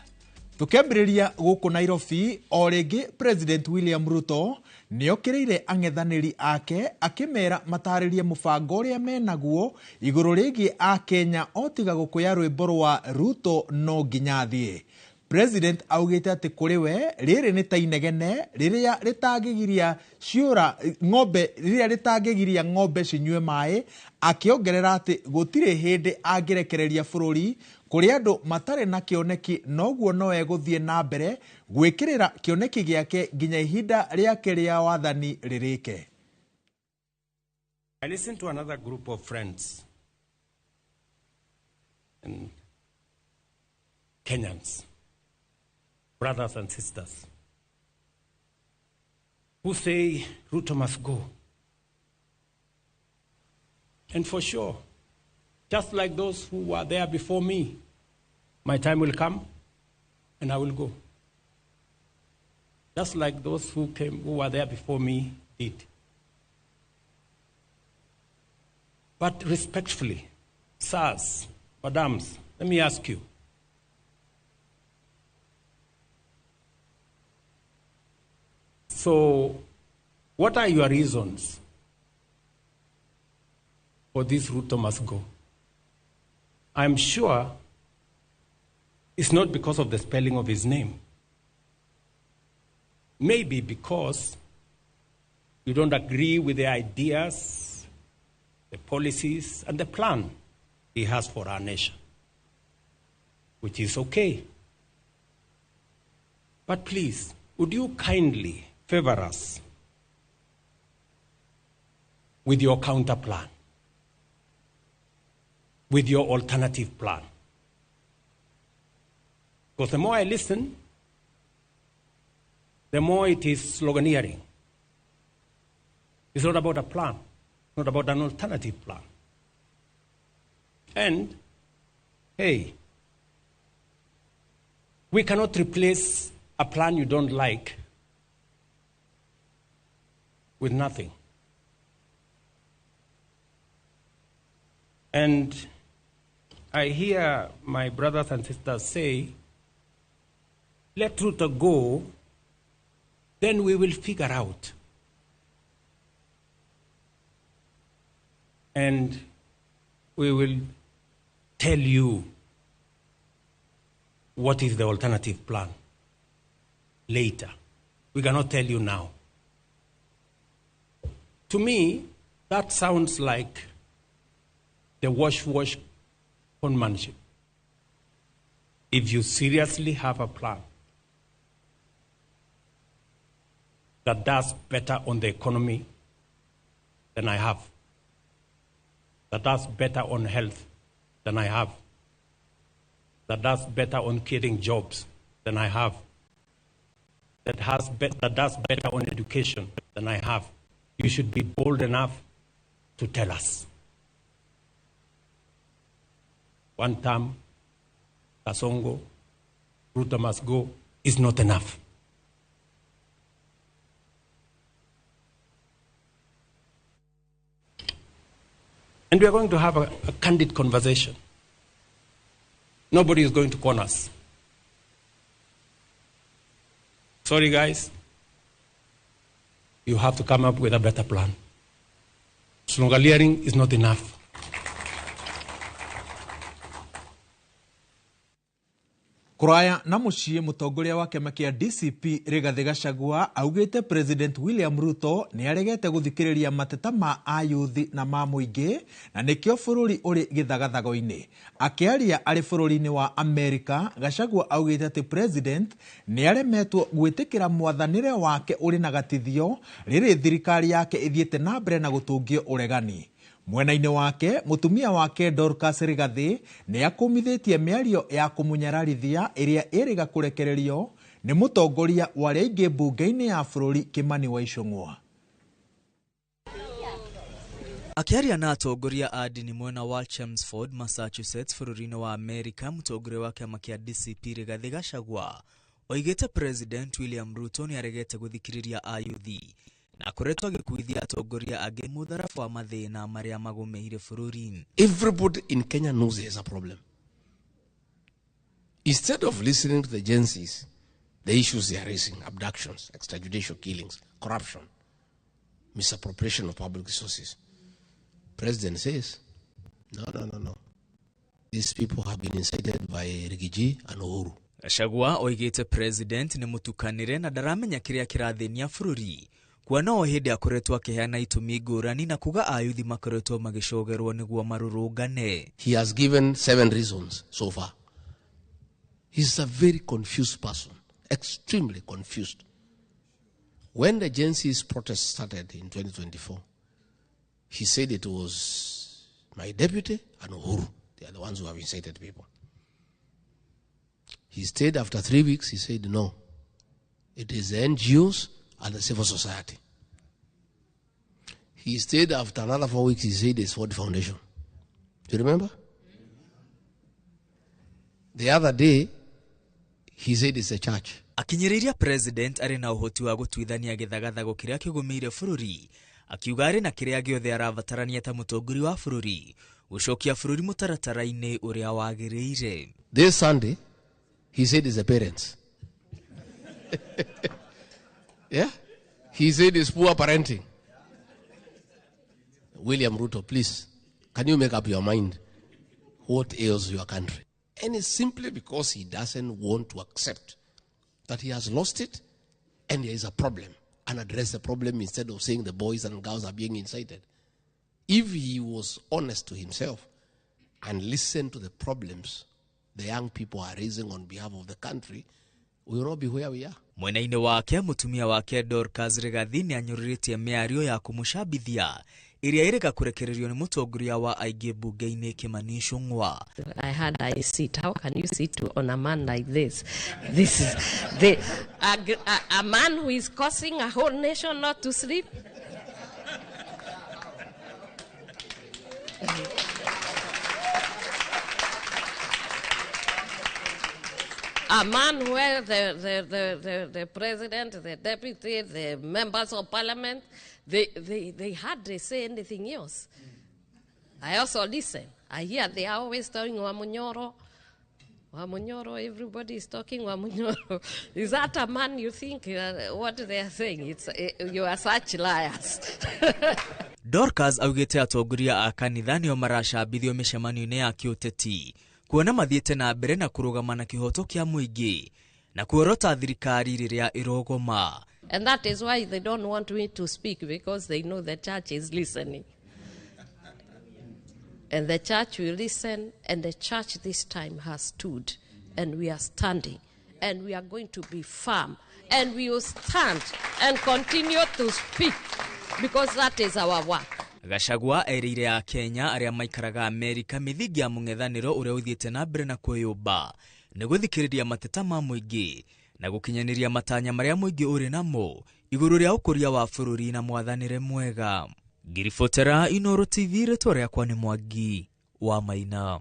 Tũkĩambĩrĩria gũkũ Nairobi, o rĩngĩ President William Ruto nĩokĩrĩire ang'ethanĩri ake akĩmera matarĩrie mũbango ũrĩa menaguo igũrũ rĩgiĩ akenya o tiga gũkũya rwĩmbo rwa Ruto no nginya athiĩ. President augĩte atĩ kũrĩ we rĩrĩ nĩ ta inegene rĩrĩa rĩtangĩgiria ciũra ng'ombe rĩrĩa rĩtangĩgiria ng'ombe cinyue maĩ, akĩongerera atĩ gũtirĩ hĩndĩ angĩrekereria bũrũri kũrĩ andũ matarĩ na kĩoneki, noguo no egũthiĩ na mbere gwĩkĩrĩra kĩoneki gĩake nginya ihinda rĩake rĩa wathani rĩrĩke. I listened to another group of friends and Kenyans, brothers and sisters, who say Ruto must go. And for sure, just like those who were there before me, my time will come and I will go. Just like those who came, who were there before me did. But respectfully, sirs, madams, let me ask you. So, what are your reasons for this Ruto must go? I'm sure it's not because of the spelling of his name. Maybe because you don't agree with the ideas, the policies, and the plan he has for our nation, which is okay. But please, would you kindly favor us with your counter plan, with your alternative plan? Because the more I listen, the more it is sloganeering. It's not about a plan, it's not about an alternative plan. And, hey, we cannot replace a plan you don't like with nothing. And I hear my brothers and sisters say, let Ruto go, then we will figure out. And we will tell you what is the alternative plan later. We cannot tell you now. To me, that sounds like the wash-wash conmanship. If you seriously have a plan that does better on the economy than I have, that does better on health than I have, that does better on creating jobs than I have, that does better on education than I have, you should be bold enough to tell us. One term, Kasongo, Ruto must go, is not enough. And we are going to have a candid conversation. Nobody is going to con us. Sorry, guys. You have to come up with a better plan. Sloganeering is not enough. Kũraya na mũciĩ mũtongoria wa kĩama kĩa DCP Rigathĩ Gachagua augĩte President William Ruto nĩ aregete gũthikĩrĩria mateta ma ayuthi na ma mũingĩ na nĩkĩo bũrũri ũrĩ gĩthagathago-inĩ. Akĩaria arĩ bũrũri-inĩ wa Amerika, Gachagua augĩte atĩ President nĩ aremetwo gwĩtĩkĩra mwathanĩre wake ũrĩ na gatithio rĩrĩ thirikari yake ĩthiĩte na mbere na gũtũngio ũregani. Mwena-inĩ wake mũtumia wake Dorcas Rigathi nĩ akũmithĩtie mĩario ya kũmũnyararithia ĩrĩa ĩrĩga kũrekererio nĩ mũtongoria wa arĩa aingĩ mbunge-inĩ ya bũrũri Kimani wa Ichung'wa. Akĩaria na atongoria a ndini mwena wa Chelmsford, Massachusetts bũrũri-inĩ wa Amerika, mũtongoria wa kĩama kĩa DCP Rigathi Gachagua oigĩte President William Ruto nĩaregete gũthikĩrĩria ayuthi na akoretwo agĩkuithia atongoria angĩ mũtharaba wa mathĩna marĩa magũmĩire bũrũri. Everybody in Kenya knows there's a problem. Instead of listening to the Gen Zs, the issues they are raising, abductions, extrajudicial killings, corruption, misappropriation of public resources, President says, no, no, no, no. These people have been incited by Rigiji and Uhuru. Gachagua oigĩte President nĩ mũtukanĩre na ndaramenya kĩrĩa kĩrathĩnia bũrũri, kuona o hĩndĩ akoretwo akĩheana itũmi ngũrani na kuga ayuthi makoretwo magĩcogerwo nĩguo marũrũngane. He has given 7 reasons so far. He's a very confused person, extremely confused. When the Gen Z's protest started in 2024, he said it was my deputy and Uhuru. They are the ones who have incited people. He stayed after 3 weeks, he said no. It is the NGOs and the civil society. He stayed after another 4 weeks, he said it's Ford Foundation. Do you remember? The other day, he said it's a church. Akinyĩrĩria President arĩ na ũhoti wa gũtuithania gĩthagathago kĩrĩa kĩgũmĩire bũrũri, akiuga arĩ na kĩrĩa gĩothe arabatarania ta mũtongoria wa bũrũri gũcokia bũrũri mũtaratara-inĩ ũrĩa wagĩrĩire. This Sunday, he said it's the parents. Yeah? He said it's poor parenting. William Ruto, please, can you make up your mind what ails your country? And it's simply because he doesn't want to accept that he has lost it and there is a problem, and address the problem instead of saying the boys and girls are being incited. If he was honest to himself and listened to the problems the young people are raising on behalf of the country, we will not be where we are. Mwena-inĩ wake mũtumia wake Dorcas Rigathi nĩanyũrũrĩtie mĩario ya kũmũcambithia ĩrĩa ĩrĩga kũrekererio nĩ mũtongoria wa aingĩ mbunge-inĩ Kimani Ichung'wa. I had a seat. How can you sit on a man like this? This is a man who is causing a whole nation not to sleep. A man where the president, the deputy, the members of parliament, they hardly say anything else. I also listen. I hear they are always talking Wamunyoro. Wamunyoro, everybody is talking Wamunyoro. Is that a man you think what they are saying? It's, you are such liars. Dorcas augĩte atongoria a kanitha nĩo maracambithio mĩcemanio-inĩ ya kĩũteti kuona mathiĩte na mbere na kũrũgama na kĩhoto kĩa mũingĩ na kuorota thirikari rĩrĩa ĩrogoma. And that is why they don't want me to speak, because they know the church is listening. And the church will listen, and the church this time has stood, and we are standing, and we are going to be firm, and we will stand and continue to speak, because that is our work. Gachagua erĩire a Kenya arĩa maikaraga Amerika mĩthingi ya mũng'ethanĩro ũrĩa ũthiĩte na mbere na kwĩyũmba nĩ gũthikĩrĩria mateta ma mũingĩ na gũkinyanĩria matanya marĩa mũingĩ ũrĩ namo igũrũ rĩa ũkũria wa bũrũri na mwathanĩre mwega. Ngiribotera Inooro TV, rĩtwa rĩakwa nĩ Mwangi wa Maina.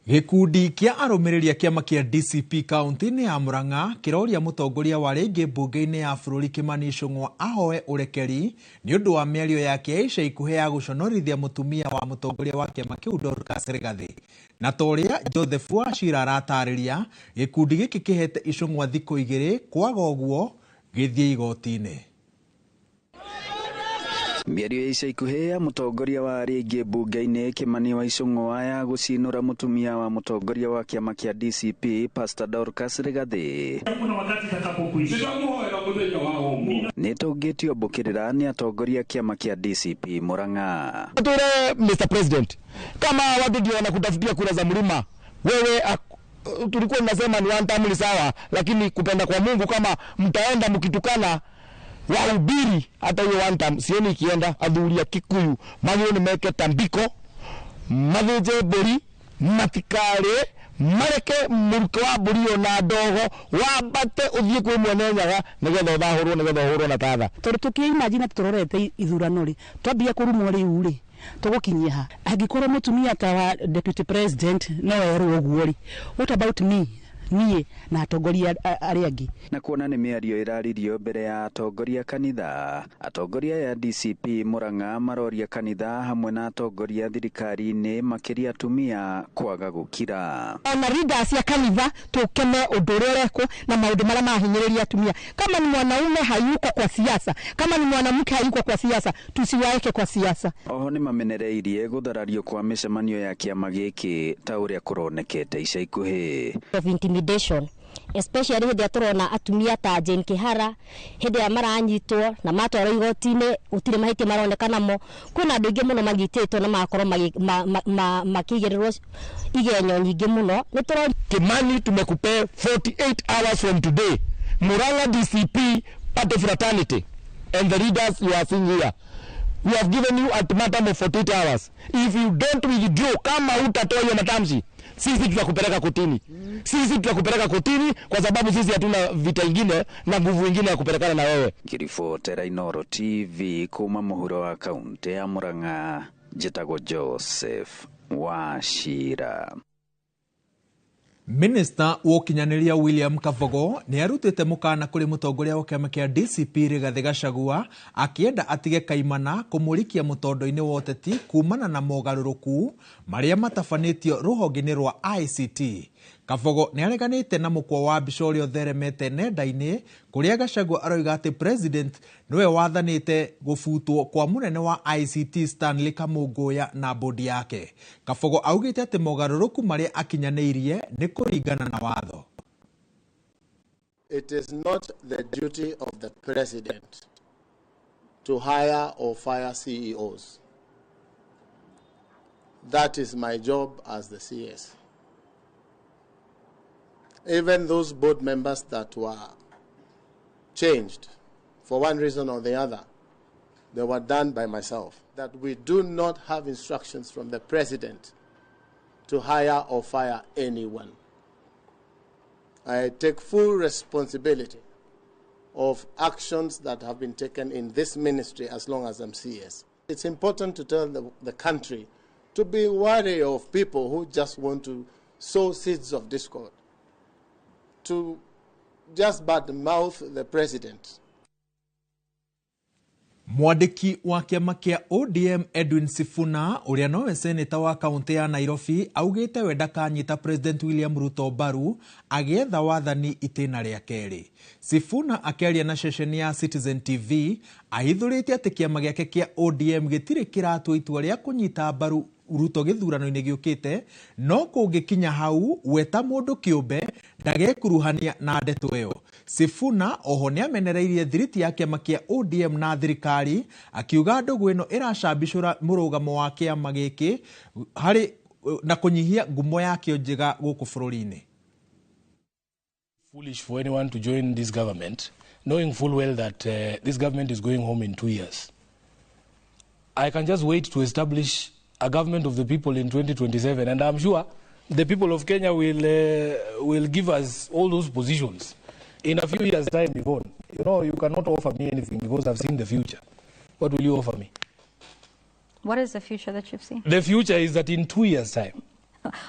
Gĩkundi kĩa arũmĩrĩri a kĩama kĩa DCP kaunti-inĩ ya Murang'a kĩroria mũtongoria wa rĩngĩ mbunge-inĩ ya bũrũri Kimani Ichung'wa ahoe ũrekeri nĩ ũndũ wa mĩario yake ya ica ikuhĩ ya gũconorithia mũtumia wa mũtongoria wa kĩama kĩu Dorcas Rigathi. Na ta ũrĩa Joseph Wachira aratarĩria, gĩkundi gĩkĩ kĩhete Ichung'wa thikũ 2 kwaga ũguo gĩthiĩ igoti-inĩ. Mĩario ya ica ikuhĩ ya mũtongoria wa rĩngĩ mbunge-inĩ Kimani wa Ichung'wa ya gũcinũra mũtumia wa mũtongoria wa kĩama kĩa DCP Pastor Dorcas Rigathi nĩtũngĩtio mbũkĩrĩra nĩ atongoria kĩama kĩa DCP Murang'a. Tuire Mr President, kama watu ndio wanakutafutia kura za mlima, wewe tulikuwa tunasema ni one term ni sawa, lakini kupenda kwa Mungu kama mtaenda mkitukana wahubiri hata hiyo one term sioni ikienda. Athuri a Kikuyu magĩrĩirwo nĩ meke tambiko, mathĩnje mbũri, matikare Mareke mũrukĩ wa mbũri ĩyo na ndogo wambate ũthiĩ kwĩ mwene Nyaga nĩgetha ũthahũrwo, nĩgetha ũhũrwo na tatha. Tondũ tũkĩimagine tũrorete ithurano rĩ, twambia kũrumwo rĩu rĩ, tũgũkinyia ha? Angĩkorwo mũtumia ta wa deputy president no erwo ũguo rĩ, what about me? Niĩ na atongoria arĩa angĩ. Na kuona nĩ mĩario ĩraririo mbere ya atongoria kanitha, atongoria ya DCP Murang'a maroria kanitha hamwe na atongoria thirikari-inĩ makĩria atumia kwaga gũkira. Ona leaders ya kanitha tũkeme ũndũ ũrĩa ũrekwo na maũndũ marĩa mahinyĩrĩria atumia. Kama ni mwanaume hayuko kwa siasa, kama ni mwanamke hayuko kwa siasa, tusiwaeke kwa siasa. Oho nĩ mamenereirie gũtharario kwa mĩcemanio ya kĩama gĩkĩ ta ũrĩa kũronekete ica ikuhĩ. Of intimidation, especially hĩndĩ ĩrĩa tũrona atumia ta Jane Kihara hĩndĩ ĩrĩa maranyitwo na matwarwo igoti-inĩ gũtirĩ mahĩtia maroneka namo. Kwĩna andũ aingĩ mũno manyitĩtwo na magakorwo makĩigĩrĩrwo igenyo nyingĩ mũno. Nĩ tũrona Kimani, tumekupea 48 hours from today. Murang'a DCP party fraternity and the leaders you are seeing here, we have given you ultimatum of 48 hours. If you don't withdraw, kama hutatoa hiyo matamshi, sisi tutakupeleka kotini. Sisi tutakupeleka kotini kwa sababu sisi hatuna vita ingine na nguvu ingine ya kupelekana na wewe. Ngiribotera Inooro TV kuma mũhuro wa kaunti ya Murang'a, njĩtagwo Joseph Wachira. Minister wa ũkinyanĩria William Kabogo nĩ arutĩte mũkana kũrĩ mũtongoria wa kĩama kĩa DCP Rigathĩ Gachagua akĩenda atige kaimana kũmũrikia mũtondo-inĩ wa ũteti kumana na mogarũrũku marĩa matabanĩtio rũhonge-inĩ rwa ICT. Kabogo nĩ areganĩte na mũkwa wa mbica ũrĩa ũtheremete nenda-inĩ kũrĩa Gachagua aroiga atĩ president nĩwe wathanĩte gũbutwo kwa mũnene wa ICT Stanley Kamũngũya na bodi yake. Kabogo augĩte atĩ mogarũrũku marĩa akinyanĩirie nĩ kũringana na watho. It is not the duty of the president to hire or fire CEOs. That is my job as the CS. Even those board members that were changed for one reason or the other, they were done by myself. That we do not have instructions from the president to hire or fire anyone. I take full responsibility of actions that have been taken in this ministry as long as I'm CS. It's important to tell the country to be wary of people who just want to sow seeds of discord, to just badmouth the president. Mwandĩki wa kĩama kĩa ODM Edwin Sifuna ũrĩa nowe seneta wa kaunti ya Nairobi augĩte we ndakanyita President William Ruto mbaru agĩetha wathani itĩna rĩa kerĩ. Sifuna akĩaria na ceceni ya Citizen TV ahithũrĩte atĩ kĩama gĩake kĩa ODM gĩtirĩ kĩratua itua rĩa kũnyita mbaru Ruto gĩthurano-inĩ gĩũkĩte, no kũngĩkinya hau we ta mũndũ kĩũmbe ndagekuruhania na ndeto ĩyo. Sifuna oho nĩamenereirie thiriti ya kĩama kĩa ODM na thirikari akiuga ndũgũ ĩno ĩracambicũra mũrũgamo wa kĩama gĩkĩ harĩ na kũnyihia ngumo yakĩo njega gũkũ bũrũri-inĩ. Foolish for anyone to join this government knowing full well that this government is going home in 2 years. I can just wait to establish a government of the people in 2027, and I'm sure the people of Kenya will give us all those positions in a few years' time. Yvonne, you know, you cannot offer me anything because I've seen the future. What will you offer me? What is the future that you've seen? The future is that in 2 years' time.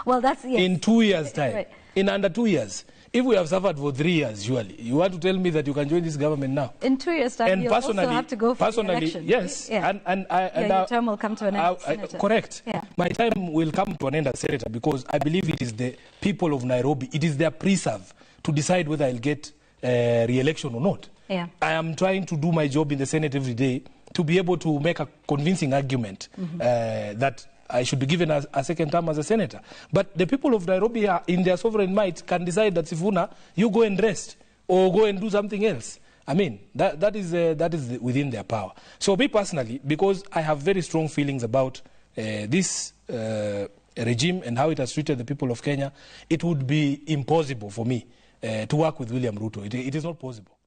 Well, that's, yes. In 2 years' time. Right. In under 2 years. If we have suffered for 3 years, surely, you want to tell me that you can join this government now? In 2 years' time, and you'll also have to go for the election. Yes. Yeah. And your term will come to an end, Senator. Correct. Yeah. My time will come to an end as senator because I believe it is the people of Nairobi, it is their preserve to decide whether I'll get re-election or not. Yeah. I am trying to do my job in the Senate every day to be able to make a convincing argument that I should be given a second term as a senator. But the people of Nairobi are, in their sovereign might, can decide that Sifuna, you go and rest or go and do something else. I mean, that is within their power. So me personally, because I have very strong feelings about this regime and how it has treated the people of Kenya, it would be impossible for me to work with William Ruto. It is not possible.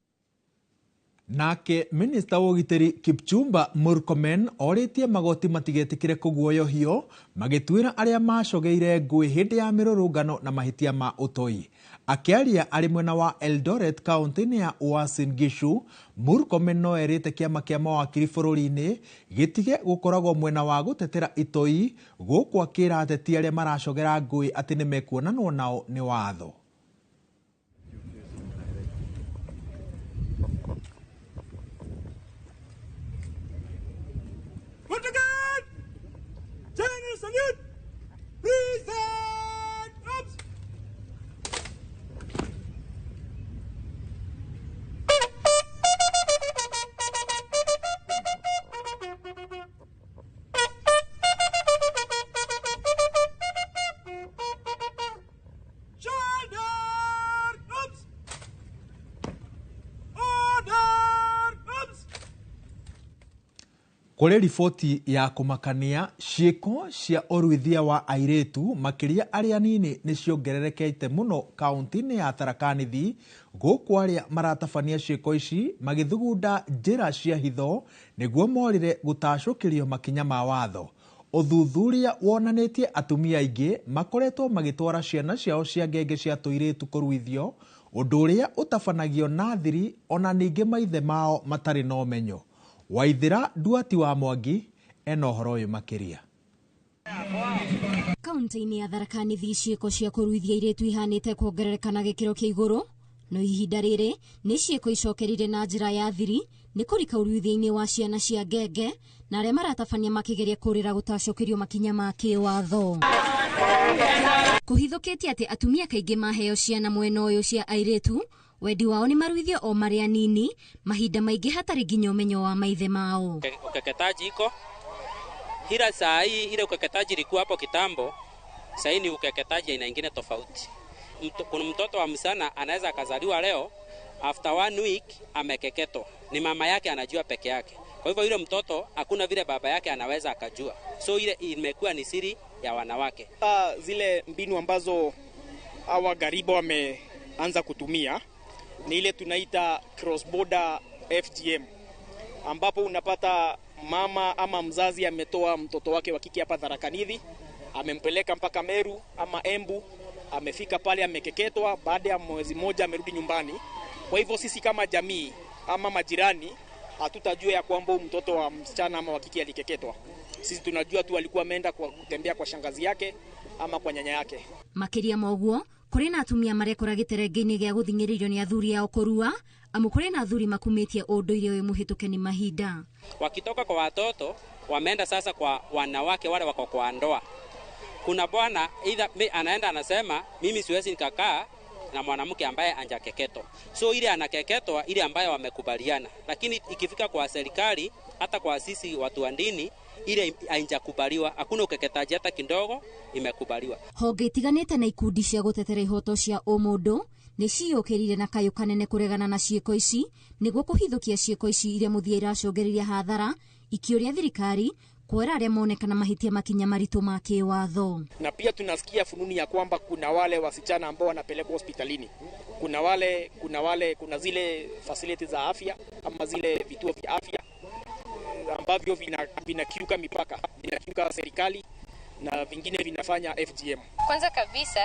Nake minista wa ũgitĩri Kipchumba Murkomen orĩtie magoti matigetĩkĩre kũguoyohio magĩtuĩra arĩa macogeire ngũĩ hĩndĩ ya mĩrũrũngano na mahĩtia ma ũtoi. Akĩaria arĩ mwena wa Eldoret kaunti-inĩ ya Uasin Gishu, Murkomen no erĩte kĩama kĩa mawakiri bũrũri-inĩ gĩtige gũkoragwo mwena wa gũtetera itoi, gũkũ akĩra ateti arĩa maracogera ngũĩ atĩ nĩmekuonanwo nao nĩ watho. Kũrĩ riboti ya kũmakania ciĩko cia ũruithia wa airĩtu makĩria arĩa anini nĩ ciongererekete mũno kaunti-inĩ ya Tharaka Nithi, gũkũ arĩa maratabania ciĩko ici magĩthugunda njĩra cia hitho nĩguo morĩre gũtacũkĩrio makinya ma watho. Ũthuthuria wonanĩtie atumia aingĩ makoretwo magĩtwara ciana ciao cia ngenge cia tũirĩtu kũruithio, ũndũ ũrĩa ũtabanagio na thiri ona ningĩ maithe mao matarĩ na ũmenyo. Waithira Nduati wa Mwangi ena ũhoro ũyũ makĩria. Kaunti-inĩ ya Tharaka Nithi ciĩko cia kũruithia airĩtu ihanĩte kuongerereka na gĩkĩro kĩa igũrũ, no ihinda rĩrĩ nĩ ciĩko icokerire na njĩra ya thiri nĩ kũrika ũruithia-inĩ wa ciana cia ngenge na arĩa maratabania makĩgeria kũrĩra gũtacũkĩrio makinya ma kĩwatho. Kũhithũkĩtie atĩ atumia kaingĩ maheo ciana mwena ũyũ cia airĩtu wendi wao nĩ maruithio o marĩa nini, mahinda maingĩ hatarĩ nginya ũmenyo wa maithe mao. Ukeketaji iko ila saa hii, ile ukeketaji ilikuwa hapo kitambo, saa hii ni ukeketaji aina ingine tofauti. Kuna mtoto wa msichana anaweza akazaliwa leo, after 1 week amekeketwa, ni mama yake anajua peke yake. Kwa hivyo yule mtoto hakuna vile baba yake anaweza akajua, so ile imekuwa ni siri ya wanawake. Zile mbinu ambazo hawa garibo wameanza kutumia ni ile tunaita cross border FGM, ambapo unapata mama ama mzazi ametoa mtoto wake wa kike hapa Tharaka Nithi, amempeleka mpaka Meru ama Embu, amefika pale amekeketwa, baada ya mwezi mmoja amerudi nyumbani. Kwa hivyo sisi kama jamii ama majirani hatutajua ya kwamba mtoto wa msichana ama wa kike alikeketwa. Sisi tunajua tu alikuwa ameenda kwa kutembea kwa shangazi yake ama kwa nyanya yake. Makĩria ma ũguo, kũrĩ na atumia marekora gĩterenge-inĩ gĩa gũthing'ĩrĩrio nĩ athuri ao kũrua, amu kũrĩ na athuri makumĩtie ũndũire ũyũ mũhĩtũke nĩ mahinda. Wakitoka kwa watoto wameenda sasa kwa wanawake wale wako kwa ndoa. Kuna bwana either anaenda anasema mimi siwezi nikakaa na mwanamke ambaye anjakeketwa. So ile anakeketwa ile ambayo wamekubaliana. Lakini ikifika kwa serikali hata kwa sisi watu wa dini ile haijakubaliwa, hakuna ukeketaji hata kidogo imekubaliwa. Honge itiganĩte na ikundi cia gũtetera ihoto cia ũmũndũ nĩ ciyũkĩrire na kayũ kanene kũregana na ciĩko ici nĩguo kũhithũkia ciĩko ici iria mũthia iracũngĩrĩria hathara, ikĩũria thirikari kuoera arĩa monekana mahĩtia makinya maritũ ma kĩwatho. Na pia tunasikia fununi ya kwamba kuna wale wasichana ambao wanapelekwa hospitalini, kuna zile facilities za afya ama zile vituo vya afya ambavyo vinakiuka mipaka, vinakiuka serikali na vingine vinafanya FGM. Kwanza kabisa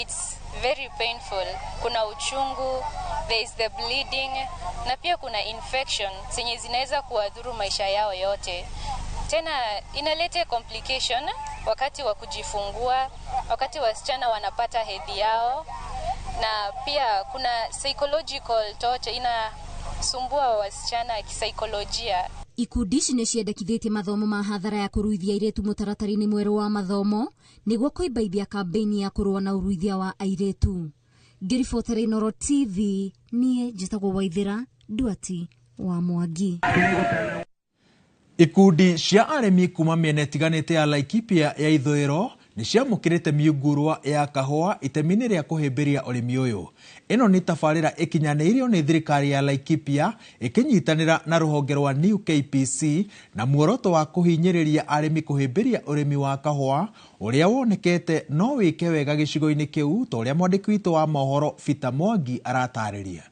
it's very painful. Kuna uchungu, there is the bleeding na pia kuna infection zenye zinaweza kuadhuru maisha yao yote. Tena inaleta complication wakati wa kujifungua, wakati wasichana wanapata hedhi yao, na pia kuna psychological torture, inasumbua wasichana kisaikolojia. Ikundi ici nĩ ciendekithĩtie mathomo ma hathara ya kũruithia airĩtu mũtaratara-inĩ mwerũ wa mathomo nĩguo kũimbaibia kambĩini ya kũrũa na ũruithia wa airĩtu. Ngĩribotera Inooro TV, niĩ njĩtagwo Waithĩra Nduati wa Mwangi. Ikundi cia arĩmi kuma mĩena ĩtiganĩte ya Laikipia ya ithũĩro nĩ ciamũkĩrĩte mĩũngũrwa ya kahũa itemi-inĩ rĩa kũhĩmbĩria ũrĩmi ũyũ. Ĩno nĩ tabarĩra ĩkinyanĩirio nĩ thirikari ya Laikipia ĩkĩnyitanĩra na rũhonge rwa New KPC na muoroto wa kũhinyĩrĩria arĩmi kũhĩmbĩria ũrĩmi wa kahũa ũrĩa wonekete no wĩke wega gĩcigo-inĩ kĩu, ta ũrĩa mwandĩki witũ wa mohoro Peter Mwangi aratarĩria.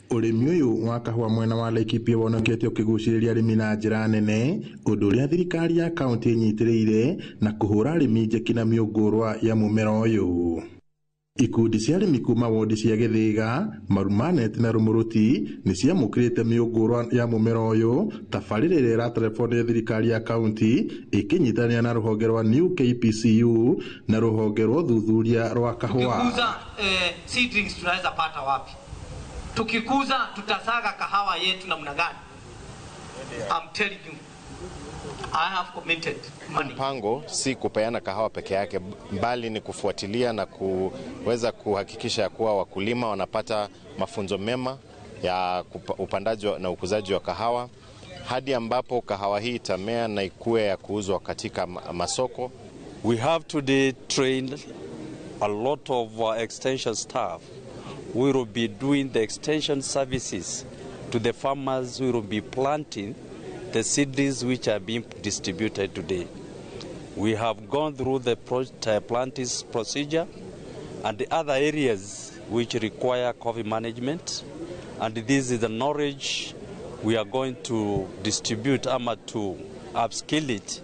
Ũrĩmi ũyũ wa kahũa mwena wa Laikipia wonekete ũkĩgucĩrĩria arĩmi na njĩra nene, ũndũ ũrĩa thirikari ya kaũntĩ ĩnyitĩrĩire na kũhũra arĩmi njeki na mĩũngũrwa ya mũmera ũyũ. Ikundi cia arĩmi kuma wondi cia Gĩthĩga, Marumanet na Rũmũrũti nĩ ciamũkĩrĩte mĩũngũrwa ya mũmera ũyũ tabarĩra ĩrĩa ĩratarebwo nĩ thirikari ya kaũntĩ ĩkĩnyitanĩra na rũhonge rwa New KPCU na rũhonge rwa ũthuthuria rwa kahũa. Tukikuza seedlings tunaweza pata wapi? Tukikuza tutasaga kahawa yetu namna gani? I'm telling you, I have committed money. Mpango si kupeana kahawa peke yake, bali ni kufuatilia na kuweza kuhakikisha kuwa wakulima wanapata mafunzo mema ya upandaji na ukuzaji wa kahawa hadi ambapo kahawa hii itamea na ikue ya kuuzwa katika masoko. We have today trained a lot of our extension staff. We will be doing the extension services to the farmers who will be planting the seedlings which are being distributed today. We have gone through the planting procedure and the other areas which require coffee management, and this is the knowledge we are going to distribute ama to upskill it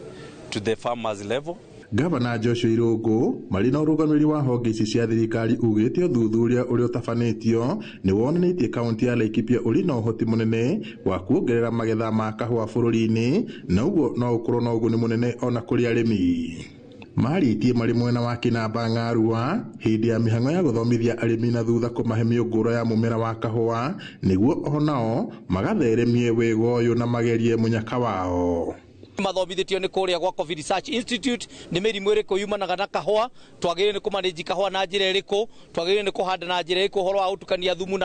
to the farmers level. Gavana Joshua Irũngũ marĩ na ũrũgamĩrĩri wa honge ici cia thirikari ugĩte ũthuthuria ũrĩa ũtabanĩtio nĩ wonanĩtie kaũntĩ ya Laikipia ũrĩ na ũhoti mũnene wa kuongerera magetha ma kahũa bũrũri-inĩ na ũguo no ũkorwo na ũguni mũnene ona kũrĩ arĩmi. Marĩtie marĩ mwena wa Kĩnamba Ng'arua hĩndĩ ya mĩhang'o ya gũthomithia arĩmi na thutha kũmahe mĩũngũrwa ya mũmera wa kahũa nĩguo onao magatheremie wĩga ũyũ na magerie mũnyaka wao. Mathomithĩtio nĩ kũrĩa gwa Coffee Research Institute nĩ mĩrimũ ĩrĩkũ yumanaga na kahũa, twagĩrĩire nĩ kũmanĩnji kahũa na njĩra ĩrĩkũ, twagĩrĩire nĩ kũhanda na njĩra ĩrĩkũ, ũhoro wa gũtukania thumu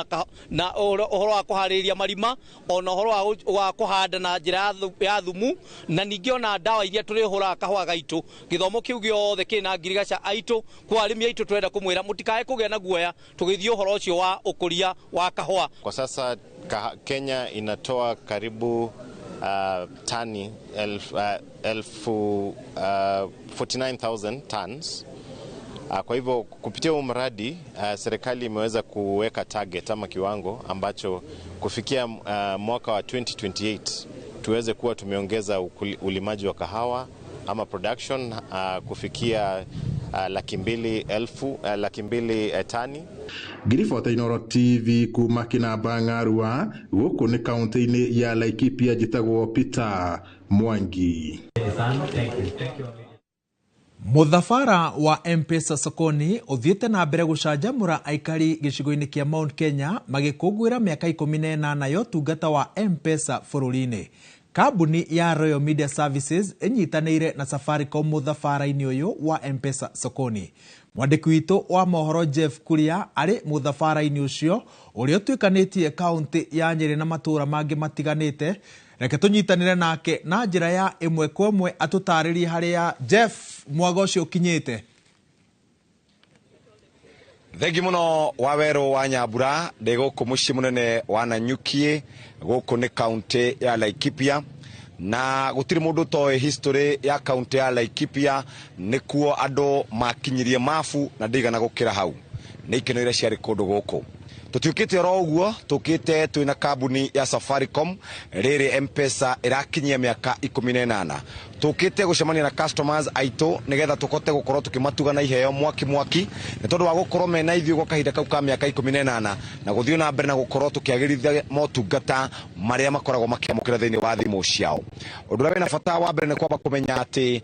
na ũhoro wa kũharĩrĩria marima, ona ũhoro wa kũhanda na njĩra ya thumu, na ningĩ ona ndawa iria tũrĩhũraga kahũa gaitũ. Gĩthomo kĩu gĩothe kĩ na ngirigaca aitũ kwa arĩmi aitũ tũrenda kũmwĩra mũtikae kũgĩa na guoya tũgĩthiĩ ũhoro ũcio wa ũkũria wa kahũa. Kwa sasa Kenya inatoa karibu tani 49,000 tons. Kwa hivyo kupitia huu mradi serikali imeweza kuweka target ama kiwango ambacho kufikia mwaka wa 2028 tuweze kuwa tumeongeza ulimaji wa kahawa ama production kufikia 200,000 tani. Ngiribota Inooro TV kuma Kĩnamba Ng'arua gũkũ nĩ kaũntĩ-inĩ ya Laikipia, njĩtagwo Peter Mwangi. Mũthabara wa M-Pesa Sokoni ũthiĩte na mbere gũcanjamũra aikari gĩcigo-inĩ kĩa Mount Kenya magĩkũngũĩra mĩaka 18 ya ũtungata wa M-Pesa bũrũri-inĩ. Kambuni ya Royal Media Services ĩnyitanĩire na Safaricom mũthabara-inĩ ũyũ wa M-Pesa Sokoni. Mwandĩki witũ wa mohoro Jeff Kuria arĩ mũthabara-inĩ ũcio ũrĩa ũtuĩkanĩtie kaũntĩ ya Nyĩrĩ na matũũra mangĩ matiganĩte. Reke tũnyitanĩre nake na njĩra ya ĩmwe kwa ĩmwe atũtarĩrie harĩa Jeff mwaga ũcio ũkinyĩte. Thengi muno wa werũ wa Nyambura, ndĩ gũkũ mũciĩ mũnene wa Nanyuki, gũkũ nĩ kaũntĩ ya Laikipia, na gũtirĩ mũndũ ũtoĩ history ya kaũntĩ ya Laikipia, nĩkuo andũ makinyirie mabu na ndĩigana gũkĩra hau. Nĩ ikeno iria ciarĩ kũndũ gũkũ. Tũtiũkĩte oro ũguo, tũkĩte twĩna kambuni ya Safaricom, rĩrĩ M-Pesa ĩrakinyia mĩaka 18. Tũkĩte gũcemania na customers aitũ nĩgetha tũkote gũkorwo tũkĩmatuga na iheo mwaki mwaki, nĩ tondũ wa gũkorwo mena ithuĩ gwa kahinda kau ka mĩaka 18 na gũthiĩ na mbere na gũkorwo tũkĩagĩrithia motungata marĩa makoragwo makĩamũkĩra thĩinĩ wa thimũ ciao. Ũndũ ũrĩa wĩna bata wa mbere nĩ kwamba kũmenya atĩ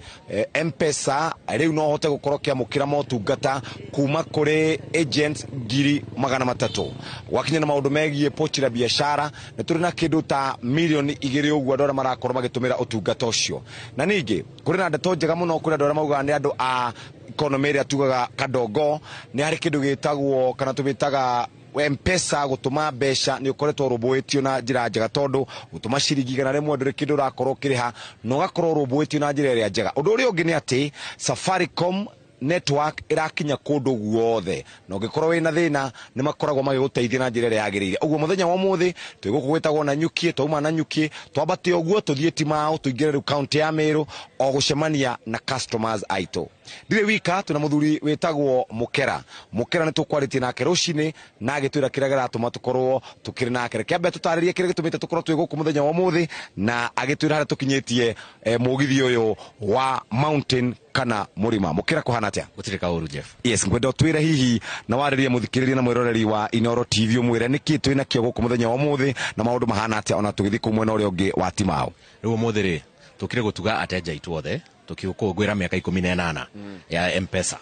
M-Pesa rĩu no ũhote gũkorwo ũkĩamũkĩra motungata kuma kũrĩ agents 300,000. Gwakinya na maũndũ megiĩ pochi la biashara nĩ tũrĩ na kĩndũ ta 2 milioni ũguo andũ arĩa marakorwo magĩtũmĩra ũtungata ũcio. Na ningĩ kũrĩ na ndeto njega mũno kũrĩ andũ arĩa maugaga nĩ andũ a economy ĩrĩa tugaga kadongo, nĩ harĩ kĩndũ gĩtagwo kana tũmĩtaga M-Pesa gũtũma mbeca nĩ ũkoretwo ũrũmbũĩtio na njĩra njega, tondũ gũtũma ciringi 100 ndũrĩ kĩndũ ũrakorwo ũkĩrĩha na ũgakorwo ũrũmbũĩtio na njĩra ĩrĩa njega. Ũndũ ũrĩa ũngĩ nĩ atĩ Safaricom network ĩrakinya kũndũ guothe, na ũngĩkorwo wĩna thĩna nĩ makoragwo magĩgũteithia na njĩra ĩrĩa yagĩrĩire. Ũguo mũthenya wa ũmũthĩ twĩ gũkũ gwĩtagwo Nanyuki, twauma Nanyuki twambate ũguo tũthiĩ Timau tũingĩre rĩu kaũntĩ ya Meru o gũcemania na customers aitũ. Ndirĩ wika, twĩna mũthuri wĩtagwo Mũkera. Mũkera nĩ tũkwarĩtie nake rũcinĩ na agĩtwĩra kĩrĩa kĩratũma tũkorwo tũkĩrĩ nake. Reke ambe tũtarĩrie kĩrĩa gĩtũmĩte tũkorwo twĩ gũkũ mũthenya wa ũmũthĩ, na agĩtwĩra harĩa tũkinyĩtie mũgithi ũyũ wa mountain kana mũrĩma. Mũkĩra, kũhana atĩa? Gũtirĩ kaũru, Jeff. Yes, ngwenda ũtwĩre hihi na warĩrie mũthikĩrĩria na mwĩroreri wa Inoro TV, ũmwĩre nĩkĩ twĩ nakĩo gũkũ mũthenya wa ũmũthĩ na maũndũ mahana atĩa ona tũgĩthiĩ kũu mwena ũrĩa ũngĩ wa Timao. Rĩu ũmũthĩ rĩ, tũkire gũtuga ateja aitũ othe tukikũngũĩra mĩaka 18 ya Mpesa.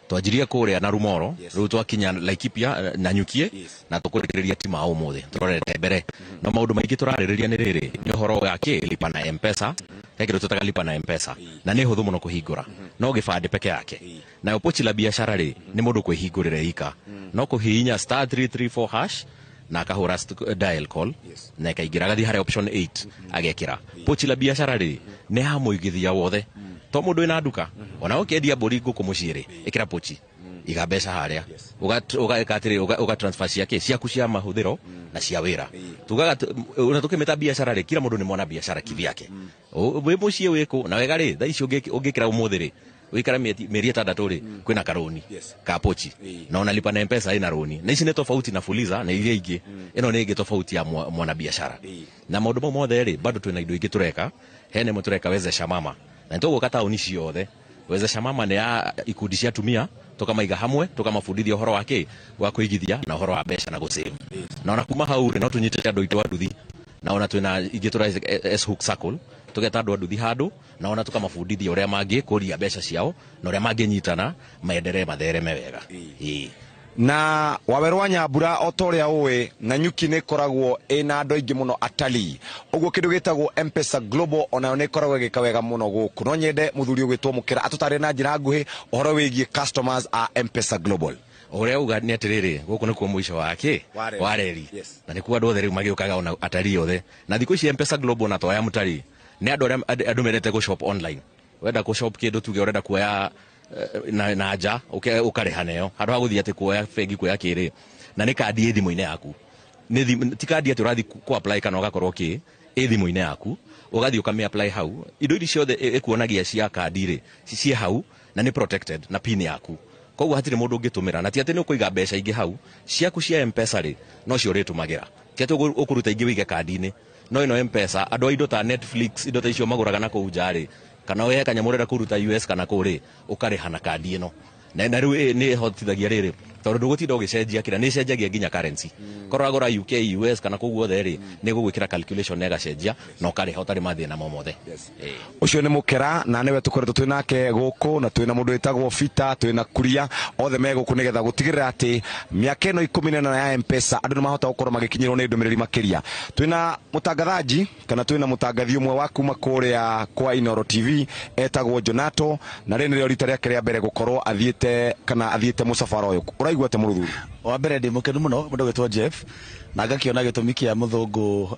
Twanjirie kũrĩa na Rumoro, rĩu twakinya Laikipia na Nyukie, na tũkũrĩkĩrĩria Timao ũmũthĩ tũrorete mbere. No maũndũ maingĩ tũrarĩrĩria nĩ rĩrĩ, nĩ ũhoro wa kĩ lipa na Mpesa. He kĩndũ twĩtaga lipa na Mpesa, na nĩ hũthũ mũno kũhingũra, no gĩbandĩ peke yake. Nayo pochi la biashara rĩ, nĩ mũndũ kwĩhingũrĩra ika, no kũhihinya *334 hash na akahũra dial call na ĩkaingĩra, agathiĩ harĩa option 8 agekĩra. Pochi la biashara rĩ, nĩ ya mũigithia wothe, to mũndũ wĩna nduka, ona ũkĩendia mbũri, ngũkũ mũciĩ rĩ, ĩkĩra pochi, iga mbeca harĩa, ũgeka atĩrĩ, ũga transfer ciake ciaku cia mahũthĩro na cia wĩra. Tugaga ona tũkĩmĩta biashara rĩ, kila mũndũ nĩ mwana biashara kivyake. Wĩ mũciĩ wĩkũ na wega rĩ, thaa ici ũngĩkĩra ũmũthĩ rĩ, wikara mĩeri 6 rĩ, kwĩna karũni ka pochi, na ona lipa na Mpesa ĩna rũni, na ici nĩ tofauti na Fuliza na iria ingĩ. Ĩno nĩ ĩngĩ tofauti ya mwana biashara. Na maũndũ mau mothe rĩ, bado twĩna indo ingĩ tũreka. Hena ĩmwe tũreka, Wezesha Mama, na nĩtũgũka taũni ciothe. Wezesha Mama nĩ ya ikundi cia atumia, tukamaiga hamwe, tukamabundithia ũhoro wa kĩ wa kũigithia na ũhoro wa mbeca na gũsave. Na ona kuma hau rĩ, no tũnyitĩte andũ aitũ a nduthi, na ona twĩna ingĩ tũra S-Hook Circle, tũgeta andũ a nduthi handũ na ona tukamabundithia ũrĩa mangĩkũria mbeca ciao na ũrĩa mangĩnyitana maenderee mathereme wega. Ĩĩ. Na Wawerũ wa Nyambura, o ta ũrĩa ũĩ, Nanyuki nĩ ĩkoragwo ĩna andũ aingĩ mũno atalii, ũguo kĩndũ gĩtagwo Mpesa Global onayo nĩ ĩkoragwo ĩgĩka wega mũno gũkũ. No nyende mũthuri ũgwĩtwo Mũkĩra atũtarĩrie na njĩra nguhĩ ũhoro wĩgiĩ customers a Mpesa Global. Ũrĩa uga nĩ atĩrĩrĩ, gũkũ nĩkuo mũico wa kĩ wa wa reri, na nĩkuo andũ othe rĩu magĩũkaga, ona atalii othe. Na thikũ ici Mpesa Global na toya mũtalii nĩ andũ arĩa andũ mendete gũ shop online. Wenda kũ shop kĩndũ, tuge ũrenda kuoya na nja, ũkarĩha nayo handũ ha gũthiĩ atĩ kuoya bengi kuoya kĩrĩ, na nĩ kandi ĩ thimũ-inĩ yaku. Nĩ ti kandi atĩ ũrathiĩ ku apply kana ũgakorwo kĩ ĩ thimũ-inĩ yaku, ũgathiĩ ũkamĩ apply hau. Indo iria ciothe ĩkuonagia cia kandi rĩ, ciĩ hau na nĩ protected na pin yaku, koguo hatirĩ mũndũ ũngĩtũmĩra. Na ti atĩ nĩ ũkũiga mbeca ingĩ hau ciaku cia Mpesa rĩ, no cio ũrĩtũmagĩra, ti atĩ ũkũruta ingĩ wĩige kandi-inĩ. No ĩno Mpesa, andũ a indo ta Netflix, indo ta icio magũraga na kũu nja rĩ, kana wehe kanyamũ ũrenda kũruta US kana kũ rĩ, ũkarĩha na kandi ĩno. Na rĩu nĩ ĩhotithagia rĩrĩ, tondũ ndũgũtinda ũgĩcenjia kĩrĩa, nĩ ĩcenjagia nginya currency. Korwo ũragũra UK, US kana kũu guothe rĩ, nĩ ĩgũgwĩkĩra calculation na ĩgacenjia na ũkarĩha ũtarĩ mathĩna mo mothe. Ũcio nĩ Mũkera, na nĩwe tũkoretwo twĩ nake gũkũ, na twĩna mũndũ wĩtagwo Fita, twĩna Kuria, othe me gũkũ nĩgetha gũtigĩrĩra atĩ mĩaka ĩno 14 ya Mpesa andũ nĩ mahota gũkorwo magĩkinyĩrwo nĩ ndũmĩrĩri makĩria. Twĩna mũtangathaji kana twĩna mũtangathi ũmwe wa kuma kũrĩa kwa Inoro TV etagwo Jonato, na rĩrĩ nĩrĩo rita rĩake rĩa mbere gũkorwo athiĩte kana athiĩte mũcabara ũyũ. Ũraigua atĩa, mũrũthuri? Wa mbere ndĩ mũkenu mũno, mũndũ gwĩtwo Jeff, na ngakĩona gĩtũmi kĩa mũthũngũ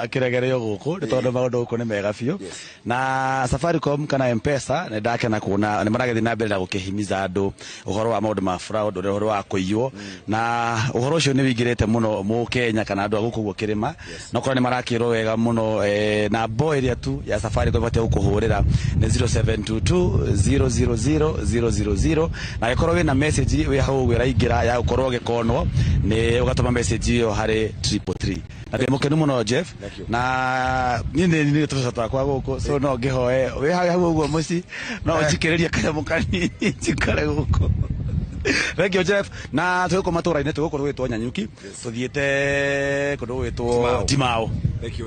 akĩregererio gũkũ nĩ tondũ maũndũ gũkũ nĩ mega biũ. Na Safaricom kana Mpesa, nĩ ndakena kuona nĩ maragĩthiĩ na mbere na gũkĩhimiza andũ ũhoro wa maũndũ ma fraud, ũhoro wa kũiywo, na ũhoro ũcio nĩ wĩingĩrĩte mũno mũkenya kana andũ a gũkũ ũguo kĩrĩma, na okorwo nĩ marakĩrwo wega mũno. Na mbo ĩrĩa tu ya Safaricom ĩbatiĩ gũkũhũrĩra nĩ 0722 000 000, na angĩkorwo wĩna message wĩ hau ũguo ĩraingĩra ya gũkorwo ũgĩkonwo, nĩ ũgatũma message ĩyo harĩ 333. Na ndĩ mũkenu mũno, Jeff, na niĩ nĩ tũbeca twakwa gũkũ, so no ngĩhoe wĩ hau ũguo mũciĩ no ũnjikĩrĩrie kanyamũ kanini njikare gũkũ. Thank you, Jeff. Na twĩ matũra-inĩ, twĩ gũkũ gwĩtwo Nyanyuki, tũthiĩte kũndũ gwĩtwo Timao.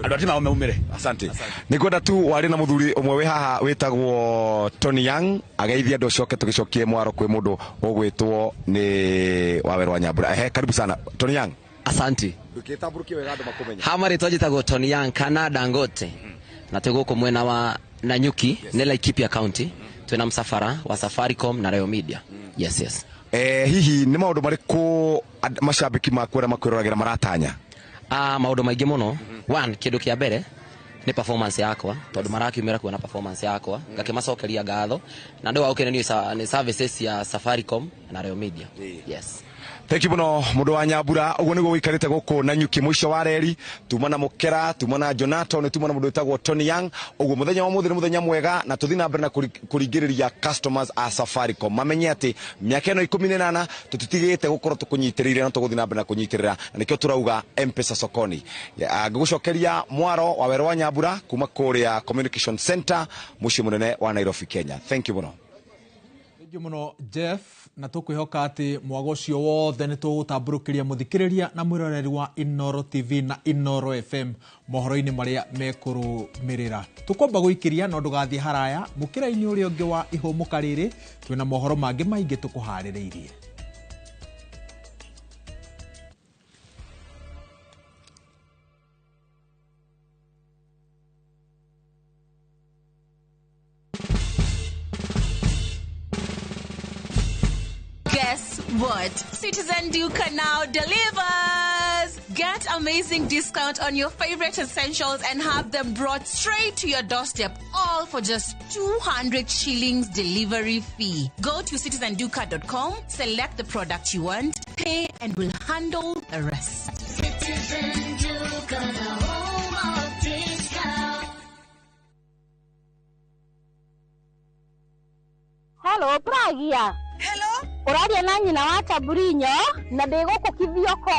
Andũ a Timao maumĩre. Asante. Nĩ ngwenda tu warĩ na mũthuri ũmwe wĩ haha wĩtagwo Tony Young ageithie andũ, coke tũgĩcokie mwaro kwĩ mũndũ ũgwĩtwo nĩ Wawerũ wa Nyambura. Ehe, karibu sana, Tony Young. Asante. Ndũkĩtambũrũkie wega andũ makũmenye. Hama rĩtwa njĩtagwo Tony Young kana Dangote, na twĩ gũkũ mwena wa Nanyuki, nĩ Laikipia County. Twĩna msafara wa Safaricom na Royal Media. Yes. Hihi nĩ maũndũ marĩkũ macambĩki maku arĩa makwĩroragĩra maratanya? Maũndũ maingĩ mũno. One, kĩndũ kĩa mbere nĩ performance yakwa, tondũ marakiumĩra kuona performance yakwa, ngakĩmacokeria ngatho, na ndũ wa gũkenenio nĩ services ya Safaricom na Royal Media. Yes. Thank you muno mundu wa Nyambura. Uguo niguo wikarite guku na nyuki muico wa reri, tuma na Mukera, tuma na Jonato, tuma na mundu witagwo Tony Young. Uguo muthenya wa muthi ni muthenya mwega na tuthi na mbere na kuringiriria customers a Safaricom mamenye ati miaka ino 18 tutitigite gukorwo tukunyitirire na tuguthi na mbere na kunyitirira, na nikio turauga M-Pesa sokoni. Ngigucokeria mwaro wa wero wa Nyambura kuma kuria Communication Center mucii munene wa Nairobi, Kenya. Thank you muno. Thank you muno Jeff, na tukwihoka ati mwago ucio wothe ni tugutambũrũkĩria mũthikĩrĩria na mwĩroreri wa Inooro TV na Inooro FM mohoro-inĩ marĩa mekũrũmĩrĩra. Tũkwamba gũikĩria no ndũgathiĩ haraya, mũkĩra-inĩ ũrĩa ũngĩ wa ihũmũka rĩrĩ twĩna mohoro mangĩ maingĩ tũkũharĩrĩirie. Guess what? Citizen Duka now delivers! Get amazing discount on your favorite essentials and have them brought straight to your doorstep, all for just 200 shillings delivery fee. Go to citizenduka.com, select the product you want, pay, and we'll handle the rest. Citizen Duka, the home of discount. Hello, Pragia. Hello? Ũraria na nyina wa Taburinyo na ndĩ gũkũ Kithioko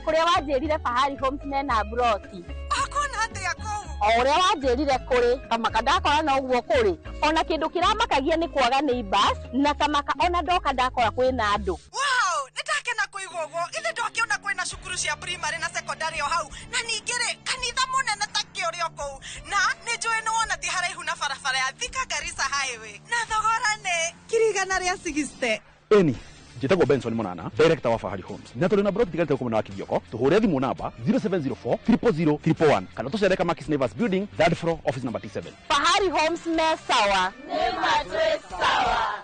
kũrĩa wanjĩrire Fahari Homes mena broti. Akona atĩa kũu? O ũrĩa wanjĩrire kũrĩ kamaka ndakora no ũguo kũrĩ. Ona kĩndũ kĩramakagia nĩ kwaga neighbors na kamaka ona ndoka ndakora kwĩna andũ. Wow, nĩndakena kũigua ũguo. Ithe ndokĩona kwĩna cukuru cia primary na secondary o hau na ningĩ rĩ kanitha mũnene ta kĩũrĩ o kũu na nĩnjũĩ nĩwona ti haraihu na barabara ya Thika Garissa Highway na thogora nĩ 160,000. Eni njĩtagwo Benson Monana, director wa Fahari Homes, na tũrĩ na broti tigarĩte gũkũ mwena wa Kithioko. Tũhũre thimũ namba 0704 000 111 kana tũcere Kamakis Neighbors Building, third floor, office number T7. Fahari Homes me sawa. Nĩ matwĩ sawa.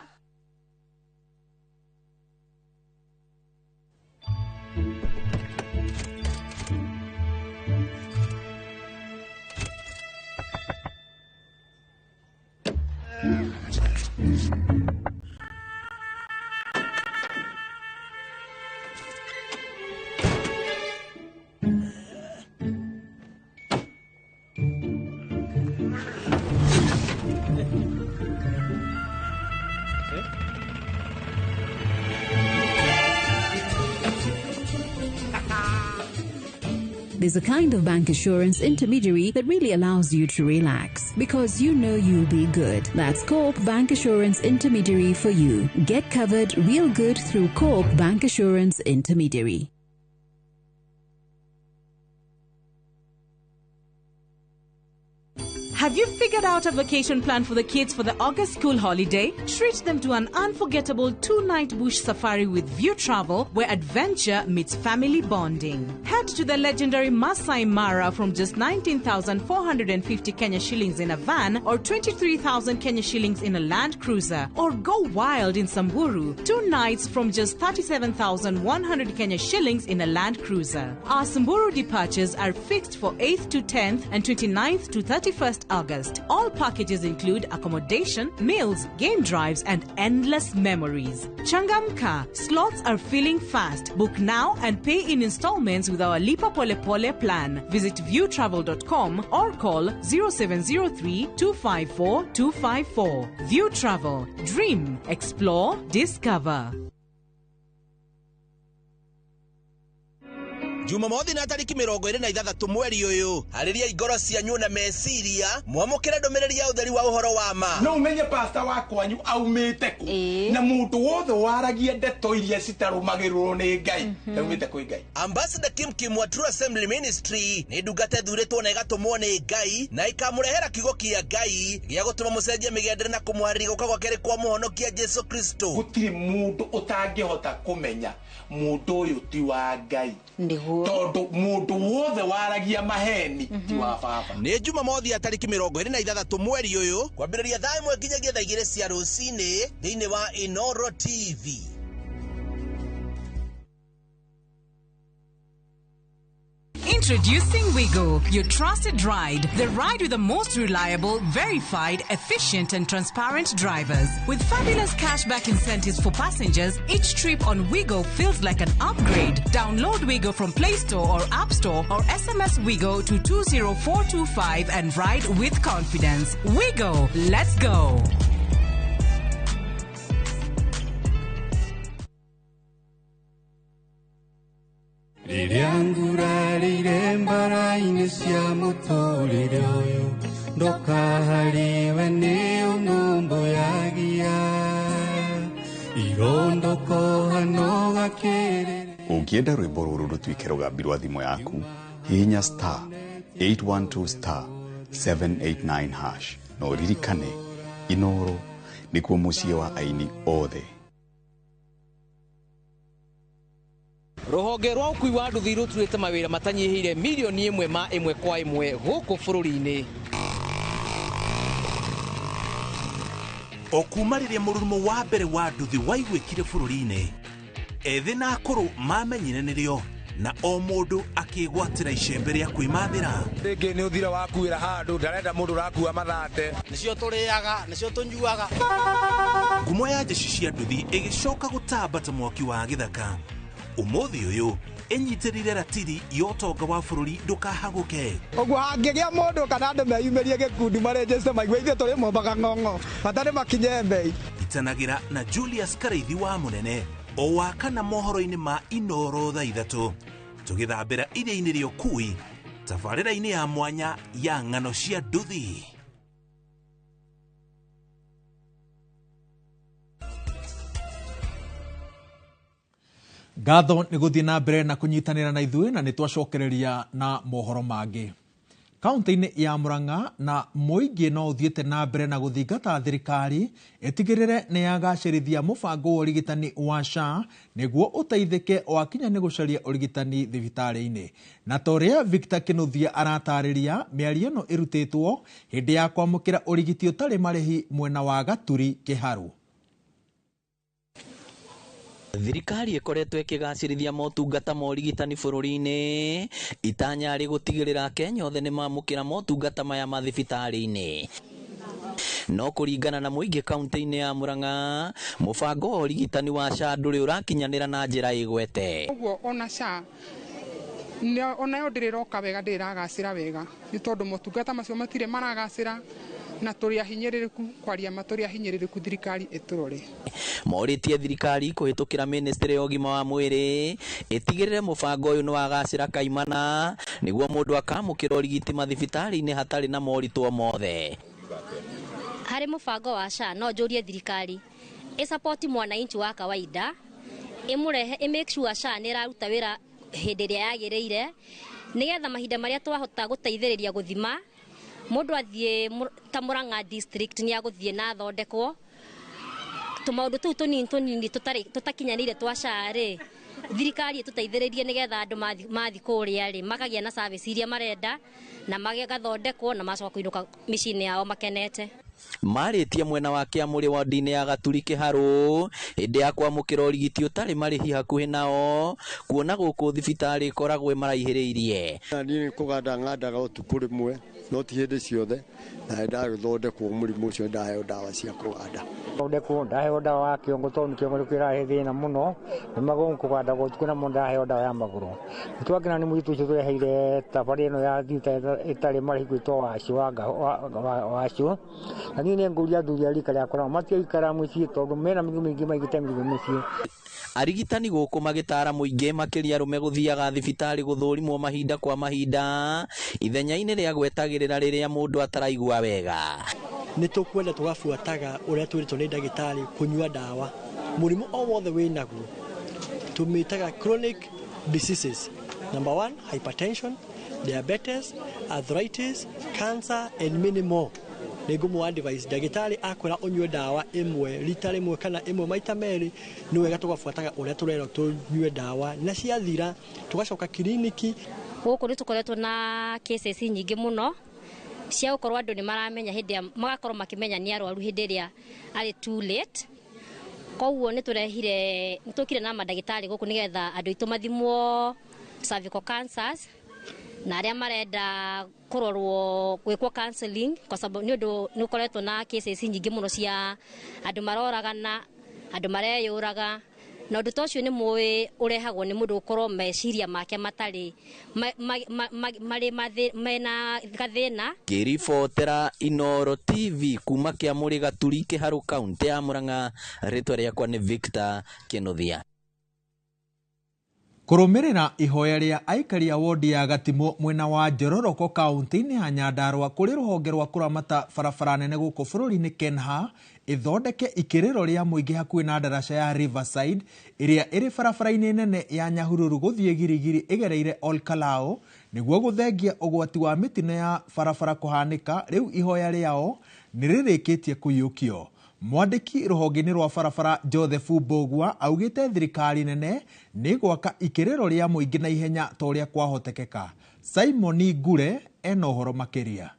There's a kind of bank assurance intermediary that really allows you to relax because you know you'll be good. That's Co-op Bank Assurance Intermediary for you. Get covered real good through Co-op Bank Assurance Intermediary. Have you figured out a vacation plan for the kids for the August school holiday? Treat them to an unforgettable 2-night bush safari with View Travel, where adventure meets family bonding. Head to the legendary Masai Mara from just 19,450 Kenya shillings in a van or 23,000 Kenya shillings in a Land Cruiser. Or go wild in Samburu, 2 nights from just 37,100 Kenya shillings in a Land Cruiser. Our Samburu departures are fixed for 8th to 10th and 29th to 31st August. All packages include accommodation, meals, game drives, and endless memories. Changamka, slots are filling fast. Book now and pay in installments with our Lipa Pole Pole plan. Visit viewtravel.com or call 0703 254 254. View Travel. Dream, explore, discover. Jumamothi na tariki 26 mweri uyu hariria ingoro cianyu na meciria mwamukire ndumiriri ya utheri wa uhoro wa ma. No umenye pastor wa kwanyu aumite ku na mundu wothe waragia ndeto iria citarumagirwo ni Ngai aumite kwi Ngai. Ambassador Kim Kim wa True Assembly Ministry ni ndungata thuritwo na igatumwo ni Ngai na ikamurehera kiugo kia Ngai gia gutuma mucenjie migendere na kumuharĩria guka gwake kwa muhonokia Jesu Kristo. Gutiri mundu utangihota kumenya mundu uyu ti wa Ngai niguo tondu mundu wothe waragia maheni ti wa baba. Ni Jumamothi ya tariki 26 mweri uyu kwambĩrĩria thaa 1 nginyagia thaa 2 cia rũcinĩ thĩinĩ wa Inooro TV. Introducing Wigo, your trusted ride. The ride with the most reliable, verified, efficient, and transparent drivers. With fabulous cashback incentives for passengers, each trip on Wigo feels like an upgrade. Download Wigo from Play Store or App Store or SMS Wigo to 20425 and ride with confidence. Wigo, let's go. Rĩrĩa ngurarĩire mbara-inĩ cia mũtũrĩre ũyũ ndoka harĩwe nĩ ũnũmbũyagia irondokoha no gakĩrĩrĩ. Ũngĩenda rwĩmbo rũrũ rũtuĩke rũgambi rwa thimũ yaku, hihinya star 812 star 789 hash na ũririkane Inoro nĩkuo mũciĩ wa aini othe. Rũhonge rwa ũkui wa nduthi rũturĩte mawĩra matanyihĩire mirioni ĩmwe ma ĩmwe kwa ĩmwe gũkũ bũrũri-inĩ. O kuma rĩrĩa mũrurumo wa mbere wa nduthi waiguĩkire bũrũri-inĩ, ethĩ na akũrũ mamenyire nĩrĩo na o mũndũ akĩgwatĩra icembe rĩa kwĩmathĩra. Rĩngĩ nĩ ũthira wakuĩra handũ ndarenda mũndũ ũrakua mathate. Nĩcio tũrĩaga, nĩcio tũnyuaga. Ngumo ya njeci cia nduthi ĩgĩcoka gũtamba ta mwaki wa gĩthaka. Ũmũthĩ ũyũ ĩnyitĩrĩire ratiri ya ũtonga wa bũrũri ndũkahagũke. Ũguo hangĩgĩa mũndũ kana andũ meyumĩrie gĩkundi marenjeste maigue ithuĩ tũrĩ mombaga ng'ong'o bata nĩ makinye mbei. Itanagĩra na Julius Karaithi wa Mũnene o wa kana mohoro-inĩ ma Inoro thaa 3 tũgĩthambĩra iria-inĩ rĩa ũkui tabarĩra-inĩ ya mwanya ya ng'ano cia nduthi. Ngatho nĩ gũthiĩ na mbere na kũnyitanĩra na ithuĩ na nĩ twacokereria na mohoro mangĩ. Kaunti-inĩ ya Murang'a na mũingĩ no ũthiĩte na mbere na gũthingata thirikari ĩtigĩrĩre nĩ yagacĩrithia mũbango wa ũrigitani wa SHA nĩguo ũteithĩke wakinya nĩ gũcaria ũrigitani thibitarĩ-inĩ. Na ta ũrĩa Victor Kĩnuthia aratarĩria, mĩario ĩno ĩrutĩtwo hĩndĩ ya kwamũkĩra ũrigiti ũtarĩ marĩhi mwena wa Gaturi Kĩharũ. Thirikari ĩkoretwo ĩkĩgacĩrithia motungata ma ũrigitani bũrũri-inĩ itanya rĩ gũtigĩrĩra Kenya othe nĩmamũkĩra motungata maya ma thibitarĩ-inĩ. No kũringana na mũingĩ kaunti-inĩ ya Murang'a, mũbango wa ũrigitani wa SHA ndũrĩ ũrakinyanĩra na njĩra ĩgwete. Ũguo ona SHA onayo ndĩrĩroka wega, ndĩrĩragacĩra wega nĩ tondũ motungata macio matirĩ maragacĩra na tũrĩ ahinyĩrĩrĩku, kwaria ma tũrĩ ahinyĩrĩrĩku, thirikari ĩtũrore. Morĩtie thirikari kũhĩtũkĩra ministry ya ũgima wa mwĩrĩ ĩtigĩrĩre mũbango ũyũ nĩwagacĩra kaimana nĩguo mũndũ akamũkĩra ũrigiti mathibitarĩ-inĩ hatarĩ na moritũ mothe. Harĩ mũbango wa SHA no njũrie thirikari ĩsapoti mwananchi wa kawaida, ĩmũrehe ĩ make sure SHA nĩ ĩraruta wĩra hĩndĩ ĩrĩa yagĩrĩire nĩgetha mahinda marĩa twahota gũteithĩrĩria gũthima mũndũ athiĩ ta Murang'a district nĩ agũthiĩ na athondekwo tũmaũndũ tũu tũnini tũnini tũtakinyanĩire twa SHA rĩ, thirikari ĩtũteithĩrĩrie nĩgetha andũ mathi kũrĩa rĩ makagĩa na service iria marenda na magathondekwo na macoka kũinũka mĩciĩ-inĩ yao makenete. Marĩtie mwena wa Kĩamũrĩ ward-inĩ ya Gaturi Kĩharũ hĩndĩ ya kwamũkĩra ũrigiti ũtarĩ marĩhi hakuhĩ nao kuona gũkũ thibitarĩ ĩkoragwo ĩmaraihĩrĩirie. Niĩ nĩ kũganda ng'andaga ũtukũ rĩmwe no ti hĩndĩ ciothe na nĩndagĩthondekwo mũrimũ ũcio ndaheo ndawa cia kũganda. Thondekwo ndaheo ndawa ya kĩongo tondũ kĩongo nĩ kĩrahe thĩna mũno nĩ magũrũ kũganda ũtukũ namo ndaheo ndawa ya magũrũ. Nĩtwakena nĩ mũirĩtu ũcio tũreheire thabarĩ ĩno ya thibitarĩ ĩtarĩ marĩhi gwĩtwo Wacu na niĩ nĩngũria athuri a rika rĩakwa nao matigaikara mũciĩ tondũ mena mĩrimũ mĩingĩ maigĩte mĩrimũ mũciĩ. Arigitani gũkũ magĩtara mũingĩ makĩria arũme gũthiaga thibitarĩ gũthũrimwo mahinda kwa mahinda ithenya-inĩ rĩa gwetagĩrĩra rĩrĩa mũndũ ataraigua wega. Nĩ tũkwenda tũgabuataga ũrĩa twĩrĩtwo nĩ ndagĩtarĩ kũnyua ndawa. Mũrimũ o wothe wĩnaguo tũmĩtaga chronic diseases. Number 1, hypertension, diabetes, arthritis, cancer and many more. Nĩngũmũ advise ndagĩtarĩ akwĩra ũnyue ndawa ĩmwe rita rĩmwe kana ĩmwe maita merĩ, nĩ wega tũgabuataga ũrĩa tũrerwo tũnyue ndawa na ciathira tũgacoka kiriniki. Gũkũ nĩ tũkoretwo na cases nyingĩ mũno cia gũkorwo andũ nĩ maramenya hĩndĩ ĩrĩa magakorwo makĩmenya nĩ arwaru hĩndĩ ĩrĩa arĩ too late. Koguo nĩ tũrehire nĩ tũkire na mandagĩtarĩ gũkũ nĩgetha andũ aitũ mathimwo cervical cancers Na arĩa marenda kũrorwo gwĩkwo counseling kwa sababu nĩ ũndũ nĩ ũkoretwo na cases nyingĩ mũno cia andũ maroragana, andũ mareyũraga, na ũndũ ta ũcio nĩ mũĩ ũrehagwo nĩ mũndũ gũkorwo meciria make matarĩ marĩ mena gathĩna. Ngĩribotera Inooro TV kuma Kĩamũrĩ Gaturi Kĩharũ kaunti ya Murang'a, rĩtwa rĩakwa nĩ Victor Kĩnuthia. Kũrũmĩrĩra ihoya rĩa aikari a wodi ya Gatimũ mwena wa Njororoko kaunti-inĩ ya Nyandarua kũrĩ rũhonge rwa kũramata barabara nene gũkũ bũrũri-inĩ KENHA ĩthondeke ikĩrĩro rĩa mũingĩ hakuhĩ na ndaraca ya Riverside ĩrĩa ĩrĩ barabara-inĩ nene ya Nyahururu gũthiĩ Girigiri ĩgereire Ol Kalou nĩguo gũthengia ũgwati wa mĩtino ya barabara kũhanĩka. Rĩu ihoya rĩao nĩ rĩrĩkĩtie kũiyũkio. Mwandĩki rũhonge-inĩ rwa barabara Joseph Mbũgua augĩte thirikari nene nĩ gwaka ikĩrĩro rĩa mũingĩ na ihenya ta ũrĩa kwahotekeka. Simon Ngure ena ũhoro makĩria.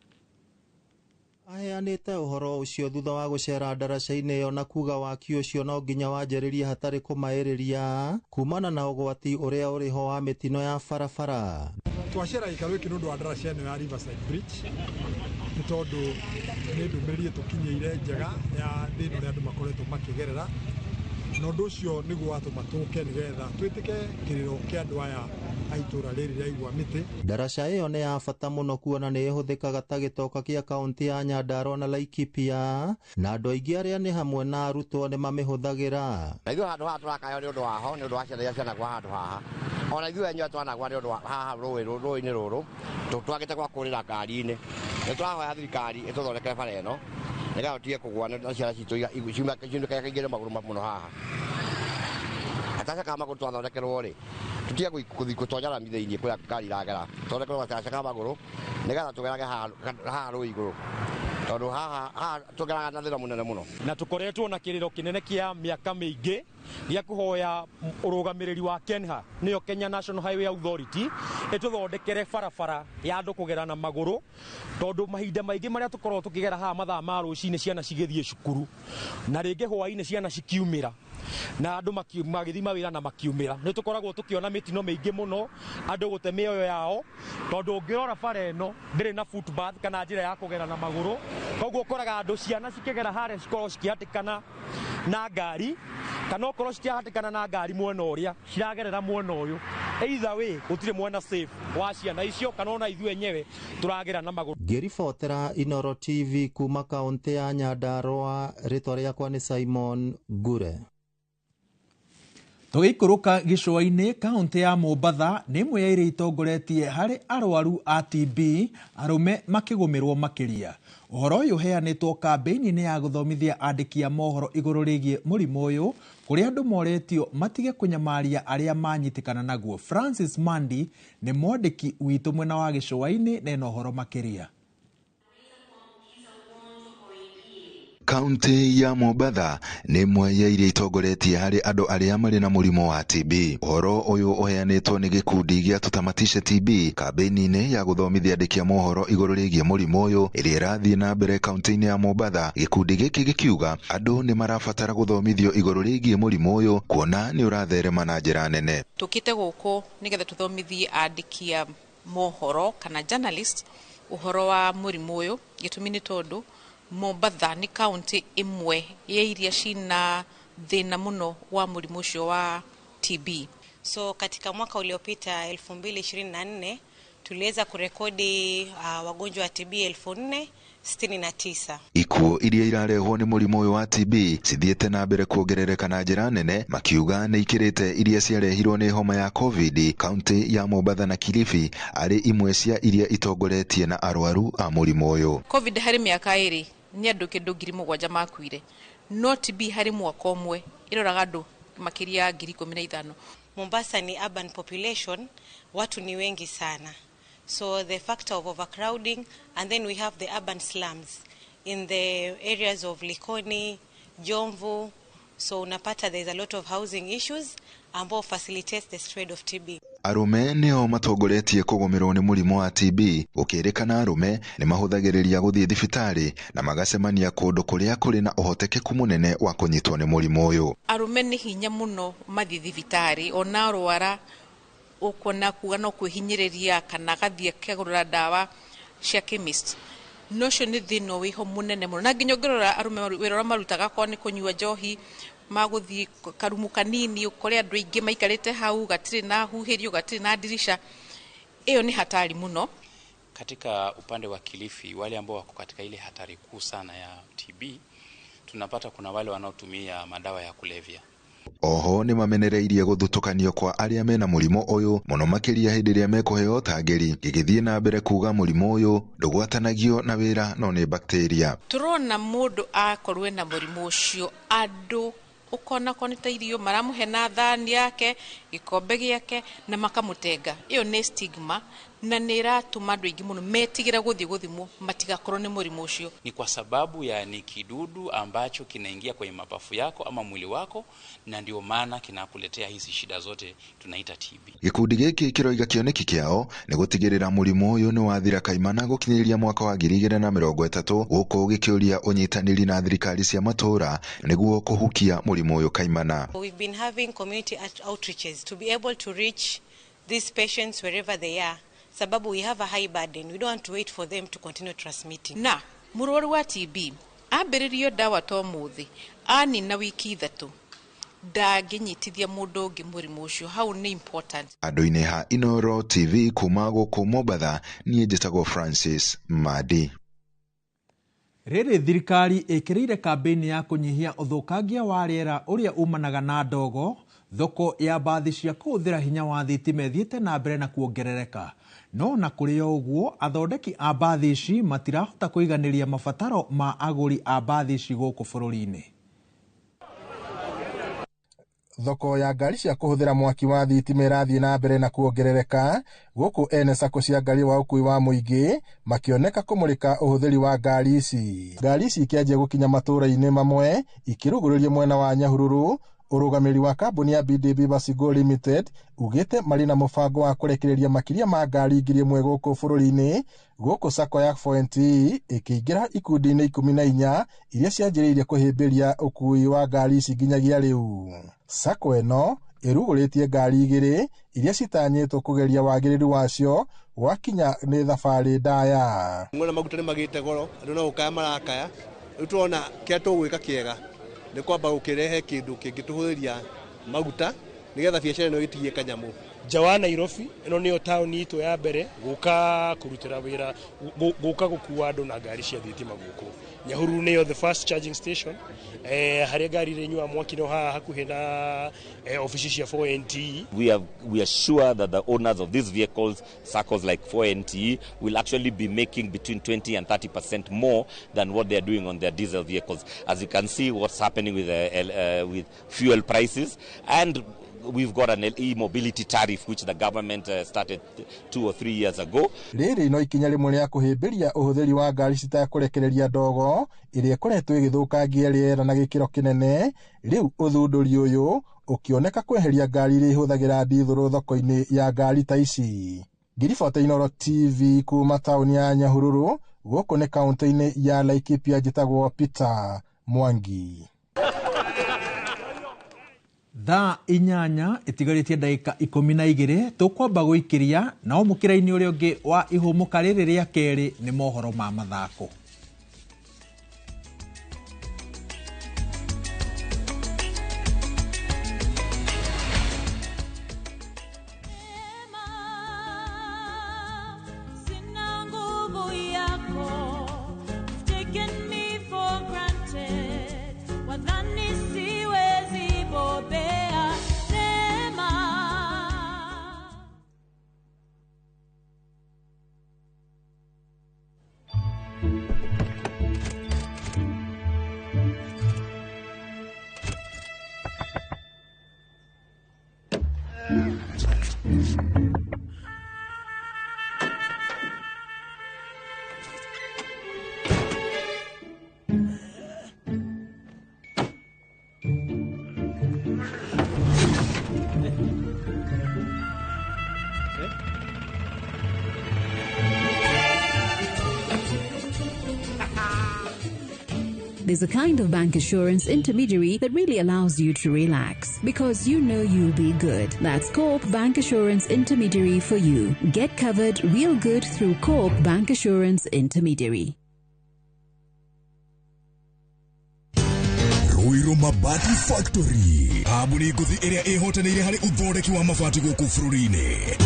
Aheanĩte ũhoro ũcio thutha wa gũcera ndaraca-inĩ ĩyo na kuga waki ũcio no nginya wanjĩrĩrie hatarĩ kũmaĩrĩria kumana na ũgwati ũrĩa ũrĩ ho wa mĩtino ya barabara. Twacera gĩikaro gĩkĩ nĩ ũndũ wa ndaraca ĩno ya Riverside Bridge nĩ tondũ nĩ ndũmĩrĩri ĩtũkinyĩire njega ya thĩna ũrĩa andũ makoretwo makĩgerera, na ũndũ ũcio nĩguo watũma tũke nĩgetha twĩtĩke kĩrĩro kĩa andũ aya a itũũra rĩrĩ rĩa Igwa Mĩtĩ. Ndaraca ĩyo nĩ ya bata mũno kuona nĩ ĩhũthĩkaga ta gĩtoka kĩa kaunti ya Nyandarua na Laikipia, na andũ aingĩ arĩa nĩ hamwe na arutwo nĩ mamĩhũthagĩra. Na ithuĩ handũ haha tũrakayo nĩ ũndũ waho, nĩ ũndũ wa ciana iria cianagwa handũ haha. Ona ithuĩ enyewe twanagwa nĩ ũndũ wa haha rũĩ-inĩ rũrũ, twagĩte gwa kũrĩra ngari-inĩ. Nĩ tũrahoya thirikari ĩtũthondekere bara ĩno nĩgetha tũtige kũgũa na ciana citũ ciunĩke magũrũ mũno haha. Gataca ka magũrũ twathondekerwo rĩ, tũtige gũthiĩ gũtonya rami thĩinĩ kũrĩa ngari iragera, tũthondekerwo gataca ka magũrũ nĩgetha tũgerage haha rũĩ igũrũ, tondũ haha tũgeraga na thĩna mũnene mũno. Na tũkoretwo na kĩrĩro kĩnene kĩa mĩaka mĩingĩ gĩa kũhoya ũrũgamĩrĩri wa KENHA nĩyo Kenya National Highway Authority ĩtũthondekere barabara ya andũ kũgera na magũrũ, tondũ mahinda maingĩ marĩa tũkoragwo tũkĩgera haha mathaa ma rũcinĩ ciana cigĩthiĩ cukuru na rĩngĩ hwaĩ-inĩ ciana cikiumĩra na andũ magĩthiĩ mawĩra na makiumĩra, nĩ tũkoragwo tũkĩona mĩtino mĩingĩ mũno andũ gũte mĩoyo yao, tondũ ũngĩrora bara ĩno ndĩrĩ na footpath kana njĩra ya kũgera na magũrũ, koguo ũkoraga andũ ciana cikĩgera harĩa cikoragwo cikĩhatĩkana na ngari, kana okorwo citiahatĩkana na ngari mwena ũrĩa ciragerera mwena ũyũ. Either way gũtirĩ mwena safe wa ciana icio kana ona ithuĩ enyewe tũragera na magũrũ. Ngĩribotera Inooro TV kuma kaunti ya Nyandarua, rĩtwa rĩakwa nĩ Simon Ngure. Tũgĩikũrũka gĩcũa-inĩ, kaunti ya Mombatha nĩ ĩmwe ya iria itongoretie harĩ arwaru a TB arũme makĩgũmĩrwo makĩria. Ũhoro ũyũ ũheanĩtwo kambĩini-inĩ ya gũthomithia andĩki a mohoro igũrũ rĩgiĩ mũrimũ ũyũ, kũrĩa andũ moretio matige kũnyamaria arĩa manyitĩkana naguo. Francis Mandi nĩ mwandĩki witũ mwena wa gĩcũa-inĩ na ena ũhoro makĩria. Kaunti ya Mombatha nĩ ĩmwe ya iria itongoretie harĩ andũ arĩa marĩ na mũrimũ wa TB. Ũhoro ũyũ ũheanĩtwo nĩ gĩkundi gĩa Tutamatishe TB kambĩini-inĩ ya gũthomithia andĩki a mohoro igũrũ rĩgiĩ mũrimũ ũyũ ĩrĩa ĩrathiĩ na mbere kaunti-inĩ ya Mombatha. Gĩkundi gĩkĩ gĩkiuga andũ nĩ marabatara gũthomithio igũrũ rĩgiĩ mũrimũ ũyũ kuona nĩ ũratherema na njĩra nene. Tũkĩte gũkũ nĩgetha tũthomithie andĩki a mohoro kana journalist ũhoro wa mũrimũ ũyũ. Gĩtũmi nĩ tondũ Mombatha nĩ kaunti ĩmwe ya iria cina thĩna mũno wa mũrimũ ũcio wa TB. So katika mwaka uliopita 2024 tuliweza kurekodi wagonjwa wa TB 4069. Ikuũ iria irarehwo nĩ mũrimũ ũyũ wa TB cithiĩte na mbere kuongerereka na njĩra nene, makiuga nĩ ikĩrĩte iria ciarehirwo nĩ homa ya COVID. Kaunti ya Mombatha na Kilifi arĩ imwe cia iria itongoretie na arwaru a mũrimũ ũyũ. COVID harĩ mĩaka ĩrĩ nĩ andũ kĩndũ 7,000 makuire, no TB harĩ mwaka ũmwe ĩroraga andũ makĩria ya 15,000. Mombasa ni urban population, watu ni wengi sana. So the factor of overcrowding, and then we have the urban slums in the areas of Likoni, Jomvu. So unapata there's a lot of housing issues ambao facilitates the spread of TB. Arũme nĩo matongoretie kũgũmĩrwo nĩ mũrimũ wa TB, gũkĩrĩkana arũme nĩ mahũthagĩrĩria gũthiĩ thibitarĩ na magacemania kũndũ kũrĩa kũrĩ na ũhotekeku mũnene wa kũnyitwo nĩ mũrimũ ũyũ. Arũme nĩ hinya mũno mathiĩ thibitarĩ, ona arwara Ũkuona kuga no kwĩhinyĩrĩria kana agathiĩ akagũrĩra ndawa cia chemist. No ũcio nĩ thĩna wĩho mũnene mũno, na nginya ũngĩrora arũme wĩra ũrĩa marutaga akorwo nĩ kũnyua njohi, magũthiĩ karumu kanini ũkore andũ aingĩ maikarĩte hau, gatirĩ na huhĩrio, gatirĩ na ndirisha. Ĩyo nĩ hatari mũno. Katika upande wa Kilifi, wale ambao wako katika ile hatari kuu sana ya TB, tunapata kuna wale wanaotumia madawa ya kulevya. Oho nĩ mamenereirie gũthutũkanio kwa arĩa mena mũrimũ ũyũ mũno makĩria hĩndĩ ĩrĩa mekũheo ũtangĩri, gĩgĩthiĩ na mbere kuga mũrimũ ũyũ ndũgwatanagio na wĩra no nĩ bakteria. Tũrona mũndũ akorwo ena mũrimũ ũcio, andũ ũkona korwo nĩ ta irio maramũhe na thani yake, gĩkombe gĩake, na makamũtenga. Ĩyo nĩ stigma na nĩ ĩratũma andũ aingĩ mũno metigĩre gũthiĩ gũthimwo matigakorwo nĩ mũrimũ ũcio. Ni kwa sababu ya ni kidudu ambacho kinaingia kwenye mapafu yako ama mwili wako, na ndio maana kinakuletea hizi shida zote tunaita TB. Gĩkundi gĩkĩ kĩroiga kĩoneki kĩao nĩ gũtigĩrĩra mũrimũ ũyũ nĩ wathira kaimana gũkinyĩria mwaka wa 2030, gũkũ gĩkĩũria ũnyitanĩri na thirikari cia matũũra nĩguo kũhukia mũrimũ ũyũ kaimana. We've been having community outreaches to be able to reach these patients wherever they are. Sababu we have a high burden. We don't want to wait for them to continue transmitting. Na mũrwaru wa TB ambĩrĩrio ndawa to mũthĩ, anina wiki 3 ndangĩnyitithia mũndũ ũngĩ mũrimũ ũcio. Hau nĩ important. Andũ-inĩ ha Inooro TV kuma gũkũ Mombatha, niĩ njĩtagwo Francis Madi. Rĩrĩ thirikari ĩkĩrĩire kambĩini ya kũnyihia ũthũkangia wa rĩera ũrĩa umanaga na ndogo, thoko ya mbathi cia kũhũthĩra hinya wa thitima ĩthiĩte na mbere na kuongerereka. No na kũrĩ o ũguo, athondeki a mbathi ici matirahota kũiganĩria mabataro ma agũri a mbathi ici gũkũ bũrũri-inĩ. Thoko ya ngari cia kũhũthĩra mwaki wa thitima ĩrathiĩ na mbere na kuongerereka, gũkũ ene sacco cia ngari wa ũkuui wa mũingĩ makĩoneka kũmũrĩka ũhũthĩri wa ngari ici. Ngari ici ikĩanjia gũkinya matũũra-inĩ mamwe ikĩrugũrĩrio mwena wa Nyahururu. Ũrũgamĩrĩri wa kambuni ya BDB Basigo Limited ugĩte marĩ na mũbango wa kũrekereria makĩria ma ngari 1,000 gũkũ bũrũri-inĩ, gũkũ sacco ya 4NTE ĩkĩingĩra ikundi-inĩ 14 iria cianjĩrĩirie kũhĩmbĩria ũkuui wa ngari ici nginyagia rĩu. Sacco ĩno ĩrugũrĩtie ngari 2 iria citanyĩtwo kũgeria wagĩrĩru wacio gwakinya nĩ thabarĩ ndaya. Ng'ona maguta nĩ magĩte goro, andũ no gũkaya marakaya, rĩu tũrona kĩrĩa tũgwĩka kĩega nĩ kwamba gũkĩrehe kĩndũ kĩngĩtũhũthĩria maguta nĩgetha biacara ĩno ĩtigie kanyamũ. Nja wa Nairobi ĩno nĩyo taũni itũ ya mbere gũka kũrutĩra wĩra, gũka gũkua andũ na ngari cia thitima gũkũ. Nyahururu nĩyo the first charging station, harĩa ngari ĩrĩnyuaga mwaki no haha hakuhĩ na ofici cia 4NTE. We are sure that the owners of these vehicles, circles like 4NTE, will actually be making between 20 and 30% more than what they are doing on their diesel vehicles. As you can see what's happening with fuel prices, and we've got an e-mobility tariff which the government started 2 or 3 years ago. Rĩrĩ no ikinya rĩmwe rĩa kũhĩmbĩria ũhũthĩri wa ngari citakũrekereria ndogo ĩrĩa ĩkoretwo ĩgĩthũkangia rĩera na gĩkĩro kĩnene. Rĩu ũthundũri ũyũ ũkĩoneka kweheria ngari iria ihũthagĩra ndithũrũ thoko-inĩ ya ngari ta ici. Ngiribota Inooro TV kuma taũni ya Nyahururu, gũkũ nĩ kaũntĩ-inĩ ya Laikipia, njĩtagwo Peter Mwangi. Thaa 8 ĩtigarĩtie ndagĩka 12 tũkwamba gũikĩria nao mũkĩra-inĩ ũrĩa ũngĩ wa ihũmũka rĩrĩ rĩa kerĩ nĩ mohoro ma mathako. There's a kind of bank assurance intermediary that really allows you to relax because you know you'll be good. That's Co-op Bank Assurance Intermediary for you. Get covered real good through Co-op Bank Assurance Intermediary. Ruiru Mabati Factory kambuni ngũthi ĩrĩa ĩhotanĩire harĩ ũthondeki wa mabati gũkũ bũrũri-inĩ.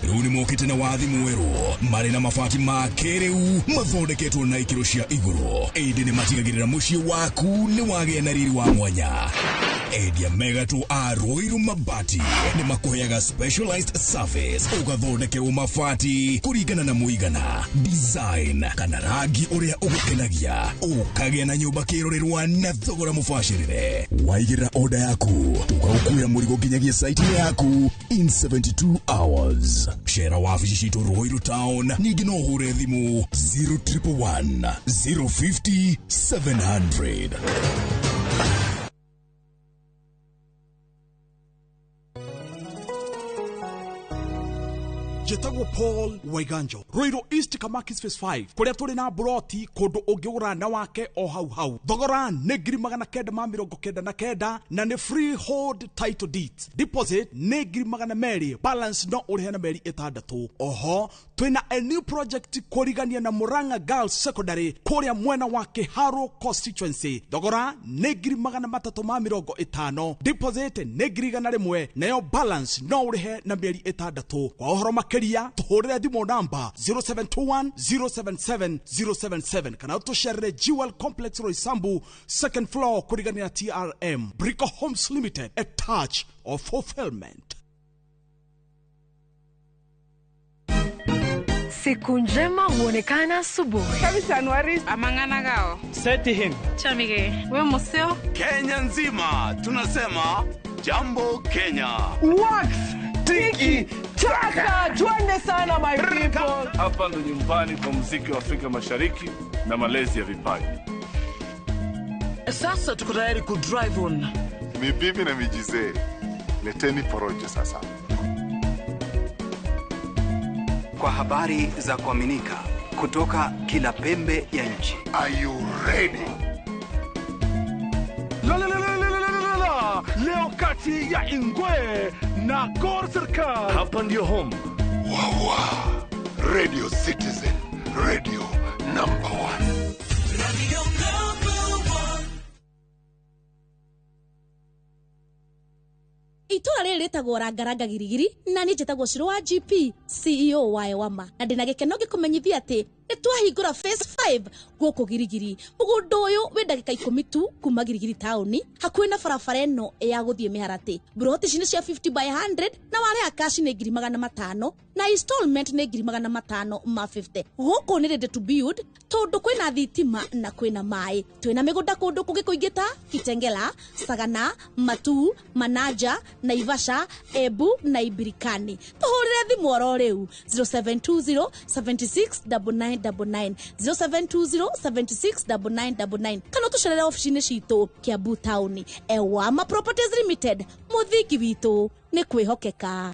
Rĩu nĩ mokĩte na wathi mwerũ marĩ na mabati ma kĩrĩu mathondeketwo na ikĩro cia igũrũ, ĩndĩ nĩ matigagĩrĩra mũciĩ waku nĩ wagĩa na riri wa mwanya. Endia megatũ a Ruiru Mabati nĩ makũheaga specialized service, ũgathondekerwo mabati kũringana na mũigana, design kana rangi ũrĩa ũgũkenagia, ũkagĩa na nyũmba kĩrorerwa na thogora mũbacĩrĩre. Waigĩrĩra order yaku tũgagũkuĩra mũrigo nginyagia site yaku in 72 hours. Cera wabici citũ Ruiru Town, ningĩ no ũhũre thimũ 0111 050 700. Njĩtagwo Paul Waiganjo, Ruiru East Kamakis Phase 5, kũrĩa tũrĩ na mburoti kũndũ ũngĩgũra na wake o hau hau. Thogora nĩ 999 na nĩ freehold title deeds. Deposit nĩ 200,000, balance no ũrĩhe na mĩeri 6. Oho twĩna a new project kũrigania na Murang'a Girls Secondary kũrĩa mwena wa Kĩharũ constituency. Thogora nĩ 350,000, deposit nĩ 100,000, nayo balance no ũrĩhe na mĩeri 6. Kwa ũhoro makĩria tũhũrĩre thimũ namba 0721 077 077 kana ũtũcerere Jewel Complex Roysambu second floor kũrigania na TRM. Brico Homes Limited, a touch of fulfillment. Siku njema huonekana asubuhi. Kabisa Anuari amangana gao. Seti him. Chamige. We museo. Kenya nzima tunasema jambo Kenya. Wax tiki taka, twende sana my people. Hapa ndo nyumbani kwa muziki wa Afrika Mashariki na malezi ya vipaji. Sasa tuko tayari ku drive on. Ni bibi na mijizee. Leteni porojo sasa. Kwa habari za kuaminika kutoka kila pembe ya nchi. Are you ready? La la la la la la la. Leo kati ya Ingwe na Gor Serikal. Hapa ndio home. Wawa. Radio Citizen, radio number 1. Radio number 1. Itũra rĩrĩ rĩtagwo Rangaranga Girigiri na niĩ njĩtagwo Shiro wa GP CEO wa Ewama, na ndĩna gĩkeno ngĩkũmenyithia atĩ nĩ twahingũra phase 5 gũkũ Girigiri. Mũgũnda ũyũ wĩ ndagĩka 10 tu kuma Girigiri taũni, hakuhĩ na barabara ĩno ya gũthiĩ Mĩharatĩ. Mburoti ici nĩ cia 50 by 100 na warĩha cash nĩ 500,000 na installment nĩ 550,000. Gũkũ nĩ ready to build tondũ kwĩna thitima na kwĩna maĩ. Twĩna mĩgũnda kũndũ kũngĩ kũingĩ ta Kitengela, Sagana, Matuu, Manaja, Naivasha, Embu na Ibirikani. Tũhũrĩre thimũ oro rĩu 0720 76 9999 0720 76 9999 kana ũtũcerere obici-inĩ citũ Kiambu taũni. Ewama Properties Limited, mũthingi witũ nĩ kwĩhokeka.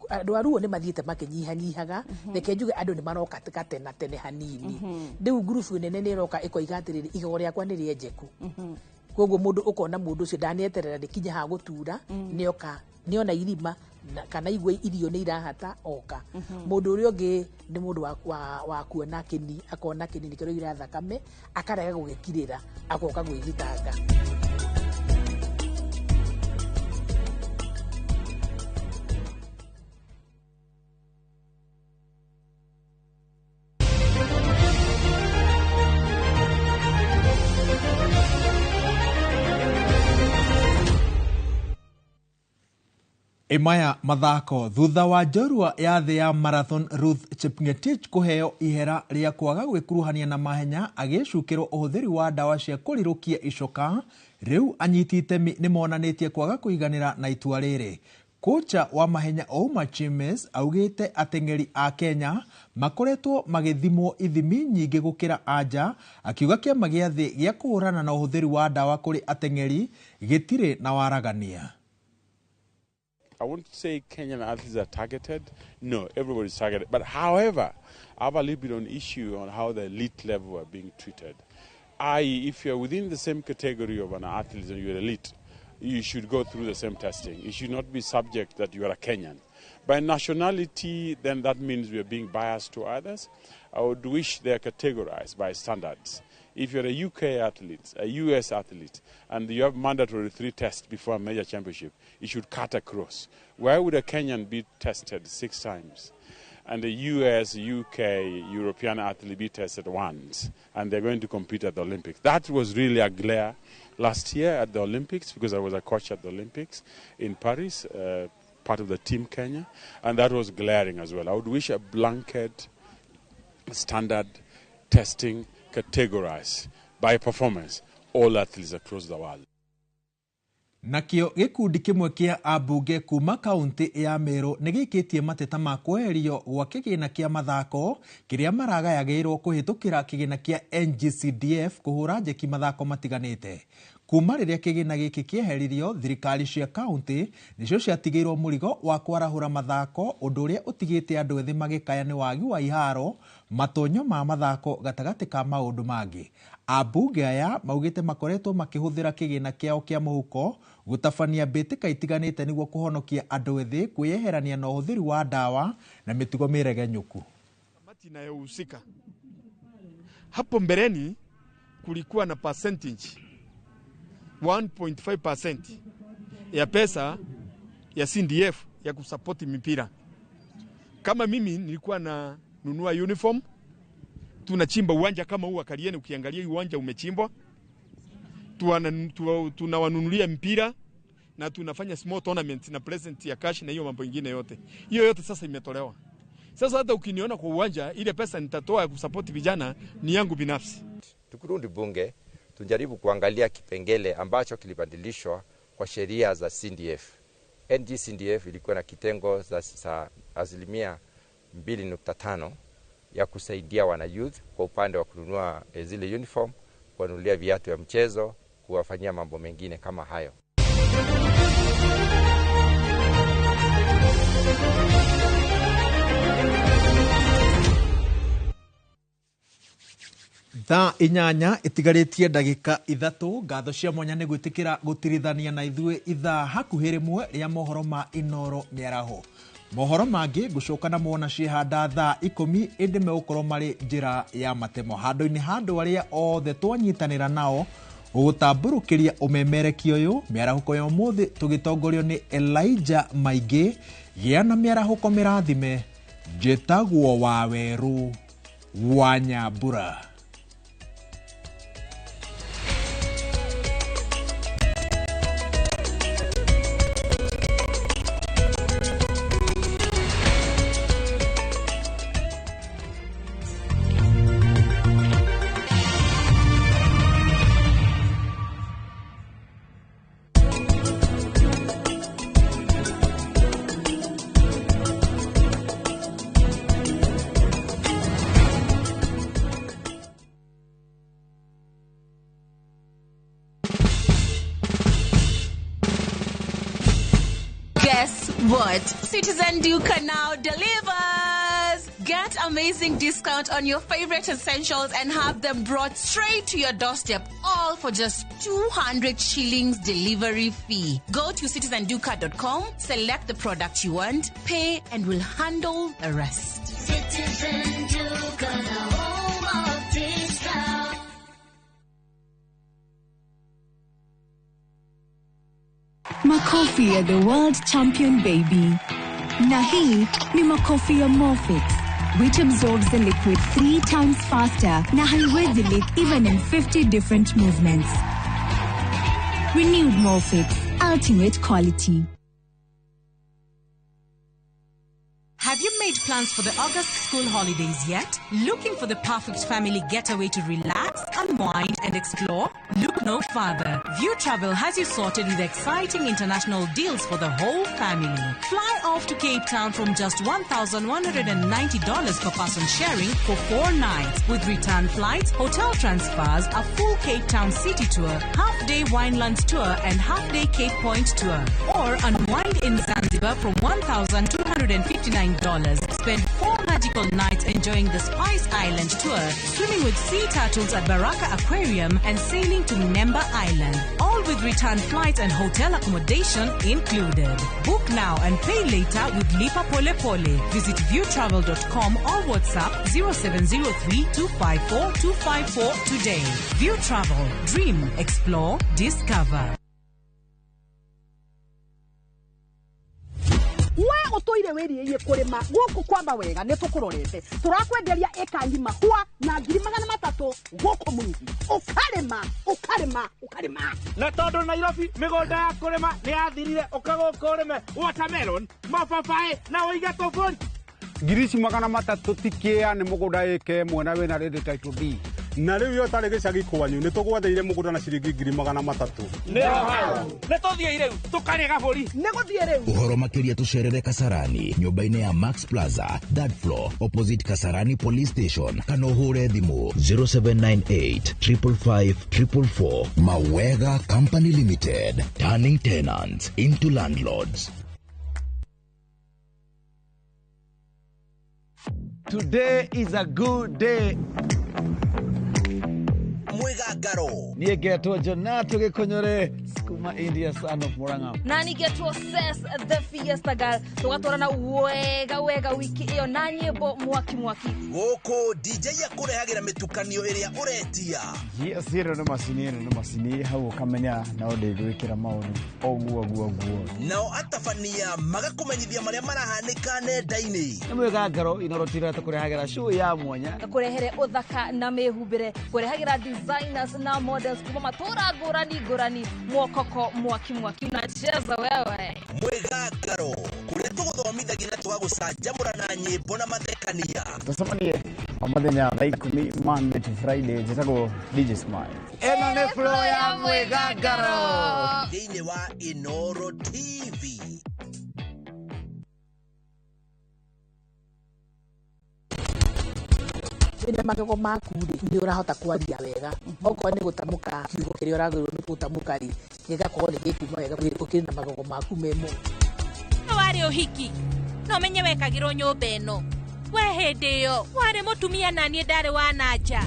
Andũ a ruo nĩ mathiĩte makĩnyihanyihaga, reke njuge andũ nĩ maroka tene tene hanini. Rĩu ngurubu nene nĩ ĩroka ĩkoiga atĩrĩrĩ, igego rĩakwa nĩ rĩenjeku. Koguo mũndũ ũkona mũndũ ũcio ndaneterera rĩkinye ha gũtura, nĩoka nĩona irima kana igua irio nĩ irahata oka. Mũndũ ũrĩa ũngĩ nĩ mũndũ wa kuona kĩni, akona kĩni nĩkĩraura thakame, akarega gũgĩkirĩra, agoka gwĩthitanga. Imaya mathako thutha wa njorua ya thĩ ya marathon Ruth Chepngetich kũheo ihera rĩa kwaga gwĩkuruhania na mahenya agĩcukĩrwo ũhũthĩri wa ndawa cia kũrirũkia icoka, rĩu anyiti itemi nĩmonanĩtie kwaga kũiganĩra na itua rĩrĩ. Kocha wa mahenya Ouma Chimes augĩte ateng'eri a Kenya makoretwo magĩthimwo ithimi nyingĩ gũkĩra anja, akiuga kĩama gĩa thĩ gĩa kũhũrana na ũhũthĩri wa ndawa kũrĩ ateng'eri gĩtirĩ na waragania. I won't say Kenyan athletes are targeted. No, everybody's targeted. But however, I have a little bit on issue on how the elite level are being treated. I.e., if you're within the same category of an athlete and you're elite, you should go through the same testing. You should not be subject that you are a Kenyan. By nationality, then that means we are being biased to others. I would wish they are categorized by standards. If you're a UK athlete, a US athlete, and you have mandatory 3 tests before a major championship, it should cut across. Why would a Kenyan be tested 6 times? And the US, UK, European athlete be tested once, and they're going to compete at the Olympics. That was really a glare last year at the Olympics, because I was a coach at the Olympics in Paris, part of the team Kenya, and that was glaring as well. I would wish a blanket standard testing categorized by performance all athletes across the world. Nakio gikundi kimwe kia ambunge kuma kaunti ya Meru nĩ gĩikĩtie mateta ma kweherio gwa kĩgĩna kĩa mathako kĩrĩa maragayagĩirwo kũhĩtũkĩra kĩgĩna kĩa NGCDF kũhũra njeki mathako matiganĩte. Kuma rĩrĩa kĩgĩna gĩkĩ kĩeheririo, thirikari cia kaunti nĩcio ciatigĩirwo mũrigo wa kwarahũra mathako, ũndũ ũrĩa ũtigĩte andũ ethĩ magĩkaya nĩ wagi wa iharo, matonyo ma mathako gatagatĩ ka maũndũ mangĩ. Ambunge aya maugĩte makoretwo makĩhũthĩra kĩgĩna kĩao kĩa mũhuko gũtabania mbĩtĩka itiganĩte nĩguo kũhonokia andũ ethĩ kwĩyeherania na ũhũthĩri wa ndawa na mĩtugo mĩregenyũku. Kamati inayohusika hapo mbeleni kulikuwa na percentage 1.5% ya pesa ya CDF ya kusapoti mipira. Kama mimi nilikuwa na nunua uniform, tunachimba uwanja kama huu wa Karieni, ukiangalia uwanja umechimbwa, tunawanunulia mpira na tunafanya small tournament na present ya cash na hiyo mambo ingine yote. Hiyo yote sasa imetolewa. Sasa hata ukiniona kwa uwanja, ile pesa nitatoa ya kusupport vijana ni yangu binafsi. Tukirudi bunge tujaribu kuangalia kipengele ambacho kilibadilishwa kwa sheria za CDF. NGCDF ilikuwa na kitengo za 2.5% ya kusaidia wana youth kwa upande wa kununua zile uniform, kuwanunulia viatu ya mchezo, kuwafanyia mambo mengine kama hayo. Thaa 8 itigarĩtie ndagĩka 3. Ngatho cia mwanya nĩ gwĩtĩkĩra gũtirithania na ithuĩ ithaa hakuhĩ rĩmwe rĩa mohoro ma Inoro mĩaraho. Mohoro mangĩ ngũcoka na mona ciĩhanda thaa 10 ĩndĩ megũkorwo marĩ njĩra ya matemo. Handũ-inĩ ha andũ arĩa othe twanyitanĩra nao gũgũtambũrũkĩria ũmemerekia ũyũ, mĩarahũko ya ũmũthĩ tũgĩtongorio nĩ Elijah Maingĩ. Gĩa na mĩarahũko mĩrathime. Njĩtagwo Wawerũ wa Nyambura. Guess what? Citizen Duka now delivers! Get amazing discount on your favorite essentials and have them brought straight to your doorstep, all for just 200 shillings delivery fee. Go to citizenduka.com, select the product you want, pay, and we'll handle the rest. Citizen Duka, the home of discount. Makofi ya the world champion baby. Na hii ni makofi ya Morfix, which absorbs the liquid 3 times faster na haiwezi leak even in 50 different movements. Renewed Morfix, ultimate quality. Have you made plans for the August school holidays yet? Looking for the perfect family getaway to relax, unwind, and explore? Look no further. View Travel has you sorted with exciting international deals for the whole family. Fly off to Cape Town from just $1,190 per person sharing for 4 nights, with return flights, hotel transfers, a full Cape Town city tour, half-day Winelands tour, and half-day Cape Point tour. Or unwind in Zanzibar from $1,259. Spend 4 magical nights enjoying the Spice Island tour, swimming with sea turtles at Baraka Aquarium, and sailing to Nemba Island. All with return flights and hotel accommodation included. Book now and pay later with Lipa Pole Pole. Visit viewtravel.com or WhatsApp 0703 254 254 today. View Travel. Dream, explore, discover. We utoire wiriie kurima guku kwamba wega ni tukurorete turakwenderia eka ngima hua na 300,000 guku mwingi ukarima ukarima ukarima na tondu Nairobi migunda ya kurima ni yathirire uka guku urime watermelon mababaĩ na uige tuburi 300,000 tikia ni mugunda eke mwena wina redi title D na riu yo tari gicagi kwanyu ni tugwatheire mugunda na ciringi 300,000 ni tuthie riu tukarie gaburi ni guthie riu Uhoro makiria tucerere Kasarani nyumba-ini ya Max Plaza third floor opposite Kasarani Police Station kana uhure thimu 0798 555 444. Mawega Company Limited, turning tenants into landlords. Today is a good day. Mwigangaro. Niĩ ngetwo Jonato Gĩkũnyũre kuma India, son of Murang'a. Na nĩngetwo Ses the Fiesta Girl. Tũgatwarana wega wega wiki ĩyo na nyĩmbo mwaki mwaki. Gũkũ DJ akũrehagĩra mĩtukanio ĩrĩa ũretia. Yes, ĩno nĩ macini, ĩno nĩ macini hau ũkamenya no ndĩgwĩkĩra maũndũ oguo guo guo. Nao atabania magakũmenyithia marĩa marahanĩka nenda-inĩ. Nĩ mwĩgangaro Inoro TV tũkũrehagĩra show ya mwanya. Kũrehere ũthaka na mĩhumbĩre, kũrehagĩra designers na models kuma matũra ngũrani ngũrani, mwokoko mwaki mwaki unacheza wewe. Mwĩgangaro kũrĩa tũgũthomithagia na tũgagũcanjamũra na nyĩmbo na mathekania. Tũcemanie o mũthenya thaa 10 Monday to Friday. Njĩtagwo DJ Smile. Ĩno nĩ flow ya mwĩgangaro thĩinĩ wa Inoro TV. Wĩna magego maku rĩ, nĩ ũrahota kwaria wega. Okorwo nĩ gũtamũka kiugo kĩrĩa ũragĩrĩirwo nĩ gũtamũka rĩ, gĩgakorwo nĩ gĩkuma wega ũkĩrĩ na magego maku memo. Warĩ ũhiki no menye wekagĩrwo nyũmba ĩno. We hĩndĩ ĩyo warĩ mũtumia na niĩ ndarĩ wa nanja.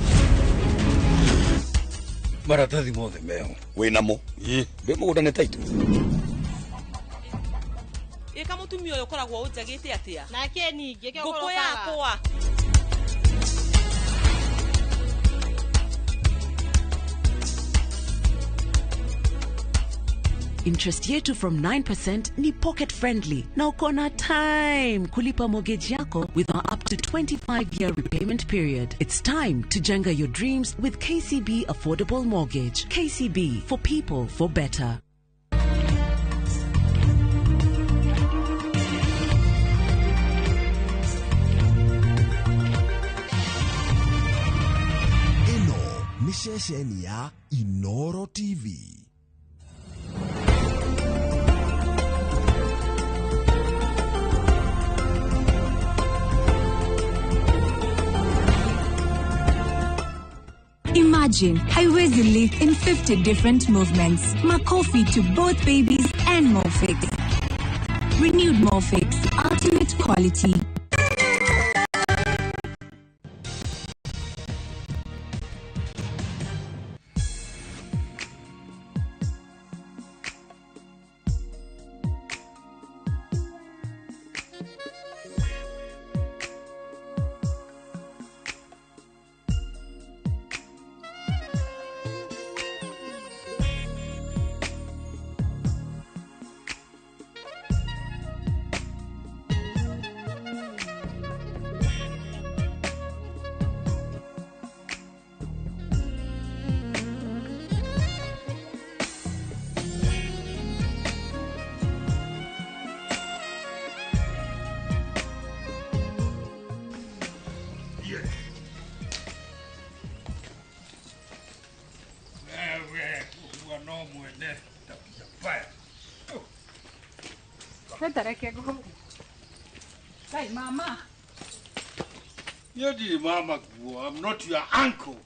Maratathi mothe meho wĩnamo ndĩ mũgũnda nĩ taitũ. Ĩka mũtumia ũyũ ũkoragwo ũnjagĩte atĩa? Nake ningĩ ngũkũ yakwa. Interest yetu from 9% ni pocket friendly na uko na time kulipa mortgage yako with our up to 25-year repayment period. It's time to jenga your dreams with KCB Affordable Mortgage. KCB, for people, for better. Ĩno nĩ ceceni ya Inoro TV. Imagine haiwezi leak in 50 different movements. Makofi to both babies and Morfix. Renewed Morfix, ultimate quality. Mwene tabia mbaya. Reke ngũkũ. Kai mama. Niĩ ndirĩ mama guo, I'm not your uncle.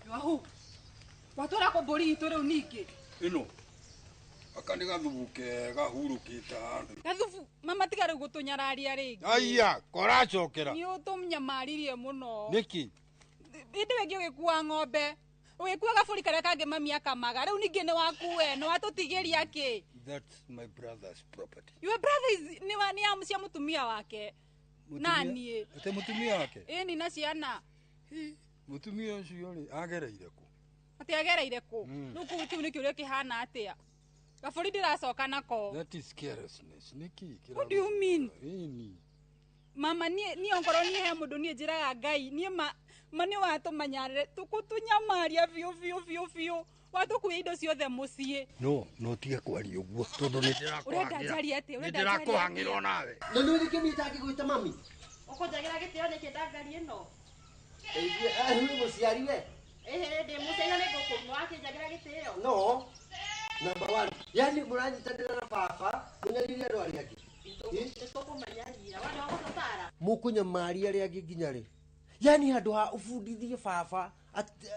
You are who? Watwara kũ mbũri itũ rĩu ningĩ? Ĩno. Aka nĩ gathubu kega hurũkĩte handũ. Gathubu, mama tiga rĩu gũtũnyararia rĩngĩ. Aya, koracokera. Nĩ ũtũnyamaririe mũno. Nĩkĩ? Hĩndĩ ĩyo ĩngĩ ũgĩkua ng'ombe. Ũgĩkua gabũri karĩa kangĩ mami akamaga. Rĩu ningĩ nĩ waku we, nĩ watũtigĩria kĩ? That's my brother's property. Your brother is nĩ wa nĩ cia mũtumia wake. Na niĩ. Ate mũtumia wake? Ĩni na ciana. Mũtumia ũcio rĩ, agereire kũ? Atĩ agereire kũ? Rĩu kũu kĩu nĩ kĩũria kĩhana atĩa? Gabũri ndĩracoka nako. That is carelessness. Nĩkĩ kĩra? What do you mean? Ĩni. Mama niĩ niĩ ongorwo niĩ he mũndũ niĩ njĩraga Ngai niĩ ma ma nĩ watũmanyarire tũkũtũnyamaria biũ biũ biũ biũ watũkuia indo ciothe mũciĩ. No, no tige kwaria ũguo tondũ nĩ Ũrenda ndĩrakũhang'ĩra. njarie atĩa? Nĩ Ũrenda njarie ndĩrakũhang'ĩra atĩa? onawe. Na nĩ nĩkĩ niĩ itangĩgwĩta mami? Ũkũnjagĩra gĩtĩo nĩkĩ ndangari ĩno? Wĩ mũciari we? Ĩhĩ ndĩ mũciari na nĩngũkũuma wakĩnjagĩra gĩtĩo. No. Number one. Yani mũranyitanĩra na baba, mũnyarire andũ arĩa angĩ. Nĩtũkũmanyarira. Wona ũgũtũtara. Mũkũnyamaria arĩa angĩ nginya rĩ? Yani handũ ha ũbundithie baba atĩ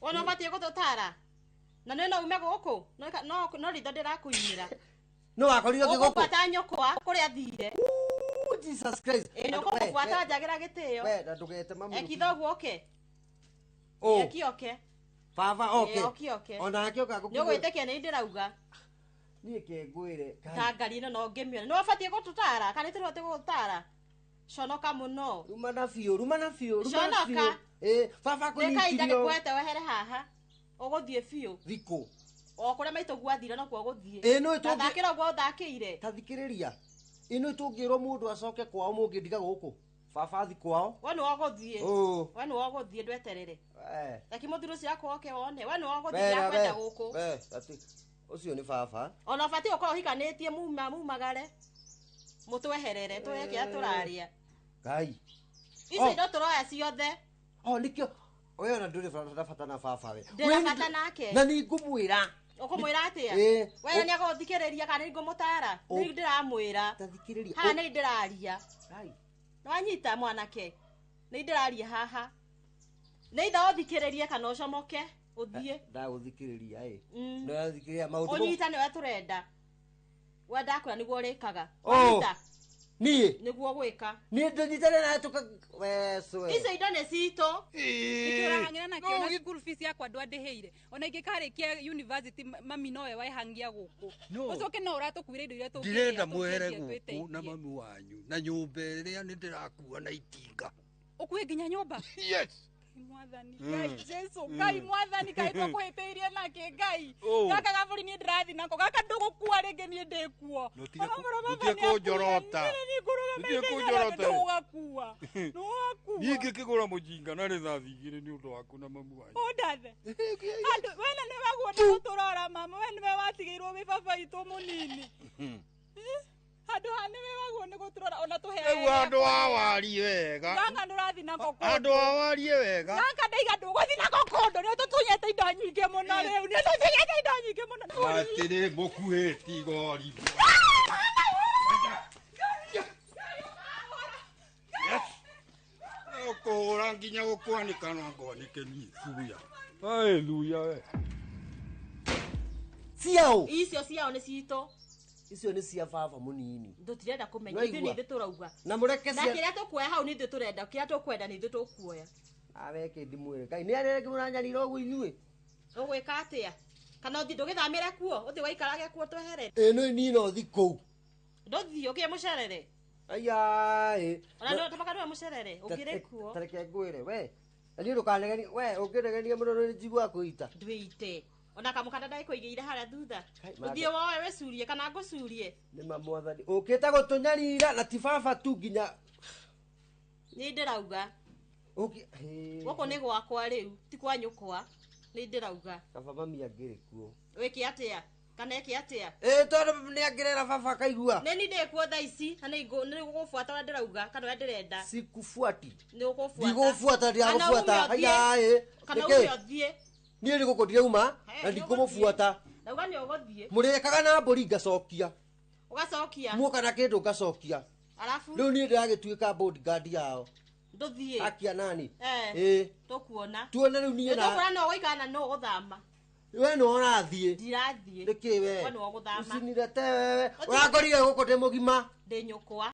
Wona ũbatiĩ gũtũtara. Na nĩ no ume gũkũ. No no ritho ndĩrakũinĩra. no wakorirwo ũngĩ gũkũ. Ũkũbuata nyũkwa kũrĩa athire. Ooh, Jesus Christ. Ĩ nĩ ũkũmũbuata njagĩra gĩtĩo. We, na ndũgete mami. Eki thoguo oke. Ũ. Eki oke. Baba oke. Ĩ, oke oke. Onake oka Nĩ ũgwĩtĩkia nĩ ndĩrauga. Niĩ ke ngwĩre. Ta ngari ĩno no ngĩmĩone. Nĩ ũbatiĩ gũtũtara kana nĩ tũrĩ gũgũtara? Conoka mũno. Ruma na biũ, ruma na biũ, ruma na biũ. Conoka. Ĩ, baba Nĩ kahinda kũnyitirio. ndĩkuoete wehere haha. Ũgũthiĩ biũ. Thikũ. O kũrĩa maitũ athire nokuo ũgũthiĩ. Ĩ, nĩ Ta thakĩra ũguo ũthakĩire. Ta thikĩrĩria. Ĩ nĩ tũngĩrwo mũndũ acoke kwao mũngĩndiga gũkũ. Baba athi kwao. We nĩwe ũgũthiĩ. Ũ. We nĩwe ũgũthiĩ ndweterere. Eh. Reke mũthuri ũcio akwa oke wone. We nĩwe ũgũthiĩ We, ndakwenda we, gũkũ. we, ati ũcio nĩ baba. Ona ũbatiĩ gũkorwo ũhikanĩtie muma mumagare. Mũtweherere tũrĩe kĩrĩa tũrarĩa. Ngai. Icio Oh. indo tũroya ciothe. Oh, nĩkĩo we ona ndũrĩ na bata na baba we. Ndĩna bata nake. Na nĩ ngũmwĩra. Ũkũmwĩra atĩa? Ĩ. We nĩ agũthikĩrĩria kana nĩ ngũmũtara? Nĩ ndĩramwĩra. Ta thikĩrĩria. Haha nĩ ndĩraria. Ngai. Nĩwanyita mwanake? Nĩ ndĩraria haha. Nĩ itha ũthikĩrĩrie kana ũcomoke ũthiĩ. Ndagũthikĩrĩria ĩ. Ndĩrathikĩrĩria maũndũ. Ũnyita nĩwe tũrenda. We ndakwĩra nĩguo ũrĩkaga. Oh. Wanyita Niĩ. nĩguo ũgwĩka. Niĩ ndũnyitane nawe tũka we. Icio indo nĩ citũ. Nĩkĩũrahang'ĩra nakĩo na school fees yakwa ndwandĩhĩire. Ona ingĩkarĩkia university mami nowe waĩhangia gũkũ. No. Ũcoke no ũratũkuĩra indo iria tũngĩrĩa Ndĩrenda mwehere tũngĩendia gũkũ twĩteithie. na mami wanyu na nyũmba ĩrĩa nĩ ndĩrakua na itinga. Ũkue nginya nyũmba? Yes. Ngai mwathani, Ngai Jesu, Ngai mwathani, kaĩ twakũhĩtĩirie nakĩ Ngai. Oh. Gaka gabũri niĩ ndĩrathiĩ nako, gaka ndũgũkua rĩngĩ niĩ ndĩkuo. Nũtige Ona mũrũme nũtige baba nĩ kũnjorota. akuire, niĩ ngũrũgama Nũtige ithenya kũnjorota. rĩake, ndũgakua. Ndũgakua. Niĩ ngĩkĩgũra mũjinga na rĩthathi igĩrĩ nĩ ũndũ waku na mami wanyu. Ũndathe. Andũ, we na nĩwe guo nĩ gũtũrora mama, we nĩwe watigĩirwo wĩ baba witũ mũnini. Handũ ha nĩwe waguo nĩ gũtũrora ona tũheage. Rĩu andũ a warie wega. Gaka ndũrathiĩ nako kũndũ. Andũ a warie wega. Gaka ndaiga ndũgũthiĩ nako kũndũ, nĩ ũtũtunyĩte indo nyingĩ mũno rĩu, nĩ ũtũtunyĩte indo nyingĩ mũno. Atĩrĩ mũkuĩte igori. Yes. Ũkũhũra nginya gũkwanĩka no ngwanĩke niĩ thuya. Haleluya we. Ciao. Icio ciao nĩ citũ. Icio nĩ cia baba mũnini. Tũtirenda kũmenya Nĩwaigua? ithuĩ nĩ ithuĩ tũrauga. Na mũreke Na cia kĩrĩa tũkuoya hau nĩ ithuĩ tũrenda, kĩrĩa tũkwenda nĩ ithuĩ tũkuoya. Awe ke ndimwĩre. Ngai nĩ arĩa rĩngĩ mũranyarira ũguo inyuĩ. Ũgwĩka atĩa? Kana ũthiĩ ndũgĩthamĩre kuo, ũthiĩ waikarage kuo tweherere. Ĩ nĩ niĩ no thi kũu. Ndũthiĩ ũkĩe mũcerere. Aya ĩ. Ona ndũ tamaka ndũe mũcerere, ũkĩrĩ kuo. Ta reke ngwĩre we. Na niĩ ndũkanegenie we ũngĩnegenia mũno nĩ njiguaga kwĩita. Ndwĩite. Ona kamũkanda ndagĩkũigĩire harĩa thutha. mage. Ũthiĩ woe wĩcurie kana ngũcurie. Nĩ ma mwathani. Ũkĩte gũtũnyarira na ti baba tu nginya Nĩ ndĩrauga. ũkĩ hĩ. Gũkũ nĩ gwakwa rĩu, ti kwa nyũkwa. Nĩ ndĩrauga. Kaba mami angĩrĩ kuo. Wĩke atĩa? Kana eke atĩa? Ĩ tondũ nĩ angĩrera baba akaigua. Nĩ niĩ ndĩ kuo thaa ici na nĩ ngũgũbuata ũrĩa ndĩrauga kana ũrĩa ndĩrenda. Sikufuati. Nĩ ũkũbuata. Ndigũbuata ndigagũbuata. Kana ume Haya ũthiĩ. ĩ. Kana Nĩkĩ? ume ũthiĩ. Niĩ nĩ gũkũ ndirauma He, na nĩ ndikũmũbuata. Ndauga nĩ ũgũthiĩ. Mũrĩkaga na mbũri ngacokia. Ũgacokia. Muoka na kĩndũ ngacokia. Arabu. Rĩu niĩ ndĩragĩtuĩka bodyguard yao. Ndũthiĩ. Akia nani? Eh. Ĩĩ. Tũkuona. Tuone rĩu niĩ na Tũkuona no ũgũikara na no ũgũthama. we nĩ ũrathiĩ. Ndirathiĩ. Nĩkĩ we? We nĩ ũgũthama. Ucinirete wewe. Ũrakorire gũkũ ndĩ mũgima. Ndĩ nyũkwa.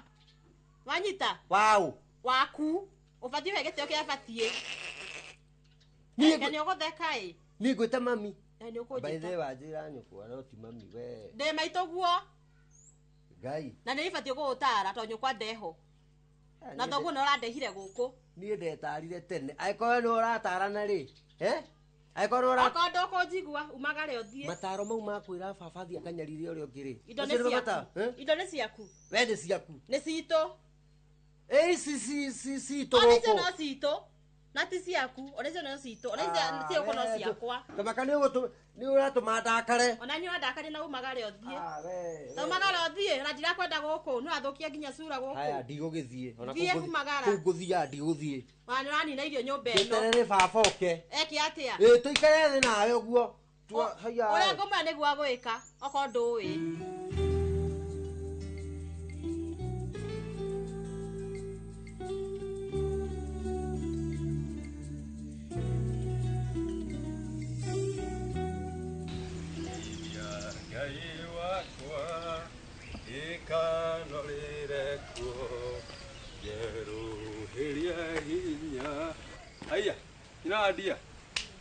Wanyita? Waũ. Waku. Ũbatiĩ ũhe gĩtĩo kĩrĩa batiĩ. Niĩ Nĩ ũgũtheka ĩ. Niĩ ngwĩta mami. Eh, nĩ ũkũnjĩta. By the way wanjĩra nyũkwa no ti mami we. Ndĩ maitũ guo. Ngai. Na nĩ ibatiĩ gũgũtara tondũ nyũkwa ndeho. Na thoguo nĩ ũrandehire gũkũ. Niĩ ndetarire tene. Angĩkorwo nĩ ũratarana rĩ. Eh? Angĩkorwo nĩ ũra Okorwo ndũkũnjigua umagare ũthiĩ. mataro mau ma kwĩra baba thiĩ akanyarire ũrĩa ũngĩ rĩ. Indo Ũcio nĩ nĩ ciaku. mata- eh? Indo nĩ ciaku. We nĩ ciaku. Nĩ citũ. Ĩ ici ci citũ Ona icio gũkũ. no citũ. Na ti ciaku. Ona icio no citũ. Ona icio ci gũkũ no ciakwa. Kamaka nĩ nĩ ũratũma ndakare. Ona niĩ ũrandakaria na umagare ũthiĩ. Na umagare ũthiĩ. Ona ndirakwenda gũkũ. Nĩ ũrathũkia nginya cura Haya gũkũ. ndigũgĩthiĩ. Ona Thiĩ kũu kumagara. kũu ngũthiaga ndigũthiĩ. Ona nĩ ũranina irio nyũmba ĩno. Gĩterere baba oke. Eke atĩa? Ĩ tũikare thĩ nawe ũguo. Haya. Ũrĩa ngũmwĩra nĩguo agwĩka. Okorwo ndũĩ. Ngai wakwa ĩkanorĩre kuo njerũhĩrie hinya. Aya, ina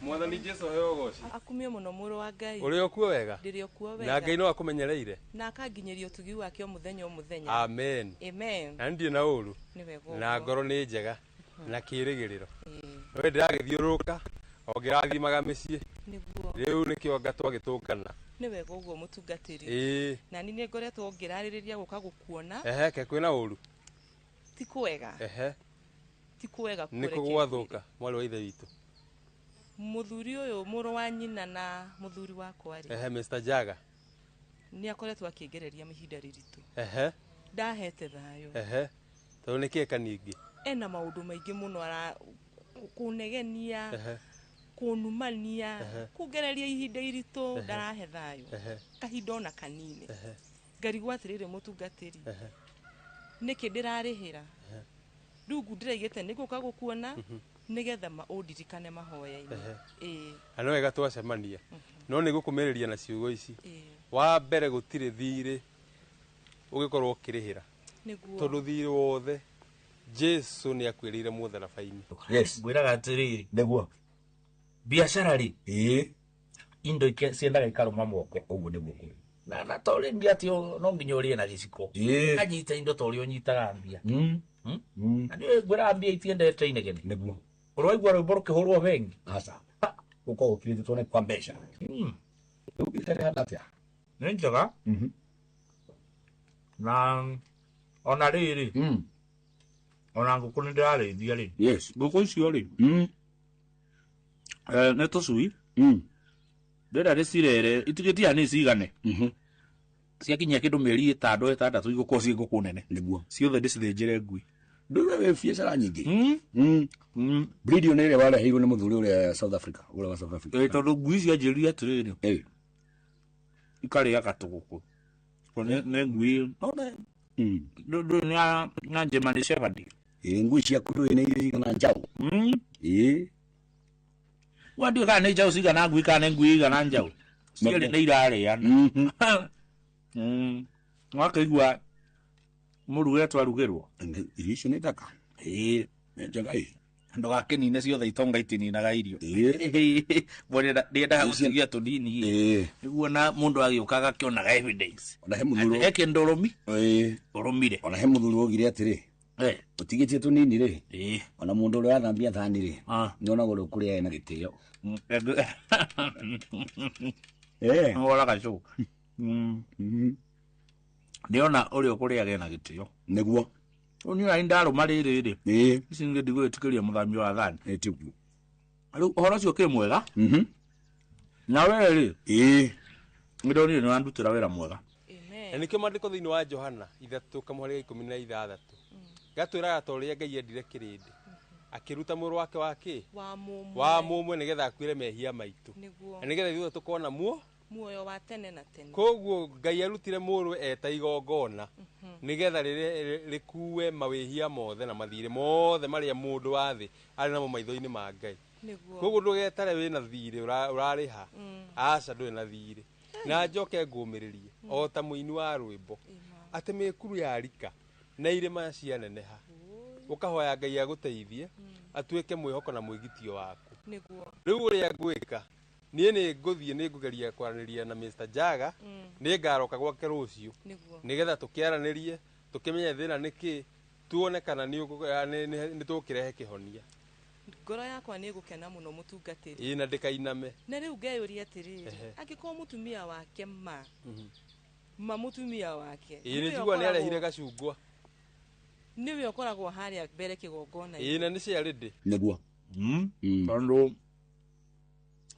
mwathani Jesu heo ũgoci. Akumio mũno mũrũ wa Ngai. Ũrĩ o kuo wega? Ndĩrĩ o kuo wega. Na Ngai no akũmenyereire. Na akanginyĩria ũtugi wake o mũthenya o mũthenya. Amen. Amen. Na ndirĩ na ũru. Nĩ wega Na ũguo. ngoro nĩ njega na kĩĩrĩgĩrĩro. We ndĩragĩthiũrũrũka o ngĩrathimaga mĩciĩ. Nĩguo. Rĩu nĩkĩo nga twagĩtũngana. Nĩ wega ũguo mũtungatĩri. Ĩĩ. Na niĩ nĩ ngoretwo ngĩrarĩrĩria gũka gũkuona. Ehe, ke kwĩna ũru. Ti kwega. Ehe. Ti kwega Nĩ kũ kũreke gwathũka mwarĩ wa ithe witũ. Mũthuri ũyũ mũrũ wa nyina na mũthuri wakwa rĩ. Ehe, Mr. Jaga. Nĩ akoretwo akĩngereria ihinda rĩritũ. Ehe. Ndahete thayũ. Ehe. Tondũ nĩ kĩĩ kaningĩ? Ena maũndũ maingĩ mũno ara kũnegenia. Ehe. Kũnumania, Ehe. kũngereria ihinda iritũ Ehe. ndarahe thayũ. Ehe. Kahinda ona kanini. Ehe. Ngarigwo atĩrĩrĩ mũtungatĩri. Ehe. Nĩkĩ ndĩrarĩhĩra? Ehe. Rĩu ndĩraigĩte nĩ gũka gũkuona nĩgetha ũndirikane mahoya-inĩ. Ehe. Ĩĩ. Na nĩ wega twacemania. No nĩ gũkũmĩrĩria na ciugo ici. Ĩĩ. Wa mbere gũtirĩ thirĩ ũgĩkorwo ũkĩrĩhĩra. Nĩguo. Tondũ thirĩ wothe Jesu nĩ akuĩrĩire mũtharaba-inĩ. Yes. Ngwĩraga atĩrĩrĩ. Nĩguo. Biacara rĩ. Ĩĩ. Indo ciendaga ikarũma moko. Ũguo nĩguo kũrĩ. Na to rĩngĩ atĩ no nginya ũrĩe na gĩciko. Ĩĩ. Anyita indo ta ũrĩa ũnyitaga mbia. Na nĩ ngwĩraga mbia itiendete inegene. Nĩguo. Ũraigua rwĩmbo rũkĩhũrwo bengi? Aca. Gũkorwo gũkirĩte tuone kwa mbeca. Rĩu itarĩ hana atĩa? Nĩ njega. Na ona rĩrĩ. Ona ngũkũ nĩ ndĩrarĩithia rĩ. Yes. Ngũkũ icio rĩ. Nĩ tũcui. Ndĩrenda ndĩcirere itigĩtia nĩ cigane. Ciakinyia kĩndũ mĩeri ĩtano ĩtandatũ igũkorwo ciĩ ngũkũ nene. Nĩguo. Ciothe ndĩcithĩnjĩre ngui. Ndũĩ wĩ biacara nyingĩ. Breed ĩyo nĩ ĩrĩa wareheirwo nĩ mũthuri ũrĩa South Africa, ũrĩa wa South Africa. Ĩ tondũ ngui cianjĩrire atĩrĩrĩ. Ikarĩaga tũgũkũ. Nĩ ngui. Ndũĩ nĩ na German Shepherd. Ĩ ngui ciaku ndũĩ nĩ iria cigana njaũ. Ĩ. Wandiũ kana nĩ njaũ cigana ngui kana nĩ ngui igana njaũ. Cierĩ nĩ irarĩana. Wakĩigua mũruge twarugĩrwo. Irio icio nĩ thaka. Ĩĩ. Nĩ njega ĩ. Ndũgakĩnine ciothe itonga itininaga irio. Ndiendaga gũcigia tũnini. Nĩguo na mũndũ agĩũka agakĩonaga evidence. Ona he mũthuri. He kĩndũ ũrũmi. Ĩĩ. Ũrũmire. Ona he mũthuri waugire atĩrĩ. Ũtigĩtie tũnini rĩ. Ona mũndũ ũrĩa wathambia thani rĩ. Nĩonaga ũrĩa ũkũrĩa ena gĩtĩo. Woraga cũ. Ndĩona ũrĩa ũkũrĩaga ena gĩtĩo. Nĩguo. Rĩu niĩ ona ndarũma rĩrĩ rĩ. Ici ningĩ ndigwĩtĩkĩria mũthambia wa thani. Ĩ tiguo. Rĩu ũhoro ũcio ũkĩrĩ mwega. Na we rĩ. Nĩndonire nĩwandutĩra wĩra mwega. Na nĩkĩo maandĩko thĩinĩ wa Johana 3:16 gatwĩraga ta ũrĩa Ngai endire kĩrĩndĩ akĩruta mũrũ wake wa kĩ Wa mũmwe. wa mũmwe nĩgetha akuĩre mehia maitũ Nĩguo. na nĩgetha ithuothe tũkona muo Muoyo wa tene na tene. Koguo Ngai arutire mũrũ eta igongona nigetha rĩkue mawĩhia mothe na mathirĩ mothe marĩa mũndũ wa thĩ arĩ namo maitho-inĩ ma Ngai. Koguo ndũgetare wĩna thirĩ ũrarĩha, aca ndũrĩ na thirĩ. Na njoke ngũmĩrĩrie o ta mũini wa rwĩmbo atĩ mĩkuru yarika na irĩma cianeneha, ũkahoya Ngai agũteithie atuĩke mwĩhoko na mwĩgitio waku. Rĩu ũrĩa ngwĩka niĩ nĩ ngũthiĩ nĩ ngũgeria kwaranĩria na Mr. Jaga, nĩ ngaroka gwake rũciũ nĩgetha tũkĩaranĩrie tũkĩmenye thĩna nĩkĩ, tuone kana nĩ tũkĩrehe kĩhonia. Ngoro yakwa nĩ ĩgũkena mũno mũtungatĩri. Ĩĩ na ndĩkainame. Na rĩu ngeyũria atĩrĩrĩ, angĩkorwo mũtumia wake ma mũtumia wake ĩĩ nĩ njigua nĩ arehire gacungwa, nĩwe ũkoragwo harĩa mbere kĩgongona. Ĩĩ na nĩ ciarĩndĩ nĩguo tondũ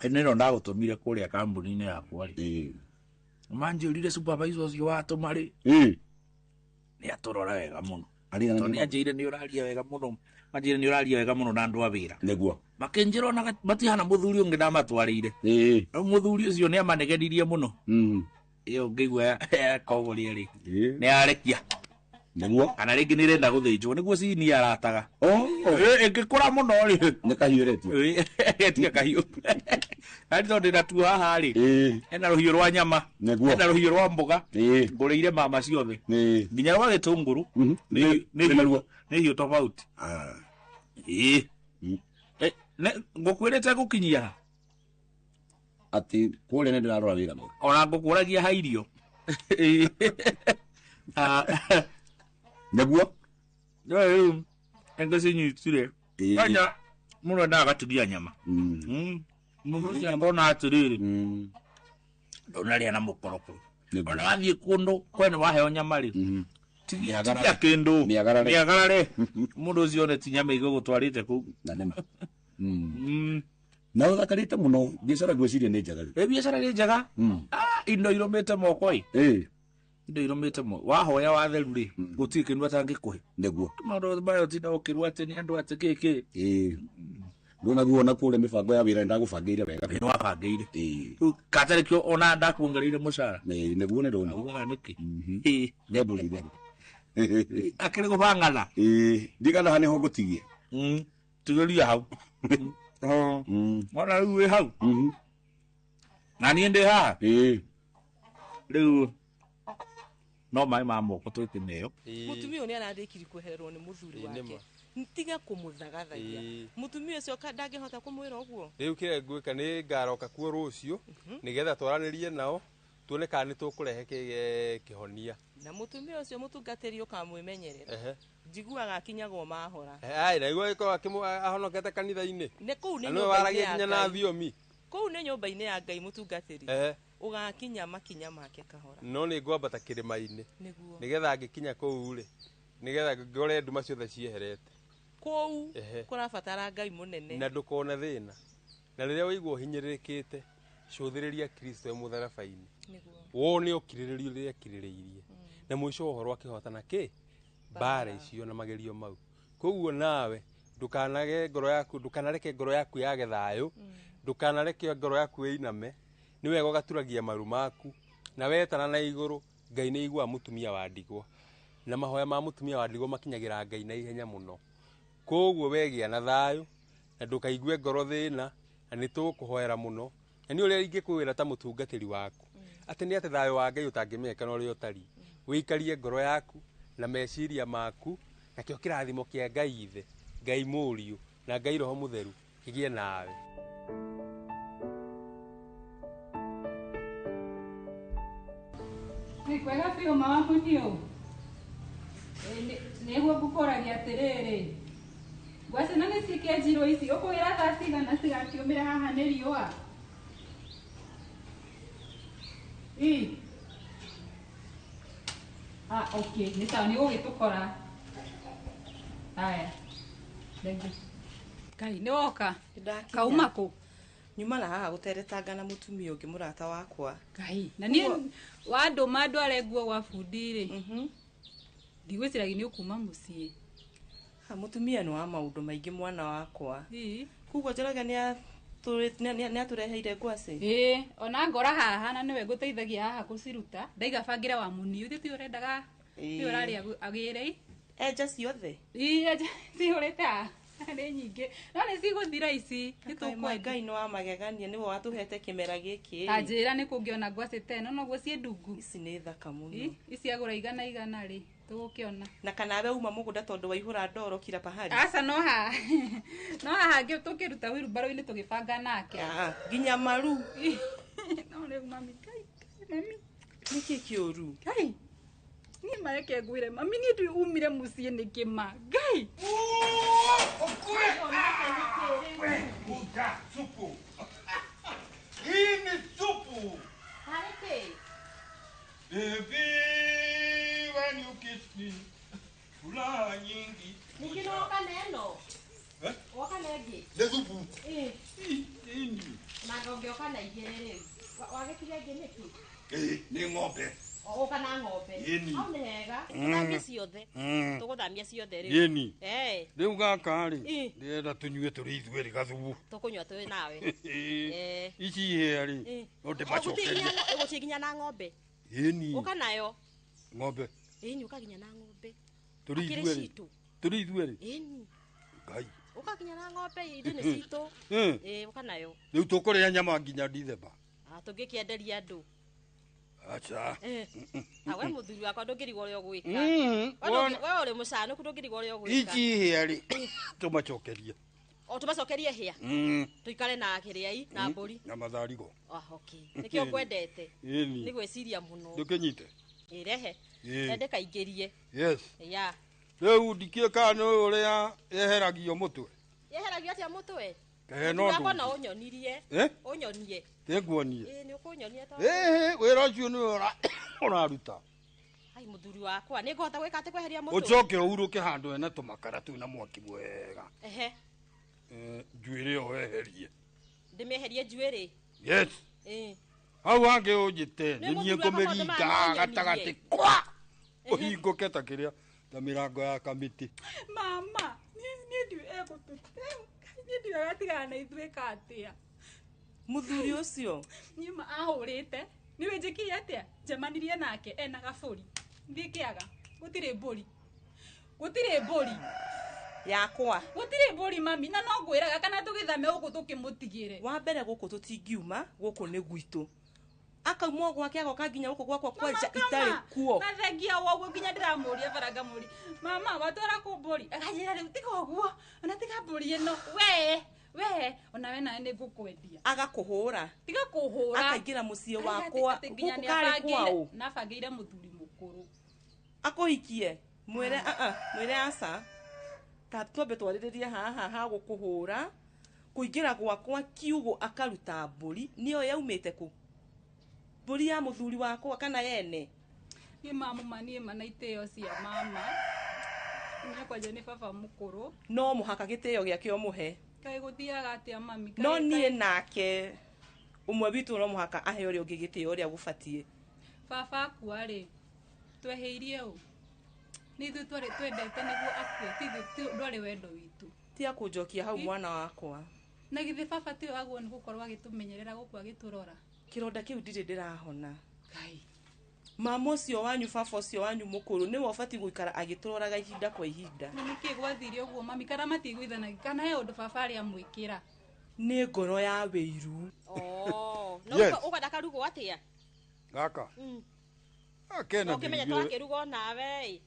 ĩno ndagũtũmire kũrĩa kambuni-inĩ yakwa rĩ, manjĩrire supervisor ũcio watũma rĩ nĩ atũrora wega mũno, tondũ nĩ anjĩire nĩ ũraria wega mũno, manjĩire nĩ ũraria wega mũno na andũ a wĩra nĩguo makĩnjĩra ona matihana mũthuri ũngĩ ndamatwarĩire. Rĩu mũthuri ũcio nĩ amanegenirie mũno, ĩyo ngĩigua yakogoria rĩ nĩ yarekia nĩguo, kana rĩngĩ nĩ ĩrenda gũthĩnjwo nĩguo cini arataga ĩngĩkũra mũno rĩ nĩ kahiũrĩtie ĩtia kahiũ arĩ tondũ ndĩna haha rĩ ena rũhiũ rwa nyama, ena rũhiũ rwa mboga, ngũrĩire mama ciothe nginya rwa gĩtũngũrũ nĩ hiũ tofauti. Ngũkwĩrĩte gũkinyia ha atĩ kũrĩa nĩ ndĩrarora wĩra mwega, ona ngũkũragia ha irio nĩguo rĩu ngĩcinyitire kanya mũndũ endaga agatigia nyama. Mũndũ ũcio ngona atĩrĩrĩ, ndũnarĩa na mũkoroko, ona wathiĩ kũndũ kwene waheo nyama rĩ, tigia kĩndũ mĩagarare, mũndũ ũcio one ti nyama igũgũtwarĩte kũu. Na ũthakarĩte mũno, biacara ngwĩciria nĩ njega. Ĩ biacara nĩ njega, indo irũmĩte moko ĩ, indo irũmĩte moko, wahoya watheru rĩ gũtirĩ kĩndũ atangĩkũhe. Nĩguo maũndũ maya ũtinda ũkĩrwo atĩ nĩ andũ atĩ kĩ kĩ. Ndũnaguo ona kũrĩa mĩbango ya wĩra ndagũbangĩire wega. Nĩ wabangĩire rĩu katarĩ kĩo ona ndakuongereire mũcara. Nĩguo nĩ ndona ugaga nĩkĩ ndembũrĩire akĩrĩ gũbangana. Ndigana ha nĩho ngũtigie. Tigĩria hau wona rĩu wĩ hau na niĩ ndĩ haha rĩu no maĩ ma moko twĩkĩneo. Mũtumia ũyũ nĩ ararĩkirie kwehererwo nĩ mũthuri wake, tiga kũmũthagathagia mũtumia ũcio ndangĩhota kũmwĩra ũguo. Rĩu kĩrĩa ngwĩka nĩ ngaroka kuo rũciũ nĩgetha twaranĩrie nao tuone kana nĩ tũkũrehe kĩhonia. Na mũtumia ũcio mũtungatĩri ũkamwĩmenyerera, njiguaga akinyagwo mahora. Ai na igua gĩkorwo ahonokete kanitha-inĩ nĩ kũu nĩ nyũmba-inĩ ya Ngai, thiomi kũu nĩ nyũmba-inĩ ya Ngai mũtungatĩri, ũgakinya makinya make kahora. No nĩ ngwambata kĩrĩma-inĩ nĩgetha ngĩkinya kũu rĩ, nĩgetha ngore nduma ciothe cieherete kũu kũrabatara Ngai mũnene. Na ndũkone thĩna, na rĩrĩa waigua ũhinyĩrĩrĩkĩte cũthĩrĩria Kristo e mũtharaba-inĩ, wone ũkirĩrĩrio rĩrĩa akirĩrĩirie, na mũico wa ũhoro akĩhotana kĩ mbara icio na magerio mau. Koguo nawe ndũkanage ngoro yaku, ndũkanareke ngoro yaku yage thayũ, ndũkanareke ngoro yaku ĩiname, nĩ wega ũgaturagia maru maku na wetana na igũrũ. Ngai nĩ aiguaga mũtumia wa ndigwa, na mahoya ma mũtumia wa ndigwa makinyagĩra Ngai na ihenya mũno. Koguo wegĩa na thayũ na ndũkaigue ngoro thĩna, na nĩ tũgũkũhoera mũno. Na nĩ ũrĩa ingĩkwĩra ta mũtungatĩri waku atĩ nĩ atĩ thayũ wa Ngai ũtangĩmenyeka na ũrĩa ũtariĩ, wĩikarie ngoro yaku na meciria maku, nakĩo kĩrathimo kĩa Ngai Ithe, Ngai Mũriũ na Ngai Roho Mũtheru kĩgĩe nawe. Nĩ kwega biũ mama mũniũ. Nĩguo ngũkũragia atĩrĩrĩ, ngwacĩ na nĩ cikĩenjirwo ici ũkũgĩra thaa cigana cigakiumĩra haha nĩ riũa? Okay, nĩ sawa, nĩ gũgĩtũkora. Haya, thengiũ. Ngai, nĩ woka? Kauma kũ? Nyuma na haha gũteretanga na mũtumia ũngĩ mũrata wakwa. Ngai, na niĩ wandũma ndware nguo gwa bundi rĩ, ndigwĩciragia nĩ ũkuma mũciĩ. Mũtumia nĩ wa maũndũ maingĩ mwana wakwa. Koguo Njoroge nĩ Nĩ atũreheire ngwacĩ. Ĩĩ, ona ngora haha na nĩwe ngũteithagia haha kũciruta. Ndaiga bangĩre wa mũniu ti ũrendaga. Ti ũrarĩa agĩre. Enja ciothe. Ĩĩ, enja cihũrĩte haha. Nĩ nyingĩ. No nĩ cigũthira ici. Nĩ tũkwendia. Ngai nĩ wa magegania nĩwe watũhete kĩmera gĩkĩ. Ta njĩra nĩ kũngĩona ngwacĩ ta ĩno noguo ciĩ ndungu. Ici nĩ thaka mũno. Ici agũra 100 rĩ. Tũgũkĩona. Na kana we uma mũgũnda tondũ waihũra ndoro kila pahali. Aca no haha. No haha tũkĩruta wheelbarrow-inĩ tũgĩbanga nake. Nginya maru. No rĩu mami, Ngai, mami. Nĩkĩ kĩũru? Ngai. Niĩ mareke ngwĩre mami niĩ ndĩ umire mũciĩ nĩkĩ ma. Ngai. Supu. Hii ni supu. Harĩ kĩ? Baby, when you kiss me, furaha nyingi. Ningĩ no woka na ĩno? Eh? Woka na ĩngĩ? Nĩ thubu. Ĩĩ. Ĩni. Na ngĩoka na igĩrĩ rĩu. Wagĩtiga ĩngĩ nĩkĩ? Ĩĩ, nĩ ng'ombe. Ũka na ng'ombe. Ĩni. Hau nĩ hega. Tũgũthamia ciothe. Tũgũthamia ciothe rĩu. Ĩni. Eh. Rĩu gaka rĩ, ndĩrenda tũnyue tũrĩ ithuerĩ gathubu. Tũkũnyua twĩ nawe. Eh. Ici ihĩa rĩ, no ndĩmacokerie. Gũtirĩ nginya na ng'ombe. Ĩni. Ũka nayo. Ng'ombe. Ĩni ũka nginya na ng'ombe. Tũrĩ ithuerĩ. Tũrĩ ithuerĩ. Ĩni. Ngai. Ũka nginya na ng'ombe ithuĩ nĩ citũ. Ĩĩ ũka nayo. Rĩu tũkũrĩa nyama nginya Dithemba. Ah, tũngĩkĩenderia andũ. Acha. Ah, we mũthuri wakwa ndũngĩrigwo ũrĩa ũgwĩka. We ũrĩ mũcanũku ndũngĩrigwo ũrĩa ũgwĩka. Ici ihĩa rĩ, tũmacokerie. O tũmacokerie hĩa. Tũikare na kĩrĩai na mbũri. Na matharigo. Ah, okay. Nĩkĩo ngwendete. Nĩ gwĩciria mũno. Ndũkĩnyite. Ĩrehe. Ende kaingĩrie. Yes. Ya. Rĩu ndikĩũĩ kana nĩ ũrĩa yeheragio mũtwe. Yeheragio atĩa mũtwe? Kahe no ndũ. No ũnyonirie. Ũnyonie. Nĩnguonie. Ĩĩ nĩ ũkũnyonia tondũ. Ĩĩ wĩra ũcio nĩwe ũraruta. Ai mũthuri wakwa nĩ ngũhota gwĩka atĩ kweheria mũtwe. Ũcoke ũhurũke handũ hena tũmakara twĩna mwaki mwega. Ehe. Njuĩrĩ ĩyo weherie. Ndĩmĩeherie njuĩrĩ? Yes. Ĩĩ. Hau hangĩ ũnjĩte nĩ niĩ ngũmĩringa gatagatĩ kwa. Ũhingũke ta kĩrĩa ta mĩrango ya kamĩtĩ. Mama, niĩ ndiũĩ egũtũte. Niĩ ndiũĩ agatigana na ithuĩ ka atĩa. Mũthuri ũcio? Niĩ ma ahũrĩte. Nĩũĩ njĩkire atĩa? Njemanirie nake ena gabũri. Thiĩ kĩaga. Gũtirĩ mbũri. Gũtirĩ mbũri. Yakwa. Gũtirĩ mbũri mami na no ngwĩraga kana tũgĩthame gũkũ tũkĩmũtigĩre. Wa mbere gũkũ tũtingiuma, gũkũ nĩ gwitũ. Akauma gwake agoka nginya gũkũ gwakwa kwanja itarĩ kuo. Na thengia wa ũguo nginya ndĩramũria bara ngamũria. Mama watwara kũ mbũri? Akanjĩra rĩu tiga ũguo. Ona tiga mbũri ĩno. We, we, ona we nawe nĩ ngũkwendia. Agakũhũra. Tiga kũhũra. Akaingĩra mũciĩ wakwa. Gũkũ karĩ kwao. Nabangĩire mũthuri mũkũrũ. Akũhikie. Mwĩre mwĩre aca. Ta twambe twarĩrĩrie haha ha gũkũhũra. Kũingĩra gwakwa kiugo akaruta mbũri nĩyo yaumĩte kũ? Mbũri ya mũthuri wakwa kana yene? Niĩ mamũma niĩ ma na itĩo cia mama. Niĩ kwanja nĩ baba mũkũrũ. No mũhaka gĩtĩo gĩake ũmũhe. Kaĩ gũthiaga atĩa mami? No niĩ nake ũmwe witũ no mũhaka ahe ũrĩa ũngĩ gĩtĩo ũrĩa gũbatiĩ. Baba akua rĩ, tweheirie ũ? Nĩ ithuĩ twarĩ twendete nĩguo akue, ti ithuĩ ndwarĩ wendo witũ. Tiga kũnjokia hau mwana wakwa. Na githĩ baba tiwe agwo nĩ gũkorwo agĩtũmenyerera gũkũ agĩtũrora? Kĩronda kĩu ndirĩ ndĩrahona. Ngai. Mama ũcio wanyu baba ũcio wanyu mũkũrũ nĩwe ũbatiĩ gũikara agĩtũroraga ihinda kwa ihinda. Na nĩkĩ gwathire ũguo mami kana matiiguithanagia kana he ũndũ baba arĩ amwĩkĩra? Nĩ ngoro ya wĩiru. Oh, no ũkwenda karugwo atĩa? Gaka. Akena. Ũkĩmenya twakĩrugwo nawe ĩ.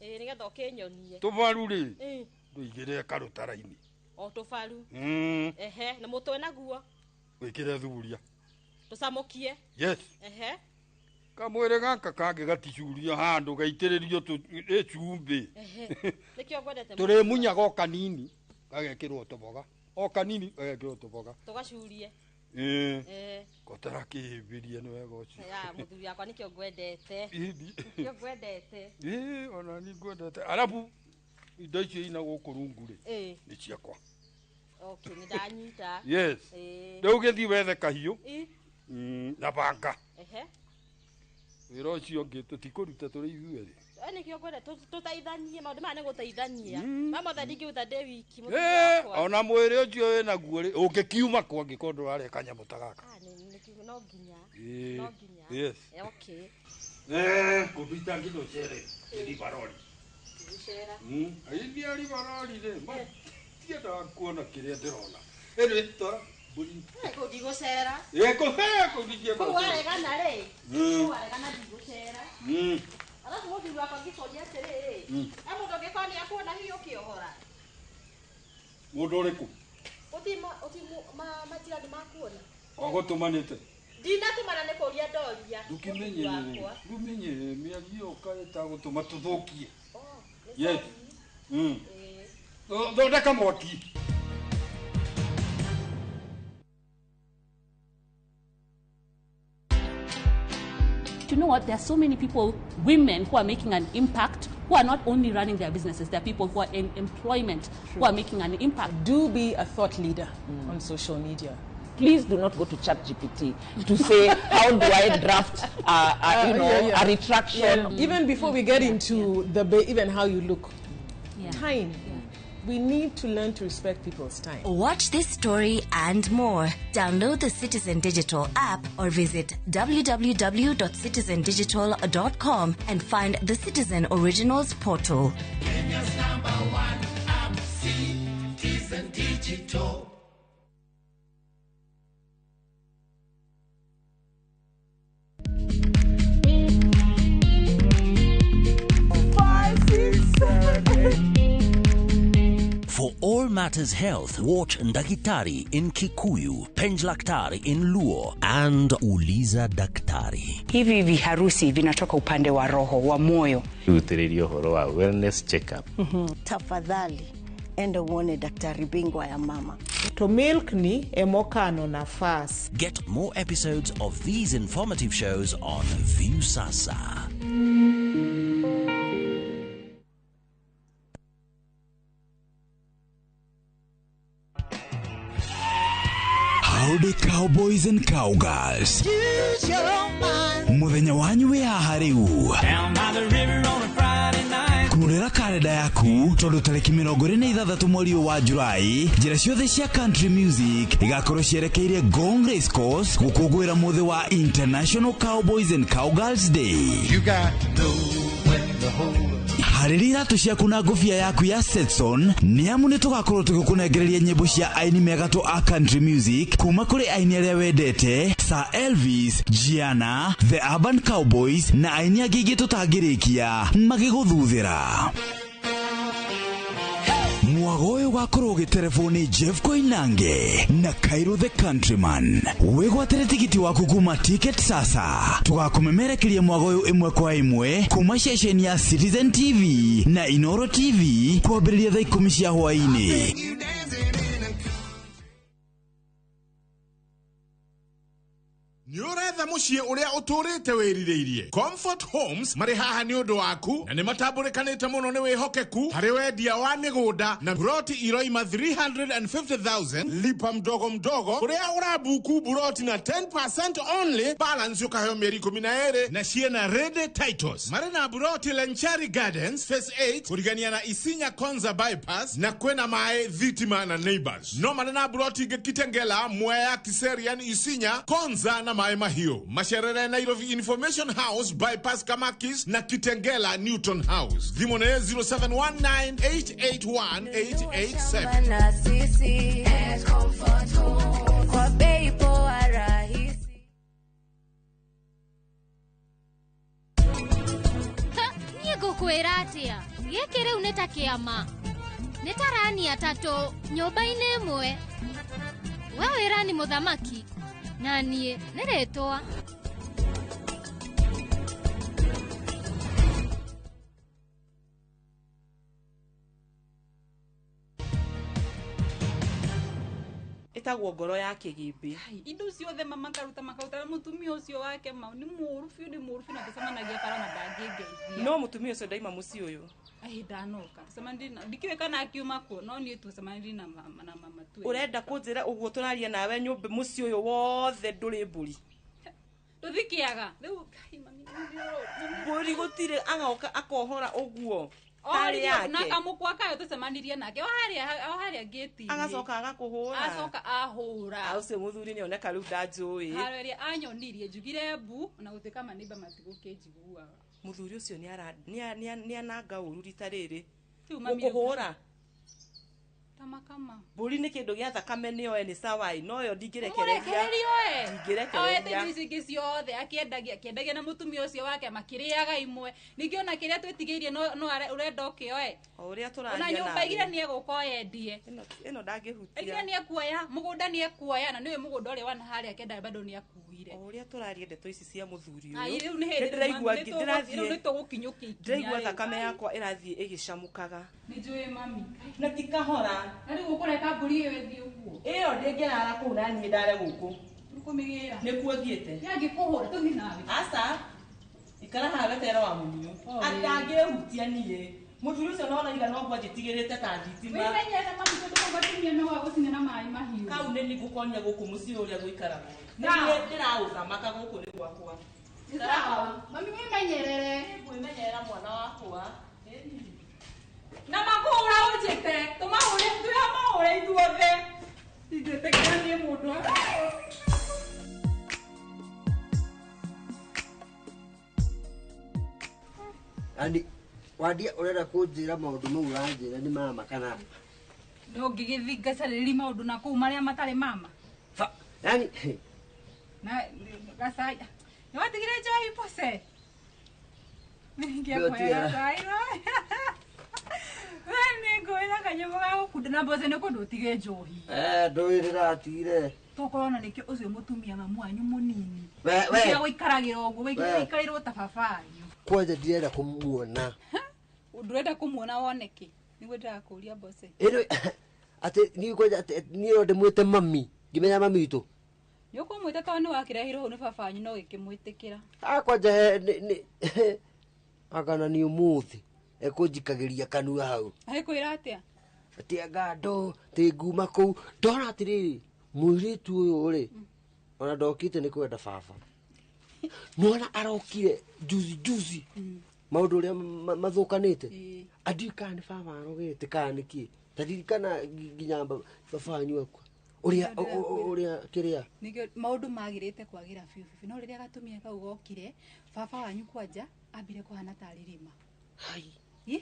Ĩ nĩgetha ũkĩnyonie. Tũbaru rĩ. Tũigĩrĩre karũtara-inĩ. O tũbaru. Ehe, na mũtwe naguo. Wĩkĩre thuburia. Tũcamũkie. Yes. Ehe. Kamwĩrĩ gaka kangĩ gaticurio handũ gaitĩrĩrio ĩcumbĩ. Ehe. Nĩkĩo ngwendete. Tũrĩmunyaga o kanini gagekĩrwo tũboga. O kanini gagekĩrwo tũboga. Tũgacurie. Ĩĩ. Kotara kĩhĩmbĩrie nĩ wega ũcio. Ya mũthuri wakwa nĩkĩo ngwendete. Nĩkĩo ngwendete. Ĩĩ ona ni ngwendete. Arabu indo icio ina gũkũ rungu rĩ. Nĩ ciakwa. Okay, nĩ ndanyita. Yes. Rĩu gĩthiĩ wethe kahiũ. Na banga. Ehe. Wĩra ũcio ũngĩ tũtikũruta tũrĩ ithuerĩ. Nĩkĩo ngwenda tũteithanie maũndũ maya nĩ gũteithania. Mama mothe ndingĩruta ndĩ wiki mũthuri wakwa. Ona mwĩrĩ ũcio wĩnaguo rĩ, ũngĩkiuma kũ angĩkorwo ndũrarĩa kanyamũ ta gaka? Ah, no nginya. Ĩĩ. No nginya. Yes. Okay. Kũbita ngĩtũcere nĩ ribarori. Gũcera. Aini a ribarori rĩ, matiendaga kuona kĩrĩa ndĩrona. Anyway, twara mbũri. Kũu ndigũcera. Kũu ndingĩenda Kũu gũcera. waregana rĩ. Kũu waregana ndigũcera. Alafu mũthuri wakwa ngĩkũria atĩrĩrĩ, he mũndũ ũngĩkorwo nĩ akuona hihi ũkĩohora? Mũndũ ũrĩkũ? Ũti majirani makuona? Ogũtũmanĩte. Ndinatũmana nĩ kũria ndoria. Ndũkĩmenyerere, Mũthuri wakwa. ndũmenyerere mĩario ĩyo ĩtagũtũma tũthũkie. Nĩ Yes. sorry. Thondeka mwaki. Do you know what? There are so many people, women, who are making an impact, who are not only running their businesses, there are people who are in employment, who are making an impact. Do be a thought leader on social media. Please do not go to ChatGPT to say, how do I draft you know, a retraction? Yeah. Even before we get into the even how you look, time. We need to learn to respect people's time. Watch this story and more. Download the Citizen Digital app or visit www.citizendigital.com and find the Citizen Originals portal. Kenya's number one app, Citizen Digital. Five, six, seven, eight. For all matters health, watch Ndakitari in Kikuyu, Penjlaktari in Luo, and Uliza Daktari. Hivi viharusi vinatoka upande wa roho wa moyo. Rutĩrĩria ũhoro wa wellness check-up. Tafadhali enda uone daktari bingwa ya mama. To milk ni emokano nafas. Get more episodes of these informative shows on Viusasa. Howdy cowboys and cowgirls. Muthenya wanyu wĩ haha rĩu. Kurĩra karenda yaku tondũ tarĩki 26 mweri ũyũ wa Julai njĩra ciothe cia country music igakorwo cierekeire Ngong Race Course gũkũngũĩra mũthĩ wa International Cowboys and Cowgirls Day. You got to know when to hold up. Harĩria iratũ ciaku na ngũbia yaku ya Stetson nĩ amu nĩ tũgakorwo tũgĩkũnengereria nyĩmbo cia aini megatũ a country music kuma kũrĩ aini arĩa wendete Sir Elvis, Gianna, The Urban Cowboys na aini angĩ aingĩ tũtangĩrĩkia magĩgũthuthĩra. Mwago ũyũ ũgakorwo ũgĩterebwo nĩ Jeff Koinange na Cairo the Countryman. Wĩgwatĩre tigiti waku kuma Ticket Sasa. Tũgakũmemerekeria mwago ũyũ ĩmwe kwa ĩmwe kuma ceceni ya Citizen TV na Inoro TV kwambĩrĩria thaa 10 cia hwaĩ-inĩ. Nĩ ũretha mũciĩ ũrĩa ũtũrĩte wĩrirĩirie. Comfort Homes marĩ haha nĩ ũndũ waku na nĩ matambũrĩkanĩte mũno nĩ wĩhokeku harĩ wendia wa mĩgũnda na buroti iroima 350,000 lipa mdogo mdogo kũrĩa ũrabuku buroti na 10% only balance ũkaheo mĩeri 12 na ciĩna ready titles. Marĩ na buroti Lenchari Gardens Phase 8 kũrigania na Isinya Konza bypass na kwĩna maĩ thitima na neighbors. No marĩ na buroti ingĩ Kitengela, Mwea, Kiserian, Isinya, Konza na maĩ mahiũ. Macerere Nairobi Information House bypass Kamakis na Kitengela Newton House. Thimũ nĩ 0719881887. Na sisi at Comfort Home kwa bei poa rahisi. Niĩ ngũkwĩra atĩa gĩkĩ rĩu nĩ ta kĩama nĩ ta rani atatũ nyũmba-inĩ ĩmwe. We wĩrani mũthamaki na niĩ nĩ rĩtwa. Ĩtagwo ngoro ya kĩgĩmbĩ. Indo ciothe mama karuta makauta na mũtumia ũcio wake ma nĩ mũũru biũ nĩ mũũru biũ na tũcemanagia bara na ndangĩngeithia. No mũtumia ũcio ndaima mũciĩ ũyũ. Ai ndanoka. Tũcemanirie na ndikĩũĩ kana akiuma kuo no niĩ tũcemanirie na mama na mama tu. Ũrenda kũnjĩra ũguo tũraria nawe nyũmba mũciĩ ũyũ wothe ndũrĩ mbũri. Tũthikiaga. Rĩu kai mami mbũri gũtirĩ agoka akohora ũguo tarĩ Oririo na yake kamũkwa kayo tũcemanirie nake o harĩa gate-inĩ. Agacoka agakũhũra. Acoka ahũra. Ah, ũcio mũthuri nĩoneka rĩu ndanjũĩ. Haro ĩrĩa anyonirie njugire mbu ona gũtuĩka maneiba matigũkĩnjiguaga. Mũthuri ũcio nĩananga ũru rita rĩrĩ. Rĩu mami Gũkũhũra. Tamakama. Mbũri nĩ kĩndũ gĩa thakame nĩoe nĩ sawa ĩ, noyo ndingĩrekereria. Mũrekererio e. Ndingĩrekereria. Oete indo ici ingĩ ciothe akĩendagia na mũtumia ũcio wake makĩrĩaga imwe. Ningĩ ona kĩrĩa twĩtigĩirie no ũrenda ũkĩoe. O ũrĩa Ona tũraria nyũmba nawe. igire nĩegũka oyendie. Ĩno ndangĩhutia. Igire nĩekuoya, mũgũnda nĩekuoya na nĩũĩ mũgũnda ũrĩa wana harĩa kenda bado nĩakuire. O ũrĩa tũraria ndeto ici cia mũthuri Ai, ũyũ. rĩu nĩ hĩndĩ Nĩndĩraigua rĩu ndĩrathiĩ nĩtũgũkinyũkia ikinya ndĩraigua rĩu. thakame yakwa ĩrathiĩ ĩgĩcamũkaga. Nĩnjũĩ mami. Na ti kahora. Na rĩu ũkũreka mbũri ĩyo ĩthiĩ ũguo. Ĩyo ndĩngĩrara kũu na niĩ ndare gũkũ. Nĩkũmĩgĩra. Nĩkuo thiĩte. Yangĩkũhũra tũthiĩ nawe. Aca. Ikara haha weterere wa mũnio. Oh, Atangĩhutia niĩ. Mũthuri ũcio nona iga noguo anjĩtigĩrĩte ta thitima. Wĩmenyerere mami tondũ kau gatumia no gagũcine na maĩ mahiũ. Kau nĩ nĩngũkonia gũkũ mũciĩ ũrĩa gũikaragwo. Nĩ Sawa. niĩ ndĩraũthamaka gũkũ nĩ gwakwa. Nĩ sawa. Mami wĩmenyerere. Ngwĩmenyerera mwana wakwa. Na makũhũra ũnjĩte. Tũmahũre twĩhamahũre ithuothe. Ingĩtĩkĩra niĩ mũndũ. Yani wandia ũrenda kũnjĩra maũndũ mau ũranjĩra nĩ mama kana No ngĩgĩthiĩ ngacarĩria maũndũ na kũu marĩa matarĩ mama. yani Na gacai. Nĩ watigire njohi pose. Nĩngĩakũhe gacai. We nĩngwĩra kanyamũ ga gũkunda na mbose nĩ kũndũ ũtige njohi. Ndũĩ ndĩratigire. Tokorwo ona nĩkĩo ũcio mũtumia mamu wanyu mũnini. We. Nĩkĩo gũikaragĩra ũguo We. wĩikarĩrwo ta baba wanyu. Kwanja ndirenda kũmuona. Ndũrenda kũmuona wone kĩ? Nĩguo ndĩrakũria mbose. Ĩno atĩ niĩ kwanja atĩ niĩ no ndĩmwĩte mami ngĩmenya mami witũ. Nĩ ũkũmwĩta tondũ nĩ wakĩrehirwo hau nĩ baba wanyu no gĩkĩmwĩtĩkĩra. Ah kwanja he nĩ anga nĩ ũmũthĩ ekũnjikagĩria kanua hau. Agĩkwĩra atĩa? Atĩ anga ndo tĩ nguma kũu ndona atĩrĩrĩ mũirĩtu ũyũ rĩ ona ndokĩte nĩ kwenda baba. Nĩwona arokire juzi juzi maũndũ ũrĩa mathũkanĩte andiũĩ kana nĩ baba arogete kana nĩ kĩ ta ndirikana nginya baba wanyu akua ũrĩa ũrĩa kĩrĩa Nĩkĩo maũndũ magĩrĩte kwagĩra biũ biũ no rĩrĩa gatumia kau gokire baba wanyu kwanja ambire kũhana tarĩ rĩma. Ĩ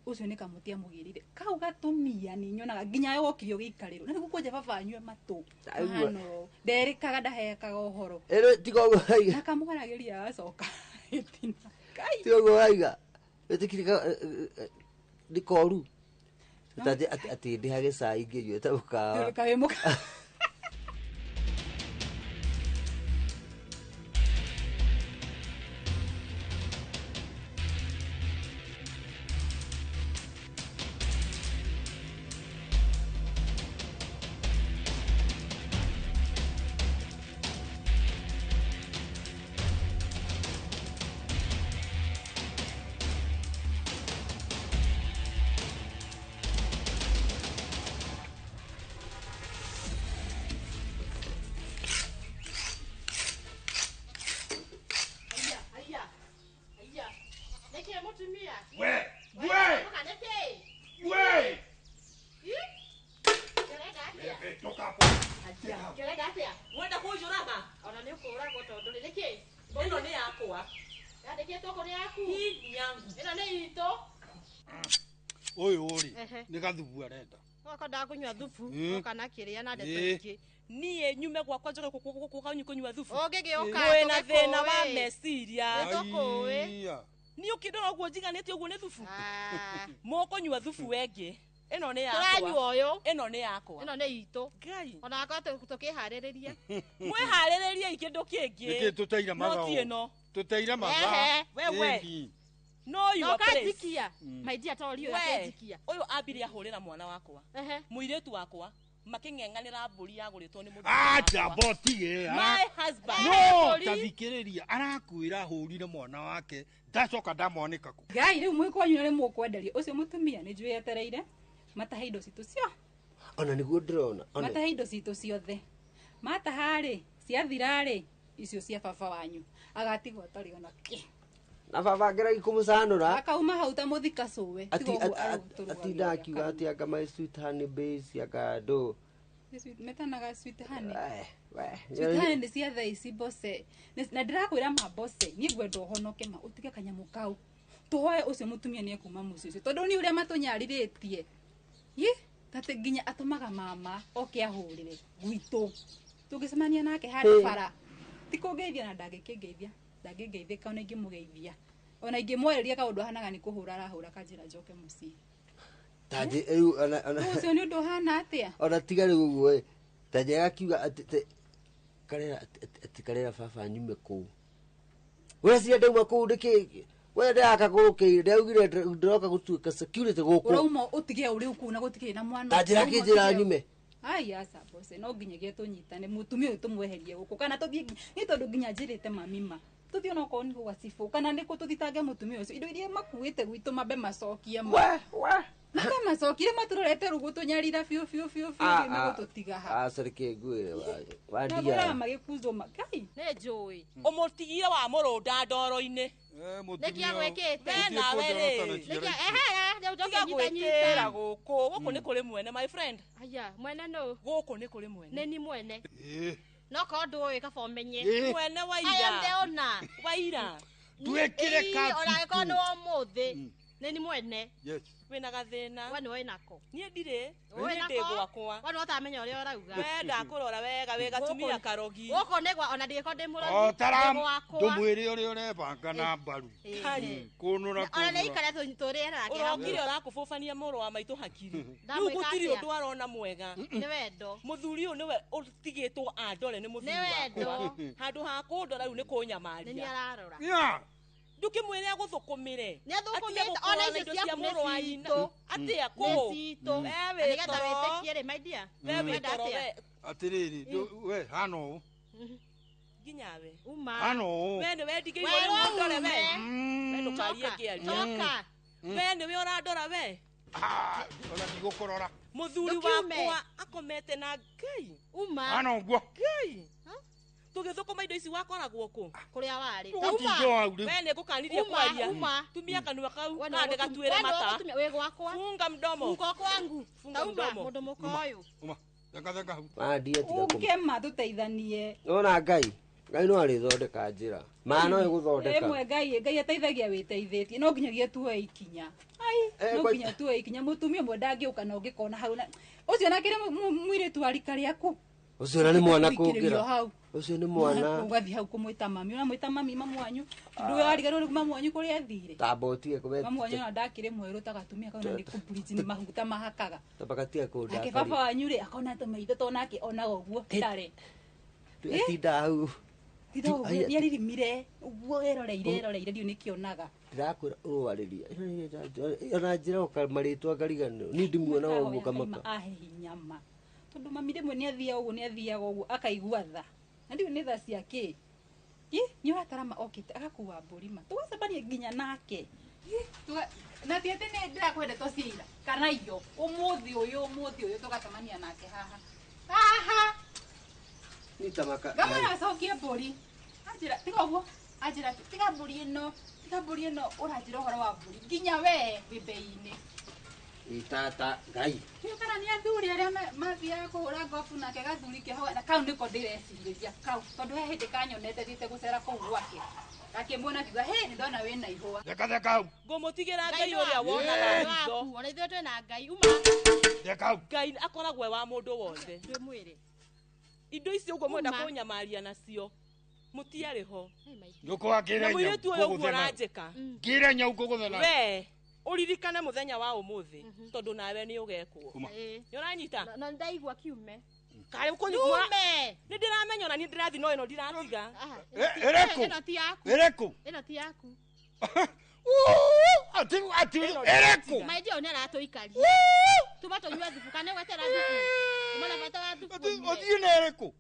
ũcio nĩ kamũti amũgĩrire kau gatumia nĩ nyonaga nginya wokire ũgĩikarĩrwo na nĩguo kwanja baba wanyu e matũ Aigua. mahana ũũ. Nderĩkaga ndahekaga ũhoro ĩno tiga ũguo waiga na kamũgaragĩria agacoka tiga ũguo waiga wĩtĩkire nĩ koru atĩ ndĩhage cai ngĩnyue ta mũkawa Ndũrĩka wĩ mũkawa. We! Wenda kũnjũraga? Ona nĩ ũkũragwo tondũ rĩ nĩkĩ? Ĩno nĩ yakwa. Yandĩkĩtwo kũ nĩ yaku? Hii ni yangu. Ĩno nĩ itũ. Ũyũ rĩ Ehe. nĩ gathubu arenda. Oka ndakũnyua thubu, oka na kĩrĩa na ndeto ingĩ. Niĩ nyume gwakwa njoke gũkũ kũnyua thubu. Ũngĩgĩũka Mwĩna thĩna wa tũgĩkũĩ. meciria. Nĩtũkũĩ. Niĩ ũkĩndora ũguo njiganĩte ũguo nĩ thubu. Mũkũnyua thubu wengĩ. Ĩno nĩ yakwa. Tũranyua ũyũ. Ĩno nĩ yakwa. Ĩno nĩ itũ. Ngai. Ona akorwo tũkĩharĩrĩria. Mwĩharĩrĩriei kĩndũ kĩngĩ. Nĩkĩ tũteire No mathaa ti ũũ? ĩno. Tũteire mathaa. Ehe. Wewe. Ĩni. Know your Noka place. njikia. My dear to We, akenjikia. ũyũ ambire ahũrĩra mwana wakwa. Mũirĩtu wakwa makĩng'eng'anĩra mbũri yagũrĩtwo nĩ mũthuri Acha wakwa. botige. My husband. No, ta thikĩrĩria arakwĩra ahũrire mwana wake ndacoka ndamwanĩka kũ. Ngai rĩu mwĩ kwanyu na nĩ mũkwenderia ũcio mũtumia nĩ njũĩ etereire matahe indo citũ cio ona nĩguo ndĩrona ona matahe indo citũ ciothe mataha rĩ ciathira rĩ Icio cia baba wanyu. Agatigwo atarĩ ona kĩ. Na baba ngera ikumucanura. Akauma hau ta muthika cuwe. Atinda akiuga ati anga my sweet honey base anga ndo. Metanaga sweet honey. Sweet honey nĩ cia thaa ici bose. Na ndĩrakwĩra ma bose, niĩ ngwenda ũhonoke ma ũtige kanyamũ kau. Tũhoe ũcio mũtumia nĩ ekuma mũciĩ ũcio tondũ nĩ ũrĩa matũnyarĩrĩtie. Ĩ, tate nginya atũmaga mama oke ahũrĩre gwitũ. Tũngĩcemania nake handũ bara. Ti kũngeithia na ndangĩkĩngeithia. Ndangĩngeithĩka ona ingĩmũgeithia. Ona ingĩmwarĩria kaũndũ ahanaga nĩ kũhũra arahũra kanjĩra njoke mũciĩ. Tanji rĩu ona ũcio nĩ ũndũ ũhana atĩa? Ona tiga rĩu ũguo ĩ. Tanji agakiuga atĩ karera atĩ karera baba nyume kũu. Ũreciria ndauma kũu nĩkĩ? We ndakagũrũkĩire ndaugire ndĩroka gũtuĩka security gũkũ. Ũrauma ũtige ũrĩ kũu na gũtikĩrĩ na mwana. Ta njĩra kĩnjĩra nyume. Ai aca bose no nginyagia tũnyitane mũtumia ũyũ tũmweherie gũkũ kana tũthiĩ nĩ tondũ nginya njĩrĩte mami ma. Tũthiĩ ona okorwo nĩ gwa cibũ kana nĩ kũ tũthitange mũtumia ũcio indo iria makuĩte gwitũ mambe macokie ma. We. Mambe macokire matũrorete rũgũ tũnyarira biũ biũ biũ biũ megũtũtiga ha. Aca reke ngwĩre wandia. Nagũraga magĩkuzwo makai. Nĩ njũĩ. Ũmũtigire wa mũrũnda ndoro-inĩ. Nĩkĩ agwĩkĩte? We nawe rĩ. Nĩkĩ ehe rĩu njoke Tiga nyitanyiita. gwĩtĩra gũkũ. Gũkũ nĩ kũrĩ mwene my friend. Aya, mwene nũ? Gũkũ nĩ kũrĩ mwene. Nĩ ni mwene. No korwo ndũĩ kaba ũmenye. Mwene wa ira. I am the owner. Wa ira. Twĩkĩre Ĩĩ, ona angĩkorwo nĩ wa ũmũthĩ. Nĩ ni mwene. Yes. Wĩna gathĩna. We nĩwe wĩnako. Niĩ ndirĩ. Wĩ Niĩ ndĩ nako? gwakwa. We nĩwe ũtaramenya ũrĩa ũrauga. We ndakũrora wega wĩ gatumia karogi. Gũkũ nĩ gwa ona ndingĩkorwo ndĩ mũrogi. O tara nĩ gwakwa. ndũmwĩre ũrĩa ũrebanga na mbaru. Kũnũra Ona nĩ kũnũra. ikare tũrĩe nake hamwe. Ũrokire ũrakũbũbania mũrũ wa maitũ hakiri. Rĩu Ndamwĩka gũtirĩ atĩa? ũndũ arona mwega. Nĩ wendo. Mũthuri ũyũ nĩwe ũtigĩtwo andore nĩ mũthuri Nĩ wendo. wakwa. Handũ ha kũndora rĩu nĩ Nĩ kũnyamaria. niĩ ararora. Yeah. Ndũkĩmwĩre agũthũkũmĩre. Nĩ athũkũmĩte ona icio ciaku nĩ citũ. Atĩa Nĩ kũ? citũ. We Na wĩ nĩgetha toro. wĩtĩkie rĩ my dear. We wĩ Wenda toro atĩa? we. Atĩrĩrĩ, we hana ũũ. Nginya we. Uma. Hana ũũ. We nĩwe ndigĩirwo Werwo rĩu ũndore we. ume. We ndũkarie Coka. ngĩaria. Coka. We nĩwe ũrandora we. Ona ndigũkũrora. Mũthuri Ndũkiume. wakwa akomete na Ngai. Uma. Hana ũguo. Ngai. Tũgĩthũkũma indo ici wakoragwo kũ? Kũrĩa warĩ. Ũgũtinda hau rĩu. We nĩ ngũkanirie Uma, kwaria. uma. Tumia kanua kau We kana nĩwe ndĩgatuĩre we nĩwe mata. ũgũtumia- wĩ gwakwa. Funga mdomo. Funga kwangu. Funga Tauma mdomo. mũndũ mũka ũyũ. Uma. Theka theka hau. Wandia tiga kũm. Ũke ma tũteithanie. Nona Ngai. Ngai no arĩthondeka njĩra. Ma no ĩgũthondeka. Ĩmwe Ngai Ngai ateithagia wĩteithĩtie no nginyagia tuoe ikinya. Ai, no nginya tuoe ikinya mũtumia ũmwe ndangĩũka na ũngĩkona hau na ũcio nake nĩ mũirĩtu wa rika rĩaku. Ũcio na nĩ mwana Kũingĩrĩrio kũngĩra. hau. Ũcio nĩ mwana. Ũgathiĩ hau kũmwĩta mami ũramwĩta mami mamu wanyu ndũĩ wariganĩrwo nĩ mamu wanyu kũrĩa athire. Tamba ũtige kũbe. Mamu wanyu ona ndakĩrĩ mwerũ ta gatumia kau na nĩ kũbridge nĩ maguta mahakaga. Tamba gatige Nake baba kũndakaria. wanyu rĩ akona tũmaitho to nake onaga ũguo ndarĩ. Atinda hau. Titha ũguo nĩ aririmire ũguo eroreire eroreire ndiũ nĩkĩonaga. Ndĩrakwĩra ũrwarĩria. Ona njĩra ũka marĩtwa ngariganĩrwo. Niĩ ndimuonaga ũguo kamaka. Ahe hinya ma. Tondũ mami rĩmwe nĩ athiaga ũguo nĩ athiaga ũguo akaigua tha. Na ndiũ nĩ tha cia kĩ? Ĩ, nĩ ũratarama okĩte agakua mbũri ma. Tũgacemania nginya nake. Ĩ, na ti atĩ nĩ ndĩrakwenda to cia ira kana iyo ũmũthĩ ũyũ tũgacemania nake haha. Haha. Nĩ tamaka. Ngamwĩra acokie mbũri. Anjĩra tiga ũguo. Anjĩra tiga mbũri ĩno. Tiga mbũri ĩno ũranjĩra ũhoro wa mbũri nginya we wĩ mbei-inĩ. Tata Ngai. Ndiũĩ kana nĩ athuri arĩa mathiaga kũhũra ngobu nake gathuri ke hau na kau nĩko ndĩrecirĩria kau tondũ he hĩndĩ kanyonete thiĩte gũcera kũu gwake. Gakĩmuona akiuga hĩ nĩ ndona wĩna ihũa. Theka theka hau. Ngũmũtigĩra Ngai Ngai ũrĩa nĩ wonaga hitho. waku. Ona ithuĩ twĩna Ngai. Uma. Theka hau. Ngai akoragwo e wa mũndũ wothe. Ndĩmwĩre. Indo ici ũguo mwenda Uma. kũnyamaria nacio. Mũtiarĩ ho. Ndũkwa ngĩre Na nyau. mũirĩtu ũyũ ũguo ngũgũthe nayo. ũranjĩka. Ngĩre nyau ngũgũthe nayo. We ũririkane mũthenya wa ũmũthĩ tondũ nawe nĩ ũgekwo. Uma. Nĩ ũranyita? Na ndaigua kiume. Karĩ kũnyua. Kiume. Nĩ ndĩramenya ona niĩ ndĩrathiĩ no ĩno ndiratiga. Ĩrĩkũ? Ĩno ti yaku. Ĩrĩkũ? Ĩno ti yaku. Ati ati ĩrĩkũ? My dear nĩ aratũikaria. Tuma tũnyue thubu kana nĩ gwetera thubu. Uma na bata wa thubu. Ũthiĩ na ĩrĩkũ?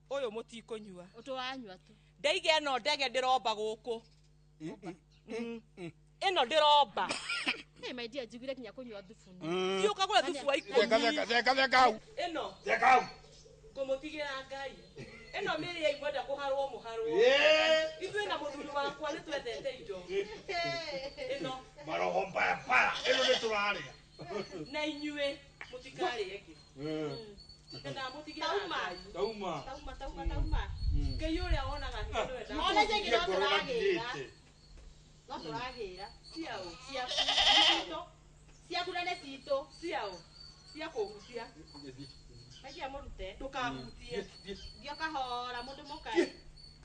Ũyũ mũtikũnyua. Ũtũranyua tu. Ndaiga ĩno ndege ndĩromba gũkũ. Ĩno ndĩromba. Hey my dear njiguire nginya kũnyua thubu. Thiĩ ũkagũre thubu wa Theka ikũmi. theka theka theka hau. Ĩno Theka hau. ngũmũtigĩra Ngai. Ĩno mĩrĩ ya imwenda kũharwo mũharwo. Ithuĩ na mũthuri wakwa nĩ twendete indo. Ĩno. Maroho mbaya mbaya. Ĩno nĩ tũrarĩa. Na inyuĩ mũtikarĩe ĩngĩ. Ndamũtigĩra Ngai. Tauma. Tauma tauma tauma. Ngai ũrĩa wonaga hitho nĩwe ndakwĩra. Ona icio ingĩ no tũragĩra. No tũragĩra. Ciaũ. Ciaku. Citũ. Ciaku na nĩ citũ. Ciaũ. Cia kũhutia. Magia mũrute. Ndũkahutie. Thiĩ ũkahora mũndũ mũkae.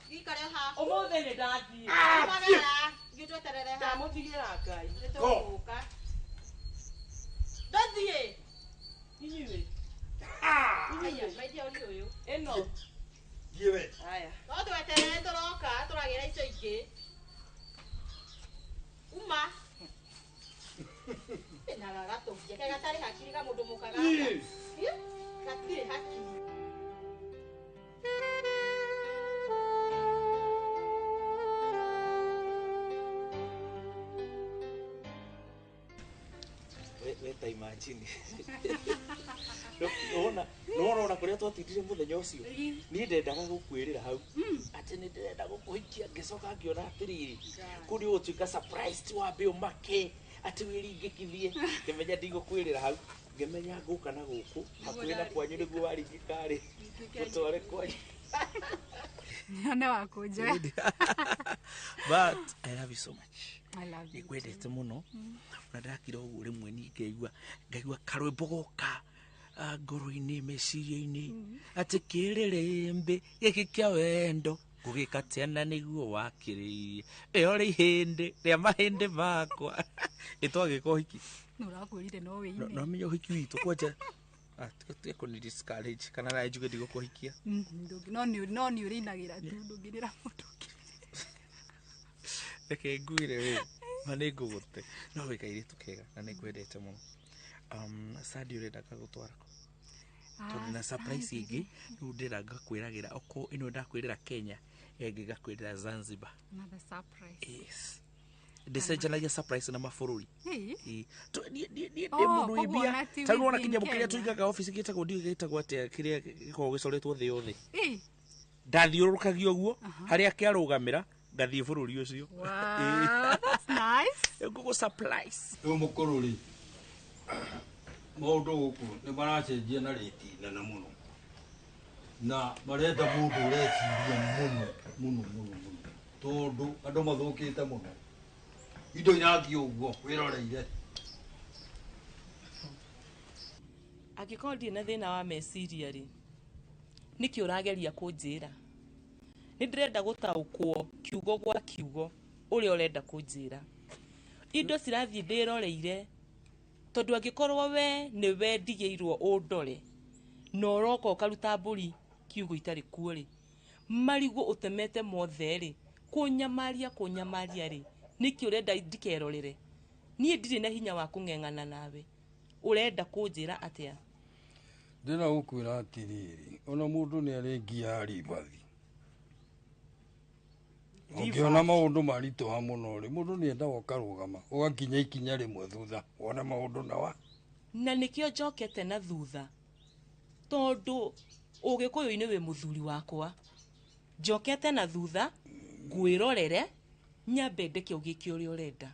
Gĩikare haha. Ũmũthĩ nĩ ndathiĩ. Umagara. Thiĩ tweterere haha. Ndamũtigĩra Ngai. Nĩ tũgũka. Ndathiĩ. Inyuĩ. Inyuĩ. Maidia ũri ũyũ. Ĩno. Thiĩ we. Haya. No tweterere tũroka tũragĩra icio ingĩ. Uma. Na gagatũgia. Ke gatarĩ hakiri ga mũndũ mũka gaka. Gatirĩ hakiri. We ta imagine. Nona nona kuria twatindire muthenya ucio ni ndendaga gukwirira hau ati ni ndirenda gukuhikia ngicoka ngiona atiriri kuri utuika surprised wambe umake ati wiringikithie ngimenya ndigukwirira hau ngimenya nguka na guku hakuhi na kwanyu niguo waringika-ri gutware kwanyu Nĩ wa kũnjoya. But I love you so much. I love you. Nĩngwendete mũno na ndakira ũguo rĩmwe niĩ ngaigua ngaigua karwĩmbo goka ngoro-inĩ meciria-inĩ atĩ kĩrĩrĩmbĩ gĩkĩ kĩa wendo ngũgĩkatiana nĩguo wakĩrĩirie ĩyo rĩ ihĩndĩ rĩa mahĩndĩ makwa ĩtwagĩka ũhiki Nĩ ũrakwĩrire no wĩine. no menya ũhiki witũ kwanja tiga kũni discourage kana nawe njuge ndigũkũhikia No nĩ ũrĩinagĩra tu ndũngĩrĩra mũndũ ũngĩ. Reke ngwĩre we ma nĩ ngũgũte no wĩ kairĩtu kega na nĩ ngwendete mũno. Sandi ũrenda ngagũtwara kũ? Tondũ na surprise ĩngĩ rĩu ndĩrenda ngakwĩragĩra okorwo ĩno ndakwĩrĩra Kenya ĩngĩ ngakwĩrĩra Zanzibar. Another surprise. Yes. Ndĩcenjanagia surprise na mabũrũri. Ĩĩ. Niĩ Oh, ndĩ mũndũ wĩ koguo mbia ona ti ta rĩu wona within kĩnyamũ kĩrĩa Kenya. tũigaga obici gĩtagwo ndiũĩ gĩtagwo atĩa kĩrĩa gĩkoragwo gĩcoretwo thĩ yothe Ĩĩ. ndathiũrũrũkagia ũguo harĩa kĩarũgamĩra ngathiĩ bũrũri ũcio. Wow, that's nice. Ngũgũ surprise. Rĩu mũkũrũ rĩ maũndũ gũkũ nĩ maracenjia na rĩti nene mũno na marenda mũndũ ũreciria mũno mũno mũno mũno tondũ andũ mathũkĩte mũno indo irathiĩ ũguo wĩroreire. Angĩkorwo ndirĩ na thĩna wa meciria rĩ nĩkĩ ũrageria kũnjĩra? Nĩ ndĩrenda gũtaũkwo kiugo gwa kiugo ũrĩa ũrenda kũnjĩra. Indo cirathiĩ ndĩroreire tondũ angĩkorwo we nĩwe ndigĩirwo ũndore na ũroka ũkaruta mbũri kiugo itarĩ kuo rĩ marigũ ũtemete mothe rĩ kũnyamaria kũnyamaria rĩ nĩkĩ ũrenda ndikerorere? Niĩ ndirĩ na hinya wa kũng'eng'ana nawe. Ũrenda kũnjĩra atĩa? Ndĩrenda gũkwĩra atĩrĩrĩ ona mũndũ nĩ arĩ ngia ya ribathi. Ũngĩona maũndũ maritũha mũno rĩ mũndũ nĩ endaga ũkarũgama ũgakinya ikinya rĩmwe thutha wone maũndũ nawa. Na nĩkĩo njokete na thutha tondũ ũgĩkũyũ-inĩ wĩ mũthuri wakwa. Njokete na thutha ngwĩrorere nyambe ndeke ũgĩke ũrĩa ũrenda.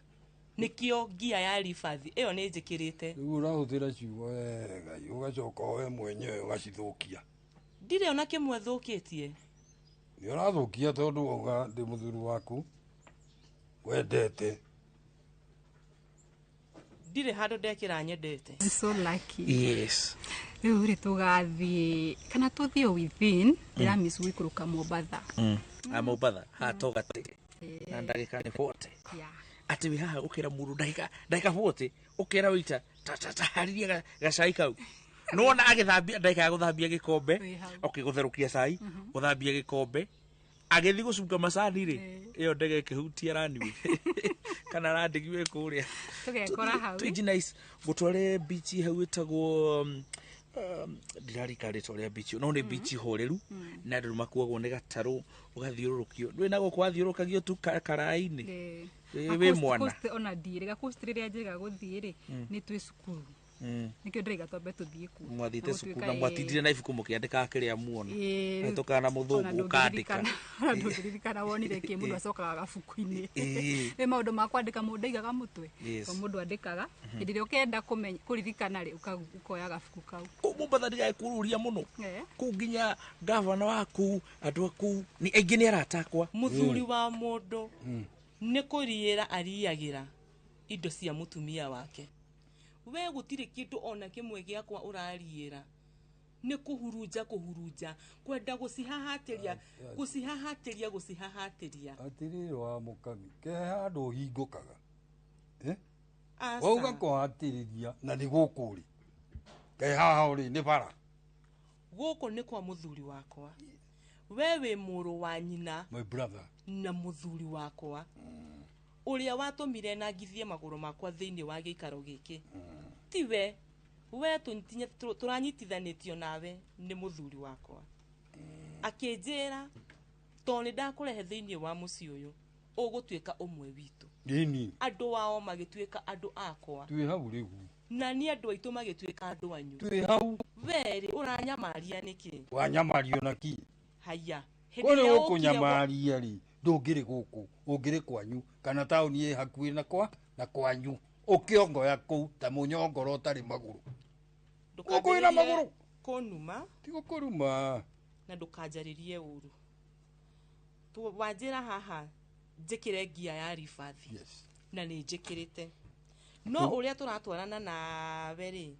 Nĩkĩo ngia ya ribathi ĩyo nĩ njĩkĩrĩte. Rĩu ũrahũthĩra ciugo wega ũgacoka we mwenyewe ũgacithũkia. Ndirĩ ona kĩmwe thũkĩtie. Nĩ ũrathũkia tondũ wauga ndĩ mũthuri waku wendete. Ndirĩ handũ ndekĩra nyendete. I'm so lucky. Yes. Rĩu rĩ tũgathiĩ kana tũthiĩ within ndĩramiss gũikũrũka Mombatha. Mombatha haha to gatĩ na ndagĩka nĩ 40. Yeah. Atĩ wĩ haha ũkĩra mũndũ ndagĩka 40 ũkĩra wĩita taharĩria gacai kau. Nĩwona agĩthambia ndagĩka ya gũthambia gĩkombe okay gũtherũkia cai gũthambia gĩkombe agĩthiĩ gũcunga macani rĩ ĩyo ndege ĩkĩhutia runway kana landing wĩ kũrĩa. Tũgekora hau. Twĩ nice gũtware beach hau ĩtagwo ndirarika rĩtwa rĩa beach no nĩ beach horeru na andũ makuagwo nĩ gatarũ ũgathiũrũrũkio ndũĩ na gũkũ wathiũrũrũkagio tu karaĩ-inĩ. Wĩ mwana. Coast ona ndirĩ ga coast rĩrĩa njĩrĩga gũthiĩ rĩ nĩ twĩ cukuru. Nĩkĩo ndĩraiga twambe tũthiĩ kuo. Mwathiĩte Na cukuru gũtuĩka na mwatindire na ibuku mũkĩandĩkaga kĩrĩa muona. Ĩĩ, Hĩtũkaga na ona mũthũngũ ũkandĩka. Ona ndũngĩririkana wonire kĩ, mũndũ acokaga gabuku-inĩ. Ĩĩ. Nĩ maũndũ ma kwandĩka mũndũ aigaga mũtwe. Yes. To mũndũ andĩkaga hĩndĩ ĩrĩa ũkenda kũmenya kũririkana rĩ, ũkoya gabuku kau. Kũu Mombatha ndigagĩkũrũria mũno. Kũu nginya gavana wa kũu, andũ a kũu nĩ aingĩ nĩ arata akwa. Mũthuri wa mũndũ nĩ kũriĩra ariagĩra indo cia mũtumia wake. We gũtirĩ kĩndũ ona kĩmwe gĩakwa ũrariĩra. Nĩ kũhurunja kũhurunja, kwenda gũcihahatĩria, gũcihahatĩria, gũcihahatĩria. Atirĩrĩ wa mũkami, ke handũ ũhingũkaga. Aca. Wauga kũhatĩrĩria na nĩ gũkũ rĩ. Ke haha ũrĩ nĩ bara. Gũkũ nĩ kwa mũthuri wakwa. We wĩ mũrũ wa nyina. My brother. Na mũthuri wakwa. Ũrĩa watũmire nangithie magũrũ makwa thĩinĩ wa gĩikaro gĩkĩ. Tiwe, we tũranyitithanĩtio nawe nĩ mũthuri wakwa. Akĩnjĩra, tondũ nĩ ndakũrehe thĩinĩ wa mũciĩ ũyũ, ũgũtuĩka ũmwe witũ. Ĩni. Andũ ao magĩtuĩka andũ akwa. Twĩ hau rĩu. Na niĩ andũ aitũ magĩtuĩka andũ anyu. Twĩ hau. We rĩ, ũranyamaria nĩkĩ? Wanyamario na kĩ? Haya. Hĩndĩ Kũrĩ ĩrĩa ũkire gũkũnyamaria rĩ, ndũngĩrĩ gũkũ, ũngĩrĩ kwanyu, kana taũni ĩ hakuhĩ na kwa, na kwanyu. Ũkĩongoya kũu ta mũnyongoro ũtarĩ magũrũ. Gũkũ wĩna magũrũ. Kũnuma. Ti gũkũruma. Na ndũkanjarĩrie ũru. Wanjĩra haha njĩkĩre ngia ya ribathi. Yes. Na nĩ njĩkĩrĩte. No ũrĩa tũratwarana nawe rĩ,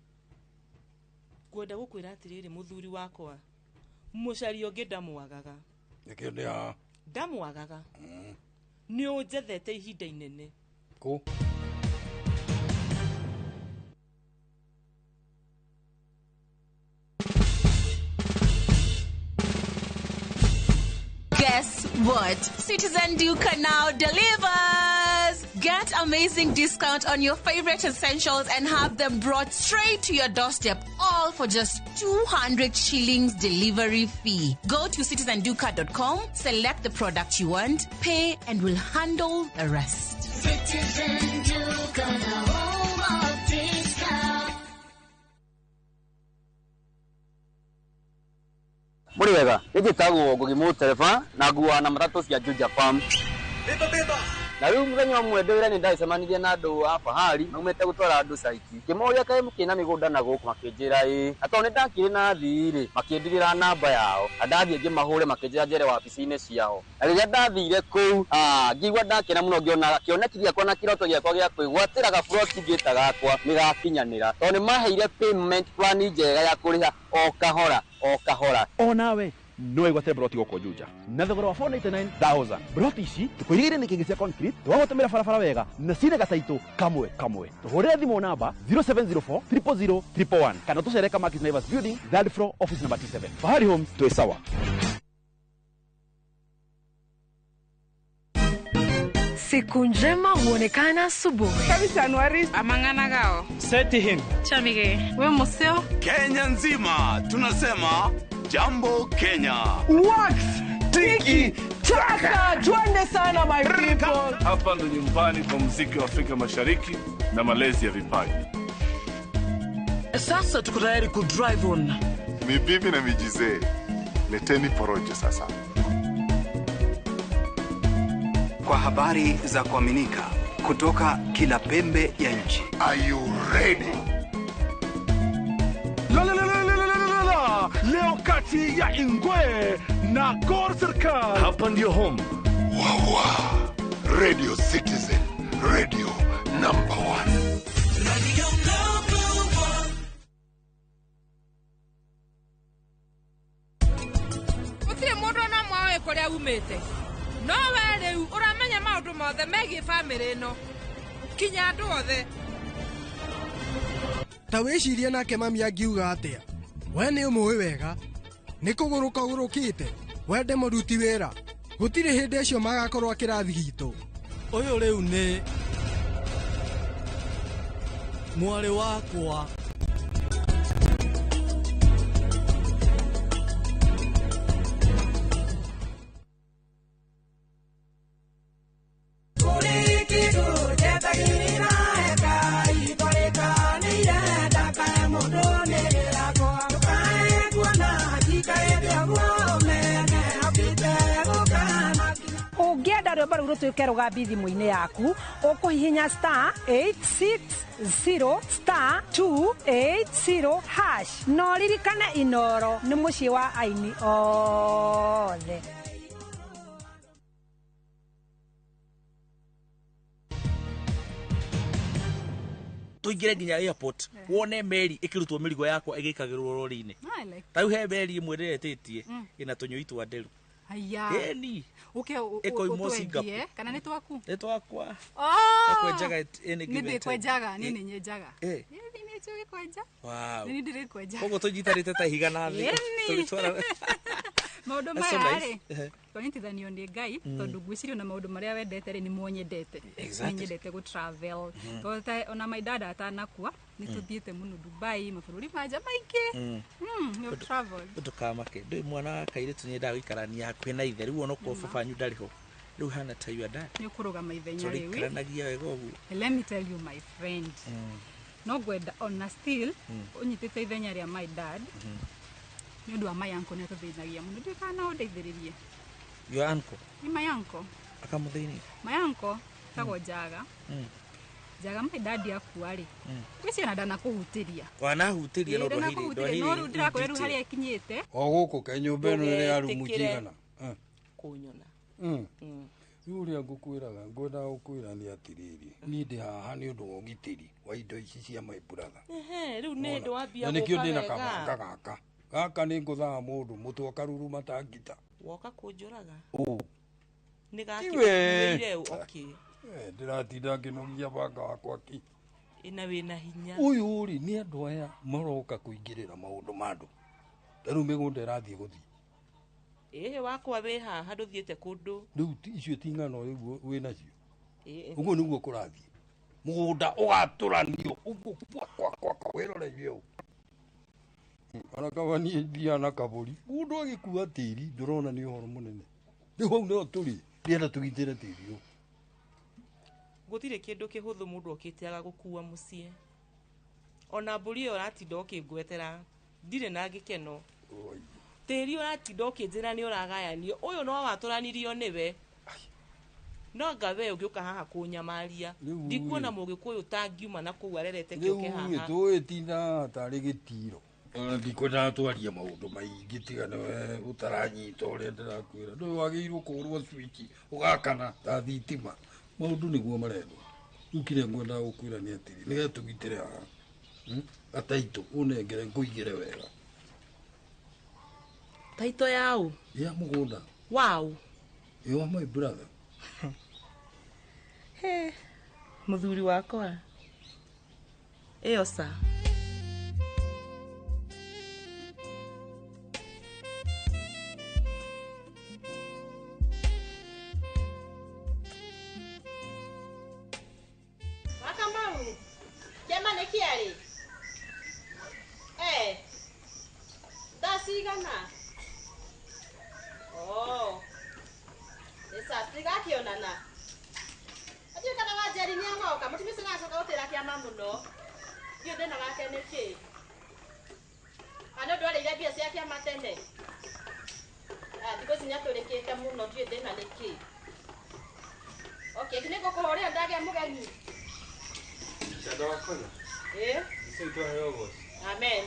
ngwenda gũkwĩra atĩrĩrĩ mũthuri wakwa, mũcaria ũngĩ ndamwagaga. Nĩkĩo ndĩ haha. Ndamwagaga. Nĩ ũnjethete ihinda inene. Kũ? Guess what? Citizen Duka now delivers! Get amazing discount on your favorite essentials and have them brought straight to your doorstep, all for just 200 shillings delivery fee. Go to citizenduka.com, select the product you want, pay, and we'll handle the rest. Citizen Duka, the home of discount. Mũrĩ wega, nĩ njĩtagwo Ngugi Mũtereba na nguaga na matatũ cia Juja Farm. Na rĩu mũthenya ũmwe ndĩ wĩra nĩ ndacemanirie na andũ a Fahari maumĩte gũtwara andũ caiti. Ngĩmoria kaĩ mũkĩrĩ na mĩgũnda na gũkũ, makĩnjĩra ĩĩ. Na tondũ nĩ ndakĩrĩ na athii rĩ, makĩndigĩra namba yao. Na ndathiĩ ngĩmahũre makĩnjĩra njere wabici-inĩ ciao. Na rĩrĩa ndathire kũu, ngĩigua ndakena mũno ngĩona kĩoneki gĩakwa na kĩroto gĩakwa gĩa kwĩgwatĩra gaburoti ngĩta gakwa nĩ gakinyanĩra. Tondũ nĩ maheire payment plan njega ya kũrĩha o kahora o kahora. Onawe no wĩgwatĩre broti gũkũ Juja na thogora wa 499,000. Broti ici tũkũirigĩire nĩ kĩngĩ cia concrete, tũgagũtũmĩra barabara wega na cina gataitũ kamwe kamwe. Tũhũrĩre thimũ namba 0704 000 111 kana tũcere Kamakis Naivas Building, third floor, office number T7. Fahari Homes, twĩ sawa. Siku njema huonekana asubuhi. Amang'ana Seti him. Chamige. We museo. Kenya nzima tunasema Jambo Kenya. Wax tiki taka, twende sana my people. Hapa ndo nyumbani kwa muziki wa Afrika Mashariki na malezi ya vipaji. Sasa tuko tayari ku drive on. Ni bibi na mijizee. Leteni porojo sasa. Kwa habari za kuaminika kutoka kila pembe ya nchi. Are you ready? La la la la la la la. Leo kati ya Ingwe na Gor Serikal. Hapa ndio home. Wawa. Radio Citizen, radio number 1. Radio number 1. Gũtirĩ mũndũ ona ũmwe ũĩ kũrĩa umĩte. No we rĩu ũramenya maũndũ mothe megiĩ bamĩrĩ ĩno, kinya andũ othe. Ta wĩcirie nake mami angiuga atĩa? We nĩ ũmũĩ wega, nĩ kũgũrũka ũgũrũkĩte, wende mũruti wĩra. Gũtirĩ hĩndĩ acio magakorwo kĩrathi gitũ. Ũyũ rĩu nĩ mwarĩ wakwa. Rwĩmbo rũu rũtuĩke rũgambi thimũ-inĩ yaku, ũkũhihinya star 860 star 280 hash. Na ũririkane Inoro nĩ mũciĩ wa aini othe. Tuingire nginya airport wone meri ikirutwo mirigo yakwa igikagirwo rori-inĩ. I like. Ta rĩu he meri ĩmwe ndĩretĩtie ĩna tũnyũi twa nderu. Haya. Ĩni. Uke Ĩkoimwo Singapore. Kana nĩ twaku? Nĩ twakwa. Oh. Gakwenjaga at any Nĩ given time. ndĩkwenjaga, niĩ nĩ nyenjaga. Eh. Niĩ nĩ njũĩ kwenja. Wow. Nĩ ndĩrĩkwenjaga. Koguo tũnyitanĩte ta ihiga na thĩ. Ĩni. Tũgĩtwara. Maũndũ That's so maya nice. rĩ, Ehe. twanyitithanio nĩ Ngai tondũ ngwĩciria ona maũndũ marĩa wendete rĩ nĩmo nyendete. Exactly. Nĩ nyendete gũ travel. Tondũ ta ona my dad atanakua nĩ tũthiĩte mũno Dubai, mabũrũri ma nja maingĩ. We have traveled. Ndũkamake. Ndũĩ mwana wa kairĩtu nĩendaga gũikarania hakuhĩ na ithe. Rĩu onokorwo baba wanyu ndarĩ ho. Rĩu hana ta your dad. Nĩ ũkũrũgama ithenya rĩu. Tũrĩikaranagia wega ũguo. Let me tell you my friend. No ngwenda ona still ũnyitĩte ithenya rĩa my dad. Nĩ ũndũ wa my uncle nĩ atũthĩnagia mũno. Ndiũĩ kana no ũndeithĩrĩrie. Your uncle Nĩ my uncle. akamũthĩnia. My uncle etagwo Njaga. Njaga my dad akua rĩ. Ngwĩciria ona ndanakũhutĩria. Wanahutĩria no Ĩĩ, ndanakũhutĩria, no rĩu ndĩrakwĩra rĩu harĩa ĩkinyĩte. O gũkũ ke nyũmba ĩno ĩrĩ ya rumu Ndũgetĩkĩre cigana? Kũnyona. Rĩu ũrĩa ngũkwĩraga ngwendaga gũkwĩra nĩ atĩrĩrĩ, niĩ ndĩ haha nĩ ũndũ wa ũgitĩri wa indo ici cia my brother. Ehe, rĩu nĩ ndĩ wambia Na nĩkĩo gũka ndĩna wega. kabanga gaka. Gaka nĩ ngũthaga mũndũ mũtwe akaruruma ta ngita. Woka kũnjũraga. Ũ. Nĩ Tiwe. gakĩkuĩire okay. Ndĩratinda ngĩnogia banga wakwa ki. Ĩna wĩna hinya. Ũyũ rĩ nĩ andũ aya maroka kũingĩrĩra maũndũ ma andũ. Ta rĩu mĩgũnda ĩrathiĩ gũthiĩ. Ĩhĩ wakwa wĩ haha ndũthiĩte kũndũ. Rĩu icio ti ng'ano rĩu wĩ nacio. Ĩĩ. Ũguo nĩguo kũrathiĩ. Mũgũnda ũgatũranio ũguo kwa kwa kwa kwa wĩroreire ũũ. Ona kaba niĩ thiaga na kabũri. Mũndũ agĩkua tĩri ndũrona nĩ ũhoro mũnene. Rĩu hau nĩho tũrĩ. Ndĩrenda tũgitĩre tĩri ũyũ. Gũtirĩ kĩndũ kĩhũthũ mũndũ okĩte agagũkua mũciĩ. Ona mbũri ĩyo ũratinda ũkĩngwetera ndirĩ na gĩkeno. Tĩri ũratinda ũkĩnjĩra nĩ ũragayanio. Ũyũ no watũranirio nĩwe. No anga we ũngĩũka haha kũnyamaria. Rĩu Ndikuona rĩ. mũgĩkũyũ tangiuma na kũu arerete Rĩu kĩũke rĩ haha. tũĩtinda tarĩ gĩtiro. Ona ndikwendaga twarie maũndũ maingĩ tiga nĩwe ũtaranyita ũrĩa ndĩrakwĩra. Ndũĩ wagĩrĩirwo kũhũrwo switch ũgakana ta thitima. Maũndũ nĩguo marendwo. Rĩu kĩrĩa ngwendaga gũkwĩra nĩ atĩrĩ, nĩgetha tũgitĩre haha. Gataitũ ũnengere ngũigĩre wega. Taito yaũ? Ya mũgũnda. Waũ? Ĩ wa my brother. He, mũthuri wakwa. Ĩyo ca. Wakamau, kĩama nĩ kĩarĩ? Eh, thaa cigana? Oh, nĩ saa tũtigakĩonana. Ndiũĩ kana Wanjeri nĩ agoka, mũtumia ũcio nĩaracoka gũtĩra kĩama mũno. Ndiũĩ thĩna wake nĩ kĩ. Kana nĩ ũndũ arĩire mbia cia kĩama tene? Ah, thikũ ici nĩatũrĩkĩte mũno, ndiũĩ thĩna nĩ kĩ. Okay, nĩngũkũhũrĩra ndagĩa mũgeni. Ĩ? Amen.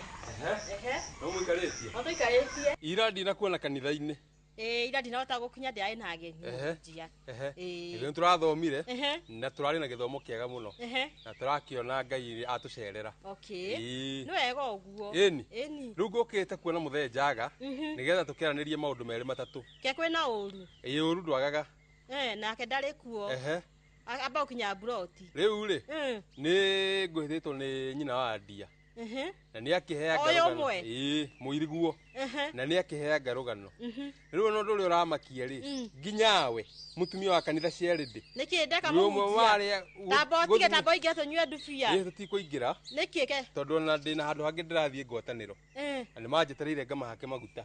Ehe. No mũikarĩtie? No tũikarĩtie. Ira ndinakuona kanitha-inĩ. Ĩ, ira ndinahota gũkinya ndĩrarĩ na ageni Ehe. njia. Ehe. Ĩ. Ithuĩ nĩtũrathomire Ehe. na tũrarĩ na gĩthomo kĩega mũno Ehe. na tũrakĩona Ngai atũcerera. Okay. Ĩ. Nĩ wega ũguo. Ĩni. Ĩni. Rĩu ngũkĩte kuona mũthee Njaga nĩgetha tũkĩaranĩrie maũndũ merĩ matatũ. Ke kwĩna ũru. Ĩ ũru ndwagaga. Eh, nake ndarĩ kuo. Ehe. Amba gũkinya mburoti. Rĩu rĩ nĩ ngwĩhĩtĩtwo nĩ nyina wa ndia na nĩ akĩheanga Ũyũ rũgano. ũmwe? Ĩ, mũiriguo. Ehe. Na nĩ akĩheanga rũgano. Rĩu ona ũndũ ũrĩa ũramakia rĩ nginyawe mũtumia wa kanitha Sherindi Nĩkĩ ndeka Nĩ ũmwe mũhunjia? wa arĩa Tamba ũtige tamba ũingĩre tũnyue ndubia. Ĩ, tũtikũingĩra Nĩkĩ ke? tondũ ona ndĩna handũ hangĩ ndĩrathiĩ ngwatanĩro Eh. na nĩ manjetereire ngamahake maguta.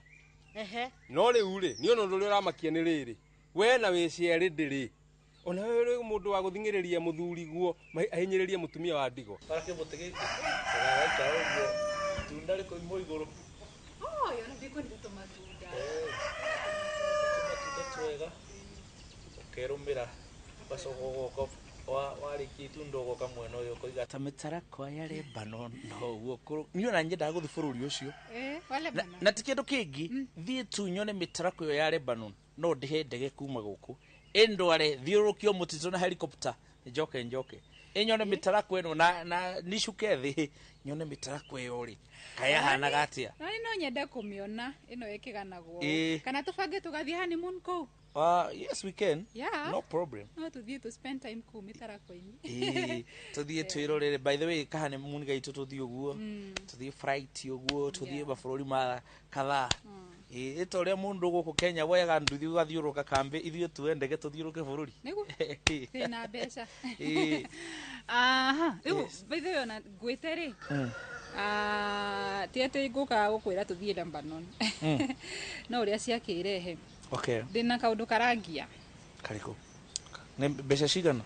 Ehe. No rĩu rĩ niĩ ona ũndũ ũrĩa ũramakia nĩ rĩrĩ we na wĩ Sherindi rĩ ona we rĩ mũndũ wa gũthing'ĩrĩria mũthuriguo ahinyĩrĩrie mũtumia wa ndigwa. Bara kĩmũtĩ gĩkĩ gĩgaikara ũguo itunda rĩkoimwo igũrũ. Oh, yo ndikwendete tũmatunda. Tũmatunda twega. Ũkerũmĩra ũgacoka ũgoka warĩkia itunda ũgoka mwena ũyũ ũkoiga ta mĩtarakwa ya Lebanon no ũguo niĩ ona nyendaga gũthiĩ bũrũri ũcio. Wa Lebanon. Na ti kĩndũ kĩngĩ, thiĩ tu nyone mĩtarakwa ĩyo ya Lebanon, no ndĩhe ndege kuma gũkũ ĩndware thiũrũrũkio mũtitũ na helicopter njoke ĩnyone mĩtarakwa ĩno na nicuke thĩ nyone mĩtarakwa ĩyo rĩ kayahanaga atĩa. Na no nyende kũmĩona ĩno ĩkĩganagwo kana tũbange tũgathiĩ honeymoon kũu. Yes we can. Yeah. No problem. No tuthiĩ to spend time kũu mĩtarakwa-inĩ. Tuthiĩ twĩrorere. By the way, ka honeymoon gaitũ tũthiĩ ũguo, tũthiĩ flight ũguo, tũthiĩ mabũrũri ma kadhaa. Ĩta ũrĩa mũndũ gũkũ Kenya woyaga nduthi ũgathiũrũrũka kambĩ, ithuĩ tuoe ndege tũthiũrũke bũrũri. Nĩguo twĩna mbeca. Aha, rĩu by the way ona ngwĩte rĩ, ti atĩ ngũkaga gũkwĩra tũthiĩ Lebanon. No ũrĩa ciakĩrehe. Okay. Ndĩna kaũndũ karangia. Karĩkũ? Nĩ mbeca cigana?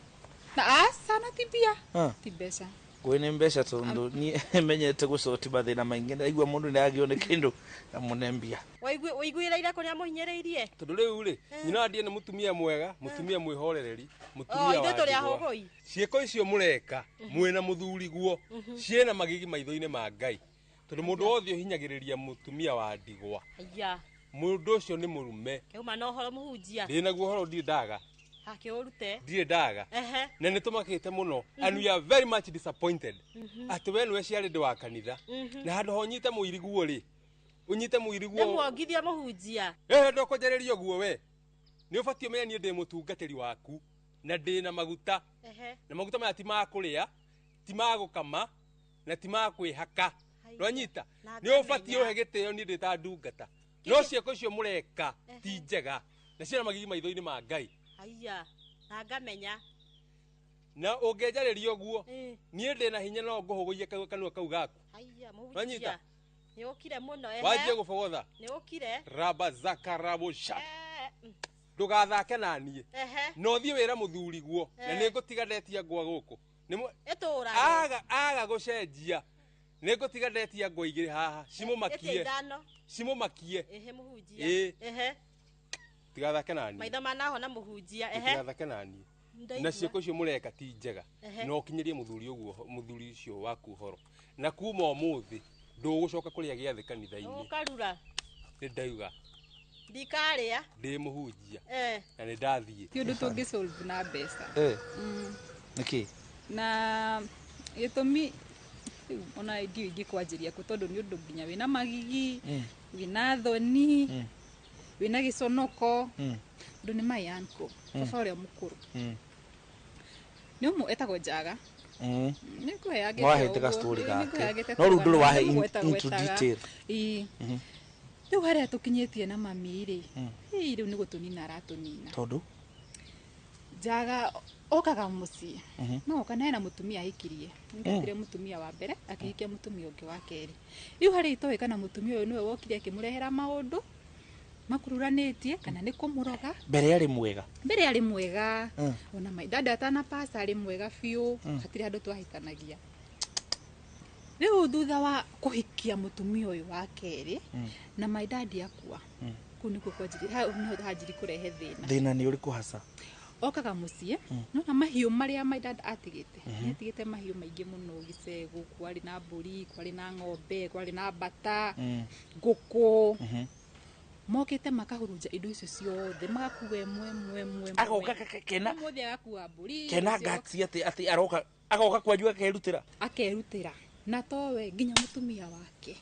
Na aca na ti mbia. Ti mbeca. Ngũĩ nĩ mbeca tondũ niĩ menyete gũcoti mathĩna maingĩ ndaigua mũndũ nĩ agĩo nĩ kĩndũ na mũne mbia. Waiguĩrĩire kũrĩa mũhinyĩrĩirie? Tondũ rĩu rĩ, nyina wa ndiĩ nĩ mũtumia mwega, mũtumia mwĩhorereri, mũtumia wa ithuĩ tũrĩ ndigwa. ahũgũi. Ciĩko icio mũreka mwĩna mũthuriguo ciĩna magigi maitho-inĩ ma Ngai. Tondũ mũndũ wothe ũhinyagĩrĩria mũtumia wa ndigwa, Aya. mũndũ ũcio nĩ mũrume. Keuma na ũhoro mũhunjia. Ndĩnaguo ũhoro ndirĩ ndaga. Akĩũrute. Ndirĩ ndaga. Ehe. Na nĩ tũmakĩte mũno and we are very much disappointed. Atĩ we nĩwe ciarĩ ndĩ wa kanitha. Na handũ ha ũnyite mũiriguo rĩ, ũnyite mũiriguo. Nĩ muongithia mũhunjia. Ndũkũnjarĩria ũguo we. Nĩ ũbatiĩ ũmenye niĩ ndĩ mũtungatĩri waku na ndĩ na maguta. Na maguta maya ti ma kũrĩa, ti ma gũkama, na ti ma kwĩhaka. Ndwanyita? Nĩ ũbatiĩ ũhe gĩtĩo niĩ ndĩ ta ndungata. No ciĩko icio mũreka ti njega na ciĩna magigi maitho-inĩ ma Ngai. Haiya, na ngamenya. Na ũngĩnjarĩria ũguo, niĩ ndĩ na hinya no ngũhũgũiye kanua kau gaku. Haiya, mũhunjia. Wanyita? Nĩ ũkire mũno ehe. Wanjie gũbogotha. Nĩ ũkire. Raba zakarabo sha. Ndũgathake na niĩ. Ehe. Na ũthiĩ wĩra mũthuriguo na nĩ ngũtiga ndetia ngwa gũkũ. Ĩtũũrage. Aga gũcenjia. Nĩ ngũtiga ndetia ngwa igĩrĩ haha cimũmakie. Cimũmakie. Ehe mũhunjia. Ehe. Tigathake na niĩ. Maitho manahona mũhunjia. Ehe. Tigathake na niĩ. Na ciĩko icio mũreka ti njega. Na ũkinyĩrie mũthuri ũguo mũthuri ũcio waku ũhoro. Na kuma ũmũthĩ ndũgũcoka kũrĩa gĩathĩ kanitha-inĩ. Ũkarura. Nĩ ndauga. Ndikarĩa. Ndĩ mũhunjia. Na nĩ ndathiĩ. Ti ũndũ tũngĩ solve na mbeca. Nĩkĩ? Na gĩtũmi rĩu ona ndiũĩ ingĩkwanjĩria kũ tondũ nĩ ũndũ nginya wĩna magigi, wĩna thoni, wĩna gĩconoko, tondũ nĩ my uncle, baba ũrĩa mũkũrũ. Nĩ ũmwe etagwo Njaga. Nĩ Wahete ka story gake. No rĩu ndũrĩ wahe into detail. Ĩĩ. Rĩu harĩa tũkinyĩtie na mami rĩ, rĩu nĩ gũtũnina aratũnina. Tondũ? Njaga okaga mũciĩ. No oka na hena mũtumia ahikirie. Nĩngetire mũtumia wa mbere, akĩhikia mũtumia ũngĩ wa kerĩ. Rĩu harĩa itoĩ kana mũtumia ũyũ nĩwe wokire akĩmũrehera maũndũ makururanĩtie kana nĩ kũmũroga. Mbere arĩ mwega. Mbere arĩ mwega. Ona my dad atana pass arĩ mwega biũ, hatirĩ handũ twahĩtanagia. Rĩu thutha wa kũhikia mũtumia ũyũ wa kerĩ na my dad akua, kũu nĩkuo kwanjirie, hau nĩho hanjirie kũrehe thĩna. Thĩna nĩ ũrĩkũ hasa? Okaga mũciĩ, nona mahiũ marĩa my dad atigĩte. Nĩ atigĩte mahiũ maingĩ mũno gĩcegũ, kwarĩ na mbũri, kwarĩ na ng'ombe, kwarĩ na mbata, ngũkũ. Mokĩte makahurunja indo icio ciothe, magakua ĩmwe ĩmwe ĩmwe. Agoka kena Ũmũthĩ agakua mbũri. Kena gati atĩ aroka agoka kwanyu akerutĩra. Akerutĩra. Na towe nginya mũtumia wake.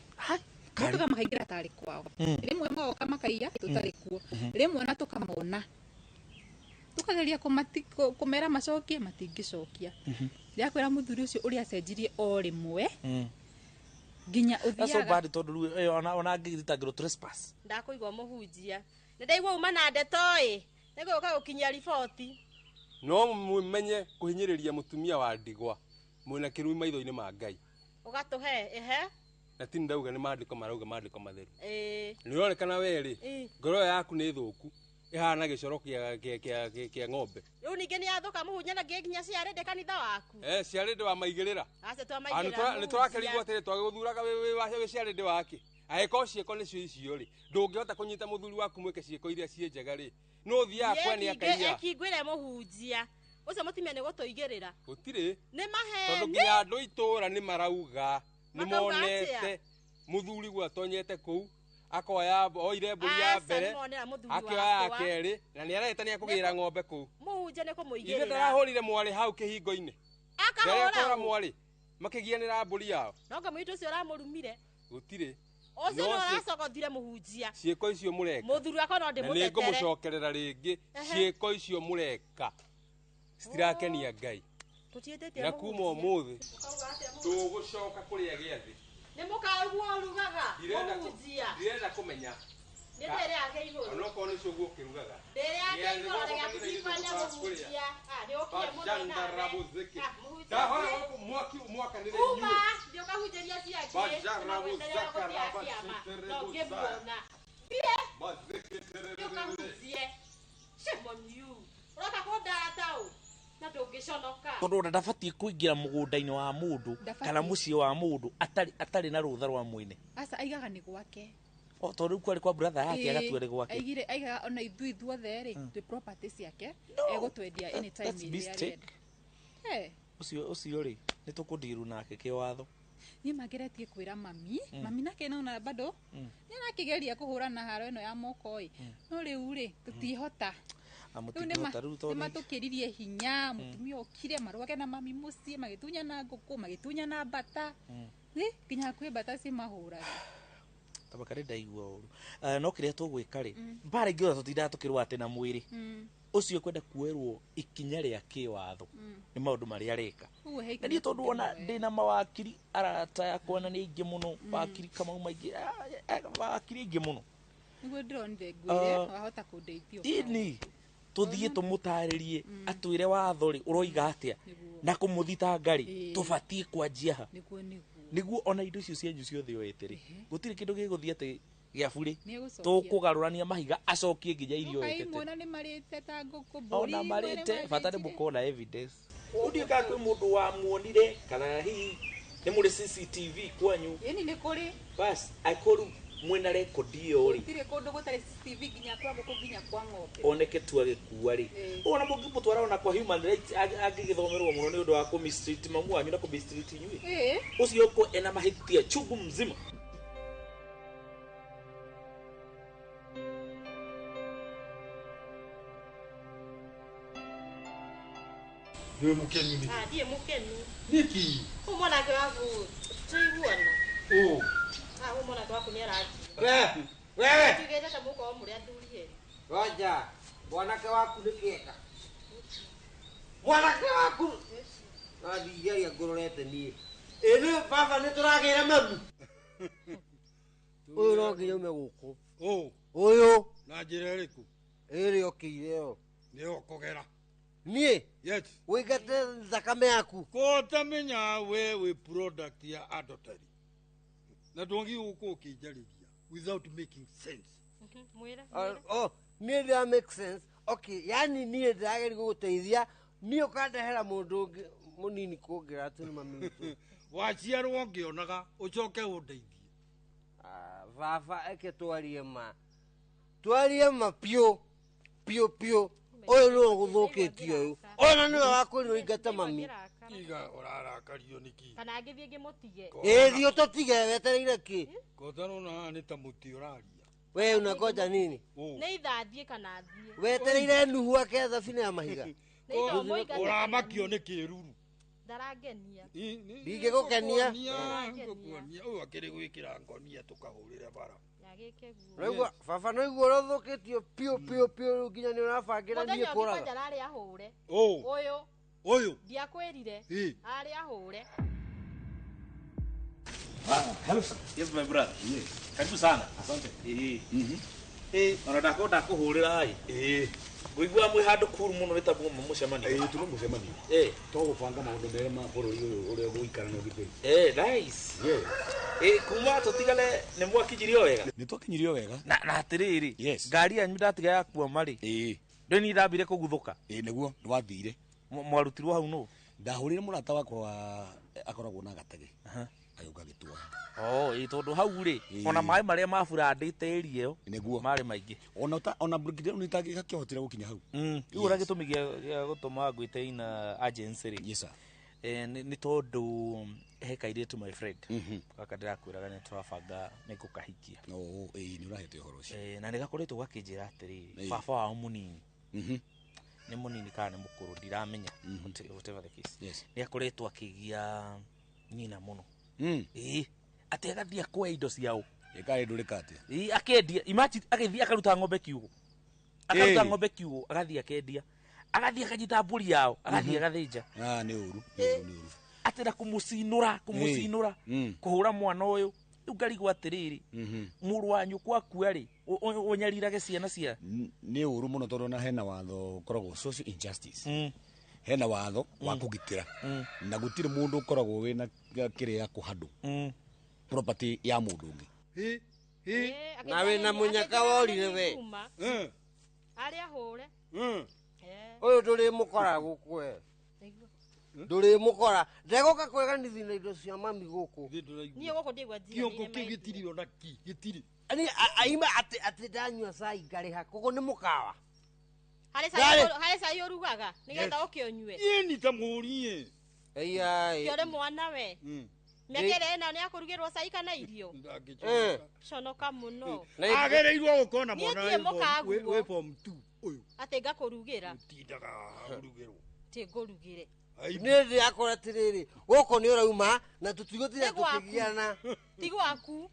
Mokaga makaingĩra tarĩ kwao. Rĩmwe moka makaiya tũtarĩ kuo. Rĩmwe na tũkamona. Tukageria kũmera macokie matingĩcokia. Ndĩrakwĩra mũthuri ũcio ũrĩa acenjirie o rĩmwe nginya That's so ũthiaga. bad tondũ rĩu ona angĩthitangĩrwo trespass. Ndakũigua mũhunjia. Nĩ ndaigua uma na ndeto ĩ. Nĩngũka gũkinyia riboti. No mũmenye kũhinyĩrĩria mũtumia wa ndigwa mwĩna kĩrumi maitho-inĩ ma Ngai. Ũgatũhe ehe. Na ti ndauga nĩ maandĩko marauga maandĩko matheru. Ĩĩ. Nĩ ũronekana we rĩ, ngoro yaku nĩ thũku. Ĩhana gĩcoro kĩa ng'ombe. Rĩu ningĩ nĩ yathũka mũhunjia na nginya ciarĩ ndĩ kanitha waku. Ciarĩ ndĩ wamaigĩrĩra. Aca twamaigĩrĩra. Nĩ tũrakerigwo atĩrĩ twagĩgũthuraga wĩ ciarĩ ndĩ wake. Angĩkorwo ciĩko nĩcio icio rĩ, ndũngĩhota kũnyita mũthuri waku mwĩke ciĩko iria ciĩ njega rĩ, no ũthiaga kwene akaiya. Ekingwĩre mũhunjia ũcio mũtumia nĩ gũtũigĩrĩra. Gũtirĩ. Nĩ Tondũ maheni. nginya andũ itũra nĩ marauga nĩ Makauga monete atĩa? mũthuri guo atonyete kũu akoya oire mbũri ya Aca, mbere nĩmonera mũthuri akĩoya ya wakwa. kerĩ na nĩ arehĩtania kũgĩra ng'ombe kũu. Mũhunjia nĩ Ithe kũmũigĩrĩra. ndarahũrire mwarĩ hau kĩhingo-inĩ. Akahũra Ndarehũra ũ? mwarĩ makĩgianĩra mbũri yao. No nga mũirĩtu ũcio ũramũrumire. Gũtirĩ. Ũcio No nĩ ũracogothire mũhunjia. Ciĩko icio mũreka. Mũthuri wakwa no Na ndĩmũtetere. nĩngũmũcokerera rĩngĩ. Ehe. Ciĩko icio mũreka citirakenia Ngai. Tũtiĩtĩtie Na kuma mũhunjia. ũmũthĩ tũgũcoka kũrĩa gĩathĩ. Nĩ mũkaigua ũrugaga mũhunjia. Ndirenda kũmenya. Nĩ ndĩrĩ yake igũrũ. Onokorwo nĩ cũguo ũkĩrugaga. Ndĩrĩ yake Gĩathĩ igũrũ gũkũ gĩakuririkania kanitha-inĩ mũhunjia. Ah, nĩ ũkire mũno nawe. Bajandarabuziki. Ah, mũhunjia. Ndahora gũkũ mwaki mwakanĩre Kuma inyuĩ. thiĩ ũkahunjĩria ciangĩ. Bajarabuzaka No ngĩmuona. Thiĩ thiĩ ũkahunjie. Shame on you. Ũroka kũndara ta ũ? Na ndũngĩconoka. Tondũ ona ndabatiĩ kũingĩra mũgũnda-inĩ wa mũndũ Ndabatiĩ. kana mũciĩ wa mũndũ atarĩ na rũtha rwa mwene. Aca aigaga nĩ gwake. O tondũ rĩu kwarĩ kwa brother yake Ĩĩ, agatua nĩ gwake. Aigire aigaga ona ithuĩ ithuothe rĩ twĩ property ciake egũtwendia anytime That's ĩrĩa mistake. arenda. Eh, Ũcio rĩ nĩ tũkũndiru nake kĩwatho. niĩ mangeretie kwĩra mami mami nake nona bado nĩ arakĩgeria kũhũrana haro ĩno ya moko ĩ no rĩu rĩ tũtihota. Ah, Rĩu nĩ ma- mũtingĩhota rĩu tondũ nĩ matũkĩririe hinya mũtumia okire marũage na mami mũciĩ magĩtunyana ngũkũ magĩtunyana mbata. Ĩ, nginya hakuhĩ mbata cimahũraga. Tabaka nĩ ndaigua ũru. No kĩrĩa tũgwĩka rĩ mbara ingĩ ona tũtindaga tũkĩrũa atĩ na mwĩrĩ ũcio kwenda kuoerwo ikinya rĩa kĩwatho nĩ maũndũ marĩa areka. Ũguo he Na niĩ tondũ ona ndĩna mawakiri arata yakwa na nĩ aingĩ mũno wakiri Kamau maingĩ mawakiri aingĩ mũno. Nĩguo ndĩronire ngwĩre Ah. wahota kũndeithia. Ini tũthiĩ tũmũtarĩrie atwĩre watho rĩ ũroiga atĩa na kũmũthitanga rĩ Ĩĩ. tũbatiĩ kwanjia ha Nĩguo nĩguo. nĩguo ona indo icio cianyu ciothe oete rĩ gũtirĩ kĩndũ gĩgũthiĩ atĩ gĩa burĩ Nĩegũcokia. tũkũgarũrania mahiga acokie nginya irio oete tene. Ũkaimwona nĩ marĩte ta ngũkũ mbũri Ona mwene marĩte bata nĩ mathĩnjire. mũkona evidence. Rĩu ndiũĩ kana kwĩ mũndũ wamuonire kana hihi nĩ mũrĩ CCTV kwanyu. Ĩni nĩ kũrĩ. Bas angĩkorwo mwĩna rekondi ĩyo rĩ Gũtirĩ kũndũ gũtarĩ CCTV nginya kwa ngũkũ nginya kwa ng'ombe. oneke tu agĩkua rĩ Ĩĩ. ona mũngĩmũtwara ona kwa human rights angĩgĩthomerwo mũno nĩ ũndũ wa kũ mistreat mamu wanyu na kũ mistreat inyuĩ. Ĩĩ. Ũcio ko ena mahĩtia chungu mzima. Nĩ mũkenu nĩkĩ? Ah, ndiĩ mũkenu. Nĩkĩ? Ũyũ mwanake waku tũiguana. Ũ. Ah, ũyũ mwanake waku nĩ aranjia. We, wewe. Tugĩte ta mũkorwo mũrĩ athuri erĩ. Roja, mwanake waku nĩ kĩeka. Mwanake waku. Nathiagia ngũrorete niĩ. Ĩ nĩ baba nĩ tũragĩra mami. Ũyũ no nginya ume gũkũ. Ũ. Ũyũ. Na njĩra ĩrĩkũ? Ĩrĩa ũkĩire ĩyo. Nĩyo ũkũgera. Niĩ? Yes. Wĩingate thakame yaku. Ko ũtamenya we wĩ product ya adultery. Na ndwagĩrĩirwo gũkorwo ũkĩnjarĩria without making sense. Mwĩre. Oh, niĩ ndĩra make sense. Okay, yani niĩ ndĩrageria gũgũteithia niĩ ũkandehera mũndũ ũngĩ mũnini kũngĩra atĩ nĩ mami witũ. Waciarwo ngĩonaga ũcoke ũndeithie. Baba eke twarie ma. Twarie ma piũ piũ piũ. Ũyũ nĩwe ũgũthũkĩtie ũyũ. Ona nĩwe wakwĩrwo ũingate mami. Tiga ũrarakario nĩkĩ? Kana ngĩthiĩ ngĩmũtige. Ĩ thiĩ ũtũtige wetereire kĩ? Kotarona haha nĩ ta mũtĩ ũraria. We unangoja nini? Nĩ itha thiĩ kana thiĩ. Wetereire Nuhu ake thabina ya mahiga. Nĩ itha ũmũingate kana Ũramakio nĩ kĩruru. Ndarangenia. Ndingĩgũkenia. Ngũkuonia ũyũ akĩrĩ gwĩkĩra ngonia tũkahũrĩre bara. Yagĩke guo. Noigua baba noigua ũrĩa ũthũkĩtio piũ piũ piũ rĩu nginya nĩ ũrabangĩra Mũthenya niĩ ũngĩ kũraga. kwanja ararĩ ahũre. Ũ. Ũyũ. Ũyũ. Ndiakwĩrire. Ĩ. Ararĩ ahũre. Hello sir. Yes my brother. Yes. Karibu sana. Asante. Eh. Eh, ona ndako ndakuhurira ai. Eh. Ngũigua mwĩ handũ kuru mũno nĩ ta muoma mũcemanio. Ĩĩ tũrĩ mũcemanio. Eh. Tũgũbanga maũndũ merĩ ma bũrũri ũyũ ũrĩa ũgũikara na ũgitĩri. Eh, nice. Yes. Eh, kuma tũtigane nĩ mwakinyirio wega. Nĩ twakinyirio wega. Na atĩrĩrĩ. Yes. Ngari yanyu ndatiga yakua marĩ. Ĩĩ. Ndĩ ni ndambire kũguthũka. Ĩĩ nĩguo nĩ wathire. Mwarutirwo hau nũ? Ndahũrire mũrata wakwa wa akoragwo na gatege. Agĩũka agĩtuoya. Oh, ĩ tondũ hau rĩ ona maĩ marĩa maburandĩte area ĩyo nĩguo marĩ maingĩ. Ona breakdown itangĩkĩhotire gũkinya hau. Rĩu ũrĩa gĩtũmi gĩa gũtũma ngwĩte ina agency rĩ. Yes sir. Nĩ tondũ he kairĩtu my friend. Gaka ndĩrakwĩraga nĩ tũrabanga nĩ ngũkahikia. Oh, ĩĩ nĩ ũrahete ũhoro ũcio. Na nĩ gakoretwo gakĩnjĩra atĩrĩrĩ, baba wao mũnini. Nĩ mũnini kana nĩ mũkũrũ ndiramenya, whatever the case. Yes. Nĩ akoretwo akĩgia nyina mũno. Ĩĩ, atĩ agathiĩ akoya indo ciao. Ĩkarĩ ndũrĩka atĩa? Ĩĩ, akendia, imagine agĩthiĩ akaruta ng'ombe kiugũ. Akaruta ng'ombe kiugũ, agathiĩ akendia. Agathiĩ akanyita mbũri yao, agathiĩ agathĩnja. Ah, nĩ ũru, nĩ ũru, nĩ ũru. Atĩ na kũmũcinũra, kũhũra mwana ũyũ. Rĩu ngarigwo atĩrĩrĩ, mũrũ wa nyũkwa akua rĩ, ũnyarirage ciana cia. Nĩ ũru mũno tondũ ona hena watho ũkoragwo social injustice. Hena watho wa kũgitĩra. Na gũtirĩ mũndũ ũkoragwo wĩna kĩrĩa kũhandũ. Property ya mũndũ ũngĩ. Na wĩna mũnyaka worire we. Arĩa hũre. Ũyũ ndũrĩmũkora gũkũ we. Ndũrĩmũkora. Ndegũka kwĩganithi na indo cia mami gũkũ. Niĩ gũkũ ndigua njira. Kĩongo kĩu gĩtirĩ ona ki, gĩtirĩ. Ani aima atĩ ndanyua cai ngarĩha koguo nĩ mũkawa. Harĩ cai ũrugaga nĩgetha ũke ũnyue. Ĩni ta mũrie. Ĩya. Kĩore mwana we. Mĩaka ĩrĩa ĩna nĩ akũrugĩrwo cai kana irio. Conoka mũno. Agĩrĩirwo gũkorwo na mwana wĩ form 2 ũyũ. Atĩ ngakũrugĩra. Ũtindaga ũrugĩrwo. Tĩ ngũrugĩre. Niĩ ndĩrakora atĩrĩrĩ, gũkũ nĩ ũrauma na tũtigũtinda tũkĩgiana. Ti gwaku.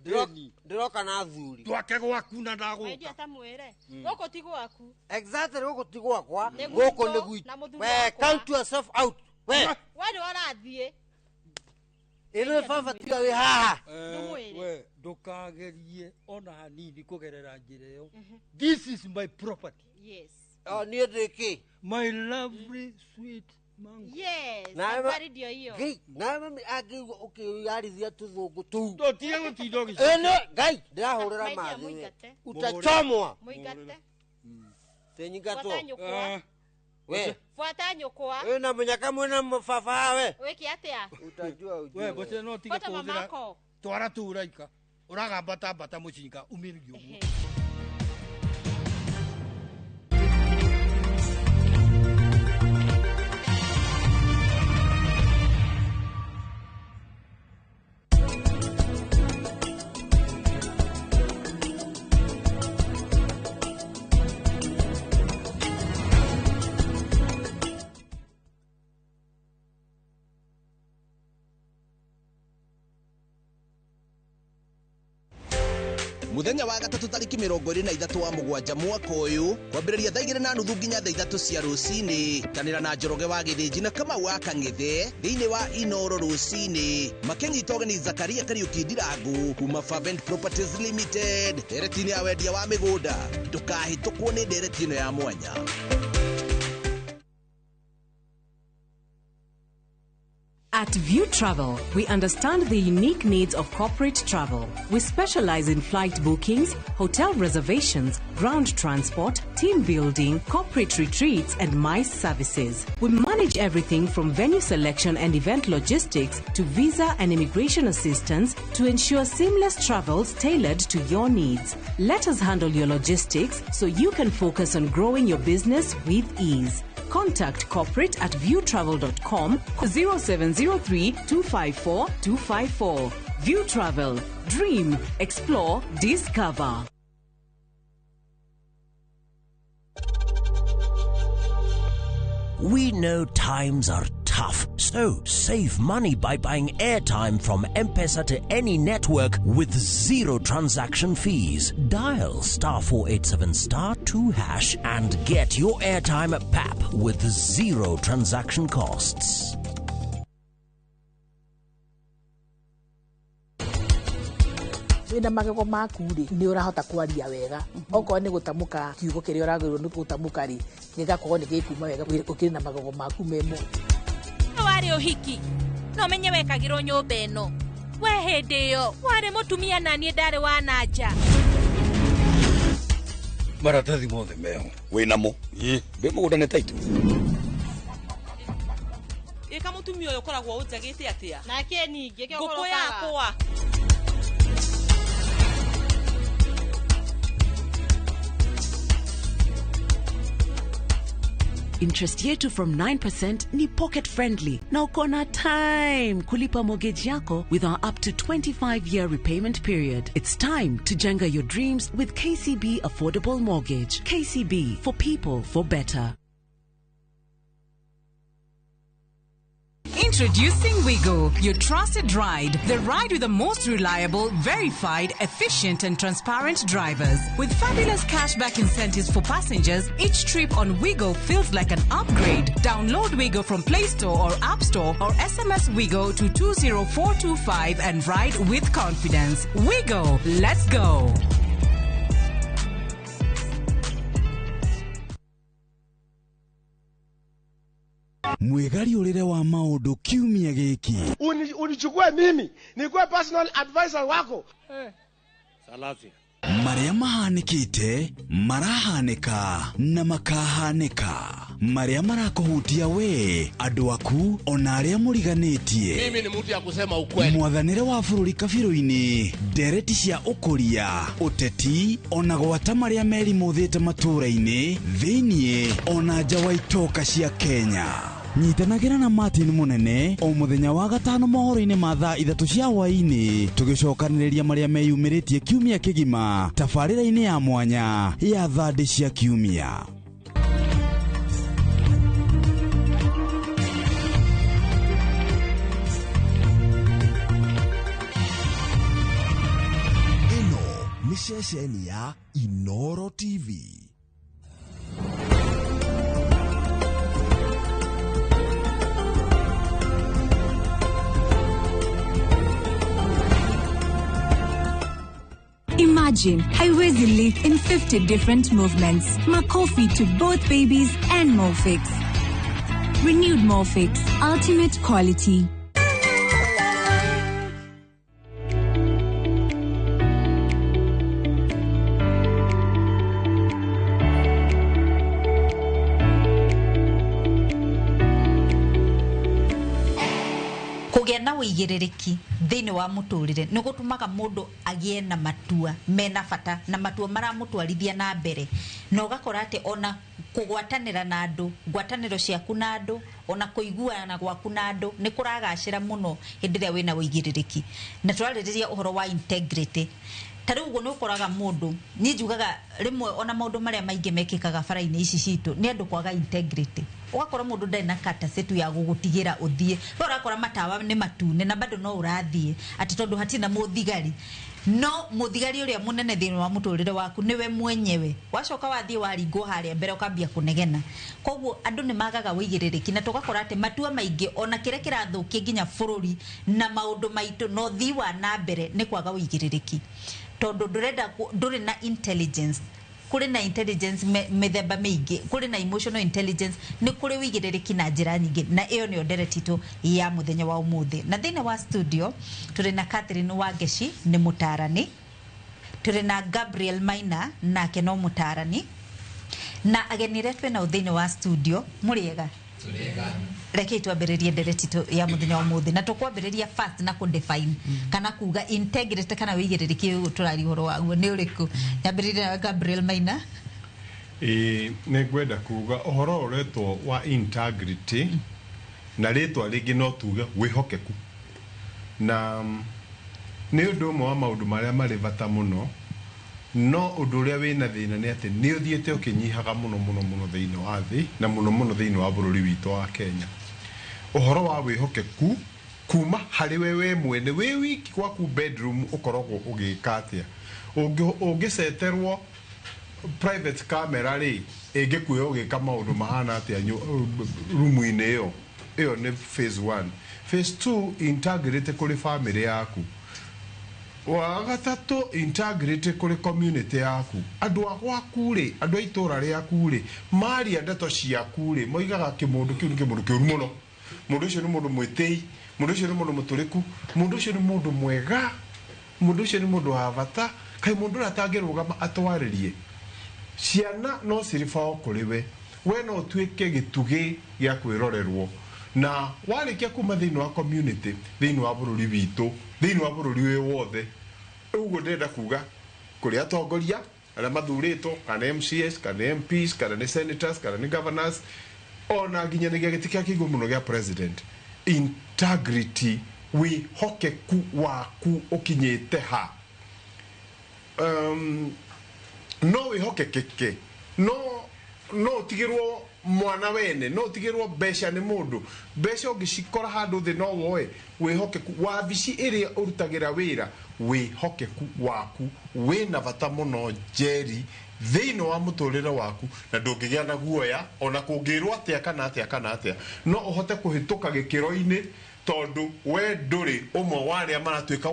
Ndĩroka na athuri. Twake gwaku na ndagũka. Maidia ta mwĩre. Gũkũ ti gwaku. Exactly, gũkũ ti gwakwa. Gũkũ nĩ gwitũ. We count yourself out. We. We nĩ ũrathiĩ. Ĩno baba tiga wĩ haha. We ndũkagerie ona hanini kũgerera njĩra ĩyo. This is my property. Yes. Oh, niĩ ndĩ kĩ? My lovely sweet mango. Yes, safari ndio hiyo. Ngai, na mami angĩigua ũkĩyarithia tũthũngũ tũu. Tũtige gũtinda ũgĩcokia. Ĩno, Ngai, ndĩrahũrĩra mathĩ. Utachomwa. Mũingate. Tĩnyingatwo. Buata nyũkwa. We. Buata nyũkwa. Wĩna mũnyaka mwĩna baba we. Wĩke atĩa? Utajua ujue. We, mboce no tige Buata kũhũthĩra. mamako. Twara tũu ũraika. Ũragamba mbata mũcinga umĩrĩrie ũguo. Muthenya wa gatatu tariki 23 wa mugwanja mwaka uyu kwambiriria thaa 2:30 nginya thaa 3 cia rucini tanira na Njoroge wa Githinji na Kamau wa Kang'ethe thiini wa Inoro rucini makinyita ũgeni Zakaria Kariuki Ndirangu kuma Fervent Properties Limited ndereti-inĩ ya wendia wa mĩgũnda. Ndũkahĩtũkwo nĩ ndereti ĩno ya mwanya. At View Travel, we understand the unique needs of corporate travel. We specialize in flight bookings, hotel reservations, ground transport, team building, corporate retreats, and MICE services. We manage everything from venue selection and event logistics to visa and immigration assistance to ensure seamless travels tailored to your needs. Let us handle your logistics so you can focus on growing your business with ease. Contact corporate at viewtravel.com 0703 254 254. View Travel. Dream, explore, discover. We know times are tough, so save money by buying airtime from M-Pesa to any network with zero transaction fees. Dial *487*2# and get your airtime at PAP with zero transaction costs. Wĩna magego maku rĩ nĩ ũrahota kwaria wega okorwo nĩ gũtamũka kiugo kĩrĩa ũragĩrĩirwo nĩ gũtamũka rĩ gĩgakorwo nĩ gĩkuma wega ũkĩrĩ na magego maku memo. Warĩ ũhiki no menye wekagĩrwo nyũmba ĩno we hĩndĩ ĩyo warĩ mũtumia na niĩ ndarĩ wa nanja. Maratathi mothe meho wĩnamo ndĩ mũgũnda nĩ taitũ. Ĩka mũtumia ũyũ ũkoragwo ũnjagĩte atĩa? Nake ningĩ kĩo Ngũkũ ũgũrũkaga. yakwa. Interest yetu from 9% ni pocket friendly na uko na time kulipa mortgage yako with our up to 25-year repayment period. It's time to jenga your dreams with KCB Affordable Mortgage. KCB, for people, for better. Introducing Wigo, your trusted ride. The ride with the most reliable, verified, efficient, and transparent drivers. With fabulous cashback incentives for passengers, each trip on Wigo feels like an upgrade. Download Wigo from Play Store or App Store or SMS Wigo to 20425 and ride with confidence. Wigo, let's go. Mwĩgariũrĩre wa maũndũ kiumia gĩkĩ. Unichukue mimi nikuwe personal advisor wako. Salasia. Marĩa mahanĩkĩte marahanĩka na makahanĩka, marĩa marakũhutia we, andũ aku, ona arĩa mũriganĩtie. Mimi ni mtu ya kusema ukweli. Mwathanĩre wa bũrũri kabirũ-inĩ, ndereti cia ũkũria, ũteti, ona gwata marĩa merimũthĩte matũũra-inĩ thĩiniĩ ona nja wa itoka cia Kenya. Nyitanagĩra na Martin Mũnene o mũthenya wa gatano mohoro-inĩ ma thaa 3 cia hwaĩ-inĩ, tũgĩcokanĩrĩria marĩa meyumĩrĩtie kiumia kĩgima tabarĩra-inĩ ya mwanya ya thandĩ cia kiumia. Ĩno nĩ ceceni ya Inoro TV. Imagine Haiwezi lift in 50 different movements. Makofi to both babies and Molfix. Renewed Molfix, ultimate quality. Kũgĩa na ũigĩrĩrĩki thĩinĩ wa mũtũrĩre nĩ gũtũmaga mũndũ agĩe na matua mena bata na matua maramũtwarithia na mbere, na ũgakora atĩ ona kũgwatanĩra na andũ, ngwatanĩro ciaku na andũ, ona kũiguana gwaku na andũ nĩ kũragacĩra mũno hĩndĩ ĩrĩa wĩna ũigĩrĩrĩki. Na tũrarĩrĩria ũhoro wa integrity. Ta rĩu ũguo nĩ ũkoraga mũndũ, niĩ njugaga rĩmwe ona maũndũ marĩa maingĩ mekĩkaga bara-inĩ ici citũ nĩ andũ kwaga integrity. Ũgakora mũndũ ndarĩ na courtesy tu ya gũgũtigĩra ũthiĩ. We ũrakora matawa nĩ matune na bado no ũrathiĩ atĩ tondũ hatirĩ na mũthigari. No mũthigari ũrĩa mũnene thĩinĩ wa mũtũrĩre waku nĩwe mwenyewe. Wacoka wathiĩ waringwo harĩa mbere ũkambia kũnegena. Koguo andũ nĩ magaga ũigĩrĩrĩki na tũgakora atĩ matua maingĩ ona kĩrĩa kĩrathũkia nginya bũrũri na maũndũ maitũ na ũthii wa na mbere nĩ kwaga ũigĩrĩrĩki. Tondũ ndũrenda ndũrĩ na intelligence. Kũrĩ na intelligence mĩthemba mĩingĩ, kũrĩ na emotional intelligence, nĩ kũrĩ ũigĩrĩrĩki na njĩra nyingĩ, na ĩyo nĩyo ndereti itũ ya mũthenya wa ũmũthĩ. Na thĩinĩ wa studio tũrĩ na Catherine Wangeci nĩ mũtaarani, tũrĩ na Gabriel Maina nake no mũtaarani, na ageni arĩa twĩ nao thĩinĩ wa studio. Mũrĩega? Reke twambĩrĩrie ndereti itũ ya mũthenya wa ũmũthĩ, na tũkwambĩrĩria first na kũ define kana kuga integrity kana ũigĩrĩrĩki ũyũ tũraria ũhoro waguo nĩ ũrĩkũ. Nyambĩrĩrie na Gabriel Maina. Ĩĩ, nĩ ngwenda kuga ũhoro ũretwo wa integrity na rĩtwa rĩngĩ no tuge wĩhokeku, na nĩ ũndũ ũmwe wa maũndũ marĩa marĩ bata mũno, no ũndũ ũrĩa wĩna thĩna nĩ atĩ nĩ ũthiĩte ũkĩnyihaga mũno mũno mũno thĩinĩ wa thĩ na mũno mũno thĩinĩ wa bũrũri witũ wa Kenya. Ũhoro wa wĩhokeku kuma harĩ we we mwene wĩ wiki gwaku bedroom ũkoragwo ũgĩka atĩa? Ũngĩceterwo private camera rĩ, ĩngĩkuoya ũgĩka maũndũ mahana atĩa rumu-inĩ ĩyo? Ĩyo nĩ phase 1. Phase 2, integrity kũrĩ family yaku. Wa gatatũ, integrity kũrĩ community yaku. Andũ a gwaku rĩ, andũ a itũũra rĩaku rĩ, maria ndeto ciaku rĩ, moigaga kĩmũndũ kĩu nĩ kĩmũndũ kĩũru mũno. Mũndũ ũcio nĩ mũndũ mwĩtĩi, mũndũ ũcio nĩ mũndũ mũtũrĩku, mũndũ ũcio nĩ mũndũ mwega, mũndũ ũcio nĩ mũndũ wa bata, kaĩ mũndũ ũrĩa atangĩrũgama atwarĩrie. Ciana no ciribao kũrĩ we, we no ũtuĩke gĩtugĩ gĩa kwĩrorerwo. Na warĩkia kuma thĩinĩ wa community, thĩinĩ wa bũrũri witũ, thĩinĩ wa bũrũri wĩ wothe, ũguo ndĩrenda kuga kũrĩ atongoria arĩa mathurĩtwo, kana MCS, kana MPs, kana nĩ senators, kana nĩ governors, ona nginyanĩria gĩtĩ kĩa kĩigũ mũno gĩa president, integrity, wĩhokeku waku ũkinyĩte ha. No wĩhokekeke, no ũtigĩrwo mwana wene, no ũtigĩrwo mbeca nĩ mũndũ, mbeca ũngĩcikora handũ thĩ no woe. Wĩhokeku wabici ĩrĩa ũrutagĩra wĩra, wĩhokeku waku wĩna bata mũno, Njeri, thĩinĩ wa mũtũrĩre waku, na ndũngĩgĩa na guoya ona kũngĩrwo atĩa kana atĩa kana atĩa, no ũhote kũhĩtũka gĩkĩro-inĩ, tondũ we ndũrĩ ũmwe wa arĩa maratuĩka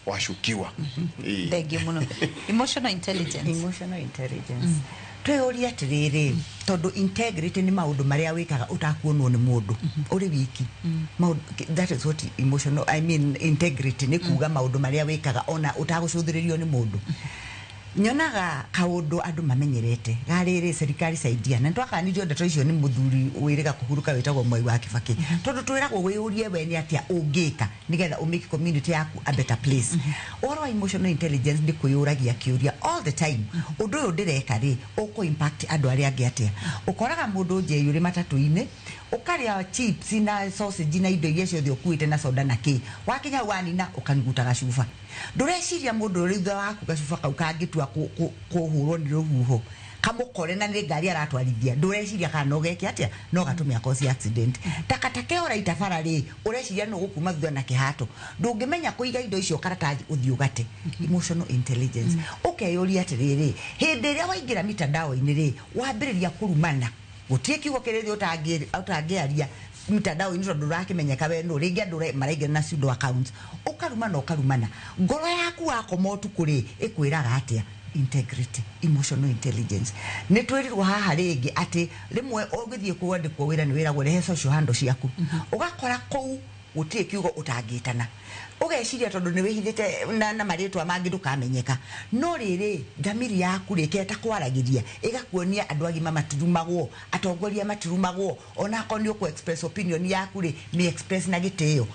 wacukiwa. Ĩĩ. Thengiũ mũno. Emotional intelligence. Emotional intelligence, twĩyũrie atĩrĩrĩ, tondũ integrity nĩ maũndũ marĩa wĩkaga ũtakuonwo nĩ mũndũ ũrĩ wiki. That is what emotional, I mean, integrity nĩ kuga maũndũ marĩa wĩkaga ona ũtagũcũthĩrĩrio nĩ mũndũ. Nyonaga kaũndũ andũ mamenyerete garĩrĩ serikali saidia, na twakanirio ndeto icio nĩ mũthuri wĩrĩga kũhurũka wĩtagwo Mwai wa Kibaki, tondũ twĩragwo wĩyũrie we nĩ atĩa ũngĩka nĩgetha ũmake community yaku a better place. Ũhoro wa emotional intelligence nĩ kwĩyũragia kĩũria all the time, ũndũ ũyũ ndĩreka rĩ, ũkũ impact andũ arĩa angĩ atĩa? Ũkoraga mũndũ njĩi ũrĩ matatũ-inĩ, ũkarĩa chips na sausage na indo iria ciothe ũkuĩte na soda na kĩ, wakinya hau wanina ũkanyuguta gacuba. Ndũreciria mũndũ ũrĩ thutha waku gacuba kau kangĩtua kũhũrwo nĩ rũhuho kamũkore, na nĩ ngari aratwarithia, ndũreciria kana no geke atĩa, no gatũme akosi accident. Takataka ĩyo ũraita bara rĩ, ũreciria nũ gũkuma thutha na kĩhato? Ndũngĩmenya kũiga indo icio karatathi ũthiĩ ũgate. Emotional intelligence, ũkeyũria atĩrĩrĩ, hĩndĩ ĩrĩa waingĩra mitandao-inĩ rĩ, wambĩrĩria kũrumana, gũtirĩ kiugo kĩrĩa ũtangĩaria mitandao-inĩ, tondũ ndũrakĩmenyeka we nũ. Rĩngĩ andũ maraingĩra na pseudo accounts, ũkarumana, ũkarumana. Ngoro yaku wakoma ũtukũ rĩ, ĩkwĩraga atĩa? Integrity, emotional intelligence, nĩ twĩrirwo haha rĩngĩ atĩ rĩmwe ũngĩthiĩ kwandĩkwo wĩra, nĩ wĩragwo rehe social handle ciaku. Ũgakora kũu gũtirĩ kiugo ũtangĩtana, ũgeciria tondũ nĩ wĩhithĩte na marĩtwa mangĩ ndũkamenyeka. No rĩrĩ, thamiri yaku rĩ, keta kwaragĩria ĩgakuonia andũ agima matirumagwo, atongoria matirumagwo, onakorwo nĩ ũkũ express opinion yaku rĩ, mĩ express na gĩtĩo.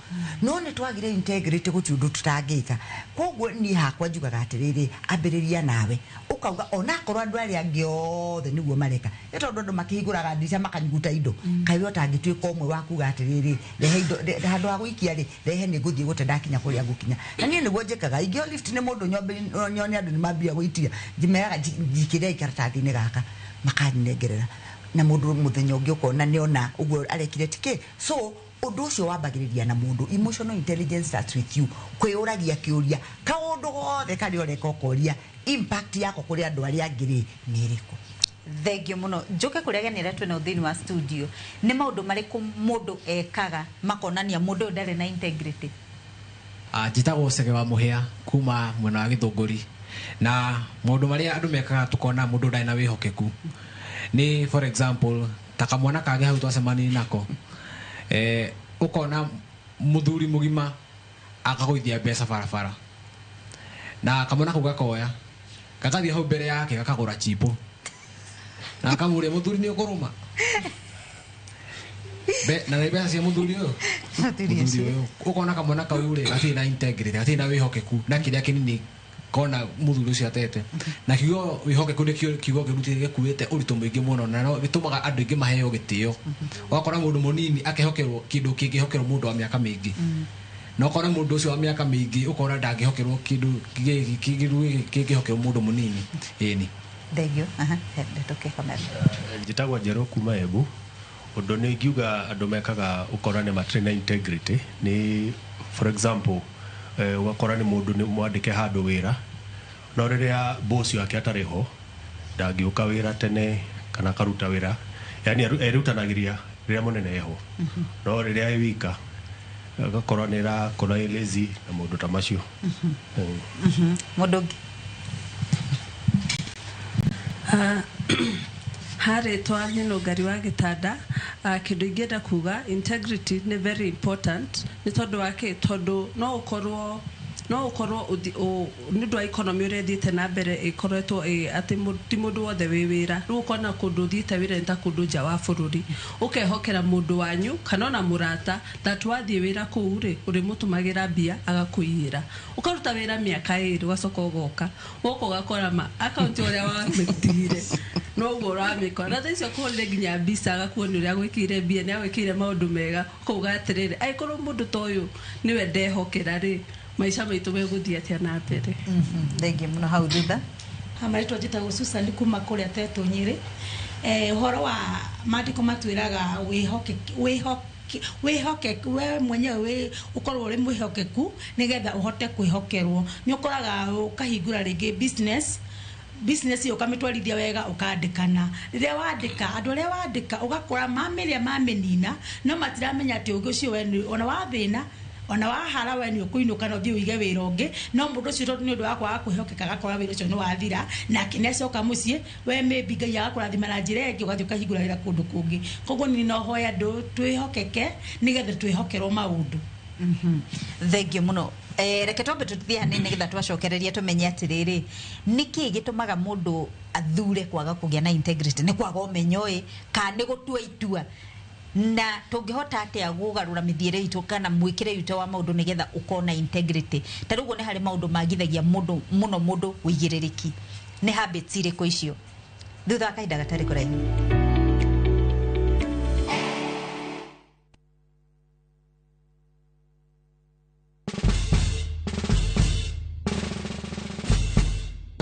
No nĩ twagire integrity, gũtirĩ ũndũ tũtangĩka. Koguo niĩ hakwa njugaga atĩrĩrĩ, ambĩrĩria nawe ũkauga onakorwo andũ arĩa angĩ othe nĩguo mareka, nĩ tondũ andũ makĩhingũraga ndirica makanyuguta indo, kaĩ we ũtangĩtuĩka ũmwe wa kuga atĩrĩrĩ, rehe indo handũ ha gũikia rĩ, rehe, nĩ ngũthiĩ gũte ndakinya kũrĩa ngũkinya. Na niĩ nĩguo njĩkaga, ingĩo lift nĩ mũndũ nyone andũ nĩ mambia gũitia, njimeraga njikĩrei karatathi-inĩ gaka, makaninengerera. Na mũndũ mũthenya ũngĩ ũkona nĩona ũguo arekire tikĩ. So ũndũ ũcio wambagĩrĩria na mũndũ. Emotional intelligence starts with you, kwĩyũragia kĩũria kaũndũ gothe karĩa ũreka, ũkoria impact yako kũrĩ andũ arĩa angĩ rĩ, nĩ ĩrĩkũ. Thengio mũno. Njoke kũrĩa ageni arĩa twĩnao thĩinĩ wa studio, nĩ maũndũ marĩkũ mũndũ ekaga makonania mũndũ ũyũ ndarĩ na integrity? Njĩtagwo Cege wa Mũhĩa kuma mwena wa Gĩthũngũri, na maũndũ marĩa andũ mekaga tũkona mũndũ ndarĩ na wĩhokeku nĩ, for example, ta kamwana kangĩ hau twacemanirie nako, ũkona mũthuri mũgima akagũithia mbeca barabara, na kamwana kau gakoya gagathiĩ hau mbere yake gakagũra chipo, na akamũria, "Mũthuri, nĩ ũkũrũma?" Na nĩ mbeca cia mũthuri ũyũ. Mũthuri ũyũ, ũkona kamwana kau rĩ, gatirĩ na integrity, gatirĩ na wĩhokeku na kĩrĩa kĩnini kona mũthuri ũcio atete. Na kiugo wĩhokeku nĩ kiugo kĩrutĩte gĩkuĩte ũritũ mũingĩ mũno, na no gĩtũmaga andũ aingĩ maheo gĩtĩo. Ũgakora mũndũ mũnini akehokerwo kĩndũ kĩngĩhokerwo mũndũ wa mĩaka mĩingĩ, na ũkona mũndũ ũcio wa mĩaka mĩingĩ, ũkona ndangĩhokerwo kĩndũ kĩngĩhokerwo mũndũ mũnini, ĩni. Thengio. Aha, ndetoke kamera. Njĩtagwo Njerũ kuma Embu. Ũndũ nĩ ingiuga andũ mekaga ũkora nĩ matirĩ na integrity nĩ, for example, ũgakora nĩ mũndũ nĩ mwandĩke handũ wĩra, no rĩrĩa boss wake atarĩ ho ndangĩũka wĩra tene kana akaruta wĩra, yani erutanagĩria rĩrĩa mũnene eho, no rĩrĩa e wika agakorwo nĩ ĩrakorwo ĩ lazy na maũndũ ta macio. Mũndũ ũngĩ? Harĩtwa nĩ Nũngari wa Gĩtanda. Kĩndũ ingĩenda kuga, integrity nĩ very important. Nĩ tondũ wa kĩ? Tondũ no ũkorwo No ũkorwo nĩ ũndũ wa economy ũrĩa ĩthiĩte na mbere, ĩkoretwo atĩ ti mũndũ wothe wĩ wĩra. Rĩu ũkona kũndũ ũthiĩte wĩra nĩ ta kũndũ nja wa bũrũri, ũkehokera mũndũ wanyu kana ona mũrata that wathiĩ wĩra kũu rĩ, ũrĩmũtũmagĩra mbia agakũiyĩra. Ũkaruta wĩra mĩaka 2, ũgacoka ũgoka, woka ũgakora ma akaunti ũrĩa wamĩtigire noguo ũramĩkora. Na thaa icio akũhũrĩre nginya mbica, agakuonia ũrĩa agwĩkĩire mbia, nĩ agwĩkĩire maũndũ mega. Ũkauga atĩrĩrĩ, angĩkorwo mũndũ ta ũyũ nĩwe ndehokera rĩ, maica maitũ megũthiĩ atĩa na mbere? Thengiũ mũno. Hau thutha. Marĩtwa njĩtagwo Susan kuma kũrĩa Tetũ Nyĩrĩ. Ũhoro wa maandĩko matwĩraga wĩhokeku, we mwenyewe ũkorwo ũrĩ mwĩhokeku nĩgetha ũhote kwĩhokerwo. Nĩ ũkoraga ũkahingũra rĩngĩ business ĩyo, ũkamĩtwarithia wega, ũkandĩkana. Rĩrĩa wandĩka andũ arĩa wandĩka, ũgakora mamĩrĩa mamĩnina, no matiramenya atĩ ũngĩ ũcio we ona wathĩna, ona wahara, we nĩ ũkũinũka na ũthiĩ ũige wĩra ũngĩ. No mũndũ ũcio, tondũ nĩ ũndũ wa kwaga kwĩhokeka, agakora wĩra ũcio nĩ wathira, nake nĩ acoka mũciĩ. We maybe Ngai agakũrathima na njĩra ĩngĩ, ũgathiĩ ũkahingũra wĩra kũndũ kũngĩ. Koguo niĩ no hoya andũ twĩhokeke nĩgetha twĩhokerwo maũndũ. Thengiũ mũno. Reke twambe tũthiĩ hanini nĩgetha twacokereria tũmenye atĩrĩrĩ, nĩkĩ gĩtũmaga mũndũ athure kwaga kũgĩa na integrity? Nĩ kwaga ũmenyo ĩ, kana nĩ gũtua itua? Na tũngĩhota atĩa gũgarũra mĩthiĩre itũ kana mwĩkĩre witũ wa maũndũ nĩgetha ũkorwo na integrity? Ta rĩu ũguo nĩ harĩ maũndũ magithagia mũndũ mũno, mũndũ wĩigĩrĩrĩki. Nĩ habits irĩkũ icio? Thutha wa kahinda gatarĩ kũraihu.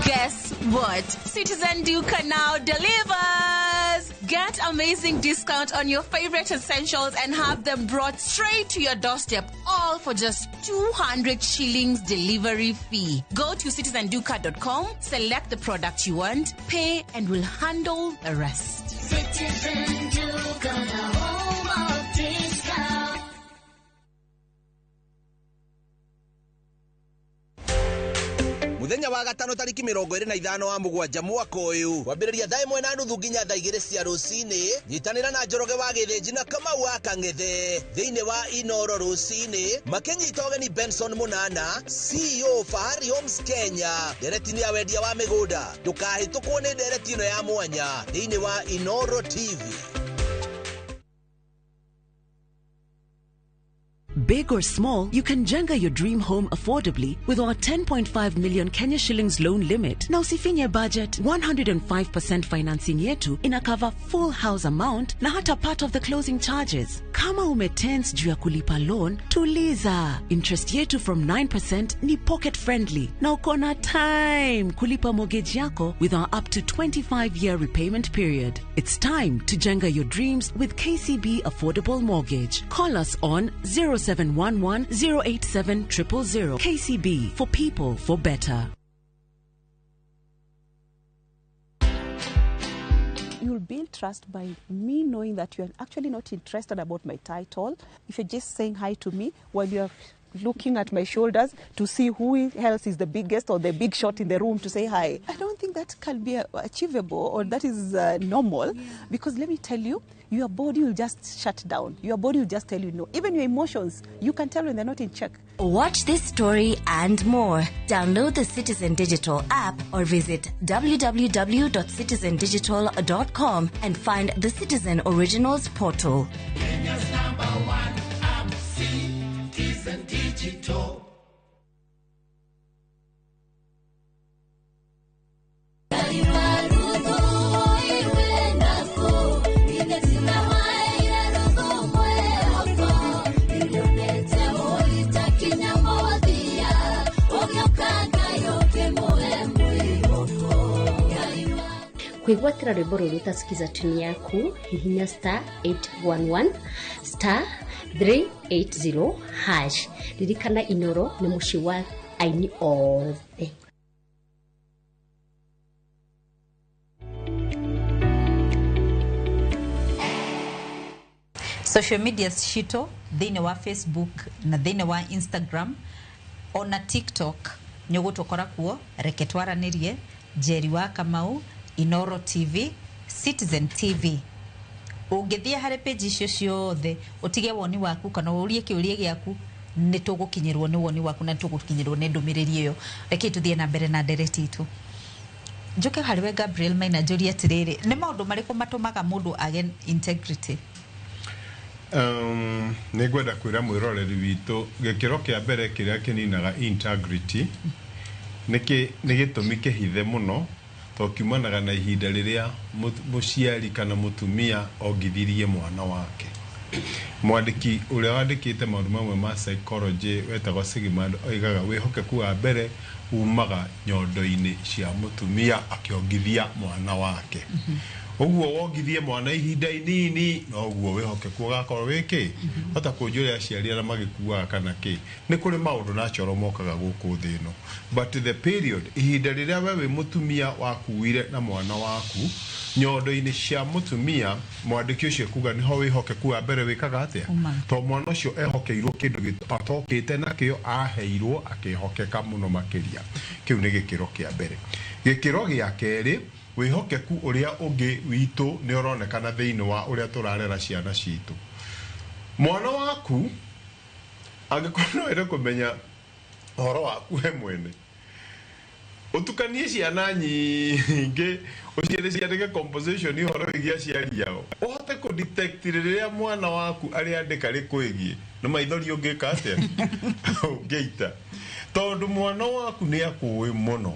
Guess what? Citizen Duka now delivers! Get amazing discount on your favorite essentials and have them brought straight to your doorstep, all for just 200 shillings delivery fee. Go to citizenduka.com, select the product you want, pay, and we'll handle the rest. Citizen Duka, the home of discount. Muthenya wa gatano tariki 25 wa mũgwanja mwaka ũyũ, kwambĩrĩria thaa 1:30 nginya thaa 2 cia rũcinĩ, nyitanĩra na Njoroge wa Gĩthĩnji na Kamau wa Kang'ethe thĩinĩ wa Inoro rũcinĩ, makĩnyita ũgeni Benson Mũnana, CEO Fahari Homes Kenya, ndereti-inĩ ya wendia wa mĩgũnda. Ndũkahĩtũkwo nĩ ndereti ĩno ya mwanya thĩinĩ wa Inoro TV. Big or small, you can jenga your dream home affordably with our 10.5 million Kenya shillings loan limit. Na usifinye budget, 105% financing yetu ina cover full house amount na hata part of the closing charges. Kama umetense juu ya kulipa loan, tuliza. Interest yetu from 9% ni pocket friendly na uko na time kulipa mortgage yako with our up to 25-year repayment period. It's time to jenga your dreams with KCB Affordable Mortgage. Call us on 0711 087 000. KCB, for people, for better. You'll build trust by me knowing that you're actually not interested about my title. If you're just saying hi to me while you're looking at my shoulders to see who else is the biggest or the big shot in the room to say hi. I don't think that can be achievable or that is normal, because let me tell you, your body will just shut down. Your body will just tell you no. Even your emotions, you can tell when they're not in check. Watch this story and more. Download the Citizen Digital app or visit www.citizendigital.com and find the Citizen Originals portal. Kenya's number one app, Citizen Digital. Kwĩgwatĩra rwĩmbo rũrũ utasikiza tuni yaku, hihinya *811*380#. Ririkana, Inoro nĩ mũciĩ wa aini othe. Social media citũ, thĩinĩ wa Facebook na thĩinĩ wa Instagram ona TikTok, nĩ ũgũtũkora kuo. Reke twaranĩrie. Njeri wa Kamau, Inoro TV, Citizen TV. Ũngĩthiĩ harĩ page icio ciothe, ũtige woni waku kana ũrie kĩũria gĩaku, Nĩ tũgũkinyĩrwo nĩ woni waku na tũgũkinyĩrwo nĩ ndũmĩrĩri ĩyo. Reke tũthiĩ na mbere na ndereti itũ. Njoke harĩ we Gabriel Maina, njũrie atĩrĩrĩ, nĩ maũndũ marĩkũ matũmaga mũndũ age integrity? Nĩ ngwenda kwĩra mwĩroreri witũ gĩkĩro kĩa mbere kĩrĩa kĩninaga integrity nĩ gĩtũmi kĩhithe mũno, tondũ kiumanaga na ihinda rĩrĩa mũciari kana mũtumia ongithirie mwana wake. Mwandĩki ũrĩa wandĩkĩte maũndũ mamwe ma psychology wetagwo Sigmund oigaga wĩhokeku wa mbere umaga nyondo-inĩ cia mũtumia akĩongithia mwana wake. Ũguo wongithie mwana ihinda inini noguo wĩhokeku ũgakorwo wĩ kĩ hota kũnjũria aciari arĩa magĩkuaga kana kĩ. Nĩ kũrĩ maũndũ natural mokaga gũkũ thĩ ĩno, but the period, ihinda rĩrĩa we wĩ mũtumia wakuire na mwana waku nyondo-inĩ cia mũtumia, mwandĩki ũcio kuga nĩho wĩhokeku wa mbere wĩkaga atĩa, tondũ mwana ũcio ehokeirwo kĩndũ atokĩte nakĩo, aheirwo akĩhokeka mũno makĩria. Kĩu nĩ gĩkĩro kĩa mbere. Gĩkĩro gĩa kerĩ, wĩhokeku ũrĩa ũngĩ witũ nĩ ũronekana thĩinĩ wa ũrĩa tũrarera ciana citũ. Mwana waku angĩkorwo no wende kũmenya ũhoro waku we mwene, ũtukanie ciana nyingĩ, ũciĩre ciandĩke composition ũhoro wĩgiĩ aciari ao, ũhote kũ detect rĩrĩa mwana waku arĩandĩka rĩkwĩgiĩ nĩ maithori ũngĩka atĩa ũngĩita, tondũ mwana waku nĩ akũĩ mũno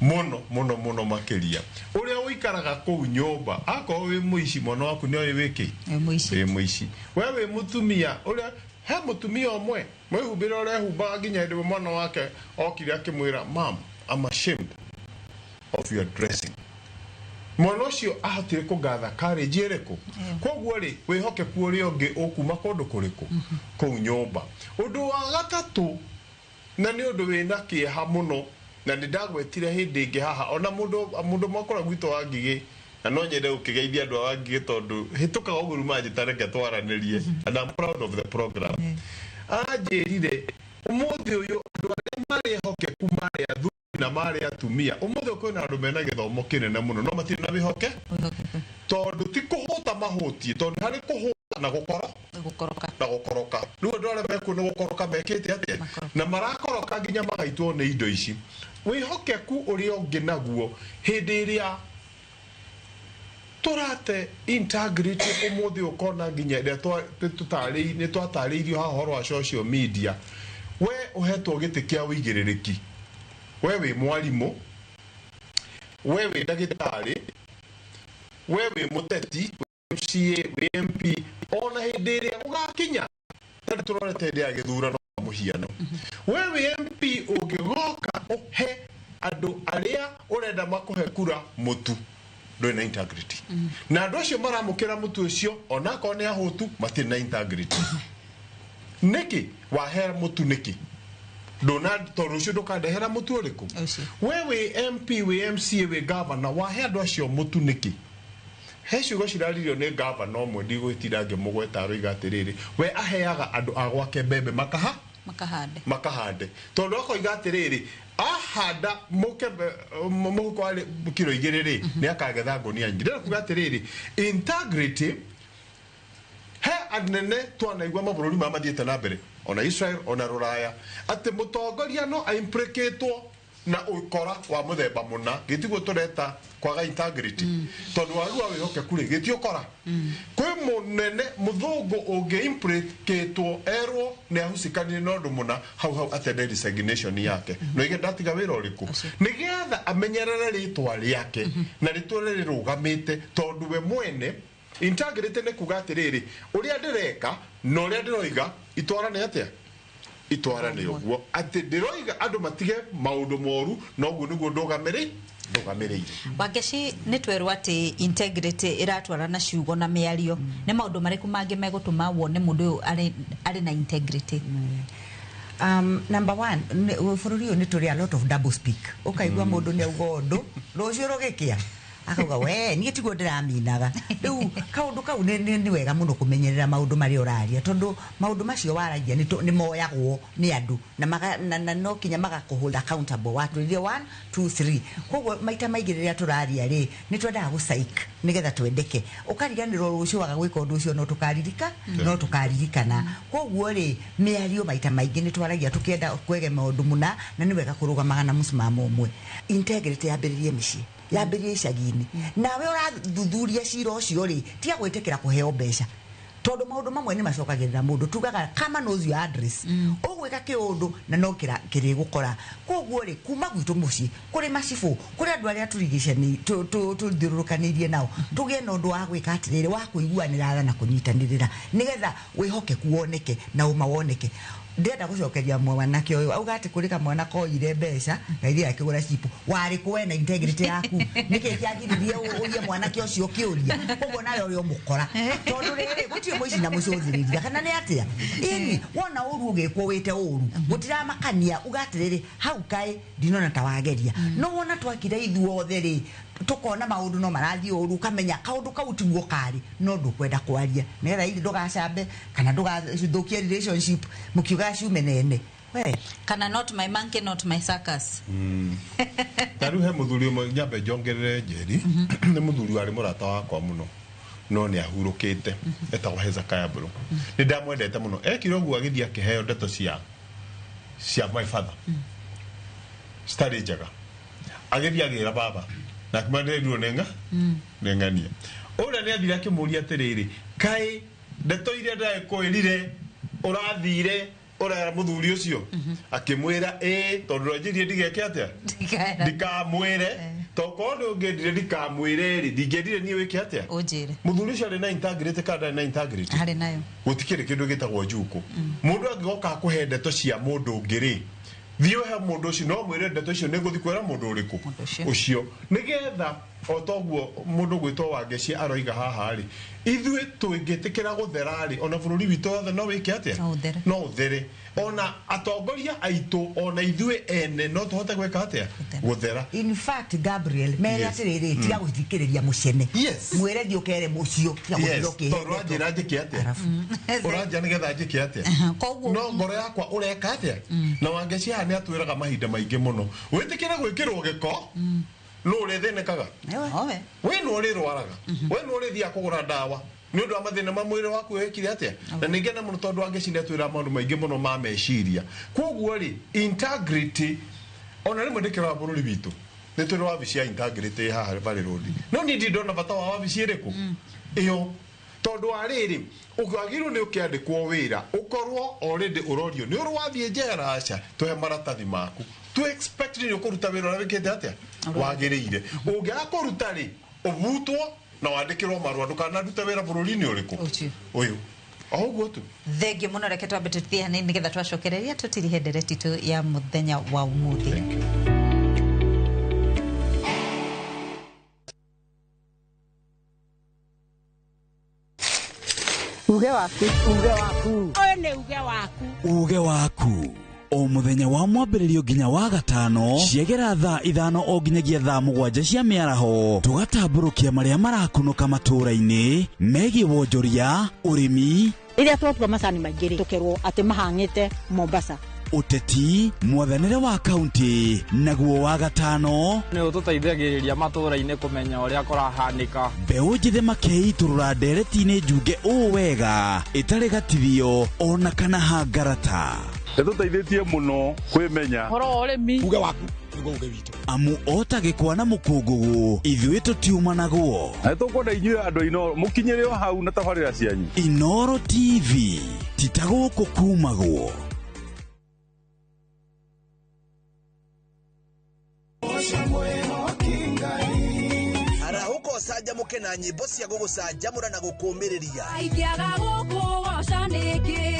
mũno mũno mũno makĩria ũrĩa ũikaraga kũu nyũmba. Akorwo wĩ mũici, mwana waku nĩ oĩ wĩkĩ wĩ mũici. We wĩ mũtumia ũrĩa he mũtumia ũmwe mwĩhumbĩre ũrehumbaga nginya hĩndĩ ĩmwe mwana wake okire akĩmwĩra, "Mam, I'm ashamed of your dressing." Mwana ũcio ahotire kũgatha courage ĩrĩkũ? Koguo rĩ, wĩhokeku ũrĩa ũngĩ ũkuma kũndũ kũrĩkũ? Kũu nyũmba. Ũndũ wa gatatũ, na nĩ ũndũ wĩna kĩeha mũno, na nĩ ndagwetire hĩndĩ ĩngĩ haha, ona mũndũ mwakora gwitũ wa Ngigĩ, na no nyende gũkĩgeithia andũ a Wangigĩ tondũ hĩtũkaga ũguo manjĩta reke twaranĩrie, and I'm proud of the program. Anjĩrire ũmũthĩ ũyũ andũ arĩa marĩ ehokeku marĩ athuri na marĩ atumia. Ũmũthĩ kwĩna andũ mena gĩthomo kĩnene mũno no matirĩ na wĩhoke, tondũ ti kũhũta mahũtiĩ, tondũ harĩ kũhũta na gũkoro gũkoroka na gũkoroka. Rĩu andũ arĩa mekuo nĩ gũkoroka mekĩte atĩa, na marakoroka nginya magaitwo nĩ indo ici. Wĩhokeku ũrĩa ũngĩ naguo hĩndĩ ĩrĩa tũrate integrity ũmũthĩ, ũkona nginya ĩrĩa nĩ twatarĩirio haha ũhoro wa social media, we ũhetwo gĩtĩ kĩa ũigĩrĩrĩki, we wĩ mwarimũ, we wĩ ndagĩtarĩ, we wĩ mũteti, wĩ MCA, wĩ MP, ona hĩndĩ ĩrĩa gũgakinya tarĩ tũrorete hĩndĩ ya gĩthurano kwa mũhiano, we wĩ MP, ũngĩgoka ũhe andũ arĩa ũrenda makũhe kura mũtu, ndũrĩ na integrity, na andũ acio maramũkĩra mũtu ũcio onakorwo nĩ ahũtu matirĩ na integrity. Nĩkĩ wahe mũtu? Nĩkĩ ndũna tondũ ũcio ndũkandehera mũtu ũrĩkũ? We wĩ MP, wĩ MCA, wĩ governor, wahe andũ acio mũtu nĩkĩ? He ciugo ciraririo nĩ gavana ũmwe, ndigũtinda ngĩmũgweta, aroiga atĩrĩrĩ, we aheaga andũ a gwake mbembe makaha makahande makahande, tondũ akoiga atĩrĩrĩ, ahanda mũkebe mũhuko wa kiro 2 rĩ, nĩ akagetha ngũnia nyingĩ. Ndĩrenda kuga atĩrĩrĩ, integrity he anene twanaigua mabũrũri marĩa mathiĩte na mbere, ona Israel, ona Rũraya, atĩ mũtongoria no aimplicatwo na ũkora wa mũthemba mũna. Gĩtiguo tũreta kwaga integrity, tondũ wagi wa wĩhokeku rĩ, gĩti ũkora. Kwĩ mũnene mũthũngũ ũngĩ implicatwo erwo nĩ ahucikanire na ũndũ mũna, hau hau atende resignation yake, no ige ndatiga wĩra ũrĩkũ, nĩgetha amenyerere rĩtwa rĩake na rĩtũre rĩrũgamĩte, tondũ we mwene integrity nĩ kuga atĩrĩrĩ, ũrĩa ndĩreka na ũrĩa ndĩroiga itwarane atĩa, itwarane ũguo, atĩ ndĩroiga andũ matige maũndũ moru, noguo nĩguo ndũgamĩrĩire. Wangeci, nĩ twerwo atĩ integrity ĩratwarana ciugo na mĩario. Nĩ maũndũ marĩkũ mangĩ megũtũma wone mũndũ ũyũ arĩ na integrity? Number one, bũrũri ũyũ nĩ tũrĩ a lot of double speak. Ũkaigua mũndũ nĩ auga ũndũ, rũciũ rũgĩkĩa Akauga we niĩ tiguo ndĩraminaga. Rĩu kaũndũ kau nĩ wega mũno kũmenyerera maũndũ marĩa ũraria, tondũ maũndũ macio waragia nĩ moyagwo nĩ andũ na no kinya magakũhold accountable. Watwĩrire 1 2 3. Koguo maita maingĩ rĩrĩa tũraria rĩ, nĩ twendaga gũcaik nĩgetha twendeke. Ũkariganĩrwo rũciũ waga gwĩka ũndũ ũcio no tũkaririka, no tũkaririkana. Koguo rĩ, mĩario maita maingĩ nĩ twaragia tũkĩenda kwegema ũndũ mũna, na nĩ wega kũrũgamaga na mũsimamo ũmwe. Integrity yambĩrĩrie mĩciĩ, yambĩrĩrie icagi-inĩ. Nawe ũrathuthuria cira ũcio rĩ, tiga gwĩtĩkĩra kũheo mbeca, tondũ maũndũ mamwe nĩ macokagĩrĩra mũndũ. Tugaga kama knows your address, ũgwĩka kĩũndũ na no kĩrĩgũkora. Koguo rĩ, kuma gwitũ mũciĩ, kũrĩ macibũ, kũrĩ andũ arĩa tũrigicani tũthiũrũrũkanĩirie nao, tũgĩe na ũndũ wa gwĩka atĩrĩrĩ, wa kũiguanĩra tha na kũnyitanĩrĩra, nĩgetha wĩhokeku woneke na ũma woneke. Ndĩrenda gũcokeria mwanake ũyũ auga atĩ kũrĩ kamwana koire mbeca gairia akĩgũra chipu. Warĩ kũ we na integrity yaku? Nĩkĩ kĩagiririe ũrie mwanake ũcio kĩũria? Koguo nawe ũrĩ ũmũkora, tondũ rĩrĩ gũtirĩ mũici na mũcũthĩrĩria kana nĩ atĩa. Ĩni wona ũru ũgĩkwo wĩte ũru, gũtiramakania uga atĩrĩrĩ, hau kaĩ ndinona ta wageria. No wona twakira ithuothe rĩ, tukona maũndũ no marathiĩ ũru, ũkamenya kaũndũ kau tiguo karĩ, no ndũkwenda kwaria nĩgetha hihi ndũgacambe kana ndũgathũkie relationship mũkiuga ciume nene we. Kana not my monkey, not my circus. Ta rĩu he mũthuri ũmwe, nyambe njongerere Njeri, nĩ mũthuri warĩ mũrata wakwa mũno, no nĩ ahurũkĩte, etagwo Hezekiah Mbũrũ. Nĩ ndamwendete mũno. Ekire ũguo agĩthiĩ akĩheo ndeto cia my father citarĩ njega, agĩthiĩ agĩra baba na akĩmwĩra ndĩrerirwo nĩ ng'ania. Ũrĩa nĩ athire akĩmũria atĩrĩrĩ, kaĩ ndeto iria ndĩrakwĩrire ũrathire ũrera mũthuri ũcio? Akĩmwĩra ĩĩ, tondũ ndwanjirie ndigeke atĩa, ndikamwĩre, tokorwo nĩ ũngĩendire ndikamwĩre rĩ, ndingĩendire niĩ wĩke atĩa? Ũnjĩre. Mũthuri ũcio arĩ na integrity kana ndarĩ na integrity? Harĩ nayo. Gũtikĩrĩ kĩndũ gĩtagwo njukũ. Mũndũ angĩgoka akũhe ndeto cia mũndũ ũngĩ rĩ, thiĩ ũhe mũndũ ũcio, no mwĩre ndeto icio nĩ ngũthiĩ kwĩra mũndũ ũrĩkũ ũcio, nĩgetha o toguo mũndũ gwĩtwo Wangeci aroiga haha rĩ, ithuĩ tũngĩtĩkĩra gũthera rĩ, ona bũrũri witũ wothe no wĩke atĩa? No ũthere. Ona atongoria aitũ, ona ithuĩ ene no tũhote gwĩka atĩa? Gũthera. In fact, Gabriel, mere atĩrĩrĩ, tiga gũthikĩrĩria mũcene, mwĩre thiĩ ũkere mũcio, tiga gũthiĩ ũkĩhe. Tondũ ũranjĩra njĩke atĩa? Ũranjĩra nĩgetha njĩke atĩa? No ngoro yakwa ũreka atĩa? Na Wangeci haha nĩ atwĩraga mahinda maingĩ mũno, wĩtĩkĩre gwĩkĩrwo gĩko, no ũrĩthĩnĩkaga we, nĩ ũrĩrwaraga we, nĩ ũrĩthiaga kũgũra ndawa nĩ ũndũ wa mathĩna ma mwĩrĩ waku wĩkire atĩa. Na nĩ ngena mũno tondũ Wangeci nĩ atwĩraga maũndũ maingĩ mũno ma meciria. Koguo rĩ, integrity ona rĩmwe ndĩkĩrora bũrũri witũ, nĩ tũrĩ wabici ya integrity haha Valley Road, no niĩ ndirĩ ndona bata wa wabici ĩrĩkũ ĩyo, tondũ wa rĩrĩ, wagĩrĩirwo nĩ ũkĩandĩkwo wĩra ũkorwo already ũrorio nĩ ũrĩ wathiĩ njera? Aca, tũhe maratathi maku, tu expect nĩ ũkũruta wĩra ũrĩa wĩkĩte atĩa wagĩrĩire. Ũngĩaga kũruta rĩ, ũbutwo na wandĩkĩrwo marũa ndũkanarute wĩra bũrũri-inĩ ũrĩkũ ũyũ, o ũguo tu. Thengiũ mũno. Reke twambe tũthiĩ hanini nĩgetha twacokereria tũtirihe ndereti tu ya mũthenya wa ũmũthĩ. Uge waku. Uge waku. Ũyũ nĩ uge waku. Uge waku o mũthenya wa mwambĩrĩrio nginya wa gatano, ciegera thaa 5 o nginyagia thaa 7 cia mĩaraho, tũgatambũrũkia marĩa marakunũka matũũra-inĩ megiĩ wonjoria, ũrĩmi, Rĩrĩa twatua macani maingĩ rĩ, tũkerwo atĩ mahang'ĩte Mombasa. Ũteti, mwathanĩre wa kaunti. Naguo wa gatano nĩ ũtũteithagĩrĩria matũũra-inĩ kũmenya ũrĩa kũrahanĩka. Mbeũ njĩthĩ makeitũrũra ndereti-inĩ njunge ũũ wega, ĩtarĩ gatithio ona kana hangarata. Ĩtũteithĩtie mũno kwĩmenya. Ũhoro wa ũrĩmi. Uge waku nĩguo uge witũ, amu o ta gĩkwa na mũkũngũgũ, ithuĩ tũtiumanagwo. Na nĩtũkwenda inyuĩ andũ a Inooro mũkinyĩre o hau na tabarĩra cianyu. Inooro TV, ti ta gũkũ kumagwo. Arahũka ũcanjamũke na nyĩmbo cia gũgũcanjamũra na gũkũmĩrĩria. Ingĩaga gũkũgoca nĩkĩ?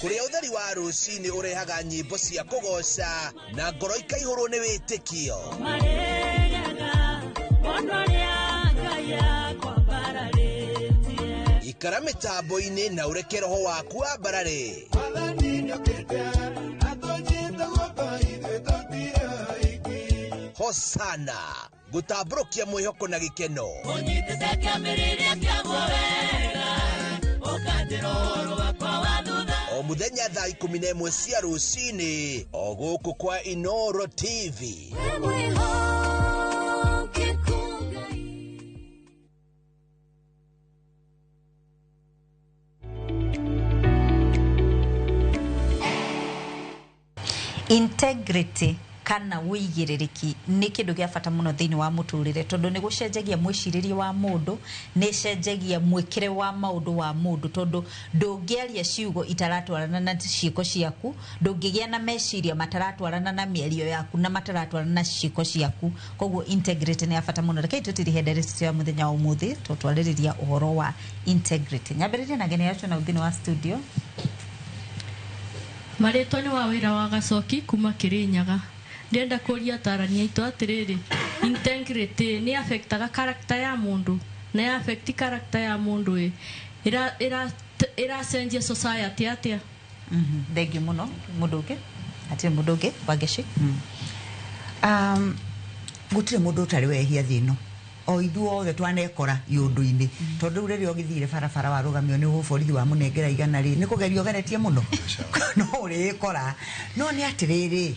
Kũrĩa ũtheri wa rũcinĩ ũrehaga nyĩmbo cia kũgoca na ngoro ikaihũrwo nĩ wĩtĩkio. Marĩrĩaga mũno arĩa Ngai akwambararĩtie. Ikara mĩtambo-inĩ na ũreke roho waku wambarare. Hosana gũtambũrũkia mwĩhoko na gĩkeno. Ũnyitĩte kĩambĩrĩria kĩaguo wega, ũkanjĩra ũhoro wakwa wa thutha. O mũthenya thaa 11 cia rũcinĩ o gũkũ kwa Inoro TV. Wĩ mwĩhokeku Ngai. Integrity kana wĩigĩrĩrĩki nĩ kĩndũ gĩa bata mũno thĩinĩ wa mũtũrĩre, tondũ nĩ gũcenjagia mwĩcirĩrie wa mũndũ, nĩ ĩcenjagia mwĩkĩre wa maũndũ wa mũndũ, tondũ ndũngĩaria ciugo itaratwarana na ciĩko ciaku, ndũngĩgĩa na meciria mataratwarana na mĩario yaku na mataratwarana na ciĩko ciaku. Koguo integrity nĩ ya bata mũno. Rekei tũtirihe ndereti ya mũthenya wa ũmũthĩ, tũtwarĩrĩria ũhoro wa integrity. Nyambĩrĩrie na ngeni yacu na thĩinĩ wa studio. Marĩtwa nĩ wa wĩra wa Gacoki kuma Kĩrĩnyaga. Ndĩrenda kũria atarani aitũ atĩrĩrĩ, integrity nĩ affectaga character ya mũndũ, na ya affect character ya mũndũ ĩ ĩracenjia society atĩa? Thengiũ mũno. Mũndũ ũngĩ? Hatirĩ mũndũ ũngĩ? Wangeci. Gũtirĩ mũndũ ũtarĩ wehia thĩ ĩno, o ithuothe twanekora iũndũ-inĩ, tondũ rĩu rĩrĩa ũgĩthire barabara warũgamio nĩ borithi wamũnengera 100 rĩ, nĩ kũgeria ũgeretie mũno no ũrĩkora. No nĩ atĩrĩrĩ,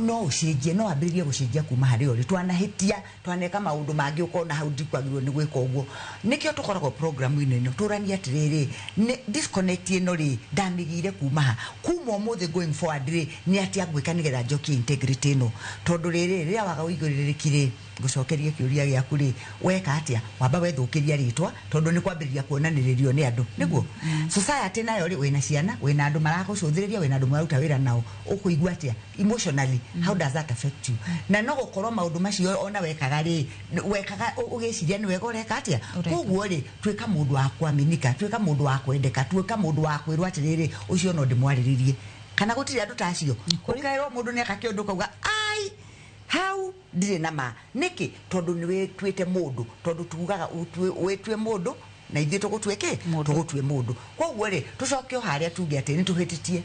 no ũcenjie, no wambĩrĩrie gũcenjia kuma harĩa ũrĩ. Twanahĩtia, twaneka maũndũ mangĩ, ũkona hau ndikwagĩrĩirwo nĩ gwĩka ũguo. Nĩkĩo tũkoragwo programu-inĩ ĩno tũranie atĩrĩrĩ, nĩ disconnect ĩno rĩ, ndamĩgĩire kuma ha, kuma ũmũthĩ going forward rĩ, nĩ atĩa ngwĩka nĩgetha njokie integrity ĩno? Tondũ rĩrĩ, rĩrĩa waga ũigĩrĩrĩki rĩ, ngũcokerie kĩũria gĩaku rĩ, weka atĩa? Wamba wethũkĩria rĩtwa, tondũ nĩ kwambĩrĩria kuonanĩrĩrio nĩ andũ, nĩguo society nayo rĩ, wĩna ciana, wĩna andũ marakũcũthĩrĩria, wĩna andũ mararuta wĩra nao, ũkũigua atĩa emotionally? How does that affect you? Na no gũkorwo maũndũ macio ona wekaga rĩ, wekaga ũgĩciria nĩ wega ũreka atĩa. Koguo rĩ, tuĩka mũndũ wa kwaminika, tuĩka mũndũ wa kwendeka, tuĩka mũndũ wa kwĩrwo atĩrĩrĩ, ũcio no ndĩmwarĩrĩrie. Kana gũtirĩ andũ ta acio? Ũkerwo mũndũ nĩ eka kĩũndũ kauga ai hau ndirĩ na ma. Nĩkĩ? Tondũ nĩ wĩtuĩte mũndũ, tondũ tugaga wĩtue mũndũ na ithuĩ tũgũtue kĩ? Tũgũtue mũndũ. Koguo rĩ, tũcoke o harĩa tuge atĩ nĩ tũhĩtĩtie.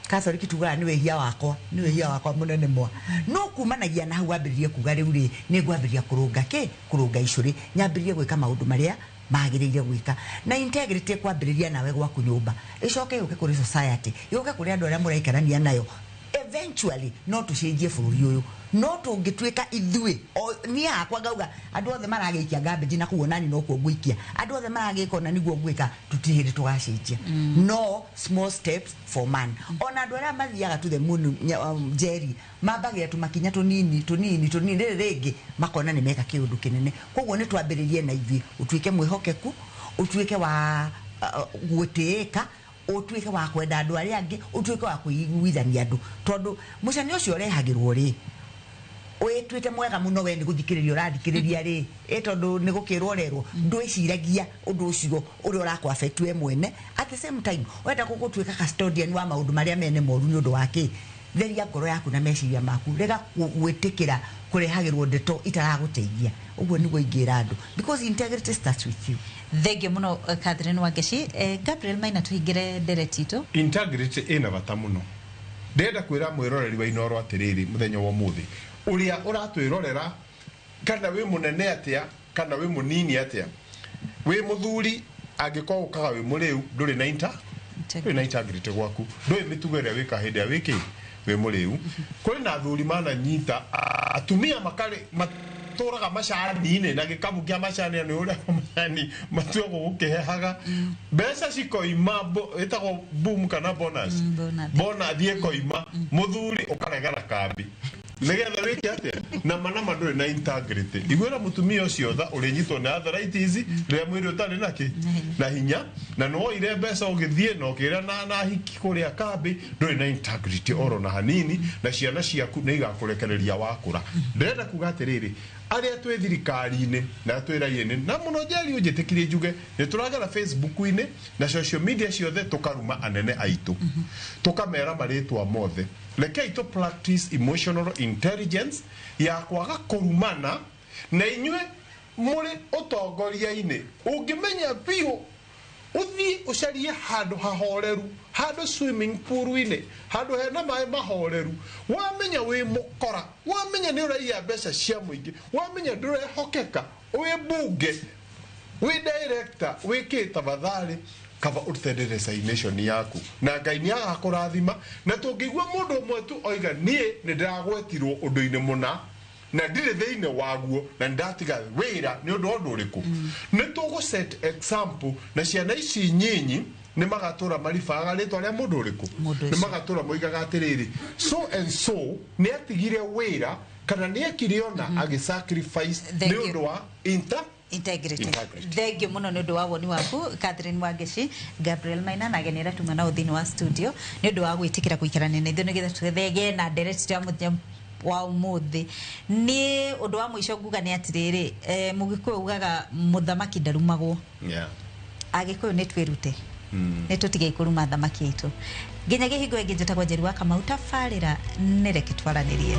Katholiki tugaga nĩ wĩhia wakwa, nĩ wĩhia wakwa mũnene mwa. No kumanagia na hau wambĩrĩrie kuga rĩu rĩ, nĩ ngwambĩrĩria kũrũnga kĩ? Kũrũnga icũrĩ, nyambĩrĩrie gwĩka maũndũ marĩa magĩrĩire gwĩka. Na integrity kwambĩrĩria nawe gwaku nyũmba, ĩcoke yũke kũrĩ society, yũke kũrĩ andũ arĩa mũraikarania nayo. Eventually no tũcenjie bũrũri ũyũ, no tũngĩtuĩka ithuĩ niĩ hakwa ngauga andũ othe maragĩikia garbage na kũu, onani nokuo ngũikia, andũ othe maragĩka ona nĩguo ngwĩka, tũtirĩ hĩndĩ tũgacenjia. No small steps for man. Ona andũ arĩa mathiaga to the moon, Jerry, mambagĩra tũmakinya tũnini tũnini tũnini, rĩrĩ rĩngĩ makona nĩ meka kĩũndũ kĩnene. Koguo nĩ twambĩrĩrie na ithuĩ, ũtuĩke mwĩhokeku, ũtuĩke wa gũtĩĩka, ũtuĩke wa kwenda andũ arĩa angĩ, ũtuĩke wa kũiguithania andũ, tondũ mũcani ũcio ũrehagĩrwo rĩ, wĩtuĩte mwega mũno, we nĩ gũthikĩrĩria ũrathikĩrĩria rĩ, ĩ tondũ nĩ gũkĩrwo ũrerwo, ndwĩciragia ũndũ ũcio ũrĩa ũrakũ affect we mwene. At the same time wenda gũtuĩka custodian wa maũndũ marĩa mene moru. Nĩ ũndũ wa kĩ? Theria ngoro yaku na meciria maku, rega gwĩtĩkĩra kũrehagĩrwo ndeto itaragũteithia. Ũguo nĩguo ingĩra andũ, because integrity starts with you. Thengiũ mũno, Catherine Wangeci. Gabriel Maina, tũhingĩre ndereti itũ. Integrity ĩna bata mũno. Ndĩrenda kwĩra mwĩroreri wa Inoro atĩrĩrĩ, mũthenya wa ũmũthĩ ũrĩa ũratwĩrorera, kana wĩ mũnene atĩa, kana wĩ mũnini atĩa, wĩ mũthuri, angĩkorwo ũkaga wĩ mũrĩu, ndũrĩ na ndũrĩ na integrity gwaku, ndũĩ mĩtugo ĩrĩa wĩka hĩndĩ ĩrĩa wĩkĩ wĩ mũrĩu. Kũrĩ na athuri mananyita atumia makarĩ matũraga macani-inĩ na gĩkabu kĩa macani, nĩ ũrĩa macani matuagwo gũkĩhehaga mbeca cikoima, ĩtagwo boom kana bonus, bona thiĩ ĩkoima, mũthuri ũkaregera kambi nĩgetha wĩke atĩa? Na manama ndũrĩ na integrity. Iguĩra mũtumia ũcio tha, ũrĩnyitwo nĩ arthritis rĩrĩa mwĩrĩ ũtarĩ nakĩ na hinya, na nĩwoire mbeca ũgĩthiĩ na ũkĩra na hiki kũrĩa kambi. Ndũrĩ na integrity oro na hanini, na ciana ciaku nĩ igakũrekereria wakũra. Ndĩrenda kuga atĩrĩrĩ, arĩa twĩ thirikari-inĩ na twĩ raia-inĩ, na mũno Njeri ũnjĩtĩkirie njuge, nĩ tũragera Facebook-inĩ na social media ciothe tũkaruma anene aitũ, tũkamera marĩtwa mothe. Rekei tũ practice emotional intelligence ya kwaga kũrumana. Na inyuĩ mũrĩ ũtongoria-inĩ, ũngĩmenya biũ Ũthiĩ ũcarie handũ hahoreru, handũ swimming pool-inĩ, handũ hena maĩ mahoreru. Wamenya wĩ mũkora, wamenya nĩ ũraiya mbeca cia mũingĩ, wamenya ndũrehokeka, wĩ mbunge, wĩ director, wĩ kĩ, tafadhali kaba ũrute resignation yaku, na Ngai nĩ agakũrathima. Na tũngĩigua mũndũ ũmwe tu oiga niĩ nĩ ndĩragwetirwo ũndũ-inĩ mũna na ndirĩ thĩinĩ waguo na nĩndatiga wĩra nĩ ũndũ wa ũndũ ũrĩkũ, nĩ tũgũ set example, na ciana ici nyinyi nĩ magatũra maribaga rĩtwa rĩa mũndũ ũrĩkũ, nĩ magatũra moigaga atĩrĩrĩ, so and so nĩ atigire wĩra kana nĩ ekire ona agĩ sacrifice Thank nĩ you. ũndũ wa integrity. Integrity. Thengiå må no nä å ndå wa woni waku, Catherine Wangeci, Gabriel Maina na ageni arĩa tuma nao thĩinĩ wa studio, nä å ndå wa gwä tä kä ra gũikarania na ithuĩ nä getha tũthege na ndereti ya mũthenya wa ũmũthĩ. Nĩ ũndũ wa mũico nguga nĩ atĩrĩrĩ, mũgĩkũyũ ugaga mũthamaki ndarumagwo. Agĩkũyũ nĩ twĩrute, nĩ tũtige kũruma thamaki aitũ nginyagia hingo ĩngĩ. Njĩtagwo Njeri wa Kamau, tabarĩra nĩ reke twaranĩrie.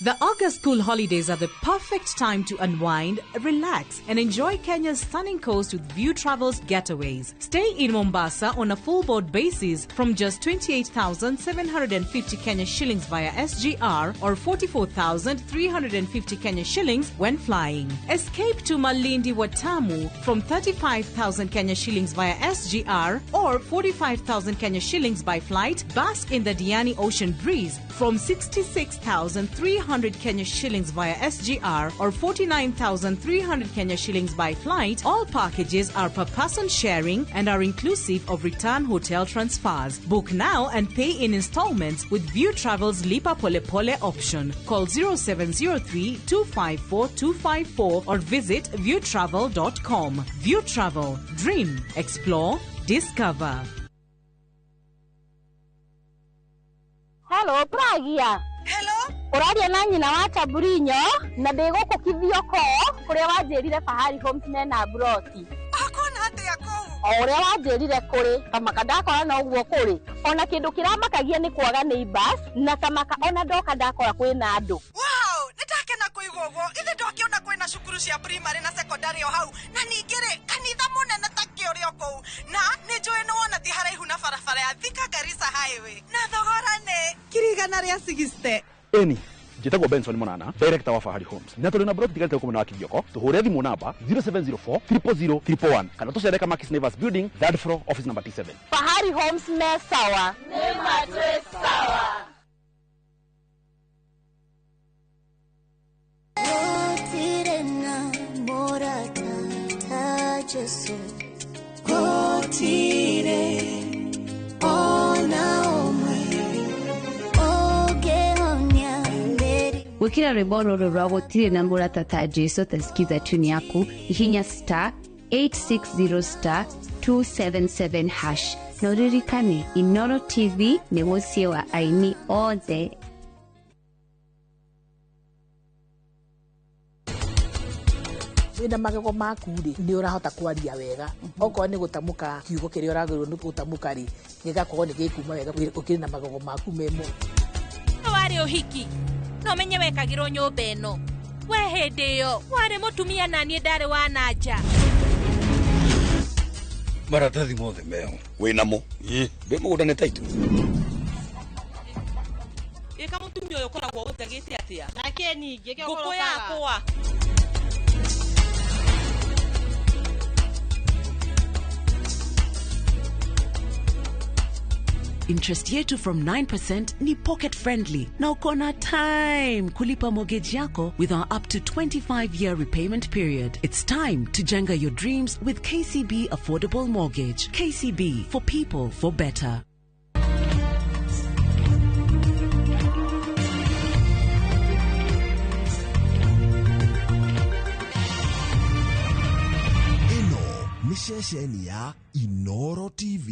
The August school holidays are the perfect time to unwind, relax, and enjoy Kenya's stunning coast with View Travel's getaways. Stay in Mombasa on a full board basis from just 28,750 Kenya shillings via SGR or 44,350 Kenya shillings when flying. Escape to Malindi Watamu from 35,000 Kenya shillings via SGR or 45,000 Kenya shillings by flight. Bask in the Diani Ocean breeze from 66,300 Kenya shillings via SGR or 49,300 Kenya shillings by flight. All packages are per person sharing and are inclusive of return hotel transfers. Book now and pay in installments with View Travel's Lipa Pole Pole option. Call 0703 254 254 or visit viewtravel.com. View Travel. Dream, explore, discover. Hello, Pragia. Hello. Ũraria na nyina wa Chaburinyo na ndĩ gũkũ Kithioko kũrĩa wanjĩrire Fahari Homes mena mburoti. Akona atĩa kũu? O ũrĩa wanjĩrire kũrĩ, kamaka ndakora no ũguo kũrĩ. Ona kĩndũ kĩramakagia nĩ kwaga neighbors na kamaka ona ndoka ndakora kwĩna andũ. Wow, nĩndakena kũigua ũguo. Ithe ndwakĩona kwĩna cukuru cia primary na secondary o hau, na ningĩ rĩ kanitha mũnene ta kĩũrĩ o kũu, na nĩ njũĩ nĩ wona ti haraihu na barabara ya Thika Garissa Highway, na thogora nĩ 160,000. Eni njĩtagwo Benson Monana, director wa Fahari Homes, na tũrĩ na broti tigarĩte gũkũ mwena wa Kithioko. Tũhũre thimũ namba 0704 000 111 kana tũcere Kamakis Neighbors Building, third floor, office number T7. Fahari Homes me sawa. Nĩ matwĩ sawa. Gũtirĩ na mũrata ta Jesũ, gũtirĩ ona ũmwe ũngĩhonia mĩrimũ. Gwikira rwimbo rũrũ rwa gũtirĩ na mũrata ta Jesu tasikiza tune yaku hihinya star 860 star 277 hash, na ũririkane Inoro TV nĩ mũciĩ wa aini othe. Wĩna magego maku rĩ, nĩ ũrahota kwaria wega, okorwo nĩ gũtamũka kiugo kĩrĩa ũragĩrĩirwo nĩ gũtamũka rĩ, gĩgakorwo nĩ gĩkuma wega ũkĩrĩ na magego maku me mo. Warĩ ũhiki no menye wekagĩrwo nyũmba ĩno, we hĩndĩ ĩyo warĩ mũtumia na niĩ ndarĩ wa nanja. Maratathi mothe meho wĩnamo ndĩ mũgũnda nĩ taitũ. Ĩka mũtumia ũyũ ũkoragwo ũtegĩte atĩa? Nake ningĩ Ngũkũ yakwa. Interest yetu from 9% ni pocket friendly na uko na time kulipa mortgage yako with our up to 25 year repayment period. It's time to jenga your dreams with KCB Affordable Mortgage. KCB, for people, for better. Ĩno nĩ ceceni ya Inoro TV.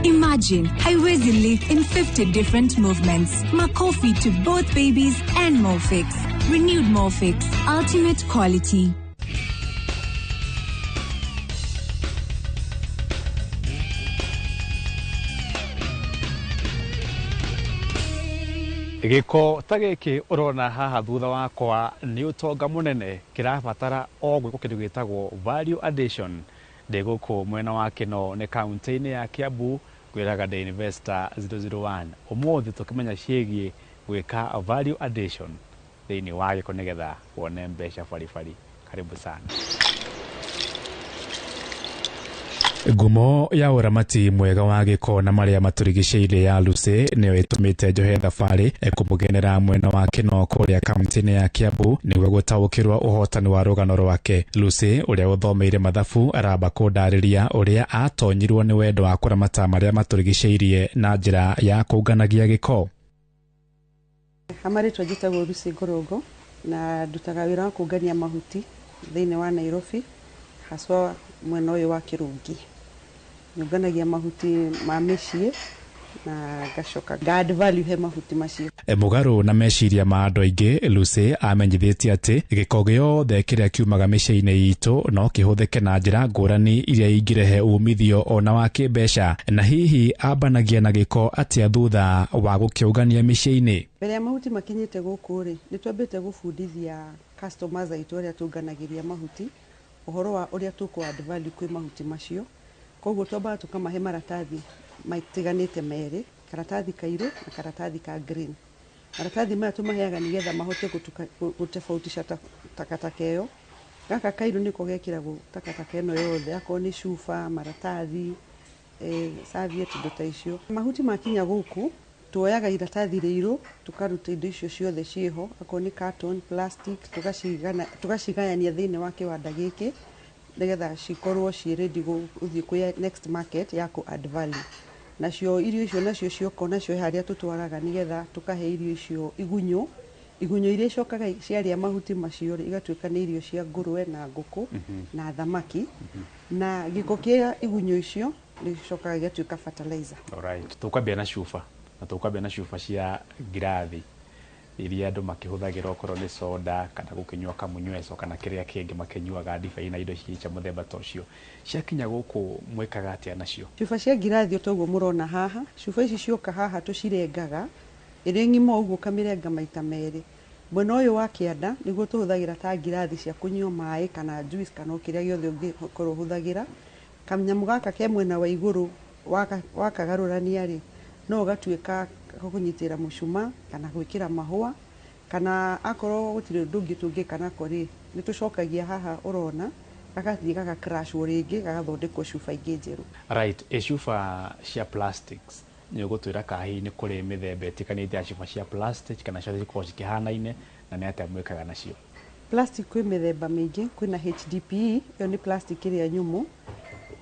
Imagine haiwezi live in 50 different movements. Makofi to both babies and Molfix. Renewed Molfix. Ultimate quality. Gĩko ta gĩkĩ ũrona haha thutha wakwa nĩ ũtonga mũnene kĩrabatara o gwĩkwo kĩndũ gĩtagwo value addition. Ndĩ gũkũ mwena wa Kĩno nĩ kaunti-inĩ ya Kiambu, ngwĩraga ndĩ Investor 001. Ũmũthĩ tũkĩmenya ciĩgiĩ gwĩka value addition thĩinĩ wa gĩko nĩgetha wone mbeca baribari. Karibu sana. Ngumo ya ũramati mwega wa gĩko na marĩa matũrigicĩirie ya Lucy nĩyo ĩtũmĩte njohe thabarĩ kũmũgenera mwena wa Kĩno kũrĩa kaunti-inĩ ya Kiambu nĩguo gũtaũkĩrwo ũhotani wa rũgano rwake. Lucy ũrĩa ũthomeire mathabu aramba kũndarĩria ũrĩa atonyirwo nĩ wendo wa kũramata marĩa matũrigicĩirie na njĩra ya kũnganagia gĩko. Amarĩtwa njĩtagwo Lucy Ngũrũngũ na ndutaga wĩra wa kũngania mahuti thĩinĩ wa Nairobi, haswa mwena ũyũ wa Kĩrũngi. Nyũnganagia mahuti ma mĩciĩ na ngacoka nga add value he mahuti macio. Mũgarũ na meciria ma andũ aingĩ, Lucy amenyithĩtie atĩ gĩko gĩothe kĩrĩa kiumaga mĩciĩ-inĩ itũ no kĩhũthĩke na njĩra ngũrani iria ingĩrehe umithio ona wa kĩmbeca. Na hihi ambanagia na gĩko atĩa thutha wa gũkĩũngania mĩciĩ-inĩ? Mbere ya mahuti makinyĩte gũkũ rĩ, nĩ twambĩte gũbundithia customers aitũ arĩa tũnganagĩria mahuti ũhoro wa ũrĩa tũkũ add value kwĩ mahuti macio. Koguo twambaga tũkamahe maratathi matiganĩte merĩ, karatathi kairũ na karatathi ka green. Maratathi maya tũmaheaga nĩgetha mahote gũtofautisha takataka ĩyo. Gaka kairũ nĩko gekĩragwo takataka ĩno yothe, akorwo nĩ cuba, maratathi, serviette, indo ta icio. Mahuti makinya gũkũ tuoyaga iratathi rĩirũ tũkaruta indo icio ciothe ciĩho, akorwo nĩ carton, plastic, tũgacigayania thĩinĩ wa kĩwanda gĩkĩ nĩgetha cikorwo ciĩ ready gũthiĩ kwĩ next market ya kũ add value. Nacio irio icio nacio cioka nacio harĩa tũtwaraga nĩgetha tũkahe irio icio igunyũ. Igunyũ iria icokaga ciarĩa mahuti macio rĩ, igatuĩka nĩ irio cia ngũrwe na ngũkũ na thamaki. Na gĩko kĩa igunyũ icio nĩgĩcokaga gĩgatuĩka fertilizer. Alright, tũkwambia na cuba na tũkwambia na cuba cia ngirathi iria andũ makĩhũthagĩra okorwo nĩ soda kana gũkĩnyua kamũnyweco kana kĩrĩa kĩngĩ makĩnyuaga ndibei na indo cia mũthemba ta ũcio. Ciakinya gũkũ mwĩkaga atĩa nacio? Cuba cia ngirathi o toguo mũrona haha, cuba ici cioka haha tũcirengaga ĩrĩ ng'ima ũguo ũkamĩrenga maita merĩ. Mwena ũyũ wa kĩanda nĩguo tũhũthagĩra ta ngirathi cia kũnyua maĩ kana juice kana o kĩrĩa gĩothe ũngĩkorwo ũhũthagĩra. Kanyamũ gaka ke mwena wa igũrũ wakagarũrania rĩ, no ũgatuĩka kũnyitĩra mũcuma kana gwĩkĩra mahũa kana akorwo gũtirĩ ũndũ ũngĩ tũngĩka nako rĩ, nĩ tũcokagia haha ũrona gagathiĩ gaka crashwo rĩngĩ gagathondekwo cuba ingĩ njerũ. Right, ĩ cuba cia plastics nĩ ũgũtwĩra kana hihi nĩ kũrĩ mĩthemba ĩtiganĩte ya cuba cia plastic kana ciothe cikoragwo cikĩhanaine na nĩ atĩa mwĩkaga nacio? Plastic kwĩ mĩthemba mĩingĩ, kwĩna HDPE, ĩyo nĩ plastic ĩrĩa nyũmũ.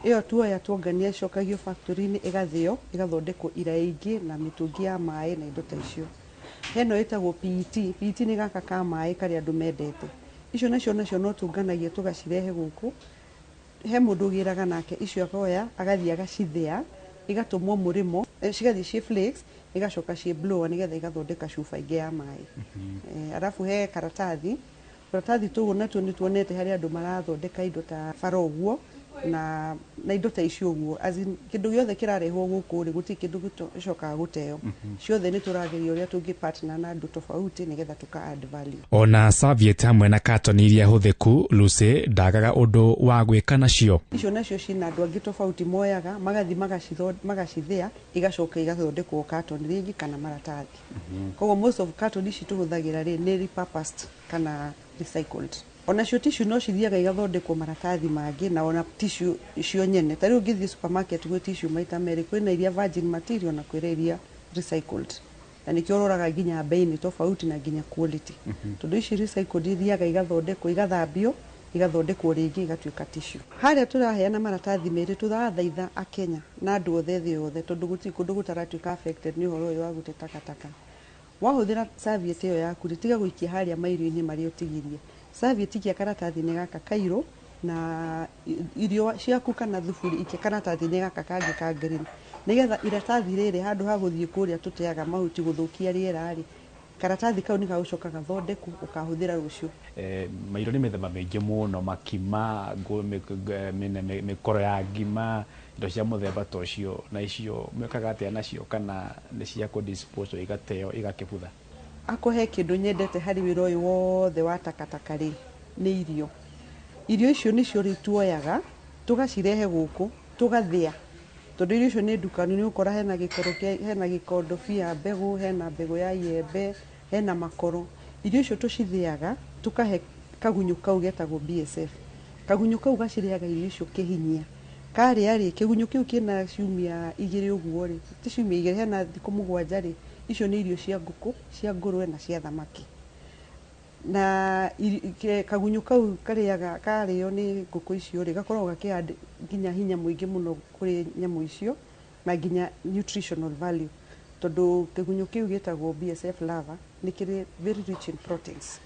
Ĩyo tuoya tuongania ĩcokagio factory-inĩ ĩgathĩo ĩgathondekwo iraĩ ingĩ na mĩtũngi ya maĩ na indo ta icio. Heno ĩtagwo PET, PET nĩ gaka ka maĩ karĩa andũ mendete. Icio nacio nacio no tũnganagia tũgacirehe gũkũ. He mũndũ ũgĩraga nake icio akoya agathiĩ agacithĩa igatũmwo mũrĩmo, cigathiĩ ciĩ flakes igacoka ciĩ blower nĩgetha igathondeka cuba ingĩ ya maĩ. Arabu he karatathi, tũratathi tũu natuo nĩ tuonete harĩa andũ marathondeka indo ta bara ũguo, na indo ta icio ũguo. As in, kĩndũ gĩothe kĩrarehwo gũkũ rĩ, gũtirĩ kĩndũ gĩcokaga gũteo. Ciothe nĩ tũrageria ũrĩa tũngĩ partner na andũ tofauti nĩgetha tũka add value. Ona serviette hamwe na katoni iria hũthĩku, Lucy ndagaga ũndũ wa gwĩka nacio. Icio nacio cina andũ angĩ tofauti moyaga magathi magacithĩa, igacoka igathondekwo carton rĩngĩ kana maratathi. Koguo most of carton ici tũhũthagĩra rĩ nĩ repurposed kana recycled. Onacio tissue no cithiaga igathondekwo maratathi mangĩ, na ona tissue icio nyene, ta rĩu ũngĩthiĩ supermarket gwĩ tissue maita merĩ, kwĩna iria virgin material na kwĩna iria recycled, na nĩkĩo ũroraga nginya bei nĩ tofauti na nginya quality, tondũ ici recycled ithiaga igathondekwo, igathambio, igathondekwo rĩngĩ igatuĩka tissue. Harĩa tũraheana maratathi merĩ, tũrathaitha akenya na andũ othe thĩ yothe, tondũ gũtirĩ kũndũ gũtaratuĩka affected nĩ ũhoro ũyũ wa gũte takataka. Wahũthĩra serviette ĩyo yaku rĩ, tiga gũikia harĩa mairio-inĩ marĩa ũtigirie. Serviette ikia karatathi-inĩ gaka kairũ, na irio ciaku kana thuburi ikia karatathi-inĩ gaka kangĩ ka green, nĩgetha iratathi rĩrĩ handũ ha gũthiĩ kũrĩa tũteaga mahuti gũthũkia rĩera rĩ, karatathi kau nĩ gagũcoka gathondekwo ũkahũthĩra rũciũ. Mairio nĩ mĩthemba mĩingĩ mũno, makima, mĩkoro ya ngima, indo cia mũthemba ta ũcio, na icio mwĩkaga atĩa nacio, kana nĩ cia kũ dispose igateo igakĩbutha? Akũhe kĩndũ nyendete harĩ wĩra ũyũ wothe wa takataka rĩ, nĩ irio. Irio icio nĩcio rĩu tuoyaga tũgacirehe gũkũ tũgathĩa, tondũ irio icio nĩ ndukanu, nĩ ũkora hena gĩkoro hena gĩkondobia mbegũ, hena mbegũ ya iembe, hena makoro. Irio icio tũcithĩaga tũkahe kagunyũ kau getagwo BSF. Kagunyũ kau gacirĩaga irio icio kĩhinyia. Karĩa rĩ, kĩgunyũ kĩu kĩna ciumia 2 ũguo rĩ, ti ciumia 2, hena thikũ 7 rĩ, icio nĩ irio cia ngũkũ, cia ngũrwe na cia thamaki. Na kagunyũ kau karĩaga, karĩo nĩ ngũkũ icio rĩ, gakoragwo gakĩ nginya hinya mũingĩ mũno kũrĩ nyamũ icio, na nginya nutritional value, tondũ kĩgunyũ kĩu gĩtagwo BSF larva nĩ kĩrĩ very rich in proteins,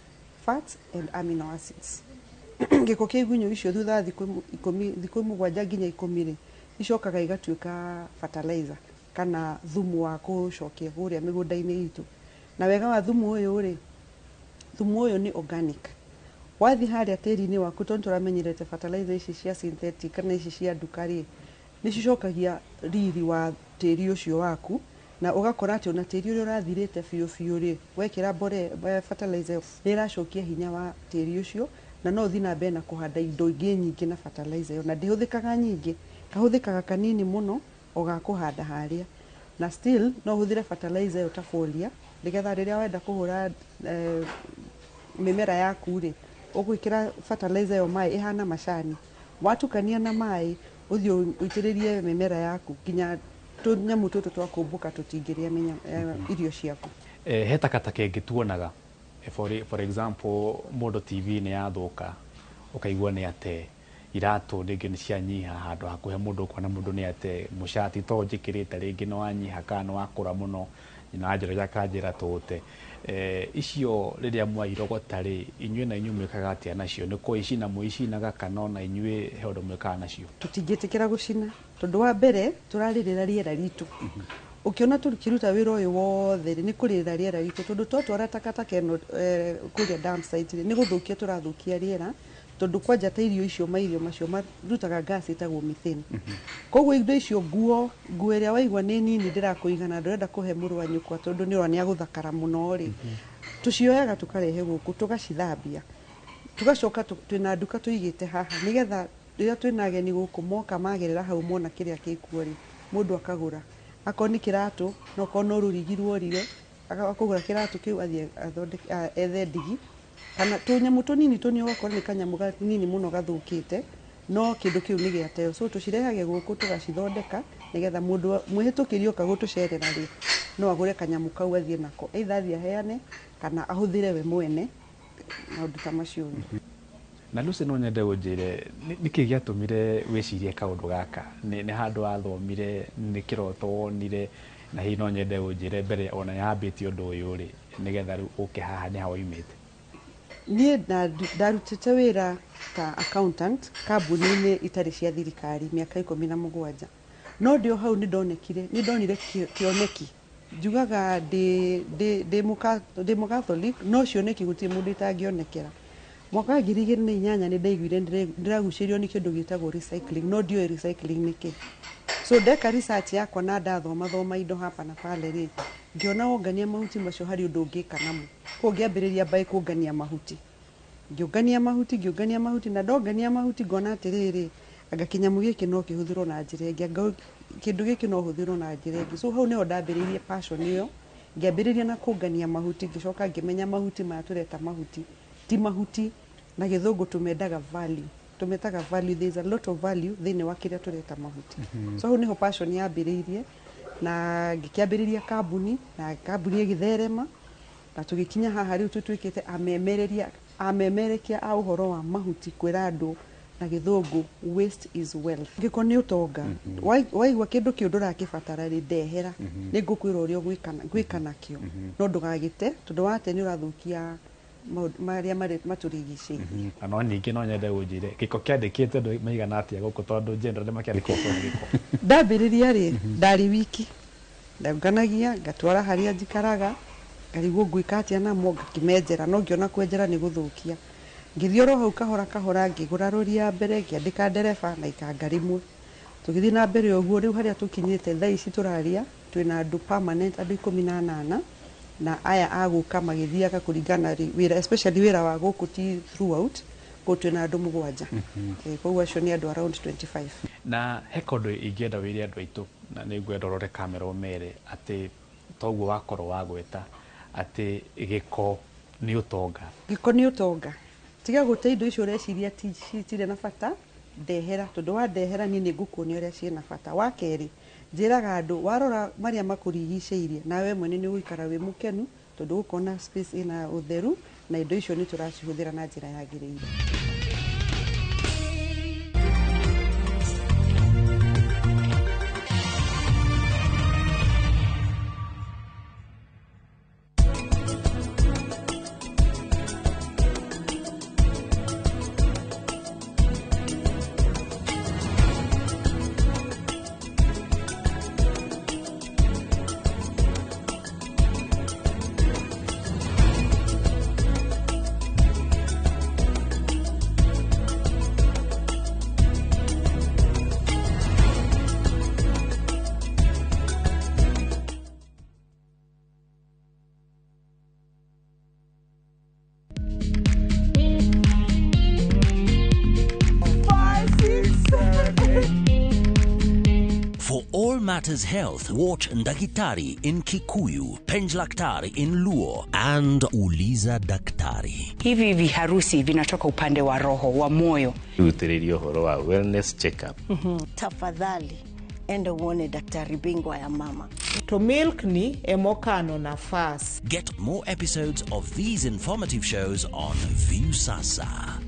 fats and amino acids. Gĩko kĩa igunyũ icio thutha wa thikũ 10, thikũ 7 nginya 10 rĩ, icokaga igatuĩka fertilizer kana thumu wa gũcokia kũrĩa mĩgũnda-inĩ itũ. Na wega wa thumu ũyũ rĩ, thumu ũyũ nĩ organic. Wathiĩ harĩa tĩri-inĩ waku, tondũ tũramenyerete fertilizer ici cia synthetic kana ici cia nduka rĩ, nĩ cicokagia riri wa tĩri ũcio waku, na ũgakora atĩ ona tĩri ũrĩa ũrathirĩte biũ biũ rĩ, wekĩra mborera fertilizer nĩ ĩracokia hinya wa tĩri ũcio, na no ũthiĩ na mbere na kũhanda indo ingĩ nyingĩ na fertilizer ĩyo, na ndĩhũthĩkaga nyingĩ, kahũthĩkaga kanini mũno o ga kũhanda harĩa. Na still no ũhũthĩre fertilizer ĩyo ta foliar, nĩgetha rĩrĩa wenda kũhũra mĩmera yaku rĩ, ũgwĩkĩra fertilizer ĩyo maĩ ĩhana macani, watukania na maĩ ũthiĩ ũitĩrĩrie mĩmera yaku nginya tũnyamũ tũtũ twa kũmbũka tũtingĩrĩa irio ciaku. He takataka ĩngĩ tuonaga, for example, mũndũ TV nĩ yathũka, ũkaigua nĩ ate, iratũ rĩngĩ nĩ cianyiha handũ hakuhe mũndũ, ũkona mũndũ nĩ ate, mũcati to njĩkĩrĩte rĩngĩ nĩ wanyiha kana nĩ wakũra mũno, nyina wa Njoroge akanjĩra tũte. Icio rĩrĩa mwairogota rĩ, inyuĩ na inyuĩ mwĩkaga atĩa nacio? Nĩ kũicina mũicinaga kana ona inyuĩ he ũndũ mwĩkaga nacio? Tũtingĩtĩkĩra gũcina, tondũ wa mbere tũrarĩrĩra rĩera ritũ. Ũkĩona tũkĩruta wĩra ũyũ wothe rĩ, nĩ kũrĩrĩra rĩera ritũ, tondũ twatwara takataka ĩno kũrĩa dump site rĩ, nĩ gũthũkia tũrathũkia rĩera, tondũ kwanja ta irio icio, mairio macio marutaga gas ĩtagwo methane. Koguo indo icio, nguo ĩrĩa waigua nĩ nini ndĩrakũigana, ndũrenda kũhe mũrũ wa nyũkwa tondũ nĩ ũrona nĩ agũthakara mũno rĩ, tũcioyaga tũkarehe gũkũ tũgacithambia, tũgacoka twĩna nduka tũigĩte haha, nĩgetha rĩrĩa twĩna ageni gũkũ moka magerera hau mona kĩrĩa gĩkuo rĩ, mũndũ akagũra. Akorwo nĩ kĩratũ, no korwo no rũrigi ruorire, akũgũra kĩratũ kĩu athiĩ athondeke, ethe ndigi, kana tũnyamũ tũnini tũnini, ũgakora nĩ kanyamũ kanini mũno gathũkĩte, no kĩndũ kĩu nĩ gĩateo. So tũcirehage gũkũ tũgacithondeka, nĩgetha mũndũ mwĩhĩtũkĩri oka gũtũcerera rĩ, no agũre kanyamũ kau athiĩ nako, either athiĩ aheane kana ahũthĩre we mwene, maũndũ ta macio. Na Lucy, no nyende ũnjĩre nĩkĩ gĩatũmire wĩcirie kaũndũ gaka? Nĩ handũ wathomire, nĩ kĩroto wonire, na hihi no nyende ũnjĩre mbere ona yambĩtie ũndũ ũyũ rĩ, nĩgetha rĩu ũke haha nĩ ha woimĩte? Niĩ ndarutĩte wĩra ta accountant kambuni-inĩ itarĩ cia thirikari mĩaka 17, no ndĩ o hau nĩ ndonire kĩoneki. Njugaga ndĩ mũcatholic, no cioneki gũtirĩ mũndũ itangĩonekera. Mwaka wa 2008 nĩ ndaiguire ndĩragucĩrĩrio nĩ kĩndũ gĩtagwo recycling, no ndiũĩ recycling nĩ kĩ. So ndeka research yakwa na ndathoma thoma indo hapa na pale rĩ, ngĩona wongania mahuti macio harĩ ũndũ ũngĩka namo. Koguo ngĩambĩrĩria by kũngania mahuti, ngĩũngania mahuti, ngĩũngania mahuti, na ndongania mahuti ngona atĩrĩrĩ, anga kĩnyamũ gĩkĩ no kĩhũthĩrwo na njĩra ĩngĩ, anga kĩndũ gĩkĩ no hũthĩrwo na njĩra ĩngĩ. So hau nĩho ndambĩrĩirie passion ĩyo, ngĩambĩrĩria na kũngania mahuti, ngĩcoka ngĩmenya mahuti maya tũreta mahuti ti mahuti, na gĩthũngũ tũmendaga value, tũmetaga value. There is a lot of value thĩinĩ wa kĩrĩa tũreta mahuti. So hau nĩho passion yambĩrĩirie, na ngĩkĩambĩrĩria kambuni, na kambuni ĩgĩtherema, na tũgĩkinya haha rĩu tũtuĩkĩte amemereria, amemerekia a ũhoro wa mahuti, kwĩra andũ na gĩthũngũ waste is wealth, gĩko nĩ ũtonga. Waigua kĩndũ kĩu ndũrakĩbatara rĩ, ndehera, nĩ ngũkwĩra ũrĩa ũgwĩka nakĩo, no ndũgagĩte, tondũ wate nĩ ũrathũkia maũndũ marĩa marĩ matũrigicĩirie. Na no ningĩ no nyende ũnjĩre gĩko kĩandĩkĩte andũ maigana atĩa gũkũ, tondũ generally makĩandĩkwo kwĩna gĩko. Ndambĩrĩria rĩ, ndarĩ wiki, ndonganagia ngatwara harĩa njikaraga, ngarigwo ngwĩka atĩa namo, ngakĩmenjera, no ngĩona kwenjera nĩ gũthũkia. Ngĩthiĩ oro hau kahora kahora, ngĩgũra rori ya mbere, ngĩandĩka ndereba na ikanga rĩmwe, tũgĩthiĩ na mbere ũguo. Rĩu harĩa tũkinyĩte thaa ici tũraria, twĩna andũ permanent andũ 18, na aya a gũka magĩthiaga kũringana wĩra, especially wĩra wa gũkũ ti throughout, koguo twĩna andũ 7. Koguo acio nĩ andũ around 25. Na he kaũndũ ingĩenda wĩre andũ aitũ, na nĩ ngwenda ũrore kamera ũmere atĩ toguo wakorwo wagweta atĩ gĩko nĩ ũtonga. Gĩko nĩ ũtonga. Tiga gũte indo icio ũreciria ti citirĩ na bata, ndehera, tondũ wandehera niĩ nĩ ngũkuonia ũrĩa ciĩna bata. Wa kerĩ, njĩraga andũ warora marĩa makũrigicĩirie, nawe mwene nĩ ũgũikara wĩ mũkenu, tondũ ũkona space ĩna ũtheru na indo icio nĩ tũracihũthĩra na njĩra yagĩrĩire. For all matters health, watch Ndagitari in Kikuyu, Penjlaktari in Luo, and Uliza Daktari. Hivi viharusi vinatoka upande wa roho wa moyo. Rutĩrĩria ũhoro wa wellness check-up. Tafadhali enda uone daktari bingwa ya mama. To milk ni emokano nafas. Get more episodes of these informative shows on Viusasa.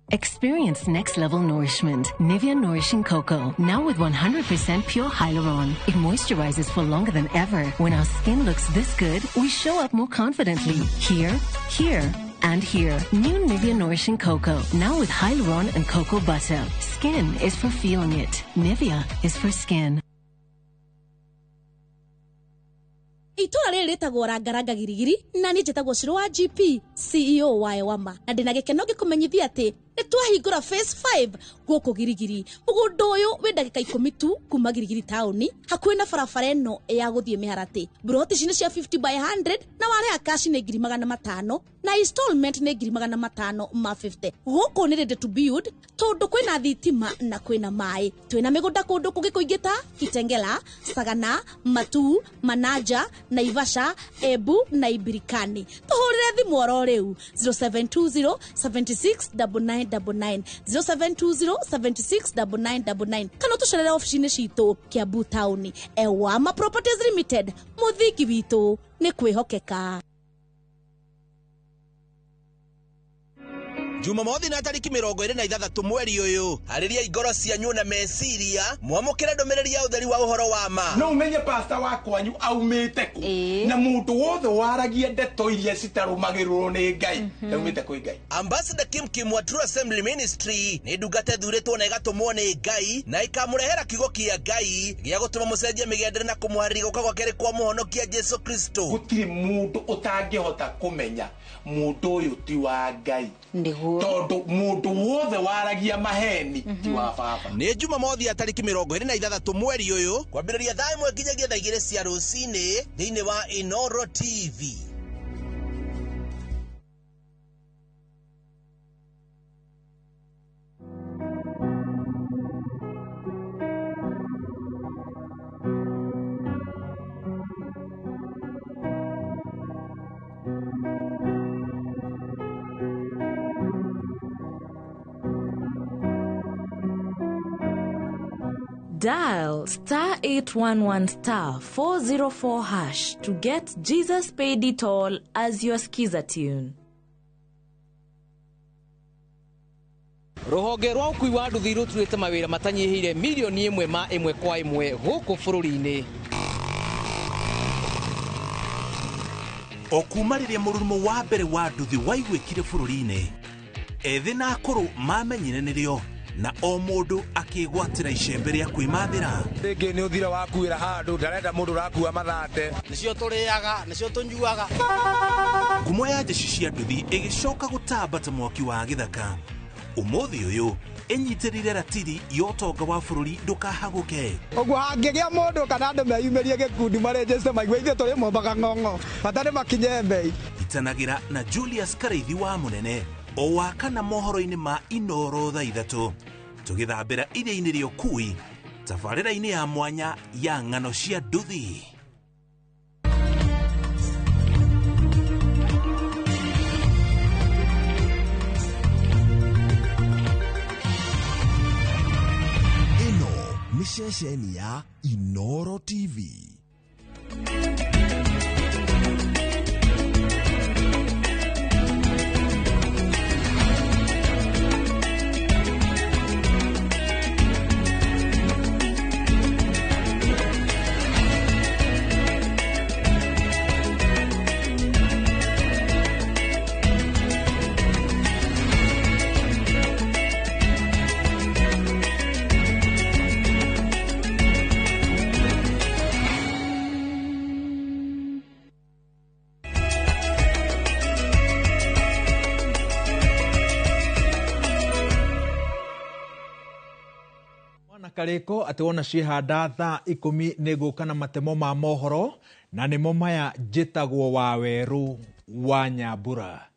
Experience next level nourishment. Nivea Nourishing Cocoa. Now with 100% pure hyaluron. It moisturizes for longer than ever. When our skin looks this good, we show up more confidently. Here, here, and here. New Nivea Nourishing Cocoa. Now with hyaluron and cocoa butter. Skin is for feeling it. Nivea is for skin. Itura rĩrĩ rĩtagwo rangaranga girigiri, na niĩ njĩtagwo Shiro wa GP CEO wa Ewama, na ndĩna gĩkeno ngĩkũmenyithia atĩ nĩ twahingũra phase 5 gũkũ Girigiri. Mũgũnda ũyũ wĩ ndagĩka 10 tu kuma Girigiri taũni, hakuhĩ na barabara ĩno ya gũthiĩ Mĩharatĩ. Mburoti ici nĩ cia 50 by 100, na warĩha cash nĩ 500,000 na installment nĩ 550,000. Gũkũ nĩ ready to build tondũ kwĩna thitima na kwĩna maĩ. Twĩna mĩgũnda kũndũ kũngĩ kũingĩ ta Kitengela, Sagana, Matu, Manaja, Naivasha, Embu na Ibirikani. Tũhũrĩre thimũ oro rĩu 0720 76 9999, 0720 76 9999, kana ũtũcerere obici-inĩ citũ Kiambu taũni. Ewama Properties Limited, mũthingi witũ nĩ kwĩhokeka. Jumamothi na tariki 26 mweri uyu hariria ngoro cianyu na meciria mwamukire ndumiriri ya utheri wa uhoro wa ma. No umenye pastor wa kwanyu aumite ku na mundu wothe waragia ndeto iria citarumagirwo ni Ngai aumite kwi Ngai. Ambassador Kim Kim wa True Assembly Ministry ni ndungata ithuritwo na igatumwo ni Ngai na ikamurehera kiugo kia Ngai gia gutuma mucenjie migendere na kumuharĩria guka gwake kwa muhonokia Jesu Kristo. Gutiri mundu utangihota kumenya mundu uyu ti wa Ngai niguo tondu mundu wothe waragia maheni ti wa baba. Ni Jumamothi ya tariki 26 mweri uyu kwambĩrĩria thaa 1 nginyagia thaa 2 cia rũcinĩ thĩinĩ wa Inoro TV. Dial star 811 star 404 hash to get Jesus Paid It All as your skiza tune. Ruhonge rwa ukui wa nduthi ruturite mawira matanyihire milioni 1 ma 1 kwa 1 guku bururi-ini. O kuma riria mururumo wa mbere wa nduthi waiguikire bururi-ini, ethi na akuru mamenyire nirio na o mundu akigwatira icembe ria kwimathira. Ringi ni uthira wakuira handu ndarenda mundu urakua mathate. Nicio turiaga, nicio tunyuaga. Ngumo ya jeshi cia nduthi igicoka gutamba ta mwaki wa githaka. Umuthi uyu inyitirire ratiri ya utonga wa bururi ndukahaguke. Uguo hangigia mundu kana andu meyumirie gikundi marenjeste maigue ithuĩ tũrĩ mombaga ng'ong'o bata nĩ makinye mbei. Itanagira na Julius Kareithi wa Munene o wa kana mohoro-inĩ ma Inoro thaa 3 tũgĩthambĩra iria-inĩ rĩa ũkui tabarĩra-inĩ ya mwanya ya ng'ano cia nduthi. Ĩno nĩ ceceni ya Inoro TV. Kariko ati wona ciehanda thaa 10 nĩ ngũka na matemo ma mohoro na nĩmo maya njĩtagwo wa werũ wa Nyambura.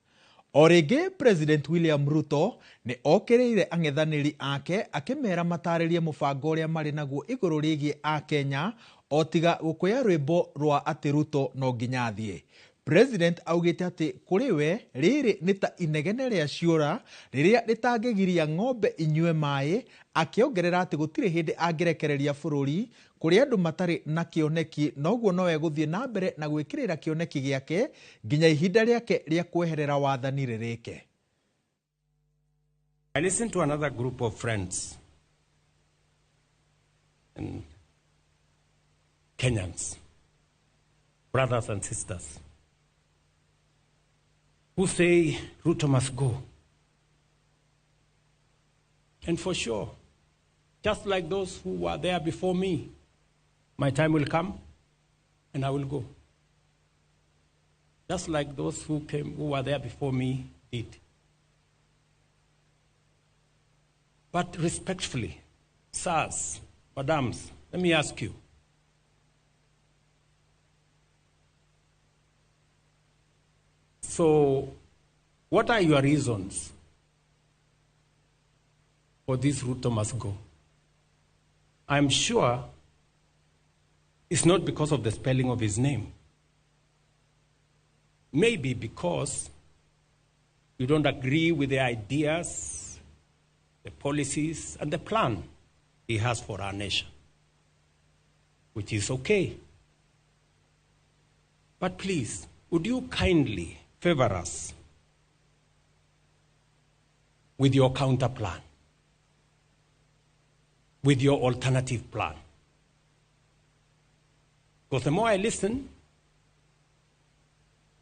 O rĩngĩ President William Ruto nĩ okĩrĩire ang'ethanĩri ake akĩmera matarĩrie mũbango ũrĩa marĩ naguo igũrũ rĩgiĩ Akenya o tiga gũkũya rwĩmbo rwa atĩ Ruto no nginya athiĩ. President augĩte atĩ kũrĩ we rĩrĩ nĩ ta inegene rĩa ciũra rĩrĩa rĩtangĩgiria ng'ombe inyue maĩ, akĩongerera atĩ gũtirĩ hĩndĩ angĩrekereria bũrũri kũrĩ andũ matarĩ na kĩoneki, noguo no egũthiĩ na mbere na gwĩkĩrĩra kĩoneki gĩake nginya ihinda rĩake rĩa kweherera wathani rĩrĩke. I listened to another group of friends and Kenyans, brothers and sisters, who say Ruto must go. And for sure, just like those who were there before me, my time will come and I will go. Just like those who came, who were there before me did. But respectfully, sirs, madams, let me ask you. So, what are your reasons for this Ruto must go? I'm sure it's not because of the spelling of his name. Maybe because you don't agree with the ideas, the policies, and the plan he has for our nation, which is okay. But please, would you kindly favor us with your counter plan, with your alternative plan. Because the more I listen,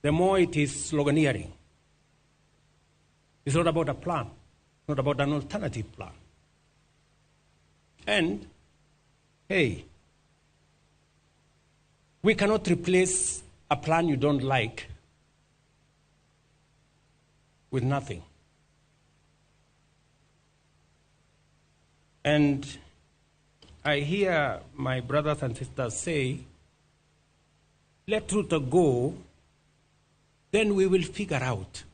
the more it is sloganeering. It's not about a plan, it's not about an alternative plan. And, hey, we cannot replace a plan you don't like with nothing. And I hear my brothers and sisters say, let Ruto go, then we will figure out.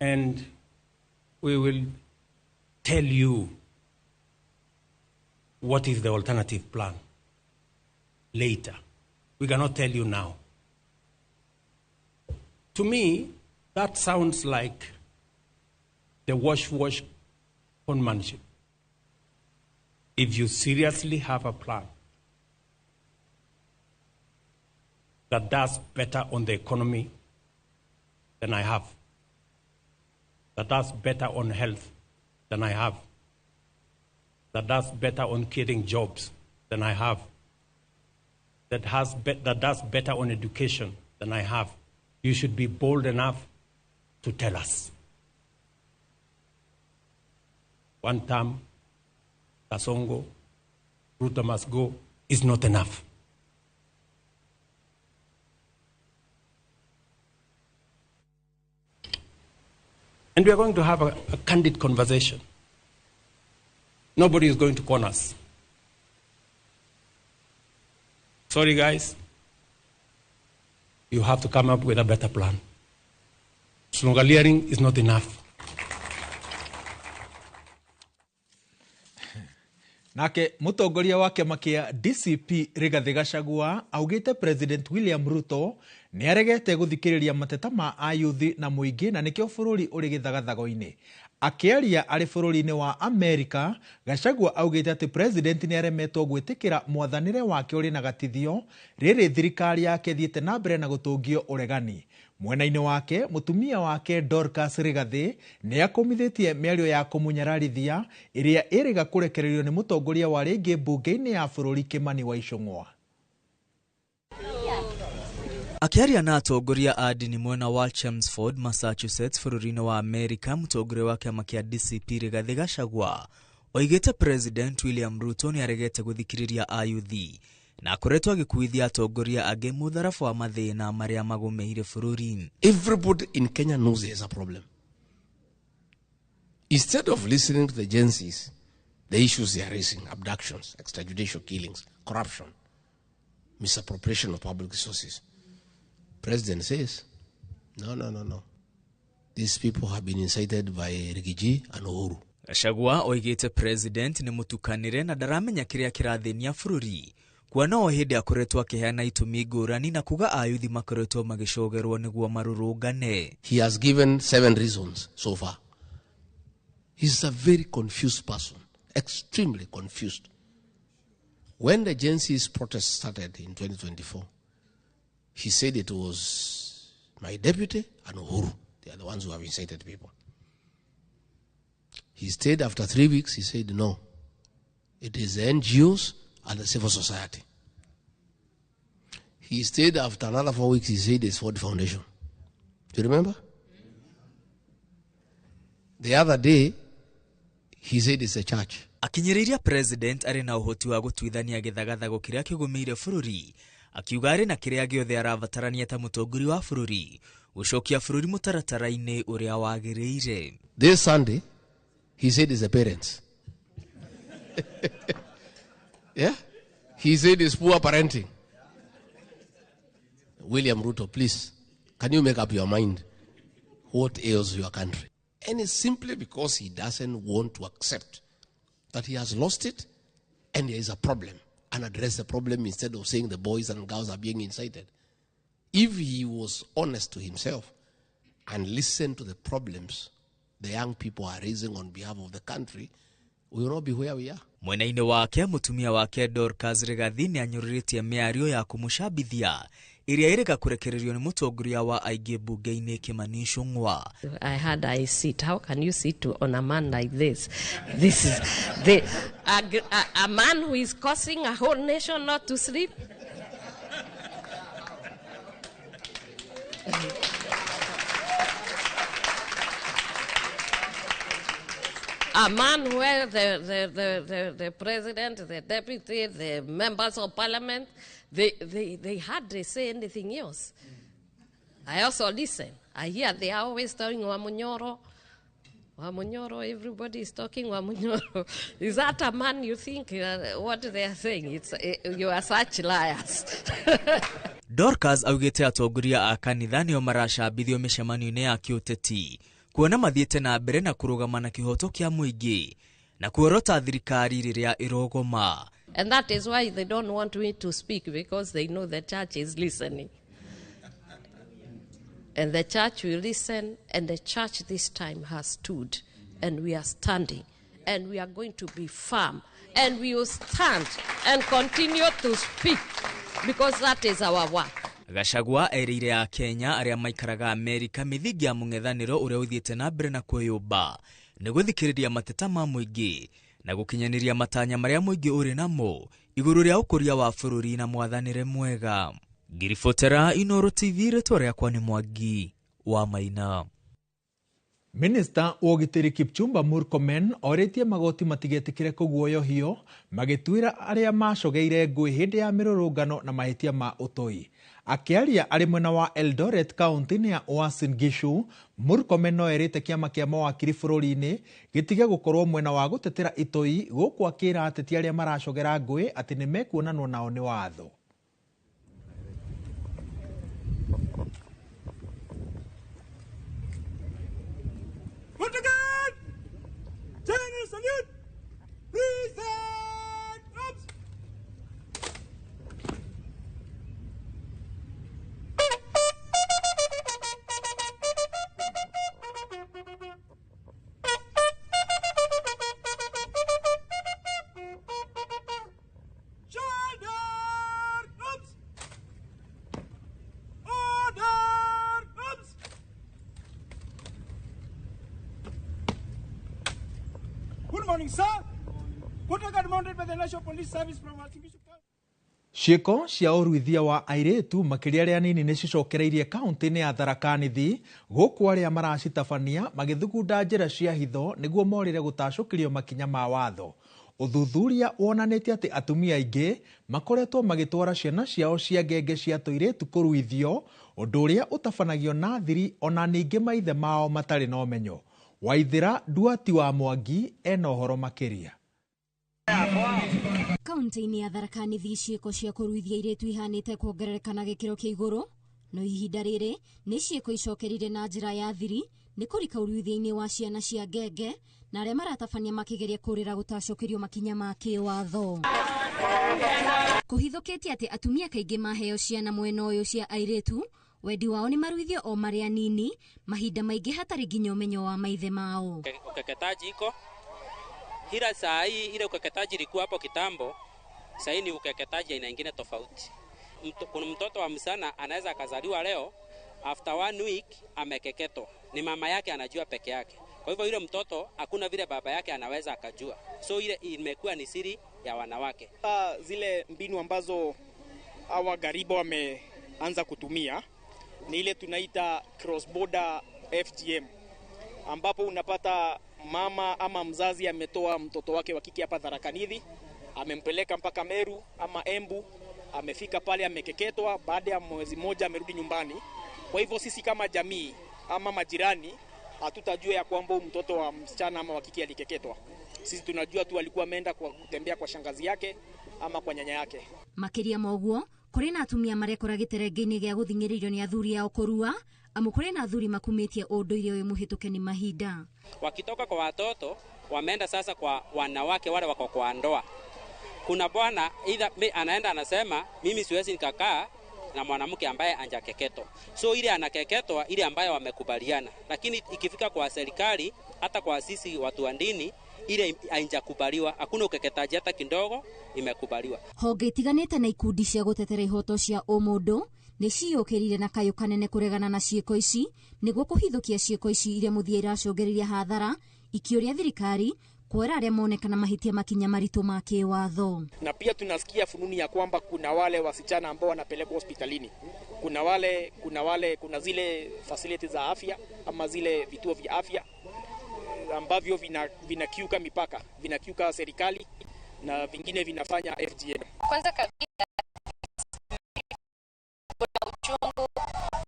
And we will tell you what is the alternative plan later. We cannot tell you now. To me, that sounds like the wash-wash conmanship. If you seriously have a plan that does better on the economy than I have, that does better on health than I have, that does better on creating jobs than I have, that does better on education than I have, you should be bold enough to tell us. One term, Kasongo, Ruto must go, is not enough. And we are going to have a candid conversation. Nobody is going to con us. Sorry, guys. You have to come up with a better plan. Sloganeering is not enough. Nake mutongoria wa kĩama kĩa DCP Rigathi Gachagua augĩte President William Ruto nĩ aregete gũthikĩrĩria mateta ma ayuthi na mũingĩ na nĩkĩo bũrũri ũrĩ gĩthagathago-inĩ. Akĩaria arĩ bũrũri-inĩ wa Amerika, Gachagua augĩte atĩ President nĩ aremetwo gwĩtĩkĩra mwathanĩre wake ũrĩ na gatithio rĩrĩ thirikari yake ĩthiĩte na mbere na gũtũngio ũregani. Mwena-inĩ wake, mũtumia wake Dorcas Rigathi nĩ akũmithĩtie mĩario ya kũmũnyararithia ĩrĩa ĩrĩga kũrekererio nĩ mũtongoria wa rĩngĩ mbunge-inĩ ya bũrũri Kimani wa Ichung'wa. Akĩaria na atongoria a ndini mwena wa Chelmsford, Massachusetts bũrũri-inĩ wa Amerika, mũtongoria wa kĩama kĩa DCP Rigathi Gachagua oigĩte President William Ruto nĩ aregete gũthikĩrĩria ayuthi na akoretwo agĩkuithia atongoria angĩ mũtharaba wa mathĩna marĩa magũmĩire bũrũri. Everybody in Kenya knows there's a problem. Instead of listening to the Gen Zs, the issues they are raising, abductions, extrajudicial killings, corruption, misappropriation of public resources, President says, no, no, no, no. These people have been incited by Rigiji and Uhuru. Gachagua oigĩte President nĩ mũtukanĩre na ndaramenya kĩrĩa kĩrathĩnia bũrũri, kuona o hĩndĩ akoretwo akĩheana itũmi ngũrani na kuga ayuthi makoretwo magĩcogerwo nĩguo marũrũngane. He has given 7 reasons so far. He's a very confused person, extremely confused. When the Gen Z's protest started in 2024, he said it was my deputy and Uhuru. They are the ones who have incited people. He stayed after 3 weeks, he said no. It is the NGOs and the civil society. He stayed after another 4 weeks, he said it's Ford Foundation. Do you remember? The other day, he said it's a church. Akinyĩrĩria President arĩ na ũhoti wa gũtuithania gĩthagathago kĩrĩa kĩgũmĩire bũrũri, akiuga arĩ na kĩrĩa gĩothe arabatarania ta mũtongoria wa bũrũri gũcokia bũrũri mũtaratara-inĩ ũrĩa wagĩrĩire. This Sunday, he said it's the parents. Yeah? He said it's poor parenting. William Ruto, please, can you make up your mind what ails your country? And it's simply because he doesn't want to accept that he has lost it and there is a problem, and address the problem instead of saying the boys and girls are being incited. If he was honest to himself and listened to the problems the young people are raising on behalf of the country, we will not be where we are. Mwena-inĩ wake, mũtumia wake Dorcas Rigathi nĩ anyũrũrĩtie mĩario ya kũmũcambithia ĩrĩa ĩrĩga kũrekererio nĩ mũtongoria wa aingĩ mbunge-inĩ Kimani Ichung'wa. I had I sit. How can you sit on a man like this? This is the a man who is causing a whole nation not to sleep. A man where the president, the deputy, the members of parliament, they hardly say anything else. I also listen. I hear they are always talking Wamunyoro. Wamunyoro, everybody is talking Wamunyoro. Is that a man you think what they are saying? It's, you are such liars. Dorcas augĩte atongoria a kanitha nĩo maracambithio mĩcemanio-inĩ ya kĩũteti kuona mathiĩte na mbere na kũrũgama na kĩhoto kĩa mũingĩ na kuorota thirikari rĩrĩa ĩrogoma. And that is why they don't want me to speak, because they know the church is listening. And the church will listen, and the church this time has stood, and we are standing, and we are going to be firm, and we will stand and continue to speak, because that is our work. Gachagua erĩire a Kenya arĩa maikaraga Amerika mĩthingi ya mũng'ethanĩro ũrĩa ũthiĩte na mbere na kwĩyũmba nĩ gũthikĩrĩria mateta ma mũingĩ na gũkinyanĩria matanya marĩa mũingĩ ũrĩ namo igũrũ rĩa ũkũria wa bũrũri na mwathanĩre mwega. Ngiribotera Inooro TV, rĩtwa rĩakwa nĩ Mwangi wa Maina. Minista wa ũgitĩri Kipchumba Murkomen orĩtie magoti matigetĩkĩre kũguoyohio magĩtuĩra arĩa macogeire ngũĩ hĩndĩ ya mĩrũrũngano na mahĩtia ma ũtoi. Akĩaria arĩ mwena wa Eldoret kaunti-inĩ ya Uasin Gishu, Murkomen no erĩte kĩama kĩa mawakiri bũrũri-inĩ gĩtige gũkorwo mwena wa gũtetera itoi, gũkũ akĩra ateti arĩa maracogera ngũĩ atĩ nĩmekuonanwo nao nĩ watho. Ciĩko cia ũruithia wa airĩtu makĩria arĩa anini nĩ cicokereirie kaunti-inĩ ya Tharaka Nithi, gũkũ arĩa maracitabania magĩthugunda njĩra cia hitho nĩguo morĩre gũtacũkĩrio makinya ma watho. Ũthuthuria wonanĩtie atĩ atumia aingĩ makoretwo magĩtwara ciana ciao cia ngenge cia tũirĩtu kũruithio, ũndũ ũrĩa ũtabanagio na thiri ona ningĩ maithe mao matarĩ na ũmenyo. Waithĩra Nduati wa Mwangi ena ũhoro makĩria. Kaunti-inĩ ya Tharaka Nithi ciĩko cia kũruithia airĩtu ihanĩte kuongerereka na gĩkĩro kĩa igũrũ, no ihinda rĩrĩ nĩ ciĩko icokerire na njĩra ya thiri nĩ kũrika ũruithia-inĩ wa ciana cia ngenge na arĩa maratabania makĩgeria kũrĩra gũtacũkĩrio makinya ma kĩwatho. Kũhithũkĩtie atĩ atumia kaingĩ maheo ciana mwena ũyũ cia airĩtu wendi wao nĩ maruithio o marĩa nini, mahinda maingĩ hatarĩ nginya ũmenyo wa maithe mao. Ukeketaji iko ila saa hii, ile ukeketaji ilikuwa hapo kitambo, saa hii ni ukeketaji aina nyingine tofauti. Kuna mtoto wa msichana anaweza akazaliwa leo, after 1 week amekeketwa, ni mama yake anajua peke yake. Kwa hivyo yule mtoto hakuna vile baba yake anaweza akajua, so ile imekuwa ni siri ya wanawake. Zile mbinu ambazo hawa garibo wameanza kutumia ni ile tunaita cross border FGM, ambapo unapata mama ama mzazi ametoa mtoto wake wa kike hapa Tharaka Nithi, amempeleka mpaka Meru ama Embu, amefika pale amekeketwa, baada ya mwezi mmoja amerudi nyumbani. Kwa hivyo sisi kama jamii ama majirani hatutajua ya kwamba mtoto wa msichana ama wa kike alikeketwa. Sisi tunajua tu alikuwa ameenda kwa kutembea kwa shangazi yake ama kwa nyanya yake. Makĩria ma ũguo, kũrĩ na atumia marekora gĩterenge-inĩ gĩa gũthing'ĩrĩrio nĩ athuri ao kũrua, amu kũrĩ na athuri makumĩtie ũndũire ũyũ mũhĩtũke nĩ mahinda. Wakitoka kwa watoto wameenda sasa kwa wanawake wale wako kwa ndoa. Kuna bwana either anaenda anasema mimi siwezi nikakaa na mwanamke ambaye anjakeketwa. So ile anakeketwa ile ambayo wamekubaliana. Lakini ikifika kwa serikali hata kwa sisi watu wa dini ile haijakubaliwa, hakuna ukeketaji hata kidogo imekubaliwa. Honge itiganĩte na ikundi cia gũtetera ihoto cia ũmũndũ Nĩ ciyũkĩrire na kayũ kanene kũregana na ciĩko ici nĩguo kũhithũkia ciĩko ici iria mũthia iracũngĩrĩria hathara, ikĩũria thirikari kuoera arĩa monekana mahĩtia makinya maritũ ma kĩwatho. Na pia tunasikia fununi ya kwamba kuna wale wasichana ambao wanapelekwa hospitalini, kuna zile facility za afya ama zile vituo vya afya ambavyo vinakiuka mipaka, vinakiuka serikali na vingine vinafanya FGM. Kwanza kabisa kuna uchungu,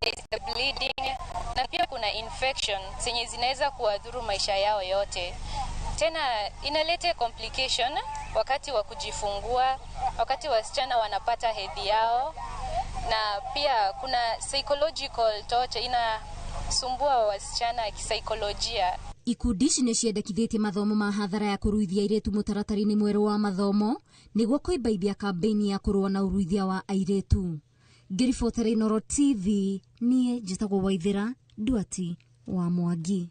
the bleeding, na pia kuna infection zenye zinaweza kuadhuru maisha yao yote. Tena inaleta complication wakati wa kujifungua, wakati wasichana wanapata hedhi yao, na pia kuna psychological torture, inasumbua wasichana kisaikolojia. Ikundi ici nĩ ciendekithĩtie mathomo ma hathara ya kũruithia airĩtu mũtaratara-inĩ mwerũ wa mathomo nĩguo kũimbaithia kambĩini ya kũrũa na ũruithia wa airĩtu. Ngĩribotera Inooro TV, niĩ njĩtagwo Waithĩra Nduati wa Mwangi.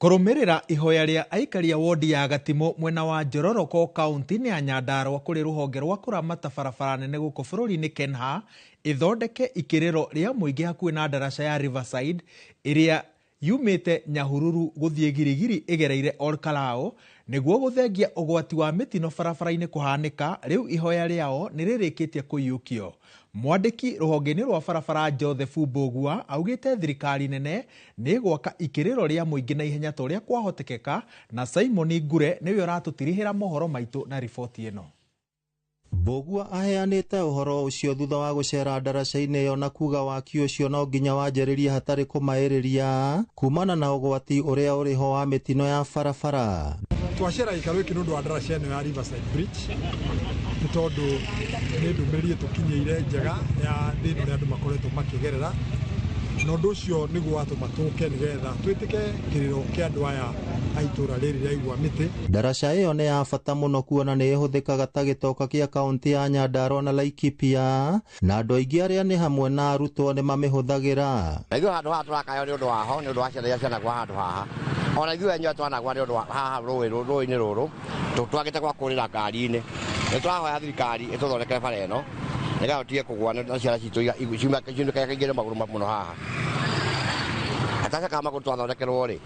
Kũrũmĩrĩra ihoya rĩa aikari a wodi ya Gatimũ mwena wa Njororoko kaunti-inĩ ya Nyandarua kũrĩ rũhonge rwa kũramata barabara nene gũkũ bũrũri-inĩ KENHA ĩthondeke ikĩrĩro rĩa mũingĩ hakuhĩ na ndaraca ya Riverside ĩrĩa yumĩte Nyahururu gũthiĩ Girigiri ĩgereire Olkalou nĩguo gũthengia ũgwati wa mĩtino barabara-inĩ kũhanĩka. Rĩu ihoya rĩao nĩ rĩrĩkĩtie kũiyũkio. Mwandĩki rũhonge-inĩ rwa barabara Joseph Mbũgua augĩte thirikari nene nĩ ĩgwaka ikĩrĩro rĩa mũingĩ na ihenya ta ũrĩa kwahotekeka, na Simon Ngure nĩwe ũratũtirihĩra mohoro maitũ na riboti ĩno. Mbũgua aheanĩte ũhoro ũcio thutha wa gũcera ndaraca-inĩ ĩyo na kuga waki ũcio no nginya wanjĩrĩrie hatarĩ kũmaĩrĩria kumana na ũgwati ũrĩa ũrĩ ho wa mĩtino ya barabara. Twacera gĩikaro gĩkĩ nĩ ũndũ wa ndaraca ĩno ya Riverside Bridge nĩ tondũ nĩ ndũmĩrĩri ĩtũkinyĩire njega ya thĩna ũrĩa andũ makoretwo makĩgerera, na ũndũ ũcio nĩguo watũma tũke nĩgetha twĩtĩke kĩrĩro kĩa andũ aya a itũũra rĩrĩ rĩa Igwa Mĩtĩ. Ndaraca ĩyo nĩ ya bata mũno kuona nĩ ĩhũthĩkaga ta gĩtoka kĩa kaunti ya Nyandarua na Laikipia, na andũ aingĩ arĩa nĩ hamwe na arutwo nĩ mamĩhũthagĩra. Na ithuĩ handũ haha tũrakayo nĩ ũndũ waho, nĩ ũndũ wa ciana iria cianagwa handũ haha, ona ithuĩ enyewe twanagwa nĩ ũndũ wa haha rũĩ-inĩ rũrũ twagĩte gwa kũrĩra ngari-inĩ. Nĩ tũrahoya thirikari ĩtũthondekere bara ĩno nĩgetha tũtige kũgũa na ciana citũ ciunĩke magũrũ mũno haha. Gataca ka magũrũ twathondekerwo rĩ,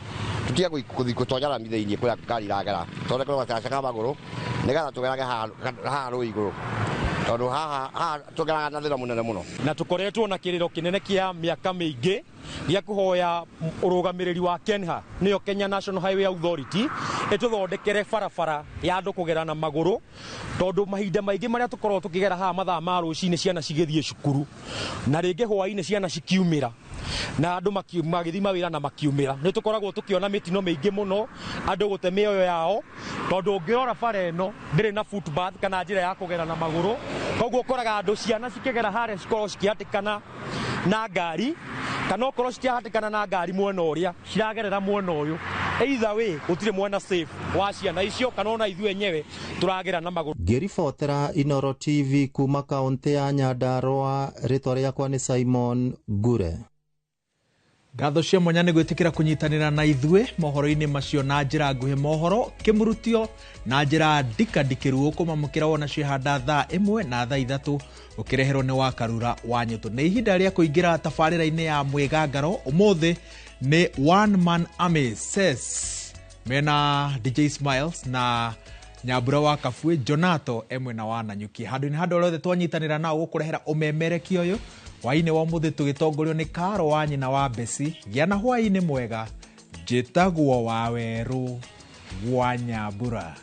tũtige gũthiĩ gũtonya rami thĩinĩ kũrĩa ngari iragera, tũthondekerwo gataca ka magũrũ nĩgetha tũgerage haha rũĩ igũrũ, tondũ haha tũgeraga na thĩna mũnene mũno. Na tũkoretwo na kĩrĩro kĩnene kĩa mĩaka mĩingĩ gĩa kũhoya ũrũgamĩrĩri wa KENHA, nĩyo Kenya National Highway Authority, ĩtũthondekere barabara ya andũ kũgera na magũrũ, tondũ mahinda maingĩ marĩa tũkoragwo tũkĩgera haha mathaa ma rũcinĩ ciana cigĩthiĩ cukuru, na rĩngĩ hwaĩ-inĩ ciana cikiumĩra na andũ magĩthiĩ mawĩra na makiumĩra, nĩ tũkoragwo tũkĩona mĩtino mĩingĩ mũno, andũ gũte mĩoyo yao, tondũ ũngĩrora bara ĩno ndĩrĩ na footpath kana njĩra ya kũgera na magũrũ, koguo ũkoraga andũ ciana cikĩgera harĩa cikoragwo cikĩhatĩkana na ngari, kana okorwo citiahatĩkana na ngari mwena ũrĩa ciragerera mwena ũyũ. Either way gũtirĩ mwena safe wa ciana icio kana ona ithuĩ enyewe tũragera na magũrũ. Ngĩribotera Inooro TV kuma kaunti ya Nyandarua, rĩtwa rĩakwa nĩ Simon Ngure. Ngatho cia mwanya nĩ gwĩtĩkĩra kũnyitanĩra na ithuĩ mohoro-inĩ macio na njĩra nguhĩ, mohoro kĩmurutio na njĩra ndikandikĩru ũkũmamũkĩra wona ciehanda thaa 1 na thaa 3 ũkĩreherwo nĩ Wakarura wa Nyũtũ. Nĩ ihinda rĩa kũingĩra tabarĩra-inĩ ya mwĩgangaro. Ũmũthĩ nĩ One Man Army Ses mena DJ Smiles na Nyambura wa Kabue, Jonato e mwena wa Nanyuki. Handũ-inĩ handũ rĩothe twanyitanĩra nao gũkũrehera ũmemerekia ũyũ hwaĩ-inĩ wa ũmũthĩ tũgĩtongorio nĩ Karo wa nyina wa Besi. Gĩa na hwaĩ-inĩ mwega. Njĩtagwo Wawerũ wa Nyambura.